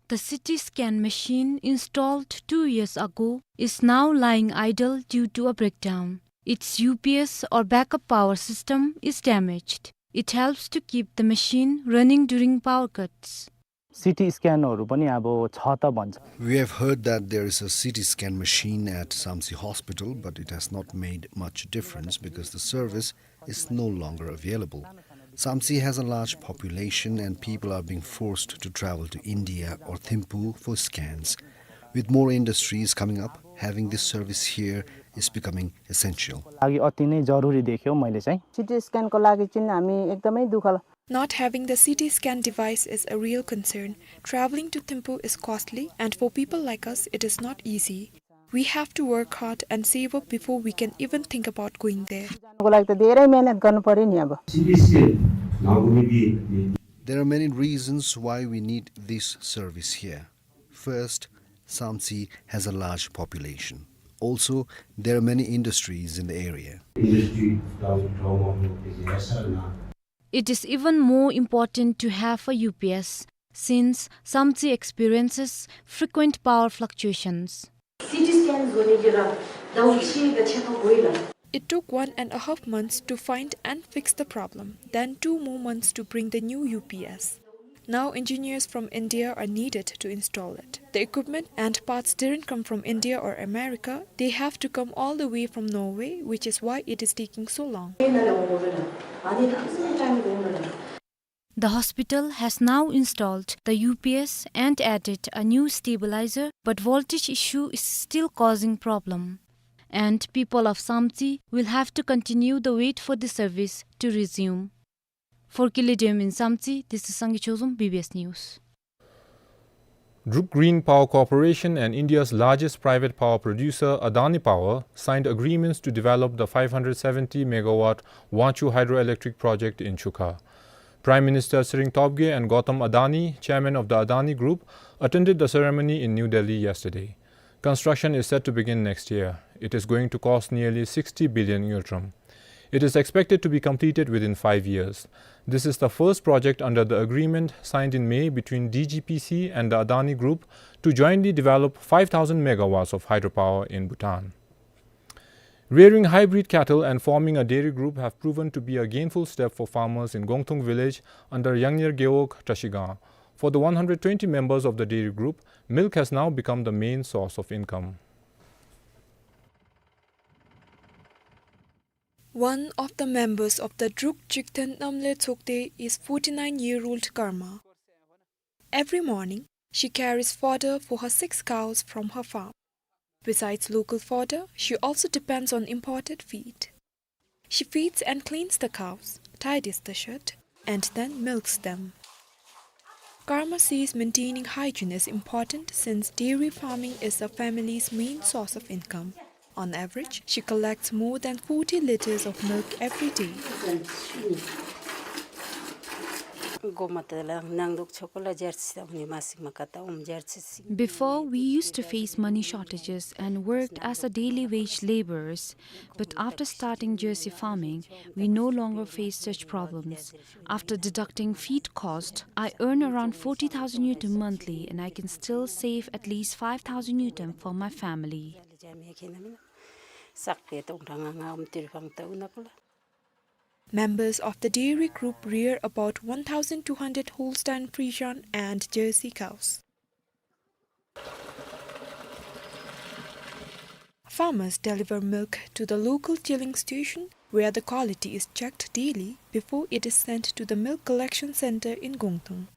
The C T scan machine, installed two years ago, is now lying idle due to a breakdown. Its U P S, or backup power system, is damaged. It helps to keep the machine running during power cuts. C T scan हरू पनि अब छ त भन्छ। We have heard that there is a C T scan machine at Samtse Hospital, but it has not made much difference because the service is no longer available. Samtse has a large population and people are being forced to travel to India or Thimphu for scans. With more industries coming up, having this service here is becoming essential. लागि अति नै जरुरी देख्यो मैले चाहिँ। C T scan को लागि चाहिँ हामी एकदमै दुःख ल- Not having the C T scan device is a real concern. Traveling to Thimphu is costly, and for people like us, it is not easy. We have to work hard and save up before we can even think about going there. जानको लागि त धेरै मेहनत गर्नु पर्यो नि अब। There are many reasons why we need this service here. First, Samtse has a large population. Also, there are many industries in the area. It is even more important to have a U P S, since Samtse experiences frequent power fluctuations. It took one and a half months to find and fix the problem, then two more months to bring the new U P S. Now engineers from India are needed to install it. The equipment and parts didn't come from India or America, they have to come all the way from Norway, which is why it is taking so long. The hospital has now installed the U P S and added a new stabilizer, but voltage issue is still causing problem. And people of Samtse will have to continue the wait for the service to resume. For Kili Dem in Samtse, this is Sangay Chozom, B B S News. Druk Green Power Corporation and India's largest private power producer, Adani Power, signed agreements to develop the five hundred seventy megawatt Wangchhu hydroelectric project in Chukha. Prime Minister Tshering Tobgay and Gautam Adani, chairman of the Adani Group, attended the ceremony in New Delhi yesterday. Construction is set to begin next year. It is going to cost nearly sixty billion ngultrum. It is expected to be completed within five years. This is the first project under the agreement signed in May between D G P C and the Adani Group to jointly develop five thousand megawatts of hydropower in Bhutan. Rearing hybrid cattle and forming a dairy group have proven to be a gainful step for farmers in Gongthung village under Yangnyer Gewog, Trashigang. For the one hundred twenty members of the dairy group, milk has now become the main source of income. One of the members of the Druk Jigten Namle Tsokde is forty-nine-year-old Karma. Every morning, she carries fodder for her six cows from her farm. Besides local fodder, she also depends on imported feed. She feeds and cleans the cows, tidies the shed, and then milks them. Karma says maintaining hygiene is important since dairy farming is the family's main source of income. On average, she collects more than forty liters of milk every day. Before, we used to face money shortages and worked as a daily wage laborers. But after starting jersey farming, we no longer face such problems. After deducting feed cost, I earn around forty thousand ngultrum monthly, and I can still save at least five thousand ngultrum for my family. Members of the dairy group rear about one thousand two hundred Holstein Friesian and Jersey cows. Farmers deliver milk to the local chilling station, where the quality is checked daily before it is sent to the milk collection center in Gongtung.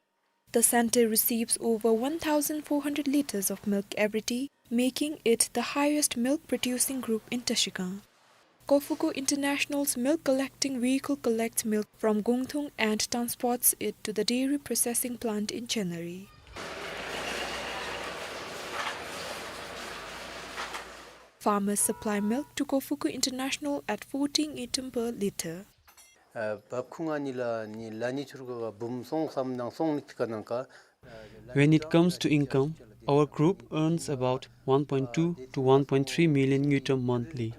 The center receives over one thousand four hundred liters of milk every day, making it the highest milk producing group in Trashigang. Kofuku International's milk collecting vehicle collects milk from Gongtung and transports it to the dairy processing plant in Chenari. Farmers supply milk to Kofuku International at fourteen ngultrum per liter. ཨ་བབ་ཁུངས་ཨ་ནི་ལགས་ནི་ལག་ནི་ཚུར་ག་བུམོ་སོང་སམ་ནང་སོང་ནི་ཅིག་ག་ནང་ཀ། When it comes to income, our group earns about one point two to one point three million ngultrum monthly.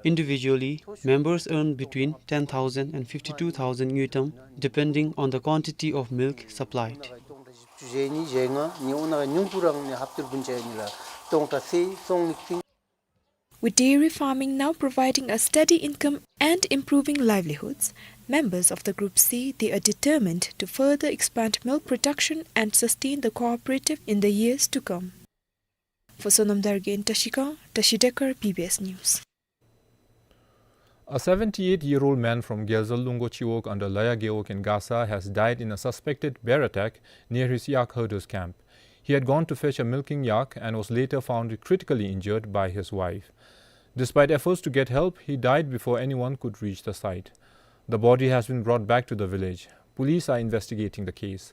Individually, members earn between ten thousand and fifty-two thousand ngultrum, depending on the quantity of milk supplied. With dairy farming now providing a steady income and improving livelihoods, members of the group say they are determined to further expand milk production and sustain the cooperative in the years to come. For Sonam Dargay in Trashigang, Tashi Dekar, B B S News. A seventy-eight-year-old man from Gyalzal Lunggo Chiwog under Laya Gewog in Gasa has died in a suspected bear attack near his yak herder's camp. He had gone to fetch a milking yak and was later found critically injured by his wife. Despite efforts to get help, he died before anyone could reach the site. The body has been brought back to the village. Police are investigating the case.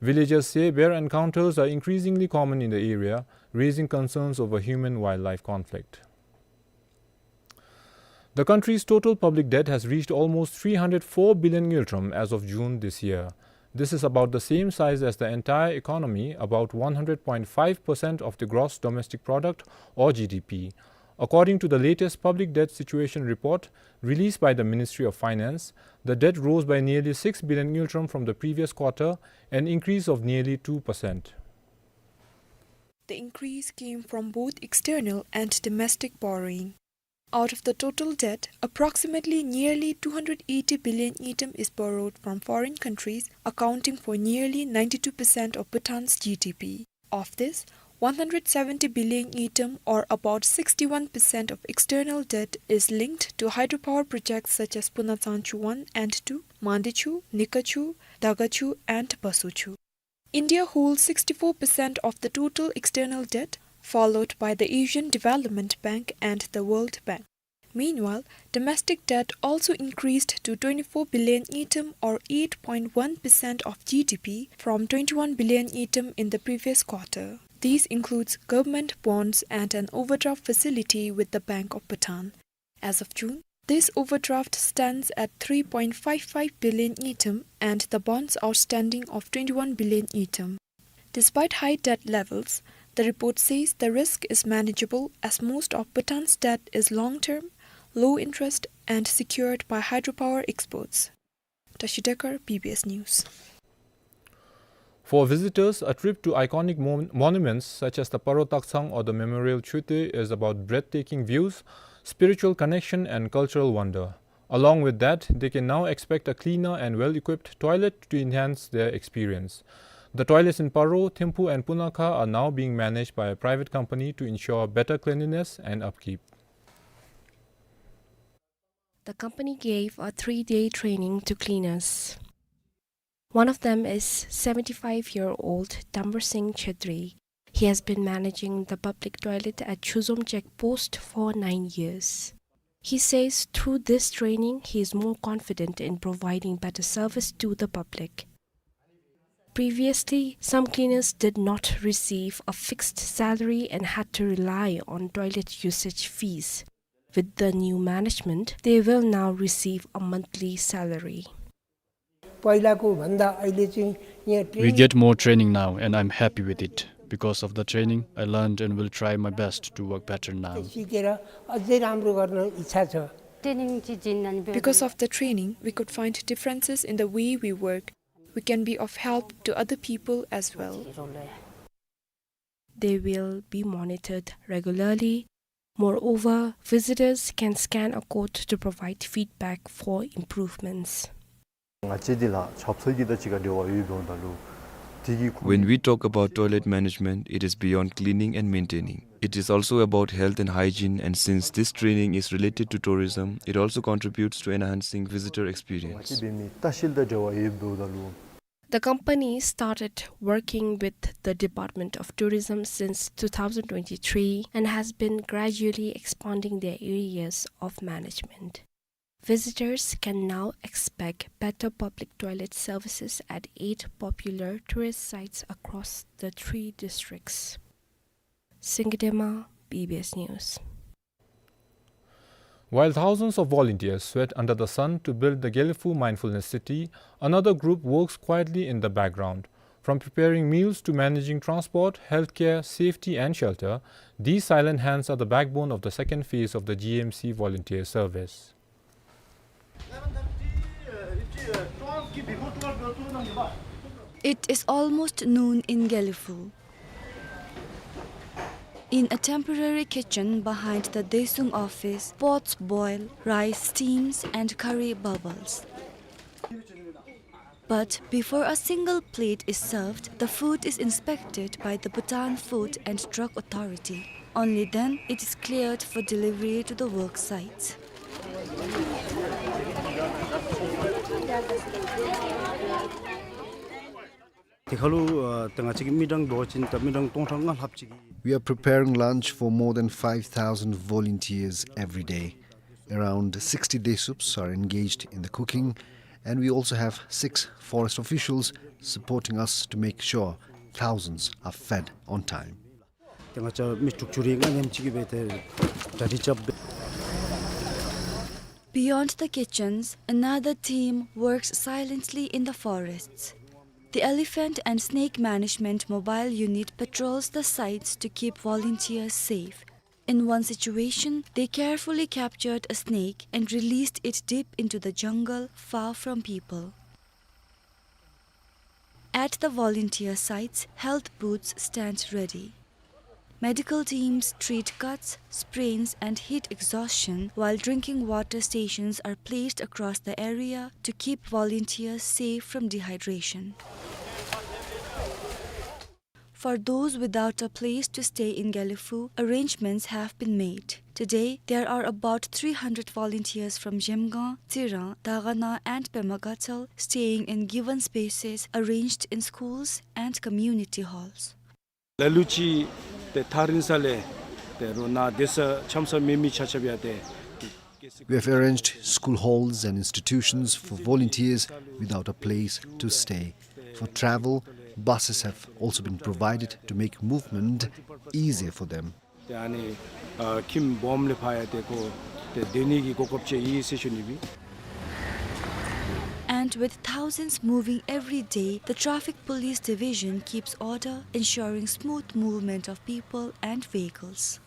Villagers say bear encounters are increasingly common in the area, raising concerns over human-wildlife conflict. The country's total public debt has reached almost three hundred four billion ngultrum as of June this year. This is about the same size as the entire economy, about one hundred point five percent of the gross domestic product, or G D P. According to the latest public debt situation report released by the Ministry of Finance, the debt rose by nearly six billion ngultrum from the previous quarter, an increase of nearly two percent. The increase came from both external and domestic borrowing. Out of the total debt, approximately nearly two hundred eighty billion ngultrum is borrowed from foreign countries, accounting for nearly ninety-two percent of Bhutan's G D P. Of this, one hundred seventy billion ngultrum, or about sixty-one percent of external debt, is linked to hydropower projects such as Punatsangchu one and two, Mandichu, Nikachu, Dagachu, and Basochu. India holds sixty-four percent of the total external debt, followed by the Asian Development Bank and the World Bank. Meanwhile, domestic debt also increased to twenty-four billion ngultrum, or eight point one percent of G D P, from twenty-one billion ngultrum in the previous quarter. This includes government bonds and an overdraft facility with the Bank of Bhutan. As of June, this overdraft stands at three point five five billion ngultrum and the bonds outstanding of twenty-one billion ngultrum. Despite high debt levels, the report says the risk is manageable as most of Bhutan's debt is long-term, low interest, and secured by hydropower exports. Tashi Dekar, B B S News. For visitors, a trip to iconic mon-, monuments such as the Paro Taktsang or the Memorial Choetey is about breathtaking views, spiritual connection, and cultural wonder. Along with that, they can now expect a cleaner and well-equipped toilet to enhance their experience. The toilets in Paro, Thimphu, and Punakha are now being managed by a private company to ensure better cleanliness and upkeep. The company gave a three-day training to cleaners. One of them is seventy-five-year-old Dambar Singh Chhetri. He has been managing the public toilet at Chuzom check post for nine years. He says through this training, he is more confident in providing better service to the public. Previously, some cleaners did not receive a fixed salary and had to rely on toilet usage fees. With the new management, they will now receive a monthly salary. पहिलाको भन्दा अहिले चाहिँ यहाँ We training get more training now, and I'm happy with it. Because of the training, I learned and will try my best to work better now. सिकेर अझै राम्रो गर्न इच्छा छ। ट्रेनिङ चाहिँ जिन अनि Because of the training, we could find differences in the way we work. We can be of help to other people as well. They will be monitored regularly. Moreover, visitors can scan a code to provide feedback for improvements. ང་བཅས་འདི་ལ་ཆབ་སྲིད་ཀྱི་དང་གཅིག་ཁར་འབྲེལ་བ་ཡོད་འབདཝ་ད་ལུ་དེ་གི་ཁུངས། When we talk about toilet management, it is beyond cleaning and maintaining. It is also about health and hygiene, and since this training is related to tourism, it also contributes to enhancing visitor experience. ང་བཅས་འབད་མི་ལྟ་བཤལ་དང་འབྲེལ་བ་ཡོད་འབདཝ་ད་ལུ། The company started working with the Department of Tourism since two thousand twenty-three and has been gradually expanding their areas of management. Visitors can now expect better public toilet services at eight popular tourist sites across the three districts. Singdema, B B S News. While thousands of volunteers sweat under the sun to build the Gelephu Mindfulness City, another group works quietly in the background. From preparing meals to managing transport, healthcare, safety, and shelter, these silent hands are the backbone of the second phase of the G M C volunteer service. It is almost noon in Gelephu. In a temporary kitchen behind the Daesung office, pots boil, rice steams, and curry bubbles. But before a single plate is served, the food is inspected by the Bhutan Food and Drug Authority. Only then it is cleared for delivery to the work sites. དེ་ཁར་ལུ་ཨ་ཏེ་ང་བཅས་ཀྱིས་མི་གྲངས་འབད་བ་ཅིན་ད་མི་གྲངས་སྟོང་ཕྲག་ལྔ་ལྷགཔ་ཅིག་གིས། We are preparing lunch for more than five thousand volunteers every day. Around sixty Daesups are engaged in the cooking, and we also have six forest officials supporting us to make sure thousands are fed on time. ཏེ་ང་བཅས་མི་དྲུག་ཅུ་རེ་ལྔ་ཉམས་ཅིག་གིས་སྦེ་ཏེ་གྲ་སྒྲིག་རྐྱབ་སྦེ། Beyond the kitchens, another team works silently in the forests. The Elephant and Snake Management Mobile Unit patrols the sites to keep volunteers safe. In one situation, they carefully captured a snake and released it deep into the jungle, far from people. At the volunteer sites, health booths stand ready. Medical teams treat cuts, sprains, and heat exhaustion, while drinking water stations are placed across the area to keep volunteers safe from dehydration. For those without a place to stay in Gelephu, arrangements have been made. Today, there are about three hundred volunteers from Zhemgang, Tsirang, Dagana, and Pema Gatshel staying in given spaces arranged in schools and community halls. ལ་ལུ་ཅིག་ཏེ་ཐག་རིང་ས་ལས་ཏེ་རོ་ནཱ་སྡོད་ས་འཆམ་ས་མེད་མི་ཆ་ཁྱབ་ཡང་ཏེ། We have arranged school halls and institutions for volunteers without a place to stay. For travel, buses have also been provided to make movement easier for them. ཏེ་ཨ་ནི་ཨ་ཁྱིམ་སྦོམ་ལས་ཕར་ཡང་ཏེ་ཁོ་ཏེ་སྡོད་ནི་གི་གོ་སྐབས་ཅིག་ཡོད་ཟེར་ཞུ་ནི་སྦེ། And with thousands moving every day, the Traffic Police Division keeps order, ensuring smooth movement of people and vehicles.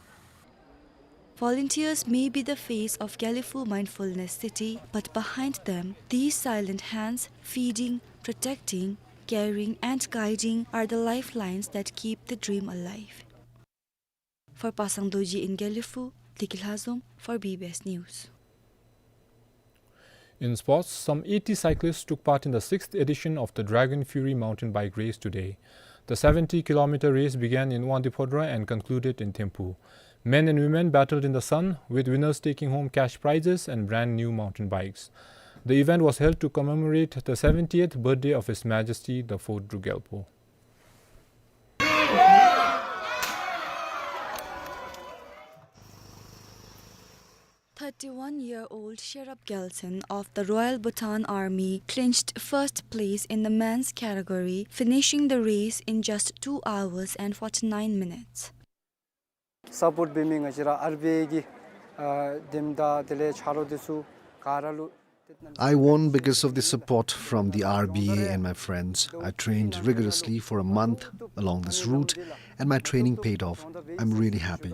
Volunteers may be the face of Gelephu Mindfulness City, but behind them, these silent hands, feeding, protecting, caring, and guiding, are the lifelines that keep the dream alive. For Pasang Dorji in Gelephu, Deki Lhazom for B B S News. In sports, some eighty cyclists took part in the sixth edition of the Dragon Fury mountain bike race today. The seventy kilometer race began in Wangdue Phodrang and concluded in Thimphu. Men and women battled in the sun, with winners taking home cash prizes and brand new mountain bikes. The event was held to commemorate the seventieth birthday of His Majesty the Fourth Druk Gyalpo. Thirty-one-year-old Sherab Gyaltshen of the Royal Bhutan Army clinched first place in the men's category, finishing the race in just two hours and forty-nine minutes. Support འབད་མི་ང་བཅས་ར་ཨར་བི་ཨེ་གི་ཨ་དེམ་དང་དེ་ལས་ཆ་རོགས་འདི་ཚུ་ག་ར་ལུ། I won because of the support from the R B A and my friends. I trained rigorously for a month along this route, and my training paid off. I'm really happy.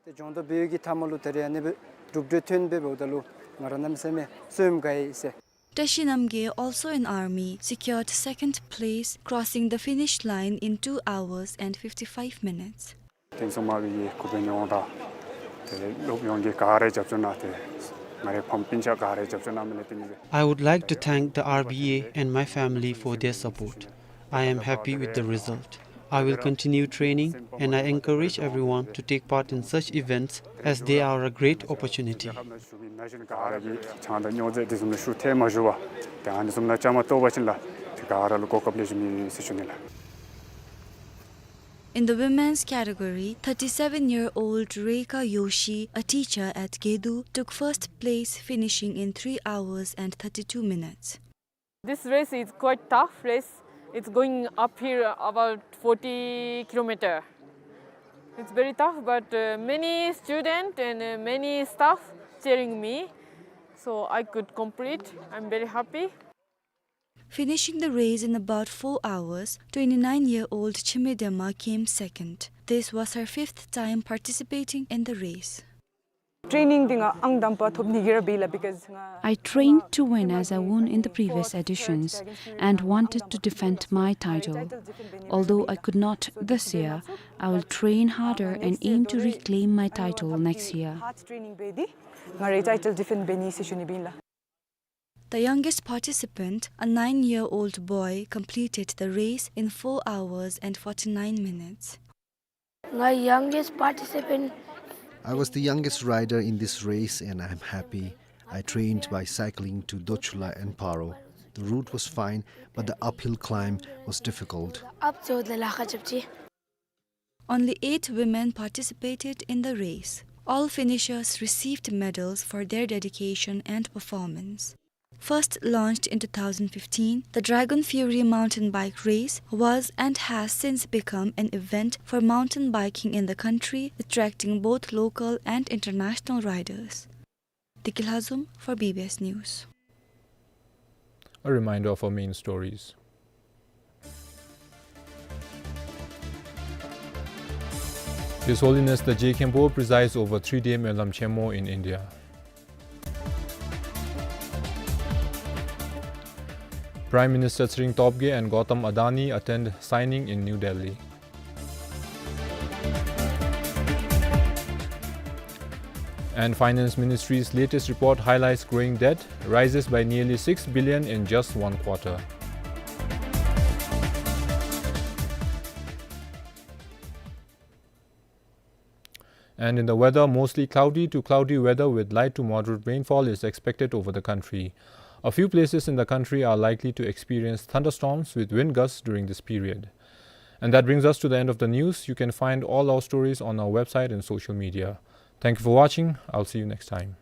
ཏེ་སྦྱོང་བརྡར་འབད་བའི་གི་མཐའ་མ་ལུ་ད་རེས་ཨ་ནི་སྦེ་གྲུབ་འབྲས་ཐོན་པས་འབདཝ་ད་ལུ་ང་ར་གནམ་མེད་ས་མེད་བསོད་སྙོམས་དགའ་ཡི་ཟེར། Tashi Namgay, also in army, secured second place, crossing the finish line in two hours and fifty-five minutes. དེང་སང་མ་གི་ཡེ་ཁུ་བེ་ནི་འོང་ད། སློབ་ཡོངས་ཀྱིས་ག་ར་རྒྱབ་སྐྱོར་གནང་སྟེ་ང་རའི་ཕམ་སྤུན་ཆ་ག་ར་རྒྱབ་སྐྱོར་གནང་མི་ལས་དེ་ནི། I would like to thank the R B A and my family for their support. I am happy with the result. I will continue training and I encourage everyone to take part in such events as they are a great opportunity. In the women's category, thirty-seven-year-old Reika Yoshi, a teacher at Gedu, took first place, finishing in three hours and thirty-two minutes. This race is quite tough race. It's going uphill about forty kilometer. It's very tough, but, uh, many student and, uh, many staff cheering me, so I could complete. I'm very happy. Finishing the race in about four hours, twenty-nine-year-old Chime Dema came second. This was her fifth time participating in the race. Training འདི་ང་ཨང་དང་པ་ཐོབ་ནི་གི་ར་འབད་ལགས། Because ང་། I trained to win as I won in the previous editions and wanted to defend my title. Although I could not this year, I will train harder and aim to reclaim my title next year. Hard training འབད་དེ་ང་རའི་title defend འབད་ནི་ཟེར་ཞུ་ནི་ཨིན་ལགས། The youngest participant, a nine-year-old boy, completed the race in four hours and forty-nine minutes. My youngest participant. I was the youngest rider in this race and I am happy. I trained by cycling to Dochula and Paro. The route was fine, but the uphill climb was difficult. Up to the laka chapchi. Only eight women participated in the race. All finishers received medals for their dedication and performance. First launched in two thousand fifteen, the Dragon Fury mountain bike race was and has since become an event for mountain biking in the country, attracting both local and international riders. Deki Lhazom for B B S News. A reminder of our main stories. His Holiness the Je Khenpo presides over three-day Myolam Chenmo in India. Prime Minister Tshering Tobgay and Gautam Adani attend signing in New Delhi. And Finance Ministry's latest report highlights growing debt, rises by nearly six billion in just one quarter. And in the weather, mostly cloudy to cloudy weather with light to moderate rainfall is expected over the country. A few places in the country are likely to experience thunderstorms with wind gusts during this period. And that brings us to the end of the news. You can find all our stories on our website and social media. Thank you for watching. I'll see you next time.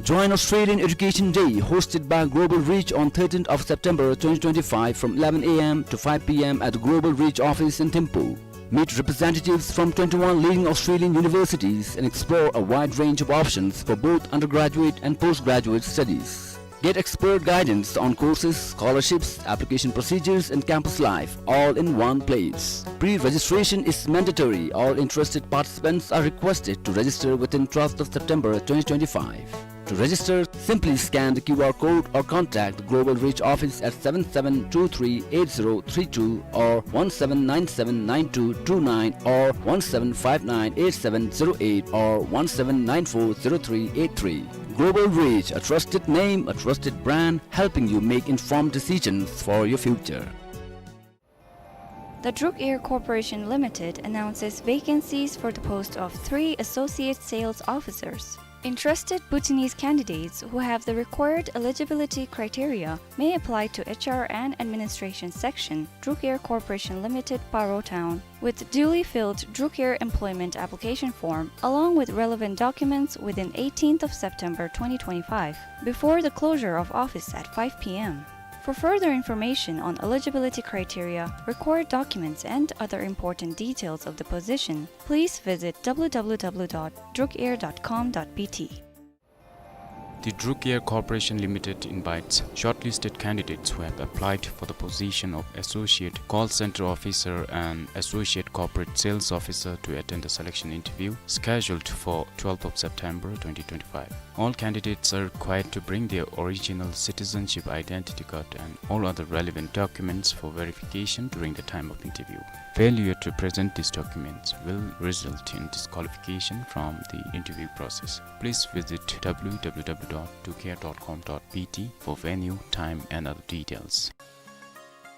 Joint Australian Education Day, hosted by Global Reach on thirteenth of September twenty twenty-five from eleven A M to five P M at the Global Reach office in Thimphu. Meet representatives from twenty-one leading Australian universities and explore a wide range of options for both undergraduate and postgraduate studies. Get expert guidance on courses, scholarships, application procedures, and campus life, all in one place. Pre-registration is mandatory. All interested participants are requested to register within twelfth of September twenty twenty-five. To register, simply scan the Q R code or contact the Global Reach office at seven seven two three eight zero three two or one seven nine seven nine two two nine or one seven five nine eight seven zero eight or one seven nine four zero three eight three. Global Reach, a trusted name, a trusted brand, helping you make informed decisions for your future. The Druk Air Corporation Limited announces vacancies for the post of three associate sales officers. Interested Bhutanese candidates who have the required eligibility criteria may apply to H R and Administration Section, Druk Air Corporation Limited, Paro Town, with duly filled Druk Air employment application form, along with relevant documents within eighteenth of September twenty twenty-five, before the closure of office at five P M. For further information on eligibility criteria, required documents, and other important details of the position, please visit W W W dot druk air dot com dot B T. The Druk Air Corporation Limited invites shortlisted candidates who have applied for the position of Associate Call Center Officer and Associate Corporate Sales Officer to attend the selection interview scheduled for twelfth of September twenty twenty-five. All candidates are required to bring their original citizenship identity card and all other relevant documents for verification during the time of interview. Failure to present these documents will result in disqualification from the interview process. Please visit W W W dot druk air dot com dot B T for venue, time, and other details.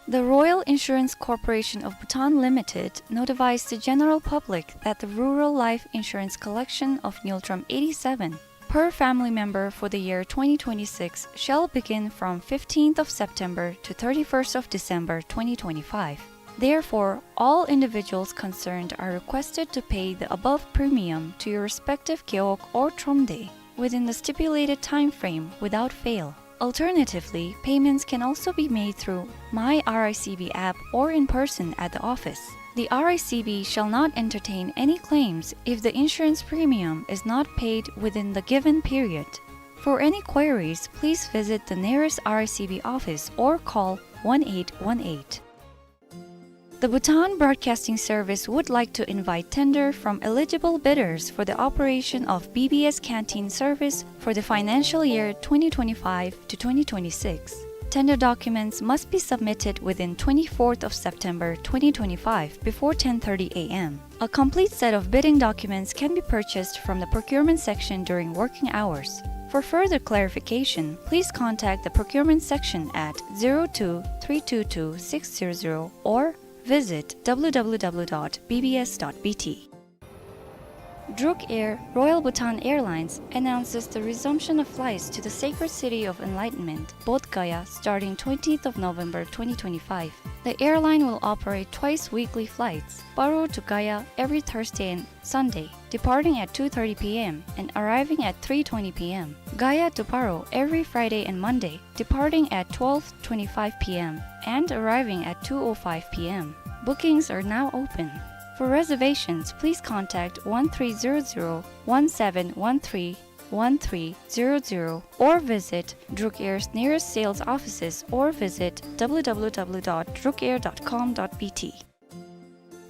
The Royal Insurance Corporation of Bhutan Limited notifies the general public that the rural life insurance collection of Ngultrum eighty-seven per family member for the year twenty twenty-six shall begin from fifteenth of September to thirty-first of December twenty twenty-five. Therefore, all individuals concerned are requested to pay the above premium to your respective gewog or thromde within the stipulated time frame without fail. Alternatively, payments can also be made through My R I C B app or in person at the office. The R I C B shall not entertain any claims if the insurance premium is not paid within the given period. For any queries, please visit the nearest R I C B office or call one eight one eight. The Bhutan Broadcasting Service would like to invite tender from eligible bidders for the operation of B B S canteen service for the financial year twenty twenty-five to twenty twenty-six. Tender documents must be submitted within twenty-fourth of September twenty twenty-five before ten thirty A M. A complete set of bidding documents can be purchased from the procurement section during working hours. For further clarification, please contact the procurement section at zero two three two two six zero zero or visit W W W dot B B S dot B T. Druk Air, Royal Bhutan Airlines, announces the resumption of flights to the sacred city of enlightenment, Bodh Gaya, starting twentieth of November twenty twenty-five. The airline will operate twice weekly flights, Paro to Gaya every Thursday and Sunday, departing at two thirty P M and arriving at three twenty P M. Gaya to Paro every Friday and Monday, departing at twelve twenty-five P M and arriving at two oh five P M. Bookings are now open. For reservations, please contact one three zero zero, one seven one three, one three zero zero or visit Druk Air's nearest sales offices or visit W W W dot druk air dot com dot B T.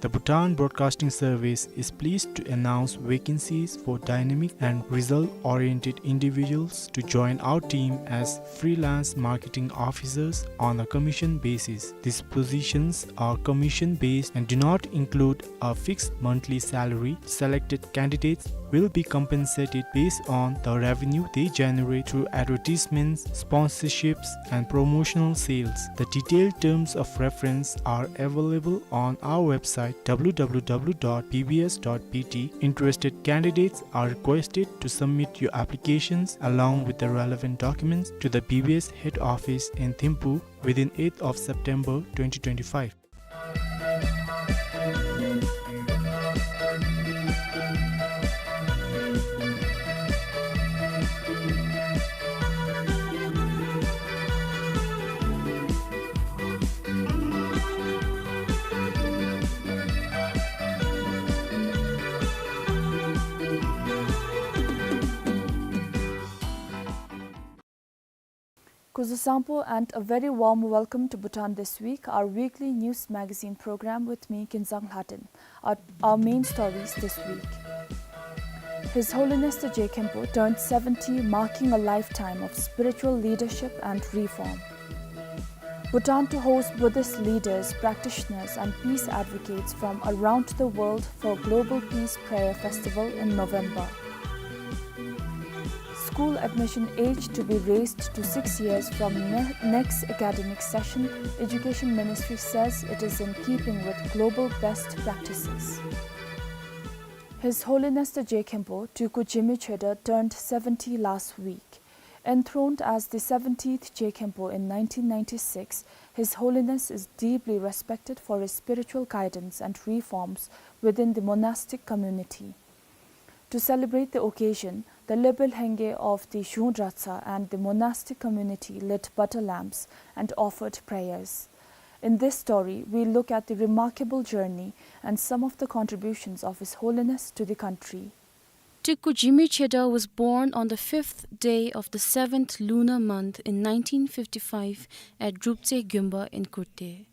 The Bhutan Broadcasting Service is pleased to announce vacancies for dynamic and result-oriented individuals to join our team as freelance marketing officers on a commission basis. These positions are commission-based and do not include a fixed monthly salary. Selected candidates will be compensated based on the revenue they generate through advertisements, sponsorships, and promotional sales. The detailed terms of reference are available on our website, W W W dot B B S dot B T. Interested candidates are requested to submit your applications along with the relevant documents to the B B S head office in Thimphu within eighth of September twenty twenty-five. Kuzuzangpo and a very warm welcome to Bhutan This Week, our weekly news magazine program with me, Kinzang Lhaden. Our, our main stories this week. His Holiness the Je Khenpo turned seventy, marking a lifetime of spiritual leadership and reform. Bhutan to host Buddhist leaders, practitioners, and peace advocates from around the world for Global Peace Prayer Festival in November. school admission age to be raised to six years from ne-, next academic session, Education Ministry says it is in keeping with global best practices. His Holiness the Je Khenpo, Tulku Jigme Theda, turned seventy last week. Enthroned as the seventieth Je Khenpo in nineteen ninety-six, His Holiness is deeply respected for his spiritual guidance and reforms within the monastic community. To celebrate the occasion, the Lepe Lhenge of the Zhung Dratshang and the monastic community lit butter lamps and offered prayers. In this story, we look at the remarkable journey and some of the contributions of His Holiness to the country. Tulku Jigme Theda was born on the fifth day of the seventh lunar month in nineteen fifty-five at Druptse Gyonpa in Kurte.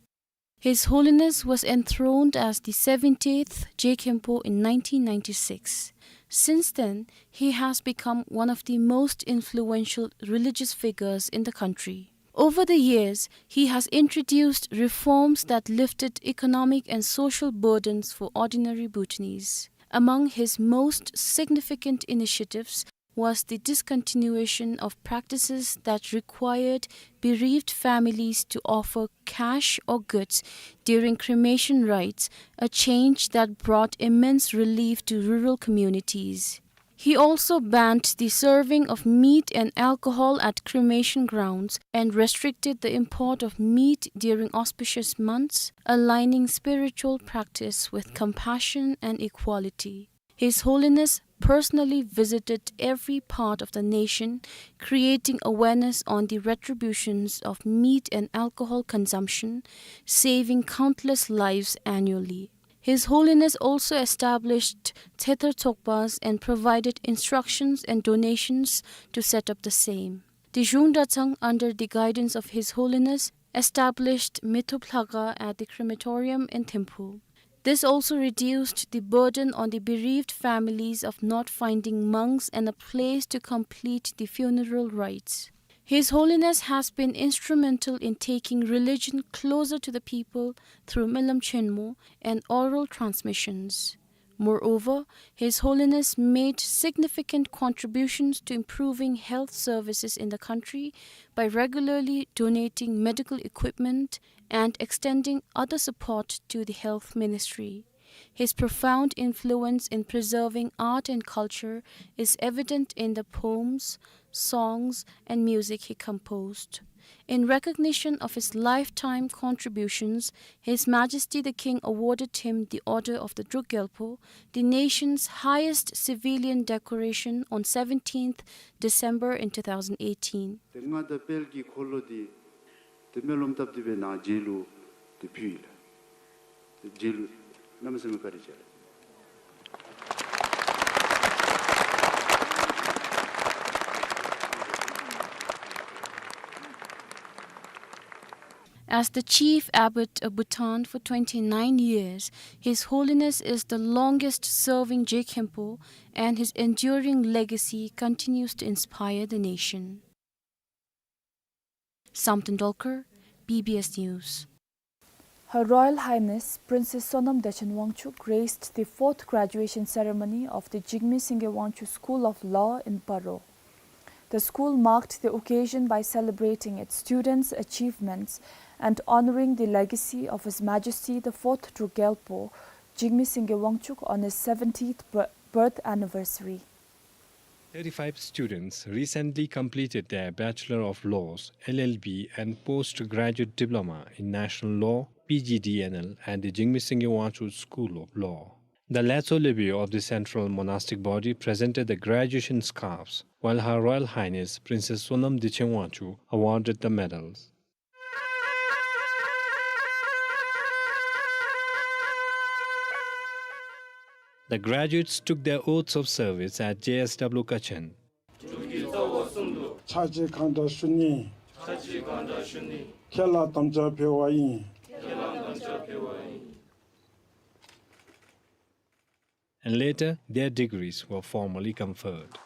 His Holiness was enthroned as the seventieth Je Khenpo in nineteen ninety-six. Since then, he has become one of the most influential religious figures in the country. Over the years, he has introduced reforms that lifted economic and social burdens for ordinary Bhutanese. Among his most significant initiatives was the discontinuation of practices that required bereaved families to offer cash or goods during cremation rites, a change that brought immense relief to rural communities. He also banned the serving of meat and alcohol at cremation grounds and restricted the import of meat during auspicious months, aligning spiritual practice with compassion and equality. His Holiness personally visited every part of the nation, creating awareness on the retributions of meat and alcohol consumption, saving countless lives annually. His Holiness also established Tsetar Tsokpas and provided instructions and donations to set up the same. The Zhung Dratshang, under the guidance of His Holiness, established Methup Lhakha at the crematorium in Thimphu. This also reduced the burden on the bereaved families of not finding monks and a place to complete the funeral rites. His Holiness has been instrumental in taking religion closer to the people through Melam Chenmo and oral transmissions. Moreover, His Holiness made significant contributions to improving health services in the country by regularly donating medical equipment and extending other support to the health ministry. His profound influence in preserving art and culture is evident in the poems, songs, and music he composed. In recognition of his lifetime contributions, His Majesty the King awarded him the Order of the Druk Gyalpo, the nation's highest civilian decoration, on seventeenth December in two thousand eighteen. ཏེ་མངའ་བདག་དཔལ་གྱི་འཁོར་ལོ་འདི་ཏེ་སྨོན་ལམ་བཏབ་སྟེ་སྦེ་ནཱ་མཇལ་ལུ་ཏེ་ཕུལ་ཡི་ལགས། མཇལ་ལུ་གནམ་མེད་ས་མེད་བཀའ་དྲིན་ཆེ་ལགས། As the chief abbot of Bhutan for twenty-nine years, His Holiness is the longest serving Je Khenpo, and his enduring legacy continues to inspire the nation. Samten Dolkar, B B S News. Her Royal Highness Princess Sonam Dechen Wangchuck graced the fourth graduation ceremony of the Jigme Singye Wangchuck School of Law in Paro. The school marked the occasion by celebrating its students' achievements and honoring the legacy of His Majesty the Fourth Druk Gyalpo, Jigme Singye Wangchuck, on his seventieth bir-, birth anniversary. Thirty-five students recently completed their Bachelor of Laws, L L B, and Postgraduate Diploma in National Law, P G D N L, at the Jigme Singye Wangchuck School of Law. The Lhacho Lepe of the Central Monastic Body presented the graduation scarves, while Her Royal Highness Princess Sonam Dechen Wangchuck awarded the medals. The graduates took their oaths of service at J S W Kachen. ཕྱག་ཕྱི་གང་དྲག་ཞུ་ནི། ཁྱེད་ལ་དམ་བཅའ་ཕུལ་བ་ཡིན། And later, their degrees were formally conferred.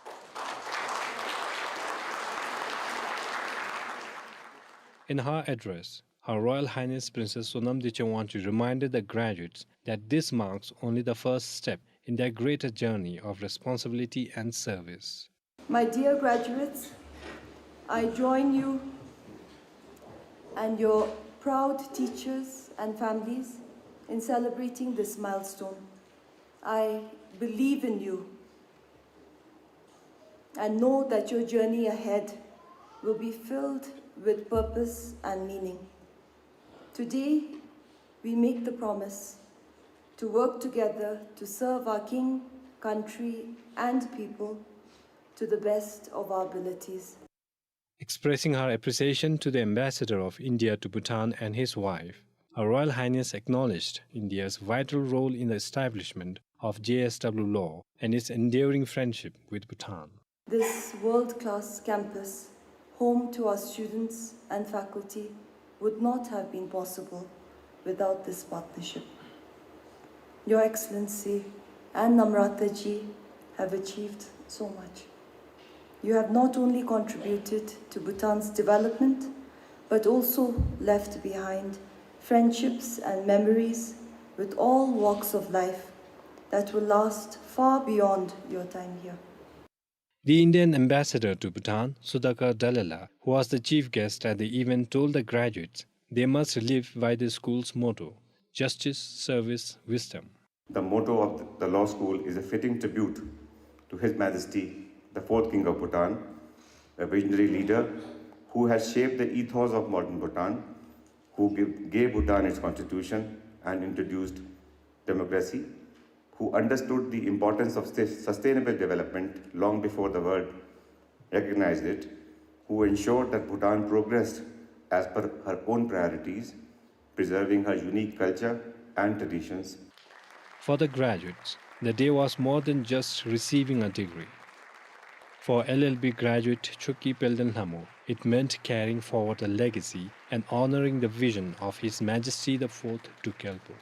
In her address, Her Royal Highness Princess Sonam Dechen Wangchuck reminded the graduates that this marks only the first step in their greater journey of responsibility and service. My dear graduates, I join you and your proud teachers and families in celebrating this milestone. I believe in you and know that your journey ahead will be filled with purpose and meaning. Today, we make the promise to work together to serve our King, country, and people to the best of our abilities. Expressing her appreciation to the Ambassador of India to Bhutan and his wife, Her Royal Highness acknowledged India's vital role in the establishment of J S W Law and its enduring friendship with Bhutan. This world-class campus, home to our students and faculty, would not have been possible without this partnership. Your Excellency and Namrata ji have achieved so much. You have not only contributed to Bhutan's development, but also left behind friendships and memories with all walks of life that will last far beyond your time here. The Indian ambassador to Bhutan, Sudhakar Dallela, who was the chief guest at the event, told the graduates they must live by the school's motto, "Justice, service, wisdom." The motto of the law school is a fitting tribute to His Majesty the fourth King of Bhutan, a visionary leader who has shaped the ethos of modern Bhutan, who give, gave Bhutan its constitution and introduced democracy, who understood the importance of sus-, sustainable development long before the world recognized it, who ensured that Bhutan progressed as per her own priorities, preserving her unique culture and traditions. For the graduates, the day was more than just receiving a degree. For L L B graduate Choki Pelden Lhamo, it meant carrying forward a legacy and honoring the vision of His Majesty the fourth Druk Gyalpo.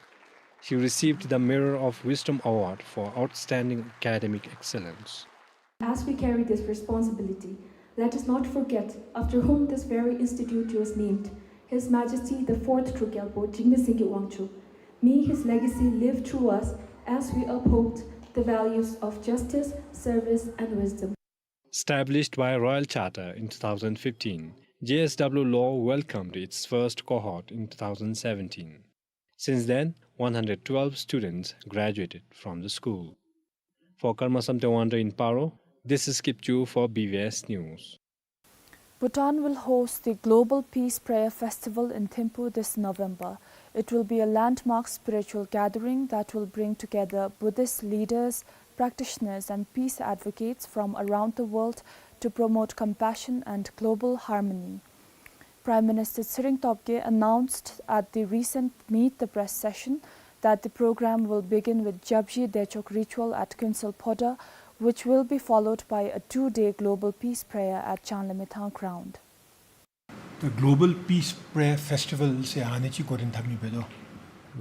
She received the Mirror of Wisdom Award for outstanding academic excellence. As we carry this responsibility, let us not forget after whom this very institute was named, His Majesty the fourth Druk Gyalpo Jigme Singye Wangchuck. May his legacy live through us as we uphold the values of justice, service, and wisdom. Established by Royal Charter in two thousand fifteen, J S W Law welcomed its first cohort in two thousand seventeen. Since then, one hundred twelve students graduated from the school. For Karma Samten Wanryo in Paro, this is Kipchu for B V S News. Bhutan will host the Global Peace Prayer Festival in Thimphu this November. It will be a landmark spiritual gathering that will bring together Buddhist leaders, practitioners, and peace advocates from around the world to promote compassion and global harmony. Prime Minister Tshering Tobgay announced at the recent Meet the Press session that the program will begin with Japji Dechok ritual at Kuensel Phodrang, which will be followed by a two-day global peace prayer at Changlamethang ground. The Global Peace Prayer Festival ase ani chi gorin thapni bedo.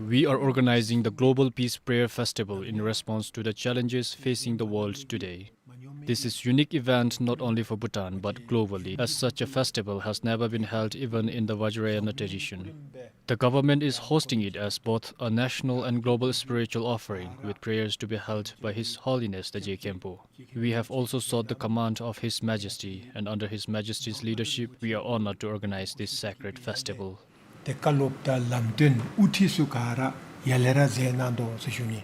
We are organizing the Global Peace Prayer Festival in response to the challenges facing the world today. This is unique event not only for Bhutan but globally, as such a festival has never been held even in the Vajrayana tradition. The government is hosting it as both a national and global spiritual offering, with prayers to be held by His Holiness the Je Khenpo. We have also sought the command of His Majesty, and under His Majesty's leadership, we are honored to organize this sacred festival. ཏེ་བཀའ་སློབ་དང་ལམ་སྟོན་དབུ་ཁྲིད་ཚུ་ག་ར་ཡར་ལས་ར་མཛད་གནང་དོ་ཟེར་ཞུ་ནི།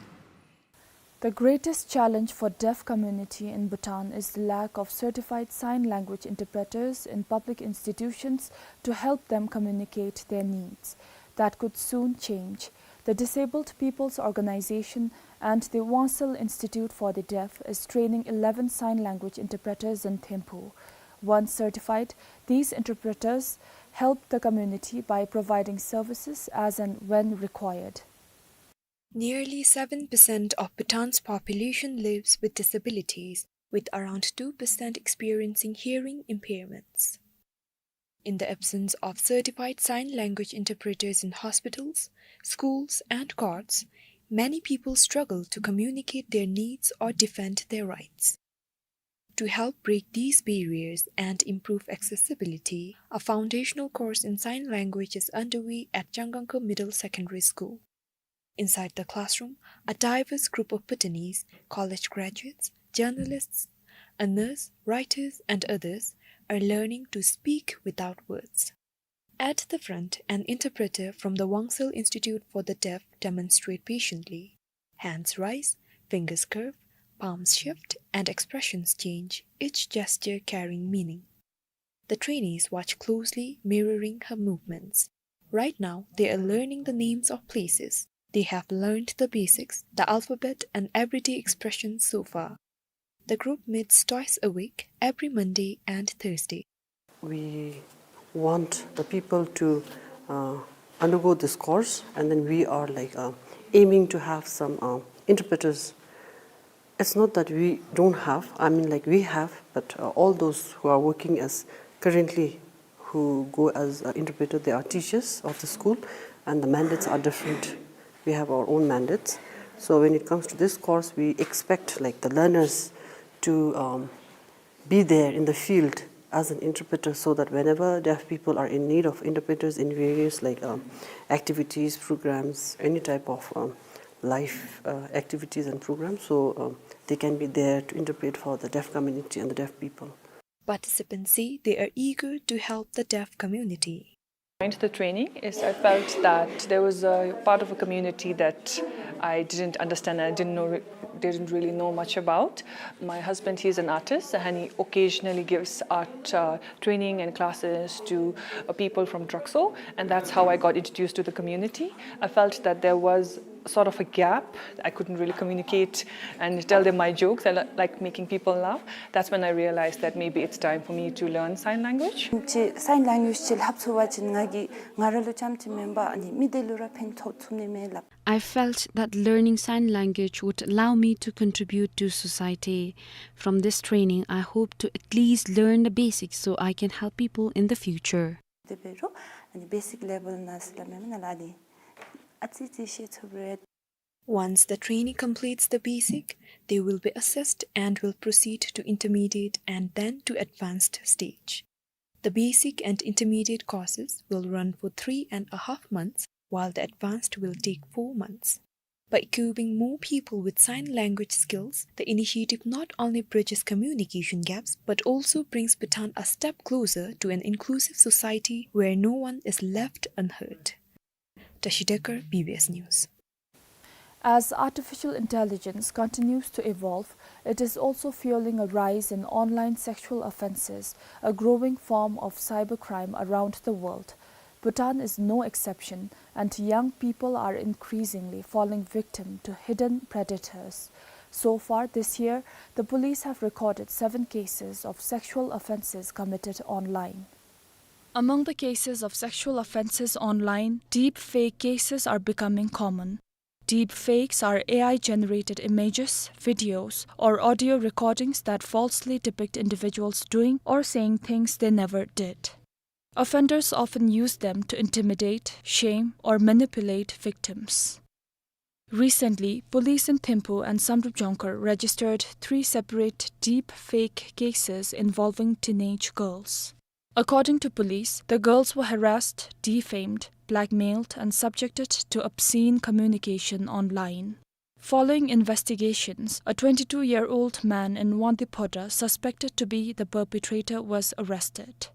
The greatest challenge for deaf community in Bhutan is the lack of certified sign language interpreters in public institutions to help them communicate their needs. That could soon change. The Disabled People's Organization and the Wansel Institute for the Deaf is training eleven sign language interpreters in Thimphu. Once certified, these interpreters help the community by providing services as and when required. Nearly seven percent of Bhutan's population lives with disabilities, with around two percent experiencing hearing impairments. In the absence of certified sign language interpreters in hospitals, schools, and courts, many people struggle to communicate their needs or defend their rights. To help break these barriers and improve accessibility, a foundational course in sign language is underway at Changangkho Middle Secondary School. Inside the classroom, a diverse group of Bhutanese, college graduates, journalists, A nurse, writers, and others are learning to speak without words. At the front, an interpreter from the Wangsel Institute for the Deaf demonstrate patiently. Hands rise, fingers curve, palms shift, and expressions change, each gesture carrying meaning. The trainees watch closely, mirroring her movements. Right now, they are learning the names of places. They have learned the basics, the alphabet, and everyday expressions so far. The group meets twice a week, every Monday and Thursday. We want the people to, uh, undergo this course, and then we are, like, uh, aiming to have some, uh, interpreters. It's not that we don't have, I mean, like, we have, but, uh, all those who are working as currently who go as an interpreter, they are teachers of the school, and the mandates are different. We have our own mandates. So when it comes to this course, we expect, like, the learners to, um, be there in the field as an interpreter, so that whenever deaf people are in need of interpreters in various, like, um, activities, programs, any type of, um, life, uh, activities and programs, so, um, they can be there to interpret for the deaf community and the deaf people. Participants say they are eager to help the deaf community. During the training is I felt that there was a part of a community that I didn't understand and I didn't know, didn't really know much about. My husband, he's an artist, and he occasionally gives art, uh, training and classes to, uh, people from Truxtun, and that's how I got introduced to the community. I felt that there was sort of a gap. I couldn't really communicate and tell them my jokes. I li- like making people laugh. That's when I realized that maybe it's time for me to learn sign language. ཅིག་སའིན་ལེང་གུའེཇ་ཅིག་ལྷབ་ཚུགས་པ་ཅིན་ང་གིས་ང་ར་ལུ་རྐྱངམ་ཅིག་མེན་པར་ཨ་ནི་མི་སྡེ་ལུ་ར་ཕན་ཐོགས་ཚུགས་ནི་མས་སླབ། I felt that learning sign language would allow me to contribute to society. From this training, I hope to at least learn the basics so I can help people in the future. དེ་འབད་རུང་ཨ་ནི་བེ་སིཀ་ལེ་བཱལ་ནང་ཟེར་སླབ་མི་ནང་ལུ་ཨ་ནི་ཨ་ཙི་ཙི་ཤེས་ཚུགས་པ་རེད། Once the trainee completes the basic, they will be assessed and will proceed to intermediate and then to advanced stage. The basic and intermediate courses will run for three and a half months, while the advanced will take four months. By equipping more people with sign language skills, the initiative not only bridges communication gaps but also brings Bhutan a step closer to an inclusive society where no one is left unheard. Tashi Dekar, B B S News. As artificial intelligence continues to evolve, it is also fueling a rise in online sexual offenses, a growing form of cybercrime around the world. Bhutan is no exception, and young people are increasingly falling victim to hidden predators. So far this year, the police have recorded seven cases of sexual offenses committed online. Among the cases of sexual offenses online, deep fake cases are becoming common. Deep fakes are A I-generated images, videos, or audio recordings that falsely depict individuals doing or saying things they never did. Offenders often use them to intimidate, shame, or manipulate victims. Recently, police in Thimphu and Samdrup Jongkhar registered three separate deep fake cases involving teenage girls. According to police, the girls were harassed, defamed, blackmailed, and subjected to obscene communication online. Following investigations, a twenty-two-year-old man in Wangdue Phodrang suspected to be the perpetrator was arrested.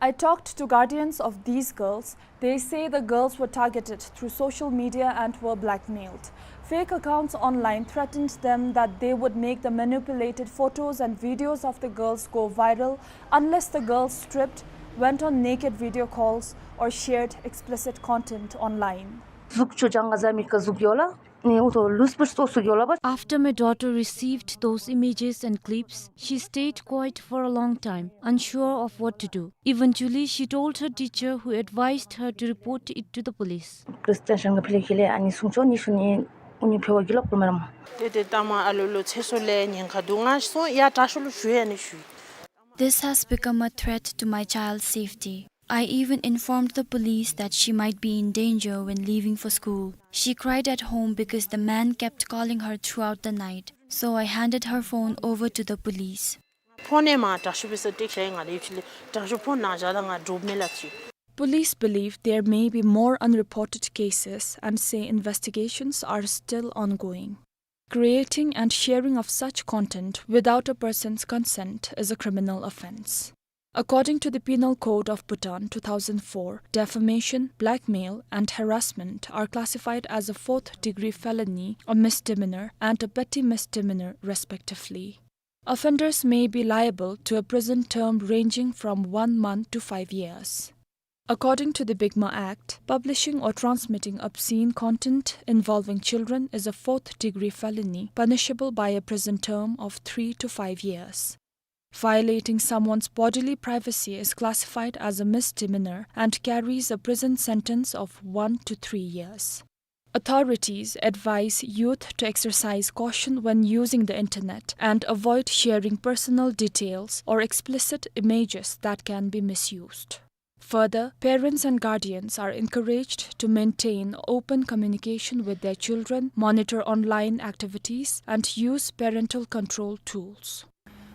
I talked to guardians of these girls. They say the girls were targeted through social media and were blackmailed. Fake accounts online threatened them that they would make the manipulated photos and videos of the girls go viral unless the girls stripped, went on naked video calls, or shared explicit content online. གཟུགས་ཆོས་ཅང་ག་ཟ་མི་ཀ་གཟུགས་ཡོད་ལ། ནི་འུ་ཐོ་ལུས་པར་སོ་སུ་ཡོད་ལ་བ། After my daughter received those images and clips, she stayed quiet for a long time, unsure of what to do. Eventually, she told her teacher, who advised her to report it to the police. Police station ག་ཕི་ལེ་ཁི་ལེ་ཨ་ནི་སུང་ཆོ་ནི་ཤུ་ནི་འུ་ནི་ཕེ་བ་གི་ལོག་པོ་མེ་རམ། དེ་དེ་ཏ་མ་ཨ་ལོ་ལོ་ཚེ་སོ་ལེ་ཉེན་ཁ་འདུག། ང་སོང་ཡ་དྲག་ཤོས་ལུ་ཞུ་ཡ་ནི་ཞུ། This has become a threat to my child's safety. I even informed the police that she might be in danger when leaving for school. She cried at home because the man kept calling her throughout the night, so I handed her phone over to the police. ཕོན་ནེ་མ་དྲག་ཤོས་པེ་སར་ཊེཀ་ཤ་ཡི་ང་ལེ་ཡུ་ཆི་ལེ་དྲག་ཤོས་ཕོན་ནང་བཞག་ད་ང་འགྲོ་མེ་ལ་ཅི། Police believe there may be more unreported cases and say investigations are still ongoing. Creating and sharing of such content without a person's consent is a criminal offense. According to the Penal Code of Bhutan two thousand four, defamation, blackmail, and harassment are classified as a fourth-degree felony, a misdemeanor, and a petty misdemeanor, respectively. Offenders may be liable to a prison term ranging from one month to five years. According to the BICMA Act, publishing or transmitting obscene content involving children is a fourth-degree felony, punishable by a prison term of three to five years. Violating someone's bodily privacy is classified as a misdemeanor and carries a prison sentence of one to three years. Authorities advise youth to exercise caution when using the internet and avoid sharing personal details or explicit images that can be misused. Further, parents and guardians are encouraged to maintain open communication with their children, monitor online activities, and use parental control tools.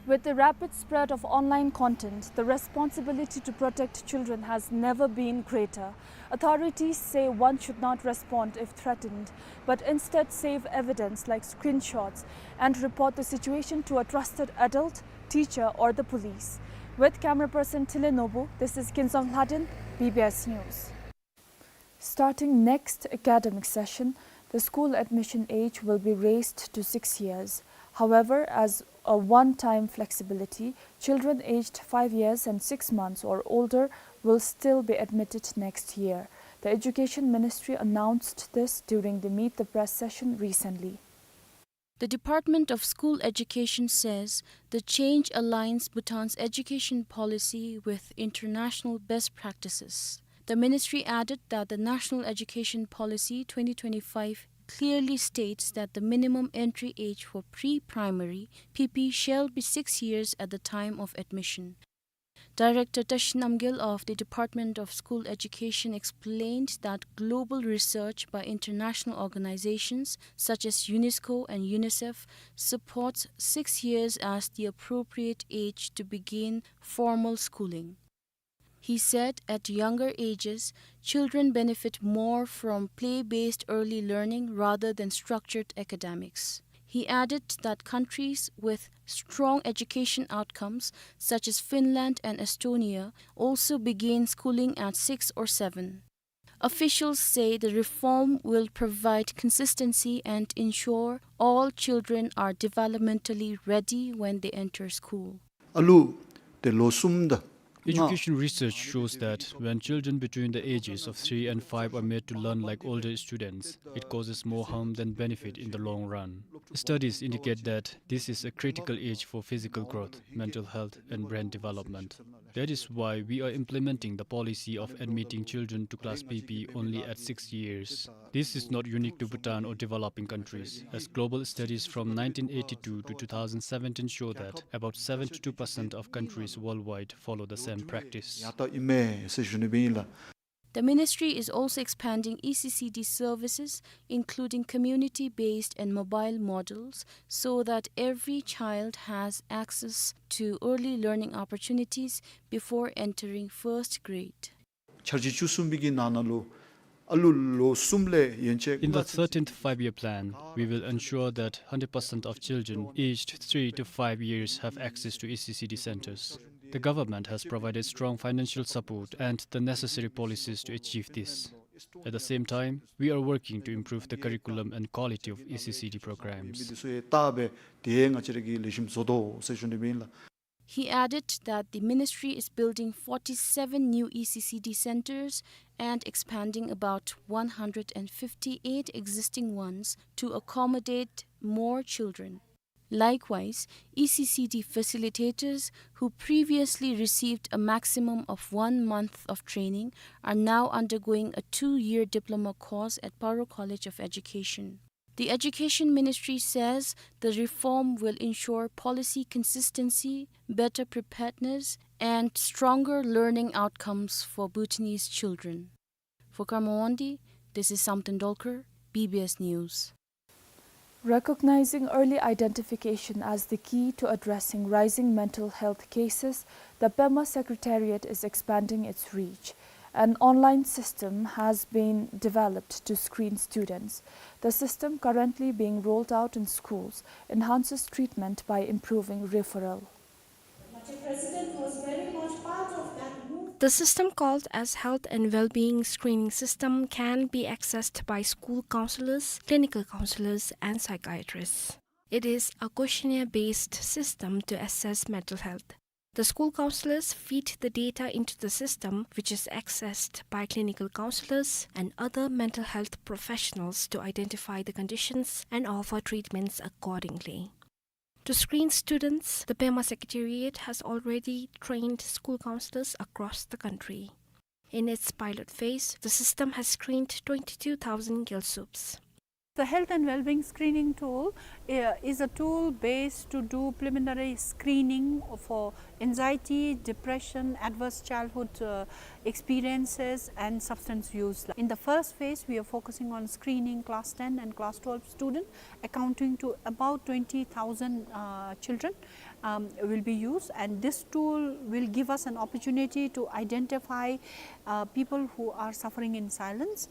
With the rapid spread of online content, the responsibility to protect children has never been greater. Authorities say one should not respond if threatened, but instead save evidence like screenshots and report the situation to a trusted adult, teacher, or the police. With camera person Thile Nobu, this is Kinzom Lhaden, B B S News. Starting next academic session, the school admission age will be raised to six years. However, as a one-time flexibility, children aged five years and six months or older will still be admitted next year. The Education Ministry announced this during the Meet the Press session recently. The Department of School Education says the change aligns Bhutan's education policy with international best practices. The ministry added that the National Education Policy twenty twenty-five clearly states that the minimum entry age for pre-primary, P P, shall be six years at the time of admission. Director Tashi Namgyel of the Department of School Education explained that global research by international organizations such as UNESCO and UNICEF supports six years as the appropriate age to begin formal schooling. He said at younger ages, children benefit more from play-based early learning rather than structured academics. He added that countries with strong education outcomes, such as Finland and Estonia, also begin schooling at six or seven. Officials say the reform will provide consistency and ensure all children are developmentally ready when they enter school. Alu te lo sum da. Education research shows that when children between the ages of three and five are made to learn like older students, it causes more harm than benefit in the long run. Studies indicate that this is a critical age for physical growth, mental health, and brain development. That is why we are implementing the policy of admitting children to class P P only at six years. This is not unique to Bhutan or developing countries, as global studies from nineteen eighty-two to two thousand seventeen show that about seventy-two percent of countries worldwide follow the same practice. The ministry is also expanding E C C D services, including community-based and mobile models, so that every child has access to early learning opportunities before entering first grade. འཆར་གཞི་བཅུ་གསུམ་པའི་གི་ནང་ན་ལུ་ཨ་ལུ་ལོ་གསུམ་ལས་ཡན་ཆད། In the thirteenth Five-Year Plan, we will ensure that hundred percent of children aged three to five years have access to E C C D centers. The government has provided strong financial support and the necessary policies to achieve this. At the same time, we are working to improve the curriculum and quality of E C C D programs. He added that the ministry is building forty-seven new E C C D centers and expanding about one hundred and fifty-eight existing ones to accommodate more children. Likewise, E C C D facilitators who previously received a maximum of one month of training are now undergoing a two-year diploma course at Paro College of Education. The Education Ministry says the reform will ensure policy consistency, better preparedness, and stronger learning outcomes for Bhutanese children. For Karma Wangdi, this is Samten Dolkar, B B S News. Recognizing early identification as the key to addressing rising mental health cases, the Pema Secretariat is expanding its reach. An online system has been developed to screen students. The system, currently being rolled out in schools, enhances treatment by improving referral. The system, called as Health and Wellbeing Screening System, can be accessed by school counselors, clinical counselors, and psychiatrists. It is a questionnaire-based system to assess mental health. The school counselors feed the data into the system, which is accessed by clinical counselors and other mental health professionals to identify the conditions and offer treatments accordingly. To screen students, the Pema Secretariat has already trained school counselors across the country. In its pilot phase, the system has screened twenty-two thousand Gyaltsubs. The health and well-being screening tool, uh, is a tool based to do preliminary screening for anxiety, depression, adverse childhood, uh, experiences, and substance use. In the first phase, we are focusing on screening class ten and class twelve student, accounting to about twenty thousand, uh, children, um, will be used, and this tool will give us an opportunity to identify, uh, people who are suffering in silence.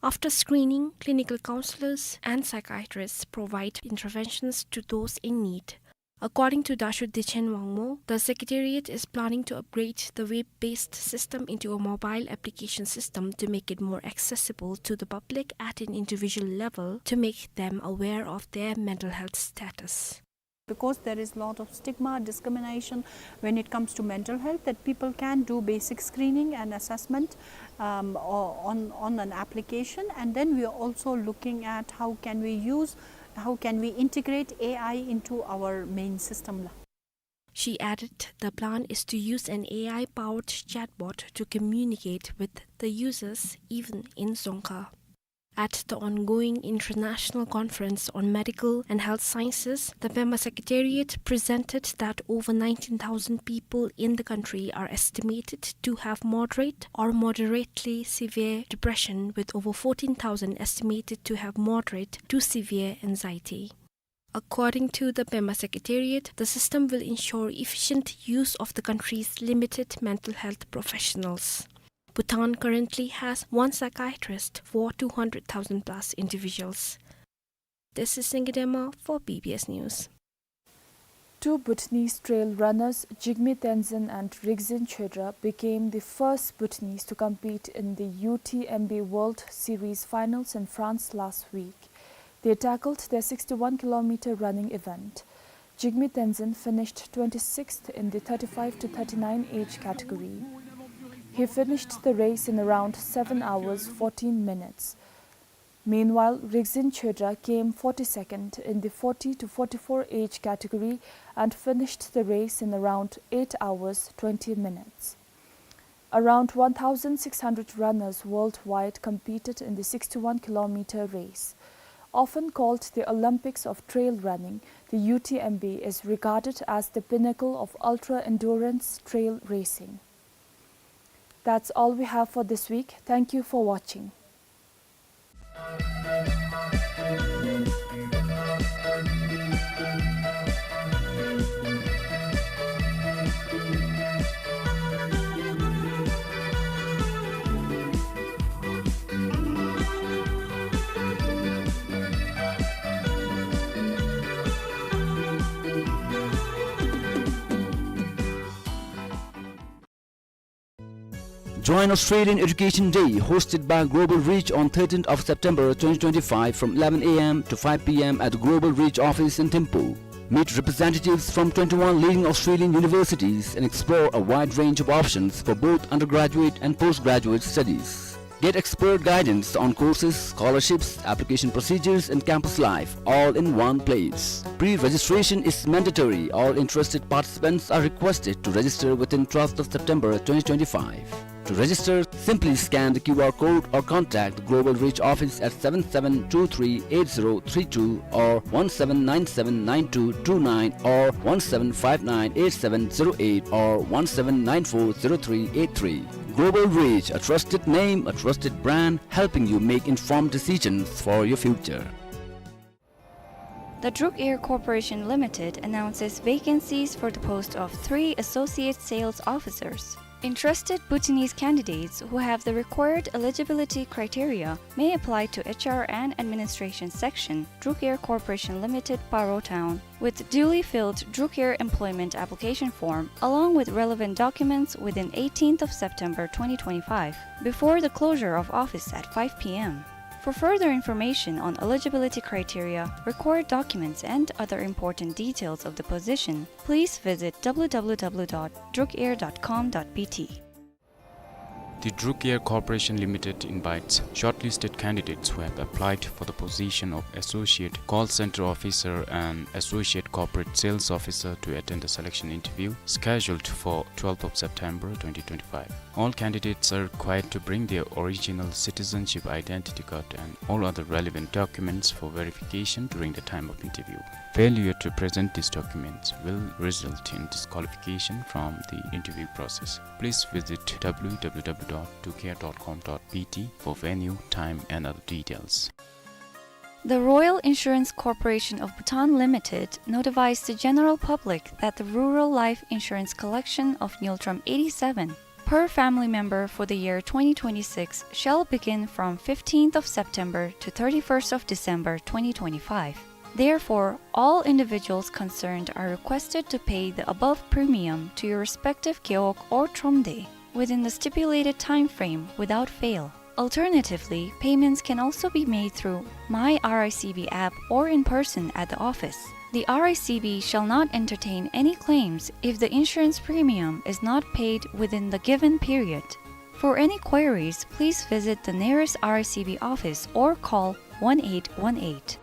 After screening, clinical counselors and psychiatrists provide interventions to those in need. According to Dasho Dechen Wangmo, the Secretariat is planning to upgrade the web-based system into a mobile application system to make it more accessible to the public at an individual level, to make them aware of their mental health status. Because there is lot of stigma, discrimination when it comes to mental health, that people can do basic screening and assessment, um, o-, on, on an application. And then we are also looking at how can we use, how can we integrate A I into our main system. She added the plan is to use an A I-powered chatbot to communicate with the users, even in Dzongkha. At the ongoing International Conference on Medical and Health Sciences, the Pema Secretariat presented that over nineteen thousand people in the country are estimated to have moderate or moderately severe depression, with over fourteen thousand estimated to have moderate to severe anxiety. According to the Pema Secretariat, the system will ensure efficient use of the country's limited mental health professionals. Bhutan currently has one psychiatrist for two hundred thousand plus individuals. This is Singye Dema for B B S News. Two Bhutanese trail runners, Jigme Tenzin and Rigzin Chodra, became the first Bhutanese to compete in the U T M B World Series finals in France last week. They tackled their sixty-one kilometer running event. Jigme Tenzin finished twenty-sixth in the thirty-five to thirty-nine age category. He finished the race in around seven hours, fourteen minutes. Meanwhile, Rigzin Chodra came forty-second in the forty to forty-four age category and finished the race in around eight hours, twenty minutes. Around one thousand six hundred runners worldwide competed in the sixty-one kilometer race. Often called the Olympics of trail running, the U T M B is regarded as the pinnacle of ultra-endurance trail racing. That's all we have for this week. Thank you for watching. Join Australian Education Day, hosted by Global Reach on thirteenth of September twenty twenty-five from eleven A M to five P M at the Global Reach office in Thimphu. Meet representatives from twenty-one leading Australian universities and explore a wide range of options for both undergraduate and postgraduate studies. Get expert guidance on courses, scholarships, application procedures, and campus life, all in one place. Pre-registration is mandatory. All interested participants are requested to register within twelfth of September twenty twenty-five. To register, simply scan the Q R code or contact the Global Reach office at seven seven two three eight zero three two or one seven nine seven nine two two nine or one seven five nine eight seven zero eight or one seven nine four zero three eight three. Global Reach, a trusted name, a trusted brand, helping you make informed decisions for your future. The Druk Air Corporation Limited announces vacancies for the post of three associate sales officers. Interested Bhutanese candidates who have the required eligibility criteria may apply to H R and Administration Section, Druk Air Corporation Limited, Paro Town, with duly filled Druk Air employment application form, along with relevant documents, within eighteenth of September twenty twenty-five, before the closure of office at five P M. For further information on eligibility criteria, required documents, and other important details of the position, please visit W W W dot druk air dot com dot B T. The Druk Air Corporation Limited invites shortlisted candidates who have applied for the position of Associate Call Center Officer and Associate Corporate Sales Officer to attend the selection interview scheduled for twelfth of September twenty twenty-five. All candidates are required to bring their original citizenship identity card and all other relevant documents for verification during the time of interview. Failure to present these documents will result in disqualification from the interview process. Please visit W W W dot druk air dot com dot B T for venue, time, and other details. The Royal Insurance Corporation of Bhutan Limited notifies the general public that the rural life insurance collection of Ngultrum eighty-seven per family member for the year twenty twenty-six shall begin from fifteenth of September to thirty-first of December twenty twenty-five. Therefore, all individuals concerned are requested to pay the above premium to your respective gewog or tromde within the stipulated time frame without fail. Alternatively, payments can also be made through My R I C B app or in person at the office. The R I C B shall not entertain any claims if the insurance premium is not paid within the given period. For any queries, please visit the nearest R I C B office or call one eight one eight.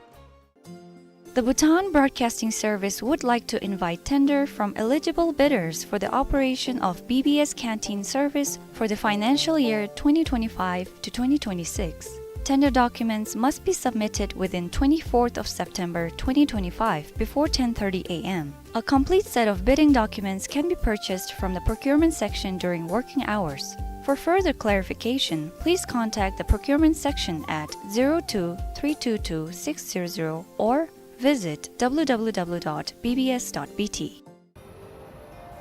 The Bhutan Broadcasting Service would like to invite tender from eligible bidders for the operation of B B S canteen service for the financial year twenty twenty-five to twenty twenty-six. Tender documents must be submitted within twenty-fourth of September twenty twenty-five before ten thirty A M. A complete set of bidding documents can be purchased from the procurement section during working hours. For further clarification, please contact the procurement section at zero two three two two six zero zero or visit W W W dot B B S dot B T.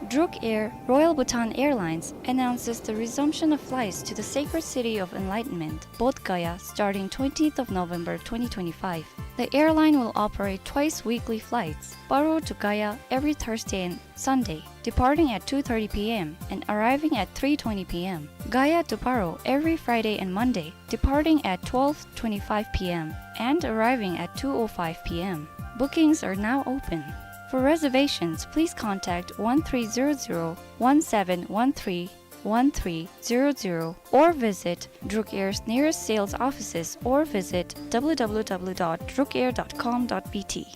Druk Air, Royal Bhutan Airlines, announces the resumption of flights to the sacred city of enlightenment, Bodh Gaya, starting twentieth of November twenty twenty-five. The airline will operate twice weekly flights, Paro to Gaya every Thursday and Sunday, departing at two thirty P M and arriving at three twenty P M. Gaya to Paro every Friday and Monday, departing at twelve twenty-five P M and arriving at two oh five P M. Bookings are now open. For reservations, please contact one three zero zero, one seven one three, one three zero zero or visit Druk Air's nearest sales offices or visit W W W dot druk air dot com dot B T.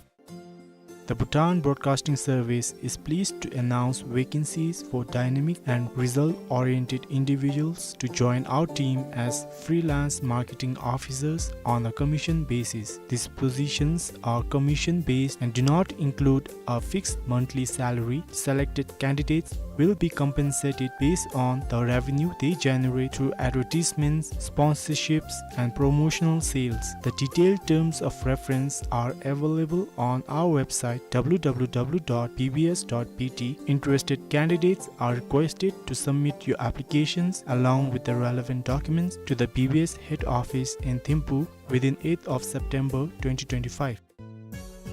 The Bhutan Broadcasting Service is pleased to announce vacancies for dynamic and result-oriented individuals to join our team as freelance marketing officers on a commission basis. These positions are commission-based and do not include a fixed monthly salary. Selected candidates will be compensated based on the revenue they generate through advertisements, sponsorships, and promotional sales. The detailed terms of reference are available on our website W W W dot B B S dot B T. Interested candidates are requested to submit your applications along with the relevant documents to the B B S head office in Thimphu within eighth of September twenty twenty-five.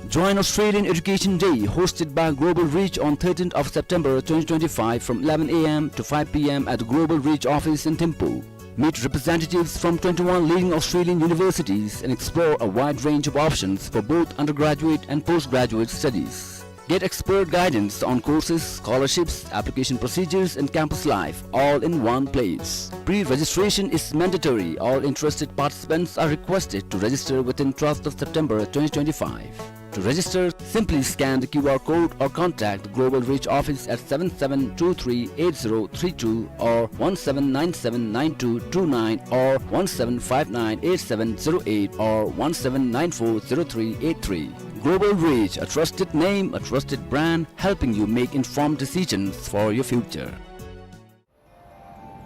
Join Australian Education Day, hosted by Global Reach on thirteenth of September twenty twenty-five from eleven A M to five P M at the Global Reach office in Thimphu. Meet representatives from twenty-one leading Australian universities and explore a wide range of options for both undergraduate and postgraduate studies. Get expert guidance on courses, scholarships, application procedures, and campus life, all in one place. Pre-registration is mandatory. All interested participants are requested to register within twelfth of September twenty twenty-five. To register, simply scan the Q R code or contact the Global Reach office at seven seven two three eight zero three two or one seven nine seven nine two two nine or one seven five nine eight seven zero eight or one seven nine four zero three eight three. Global Reach, a trusted name, a trusted brand, helping you make informed decisions for your future.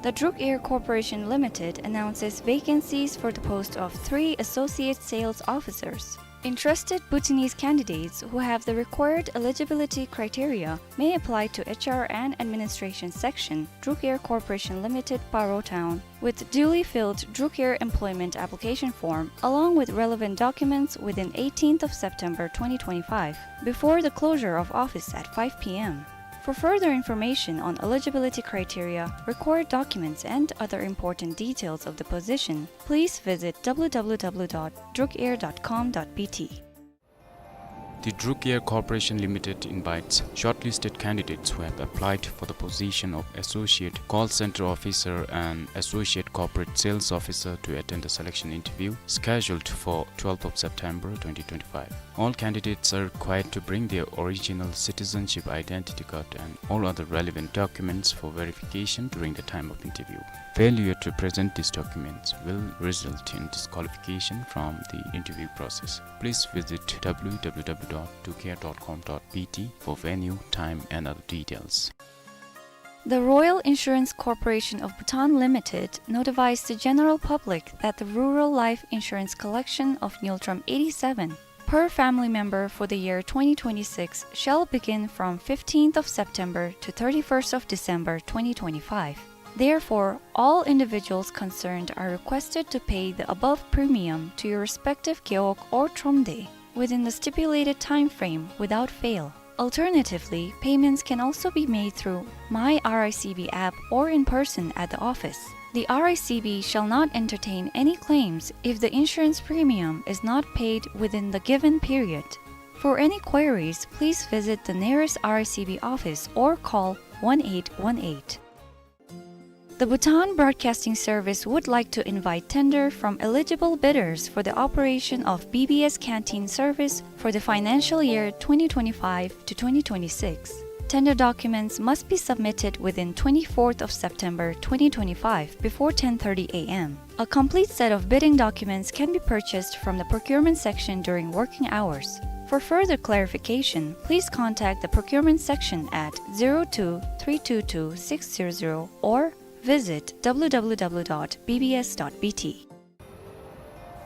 The Druk Air Corporation Limited announces vacancies for the post of three associate sales officers. Interested Bhutanese candidates who have the required eligibility criteria may apply to H R and Administration Section, Druk Air Corporation Limited, Paro Town, with duly filled Druk Air employment application form, along with relevant documents, within eighteenth of September twenty twenty-five, before the closure of office at five P M. For further information on eligibility criteria, required documents, and other important details of the position, please visit W W W dot druk air dot com dot B T. The Druk Air Corporation Limited invites shortlisted candidates who have applied for the position of Associate Call Center Officer and Associate Corporate Sales Officer to attend the selection interview scheduled for twelfth of September twenty twenty-five. All candidates are required to bring their original citizenship identity card and all other relevant documents for verification during the time of interview. Failure to present these documents will result in disqualification from the interview process. Please visit W W W dot druk air dot com dot B T for venue, time, and other details. The Royal Insurance Corporation of Bhutan Limited notifies the general public that the rural life insurance collection of Ngultrum eighty-seven per family member for the year twenty twenty-six shall begin from fifteenth of September to thirty-first of December twenty twenty-five. Therefore, all individuals concerned are requested to pay the above premium to your respective Gewog or Tromde within the stipulated time frame without fail. Alternatively, payments can also be made through My R I C B app or in person at the office. The R I C B shall not entertain any claims if the insurance premium is not paid within the given period. For any queries, please visit the nearest R I C B office or call one eight one eight. The Bhutan Broadcasting Service would like to invite tender from eligible bidders for the operation of B B S canteen service for the financial year twenty twenty-five to twenty twenty-six. Tender documents must be submitted within twenty-fourth of September twenty twenty-five before ten thirty A M. A complete set of bidding documents can be purchased from the procurement section during working hours. For further clarification, please contact the procurement section at zero two three two two six zero zero or visit W W W dot B B S dot B T.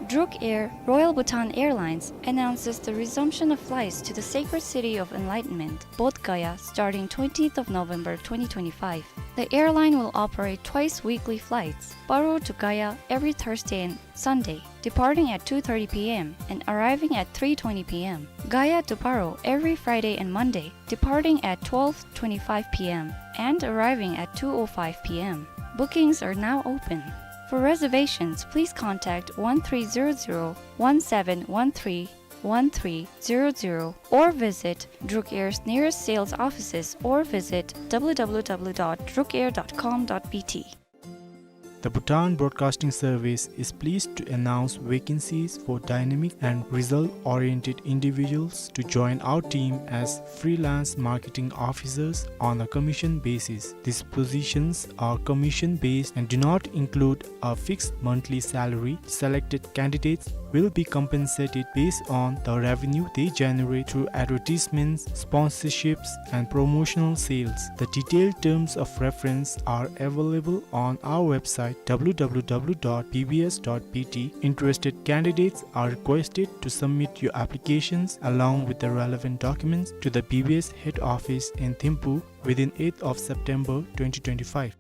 Druk Air, Royal Bhutan Airlines, announces the resumption of flights to the sacred city of enlightenment, Bodh Gaya, starting twentieth of November twenty twenty-five. The airline will operate twice weekly flights, Paro to Gaya every Thursday and Sunday, departing at two thirty P M and arriving at three twenty P M. Gaya to Paro every Friday and Monday, departing at twelve twenty-five P M and arriving at two oh five P M. Bookings are now open. For reservations, please contact one three zero zero, one seven one three, one three zero zero or visit Druk Air's nearest sales offices or visit W W W dot druk air dot com dot B T. The Bhutan Broadcasting Service is pleased to announce vacancies for dynamic and result-oriented individuals to join our team as freelance marketing officers on a commission basis. These positions are commission-based and do not include a fixed monthly salary. Selected candidates will be compensated based on the revenue they generate through advertisements, sponsorships, and promotional sales. The detailed terms of reference are available on our website, W W W dot B B S dot B T. Interested candidates are requested to submit your applications along with the relevant documents to the B B S head office in Thimphu within eighth of September twenty twenty-five.